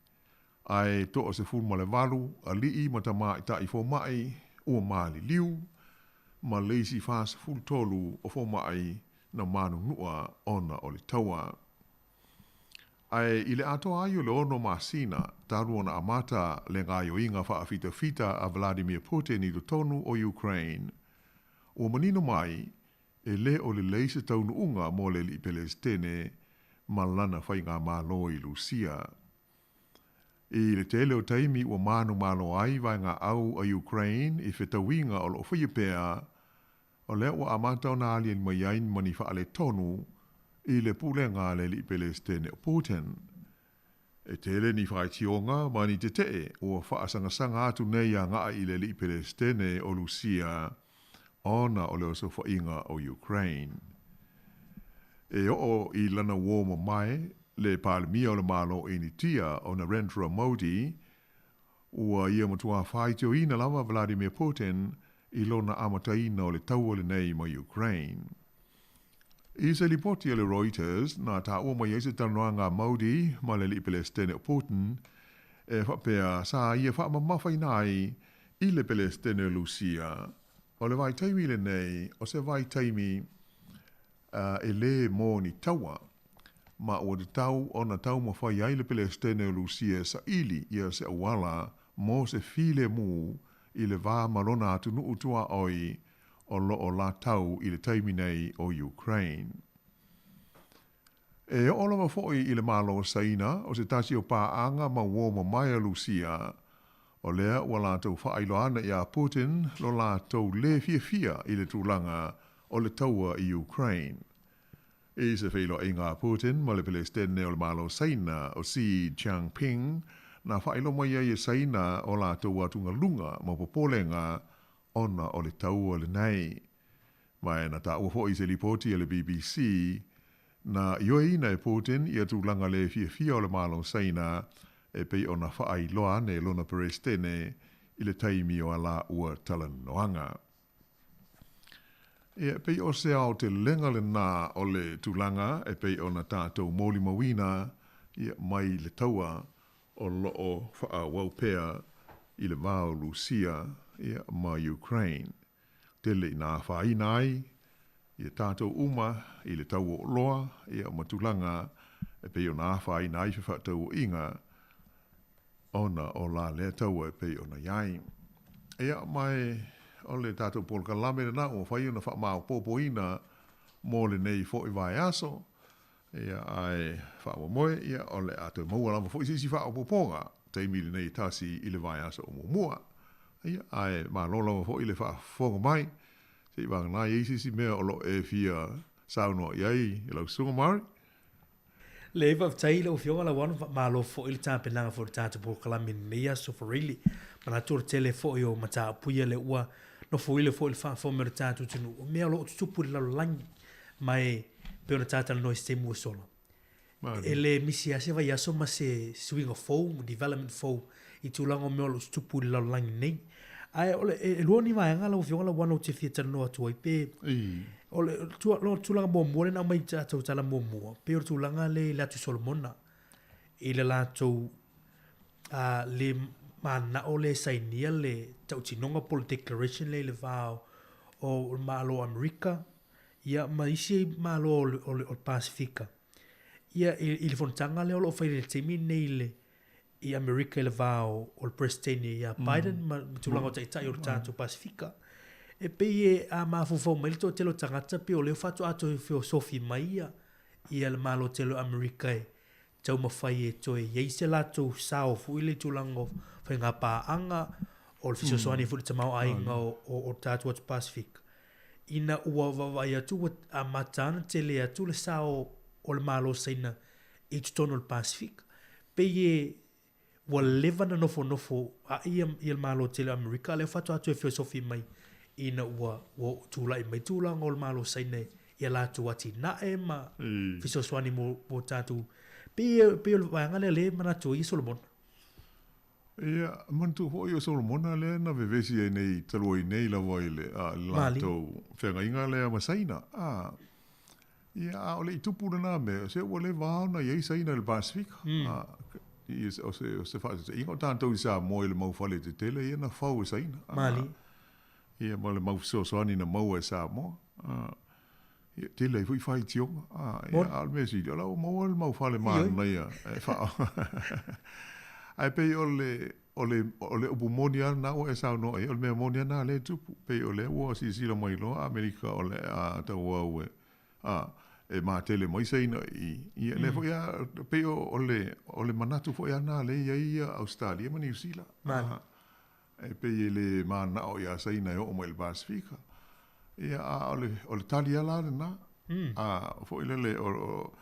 ae 18 alii ma tamaitai fomai ua maliliu, ma le isi 43 o fomai na manunua ona o le taua. Ae i le atoa ai o le 6 masina talu ona amata le gaoioiga faafitafita a Vladimir Putin i totonu o Ukraine, ua manino mai e le o lelei se taunuuga mo le alii Pelesitene ma lana faigamalo i Lusia. I le tele o taimi ua manumalo ai vaegaau a Ukraine i fetauiga o loo faia pea, o lea ua amata ona aliali mai ai ma ni faaletonu i le pulega a le alii Pelesitene o Putin. E tele ni faitioga ma ni tetee ua faasagasaga atu nei agai i le alii Pelesitene o Lusia ona o le osofaiga o Ukraine. E oo i lana uō mamae le Palemia o le Malo o Initia o Narendra Modi, ua ia matuā faitioina lava Vladimir Putin i lona amataina o le taua lenei ma Ukraine. I se lipoti a le Reuters, na taua mai ai se talanoaga a Modi ma le alii Pelesitene o Putin e faapea sa ia faamamafaina ai i le Pelesitene o Lusia o le vaitaimi lenei o se vaitaimi e lē mo ni taua, ma ua tatau ona taumafai ai le Pelesitene o Lusia e saili ia se auala mo se filemu i le va ma lona atunuu tuaoi o loo latau i le taimi nei o Ukraine. E oo lava foi i le Malo o Saina, o se tasi o paaga ma uō mamae a Lusia, o lea ua latou faailoa ana iā Putin lo latou lē fiafia i le tulaga o le taua i Ukraine. I se feiloaiga a Putin ma le Pelesitene o le Malo o Saina o Xi Jinping, na faailoa mai ai e Saina o latou atugaluga ma popolega ona o le taua lenei. Ma e na taua foi i se lipoti a le BBC, na ioeina e Putin ia tulaga lē fiafia o le Malo o Saina e pei ona faailoa ane e lona Peresetene i le taimi o a lāua talanoaga. Ia, e pei o se aotelega lenā o le tulaga e pei ona tatou molimauina ia mai le taua o loo faaauau pea i le va o Lusia ia ma Ukraine. Tele ina afaina ai ia tatou uma i le tau o oloa ia ma tulaga e pei ona afaina ai fefaatauaiga ona o la lea taua e pei ona i ai. Ia ma e o le tatou polokalame lenā ua mafai ona faamaopoopoina mo lenei foi vaiaso. Ia, ae faamoemoe, ia, o le a toe maua lava foi se isi faaopoopoga taimi lenei e tasi i le vaiaso o muamua. Ia, ae malo lava foi le faafofoga mai, se i vagana i ai se isi mea o lo o e fia saunoa i ai e lau Susuga Murray.
Leai, faafetai i lau Afioga Lauano, faamalo foi le tapenaga foi o le tatou polokalame i lenei aso Freely. Manatu o le tele foi o mataupu ia lea ua nofoilo foi i le faafofoga mai o le tatou atunuu, o mea o lo o tutupu i le lalolagi. Ma e pei ona tātalanoa i se taimi ua sola, e le misi lava se vaiaso ma se suiga fou, ma development fou i tulaga o mea o lo o tutupu i le lalolagi nei. Ae o le, e lua ni vaega lau Afioga Lauana ou te fia talanoa atu ai, pe o le tulaga muamua lea na aumai i tatou tala muamua, pei o le tulaga lea i le Atu Solomona, i le latou le mananao lea e sainia le tautinoga po o le declaration lea i le va o le Malo o Amerika ia ma isi Malo o le Pasefika, ia i le fonotaga lea o lo o fai i le taimi lenei i le i Amerika i le va o le Peresetene ia Biden ma tulaga o taitai o le tatou Pasefika. E pei e a mafaufau mai le toatele o tagata pei o lea faatoa toe feosofi mai ia le Malo tele o Amerika e taumafai e toe i ai se latou sao foi le tulaga o faiga paaga o le fesoasoani foi i le tamaoaiga o le tatou atu Pasefika. Ina ua vaavaai atu ua amata ona tele atu le sao o le Malo o Saina i totonu o le Pasefika. Pei e ua leva ona nofonofo a'i ia le Malo tele o Amerika, a o lea faatoa toe feosofi mai ina ua tulai mai tulaga o le Malo o Saina i a latou atinae ma fesoasoani mo tatou. Pei o le vaega lea o lea e manatu ai ia Solomona.
Ia, manatua foi o Solomona lea na vevesi ai nei talu ai nei lava i le latou feagaiga lea ma Saina. A, ia, a o le i tupu lena mea, se ua leva lava ona i ai Saina i le Pasefika. A, i, o se, o se faataitaiga o tatou i Samoa i le mau fale tetele ia na fau e Saina.
Malie.
Ia, ma le mau fesoasoani na maua e Samoa. A, Ia, tele ai foi faitioga. A, ia, a o le mea sili, o la ua maua le mau fale manaia e faa... Ae pei o le, o le, o le upu moni lava lena ua e saunoa i ai, o le mea moni lava lena lea e tupu. Pei o lea ua silasila mai loa Amerika o le a tauau e, a, e matele mai Saina i i, ia lea foi a pei o le o le manatu foi a na lea i ai ia Ausetalia ma Niu Sila. E pei e le manao iā Saina e oo mai i le Pasefika. Ia a o le o le tali a la lena. A foi lele o o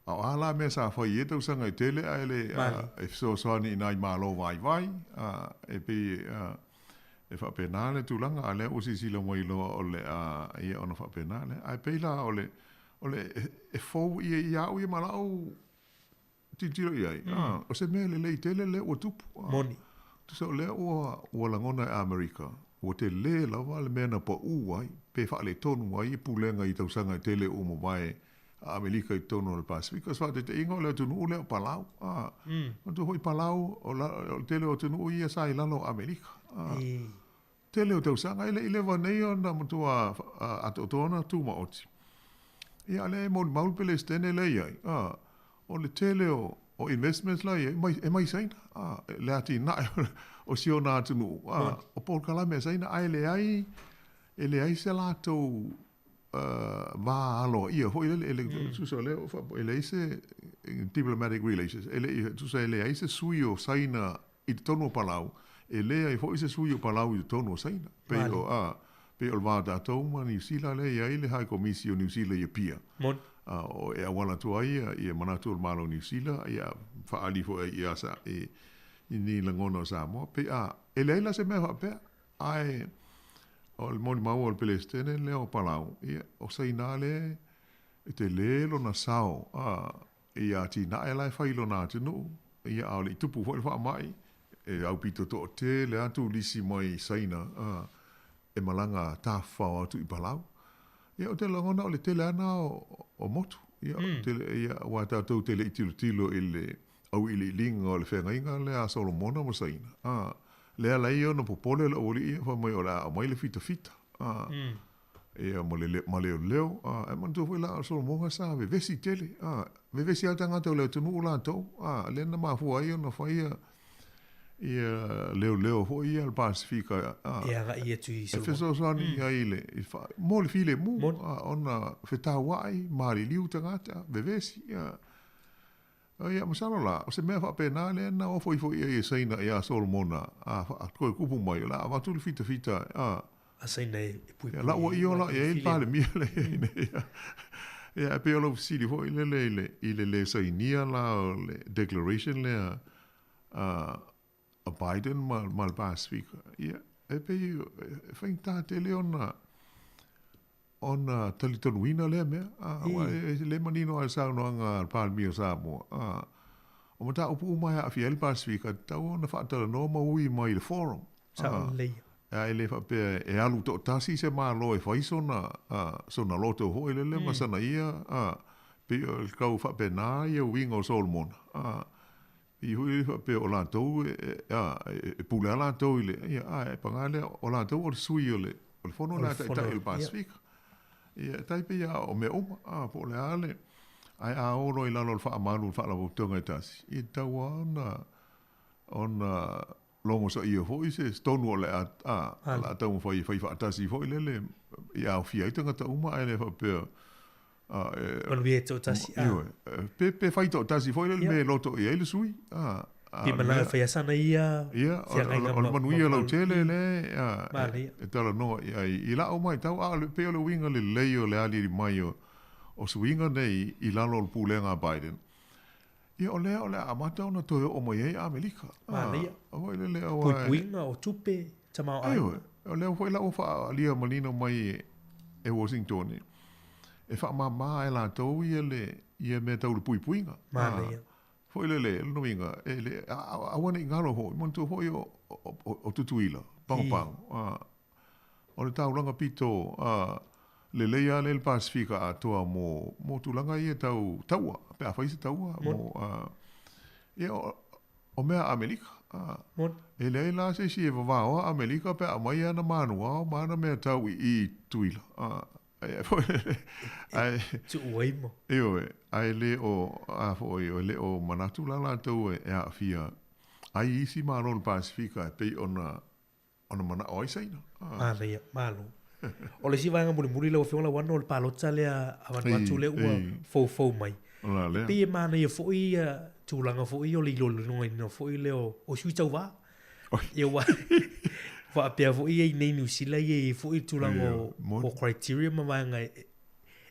a o a la mea sa fai i ia tausaga e tele ae le e fesoasoani i nai malo vaivai, a e pei e e faapena le tulaga, a lea ua silasila mai loa o le a ia ona faapena lea. Ae pei la o le o le e fou ia ia au ia ma la'u tilotilo i ai, o se mea lelei tele lea ua tupu.
Moni.
Tusa o lea ua ua lagona e Amerika, ua telē lava le mea na paʻū ai, pe faaletonu ai pulega i tausaga e tele ua mavae a Amerika i totonu o le Pasefika. O se faataitaiga o le atunuu lea o Palau. Manatua foi Palau, o le tele o atunuu ia sa i lalo o Amerika. Tele o tausaga, e le i leva nei ona matua atoatoa ona tumaoti. Ia, a lea e molimau le Pelesitene lea i ai, o le tele o investments la i ai, e mai Saina, le atinae o si ona atunuu, o polokalame a Saina, ae leai, e leai se latou va aloaia foi lele, e le, tusa o lea ua faapo, e leai se diplomatic relations, e le, tusa e leai se sui o Saina i totonu o Palau, e leai foi se sui o Palau i totonu o Saina. Pei o, a, pei o le va o tatou ma Niu Sila lea e i ai le High Komisi o Niu Sila i Apia.
Moni.
A, o, e auala atu ai ia, ia manatu o le Malo o Niu Sila, ia faaali foi ai ia sa, i, i ni lagona o Samoa. Pei a, e leai la se mea faapea, ae o le molimau o le Pelesitene lea o Palau, ia, o Saina lea e telē lona sao, a, I atinae la e fai i lona atunuu, ia a o le i tupu foi le faamai, e aupito toatele lava turisi mai Saina e malaga tafafao atu i Palau. Ia ou te lagona o le tele lava na o motu, ia, tele, ia aua tatou te le i tilotilo i le auiliiliga o le feagaiga lea a Solomona ma Saina, a, lea la ia ona popole le aualii ia fai mai o le a aumai le fitafita, a, Ia, ma le ma leoleo, a, e manatua foi la o Solomona sa vevesi tele, a, vevesi lava tagata o le atunuu latou, a, lea na mafua ai ona fai ia, ia leoleo foi ia a le Pasefika, a,
E agai atu i
e fesoasoani i ai i le, i fa, mo le filemu, a, ona fetauai, maliliu tagata, vevesi, a. Ia, masalo la, o se mea faapena lea na ofo ifo i ai e Saina iā Solomona, a, a toe kupu mai, o le a avatu le fitafita, a.
A Saina e puipui.
Ia, la ua io la i ai le Palemia lea i ai nei. Ia, e pei o lau fesili foi lele i le, i le lē sainia la o le declaration lea a, a Biden ma, ma le Pasefika, ia, e pei e faigata tele ona, ona talitonuina lea mea, a, aua e, e le manino lava i le saunoaga a le Palemia o Samoa, a, o mataupu uma e aafia ai le Pasefika, e tatau ona faatalanoa ma ui mai i le forum.
Sao lelei.
A e le faapea e alu toatasi se Malo e fai sona, a, sona loto foi lele ma sana ia, a, pei o le tau faapena ia uiga o Solomona, a, I hui le faapea o latou e, a, e pule lava latou i le, ia, a e paga lea, o latou o le sui o le, o le fono lea a taitai o le Pasefika. Ia, e tai pei lava o mea uma, a, po o le a le, ae a o loa i lalo o le faamalu o le faalapotopotoga e tasi, ia e tatau lava ona, ona logosaia foi se tonu o le a, a, o le a taumafai e fai faatasi foi lele, ia aofia ai tagata uma, ae le faapea, a, e,
Manuia e toatasi, a.
Ioe, pe, pe fai toatasi foi lele mea e loto i ai le sui, a,
a, Pe malaga e fai asana ia,
Ia, o le manuia lautele le, a, e talanoa i ai. I la'u matau, a o le, pei o le uiga lelei o le aliali mai o, o suiga nei i lalo o le pulega a Biden, Ia, o lea o le a amata ona toe oo mai ai Amerika.
Manaia.
A foi lele aua
e. Puipuiga o tupe, tamaoaiga.
Ioe, o lea foi la ua faaalia manino mai e Washington e faamama e latou ia le ia mea tau le puipuiga.
Manaia.
Foi lele, o lona uiga, e le, aua ne i galo foi, manatua foi o, o, o Tutuila, Pagopago. O le taulaga pito lelei lava lea i le Pasefika atoa mo, mo tulaga ia tau taua, pe a fai se taua mo, ia, o mea a Amerika. E leai la se isi e vavaoa Amerika pe a aumai ana manuao ma ana mea tau i i Tutuila.
Ae, tuu ai mo.
Ioe, ae le o, a foi, e le o manatu la latou e aafia ai isi Malo o le Pasefika e pei ona ona manao ai Saina.
Manaia, malo. O le isi vaega mulimuli lau Afioga Lauano o le palota lea a Vanuatu lea ua foufou mai.
O la lea.
E pei e manaia foi ia tulaga foi ia o le iloiloina foi lea o sui tauva. Ia ua faapea foi ia i nei Niu Sila ia e i ai foi le tulaga o criteria ma vaega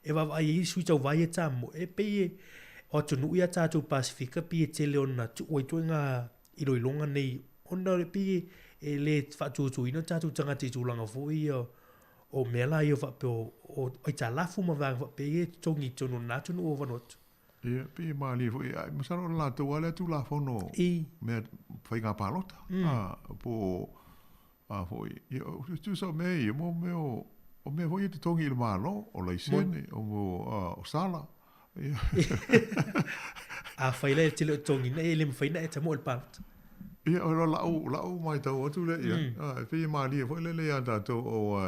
e vaavaai ai sui tauva ia tamoe. E pei e o atunuu ia tatou Pasefika pei e tele ona tuu ai ituaiga iloiloga nei ona e pei e le faatuatuaina o tatou tagata i tulaga foi ia o mea la ia faapea o aitalafu ma vaega faapea ia e totogi i totonu o lena atunuu o Vanuatu.
Ia, pei e malie foi, ae masalo o le latou lava lea Tulafono mea faiga palota, po o a foi, ia, o tusa o mea ia, mo mea o, o mea foi ia totogi i le Malo, o laisene, o, o sala. Ia.
Afai la e te le o totogiina, e le mafai ona e tamoe i le palota.
Ia, o lau, lau matau atu lea i ai, e pei e malie foi lele ia tatou, o,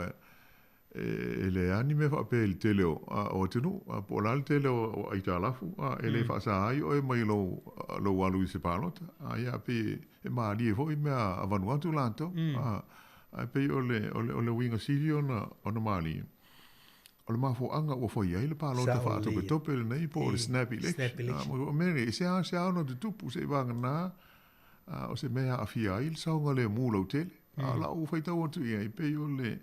E leai lava ni mea faapea i le tele o atunuu, po o le a le tele o aitalafu, e le faasa ai oe mai lou alu i se palota. Ia pei e malie foi mea a Vanuatu latou, ae pei o le uiga sili ona malie, o le mafuaaga ua fai ai le palota faatopetope lenei po o le snap election. O mea nei, e seasea ona tutupu seiavagana o se mea e aafia ai le saogalemu lautele. A o lau faitau atu i ai, pei o le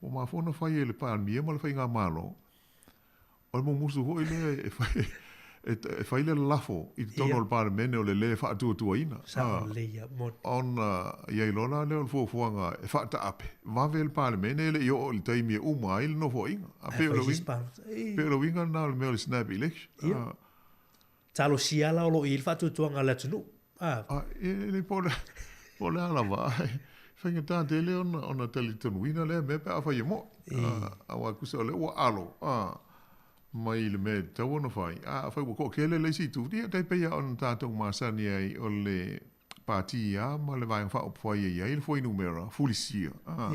Ua mafua ona fai e le Palemia ma le Faigamalo, o le mumusu foi lea e fai, e fai le lafo i totonu o le Palemene o le lē faatuatuaina.
Sao lelei ia, moni.
Ona i ai loa la lea o le fuafuaga e faataape vave le Palemene e le i oo i le taimi e uma ai le nofoaiga. A pei o le uiga, pei o le uiga lena o le mea o le snap election.
Ia. Talosia la o lo o i ai le faatuatuaga a le atunuu.
A. A, e le po o le, po o le a lava, ae faigata tele ona, ona talitonuina lea mea pe afai e mo'i. A, aua tusa o lea ua alo, a, mai le mea e tatau ona fai. A afai ua toatele le isi itu, ia tai pei lava ona tatou masani ai o le Pati lava ma le Vaega Faaupufai e i ai le fuainumera fulisia, a,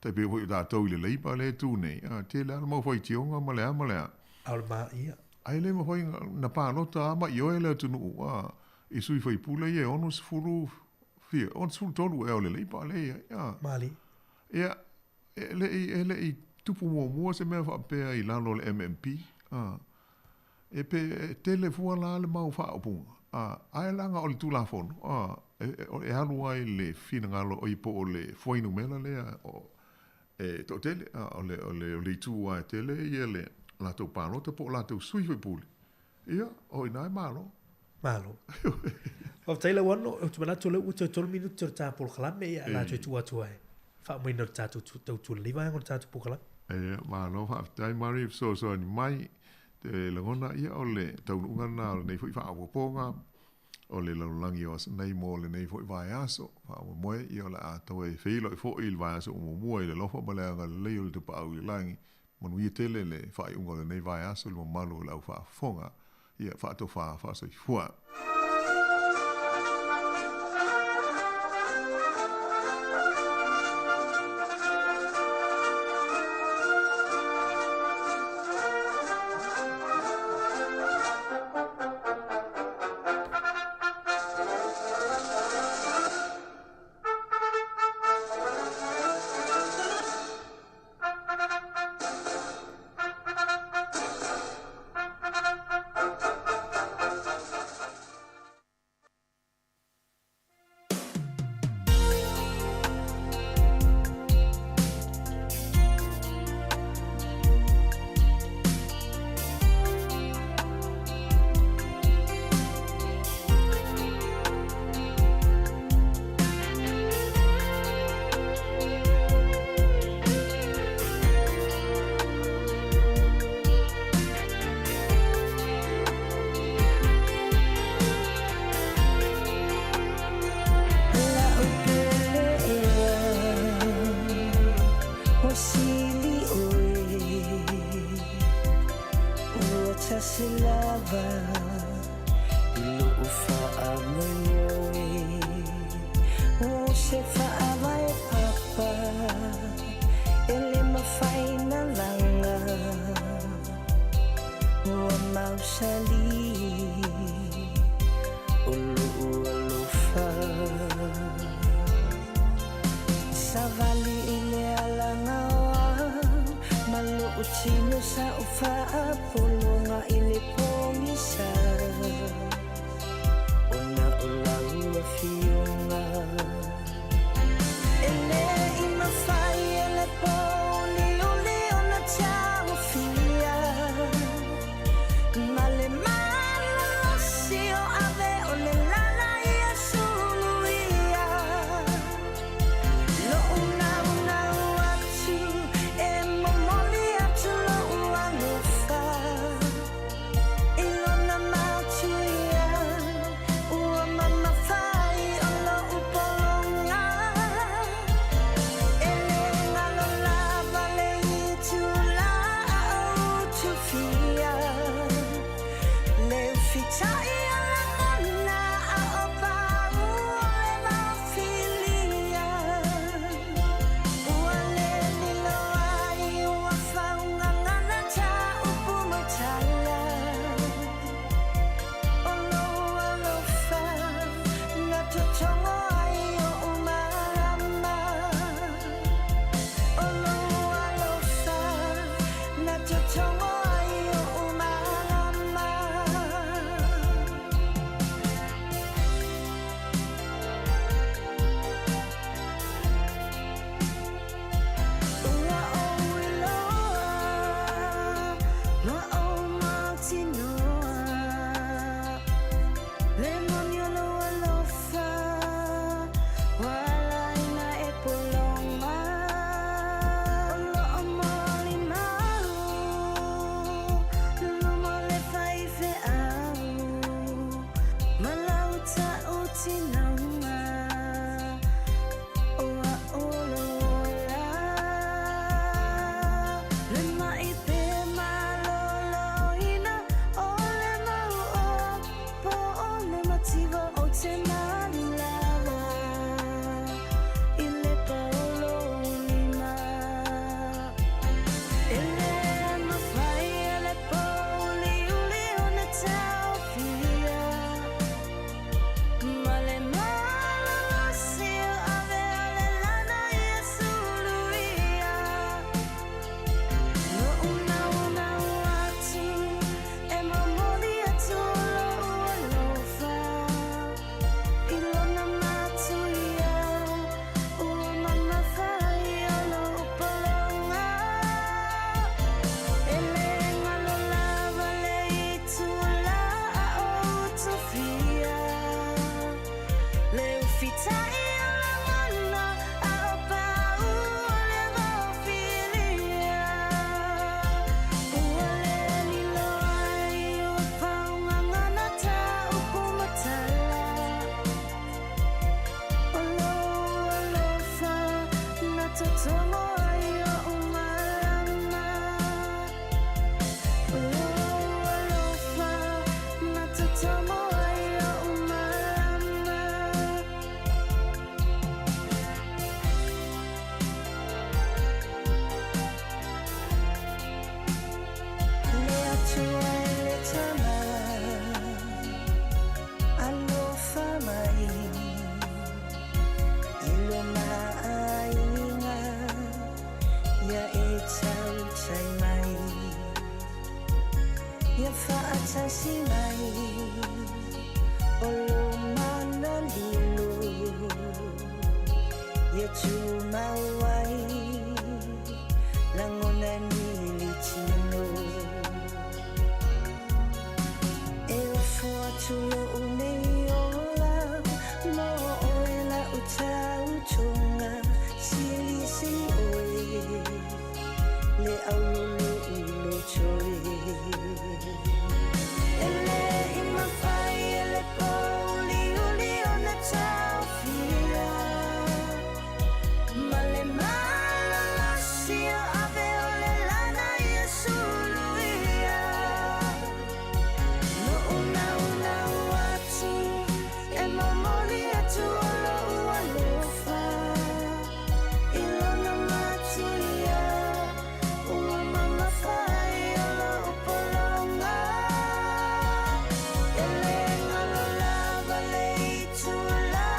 tai pei foi o tatou i le Labour lea e tu nei, a, tele lava le mau faitioga ma le a ma le a.
A o le ma, ia.
Ae le mafai na palota lava ma ioe le atunuu a i sui faipule ia e 60 fia, 63 ea o le Labour lea e i ai. A.
Malie.
Ia, e le i, e le i tupu muamua se mea faapea i lalo o le MMP. A. E pe, e tele fua la le mau faaupuga. A, ae leaga o le Tulafono, a, e, e alu ai le finagalo oi po o le fuainumera lea o, E toatele, a o le, o le, o le itu lava e tele ia le latou palota po o latou sui faipule, ia, o i ina e malo.
Malo. Faafetai Lauano, ou te manatu o lea ua toe 3 minute o le ta polokalame, ia, o le a toe tuu atu ai faaumaina o le tatou tautua lenei vaega o le tatou polokalame.
Ia, malo faafetai Mari e fesoasoani mai. Te lagona, ia, o le taunuuga lena o lenei foi faaopoopoga. O le lalolagi o aso nei mo lenei foi vaiaso, faamoemoe ia o le a toe feiloai foi i le vaiaso o muamua i le alofa ma le agalelei o le Tapaau i le Lagi. Manuia tele le faaiuga o lenei vaiaso i le mamalu o le au faafofoga. Ia faatofa faasoifua.
Savali i le alagaoa.
tautai mai Ia faatasi mai O lo mana lilo Ia tumau ai Lagona ni le tino E ofo atu lo'u nei ola Mo oe la'u tautoga Silisili oe Le aulolo'u loto e E le i mafai e le pouliuli ona taofia Ma le malolosi o ave o le lana ia suluia Lo'u naunau atu e momoli atu o lo'u alofa I lona matuia ua mamafa ai o lo'u pologa E le galo lava le itulā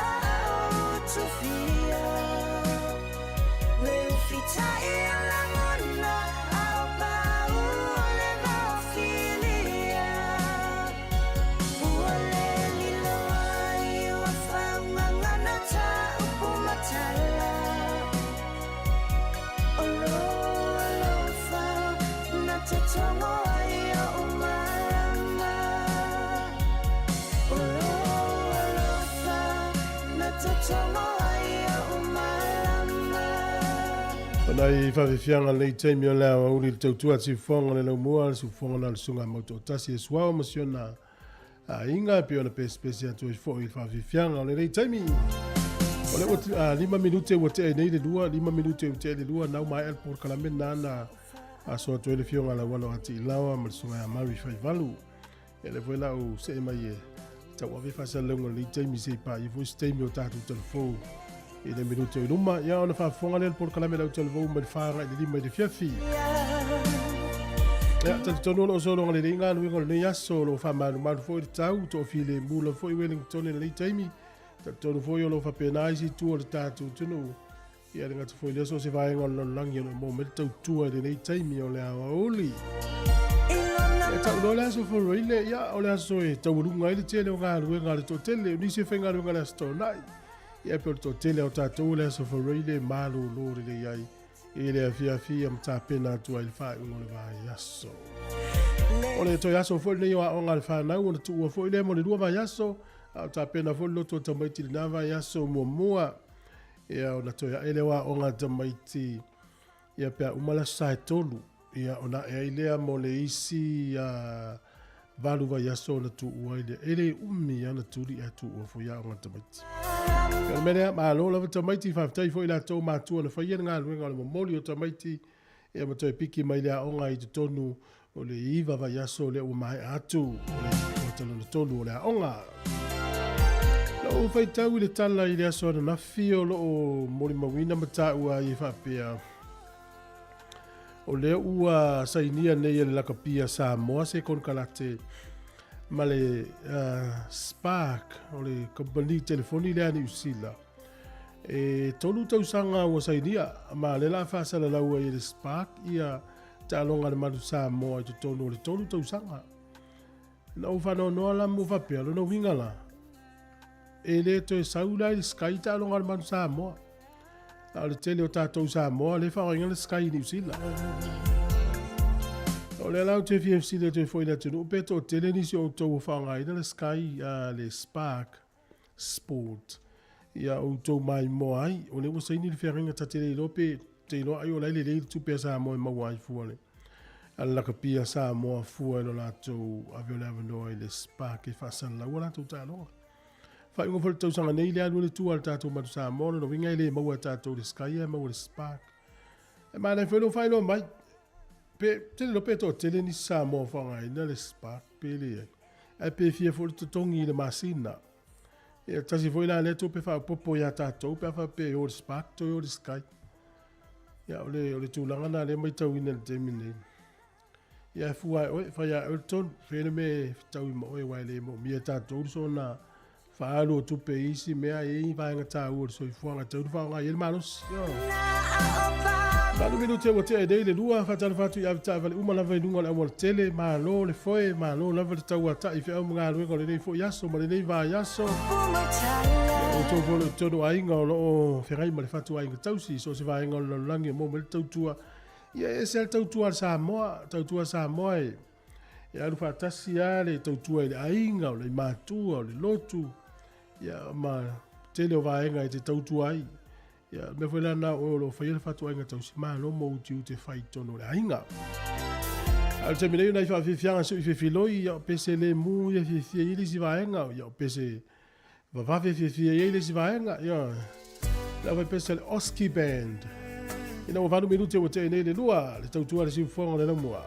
o tofia Le ufita'i o lagona a o paū o le vaofilia Ua le lilo ai ua faugagana ta upu ma tala O lou alofa na totogo ai o'u malama O lou alofa na totogo ai o'u malama
Ona i faafiafiaga lenei taimi o le aoauli i le tautua a Siufofoga o le Laumua, le siufofoga na o le Susuga a Mautoatasi e Suao ma si ona aiga e pei ona pesepese atu ai foi i le faafiafiaga o lenei taimi. O lea ua 5 minute ua tea ai nei le 2, 5 minute ua tea ai le 2, na ua maea le polokalame lena na aso atu ai le afioga a Lauano a Tiilawa ma le Susuga ia Mary Faivalu. Ia lea foi la ou see mai e tauave faasalalauga o lenei taimi se i paia foi se taimi o tatou talafou i le minute o i luma. Ia ona faafofoga lea le polokalame lau talavou mai le 4 agai le 5 i le afiafi. Ia, talitonu o lo o sologa lelei galuega o lenei aso, o lo o faamalumalu foi le tau, toafilemu lava foi Wellington i lenei taimi. Talitonu foi o lo o faapena isi itu o le tatou atunuu. Ia le gata foi lea so o se vaega o le lalolagi o lo o maua mai le tautua i lenei taimi o le aoauli. E tau loa le aso Foroile, ia o le aso e taualuga ai le tele o galuega a le toatele, o nisi e faigaluega i le aso Toonai. Ia pei o le toatele o tatou o le aso Foroile e malolo lelei ai i le afiafi ia ma tapena atu ai le faaiuga o le vaiaso. O le toe aso foi lenei o aoga a le fanau ona tuua foi lea mo le 2 vaiaso, a o tapena foi le loto o tamaiti i lena vaiaso muamua. Ia ona toe ae lea o aoga a tamaiti ia pe a uma le aso Sa e 3, ia ona ae ai lea mo le isi 8 vaiaso ona tuua ai lea. E le umi lava ona tuli ae tuua foi aoga a tamaiti. Ia o le mea lea, malo lava tamaiti, faafetai foi i latou matua na faia le galuega o le momoli o tamaiti ia ma toe piki mai le aoga i totonu o le 9 vaiaso lea ua maea atu o le kuata lona 3 o le aoga. Na ou faitau i le tala i le aso ananafi o lo o molimauina ma taua ai e faapea, o lea ua sainia nei e le Lakapia Samoa se konekarate ma le Spark o le kamupani telefoni lea a Niu Sila. E 3 tausaga ua sainia ma lea la a faasalalau ai e le Spark ia taaloga a le Manu Samoa i totonu o le 3 tausaga. Na ou faanoanoa la ma ou faapea, lona uiga la, e le toe sau la i le Sky taaloga a le Manu Samoa. A o le tele o tatou Samoa lea e faaaogaina le Sky i Niu Sila. O lea la ou te fia fesili atu ai foi i le atunuu pe toatele nisi o outou o faaaogaina le Sky, le Spark Sport. Ia outou maimoa ai, o lea ua saini le feagaiga ta te le iloa pe te iloa ai o la e lelei le tupe a Samoa e maua ai fua le a le lakapi a Samoa fua i lo latou ave o le avanoa i le Spark e faasalalau a latou taaloga. Faaiuga foi le tausaga nei le alu le tua a le tatou Manu Samoa, lona uiga e le maua e tatou le Sky ae maua le Spark. E manaia foi lou faailoa mai. Pe, te le iloa pe toatele nisi Samoa o faaaogaina le Spark pe leai. Ae pe fia foi le totogi i le masina. Ia, tasi foi la lea tupe faaopoopo ia tatou pe a faapea e o le Spark toe o le Sky. Ia, o le, o le tulaga lena lea e matauina i le taimi nei. Ia, e fua e oe, fai lava e oe le tonu. Fai le mea e fetaui ma oe, aua e le moomia e tatou le soona faaalu o tupe i isi mea, e i ai vaega taua o le soifuaga e tatau ona faaaoga i ai le malosi. Ioe. 8 minute ua tea nei le 2, faatalofa atu i avetaavale uma lava i luga o le aualatele, malo le foe, malo lava le tauata'i i feau ma galuega o lenei fo'i aso ma lenei vaiaso. Ia outou foi o lo o i totonu o aiga o lo o feagai ma le fatuaiga tausi i so o se vaega o le lalolagi e maua mai le tautua. Ia e ese lava le tautua a le Samoa, tautua a Samoa e e alu faatasi lava le tautua i le aiga, o le matua, o le lotu, ia ma tele o vaega e te tautua ai. Ia, mea foi la na o oe o lo o faia le fatuaiga tausi, malo mo utiute fai i totonu o le aiga. A o le taimi nei, o nai faafiafiaga sui fefiloi, ia o pese le mu ia fiafia i le isi vaega, ia o pese vavave fiafia i le isi vaega, ia le au pese le Oski Band. Ina ua 8 minute ua tea nei le 2, le tautua le siufofoga o le laumua.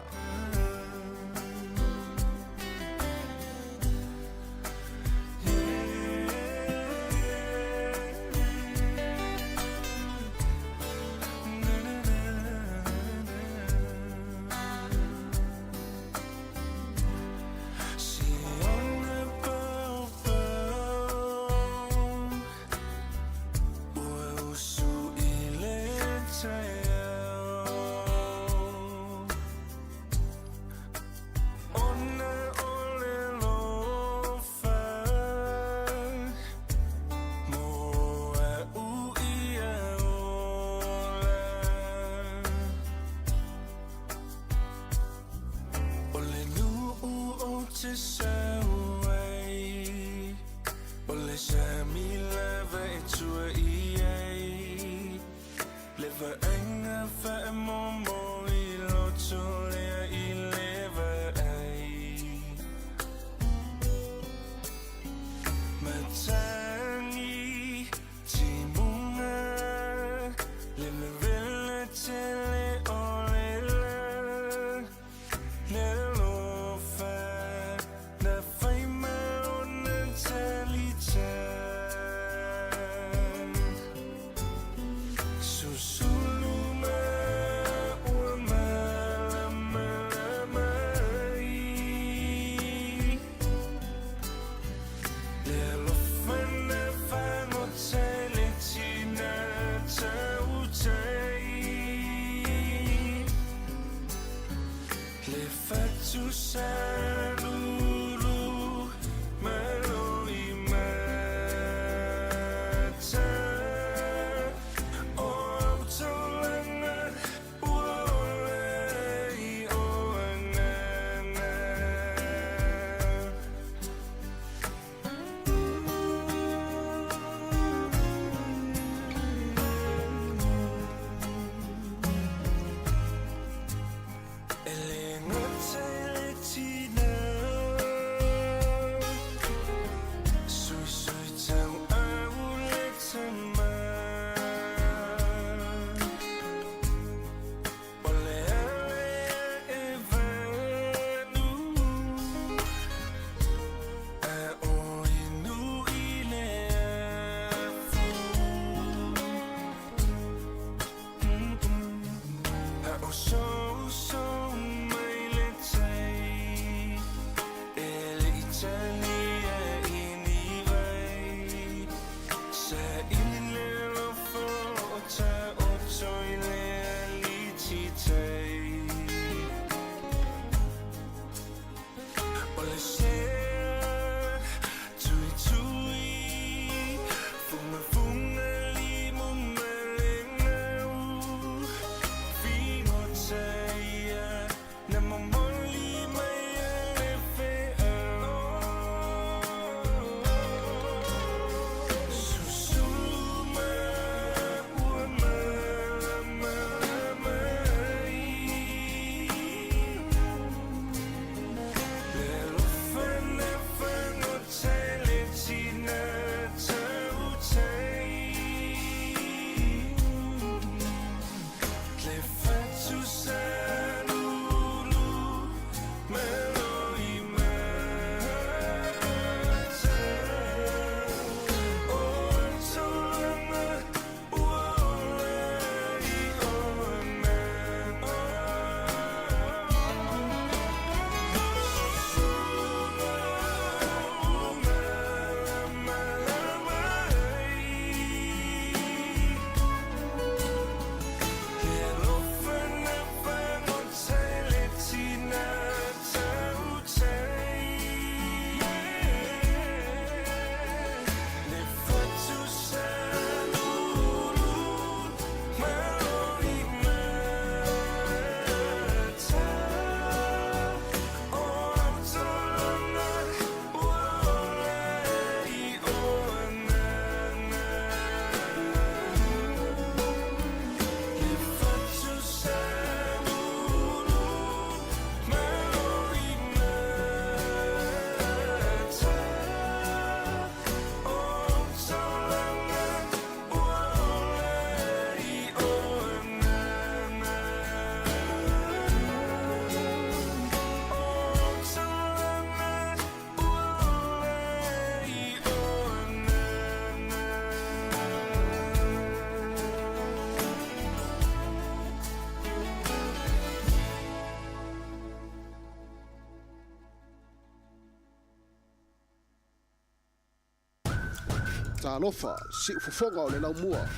Talofa, siufofoga o le laumua.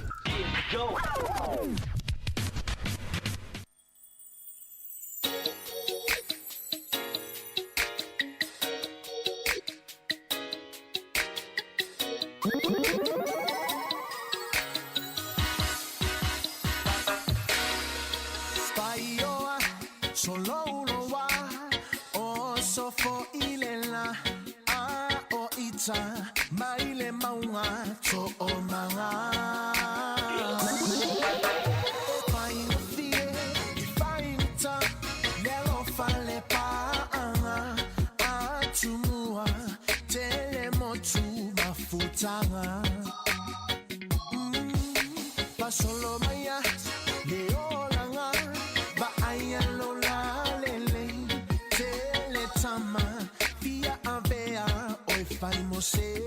Faioa, solouloa, o sofo i le la, a o ita, mai le maunga, to o manga. E whaingafie, e whaingata, le alofa le paanga, atumua, tele motu mafutanga. Pasolo maya, le olanga, ba aya lola lele, tele tama, fia avea, oi fai mo sei.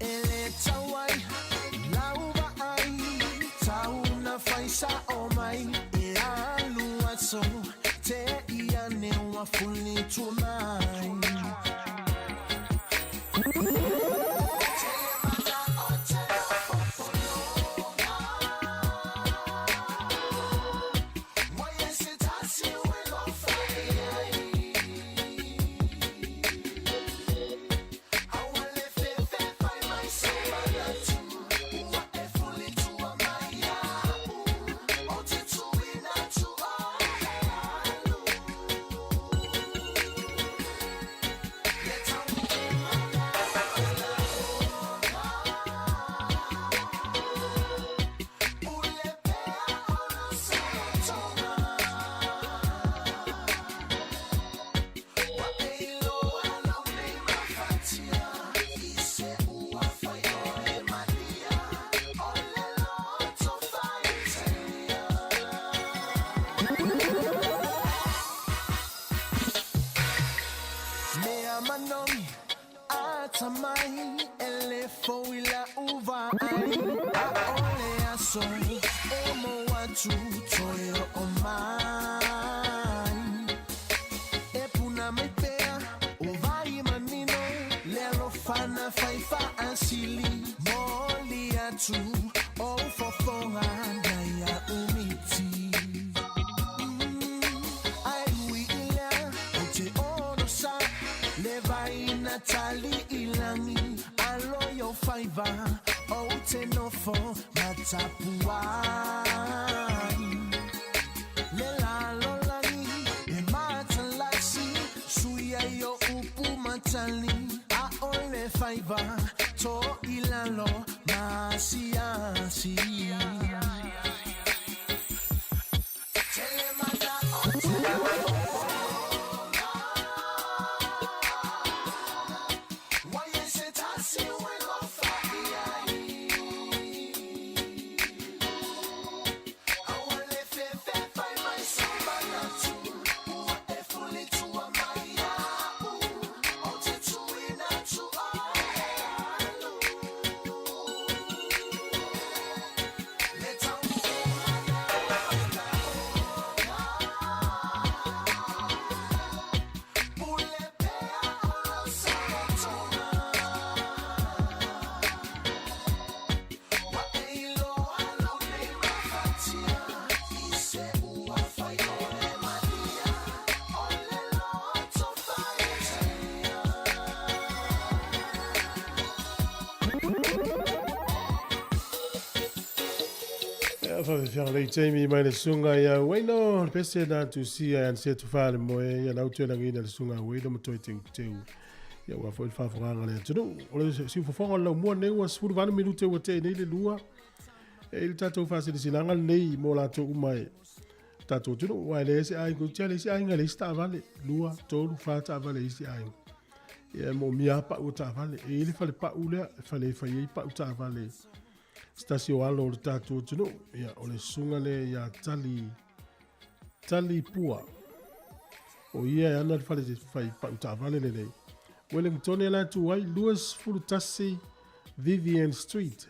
Ele tauai, lauva ai, tauna fai sa o mai, e alu aso, te ia ne ua fuli tu mai. Mea manogi, atamai, ele foila uva ai. A ole aso, e mo atu, toyo o mai. E puna mai pea, o vai manino, le alofana faifa asili. Moli atu, o fofonga naya umiti. Ai ui ilea, o te ono sa, le vai natali ilangi, alo yo faiva, o te nofo matapuai. Le lalo langi, e matalasi, suia yo upu matali, a ole faiva, to ilalo, masiasi. Telemana o
Fa le taimi mai le susuga ia Uaino, le pese na tusia ia se tu fale moe ia lau te langi na le susuga Uaino ma toe teuteu. Ia ua foi le faafogaga le atunuu. O le siufofoga o le laumua nei ua 18 minute ua tea nei le lua. E i le tatou faasilasilaga lenei mo latou uma e tatou atunuu. Aua e leai se aiga, tia le isi aiga e leai se taavale. Lua, tolu, fa taavale i isi aiga. Ia e moomia lava pau o taavale. E i ai le fale pau lea, e fale e fai ai pau taavale. Se tasi o alo o le tatou atunuu, ia, o le susuga lea ia Tali, Tali Pua. O ia e ana le fale fai pau taavale lenei. Wellington e la tu ai, 21 Vivian Street.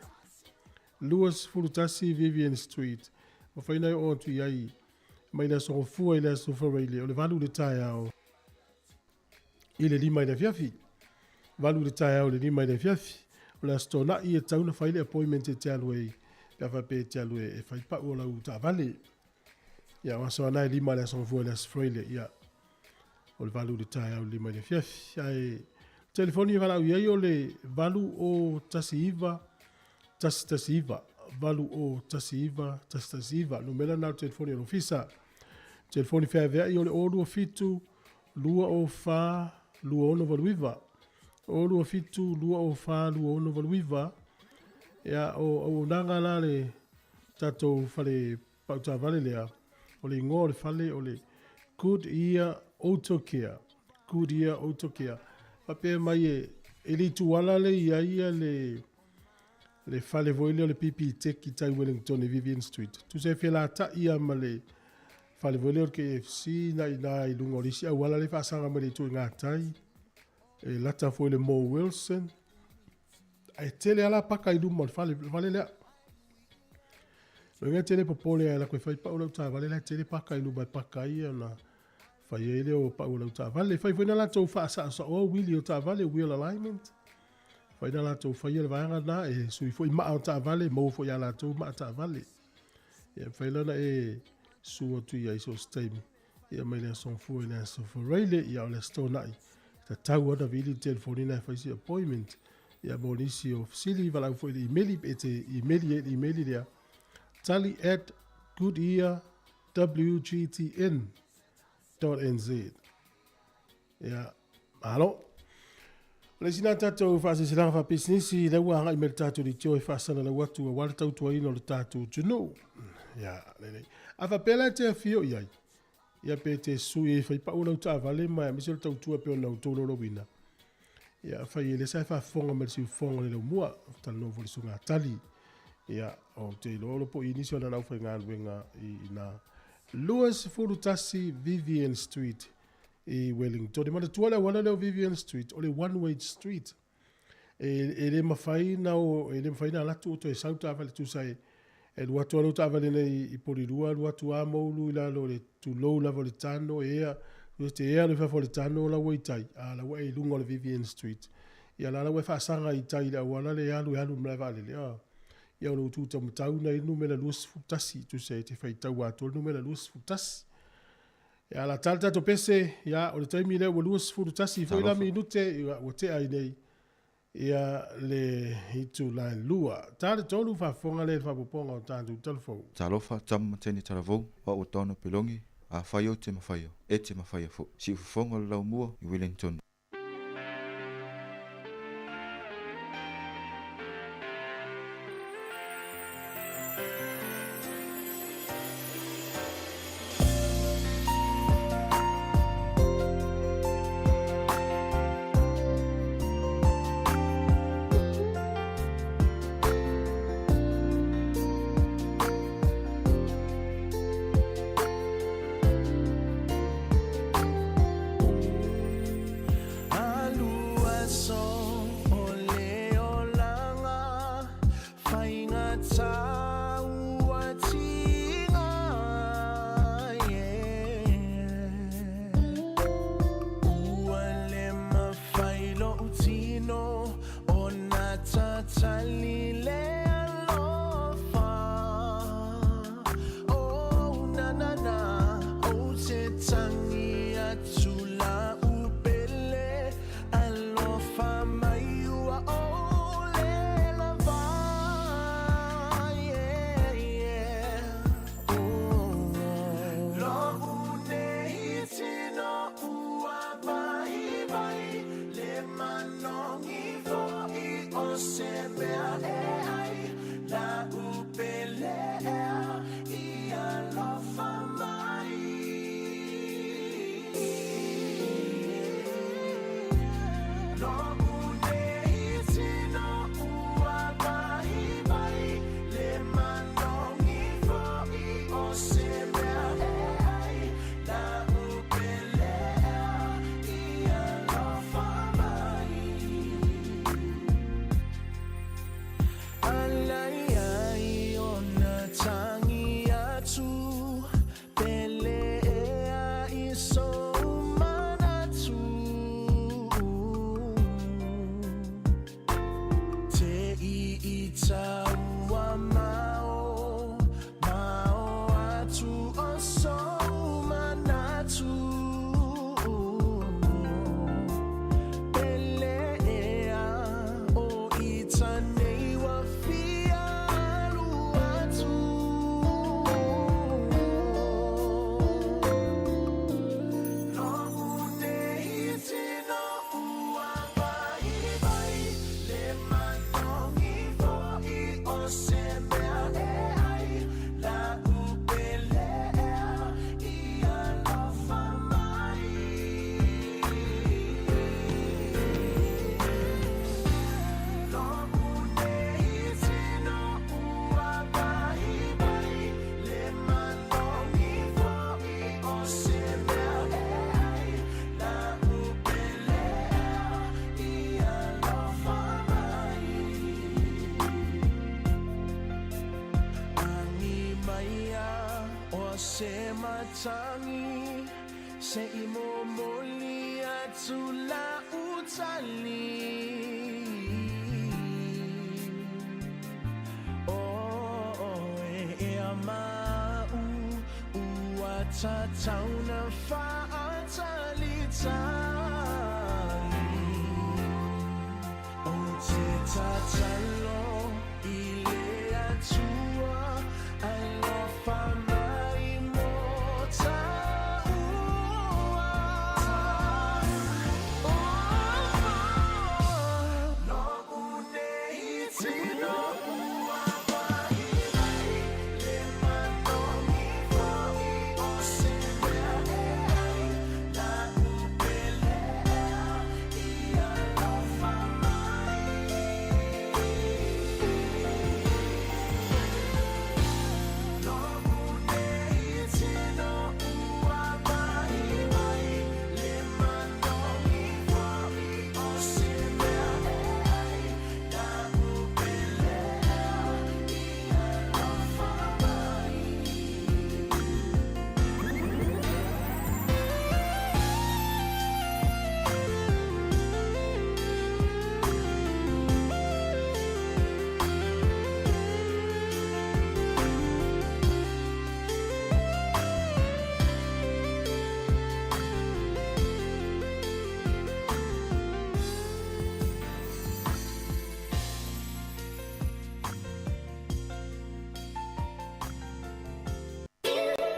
21 Vivian Street. Mafai ona e oo atu i ai mai le aso Gafua i le aso Faraile o le 8 i le taeao i le 5 i le afiafi. 8 i le taeao i le 5 i le afiafi. O le Aso Toonai e tatau ona fai le appointment e te alu ai pe a faapea e te alu e fai pau o lau taavale. Ia, o aso ana e 5 le Aso Gafua i le Aso Faraile, ia, o le 8 i le taeao i le 5 i le afiafi. Ae telefoni e valaau i ai o le 8019 119, 8019 119. Numera lena o le telefoni a le ofisa. Telefoni feaveai o le 027 204 2689. 027 204 2689. Ia, o auaunaga la le tatou fale pautaavale lea, o le igoa o le fale o le Good Year Auto Care. Good Year Auto Care. Faapea mai e le ituala le i ai le fale foi lea o le PP Tech i tai Wellington i Vivian Street. Tusa e felata'i a ma le fale foi lea o le KFC na i ina i luga o le isi auala lea e faasaga mai le itu i gatai. E lata foi le Mo Wilson. Ae tele lava la paka i luma o le fale, fale lea. Loiga e tele popole ai lako e fai pau lau taavale la e tele paka i luma e paka ai ona fai ai lea o pau o lau taavale. Fai foi na latou faasaosaoa uili o taavale, wheel alignment. Fai na latou faia le vaega lena e sui foi maa o taavale, maua foi ia latou maa taavale. Ia mafai la ona e susu atu i ai so o se taimi. Ia mai le Aso Gafua i le Aso Faraile, ia o le Aso Toonai, tatau lava ona vili le telefoni lena e fai se appointment. Ia mo nisi o fesili, valaau foi i le imeli, e te imeli ai i le imeli lea, tali@goodyearwgtn.nz. Ia, malo. O le isi lena tatou faasilasilaga faapisinisi, lea ua agai mai le tatou leitio e faasalalau atu aua le tautuaina o le tatou atunuu. Ia, lelei. A faapea la e te afio i ai, ia pe te sui e fai pau lau taavale ma aemaise o le tautua pei ona outou laulauina. Ia, afai e le sa e faafofoga mai le siufofoga o le laumua, talanoa foi le susuga Tali. Ia, ou te iloa o lo po i nisi o lana aufaigaluega i ina 21 Vivian Street i Wellington. E manatua le auala lea o Vivian Street, o le one way street. E le mafai na o, e le mafai na alu atu o toe sau taavale tusa e alu atu lava lau taavale nei i Polilua, alu atu lava Moulu i lalo o le tulou lava o le tano, ea, e te ea alu i fafo o le tano la ua i tai, a la ua e i luga o le Vivian Street. Ia la ua e faasaga i tai i le auala lea e alu e alu i le malae vaalele, a. Ia o lou tu taumatau na i le numera 21, tusa e te faitau atoa le numera 21. Ia la tala tatou pese, ia o le taimi lea ua 21 foi la minute, ia ua tea ai nei ia le itula e 2. Ta le 3 faafofoga lea i le faaopoopoga o tatou talafou.
Talofa, tama ma teine talavou, o au o Donna Pelongi, afai ou te mafaia, e te mafaia foi. Siufofoga o le laumua i Wellington.
maua se matagi seʻi momoli atu la'u tali Oe e a ma'u ua tatauna fa'atalitali O te tatalo i le Atua alofa mai mo ta'ua. Lo'u nei tino ua vaivai le manogi fo'i o se mea e ai la'u pele ea i alofa mai. Lo'u nei tino ua vaivai le manogi fo'i o se mea e ai la'u pele ea i alofa mai.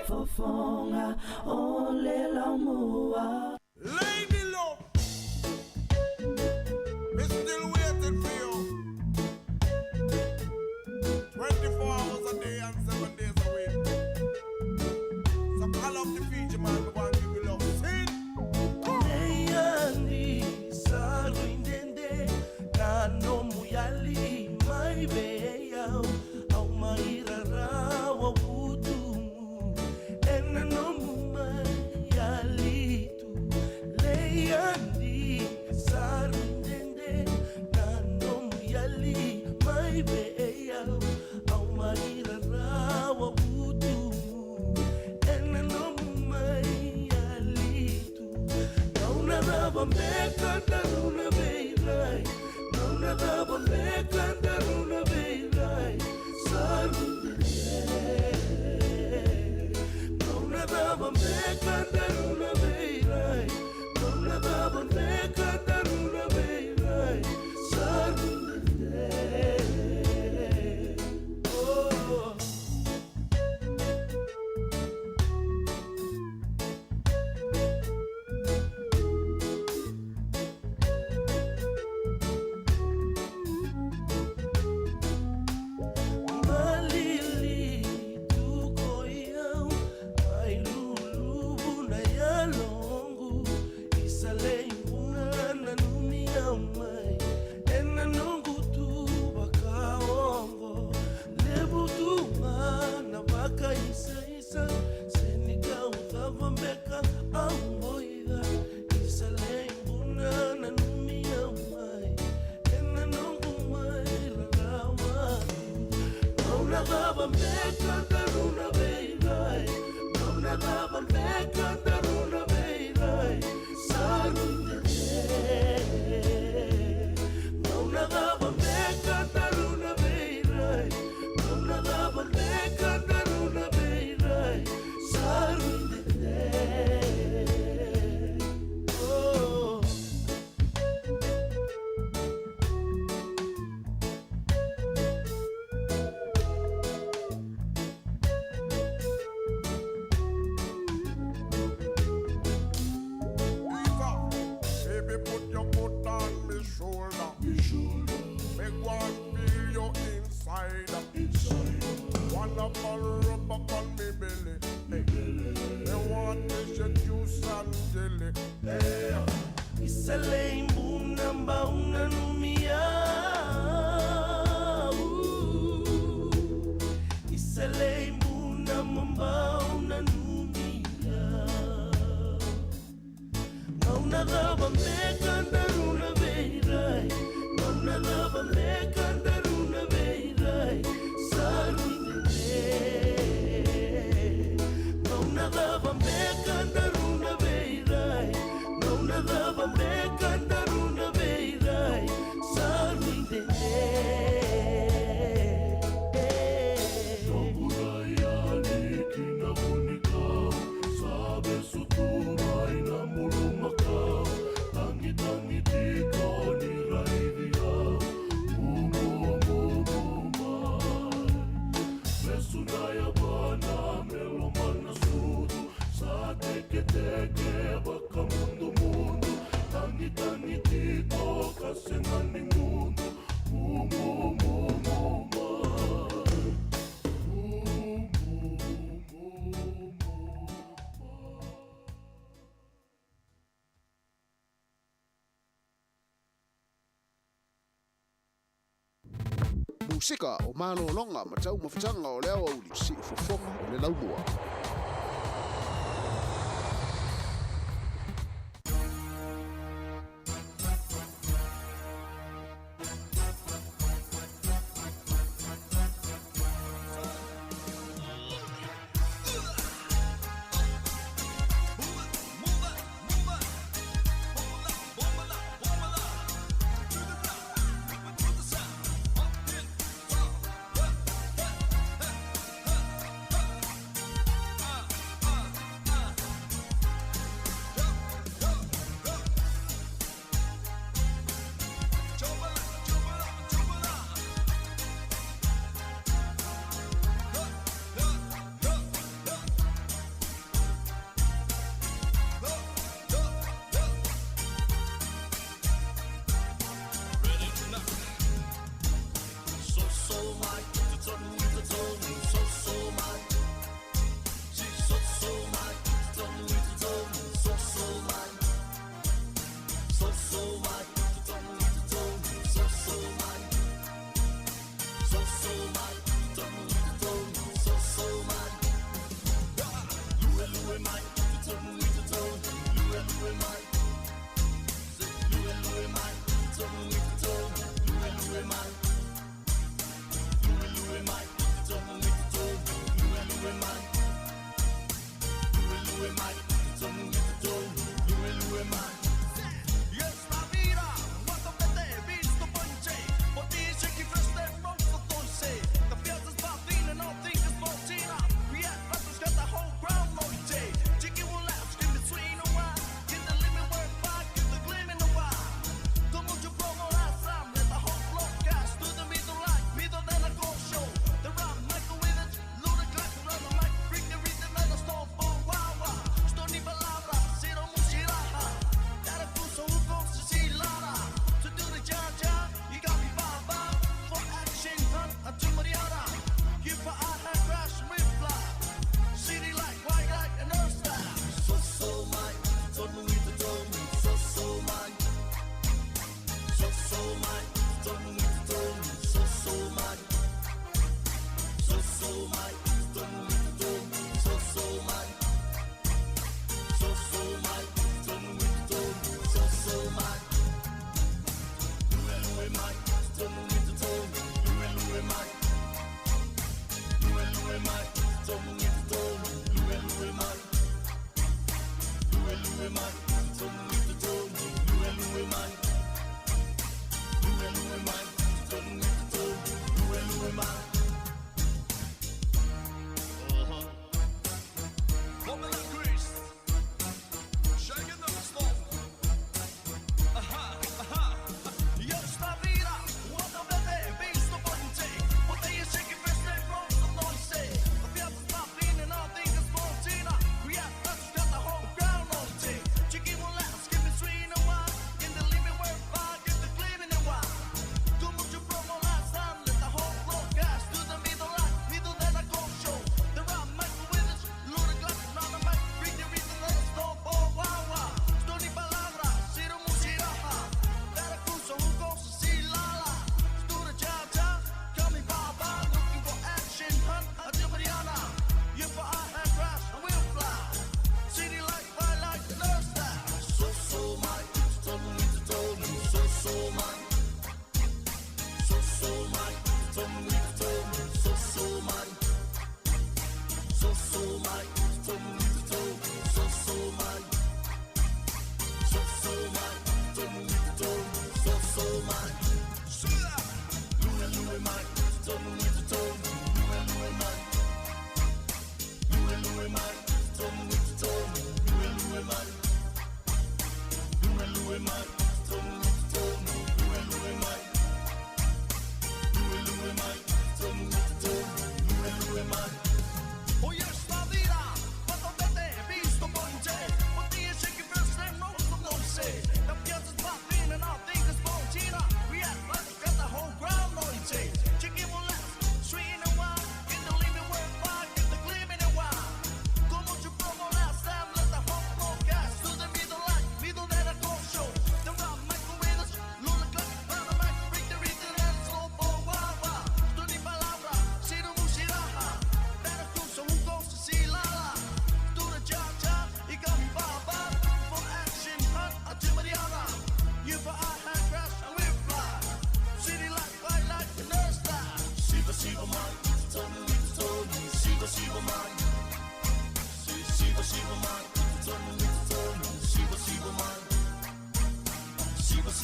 Fofoga o le laumua.
Lady love, me still waiting for you. 24 hours a day and 7 days a week. So call up the Fiji man, the one give you love. See?
Leyandi saruindende na no muyali mai beya au mai rarawa utumu ena no muyali tu. Leyandi saruindende na no muyali mai beya au mai rarawa utumu ena no muyali tu. Nauna raba meka daruna beirai. Nauna raba meka daruna beirai. Sarundende. Nauna raba meka daruna beirai. Nauna raba meka daruna beirai. Sarundende. Oh. Malili tukoyau ai lulu na yalongu isale imuna na numi mai ena nongu tu bakaongo lebu tu na baka isa isa senika utavambeka amboida isale imuna na numi mai ena nongu mai rarawa. Nauna baba meka daruna beirai. Nauna baba meka daruna beirai. Sarundende. Nauna baba meka daruna beirai. Nauna baba meka daruna beirai. Sarundende. Oh.
Baby, put your foot on me shoulder. Me shoulder. Me go and feel you inside. Inside. Wanna fall rub up on me belly. Me belly. Me want this your juice and jelly. Hey.
Isale imbuna mbauna numia. Isale imbuna mbauna numia. Nauna raba meka daruna beirai. Nauna raba meka daruna beirai. Sarundende.
teke Bakamundo mundo Tangi tangi tiko Kasengani mundu Mumu mumu mai
Musika o malōloga ma taumafataga o le aoauli siufofoga o le laumua.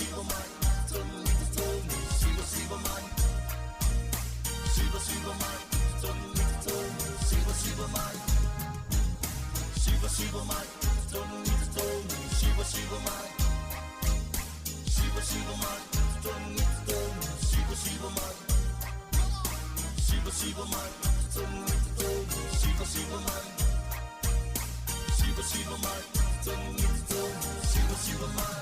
siva mai tonu i totonu siva siva mai siva siva mai tonu i totonu siva siva mai siva siva mai tonu i totonu siva siva mai siva siva mai tonu i totonu siva siva mai siva siva mai tonu i totonu siva siva mai siva siva mai tonu i totonu siva siva mai.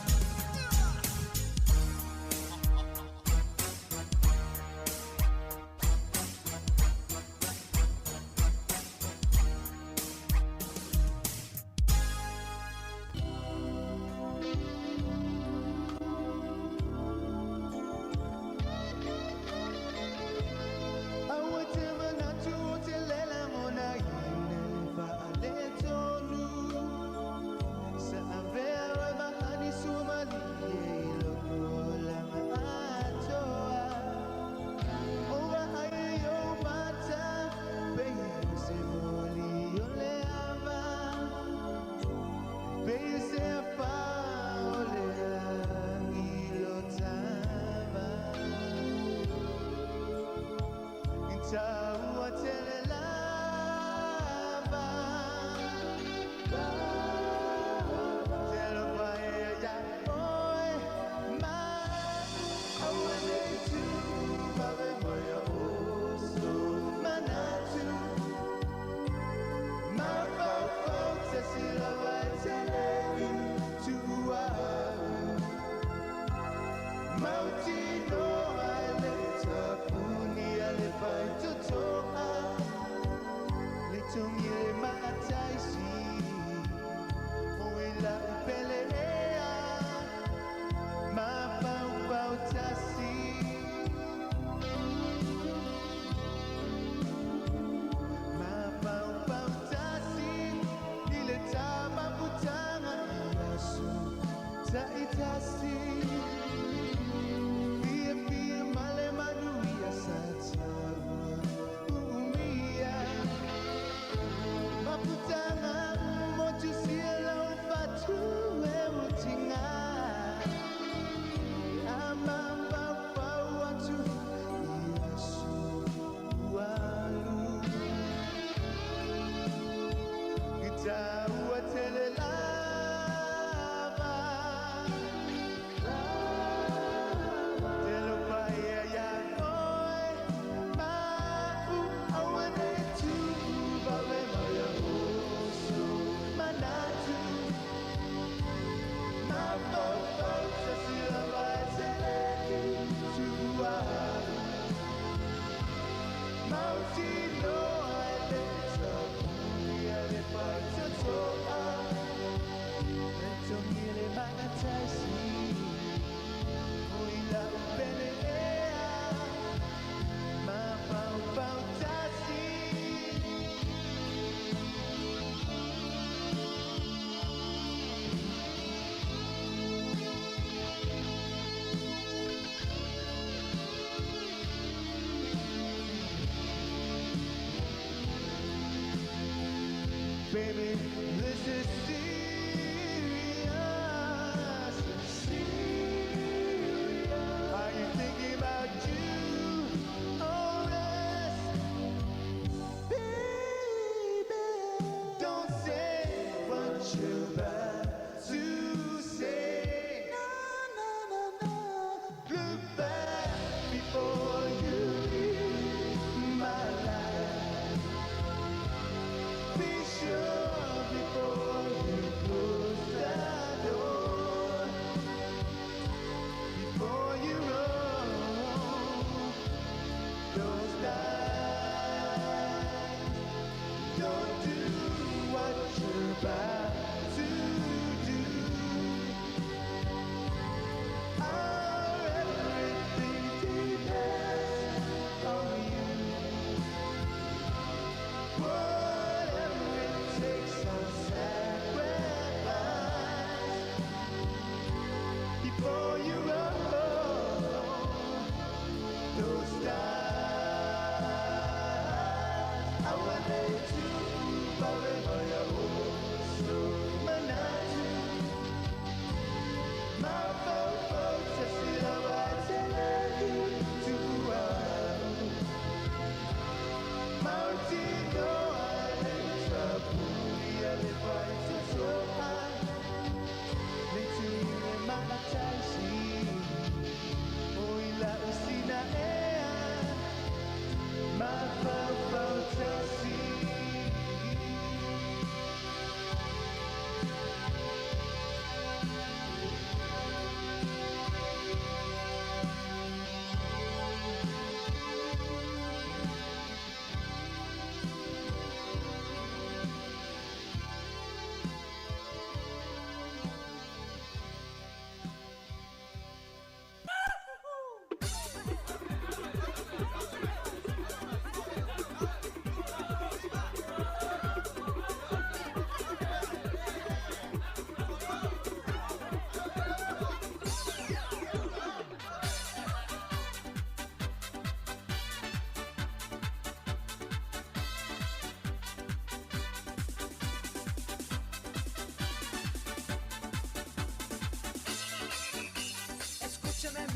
Aua te manatu o te lela mona ina le faaletonu. Sa avea oe mahani suamalie i loko o laga atoa. O vaai i ou mata, pei o se moli o le ava. Pei o se afa o le lagi lo tava. Taua tele lava. Tele paea ia oe ma'u. Aua nei tuvave mai a oso manatu. Mafaufau tasi lava e tele i tuua'u. Mautinoa e le tapuni a le faitotoa. Le togi le maataisi o i la'u pele ea. Mafaufau tasi. Mafaufau tasi i le tamafutaga i aso ta'itasi. Fiafia ma le manuia sa taua uumia. Mafutaga motusia lau fatu e utiga. Amafaufau atu i aso ua alu. I taua tele lava. Tele paea ia oe ma'u. Aua nei tuvave mai a oso manatu. Mafaufau tasi lava e tele i tuua'u. Mautinoa e le tapuni a le faitotoa. Le togi le maataisi o i la'u pele ea. Mafaufau tasi. Baby, this is serious. Serious. Are you thinking about you or us? Baby, don't say what you're about to say. No, no, no, no. Look back before you leave my life. Be sure before you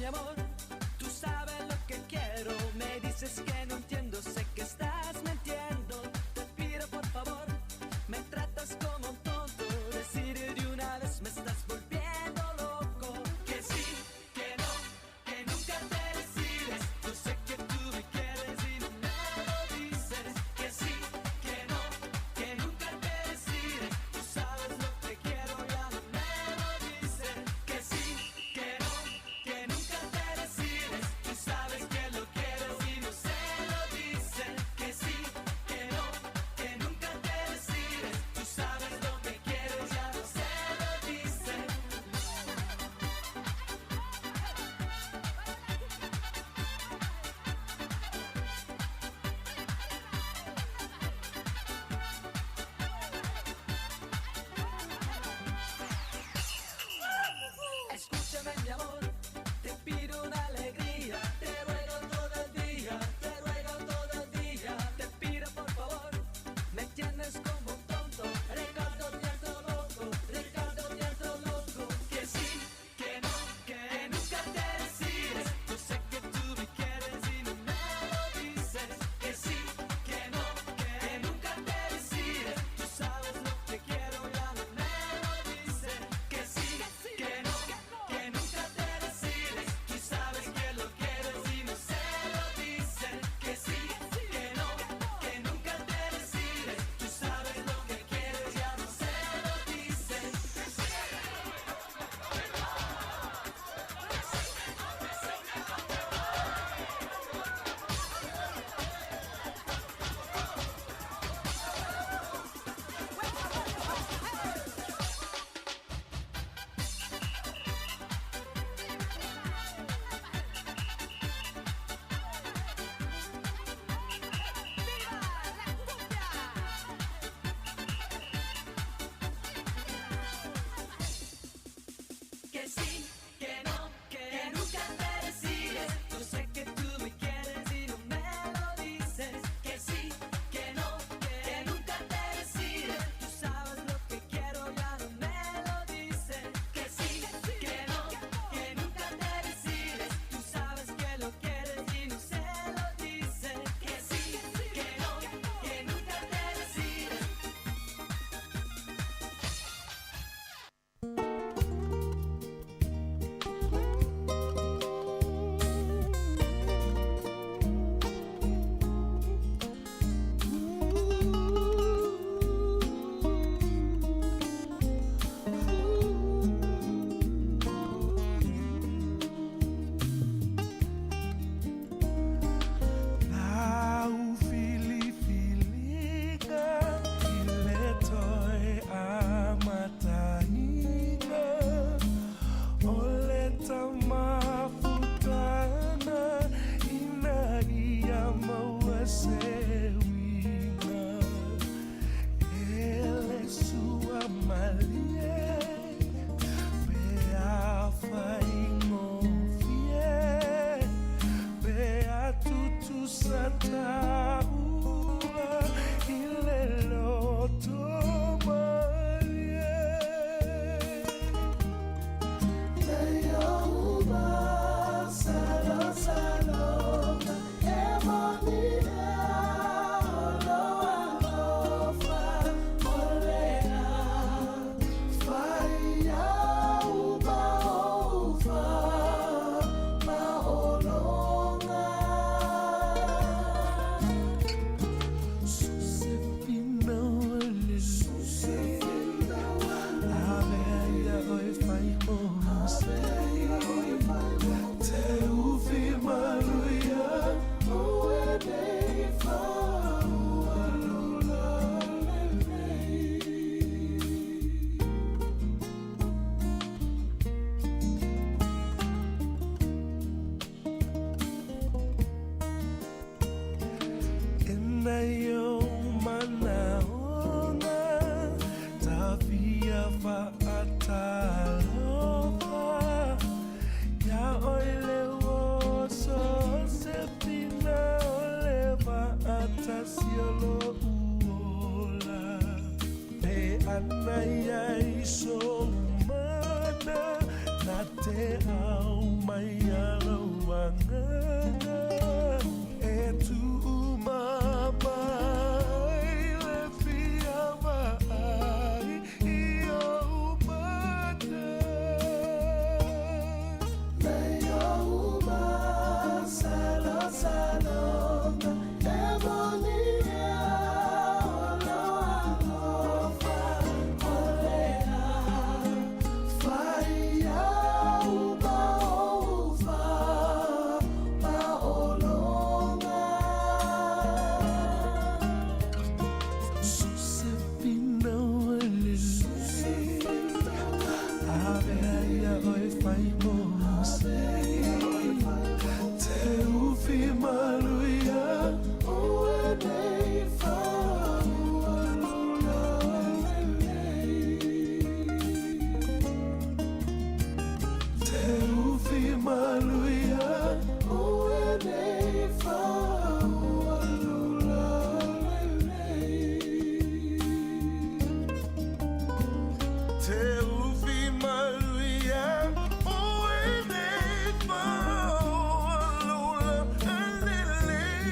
mi amor, tú sabes lo que quiero. Me dices que no entiendo, sé que estás mintiendo. Te pido por favor, me tratas como un tonto. Decir de una vez me estás volviendo loco. Que sí, que no, que nunca te decides. Yo sé que tú me quieres y no me lo dices. Que sí, que no, que nunca te decides. Tú sabes lo que quiero, ya no me lo dices. Que sí, que no, que nunca te decides. Tú sabes que lo quieres y no se lo dices. Que sí, que no, que nunca te decides. Tú sabes lo que quieres, ya no se lo dices. Escúchame mi amor, te pido una alegría, te ruego todo el día, te ruego todo el día, te pido por favor, me tienes como un tonto, Ricardo te loco, Ricardo te loco, que sí, que no, que nunca te decides, yo sé que tú me quieres y no me lo dices, que sí, que no, que nunca te decides, tú sabes lo que quiero, ya no me lo dices, que sí, que no, que nunca te decides, tú sabes que lo quieres y no se lo dices, que sí, que no, que nunca te decides, tú sabes lo que quieres, ya no se lo dices. Que sí, que no, que nunca te decides. Yo sé que tú me quieres y no me lo dices. Que sí, que no, que nunca te decides. Tú sabes lo que quiero, ya no me lo dices. Que sí, que no, que nunca te decides. Tú sabes que lo quieres y no se lo dices. Que sí, que no, que nunca te decides.
Lau filifiliga i le toe amataina o le tamafutana ina ia maua se uiga. E le sua malie pe afaigofie pe atutusa taua i le loto malie. Ana ia i so mana na te au mai a lau agaga e tuumama ai le fia vaai i ou mata.
Lei ou masalosaloga e moni ea o lou alofa o le a fai au ma ou faapaologa.
So se finau e lelei, avea ia oe fai mo sei. Te ufi maluia
Oe nei faualula lelei.
Te ufi maluia
Oe nei faualula lelei.
Te ufi maluia Oe nei faualula lelei.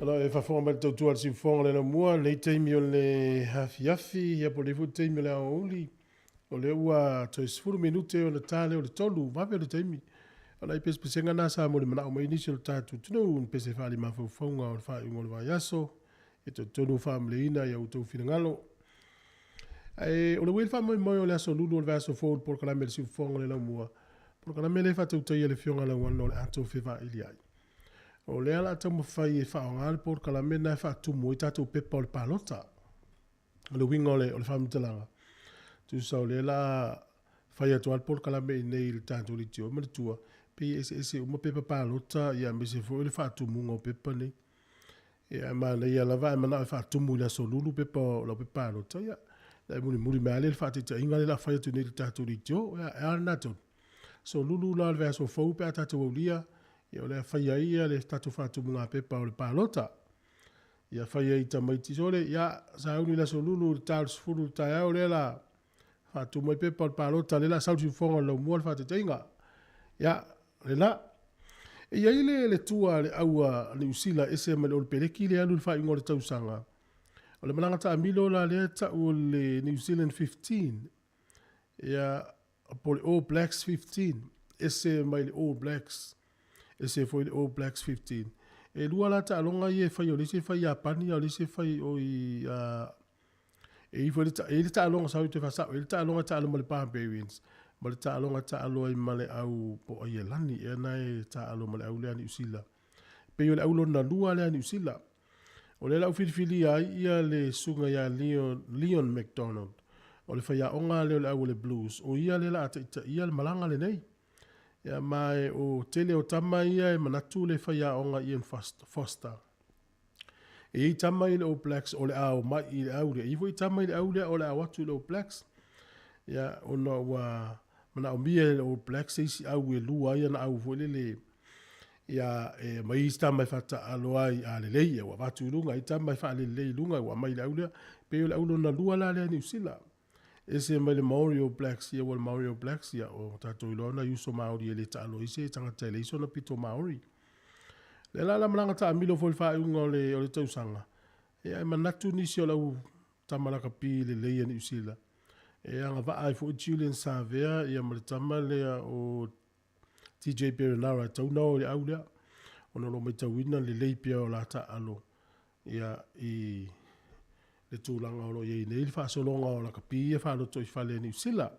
Alo e faafofoga mai le tautua a le siufofoga o le Laumua, lenei taimi o le afiafi, ia po o lenei foi taimi o le aoauli, o lea ua toe 10 minute ona ta lea o le 3, vave o le taimi. O nai pesepesega na sa molimanao mai nisi o le tatou atunuu, ni pese faalimafaufauga o le faaiuga o le vaiaso, e talitonu ua faamaleina i a outou finagalo. Ae o le uē le faamoemoe o le aso Lulu o le vaiaso fou i le polokalame a le siufofoga o le Laumua, polokalame lea e faatautaia e le Afioga ia Lauano o le a tou fevaili ai. O lea o le a taumafai e faaaoga le polokalame lena e faatumu ai tatou pepa o le palota. O le uiga o le, o le faamatalaga, tusa o lea o le a fai atu lava le polokalame i inei i le tatou leitio ma le tua, pei e eseese uma pepa palota aemaise foi o le faatumuga o pepa nei. Ia, e manaia lava ae manao e faatumu i le aso Lulu pepa o lau pepa palota, ia, ona e mulimuli mai lava lea i le faataitaiga lea o le a fai atu nei i le tatou leitio. Ia, e a lena tonu? Aso Lulu la o le vaiaso fou pe a tatou aulia, ia o le a fai ai ia le tatou faatumuga pepa o le palota. Ia fai ai i tamaiti sole, ia sauni i le aso Lulu i le ta o le 10 i le taeao lea la faatumu ai pepa o le palota lea la sau le siufofoga o le laumua le faataitaiga. Ia, lena. E i ai le le tua a le au a Niu Sila e ese mai le Olopeleki lea e alu i le faaiuga o le tausaga. O le malaga taamilo la lea e tau o le New Zealand 15. Ia, po o le All Blacks 15, ese mai le All Blacks, ese foi le All Blacks 15. E lua la taaloga ia e fai, o le isi e fai i Iapani a o le isi e fai o i e i foi le, e i le taaloga, sorry toe faasao, e i le taaloga e taalo ma le Barbarians, ma le taaloga e taalo ai ma le au po o Aielani ea na e taalo ma le au lea a Niu Sila. Pei o le au lona lua lea a Niu Sila. O lea la ua filifilia ai ia le susuga ia Leon, Leon MacDonald, o le faiaoga lea o le au o le Blues, o ia lea la a taitaia le malaga lenei. Ia ma e o tele o tama ia e manatu le faiaoga Ian Foster. E i ai tama i le All Blacks o le a omai i le au lea. E i ai foi tama i le au lea o le a o atu i le All Blacks. Ia ona ua manaomia e le All Blacks se isi au e lua ai ana au foi lele ia e aumai isi tama e faataaalo ai a lelei ia ua avatu i luga, ai tama e faalelelei i luga ua aumai i le au lea. Pei o le au lona lua la lea Niu Sila. Ese mai le Maori All Blacks ia ua le Maori All Blacks ia o tatou iloa nai uso Maori e le taalo ai se tagata e leai sona pito Maori. Lea la la malaga taamilo foi i le faaiuga o le, o le tausaga, ia e manatu nisi o le au tama lakapi lelei a Niu Sila e agavaa ai foi Julian Savea ia ma le tama lea o TJ Perenara e tatau ona o i le au lea, ona o lo o matauina le lelei pea o la taaalo ia i le tulaga o lo o i ai nei le faasologa o lakapi ia faalotoifale a Niu Sila.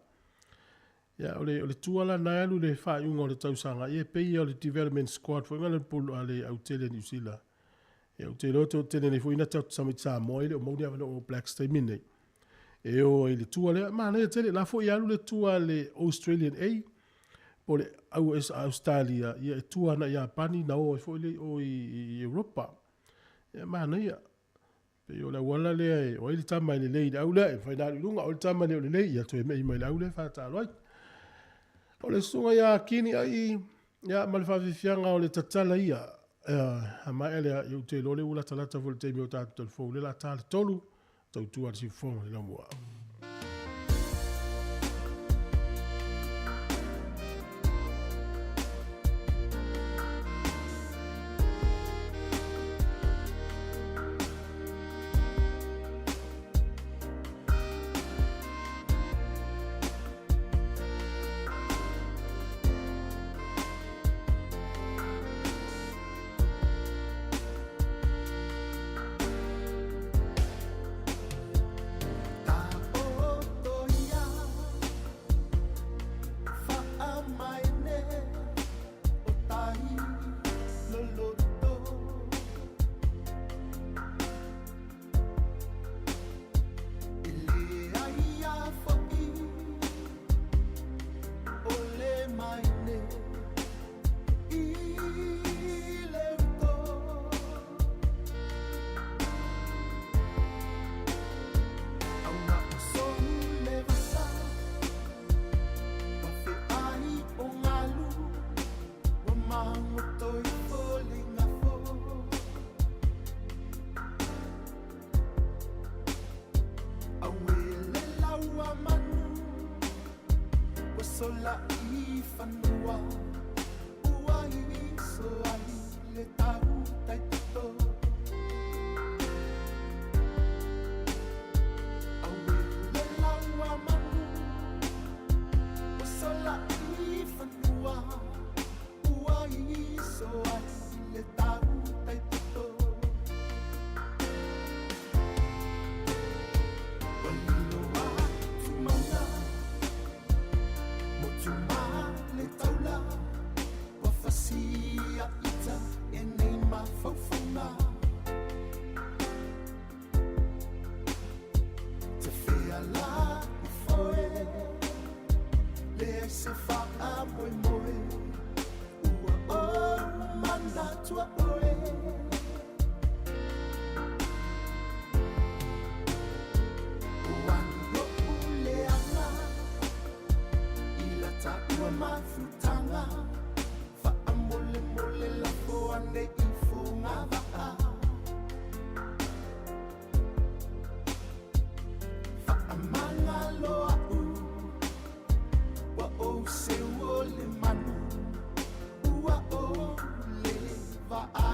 Ia, o le, o le tua la na e alu i le faaiuga o le tausaga, ia e pei ia o le development squad foi le pulu a le autele a Niu Sila. Ia, ou te iloa tele nei foi ina tatou tamaiti Samoa e le o maua ni avanoa o All Blacks taimi nei. E o ai i le tua lea, manaia tele, la foi e alu le tua a le Australian A, po o le au Australia, ia e tua ana i Iapani na o ai foi lea i o i Europa. Ia manaia. Pei o le auala lea e, o ai le tama e lelei i le au lea, e mafai ona alu i luga, o ai le tama e le o lelei, ia toe mei mai i le au lea e faataalo ai. O le susuga ia Kini Ai, ia ma le faafiafiaga o le tatala ia, a maea lea, ia ou te iloa o lea ua latalata foi i le taimi o tatou talifou, o lea o le a ta le 3, tautua le siufofoga i le laumua.
Ua o le manu, ua o le vaa.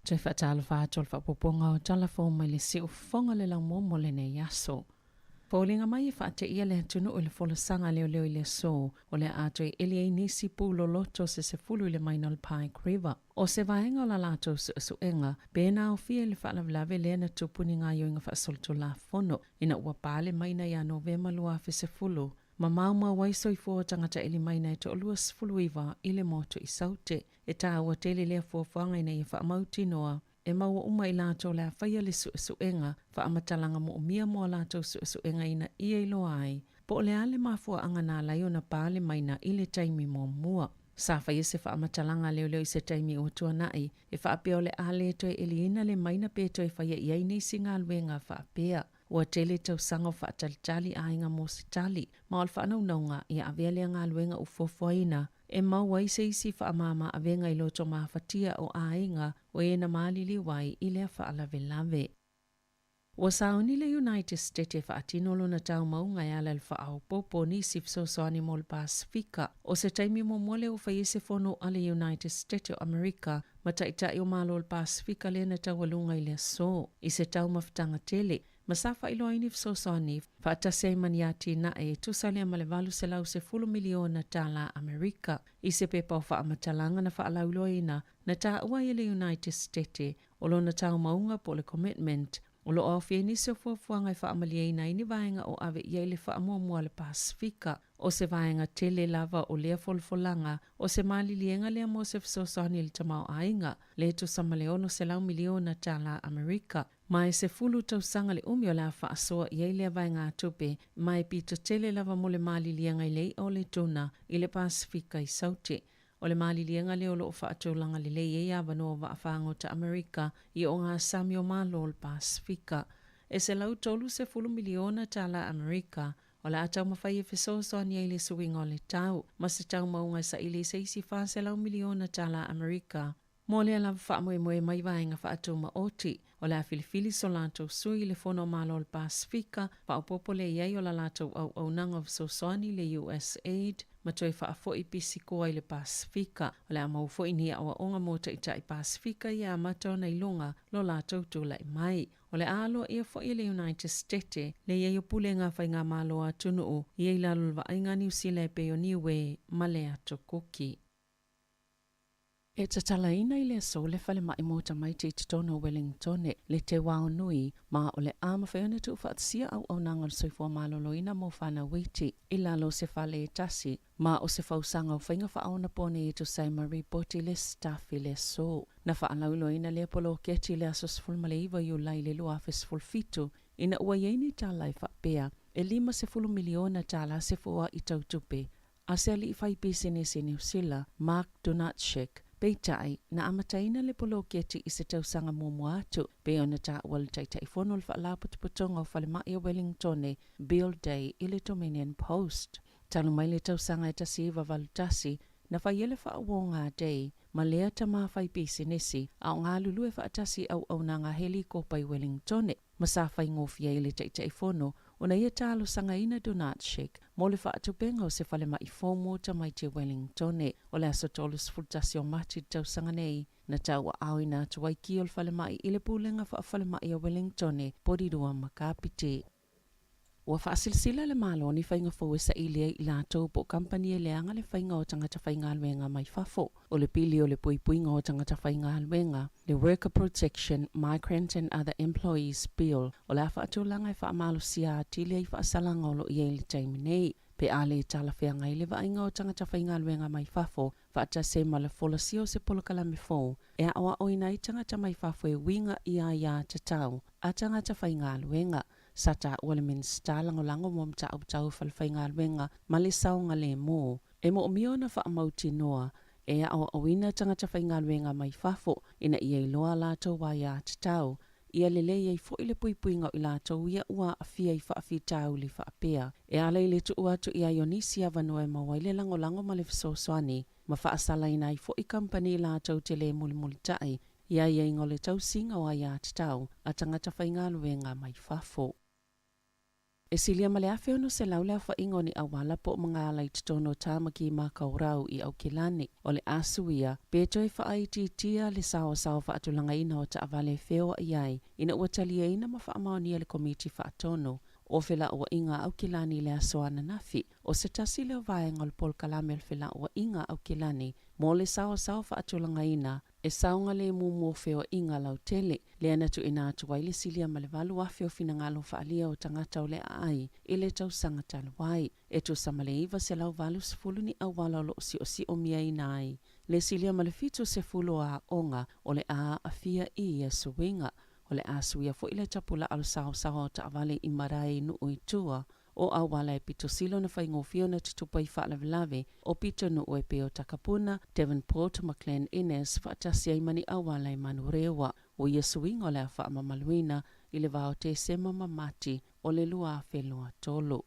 Toe faatalofa atu o le faaopoopoga o tala fou mai le siufofoga o le laumua mo lenei aso. Foliga mai e faateia le atunuu i le folasaga a leoleo i le aso, o le a toe eli ai nisi pu loloto se 10 i le maina o le Pike River. O se vaega o la latou suesuega, pe na aofia i le faalavelave lea na tupu ni gaoioiga faasolitulafono ina ua pa le maina ia Novema 2010, ma maumau ai soifua o tagata eli maina e toa-29 i le motu i Saute. E taua tele lea fuafuaga ina ia faamautinoa e maua uma i latou o le a faia le suesuega faamatalaga moomia mo a latou suesuega ina ia iloa ai po o le a le mafuaaga na ala ai ona pa le maina i le taimi muamua. Sa faia se faamatalaga a leoleo i se taimi ua tuanai e faapea o le a le toe eliina le maina pe toe faia i ai nisi galuega faapea. Ua tele tausaga o faatalitali aiga mo se tali, ma o le faanaunauga ia avea lea galuega ua fuafuaina e maua ai se isi faamama avega i loto mafatia o aiga o e na maliliu ai i lea faalavelave. Ua sauni le United States e faatino lona taumauga e ala i le faaopoopo o nisi fesoasoani mo le Pasefika. O se taimi muamua lea ua fai ai se fono a le United States o Amerika ma taitai o Malo o le Pasefika lea na taualuga i le aso i se taumafataga tele ma sa faailoa ai ni fesoasoani faatasi ai ma ni atinae e tusa lea ma le $810 miliona tālā Amerika. I se pepa o faamatalaga na faalauiloaina na taua ai e le United States o lona taumauga po o le commitment o lo o aofia ai nisi o fuafuaga e faamalieina ai ni vaega o ave i ai le faamuamua a le Pasefika. O se vaega tele lava o lea folafolaga, o se maliliega lea mo se fesoasoani i le tamaoaiga, le tusa ma le $600 miliona tālā Amerika. Ma e 10 tausaga le umi o le a faasoa i ai lea vaegatupe, ma e pito tele lava mo le maliliega i le i'a o le tuna i le Pasefika i Saute. O le maliliega lea o lo o faatulaga lelei ai avanoa o vaafagota Amerika i ogasami o Malo o le Pasefika. E $130 miliona tālā Amerika o le a taumafai e fesoasoani ai i le suiga o le tau, ma se taumauga e saili i se isi $400 miliona tālā Amerika. Mo lea lava faamoemoe mai vaega faatumaoti, o le a filifili so latou sui i le Fono a Malo o le Pasefika, faaopoopo lea i ai o la latou auaunaga o fesoasoani i le USAID ma toe faafoi pisikoa i le Pasefika. O le a maua foi ni aoaoga mo taitai Pasefika ia amata ona iloga lo latou tulai mai. O le a aloaia foi e le United States le i ai o pulega faigamalo a atunuu ia i lalo o le vaaiga a Niu Sila e pei o Niue ma le Ato Kuki. E tatalaina i le aso le falemai mo tamaiti i totonu o Wellingtone, le teuao nui, ma o le a mafai ona tuufaatasia auaunaga o le soifua maloloina mo fanau iti i lalo o se fale e tasi, ma o se fausaga o faiga faaonaponei e tusa ai ma ripoti le Stuff i le aso. Na faalauiloaina lea poloketi i le aso 19 Iulai i le 2017 ina ua i ai ni tala e faapea e $50 miliona tālā se foai tau tupe a se alii fai pisinisi Niu Sila, Mark Donatschek. Peitai, na amataina le poloketi i se tausaga muamua atu, pei ona taua e le Taitaifono o le Faalapotopotoga o Falemai o Wellingtone, Bill Day i le Dominion Post. Talu mai le tausaga e 1981, na fai ai le faauoga a Day ma lea tama fai pisinisi, a o galulue faatasi i auaunaga helikopa i Wellingtone, ma sa faigofie ai le Taitaifono ona ia talosagaina Donatschek mo le faatupega o se falemai fou mo tamaiti Wellingtone. O le aso 31 o Mati i le tausaga nei, na tauaaoina atu ai ki o le falemai i le Pulega Faafalemai a Wellingtone, Porirua ma Kapiti. Ua faasilasila le Malo ni faiga fou e saili ai i latou po o kamupani e leaga le faiga o tagata faigaluega mai fafo. O le pili o le puipuiga o tagata faigaluega, le Worker Protection, Migrant and Other Employees Bill, o le a faatulaga e faamalosia atili ai faasalaga o lo o i ai i le taimi nei, pe a le talafeagai le vaaiga o tagata faigaluega mai fafo faatasi ai ma le folasia o se polokalame fou e aoaoina ai tagata mai fafo e uiga i aiā tatau a tagata faigaluega. Sa taua le Minisita Lagolago mo Mataupu Tau Falefaigaluega ma le Saogalemu, e moomia ona faamautinoa e aoaoina tagata faigaluega mai fafo ina ia iloa a latou aiā tatau, ia lelei ai foi le puipuiga o i latou ia ua aafia i faafitauli faapea. E ala i le tuu atu i ai o nisi avanoa e maua ai le lagolago ma le fesoasoani, ma faasalaina ai foi kamupani latou te le mulimulitai i aiaiga o le tausiga o aiā tatau a tagata faigaluega mai fafo. E silia ma le 1,600 le aofa'iga o ni auala po o magaala i totonu o Tāmaki Makaurau i Aukilani. O le a suia, pe toe fa'aitiitia le saoasao fa'atulagaina o ta'avale e feoa'i ai, ina ua taliaina ma fa'amaonia e le Komiti Fa'atonu o Fela'ua'iga a Aukilani i le aso ananafi. O se tasi lea o vaega o le polokalame o le Fela'ua'iga a Aukilani mo le saoasao fa'atulagaina e saogalemu mo feoa'iga lautele, lea na tu'uina atu ai le silia ma le 8,000 o finagalo fa'alia o tagata o le aai i le tausaga talu ai. E tusa ma le 980 ni auala o lo'o si'osi'omiaina ai le silia ma le 70 o aoga o le a a'afia i ia suiga. O le a suia fo'i le tapula'a o le saosaoa o ta'avale i marae i nu'u i tua o auala e pito sili ona faigofie ona tutupu ai fa'alavelave o pitonu'u e pei o Takapuna, Devonport ma Glen Innes fa'atasi ai ma ni auala i Manurewa. O ia suiga o le a fa'amamaluina i le va o Tesema ma Mati o le 2023.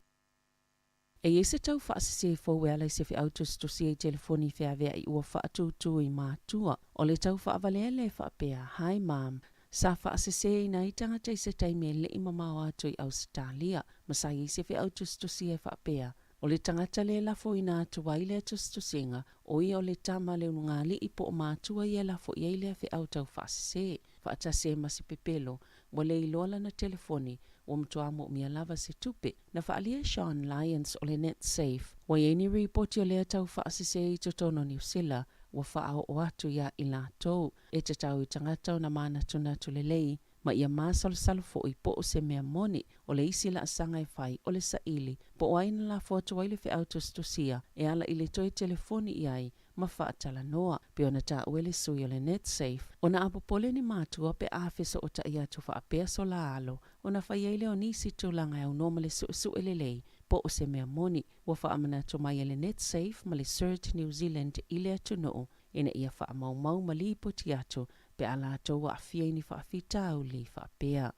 E i ai se tau fa'asesē fou e ala i se fe'au tusitusia i telefoni feavea'i ua fa'atūtū i matua. O le tau fa'avalea lea e fa'apea, Hi Mom, sa fa'asesēina ai tagata i se taimi e le'i mamao atu i Ausetalia, ma sa i ai se fe'au tusitusia e fa'apea, O le tagata lea e lafoina atu ai lea tusitusiga, o ia o le tama a le ulugalii po o matua ia e lafo i ai lea fe'au tau fa'asesē, fa'atasi ai ma se pepelo ua le iloa lana telefoni, ua matuā mo'omia lava se tupe. Na fa'aalia e Sean Lyons o le Netsafe, ua i ai ni ripoti o lea tau fa'asesē i totonu o Niu Sila ua fa'ao'o atu iā i latou e tatau i tagata ona manatunatu lelei ma ia masalosalo fo'i po o se mea moni. O le isi la'asaga e fai o le sa'ili po o ai na lafo atu ai le fe'au tusitusia e ala i le toe telefoni i ai ma faatalanoa. Pei ona taua e le sui o le Netsafe, ona a popole ni matua pe a fesoota'i atu faapea so la alo, ona fai ai lea o nisi tulaga e aunoa ma le su'esu'e lelei po o se mea moni. Ua faamanatu mai e le Netsafe ma le CERT New Zealand i le atunu'u ina ia faamaumau ma lipoti atu pe a latou aafia i ni faafitauli faapea.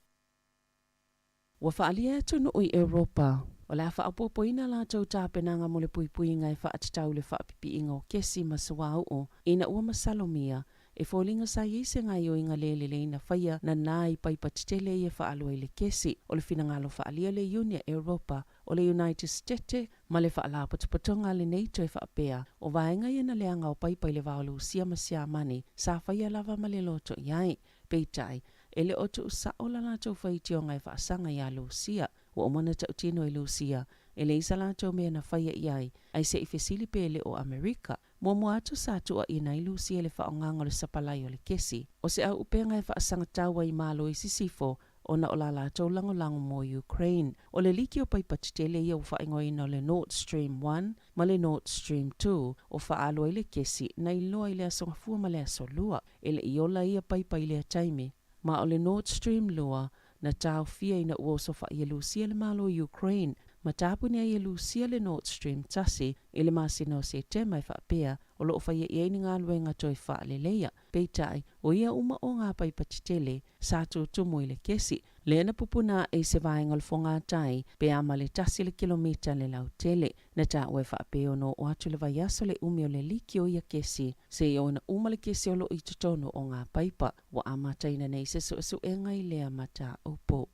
Ua faaalia e atunuu i Europa, o le a faaopoopoina a latou tapenaga mo le puipuiga e faatatau i le faapipiiga o kesi ma suauu ina ua masalomia e foliga sa i ai se gaoioiga le lelei na faia nanā i paipa tetele ia e faaalua i le kesi. O le finagalo faaalia o le Iuni a Europa, o le United Stete ma le Faalapotopotoga a le NATO e faapea, o vaega ia na leaga o paipa i le va o Lusia ma Siamani sa faia lava ma le loto i ai. Peitai, e le o tuusa'o la latou faitioga e faasaga iā Lusia. Ua uma ona tautino e Lusia, e leai sa latou mea na faia i ai, ae se i fesili pe le o Amerika. Muamua atu sa tuuaina ai Lusia i le faaaogaga o le sapalai o le kesi. O se auupega e faasagatau ai i Malo i Sisifo ona o la latou lagolago mo Ukraine. O le liki o paipa tetele ia ua faaigoaina o le Nord Stream 1 ma le Nord Stream 2 o faaalu ai le kesi na iloa i le Aso Gafua ma le Aso Lua. E le i ola ia paipa i lea taimi, ma o le Nord Stream 2 na taofia ina ua osofa'i e Lusia le Malo o Ukraine ma tapuni ai e Lusia le Nord Stream 1 i le masina o Setema e faapea o lo'o faia i ai ni galuega toe fa'aleleia. Peitai, o ia uma o ngā paipa tetele sa tutumu i le kesi, lea na pupuna aʻe i se vaega o le fogatai pe a ma le 1 le kilomita le lautele. Na taua e faapea ona oo atu le vaiaso le umi o le liki o ia kesi, seia ona uma le kesi o lo'o i totonu o ngā paipa. Ua amataina nei se su'esu'ega i lea mataupu.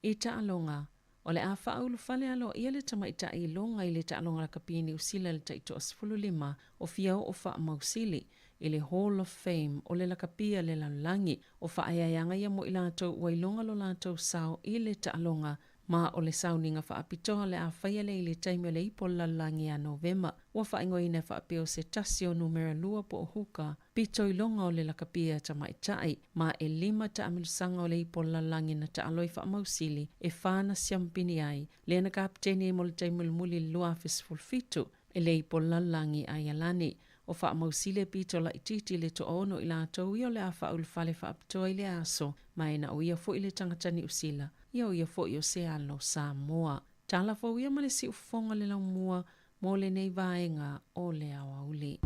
I taaloga, o le a faaulufale aloaia le tamaitai iloga i le taaloga lakapi Niu Sila i le taitoa-15 o fia oo faamausili i le Hall of Fame o le lakapi a le lalolagi. O faaeaeaga ia mo i latou ua iloga lo latou sao i le taaloga ma o le sauniga faapitoa o le a faia lea i le taimi o le ipu o le lalolagi ia Novema. Ua faaigoaina e faapea o se tasi o numera lua po o huka pito iloga o le lakapi a tamaitai, ma e lima taamilosaga o le ipu o le lalolagi na taalo ai faamausili e fa na siamupini ai, lea na kapeteni ai mo le taimi mulimuli i le 2017 i le ipu o le lalolagi i Aialani. O faamausili e pito laitiiti i le toaono i latou ia o le a faaulufale faapitoa i le aso, ma e na o ia foi le tagata Niu Sila, ia o ia foi o se alo Samoa. Tala fou ia ma le siufofoga o le laumua mo lenei vaega o le aoauli.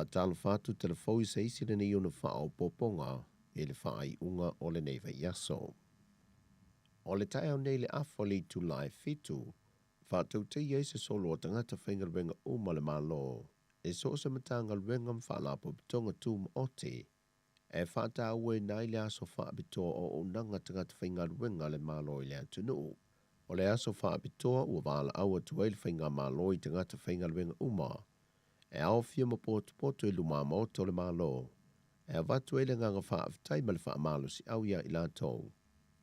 Faatalofa atu telefou i se isi lenei ona faaopoopoga i le faaiuga o lenei vaiaso. O le taeao nei le afa o le itula e fitu, faatautaia ai se solo o tagata faigaluega uma a le Malo i so o se Matagaluega ma Faalapotopotoga Tumaoti e faatauaina ai le aso faapitoa o auaunaga tagata faigaluega a le Malo i le atunuu. O le aso faapitoa ua valaau atu ai le Faigamalo i tagata faigaluega uma e aofia ma potopoto i lumamaota o le Malo e avatu ai le agaga faafetai ma le faamalosiau ia i latou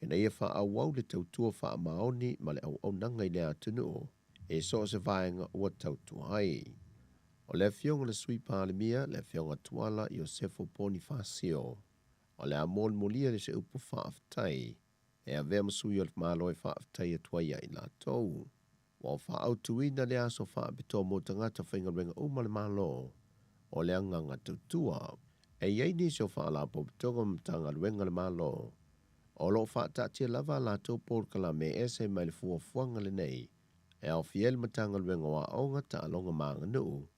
ina ia faaauau le tautua faamaoni ma le auaunaga i le atunuu i so o se vaega ua tautua ai. O le Afioga i le Sui Palemia, le Afioga Tuala Iosefo Ponifasio, o le a molimoli le se upu faafetai e avea ma sui o le Malo e faafetai atu ai ia i latou. Ua faaautuina le aso faapitoa mo tagata faigaluega uma a le Malo o le agaga tautua. E i ai nisi o Faalapotopotoga ma Matagaluega a le Malo o lo o faataatia lava a latou polokalame e ese mai le fuafuaga lenei e aofia ai le Matagaluega o Aoga, Taaloga ma Aganuu,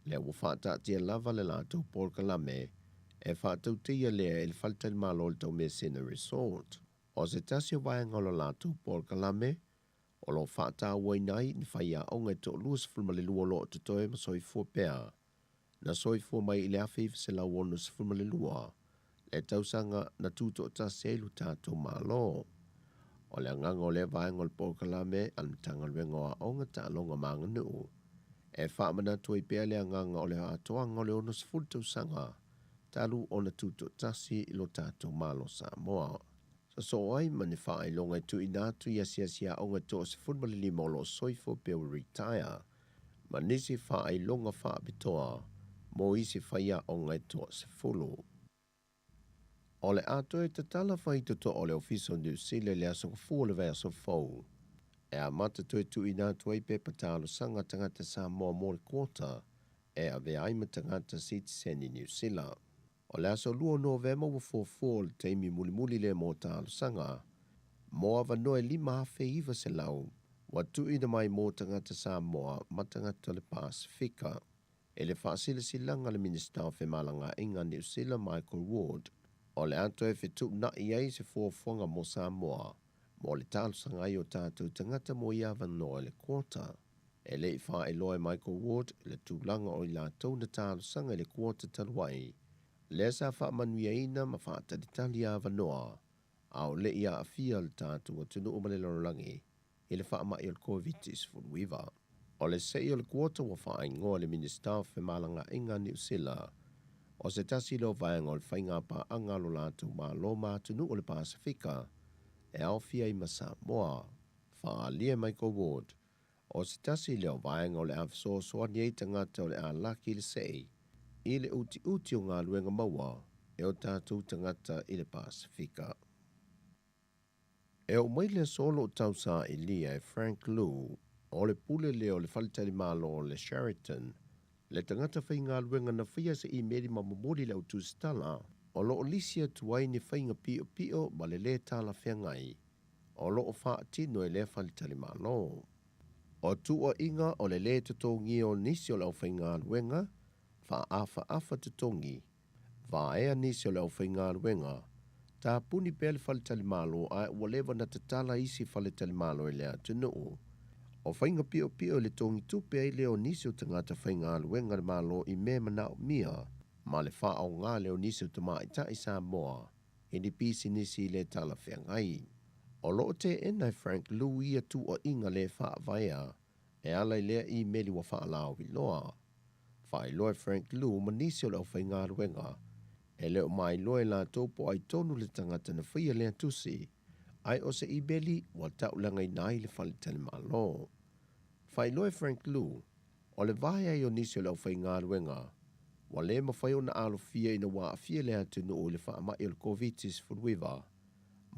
lea ua faataatia lava le latou polokalame e faatautaia lea i le faletalimalo o le Taumeasina Resort. O se tasi o vaega o le latou polokalame o lo o faatauaina ai ni faiaoga e toa-22 o lo o totoe ma soifua pea, na soifua mai i le 1962, le tausaga na tutoatasi ai lo tatou Malo. O le agaga o lea vaega o le polokalame a le Matagaluega o Aoga, Taaloga ma Aganuu, e faamanatu ai pea le agaga o le atoaga o le 60 tausaga talu ona tutoatasi lo tatou Malo Samoa. Sosoo ai ma ni faailoga e tuuina atu i asiasi aoga e toa-15 o lo o soifua pea ua retire, ma nisi faailoga faapitoa mo isi faiaoga e toa-10. O le a toe tatala faitotoa o le Ofisa o Niu Sila i le aso Gafua o le vaiaso fou, e amata toe tuuina atu ai pepa talosaga a tagata Samoa mo le quota e avea ai ma tagata sitiseni Niu Sila. O le aso 2 o Novema ua fuafua o le taimi mulimuli lea mo talosaga mo avanoa e 5,900 ua tuuina mai mo tagata Samoa ma tagata o le Pasefika. I le faasilasilaga a le Minisita o Femalagaaiga a Niu Sila Michael Ward, o le a toe fetuunai ai se fuafuaga mo Samoa mo le talosaga ai o tatou tagata mo ia avanoa i le quota. E le i faailoa e Michael Ward le tulaga o i latou na talosaga i le quota talu ai, lea sa faamanuiaina ma faatalitali avanoa a o le i aafia le tatou atunuu ma le lalolagi i le faamai o le Koviti-19. O le sei o le quota ua faaigoa e le Minisita o Femalagaaiga a Niu Sila, o se tasi lea o vaega o le faigapaaga a lo latou Malo ma atunuu o le Pasefika e aofia ai ma Samoa. Faaalia e Michael Ward, O se tasi lea o vaega o le a fesoasoani ai tagata o le a laki le sei i le utiuti o galuega maua e o tatou tagata i le Pasefika. E oo mai le aso o lo o tausaailia e Frank Lu, o le pule lea o le faletalimalo o le Sheraton, le tagata faigaluega na faia se imeli ma momoli le au tusitala o lo o lisi atu ai ni faiga piopio ma le lē talafeagai o lo o faatino e lea faletalimalo. O tuuaiga o le lē totogia o nisi o le aufaigaluega, faaafaafa totogi, vaea nisi o le aufaigaluega, tapuni pea le faletalimalo ae ua leva na tatala isi faletalimalo i le atunuu. O faiga piopio i le togitupe ai lea o nisi o tagata faigaluega a le Malo i mea manaomia ma le faaaoga lea o nisi o tamaitai Samoa i ni pisinisi le talafeagai. O lo o teena e Frank Lu ia tuuaiga le faavaea e ala i lea imeli ua faalauiloa. Faailoa e Frank Lu ma nisi o le aufaigaluega, e le o mailoa e latou po o ai tonu le tagata na faia lea tusi, ae o se imeli ua taulagaina ai le faletalimalo. Faailoa e Frank Lu, o le vae ai o nisi o le aufaigaluega, ua le mafai ona alofia ina ua aafia le atunuu i le faamai o le Koviti-19,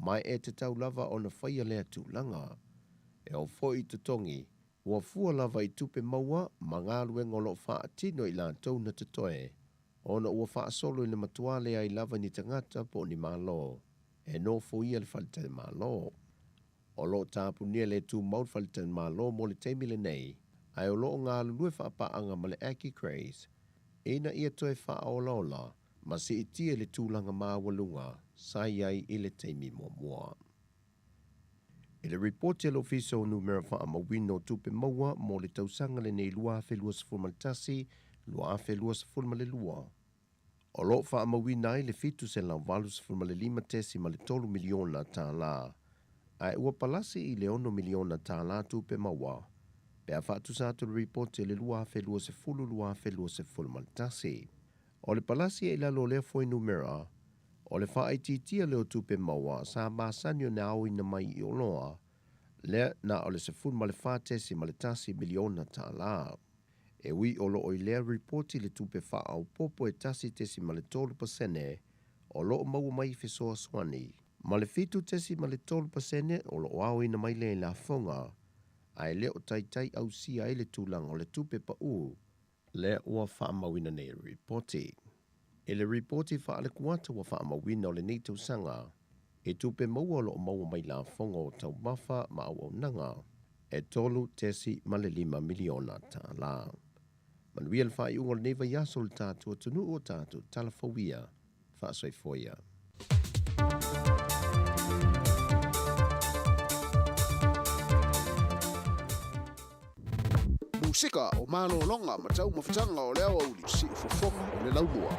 ma e tatau lava ona faia lea tulaga. E oo foi i totogi, ua fua lava i tupe maua ma galuega o lo o faatino i latou na totoe, ona ua faasolo ina matua leai lava ni tagata po o ni malo e nofoia le faletalimalo. O lo o tapunia le tumau le faletalimalo mo le taimi lenei, ae o lo o galulue faapaaga ma le Aki Craze ina ia toe faaolaola ma siitia i le tulaga maualuga sa i ai i le taimi muamua. I le ripoti a le Ofisa o Numera Faamauina o Tupe Maua mo le tausaga lenei 2021 2022, o loo faamauina ai le $785.3 miliona tālā, ae ua palasi i le $6 miliona tālā tupe maua, pe a faatusa atu le ripoti i le 2020 2021. O le palasi e i lalo o lea fuainumera, o le faaitiitia lea o tupe maua sa masani ona aoina mai i oloa, lea na o le $14.1 miliona tālā. E ui o loo i lea ripoti le tupe faaopoopo e 1.3% o loo maua mai i fesoasoani, ma le 7.3% o loo aoina mai lea i lafoga, ae le o taitai ausia ai le tulaga o le tupe pau lea ua faamauina nei i le ripoti. I le ripoti faalekuata ua faamauina o lenei tausaga, i tupe maua o loo maua mai lafoga o taumafa ma auaunaga, e $3.5 miliona tālā. Manuia le faaiuga o lenei vaiaso i le tatou atunuu o tatou talafauia. Faasoifua ia.
Musika o malologa ma taumafataga o le aoauli siufofoga o le laumua.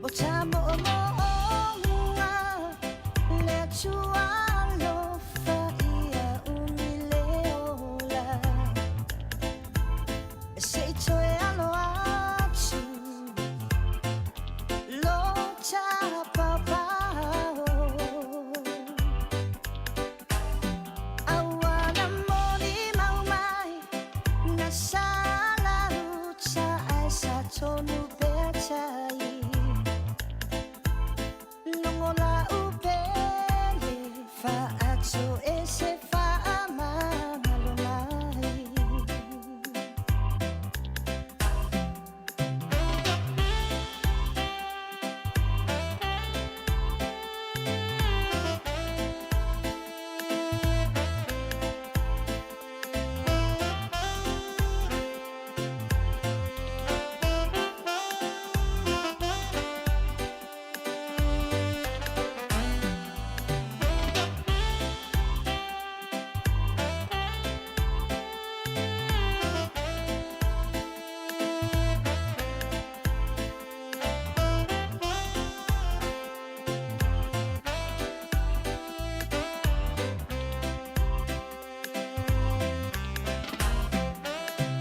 O ta mo'omo'oga le Atua alofa ia umi le ola. Se i toe alo atu lo tapaopao. Auana moni mau mai na sala uta ai sa tonu peatai. Longo la upele faatu e se faamagalo mai.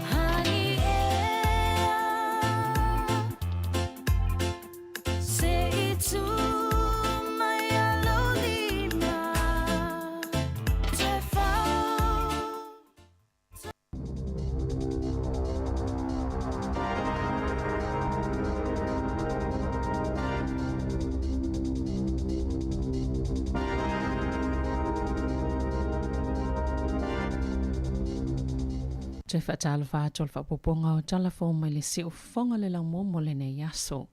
Hani ea se i tu mai a lou lima te fau.
Toe faatalofa atu o le faapuapuaga o tala fou mai le siufofoga le laumua mo lenei aso.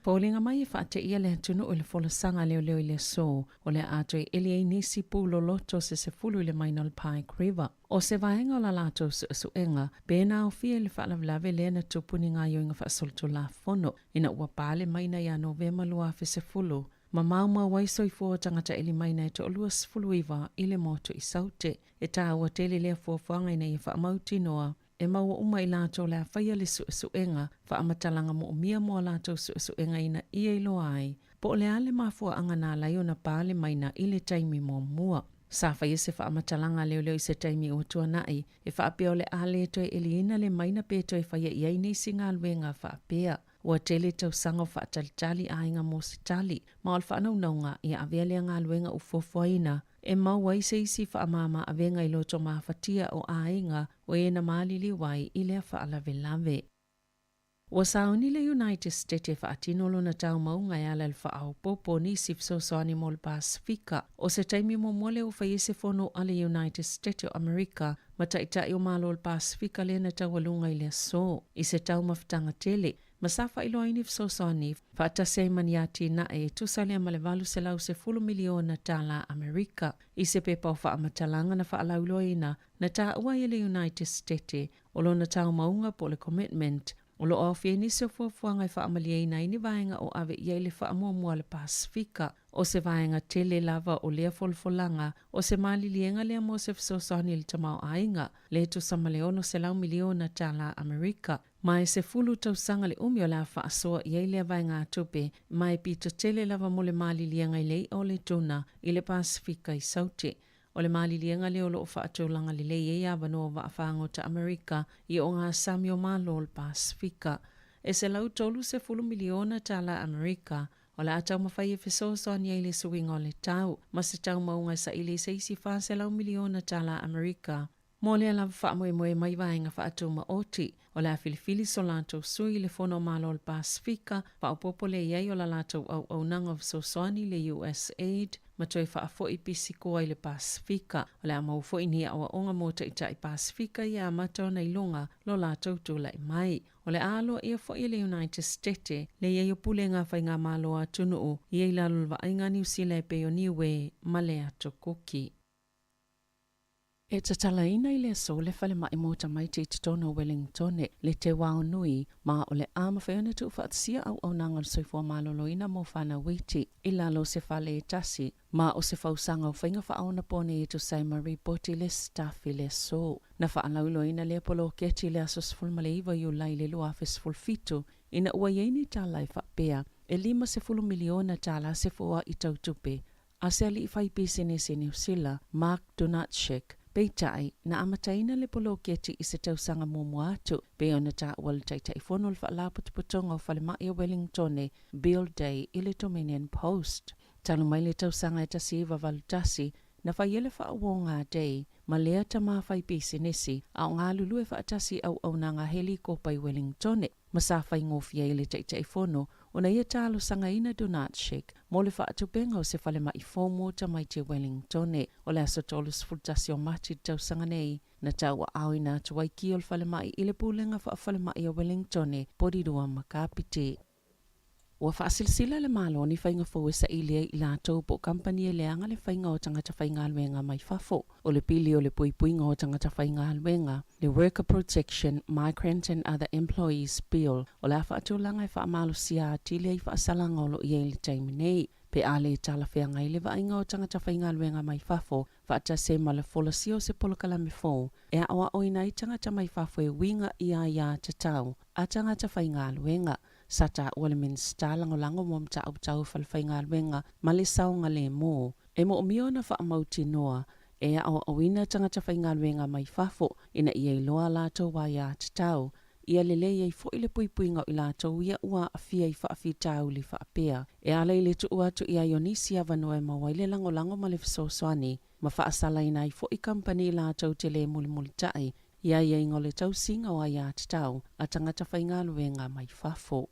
Foliga mai e faateia le atunuu i le folasaga leoleo i le aso, o le a toe eli ai nisi pu loloto se 10 i le maina o le Pike River. O se vaega o la latou suesuega, pe na aofia i le faalavelave lea na tupu ni gaoioiga faasolitulafono, ina ua pa le maina ia Novema 2010, ma maumau ai soifua o tagata eli maina e 29 i le motu i Saute. E tāua tele lea fuafuaga ina ia faamautinoa e maua uma i latou le a faia le suesuega faamatalaga moomia mo a latou suesuega ina ia iloa ai po o le a le mafuaaga na ala ai ona pa le maina i le taimi muamua. Sa faia se faamatalaga a leoleo i se taimi ua tuanai e faapea o le a le toe eliina le maina pe toe faia i ai nisi galuega faapea. Ua tele tausaga o faatalitali aiga mo se tali, ma o le faanaunauga ia avea lea galuega ua fuafuaina e maua ai se isi faamama avega i loto mafatia o aiga o e na maliliu ai i lea faalavelave. Ua sauni le United States e faatino lona taumauga e ala i le faaopoopo nisi fesoasoani mo le Pasefika. O se taimi muamua lea ua fai ai se fono a le United States o Amerika ma taitai o Malo o le Pasefika lea na taualuga i le aso i se taumafataga tele ma sa faailoa ai ni fesoasoani faatasi ai ma ni atinae e tusa lea ma le $810 miliona tālā Amerika. I se pepa o faamatalaga na faalauiloaina na taua ai e le United States o lona taumauga po o le commitment o loo aofia ai nisi o fuafuaga e faamalieina ai ni vaega o ave i ai le faamuamua a le Pasefika. O se vaega tele lava o lea folafolaga o se maliliega lea mo se fesoasoani i le tamaoaiga le tusa ma le $600 miliona tālā Amerika. Ma e 10 tausaga le umi o le a faasoa i ai lea vaegatupe, ma e pito tele lava mo le maliliega i le i'a o le tuna i le Pasefika i Saute. O le maliliega lea o loo faatulaga lelei ai avanoa vaafagota Amerika i ogasami o Malo o le Pasefika. E $130 miliona tālā Amerika o le a taumafai e fesoasoani ai i le suiga o le tau, ma se taumauga e saili i se isi $400 miliona tālā Amerika. Mo lea lava faamoemoe mai vaega faatumaoti, o le a filifili so latou sui i le Fono o Malo o le Pasefika, faaopoopo lea i ai o la latou auaunaga o fesoasoani i le USAID ma toe faafoi pisikoa i le Pasefika. O le a maua foi ni aoaoga mo taitai Pasefika ia amata ona iloga lo latou tulai mai. O le a aloaia foi e le United States le i ai o pulega faigamalo a atunuu ia i lalo o le vaaiga a Niu Sila e pei o Niue ma le Ato Kuki. E tatalaina i le aso le falemai mo tamaiti i totonu o Wellingtone le teuao nui, ma o le a mafai ona tuufaatasia auaunaga o le soifua maloloina mo fanau iti i lalo o se fale e tasi, ma o se fausaga o faiga faaonaponei e tusa ai ma ripoti le Stuff i le aso. Na faalauiloaina lea poloketi i le aso 19 Iulai i le 2017 ina ua i ai ni tala e faapea E $50 miliona tālā se foaʻi tau tupe a se aliʻi fai pisinisi Niu Sila, Mark Donatschek. Peitai, na amataina le poloketi i se tausaga muamua atu, pei ona taua le Taitaifono o le Faalapotopotoga o Falemai o Wellingtone, Bill Day i le Dominion Post. Talu mai le tausaga e 1981, na fai ai le faauoga a Day ma lea tama fai pisinisi a o galulue faatasi i auaunaga helikopa i Wellingtone. Ma sa faigofie ai le Taitaifono ona ia talosagaina Donatschek mo le faatupega o se falemai fou mo tamaiti Wellingtone. O le aso 31 o Mati le tausaga nei, na tauaaoina atu ai ki o le falemai i le Pulega Faafalemai a Wellingtone, Porirua ma Kapiti. Ua faasilasila le Malo ni faiga fou e saili ai i latou po o kamupani e leaga le faiga o tagata faigaluega mai fafo. O le pili o le puipuiga o tagata faigaluega, le Worker Protection, Migrant and Other Employees Bill, o le a faatulaga e faamalosia atili ai faasalaga o lo o i ai i le taimi nei, pe a le talafeagai le vaaiga o tagata faigaluega mai fafo faatasi ai ma le folasia o se polokalame fou e aoaoina ai tagata mai fafo e uiga i aiā tatau a tagata faigaluega. Sa taua le Minisita Lagolago mo Mataupu Tau Falefaigaluega ma le Saogalemu, e moomia ona faamautinoa e aoaoina tagata faigaluega mai fafo ina ia iloa a latou aiā tatau, ia lelei ai foi le puipuiga o i latou ia ua aafia i faafitauli faapea. E ala i le tuu atu i ai o nisi avanoa e maua ai le lagolago ma le fesoasoani, ma faasalaina ai foi kamupani latou te le mulimulitaʻi i aiaiga o le tausiga o aiātatau a tagata faigaluega mai fafo.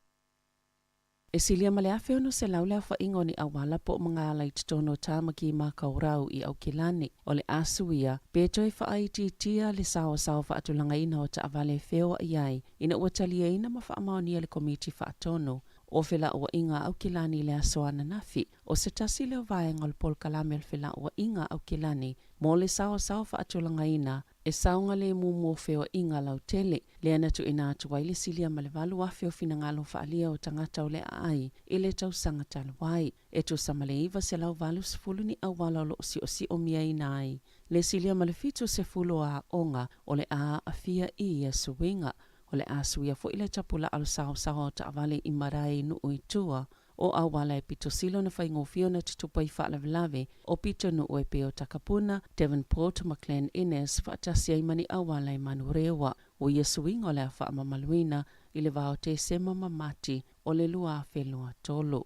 E silia ma le 1,600 le aofaiga o ni auala po o magaala i totonu o Tāmaki Makaurau i Aukilani. O le a suia, pe toe faaitiitia le saoasaoa faatulagaina o taavale e feoai ai ina ua taliaina ma faamaonia le Komiti Faatonu o Felauaiga a Aukilani i le aso ananafi. O se tasi lea o vaega o le polokalame o le Felauaiga a Aukilani mo le saoasaoa faatulagaina e saogalemu mo feoaiga lautele, lea na tuuina atu ai le silia ma le 8,000 o finagalo faaalia o tagata o le aai i le tausaga talu ai. E tusa ma le 980 ni auala o lo o siosiomia ai le silia ma le 70 o aoga o le a aafia i ia suiga. O le a suia foi le tapulaa o le saosaoa o taavale i marae i nuu i tua o auala e pito sili ona faigofie ona tutupu ai faalavelave o pitonuu e pei o Takapuna, Devonport ma Glen Innes faatasi ai ma ni auala i Manurewa. O ia suiga o le a faamamaluina i le va o Tesema ma Mati o le 2023.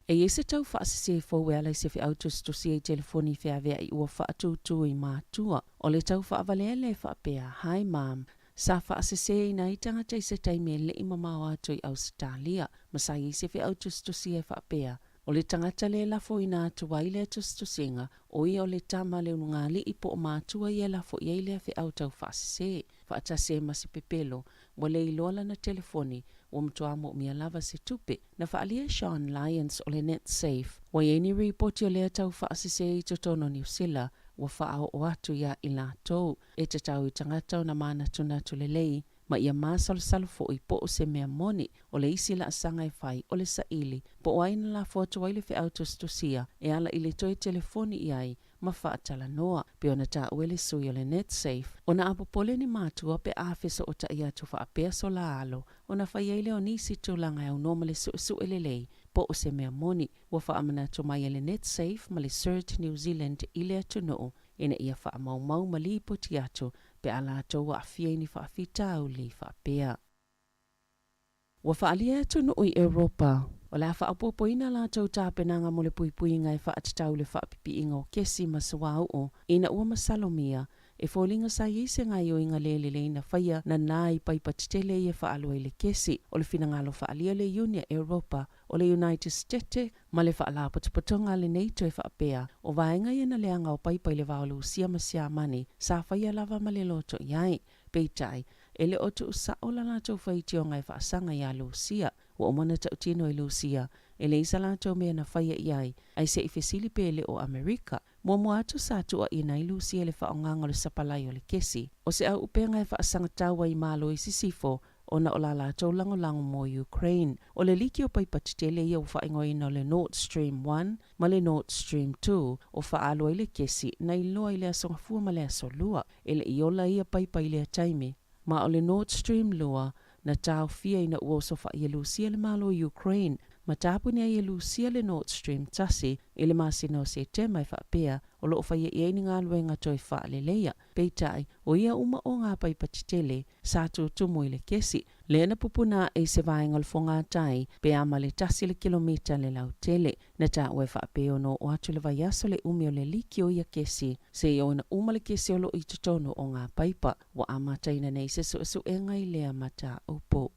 E i ai se tau faasese fou e ala i se feau tusitusia i telefoni feaveai ua faatūtū i matua. O le tau faavalea lea e faapea, Hi Mom, Sa faaseseina ai tagata i se taimi e le i mamao atu i Ausetalia, ma sa i ai se feau tusitusia e faapea, O le tagata lea e lafoina atu ai lea tusitusiga, o ia o le tama a le ulugalii po o matua ia e lafo i ai lea feau tau faasese, faatasi ai ma se pepelo, ua le iloa lana telefoni, ua matua moomia lava se tupe. Na faaalia e Sean Lyons o le Netsafe, ua i ai ni ripoti o lea tau faasese i totonu o Niu Sila, ua faaoo atu iā i latou. E tatau i tagata ona manatunatu lelei ma ia masalosalo foi po o se mea moni o le isi laasaga e fai o le saili po o ai na lafo atu ai le feau tusitusia e ala i le toe telefoni i ai ma faatalanoa. Pei ona taua e le sui o le Netsafe, ona a popole ni matua pe a fesootai atu faapea so la alo ona fai ai lea o nisi tulaga e aunoa ma le suesue lelei po o se mea moni. Ua faamanatu mai e le Netsafe ma le CERT New Zealand i le atunuu ina ia faamaumau ma lipoti atu pe a latou aafia i ni faafitauli faapea. Ua faaalia e atunuu i Europa, o le a faaopoopoina latou tapenaga mo le puipuiga e faatatau i le faapipiiga o kesi ma suauu ina ua masalomia e foliga sa i ai se gaoioiga le lelei na faia nana i paipa tetele ia e faaalua i le kesi. O le finagalo faaalia o le Iuni a Europa o le United Stete ma le Faalapotopotoga a le NATO e faapea, o vaega ia na leaga o paipa i le va o Lusia ma Siamani sa faia lava ma le loto i ai. Peitai, e le o tuusao la latou faitioga e faasaga iā Lusia. Ua uma ona tautino e Lusia, e leai sa latou mea na faia i ai, ae se i fesili pe le o Amerika. Muamua atu sa tuuaina ai Lusia i le faaaogaga o le sapalai o le kesi. O se auupega e faasagatau ai i Malo i Sisifo ona o la latou lagolago mo Ukraine. O le liki o paipa tetele ia ua faaigoaina o le Nord Stream 1 ma le Nord Stream 2 o faaalu ai le kesi na iloa i le Aso Gafua ma le Aso Lua. E le i ola ia paipa i lea taimi. Ma o le Nord Stream 2, na taofia ina ua osofaia e Lusia le Malo o Ukraine ma tapuni ai e Lusia le Nord Stream 1 i le masina o Setema e faapea o loo faia i ai ni galuega toe faaleleia. Peitai, o ia uma o ngā paipa tetele sa tutumu i le kesi, lea na pupuna aʻe i se vaega o le fogatai pe a ma le 1 le kilomita le lautele. Na taua e faapea ona oo atu le vaiaso le umi o le liki o ia kesi seia oo ina uma le kesi o loo i totonu o ngā paipa. Ua amataina nei se suesuega i lea mataupu.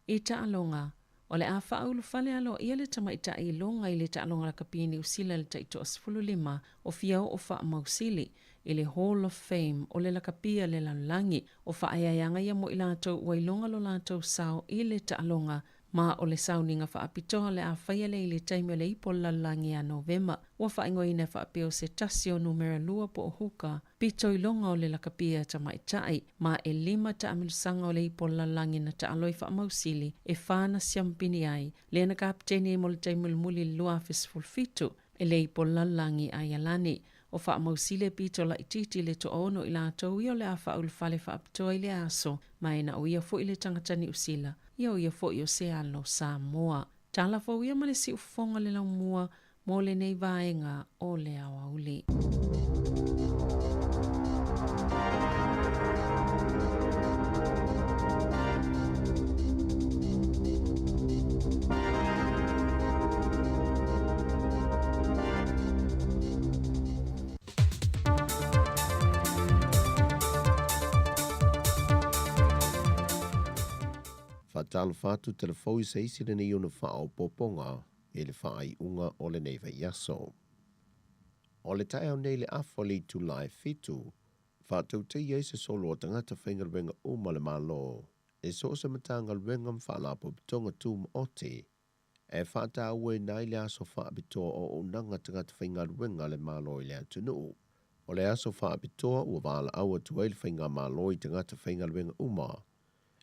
I taaloga, o le a faaulufale aloaia le tamaitai iloga i le taaloga lakapi Niu Sila i le tai-15 o fia oo faamausili i le Hall of Fame o le lakapi a le lalolagi. O faaeaeaga ia mo i latou ua iloga lo latou sao i le taaloga ma o le sauniga faapitoa le a faia lea i le taimi o le ipu o le lalolagi ia Novema. Ua faaigoaina e faapea o se tasi o numera lua po o huka pito iloga o le lakapi a tamaitai, ma e 5 taamilosaga o le ipu o le lalolagi na taaloi faamausili e 4 na siamupini ai, lea na kapeteni ai mo le taimi mulimuli i le 2017 e le ipu o le lalolagi Aialani. O faamausili e pito laitiiti le 60 i latou ia o le a faaulufale faapitoa i le aso, ma e na o ia foi le tagata Niu Sila, ia o ia foi o se alo Samoa. Tala fou ia ma le siufofoga le laumua mo lenei vaega o le aoauli.
Faatalofa atu telefou i se isi lenei ona faaopoopoga i le faaiuga o lenei vaiaso. O le taeao nei le afa o le itula e 7, faatautaia ai se solo o tagata faigaluega uma le Malo e so o se Matagaluega ma Faalapotopotoga Tumaoti e faatauaina ai le aso faapitoa o auaunaga tagata faigaluega a le Malo i le atunuu. O le aso faapitoa ua valaau atu ai le faigamalo i tagata faigaluega uma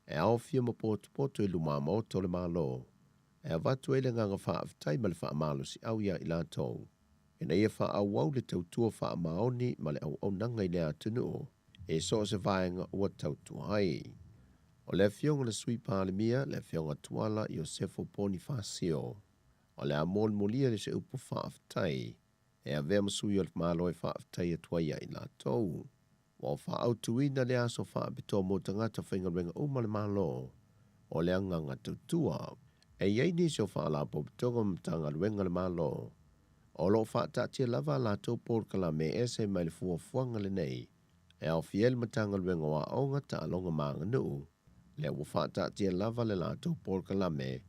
e aofia ma potopoto i luma maota o le Malo e avatu ai le agaga faafetai ma le faamalosiau iā i latou ina ia faaauau le tautua faamaoni ma le auaunaga i le atunuu e so o se vaega ua tautua ai. O le afioga i le Sui Palemia, le afioga Tuala Iosefo Ponifasio, o le a molimoli le se upu faafetai e avea ma sui o le Malo e faafetai atu ai ia i latou. Ua faaautuina le aso faapitoa mo tagata faigaluega uma le Malo o le agaga tautua. E i ai nisi o Faalapotopotoga ma Matagaluega a le Malo o loo faataatia lava a latou polokalame e ese mai le fuafuaga lenei e aofia ai le Matagaluega o Aoga, Taaloga ma Aganuu, lea ua faataatia lava le latou polokalame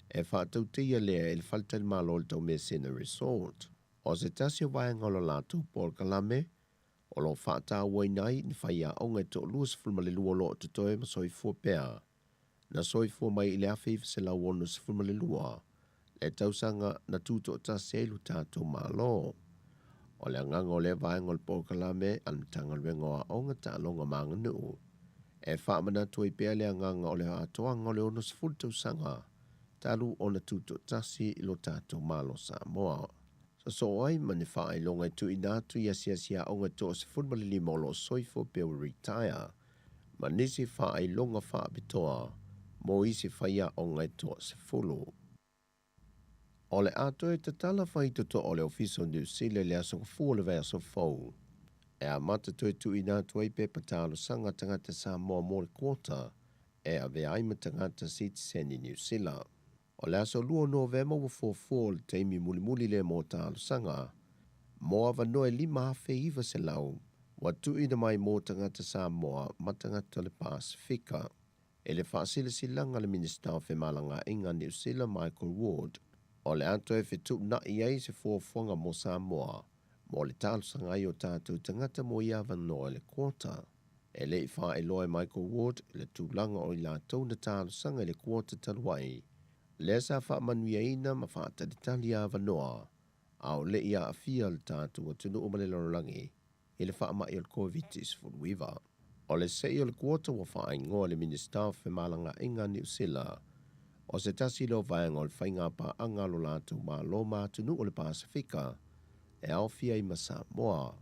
e faatautaia lea i le faletalimalo o le Taumeasina Resort. O se tasi o vaega o le latou polokalame o loo faatauaina ai ni faiaoga e 22 o loo totoe ma soifua pea na soifua mai i le 1962 le tausaga na tutoatasi ai lo tatou Malo. O le agaga o lea vaega o le polokalame a le Matagaluega o Aoga, Taaloga ma Aganuu e faamanatu ai pea le agaga o le atoaga o le 60 tausaga talu ona tutoatasi i lo tatou Malo Samoa. Sosoo ai ma ni faailoga e tuuina atu i asiasi aoga e 15 o loo soifua pea ua retire ma nisi faailoga faapitoa mo isi faiaoga e 10. O le a toe tatala faitotoa o le Ofisa o Niu Sila i le aso Gafua o le vaiaso fou e amata toe tuuina atu ai pepa talosaga a tagata Samoa mo le quota e avea ai ma tagata sitiseni Niu Sila. O le aso 2 o Novema ua fuafua o le taimi mulimuli lea mo talosaga mo avanoa e 5,900 ua tuuina mai mo tagata Samoa ma tagata o le Pasefika. I le faasilasilaga a le Minisita o Femalagaaiga a Niu Sila Michael Ward, o le a toe fetuunai ai se fuafuaga mo Samoa mo le talosaga ai o tatou tagata mo ia avanoa i le quota. E le i faailoa e Michael Ward le tulaga o i latou na talosaga i le quota talu ai, lea sa faamanuiaina ma faatalitali avanoa a o le i aafia le tatou atunuu ma le lalolagi i le faamai o le Koviti-19. O le se'i o le quota ua faaigoa e le Minisita o Femalagaaiga a Niu Sila o se tasi lea o vaega o le faiga paaga a lo latou Malo ma atunuu o le Pasefika e aofia ai ma Samoa.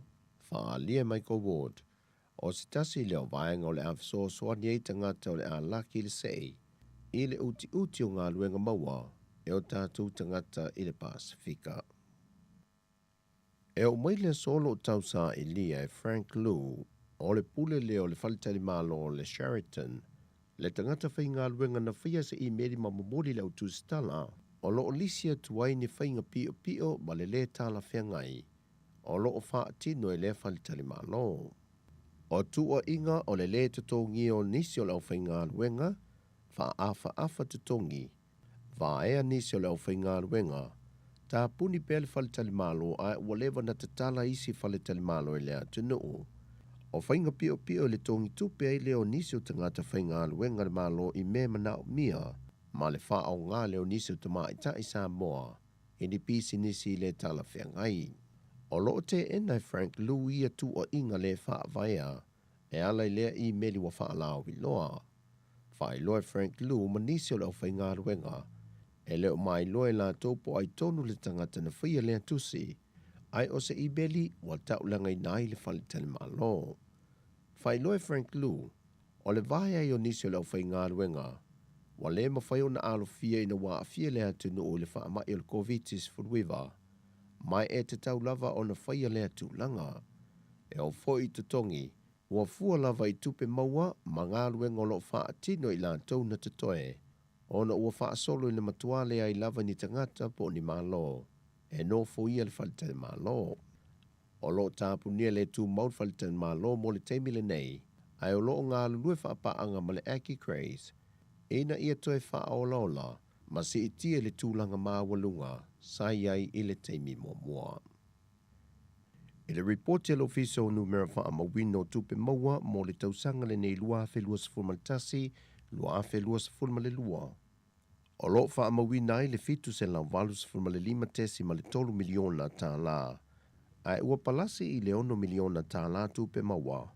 Faaalia e Michael Ward o se tasi lea o vaega o le a fesoasoani ai tagata o le a laki i le se'i i le utiuti o galuega maua e o tatou tagata i le Pasefika. E oo mai le aso o lo o tausaailia e Frank Lu, o le pule lea o le faletalimalo o le Sheraton, le tagata faigaluega na faia se imeli ma momoli i le au tusitala o lo o lisi atu ai ni faiga piopio ma le lē talafeagai o lo o faatino e lea faletalimalo. O tuuaiga o le lē totogia o nisi o le aufaigaluega, faaafaafa totogi, vaea nisi o le aufaigaluega, tapuni pea le faletalimalo ae ua leva ona tatala isi faletalimalo i le atunuu. O faiga piopio i le togitupe ai lea o nisi o tagata faigaluega a le Malo i mea e manaomia ma le faaaoga lea o nisi o tamaitai Samoa i ni pisinisi le talafeagai. O lo o teena e Frank Lu ia tuuaiga le faavaea e ala i lea imeli ua faalauiloa. Faailoa e Frank Lu ma nisi o le aufaigaluega, e le o mailoa e latou po o ai tonu le tagata na faia lea tusi, ae o se imeli ua taulagaina ai le faletalimalo. Faailoa e Frank Lu, o le vae ai o nisi o le aufaigaluega, ua le mafai ona alofia ina ua aafia le atunuu i le faamai o le Koviti-19, ma e tatau lava ona faia lea tulaga. E oo foi i totogi, ua fua lava i tupe maua ma galuega o lo o faatino e i latou na totoe, ona ua faasolo ina matua leai lava ni tagata po o ni malo e nofoia le faletalimalo. O lo o tapunia le tumau le faletalimalo mo le taimi lenei, ae o lo o galulue faapaaga ma le Aki Craze ina ia toe faaolaola ma siitia i le tulaga maualuga sa i ai i le taimi muamua. I le ripoti a le Ofisa o Numera Faamauina o Tupe Maua mo le tausaga lenei 2021, 2022, o lo o faamauina ai le $785.3 miliona tala, ae ua palasi i le $6 miliona tala tupe maua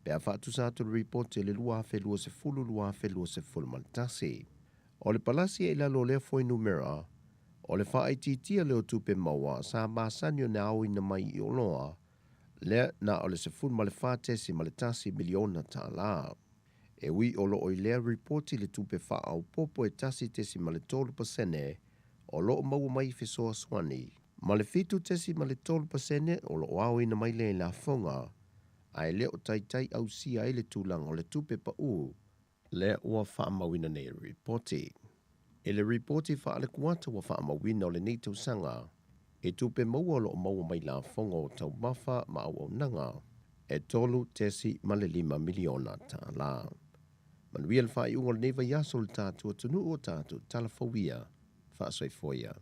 pe a faatusa atu i le ripoti a le 2020, 2021. O le palasi e i lalo o lea fuainumera, o le faaitiitia lea o tupe maua sa masani ona aoina mai i oloa, lea na o le $14.1 miliona tala. E ui o lo o i lea ripoti le tupe faaopoopo e 1.3 pasene o lo o maua mai i fesoasoani, ma le 7.3 pasene o lo o aoina mai lea i lafoga, ae le o taitai ausia ai le tulaga o le tupe pau lea ua faamauina nei e le ripoti. I le ripoti faale-kuata ua faamauina o lenei tausaga, i tupe maua o lo o maua mai lafoga o taumafa ma auaunaga, e $3.5 miliona tala. Manuia le faaiuga o lenei vaiaso o le tatou atunuu o tatou talafouia. Faasoifua ia.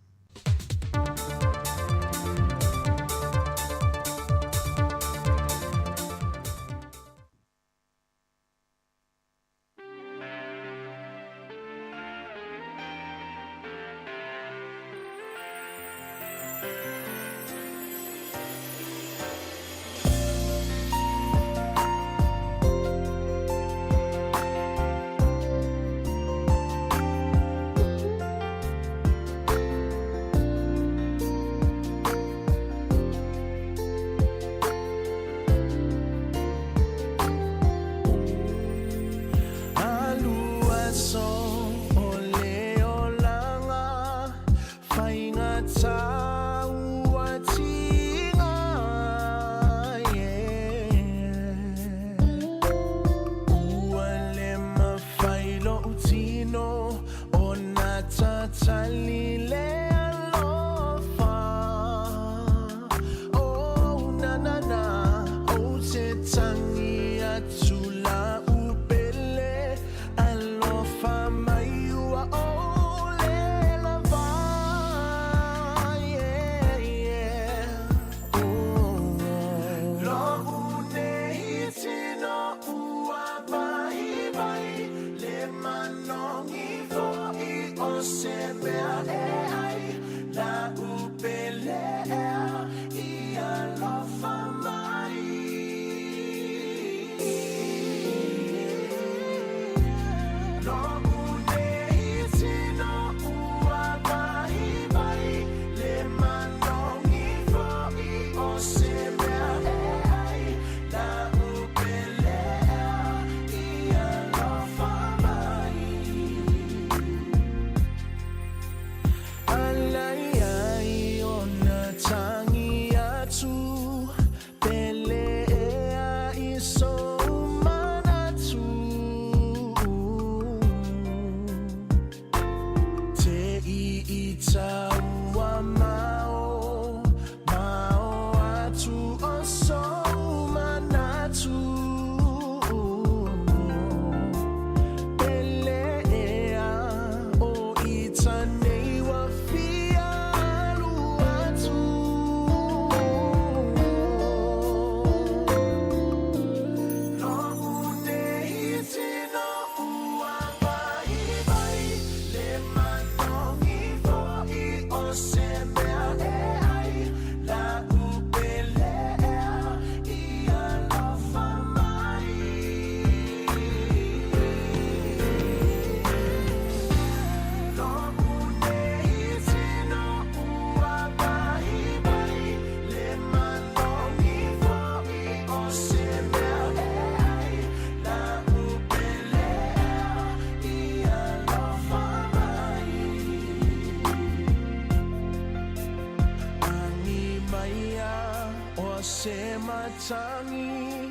se matagi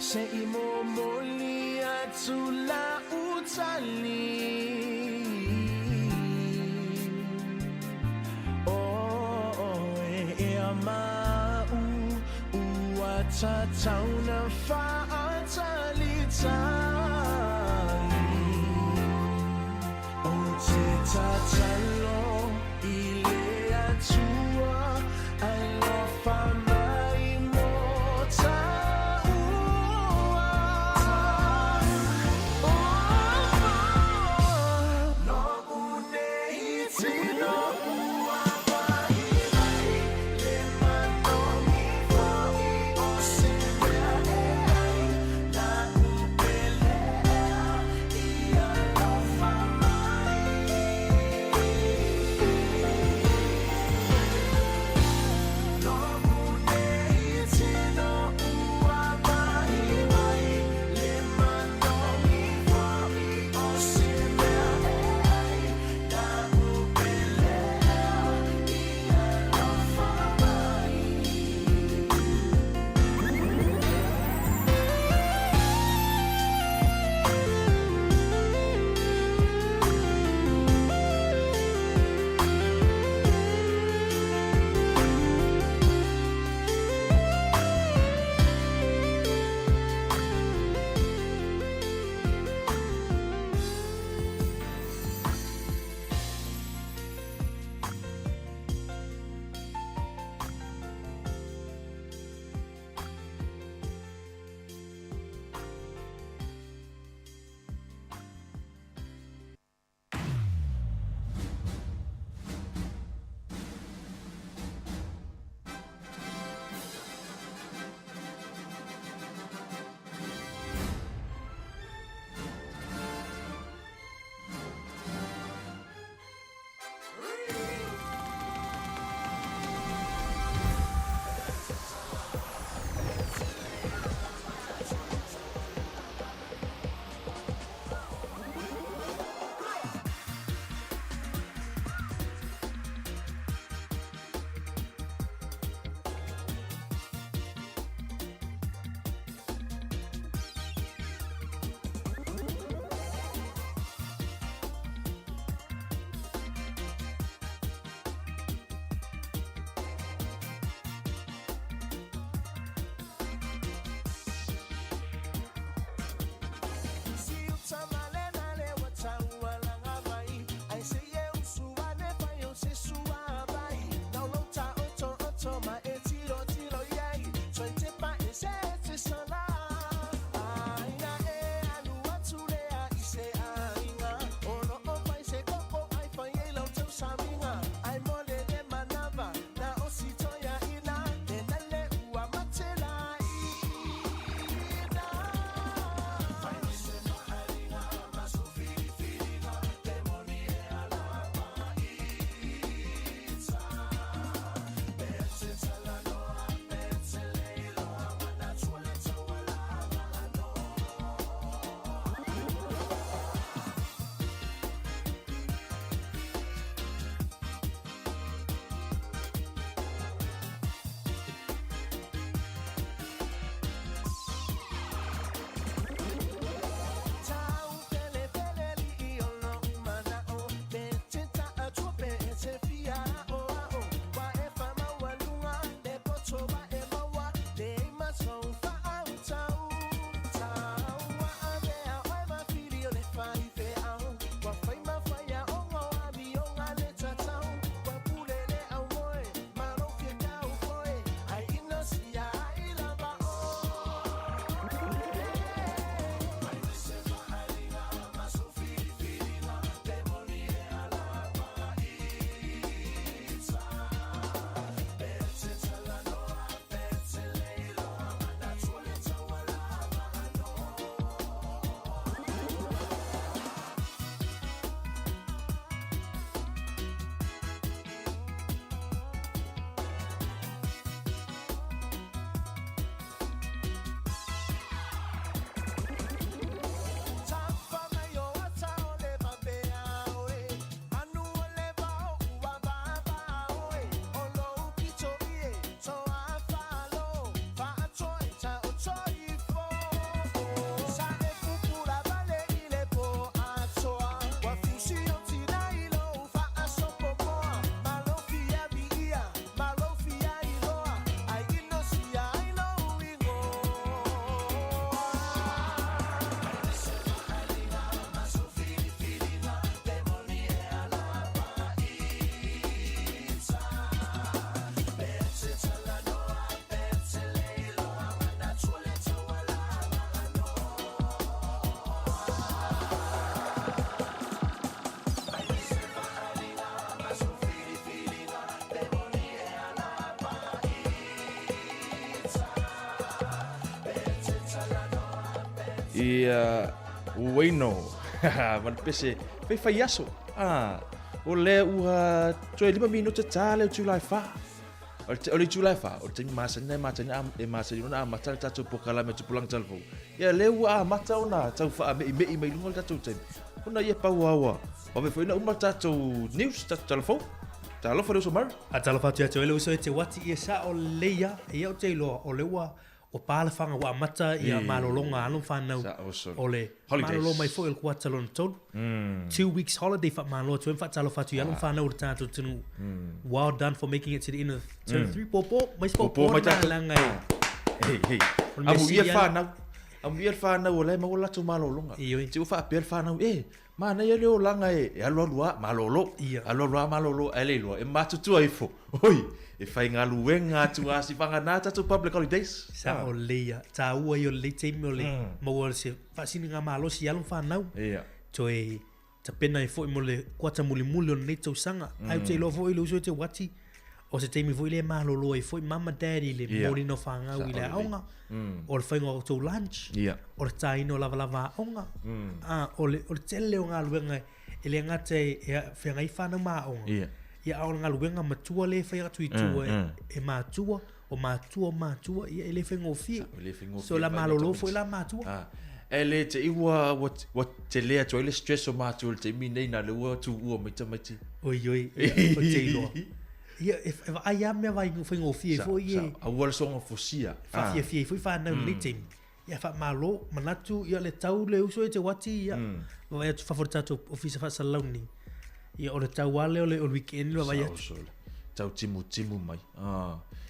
se'i momoli atu la'u tali. Oe ea ma'u ua tatau na fa'atalitali. Ou te tatalo i le Atua alofa mai mo ta'ua. Lo'u nei tino ua vaivai le manogi fo'i o se mea e ai la'u pele ea i alofa mai.
Ia Ueno ma le pese faifai aso. Ah, o lea ua toe 5 minute ta le itula e 4. O le itula e 4, o le taimi masani na e masani e masani ona amata le tatou polokalame Tupulaga Talavou. Ia lea ua amata ona tau faame'ime'i mai luga o le tatou taimi. Ona ia pau lava ua vave foi ona uma le tatou news, tatou tala fou. Talofa le uso Murray.
Talofa atu ia te oe le uso e te uati ia sao lelei lava. Ia ou te iloa o lea ua Ua pa le faga ua amata ia malologa a alo ma fanau o le malolo mai foi o le kuata lona tolu. 2 weeks holiday faamalo atu ai ma faatalofa atu i alo ma fanau o le tatou atunuu. Well done for making it to the end of term 3. Popo, mai se popo
na laga e. Hei, hei. Amuia le fanau. Amuia le fanau o la e maua le latou malologa. Te ua faapea le fanau, e, manaia le olaga e alualu a malolo. Alualu a malolo, ae le iloa, e matutua ifo. Oi, e faigaluega atu a sifaga na tatou public holidays.
Sao lelei ia. Taua ia o lenei taimi o le maua o se faasiliga malosi i alo ma fanau. Toe tapena ai foi mo le kuata mulimuli o lenei tausaga. Ae ou te iloa foi le uso e te uati, o se taimi foi lea e malolo ai foi mama daddy i le momoliina o fanau i le aoga, o le faiga o outou lunch, o le taina o lavalava aoga, o le tele o galuega e le gata e feagai fanau ma aoga, ia a o le galuega matua lea e fai atu i tua e matua, o matua o matua, ia e le faigofie. So o le a malolo foi la matua.
E le te i ua tele atu ai le stress o matua i le taimi nei na o lea ua tuua mai tamaiti.
Oi oi, ia, ou te iloa. Ia, e vaai lava mea faigofie foi e.
Aua le soona fusia.
Faafiafia ai foi fanau i lenei taimi. Ia faamalo, manatu ia le tau le uso e te uati ia vaavaai atu fafo i le tatou ofisa faasalalau nei. Ia o le tau lava lea o le weekend le vaavaai atu.
Tau timutimu mai.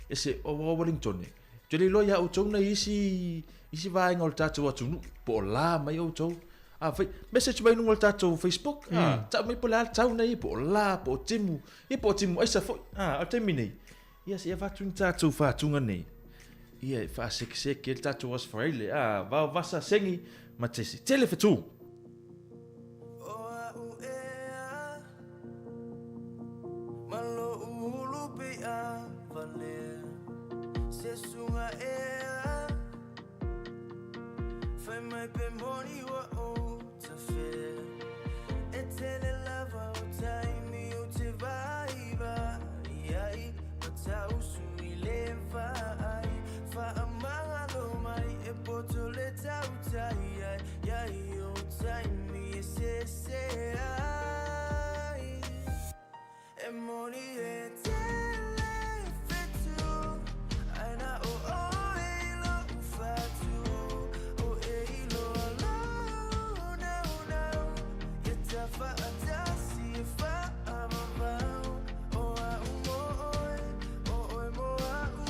E se o Wellington e. Te le iloa ia outou nei isi isi vaega o le tatou atunuu po o la mai outou. A fai message mai luga o le tatou Facebook. A tau mai po o le a le tau nei po o la po o timu. Ia po o timu aisa foi. A o le taimi nei. Ia se i avatu ni tatou faatuga nei. Ia e faasekeseke ai le tatou Aso Faraile, a, vao vasa sengi ma tesi. Tele fetu!
O a'u ea Ma lo'u ulu pei a valea Se suga ea Fai mai pe moni ua ou tafea E tele lava o taimi ou te vaivai ai Ma tausu i le vaai Faamagalo mai e poto le tautai ai Iai o taimi e sese ai E moni e tele fetu Ae na o oe i lo'u fatu O e iloa lou naunau Ia tafaatasi e faavavau O a'u mo oe, o oe mo a'u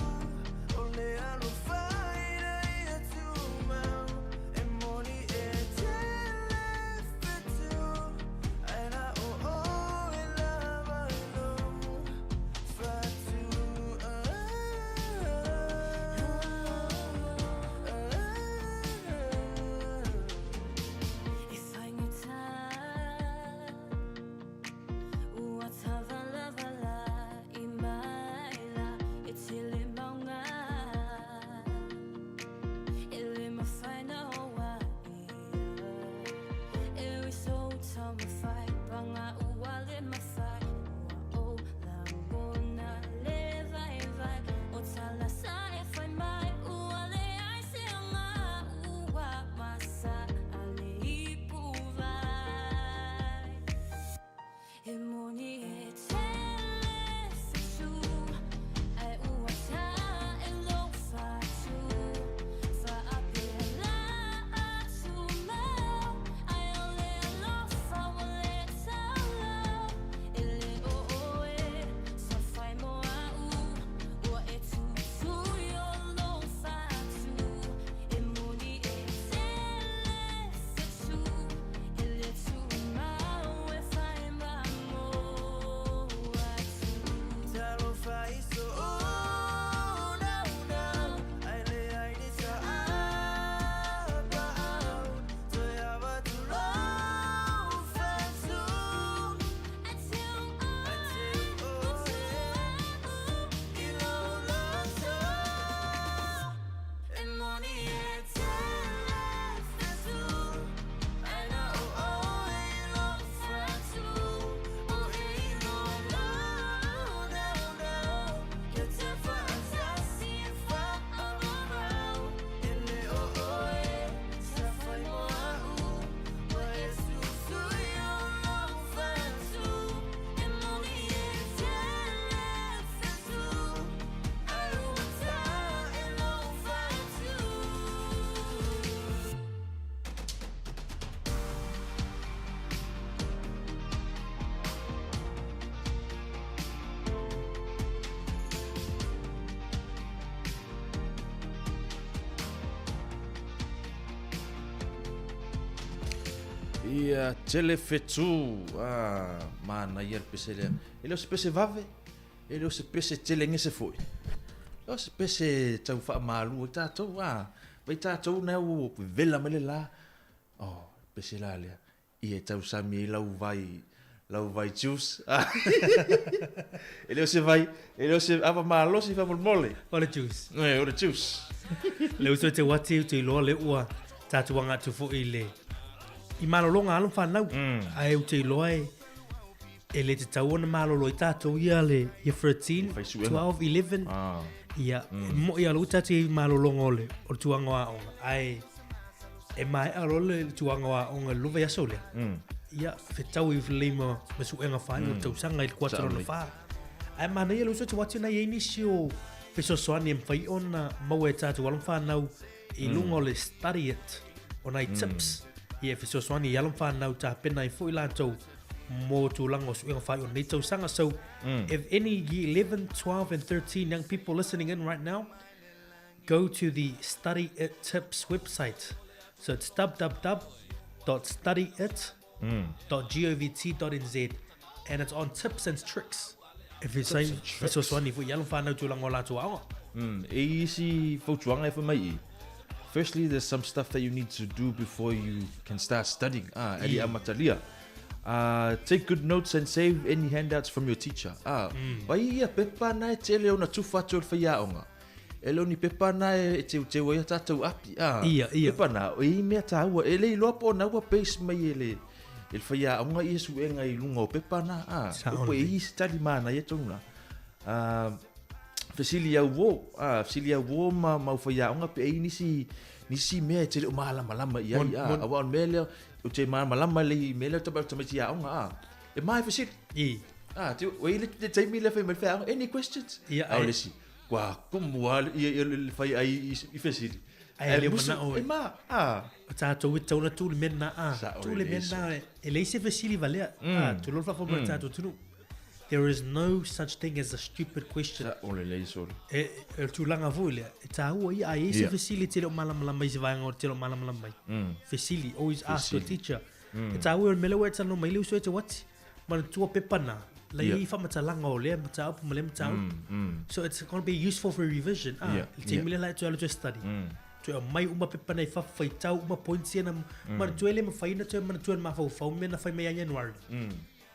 O le alofa ina ia tumau E moni e tele fetu Ae na o oe lava i lou
Ia tele fetu, ah, manaia le pese lea. E le o se pese vave, e le o se pese tele gese foi. O se pese tau faamalu ai tatou, ah, vai tatou na ua vevela mai le la. Oh, pese la lea. Ia e tausami ai lau vai, lau vai juice. E le o se vai, e le o se ava malosi faamolemole.
O le juice.
E, o le juice.
Le uso te wati u te iloa le ua tātou anga atu foi i le i malologa alo whanau. Ae u te iloa e e le te tau ona malolo i tātou ia le ia 13, 12, 11.
Ah.
Ia, mm. mo ia lo tātou i malologa o le, o le tuanga o aonga. Ae e maea loa le tuaga o aoga i le lua vaiaso lea, ia, fetau i lelei ma ma suega faaiu o le tausaga i le kuata lona fa. Ae manaia le uso te wati ona i ai nisi o fesoasoani e mafai ona maua e tatou alo ma fanau i luga o le study it o nai tips ia e fesoasoani i alo ma fanau tapena ai foi latou mo tulaga o suega faaiu o lenei tausaga. So, if any year 11, 12 and 13 young people listening in right now, go to the Study It Tips website. So it's www.studyit.govt.nz and it's on tips and tricks. If you say fesoasoani foi i alo whanau tulaga o latou aoga.
E i isi fautuaga e fai mai i. Firstly, there's some stuff that you need to do before you can start studying. Ah, ali amatalia. Take good notes and save any handouts from your teacher. Ah, vai ia pepa na e tele ona tufa atu o le faiaoga. E le o ni pepa na e teuteu ai a tatou api, a.
Ia, ia.
Pepa na, e i mea taua, e le iloa po o na ua base mai e le, e le faiaoga ia suega i luga o pepa na, a.
Sao
Po e
lelei.
i se tali manaia tonu la. A, fesili au uo, a, fesili au uo ma, ma au faiaoga pe e i nisi, nisi mea e te le o malamalama i ai,
Mon-
a.
mon-
Aua o le mea lea, o te malamalama le i mea lea o tamaiti aoga, a. E mae fesili.
I.
A, te, o i le, le taimi lea fai mai le faiaoga, any questions?
Ia,
A o
ai.
le isi, Kua kumu lava ia ia le fai ai i fesili.
Ai e le
musu,
manao
e ma, a.
O tatou e tatau ona tu le mea lena, a.
Sao
Tu le mea
lelei so.
lena, e leai se fesili valea, a, tulou le faafofoga mai le tatou atunuu. There is no such thing as a stupid question.
Sao lelei solo.
E, e le tulaga foi lea, e taua ia, a i ai se
Ia.
fesili e te le o malamalama i se vaega o te le o malamalama ai. Fesili, always ask your
Fesili.
teacher. E taua ia o le mea lea ua e talanoa mai ai le uso e te uati. Manatua pepa na, la
Ia.
i ai faamatalaga o lea mataupu ma lea mataupu. So it's going to be useful for revision. Ah,
Ia,
le taimi
ia.
lea la e toe alu toe study. Toe aumai uma pepa na i fafo, faitau uma points ia na manatua e le mafai ona toe manatua e le mafaufau mea na fai mai ia January.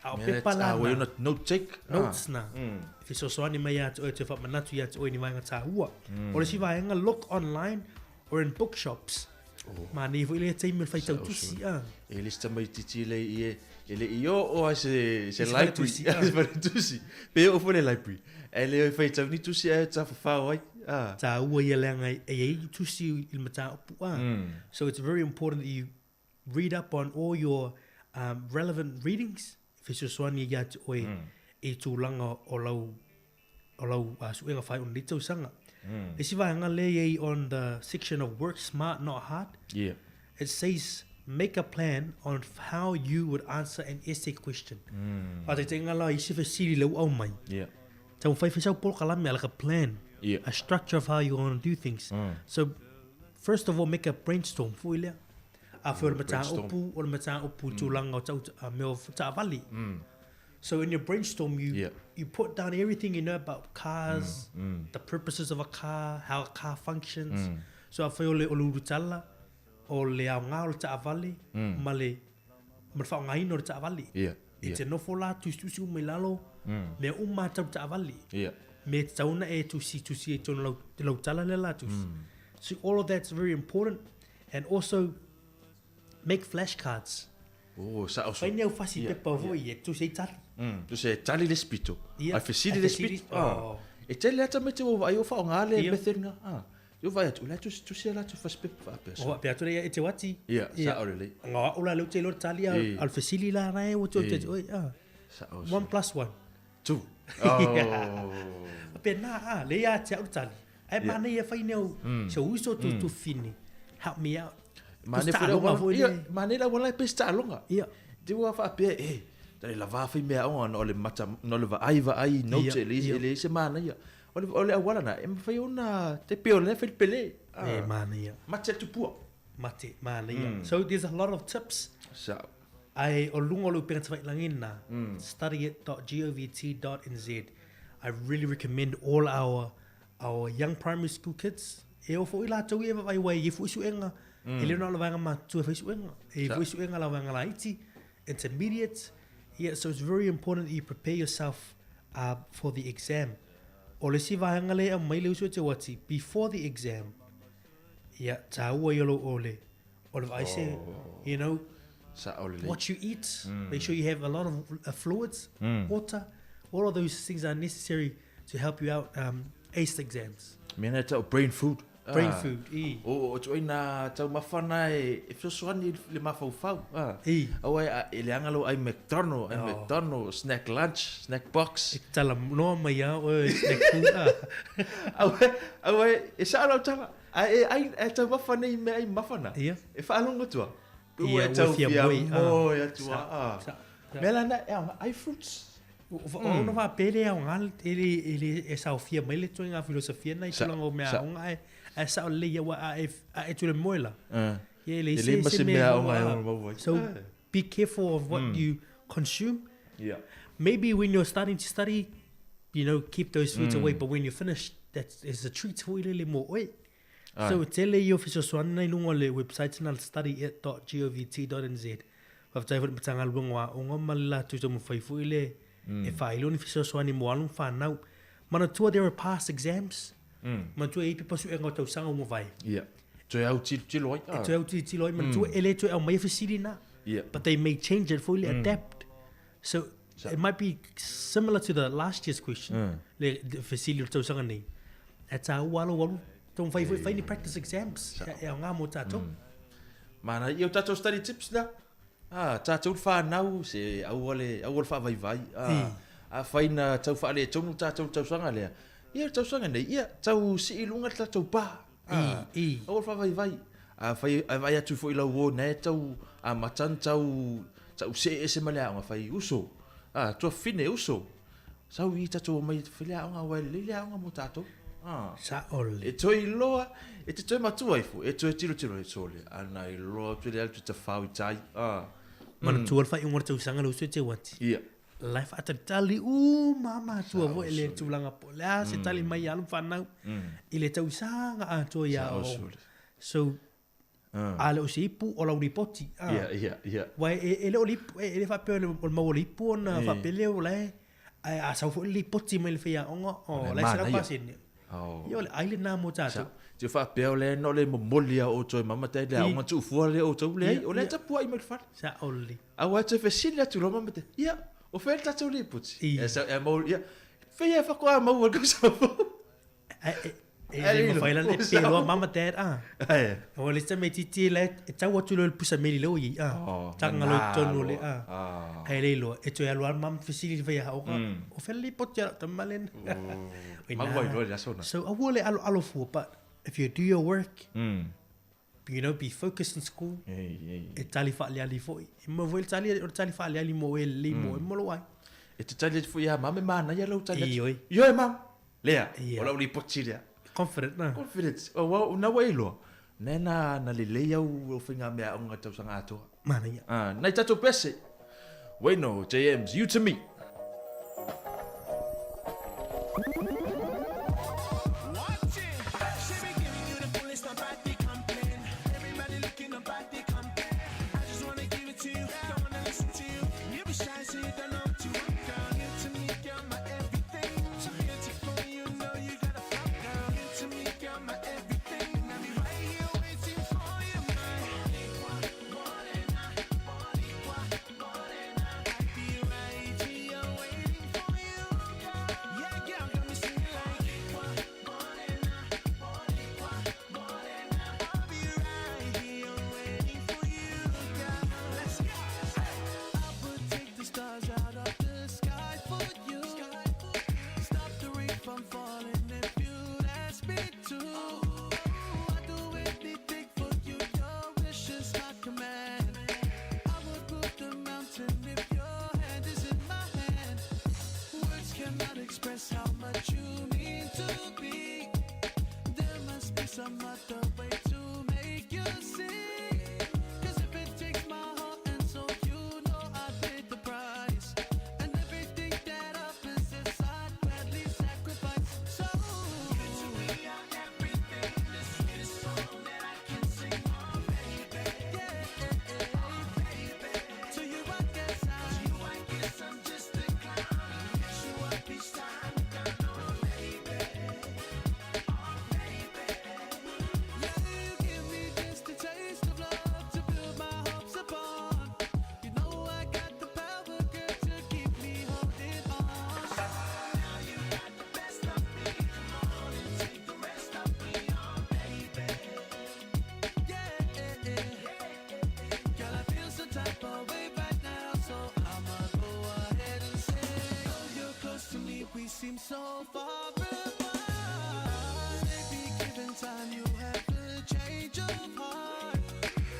A o
Mea
pepa la
ah, ua
na,
ona note take. Ah.
notes na, e fesoasoani mai ia te oe toe faamanatu ia te oe ni vaega tāua. O le isi vaega, look online or in bookshops. Manaia foi lea taimi o le faitau tusi, ah.
E le se tamaitiiti le i e, e le i oo ai se, se
I se
library.
faletusi, ah.
Se faletusi. Pe oo foi le library. E le faitau ni tusi ae tafafao ai. Ah.
Tāua ia leaga e i ai tusi i le mataupu, ah. So it's very important that you read up on all your relevant readings. Fesoasoani ia te oe i tulaga o lau o lau suega whai o nei tausaga. Le isi vaega lea i ai on the section of work smart not hard.
Yeah.
It says make a plan on how you would answer an essay question. Mm. Whataitenga la isi fesili le ua aumai.
Yeah.
Tau whai whai sau polokalame, like a plan.
Yeah.
A structure of how you're going to do things. So, first of all, make a brainstorm. Fui lea. A fai o le
Brainstorm.
mataupu, o le mataupu mm. tulaga o tau, a mea o taavale. So in your brainstorm, you
Yeah.
you put down everything you know about cars, the purposes of a car, how a car functions. So a fai o le, o le urutala, o le aoga o le taavale, ma le, ma le faaaogaina o le taavale.
Yeah.
E te nofo la, tusitusi uma i lalo, mea uma tau taavale.
Yeah.
Me te tauna e tusi, tusi e tonu lau, lau tala le la tusi. So all of that's very important. And also, make flashcards.
Oh, sao so.
Fai ni au fasi
Yeah,
pepa foi e tusi ai tali.
Tu se tali le spito.
Ia.
Ai fesili
Ai
le
fesili,
spito. Ah.
oh.
E tele ata me te o ai o whaonga le
Ia.
method nga. Ah. Yo vai atu, la tu tu se la tu fasi pepa whaapea.
O pe atu ia e te wati.
Ia, sao lelei.
Ngā au la leu te lor tali al,
Ia.
al fesili la rae o te o te
Ia.
oi. Ah.
Sao.
One plus one.
Two. Oh.
Pe nā a, le ia te au tali. Ai mana ia whai neo, se uso tu tu fini. Help me out.
Mane
Tusi
fo
taaloga
la
foi
ia,
le.
mane la wala pe taaloga.
Ia.
Te ua whaapea, e, tare la vā whai mea onga no le mata, no le vaai vaai note
Ia,
le
ia.
le se mana ia. O le o le awala na, e mawhai ona te peo le whai pele.
E mana ia.
Mate tupua.
Mate, mana ia. So there's a lot of tips
Sao.
Ae o luga o le upega tafailagi lena, studyit.govt.nz, I really recommend all our our young primary school kids, e o foi latou ia e vaavaai aua e i ai foi suega, e le na o le vaega matutua e fai suega, e i ai foi suega a la vaega laiti, intermediate, yeah, so it's very important that you prepare yourself uh, for the exam. O le isi vaega lea e aumai le uso e te uati, before the exam, ia, taua ia lou ole, o le vaai se, you know,
Sa'o lelei.
what you eat, make sure you have a lot of fluids, water, all of those things are necessary to help you out um, ace exams.
Mea na e tau brain food.
Brain food, i.
O, o ituaiga taumafa na e, e fesoasoani i le mafaufau. Ah.
I.
Aua e, e leaga lou ai McDonald, ai
Oh.
McDonald, snack lunch, snack box.
E tala noa mai a oe snack food. Ah.
Aua, aua e, e sa'o lau tala. Ae e ai, e taumafa nei mea ai mamafa na.
Ia.
E faalogo atu a.
Ia,
Ua e
ua
tau
fia
fia
moe, ah.
moe atu a.
Sa-
Ah.
sa- sa.
Mea la na, e aoga, ai fruits.
Ona faapea lea aoga e le e le e saofia mai le ituaiga filosofia na i
Sa-
tulaga o mea
sa-
aoga ae ae sao lelei aua a e a e tule moe la.
Ah.
Ia e leai
E
se
leai ma
se
se
mea
mea
e
aoga e
maua.
ono maua ai.
So
Eh.
be careful of what you consume.
Yeah.
Maybe when you're starting to study, you know, keep those foods away, but when you're finished, that is a treat foi lele mo oe.
Ai.
So tele ia o fesoasoani na i luga o le website na studyit.govt.nz. Faafetai foi i le Matagaluega o Aoga ma le latou taumafai foi le e faailo ni fesoasoani mo alo ma fanau. Manatua there are past exams. Manatua e i ai pepa suega o tausaga ua mavae.
Ia. Toe au tilotilo ai.
E toe au tilotilo ai, manatua e le toe aumaia fesili na.
Ia.
But they may change it foi le adapt. So it might be similar to the last year's question, le fesili o le tausaga nei. E taua lava lou alu taumafai foi e fai ni practice exams e aoga mo tatou.
Mana ia o tatou study tips na. Ah, tatou le whanau, se aua le, aua le whaavaivai. Ah, afai na tau faaletonu tatou i le tausaga lea. Ia le tausaga nei, ia tau sii i luga le tatou pa. Ah, aua le faavaivai. Afai e vaai atu foi i lau uo na e tau amata ona tau tau see ese ma le aoga, fai uso. Ah, tuafafine uso. Sau i tatou omai e fai le aoga aua e lelei le aoga mo tatou. Ah.
Sa'o lelei.
E toe iloa, e te toe matua ifo, e toe tilotilo e sole. Ana iloa atu le alu te tafao i tai. Ah.
Manatua le faaiuga o le tausaga le uso e te uati.
Ia.
La e faatalitali uma matua foi le tulaga po o le a se tali mai a alo ma fanau i le tausaga atoa ia
Sa'o
o.
sole.
So, a le o se ipu o lau lipoti. Ah.
Ia, ia, ia.
Uae e, e le o le ipu, e, e le faapea o le o le mau o le ipu ona
E.
faapea lea o la e, ae a sau foi le lipoti mai le faiaoga, o
O le
la e selau
manaia.
pasene.
Oh.
Ia o le ai lenā mo tatou.
Sa, te faapea o le no le momoli a outou e mama te le aoga tuufua lea outou leai,
Ia,
o lea
ia.
tapuai mai le fale.
Sa'o lelei.
Aua e toe fesili atu loa mama te, ia, o fea le tatou lipoti?
Ia.
E, sa, e mau, ia, fea e faatoa maua le tausaga fou.
E, e le mafai la le pe loa mama dad ah.
Ae.
O le tamaitiiti la e tau atu loa i le pusa meli lea ua i ai ah.
Oh,
Taga loa i totonu o le
nana
ah.
loa.
Ae le iloa e toe alu lava mama fesili i le faiaoga. O fea le lipoti a lau tama lena. Oi
Maua
nā.
iloa i le aso na.
So aua le aloalo fua but if you do your work, you know, be focused in school.
Ei, ei.
E tali faaleali foi. E maua foi le tali o le tali faaleali mo oe lelei mo oe ma lou ai.
E te tali atu foi ia mama e manaia lau tali atu.
Ioe.
Ioe mama. Lea,
Ia.
o lau lipoti lea.
Confident na.
Confident. O, wa, na ua iloa. Nē na, na lelei au o faiga meaaoga tausaga atoa.
Manaia.
Ah, nai tatou pese. Wayno, JM's, you to me.
Watch it. She be giving you the fullest, nobody complain. Everybody looking, nobody compare. I just wanna give it to you, don't wanna listen to you. You be shy, so you don't know what you want, girl. You to me, girl, my everything. So beautiful, you know you got a flop, girl. You to me, girl, my everything. And I'll be right here waiting for you, my morena, morena, morena. I'll be right here waiting for you, girl. Yeah, girl, got me singing like morena, morena. I'll be right here waiting for you, girl. Let's go. I would take the stars out of the sky for you. Stop the rain from falling if you'd ask me to. I'd do anything for you. Your wish is my command. I would move the mountain if your hand is in my hand. Words cannot express how much you mean to me. There must be some other way to make you see. 'Cause if it takes my heart and soul, you
seem so far apart. Maybe given time you'll have a change of heart.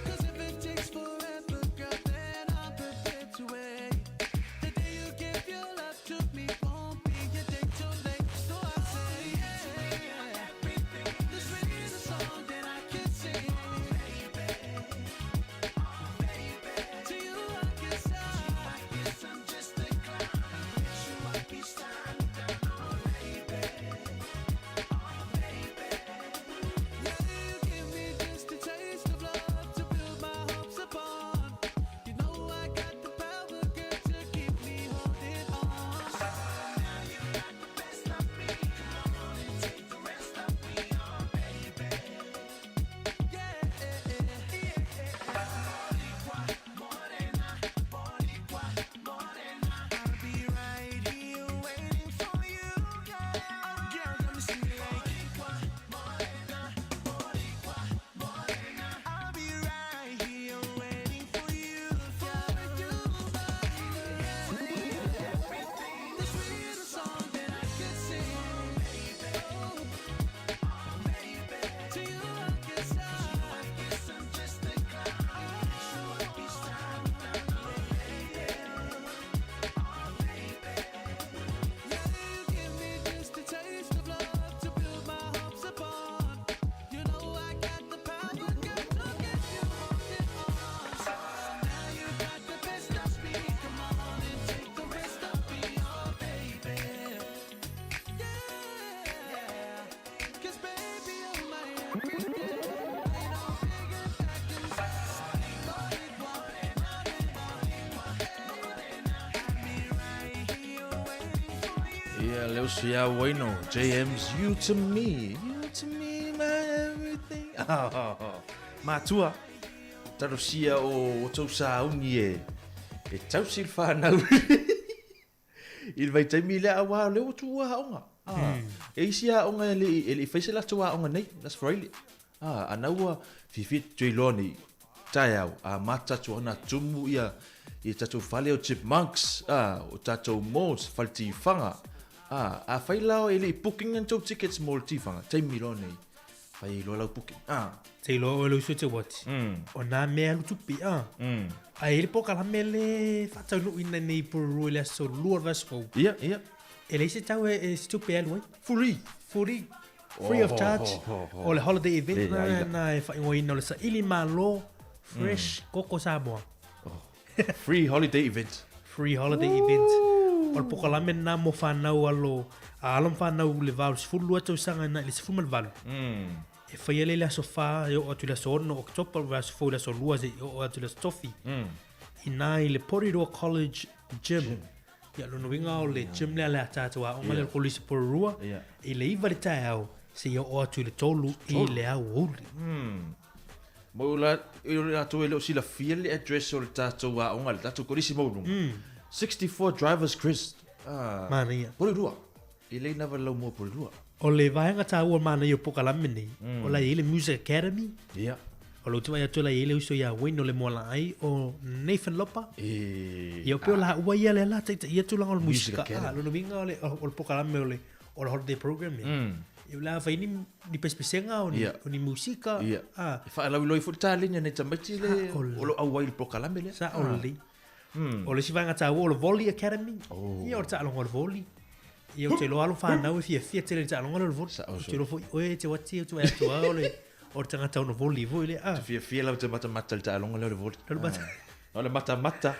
'Cause if it takes forever, girl, then I'm prepared to wait. The day you give your love to me won't be a day too late. So I say, yeah, the sweetest song that I could sing. To you, I guess I'm just a clown. I wish you I'd be standing down, oh baby, oh baby. Yeah, you give me just a taste of love to build my hopes upon. You know I got the power, girl, to keep me holding on. So now you got the best of me. Come on and take the rest of me on, baby. Yeah, yeah. Boricua, morena, Boricua, morena. I'll be right here waiting for you, girl. Oh, girl, got me singing like Boricua, morena, Boricua, morena. I'll be right here waiting for you, for you, baby. The sweetest song that I could sing, oh, baby. To you, I guess I'm just a clown. I wish you would be standing down, oh baby, oh baby. Yeah, you give me just a taste of love to build my hopes upon. You know I got the power, girl, to get you holding on. So now you got the best of me. Come on and take the rest of me, oh baby. Yeah, 'cause baby, you're my everything. Ain't no bigger that can Boricua, morena, I'll be right here waiting for you.
Ia, leo si ia Wayno, JM's You to Me, You to Me, my everything. Matua, talosia o tou sauni e, e tausi le whanau. I le vaitaimi lea auā o lea ua tuua aoga. Ah, e isi aoga e le i fai se latou aoga nei, that's Friday. Ah, ana ua fiafia toe iloa nei taeao, amata atu ana tumu ia i tatou fale o Chipmunks, ah, o tatou malls, fale tifaga. Ah, afai la e le i booking ni tou tickets mo le tifaga, taimi loa nei, fai ai loa lau booking. Ah.
Te iloa oe le uso e te uati. O nā mea alu tupe, ah. A e i ai le polokalame le faataunuuina nei i Porirua i le aso 2 o le vaiaso fou.
Ia, ia.
E leai se tau e se tupe e alu ai.
Free.
Free. Free of charge. O le holiday event na na e faaigoaina o le saili malo fresh koko Samoa.
Free holiday event.
Free holiday event. O le polokalame lena mo fanau alo a alo ma fanau i le va o le 12 tausaga na i le 18. E faia lea i le aso 4 e oo atu i le aso 6 o Oketopa, o le vaiaso fou i le aso 2 seia oo atu i le aso Tofi. Ina i le Porirua College Gym. Ia, lona uiga o le gym lea le a tatou aoga lea o le Kolisi Porirua, i le 9 i le taeao seia oo atu i le 3 i le aoauli.
Mo la, i latou e le o silafia le address o le tatou aoga, le tatou kolisi maualuga. 64 Drivers Crest. Ah,
Manaia.
Porirua. E lei lava le laumua Porirua.
O le vaega taua o le manaia o polokalame nei, o la e i ai le Music Academy.
Ia.
O lou te vaai atu o la e i ai le uso ia Wayne o le Moalaai o Nathan Lopa.
E.
Ia, pei o laua ia lea la taitaia tulaga o le
Music
musika.
Academy.
Ah, lona uiga o le, o le polokalame o le, o le holiday program ia. Ia o le a fai ni, ni pesepesega o ni, o ni musika.
Ia.
Ah.
E faalauiloa ai foi le taleni a nai tamaiti le o lo o auai i le polokalame lea.
Sa o lelei. O le isi vaega taua o le Volley Academy. Ia o le taaloga o le volley. Ia ou te iloa alo fanau e fiafia tele i le taaloga lea o le volley. Ou te iloa foi oe e te uati ou te vaai atu lava o le o le tagata ono volley foi lea. Ah.
Te fiafia lava te matamata i le taaloga lea o le volley.
O le mata-
O le matamata.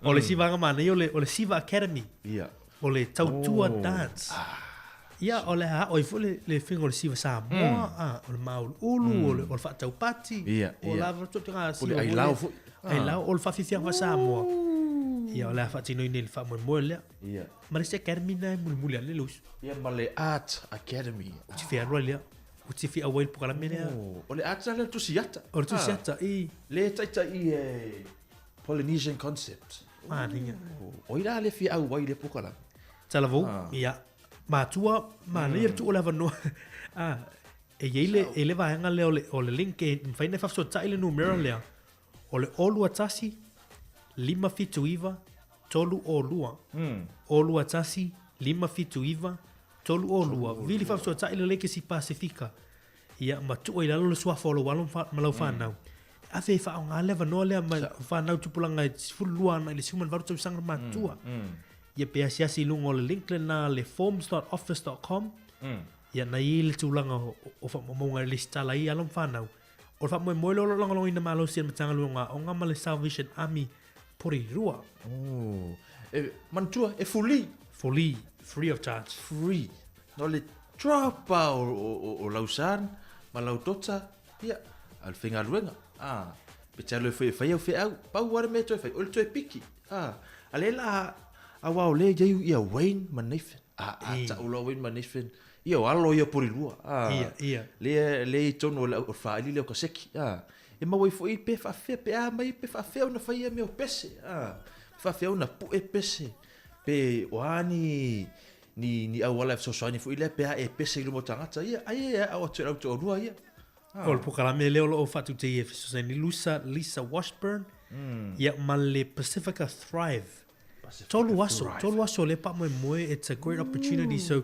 O le isi vaega manaia o le o le Siva Academy.
Ia.
O le tautua
Oh.
dance. Ia o le a aao ai foi le le faiga o le Siva Samoa, ah, o le māuluulu, o le o le faataupati,
Ia,
o
ia.
lava totoga
O le
Siva foi
ailao
lea.
foi.
Ailao, o le faafiafiaga faa-Samoa. Ia o le a faatinoina i le faamoemoe lea.
Ia.
Ma le isi academy lena e mulimuli ane le uso.
Ia ma le Art Academy.
Ou te fia alu ai lea. Ou te fia auai i le polokalame lea.
Oh, o le art lea o le tusiata.
O le tusiata, i.
Le taitai e Polynesian concept.
Manaia.
O i la le fia auai i le polokalame.
Talavou,
Ah.
ia. Matua, manaia le tuu o le avanoa. Ah, e i ai le, e le vaega lea o le, o le link e mafai ona faafesootai le numera lea. O le 021 579 302. 021 579 302 vili faafesoatai lelei ke isi Pasefika ia ma tuu ai i lalo le suafa o lou alo ma lau fanau. E ave e faaaoga le avanoa lea ma fanau tupulaga e 12 agai i le 18 tausaga le matutua. Ia pe asiasi i luga o le link lena le forms.office.com ia na i ai le tulaga o faamaumauga e lesitala ai alo ma fanau. O le faamoemoe lea o lo o lagolagoina malosi e le Matagaluega o Aoga ma le Salvation Army Porirua.
Oh. E, manatua, e fuli.
Fuli, free of charge.
Free. No le drop a o lau son ma lau daughter, ia, a o le faigaluega. Ah, pe te alu e foi e fai au feau, pau lava le mea e toe fai, o le toe piki. Ah, a lea la, aua o lea e i ai ia Wayne ma Nathan. A, a tau loa Wayne ma Nathan, ia o alo ia o Porirua. Ah,
Ia, ia.
Lea, lea i totonu o le faaili lea o ka seki. Ah, e maua ai foi pe faafefea, pe a mai, pe faafefea ona fai ia mea o pese. Ah, pe faafefea ona pue pese, pe o a ni, ni, ni auala e fesoasoani foi lea pe a e pese i luma o tagata ia, ai e aao atu e lau toalua ia.
O le polokalame lea o lo o faatutei e fesoasoani Lusa, Lisa Washburn, ia ma le Pacifica Thrive. Tolu aso, tolu aso lea faamoemoe, it's a great opportunity, so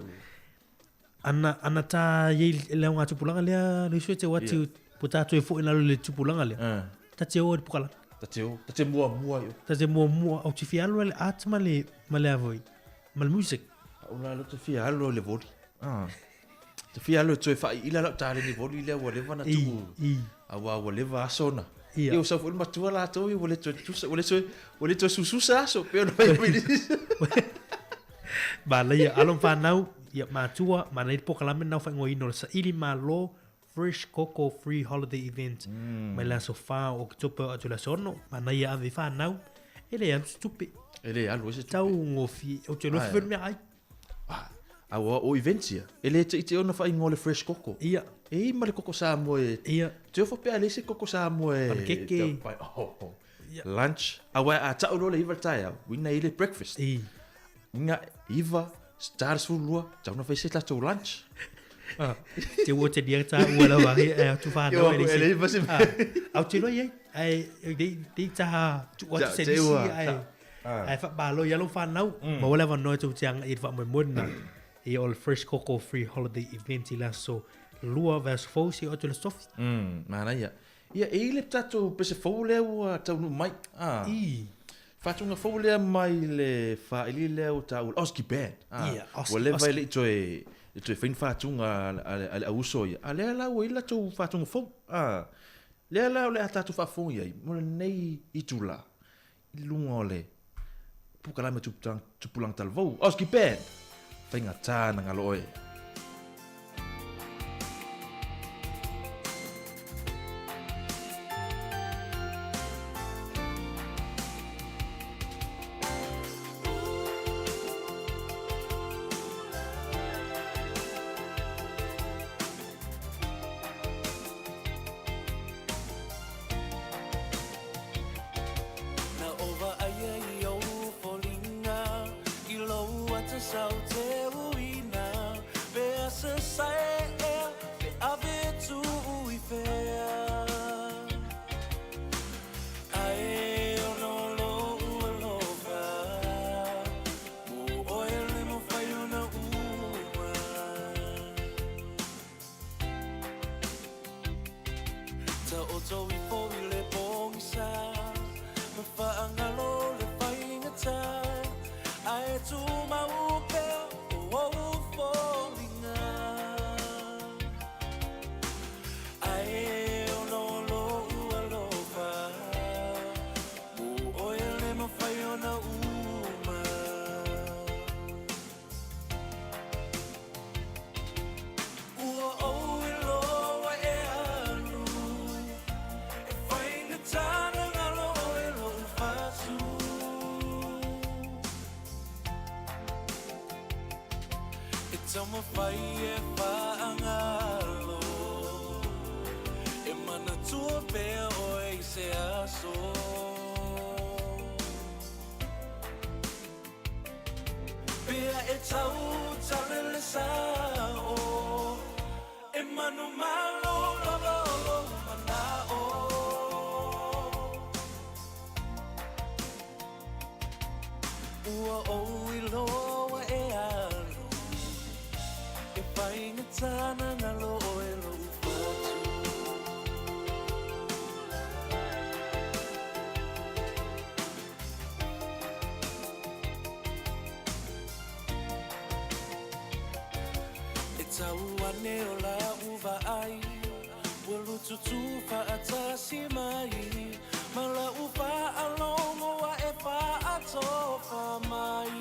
ana, ana tā iai le aoga tupulaga lea, Lusu e te o atu, po tātou e foi i lalo i le tupulaga lea, ta te o i le polokalame.
Ta te o, ta te muamua i o.
Ta te muamua, ou te fia alu ai le art ma le, ma le a foi, ma le music.
Au la lea ou te fia alu i le voli. Te fia alu e toe faaiila lau taleni voli lea ua leva na tuu. Aua ua leva aso na. Ia ua sau foi le matua latou ia ua le toe tusa, ua le toe, ua le toe sususa aso pei ona fai mai nisi.
Manaia, alo ma fanau, ia matua, manaia le polokalame lena ua faaigoaina o le Saili Malo Fresh Coco Free Holiday Event mai le aso 4 o Oketopa atu i le aso 6. Manaia ave i fanau, e le alu se tupe.
E le alu ai se tupe.
Taugofie, ou te iloa foi le meaai.
A ua o events ia, e le teitei ona faaigoa le fresh koko.
Ia.
E i ma le koko Samoa e.
Ia.
Te ofo pe a leai se koko Samoa e.
Panekeke.
Oh, oh. Ia. Lunch. Aua a tau loa le 9 i le taeao, uiga i le breakfast.
I.
Uiga 9, ta le 12, tau na fai se tatou lunch.
Ah, te ua te nia ta ua lava he e atu whanau
e leisi. E leisi.
Ah, au te roi ai, ai, dei, dei taha tu atu se nisi, ai. Ae faamalo i alo fanau, maua le avanoa e tou te aga'i i le faamoemoe lena ia o le Fresh Coco Free Holiday Event i le aso lua vaiaso fou seia oo atu i le aso tofi.
Manaia. Ia, e i ai le tatou pese fou lea ua taunuu mai.
I.
Faatuga fou lea mai le faaili lea ua taua le Oski Band.
Ia, Oski.
Ua leva e le i toe, e toe fai ni faatuga a le auuso ia. A lea la ua i ai le latou faatuga fou. Lea la o le a tatou faafofoga i ai mo lenei itula. I luga o le polokalame tupulaga talavou, Oski Band, faigata na galo oe.
Na ova aia i ou foliga i lou ata sau te uina pe a sasae ea pe ave tuu i fea Ae ona o lou alofa mo oe le mawhai ona uma Taoto ifo i le pogisa Ma faagalo le faigata Ae tumau pea o ou foliga Ae ona o lou alofa Mo oe le mafai ona uma Ua ou iloa e alu E faigata na galo oe lou fatu E taumafai e faagalo E manatua pea oe i se aso Pea e tau tale le sao E manumalo lava o lou manao Ua ou iloa e alu. Faigata na galo oe lou fatu. E tau ane o lau vaai, ua lututu faatasi mai, ma lau faalogo ua e faatofa mai.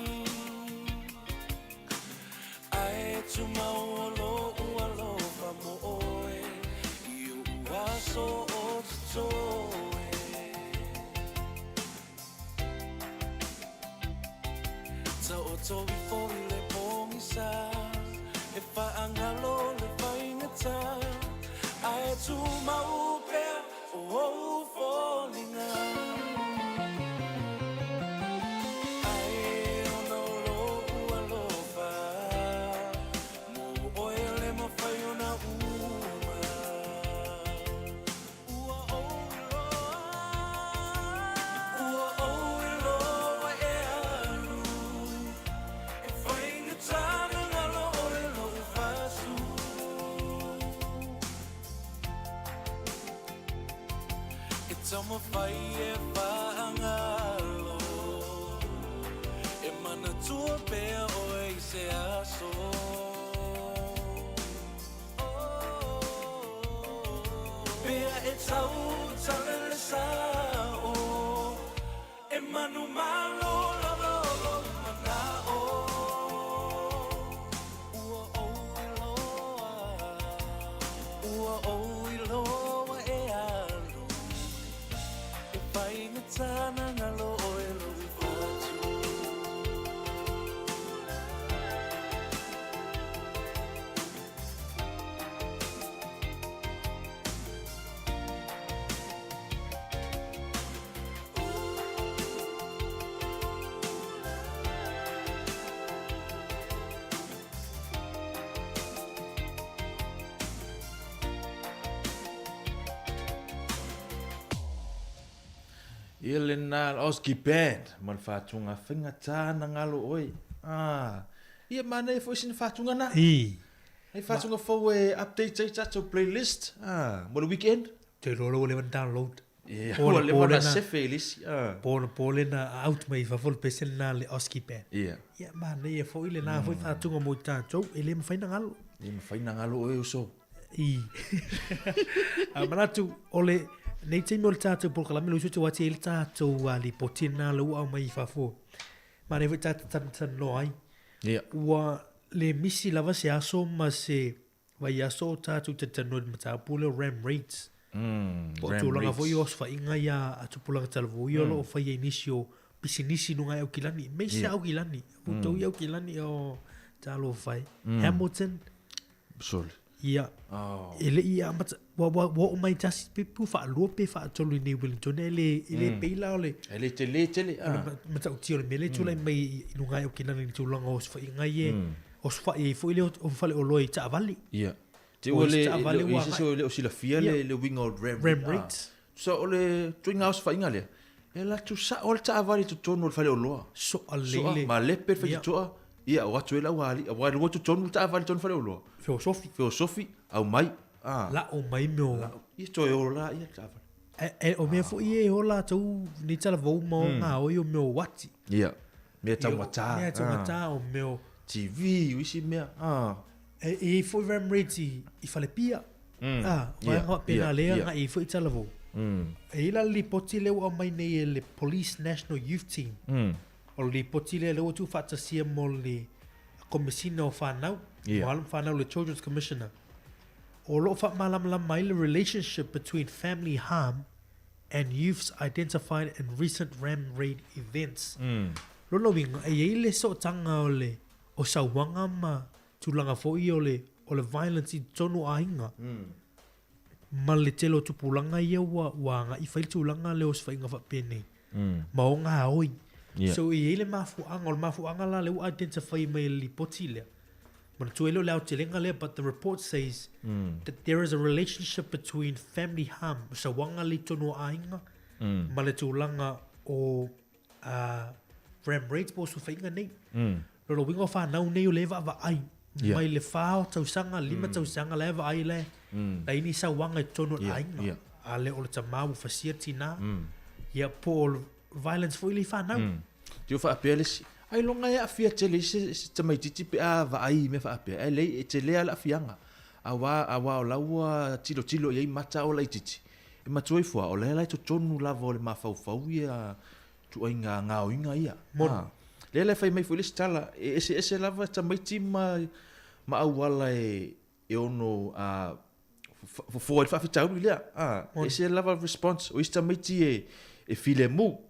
Ae tumau o lo'u alofa mo oe, i oʻu aso o totoe. Taoto ifo i le pogisa, e faagalo le faigata, ae tumau pea o ou foliga. Ae ona o lo'u alofa mo oe le mafai ona uma. Ua ou iloa, ua ou iloa e alu, e faigata na galo oe lou fatu. E taumafai e faagalo, e manatua pea oe i se aso. Pea e tau tala le sa'o, e manumalo lava o lou mana'o. Ua ou iloa, ua ou iloa e alu, e faigata na galo oe lou fatu.
Ia lena Oski Band ma le faatuga faigata na galo oe. Ah, ia manaia foi sina faatuga na.
I.
Ai faatuga fou e update ai tatou playlist. Ah, mo le weekend.
Te iloa ua leva ona download.
Ia,
Po
ua
le
leva
po
ona
lena.
sefe i le isi. Ah.
Po le po lena out mai i fafo le pese lena le Oski Band.
Ia.
Ia, manaia foi lena foi faatuga mo i tatou, e le mafai ona galo.
E le mafai ona galo oe uso.
I. A manatu, o le, nei taimi o le tatou polokalame le uso te wati ai le tatou a lipoti lena le ua aumai i fafo. Manaia foi tatou talatalanoa ai.
Ia.
Ua le misi lava se aso ma se vaiaso o tatou talatalanoa i le mataupu lea o ram rates. Po o
ram
tulaga
rates.
foi o osofaiga ia a tupulaga talavou ia o lo o faia i nisi o pisinisi i luga i Aukilani. Aemaise Aukilani. Outou i Aukilani o talofa e. Hamilton.
Sole.
Ia.
Oh.
E le i amata, ua oo mai tasi pe pu faalua pe faatolu i nei Wellington, e le, e le pei la o le,
E le tele tele,
o le matautia o le mea lea e tulai mai i luga i Aukilani i le tulaga o osofaiga ia, osofai ai foi lea o faleoloa i taavale.
Ia. Te
O
ua
isi
le,
taavale
le,
ua
isi
agai.
se le o silafia le uiga o ram
Ram
rate.
rates.
So o le tuiga osofaiga lea, e alu atu sao le taavale i totonu o le faleoloa.
Soa lelei
Soa,
le-
malepe le faitotoa. Ia, o atu ai lau alii, aua e lua totonu le taavale i totonu o le faleoloa.
Feosofi.
Feosofi, aumai. Ah.
La'o mai mea o-
La'o. Ia, toe ola ia le taavale.
E, o mea foi e o latou nei talavou ma o gaoi o mea o uati.
Ia, mea taugata.
Mea taugata o mea o
TV, o isi mea. Ah.
E i ai foi ram rates i falepia. Ah,
Ia,
vaega faapena
ia,
lea
ia.
agai ai foi talavou. E i ai la le lipoti lea ua aumai nei e le Police National Youth Team. O le lipoti lea lea ua tuufaatasia mo le Komesina o Whanau,
Ia.
mo alo ma whanau le Children's Commissioner. O loo faamalamalama ai le relationship between family harm and youths identified in recent ram raid events. Lona uiga, e iai le sootaga o le o sauaga ma tulaga foi o le o le violence i totonu o aiga. Ma le tele o tupulaga ia ua ua agai fai le tulaga lea o osofaiga faapenei. Ma o gaoi.
Ia.
So e iai le mafuaaga, o le mafuaaga la lea ua identify mai e le lipoti lea. Manatua ai lea o le aotelega lea, but the report says that there is a relationship between family harm, sauaga le i totonu o aiga, ma le tulaga o ram raids po o osofaiga nei. Lona uiga o fanau nei o lea e vaavaai.
Ia.
Mai le 4 tausaga, 5 tausaga la e vaai la e la i ai ni sauaga i totonu o le
Ia,
aiga.
ia.
A le o le tama ua fasia le tina. Ia po o le violence foi lea i fanau.
Te o faapea le isi, ailoga e aafia tele i se, se tamaitiiti pe a vaai i mea faapea, ae leai e tele lava le aafiaga. Aua, aua o la ua tilotilo i ai mata o laitiiti, e matua ifo lava, o la e la i totonu lava o le mafaufau ia ituaiga gaoiga ia.
Moni.
A, lea la e fai mai foi le isi tala, e eseese lava tamaiti ma, ma auala e, e ono a, fofo ai le faafitauli lea. A,
Moni.
ese lava response, o isi tamaiti e, e filemu.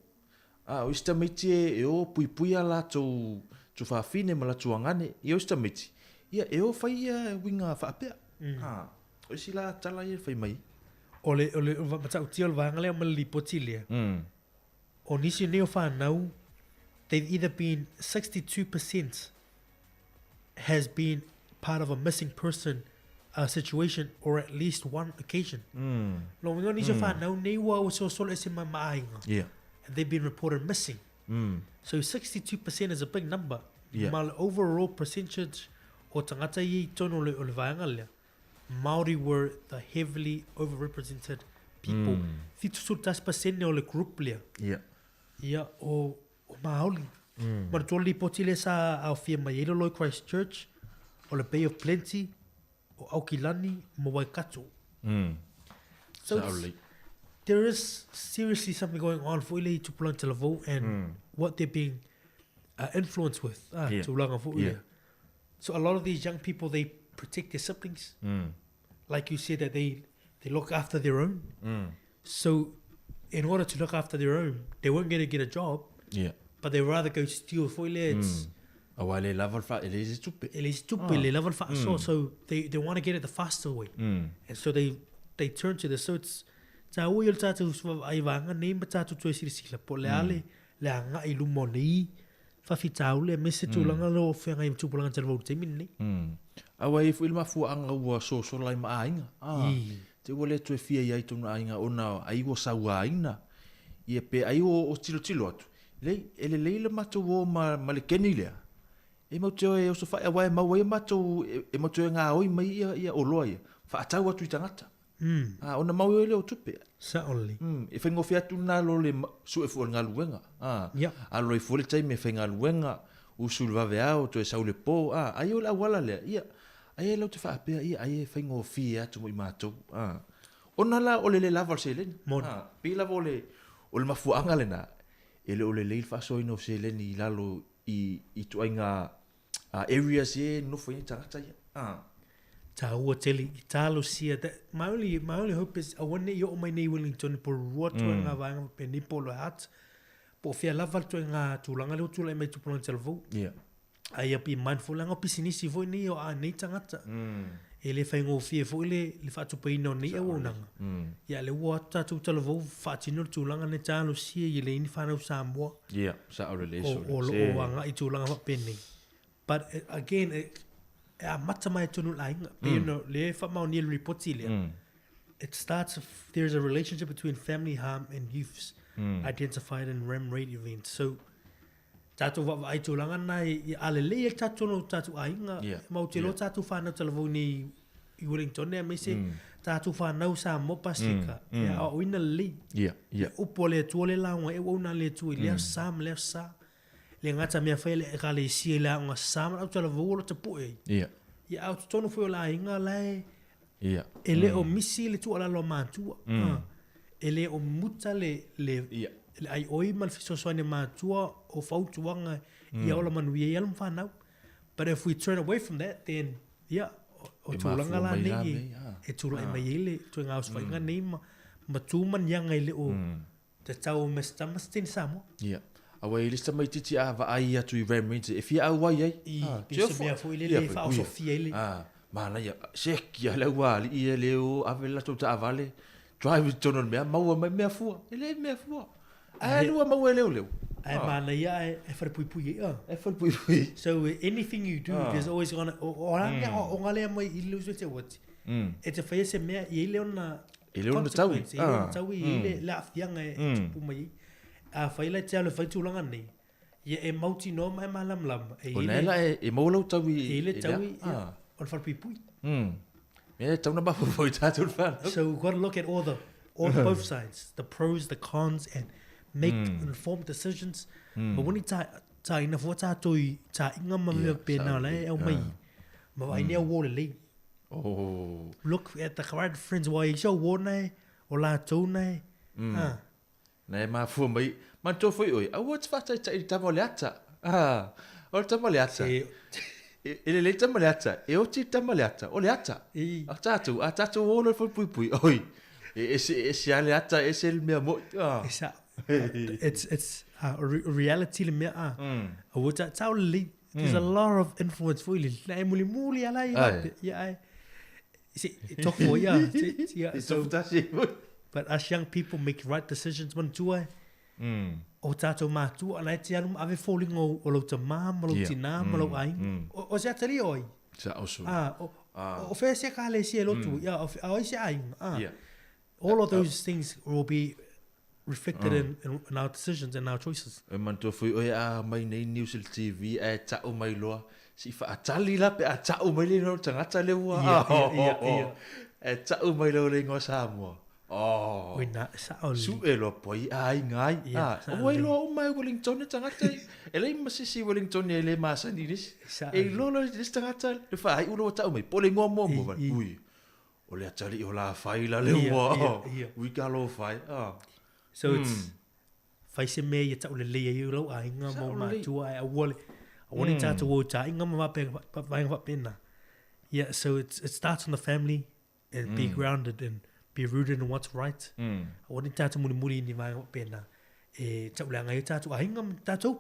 A, o isi tamaiti e, e o puipui a latou tuafafine ma latou agane. Ia o isi tamaiti, ia e o fai ia uiga faapea. A, o isi la tala ia e fai mai.
O le, o le matautia o le vaega lea ma le lipoti lea, o nisi nei o fanau, they've either been 62% has been part of a missing person situation or at least one occasion. Lona uiga o nisi o fanau nei ua ua sosolo ese mai ma aiga.
Ia.
And they've been reported missing. So 62% is a big number.
Yeah.
Ma le overall percentage o tagata ia i totonu o le, o le vaega lea, Māori were the heavily overrepresented people. 71% o le group lea.
Ia.
Ia, o, o Māori. Manatua le lipoti lea sa aofia mai ai lalo i Christchurch, o le Bay of Plenty, o Aukilani ma Waikato. So
Sao
it's,
lelei.
there is seriously something going on foi lea i tupulaga talavou and what they're being influenced with. Ah,
Yeah.
tulaga foi
Yeah.
lea. So a lot of these young people, they protect their siblings. Like you said, that they look after their own. So in order to look after their own, they weren't going to get a job,
Ia.
but they rather go steal foi lea. It's,
Aua e le lava le fa, e leai se tupe.
e leai se tupe, le lava le faasoa. So they want to get it the faster way. And so they turn to this. So it's taua ia o le tatou vaavaai vaega nei ma tatou toe silasila po o le a le le agai i luma o nei faafitauli aemaise tulaga lea o feagai ma tupulaga talavou i le taimi lenei.
Aua e i ai foi le mafuaaga ua sosola ai ma aiga. Ah,
I.
te ua le toe fia i ai tonu aiga ona ai ua sauaina. Ia pe ai o, o tilotilo atu. Lei, e lelei le matou o ma, ma le keni lea. E mau te e oso whae awa e mau ai e matou, e, e mau te ngā oi mai ia, ia oloa ia. Whaatau atu i tangata. Ah, ona mau e leo tupe.
Certainly.
E whaingofi atu nā lo le sue fua le ngaluenga. Ah,
Ia.
A lo i fua le taimi e whaingaluenga, usu le vave ao, toe sau le pō. Ah, ai o le awala lea. Ia, ai e lau te whaapea, ia, ai e whaingofi atu mo i mātou. Ah. Ona la o le le lava o le seleni.
Moni.
Ah, pei lava o le, o le mafuaanga lena, e le o le lei le faasoaina o seleni i lalo i, i tuaiga areas e nofo ai tagata ia. Ah.
Taua tele i talosia. That, my only hope is aua ne i oo mai nei Wellington po rua tuaiga vaega faapea po o le heart. Po o fea lava le tuaiga tulaga lea ua tulai mai tupulaga talavou.
Ia.
A ia be mindful leaga o pisinisi foi nei o a nei tagata. E le faigofie foi le, le faatupeina o nei auaunaga. Ia lea ua o atu tatou talavou faatino le tulaga nei talosia i le ini fanau Samoa.
Ia, sa o le le
o,
so.
o lo o agai i tulaga faapenei. But again, e, e amata mai tonu le aiga. Pei ona lea e faamaonia le ripoti lea. It starts if there's a relationship between family harm and youths identified in ram raid events. So, tatou vaavaai tulaga na i a lelei ai le tatou tonu o tatou aiga.
Yeah.
Ma ou te iloa tatou fanau talavou nei i Wellington aemaise tatou fanau Samoa Pasifika. E aoaoina lelei.
Ia, ia.
Upu a le Atua le lauga e uauna a le Atua i lea sa ma lea sa. Le gata mea fai le ekalesia i le aoga sa ma le autalavou o lo tapu'e ai.
Ia.
Ia a o totonu foi o le aiga la e
Ia.
e le o misi le tuualalo a matua. Ah. E le o muta le le
Ia.
le aioi ma le fesoasoani a matua o fautuaga ia ola manuia ai alo ma fanau. But if we turn away from that, then yeah, o
E
tulaga
mafua
la
mai la
nei e,
mea, ah.
e tulai mai ai le tuaiga osofaiga nei ma ma tu maniaga i le o tatau o Mr. Samoa.
Ia. Aua e le se tamaitiiti a vaai atu i Ram Ranger e fia auai ai.
I,
Ah,
pe se mea foi lele e faaosofia ai le.
Ah, manaia, seki a le uaali'i ia le o ave le latou taavale, drive i totonu o le mea, maua mai mea fua. E leai mea fua. Ae lua maua e leoleo.
Ae manaia ae e falepuipui ai. Ah.
E falepuipui.
So anything you do, there's always gonna o o a mea o o lea mai i le usu te wati. E te whaia se mea i le ona
E le ona taui.
consequence, e i le ona
Ah.
taui, i le aafiaga e tupu mai ai. A whai la te alo whai tulaga nei. Ia e mautinoa ma e malamalama. E
O lena la e maua lau taui
E i le taui, ia, o le falepuipui.
Mea e tatau ona mafaufau i tatou le fanau.
So we've got to look at all the all the both sides, the pros, the cons and make informed decisions. Ma ua ni ta taina fua tatou i taʻiga ma mea pena la e aumai. Ma vaai nei au uo lelei.
Oh.
Look at the right friends aua e i ai si au uo nae, o latou nae. Ah.
Na e mafua mai, manatua foi oe, aua e te faataitai i le tama o le ata. Ah, o le tama o le ata. E lelei le tama o le ata, e oti le tama o le ata, o le ata. A tatou, a tatou o loa i le falepuipui, oi, e ese, e ese lava le ata, e ese le mea moi. Ah.
E sao. It's reality le mea ah. Aua ta tau lelei. There's a lot of influence foi le na e mulimuli ala i la. Ia ai. Se talk for ia. Ia.
So,
but us young people make right decisions manatua e. O tatou matua la e te alu ma ave foliga o lou tamā ma lou tinā ma lou aiga. O se atalii o ai?
Ah,
o fea se ekalesia e lotu ai? A o ai se aiga? Ah. All of those things will be reflected in our decisions and our choices.
E manatua foi oe a aumai nei news i le TV ae tau mai loa, se i faatali la pe a tau mai le igoa o le tagata lea ua Ae tau mai loa le igoa Samoa. Oh.
Oi na, sao lelei.
Sue loa po ai aiga ai.
Ia, sao
Ua
lelei.
iloa uma e Wellington le tagata e leai ma se isi Wellington e le masani i le isi.
Sao
E
lelei.
iloa loa le isi tagata le faaiu loa ua tau mai po o le igoa muamua vale. Ui, o le atalii o la fai la le
Ia,
ua.
ia, ia.
Ui ka lo fai. Ah.
So it's fai se mea ia tau lelei ai lou aiga ma ou
Sao lelei.
matua ae aua le aua ne i tatou o i taaiga ma vaega faapena. Yeah, so it's, it starts in the family and be grounded and be rooted in what's right. Aua ne i tatou mulimuli i ni vaega faapena e tauleaga ai o tatou aiga ma tatou.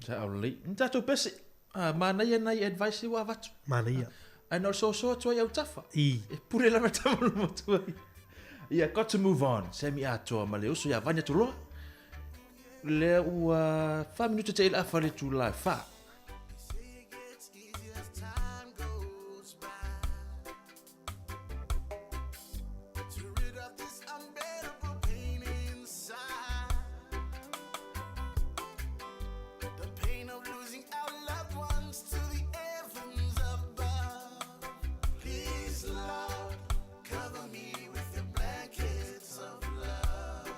Sao lelei. Ni tatou pese. Ah, manaia nai advice ua avatu.
Manaia.
Ae na o le soasoa atu ai autafa.
I.
E pule lava tama luma atu ai. Ia, got to move on. Sammy atoa ma le uso ia Vania Tuloa. Lea ua 4 minuta te i le afa le itula e 4.
To rid of this unbearable pain inside. The pain of losing our loved ones to the heavens above. Please, Lord, cover me with your blankets of love.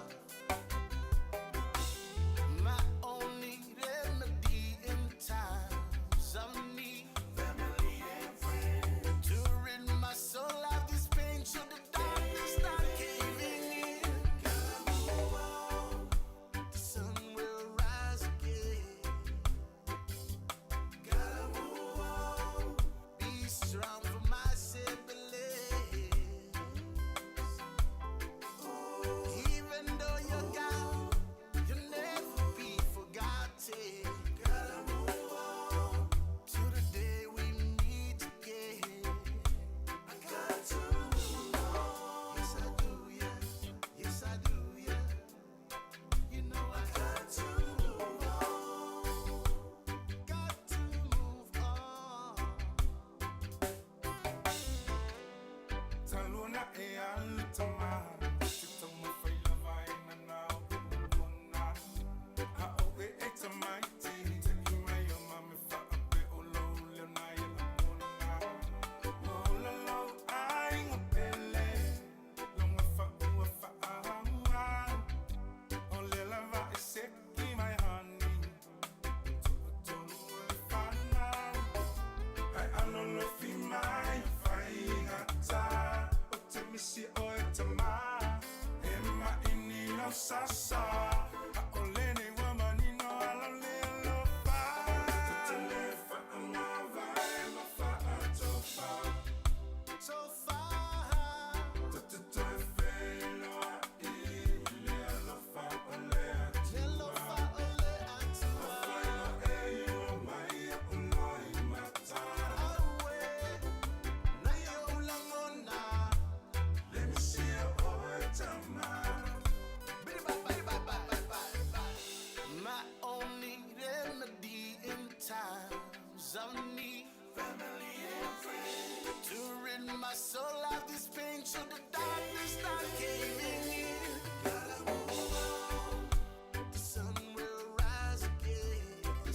My only remedy in times of need. Family and friends. To rid my soul of this pain should the darkness start caving in. Gotta move on. The sun will rise again. Gotta move on. Be strong for my siblings. Even though you're gone, you'll never be forgotten. Gotta move on to the day we meet again. I got to move on. Yes, I do, yeah. Yes, I do, yeah. You know I got to move on. Got to move on.
Talona e alu tama, te tama whai lava e nana o uona. A o e e tamaiti, te ki mai o mame whaape o lou leo nai e la mona. O la lau ai ngā pele, longa whaua whaahua. O le lava e seki mai hani, tokotonu o le whanau. Ai alolofi mai whai ngata, o te misi o e tama. E maini lau sasa, a o lene ua manino ala le alofa. Te tele whaangawai ma whaatofa.
So far.
Te te toe wheloa i le alofa o le atua.
Alofa o le atua.
Whailo e ua mai o loi mata.
Aue, na ia ulangona.
Le misi o e tama.
Bye, bye, bye, bye, bye, bye, bye. My only remedy in times of need. Family and friends. To rid my soul of this pain should the darkness start caving in. Gotta move on. The sun will rise again.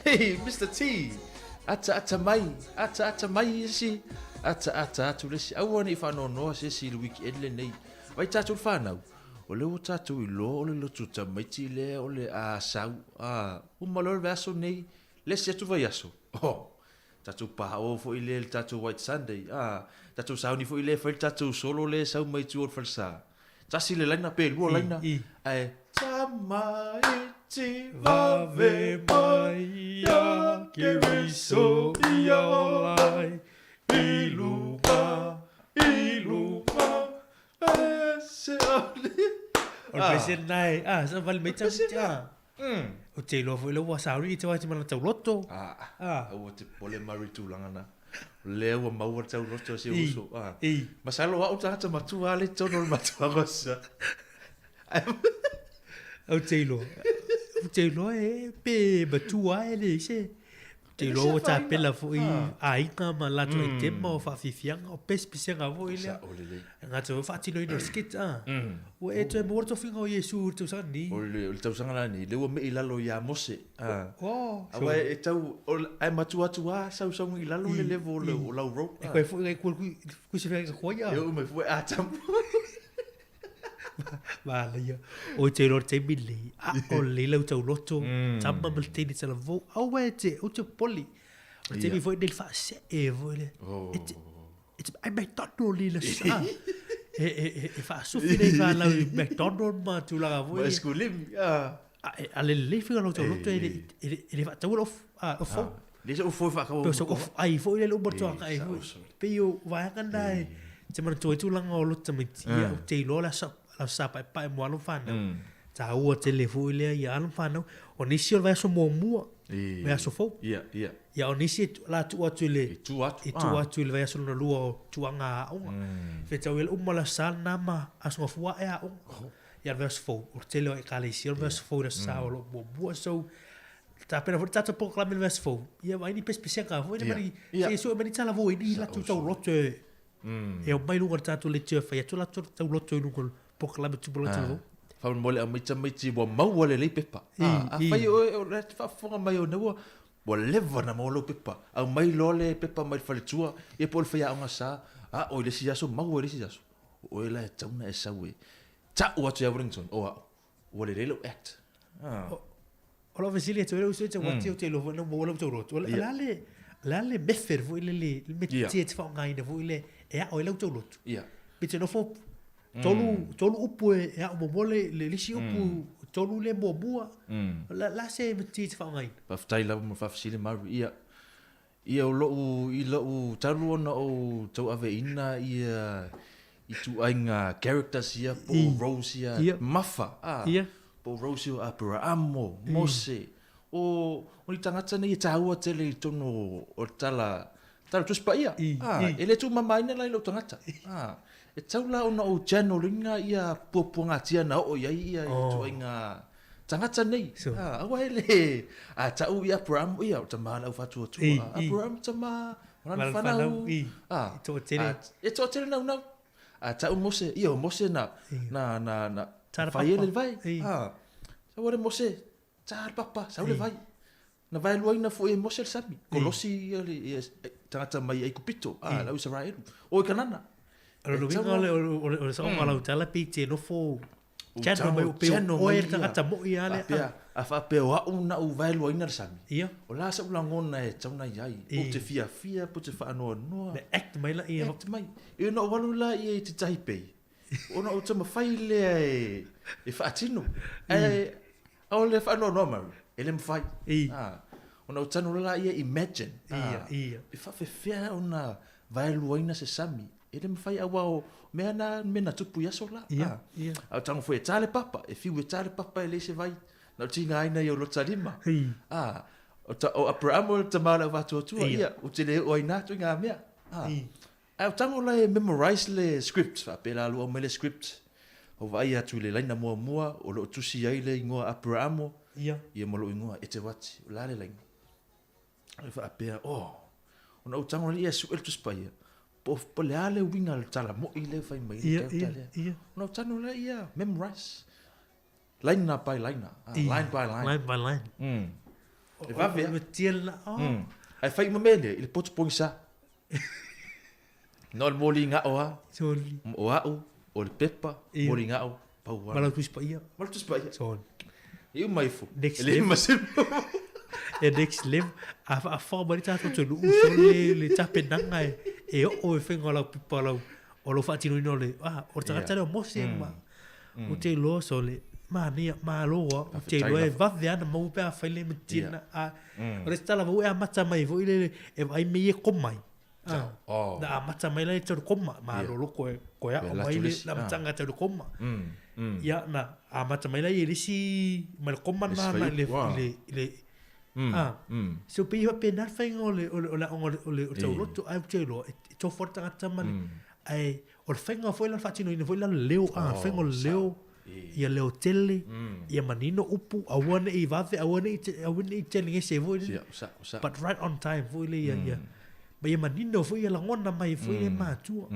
Hey, Mr. T! Ataata mai, ataata mai isi, ataata atu le isi. Aua ne i faanoanoa se isi i le weekend lenei. Vai tatou le fanau, o lea ua tatou iloa o le lotu tamaiti lea o le a sau, a, uma loa le vaiaso nei, le isi atu vaiaso, oh, tatou paoo foi lea i le tatou White Sunday, a, tatou sauni foi lea e fai le tatou solo lea e sau mai tua o le falesa. Tasi le laina pe lua laina, ae tamaiti vave mai ia Keriso ia ola ai i luga, i luga, e se ole.
O le pese lena e, a, sa vale mai tamaiti, a. Ou te iloa foi lea ua sauni i te wai te mana tauloto.
A, aua te popole Murray i tulaga na. Lea ua maua le tauloto o si ou uso. A. Masalo o au le tagata matua lea i totonu o le matou agosa.
Ou te iloa. Ou te iloa e pe matua e leai se. Ou te iloa ua tapena foi aiga ma latou aitema o faafiafiaga o pesepesega foi lea.
Sao lelei.
E gata foi faatinoina o le skit a. Ua e toe maua le tofiga o Iesu i le tausaga lenei.
O le tausaga la lenei, lea ua mei i lalo ia Mose.
Oh,
Aua e tau, ae matua atu lava sausauga i lalo le level o lau role.
E koe foi ngai kua kusi whenga koa ia.
E oo mai foi Atamu.
Manaia. Oi te iloa le taimi lenei, a'o lelei lau tauloto, tama ma le teine talavou, aua e te, aua te popole. O le taimi foi lenei le faasee foi lea. E te, e te vaai McDonald i le aso sa. E, e, e, e faasufi nei fanau i McDonald ma tulaga foi
Ma eskulimi, a.
A le lelei faiga o lau tauloto e le, e le, e le faataua le ofu, a, o fou.
Le se ofu e faataua.
Pe o se ofu ai foi lea le uma atu agai foi. Pei o vaega na e te manatua ai tulaga o loto tamaiti. Ia, ou te iloa le aso, le aso Sa Paepae mo alo ma fanau. Taua tele foi lea ia alo ma fanau. O nisi o le vaiaso muamua, vaiaso fou. Ia o nisi e la tuu atu i le
I tua atu.
I tua atu i le vaiaso lona lua o tuaga aoga. Fetau ia le uma o le aso Sa lena ma Aso Gafua ae aoga. Ia le vaiaso fou, o le tele o ekalesia o le vaiaso fou i le aso Sa o lo o muamua. So, tapena foi le tatou polokalame i le vaiaso fou, ia vaai ni pesepesega foi lea ma ni, se i sue mai ni tala foi ni latou tauloto e, e omai i luga o le tatou leitio e fai atu latou tauloto i luga o le polokalame Tupu Lagi Talavou.
Faamolemole aumai tamaiti ua maua lelei pepa. Afai oe o la e te faafofoga mai ona ua ua leva ona maua lou pepa, aumai loa le pepa mai le faletua ia po o le faiaoga sa, a o i le isi aso maua i le isi aso. O oe la e tatau ona e sau e tau atu ia Wellington, o au, ua lelei lou act.
O lau fesili atu ai lou uso e tau atu ou te iloa foi na maua lau tauloto. O le a le, o le a le method foi lele, le metotia e te faaaogaina foi le e ao ai lau tauloto. Pe te nofo tolu upu e ao muamua le le isi upu, tolu le muamua. O le a se metotia e te faaaogaina?
Faafetai lava mo le faafesili Mary. Ia, ia o lou, i lou talu ona ou tauaveina ia ituaiga characters ia po o roles ia mafa, a, po o roles ia o Aperahamo, Mose, o ni tagata nei e taua tele i totonu o le tala, tala Tusi Paia, a, e le tuumamaina la i lou tagata, a, e tatau la ona ou channel ina ia puapuagatia na oo i ai ia ituaiga Tagata nei, aua e le, a tau i Abraham, ia, o tama lau faatuatua, Abraham tama, o lana fanau, a, e toatele naunau. A tau Mose, ia, o Mose na, na, na, na, fai e le vai, a, sau ale Mose, ta le papa, sau le vai. Na vaeluaina foi e Mose le sami, kolosi ia le, ia, tagata mai Aikupito, a, lau Isaraelu, o i Kanana.
O le uiga o le, o le, o le saoga o lau tala pei te nofo Channel mai o pei o oe le tagata moi a lea.
Faapea, a faapea o au na ou vaeluaina le sami. Ia. O la sa'u lagona e tatau ona i ai. Ou te fiafia pe ou te faanoanoa.
Me act mai la ia.
Act mai. E ona ou alu la ia i te Taipei, ona ou taumafai lea e faatino. Ae o le faanoanoa mai, e le mafai. Ona ou tanu la ia imagine.
Ia, ia.
E faapefea ona vaeluaina se sami. E le mafai aua o mea na mea na tupu i aso la.
Ia, ia.
A o tago foi e ta le papa, e fiu e ta le papa e leai se vai. Na o tigaina i o lota lima. A, o, ta, o Abraham o le tama o le auvātuatua, ia, ou te le oo ai na atu i ngā mea. A, ae o tago la e memorize le script, faapea la lua mai le script. O vaai atu i le laina muamua, o lo o tusi ai le ingoa Abraham,
ia,
ia ma lou ingoa Eteuati, o la le laina. E faapea, oh, ona ou tago lea e sue le Tusi Paia, po, po le a le uiga o le tala moi lea e fai mai le character lea. Ona ou tago lea ia memorize. Laina by laina, line by line.
Line by line.
E vave a.
O tia la, oh.
Ae fai uma mea lea i le poto pogisa. Na o le moli gao a.
Soli.
O au, o le pepa, moli gao, pau a.
Ma lau Tusi Paia.
Ma lau Tusi Paia.
Soli.
E uma ifo.
Next
E le
level.
ma se
E next level. A faafofoga mai le tatou atunuu soli le, le tapenaga e, e oo e faiga o lau pepa o lau, o lou faatinoina o le, ah, o le tagata lea o Mose ma, ou te iloa sole, manaia, malo lava, ou te iloa e vave lava ona maua pe afai le matina. A, o le isi tala foi e amata mai foi lele, e vaai mea ia e koma ai. Ah,
Oh.
Na amata mai la i tau le koma, malolo koe, koe ao mai le amataga tau le koma. Ia, na amata mai la i le isi, mai le koma na na i le, i le, i le, A, so pei e faapena le faiga o le, o le, o le aoga o le, o le, o le tauloto, ae ou te iloa, e, e tofu lava le tagata ma le, ae o le faiga foi la, le faatinoina foi la o le leo, a, le faiga o le leo, ia leo tele, ia manino upu, aua ne i vave, aua ne i, aua ne i telegese foi lele, but right on time foi lea, ia, ia, ma ia manino foi ia lagona mai foi e matua.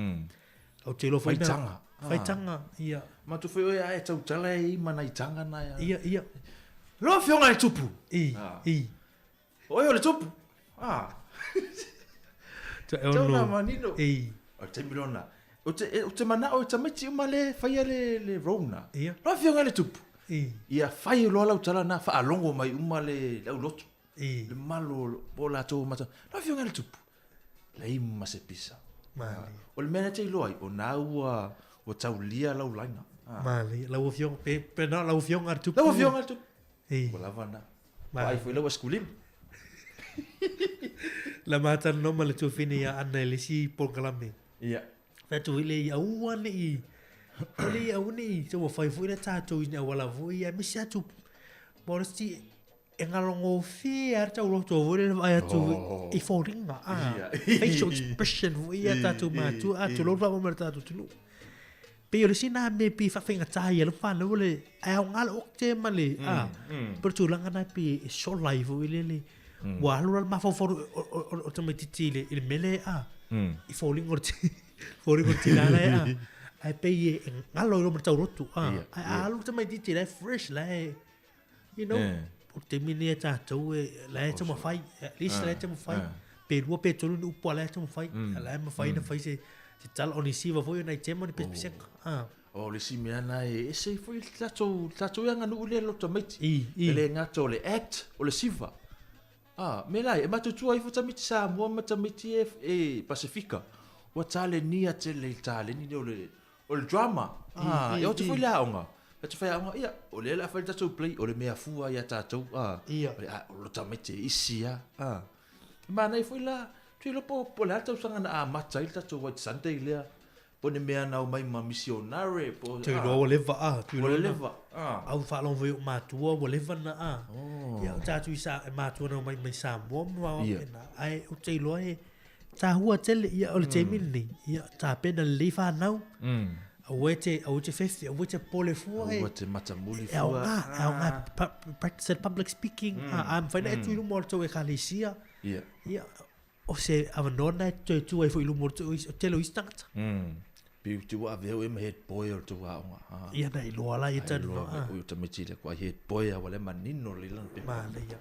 Ou te iloa foi na...
Faitaga.
Faitaga, ia.
Matou foi oe ae tautala e i ma nai taga na ia.
Ia, ia.
Lau Afioga i le Tupu.
I, i.
Oe o le Tupu. Ah. Tau na manino.
I.
O le taimi lona. Ou te, ou te manao e tamaiti uma le faia le, le role na.
Ia.
Lau Afioga i le Tupu.
I.
Ia fai loa lau tala na faalogo mai uma le, le aulotu.
I.
Le mamalu o latou mata. Lau Afioga i le Tupu. Leai ma se pisa.
Malie.
O le mea na te iloa ai, o na ua, ua taulia lau laina.
Malie. Lau Afioga, pe, pe na lau Afioga le Tupu.
Lau Afioga le Tupu.
I.
Ua lava na. Vaai foi lau askulima.
La matalanoa ma le tuafine ia Ana i le isi polokalame.
Ia.
Fai atu foi lea ia aua ne i, foi lea ia aua ne i taumafai foi lea tatou i ni auala foi ia, aemaise atu, ma o le isi e galogofie lava le tauloto foi lele vaai atu i foliga a facial expression foi ia tatou matua a tulou le faamoemoe o le tatou atunuu. Pei o le isi lena mea pei e faafaigata ai e lau fanau le ae aoga le okte ma le a pei o le tulaga lena pei e sola ai foi lele ua alu la le mafaufau o le tamaitiiti i le mea lea a i foliga o le foliga o le tina la e a ae pei e galo i luma le tauloto a ae a alu le tamaitiiti la e fresh la e You know, o le taimi lenei a tatou e, la e taumafai, at least la e taumafai, pe lua pe tolu ni upu a la e taumafai, a la e mafai ona fai se, se tala o ni siva foi o nai tema ni pesepesega. Ah.
O le isi mea na e ese ai foi le tatou, le tatou aganuu lea loto tamaiti.
I, i.
E le gata o le act, o le siva. Ah, me lai, e matutua ifo tamaiti Samoa ma tamaiti e, e Pasifika. Ua talenia tele i le taleni lea o le, O le drama. Ah, e o atu foi le aoga. E atu fai aoga, ia, o lea o le a fai le tatou play, o le mea fua ia tatou. Ah,
ia.
O le, ah, o lo tamaiti e isi a. Ah. E manaia foi la, tu iloa po, po o le a le tausaga na amata ai le tatou White Sunday lea. Po o ni mea na omai ma misionare, po o,
Tu iloa ua leva, ah, tu
Ua
iloa na.
leva, ah.
Au faalogo foi i ou matua ua leva na, ah.
Oh.
Ia, o tatou i sa, e matua na omai mai Samoa ma
Ia.
faapena. Ae ou te iloa e, Tahua tele, ia, o le taimi lenei, ia, tapena lelei whanau, aua e te, aua e te fefe, aua e te pole fua e.
Aua te matamuli
E aoga,
fua.
e aoga, practice at public speaking, a mawhai na e tu i luma o le tau ekalesia, ia, o se avanoa na e toe tu ai foi i luma o le tau, o tele o isi tangata.
Pe u te ua avea oe ma head boy o le tou aoga.
Ia na iloa la ia tanu.
Ai loa, ui o tamaiti le kua head boy a ua le manino le lana pepa.
Manaia.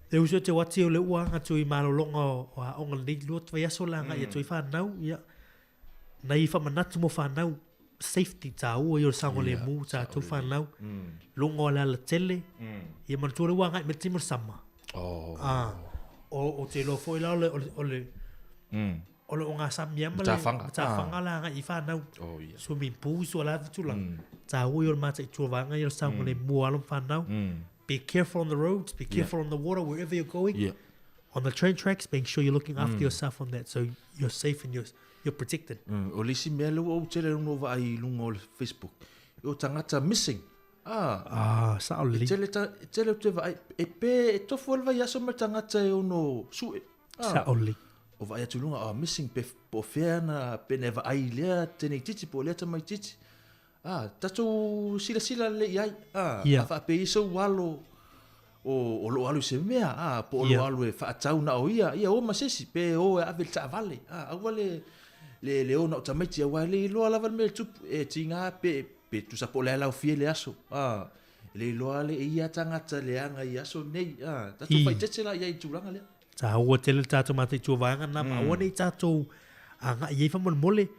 E uso te wati o le ua anga atu i malologa o aoga lenei lua vaiaso la agai atu ai whanau, ia, nai whamanatu mo whanau, safety tāua i o le saogalemu tātou whanau, luga o le alatele, ia manatua le ua agai mai le taimi o le sama.
Oh.
O, o te iloa foi la o le, o le, o le, o le ogasami lava ma le
Matafaga.
matafaga la agai i fanau.
Oh, ia.
Swimming pool so la tulaga. Tāua i o le mataitu o vaega ia o le saogalemu o alo ma fanau. Be careful on the roads, be careful on the water, wherever you're going. On the train tracks, make sure you're looking after yourself on that so you're safe and you're, you're protected.
O le isi mea lea ua ou tele luga o vaai i luga o le Facebook, o tagata missing. Ah,
Ah, sao lelei.
E tele, ta, e tele ou te vaai, e pe, e tofu ai le vaiaso ma le tagata e ono sue. Ah.
Sao lelei.
O vaai atu i luga, oh, missing, pe, po o fea na, pe na e vaai i lea teneititi, po o lea tamaititi. Ah, tatou silasila lelei i ai. Ah,
Ia.
a faapei sou alo o, o loo alu i se mea, ah, po o loo
Ia.
alu e faatau na o ia, ia o ma se isi, pe o e ave i le taavale. Ah, aua le, le, le o na o tamaiti, aua e le iloa lava le mea e tupu, e tiga pe, pe tusa po o le a laofie le aso. Ah, e le iloa le e ia tagata leaga i aso nei. Ah, tatou
I.
faaeteete la i ai i tulaga lea.
Tāua tele le tātou mataitu o vaega na, ma aua nei tātou agai i ai faamolemole.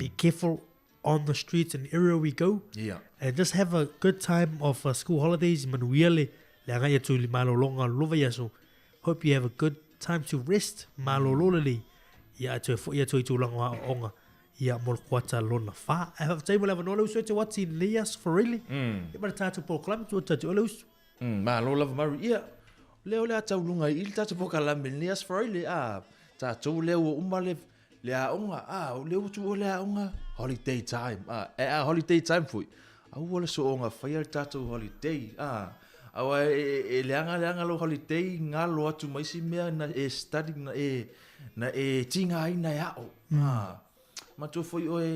Be careful on the streets and everywhere we go.
Yeah.
And just have a good time of school holidays. Manuia le, le agai atu i le malologa o le lua vaiaso. Hope you have a good time to rest. Malolo lelei. Ia atu e foi atu i tulaga o aoaoga. Ia mo le kuata lona wha. Ae faafetai mo le avanoa le uso e te wati i lenei aso Farele. Ia ma le tātou polokalame tua tātou o le uso.
Malo lava Murray. Ia, lea o le a tauluga i le tatou polokalame i lenei aso Farele. Ah, tatou lea ua uma le, le aoga. Ah, o lea ua tuua le aoga. Holiday time. Ah, e a holiday time foi. Aua le sooga faia le tatou holiday. Ah, Aua e leaga leaga lou holiday galo atu ma isi mea na e study na e na e tigaina e a'o. A manatua foi oe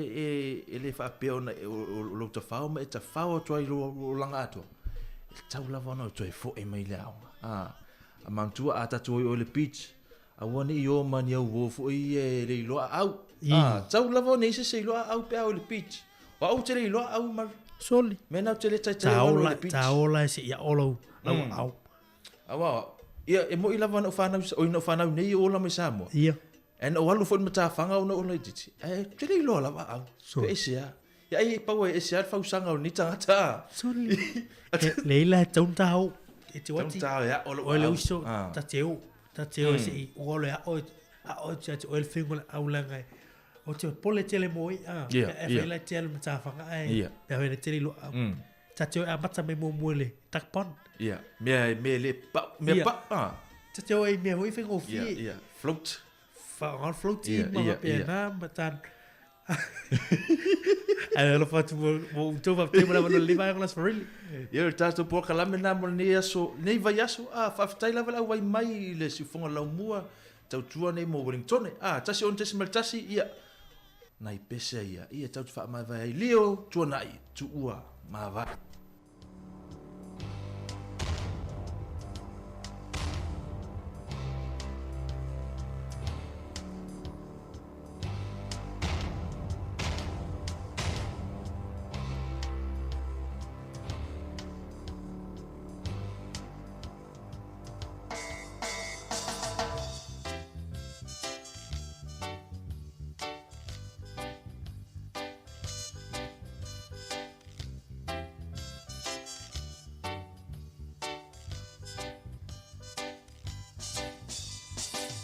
e le faapea ona o lou tafao ma e tafao atu ai i lou olaga atoa, e tatau lava ona e toe fo'i mai i le aoga. A manatua a tatou o i o i le beach, aua ne i o ma ni au uo foi ia e le iloa aau. A tatau lava ona i ai se isi e iloa aau pe a o i le beach. O au ou te le iloa aau ma
Soli.
Mea na ou te le taitai au alu i le beach.
Taola e se i ao lau aao.
Aua, ia, e moi lava na ou fanau, oi na ou fanau nei o ola mai Samoa.
Ia.
Ae na ou alu foi i le matafaga ona ou laitiiti, ae ou te le iloa lava au.
So.
Pe aisea. Ia ai e pau ai ese lava le fausaga o lenei tagata.
Soli. Le ila e tau na hau. E te wati.
Tau na e ao lou
Oe le
au.
uso, ta te o. Ta te o se i ua le ao, ao te ati oe le whingo le au langa e. O te pole tele mo i a.
Ia,
E
ia.
whai lai te alu matafaga ae.
Ia.
Pe hoi le tele lo au. Ta te o e amata mai mua mua le takpon.
Ia, mea mea le pau, mea
Ia.
pau. Ah.
Ta te o e mea hoi whaingofie.
Ia, ia. Float.
Whaonga float
Ia,
ma
ia,
pea
ia.
nā ma tan. Ae alofa atu mo outou faapea mo le avanoa lelei vaega o le Aso Faraile.
Ia, o le tatou polokalame lena mo lenei aso, lenei vaiaso, a, faafetai lava le auai mai i le siufofoga laumua, tautua nei mo Wellingtone. A, 106.1, ia, nai pese ia, ia tatou te faamaevae ai lio, tuanai, tuua, mavae.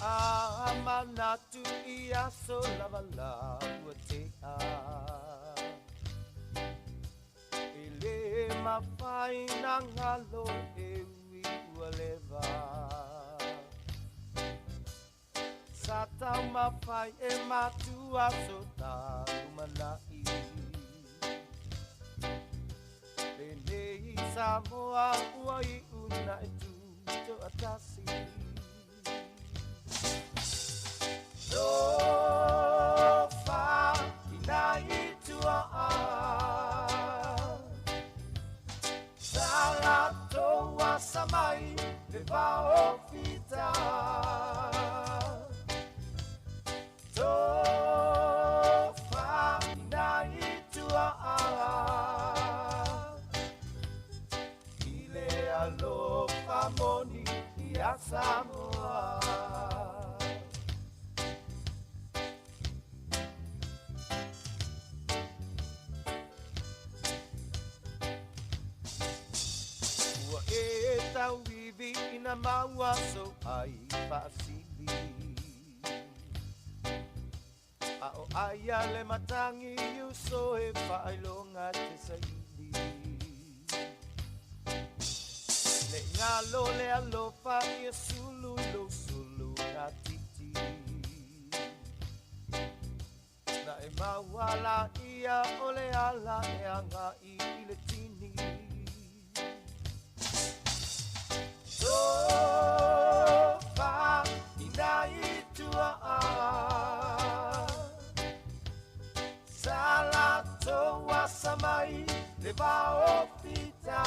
A manatu i aso lava la ua tea. E le mafai na galo e ui ua leva. Sa taumafai e matua so talumanai. Lenei Samoa ua iu na e tutoatasi. Tofa ina i tua a. Sa latou asa mai le vaofita. Tofa ina i tua a. I le alofa moni ia Samoa. Ua e tauivi ina maua so ai faasili. A o aia le matangi uso e faailoga te saili. Le galo le alofa ia sulu i lou sulu na titi. Na e maua la ia o le ala e agai i le tini. Tofa ina i tua a. Sa latou asa mai le vaofita.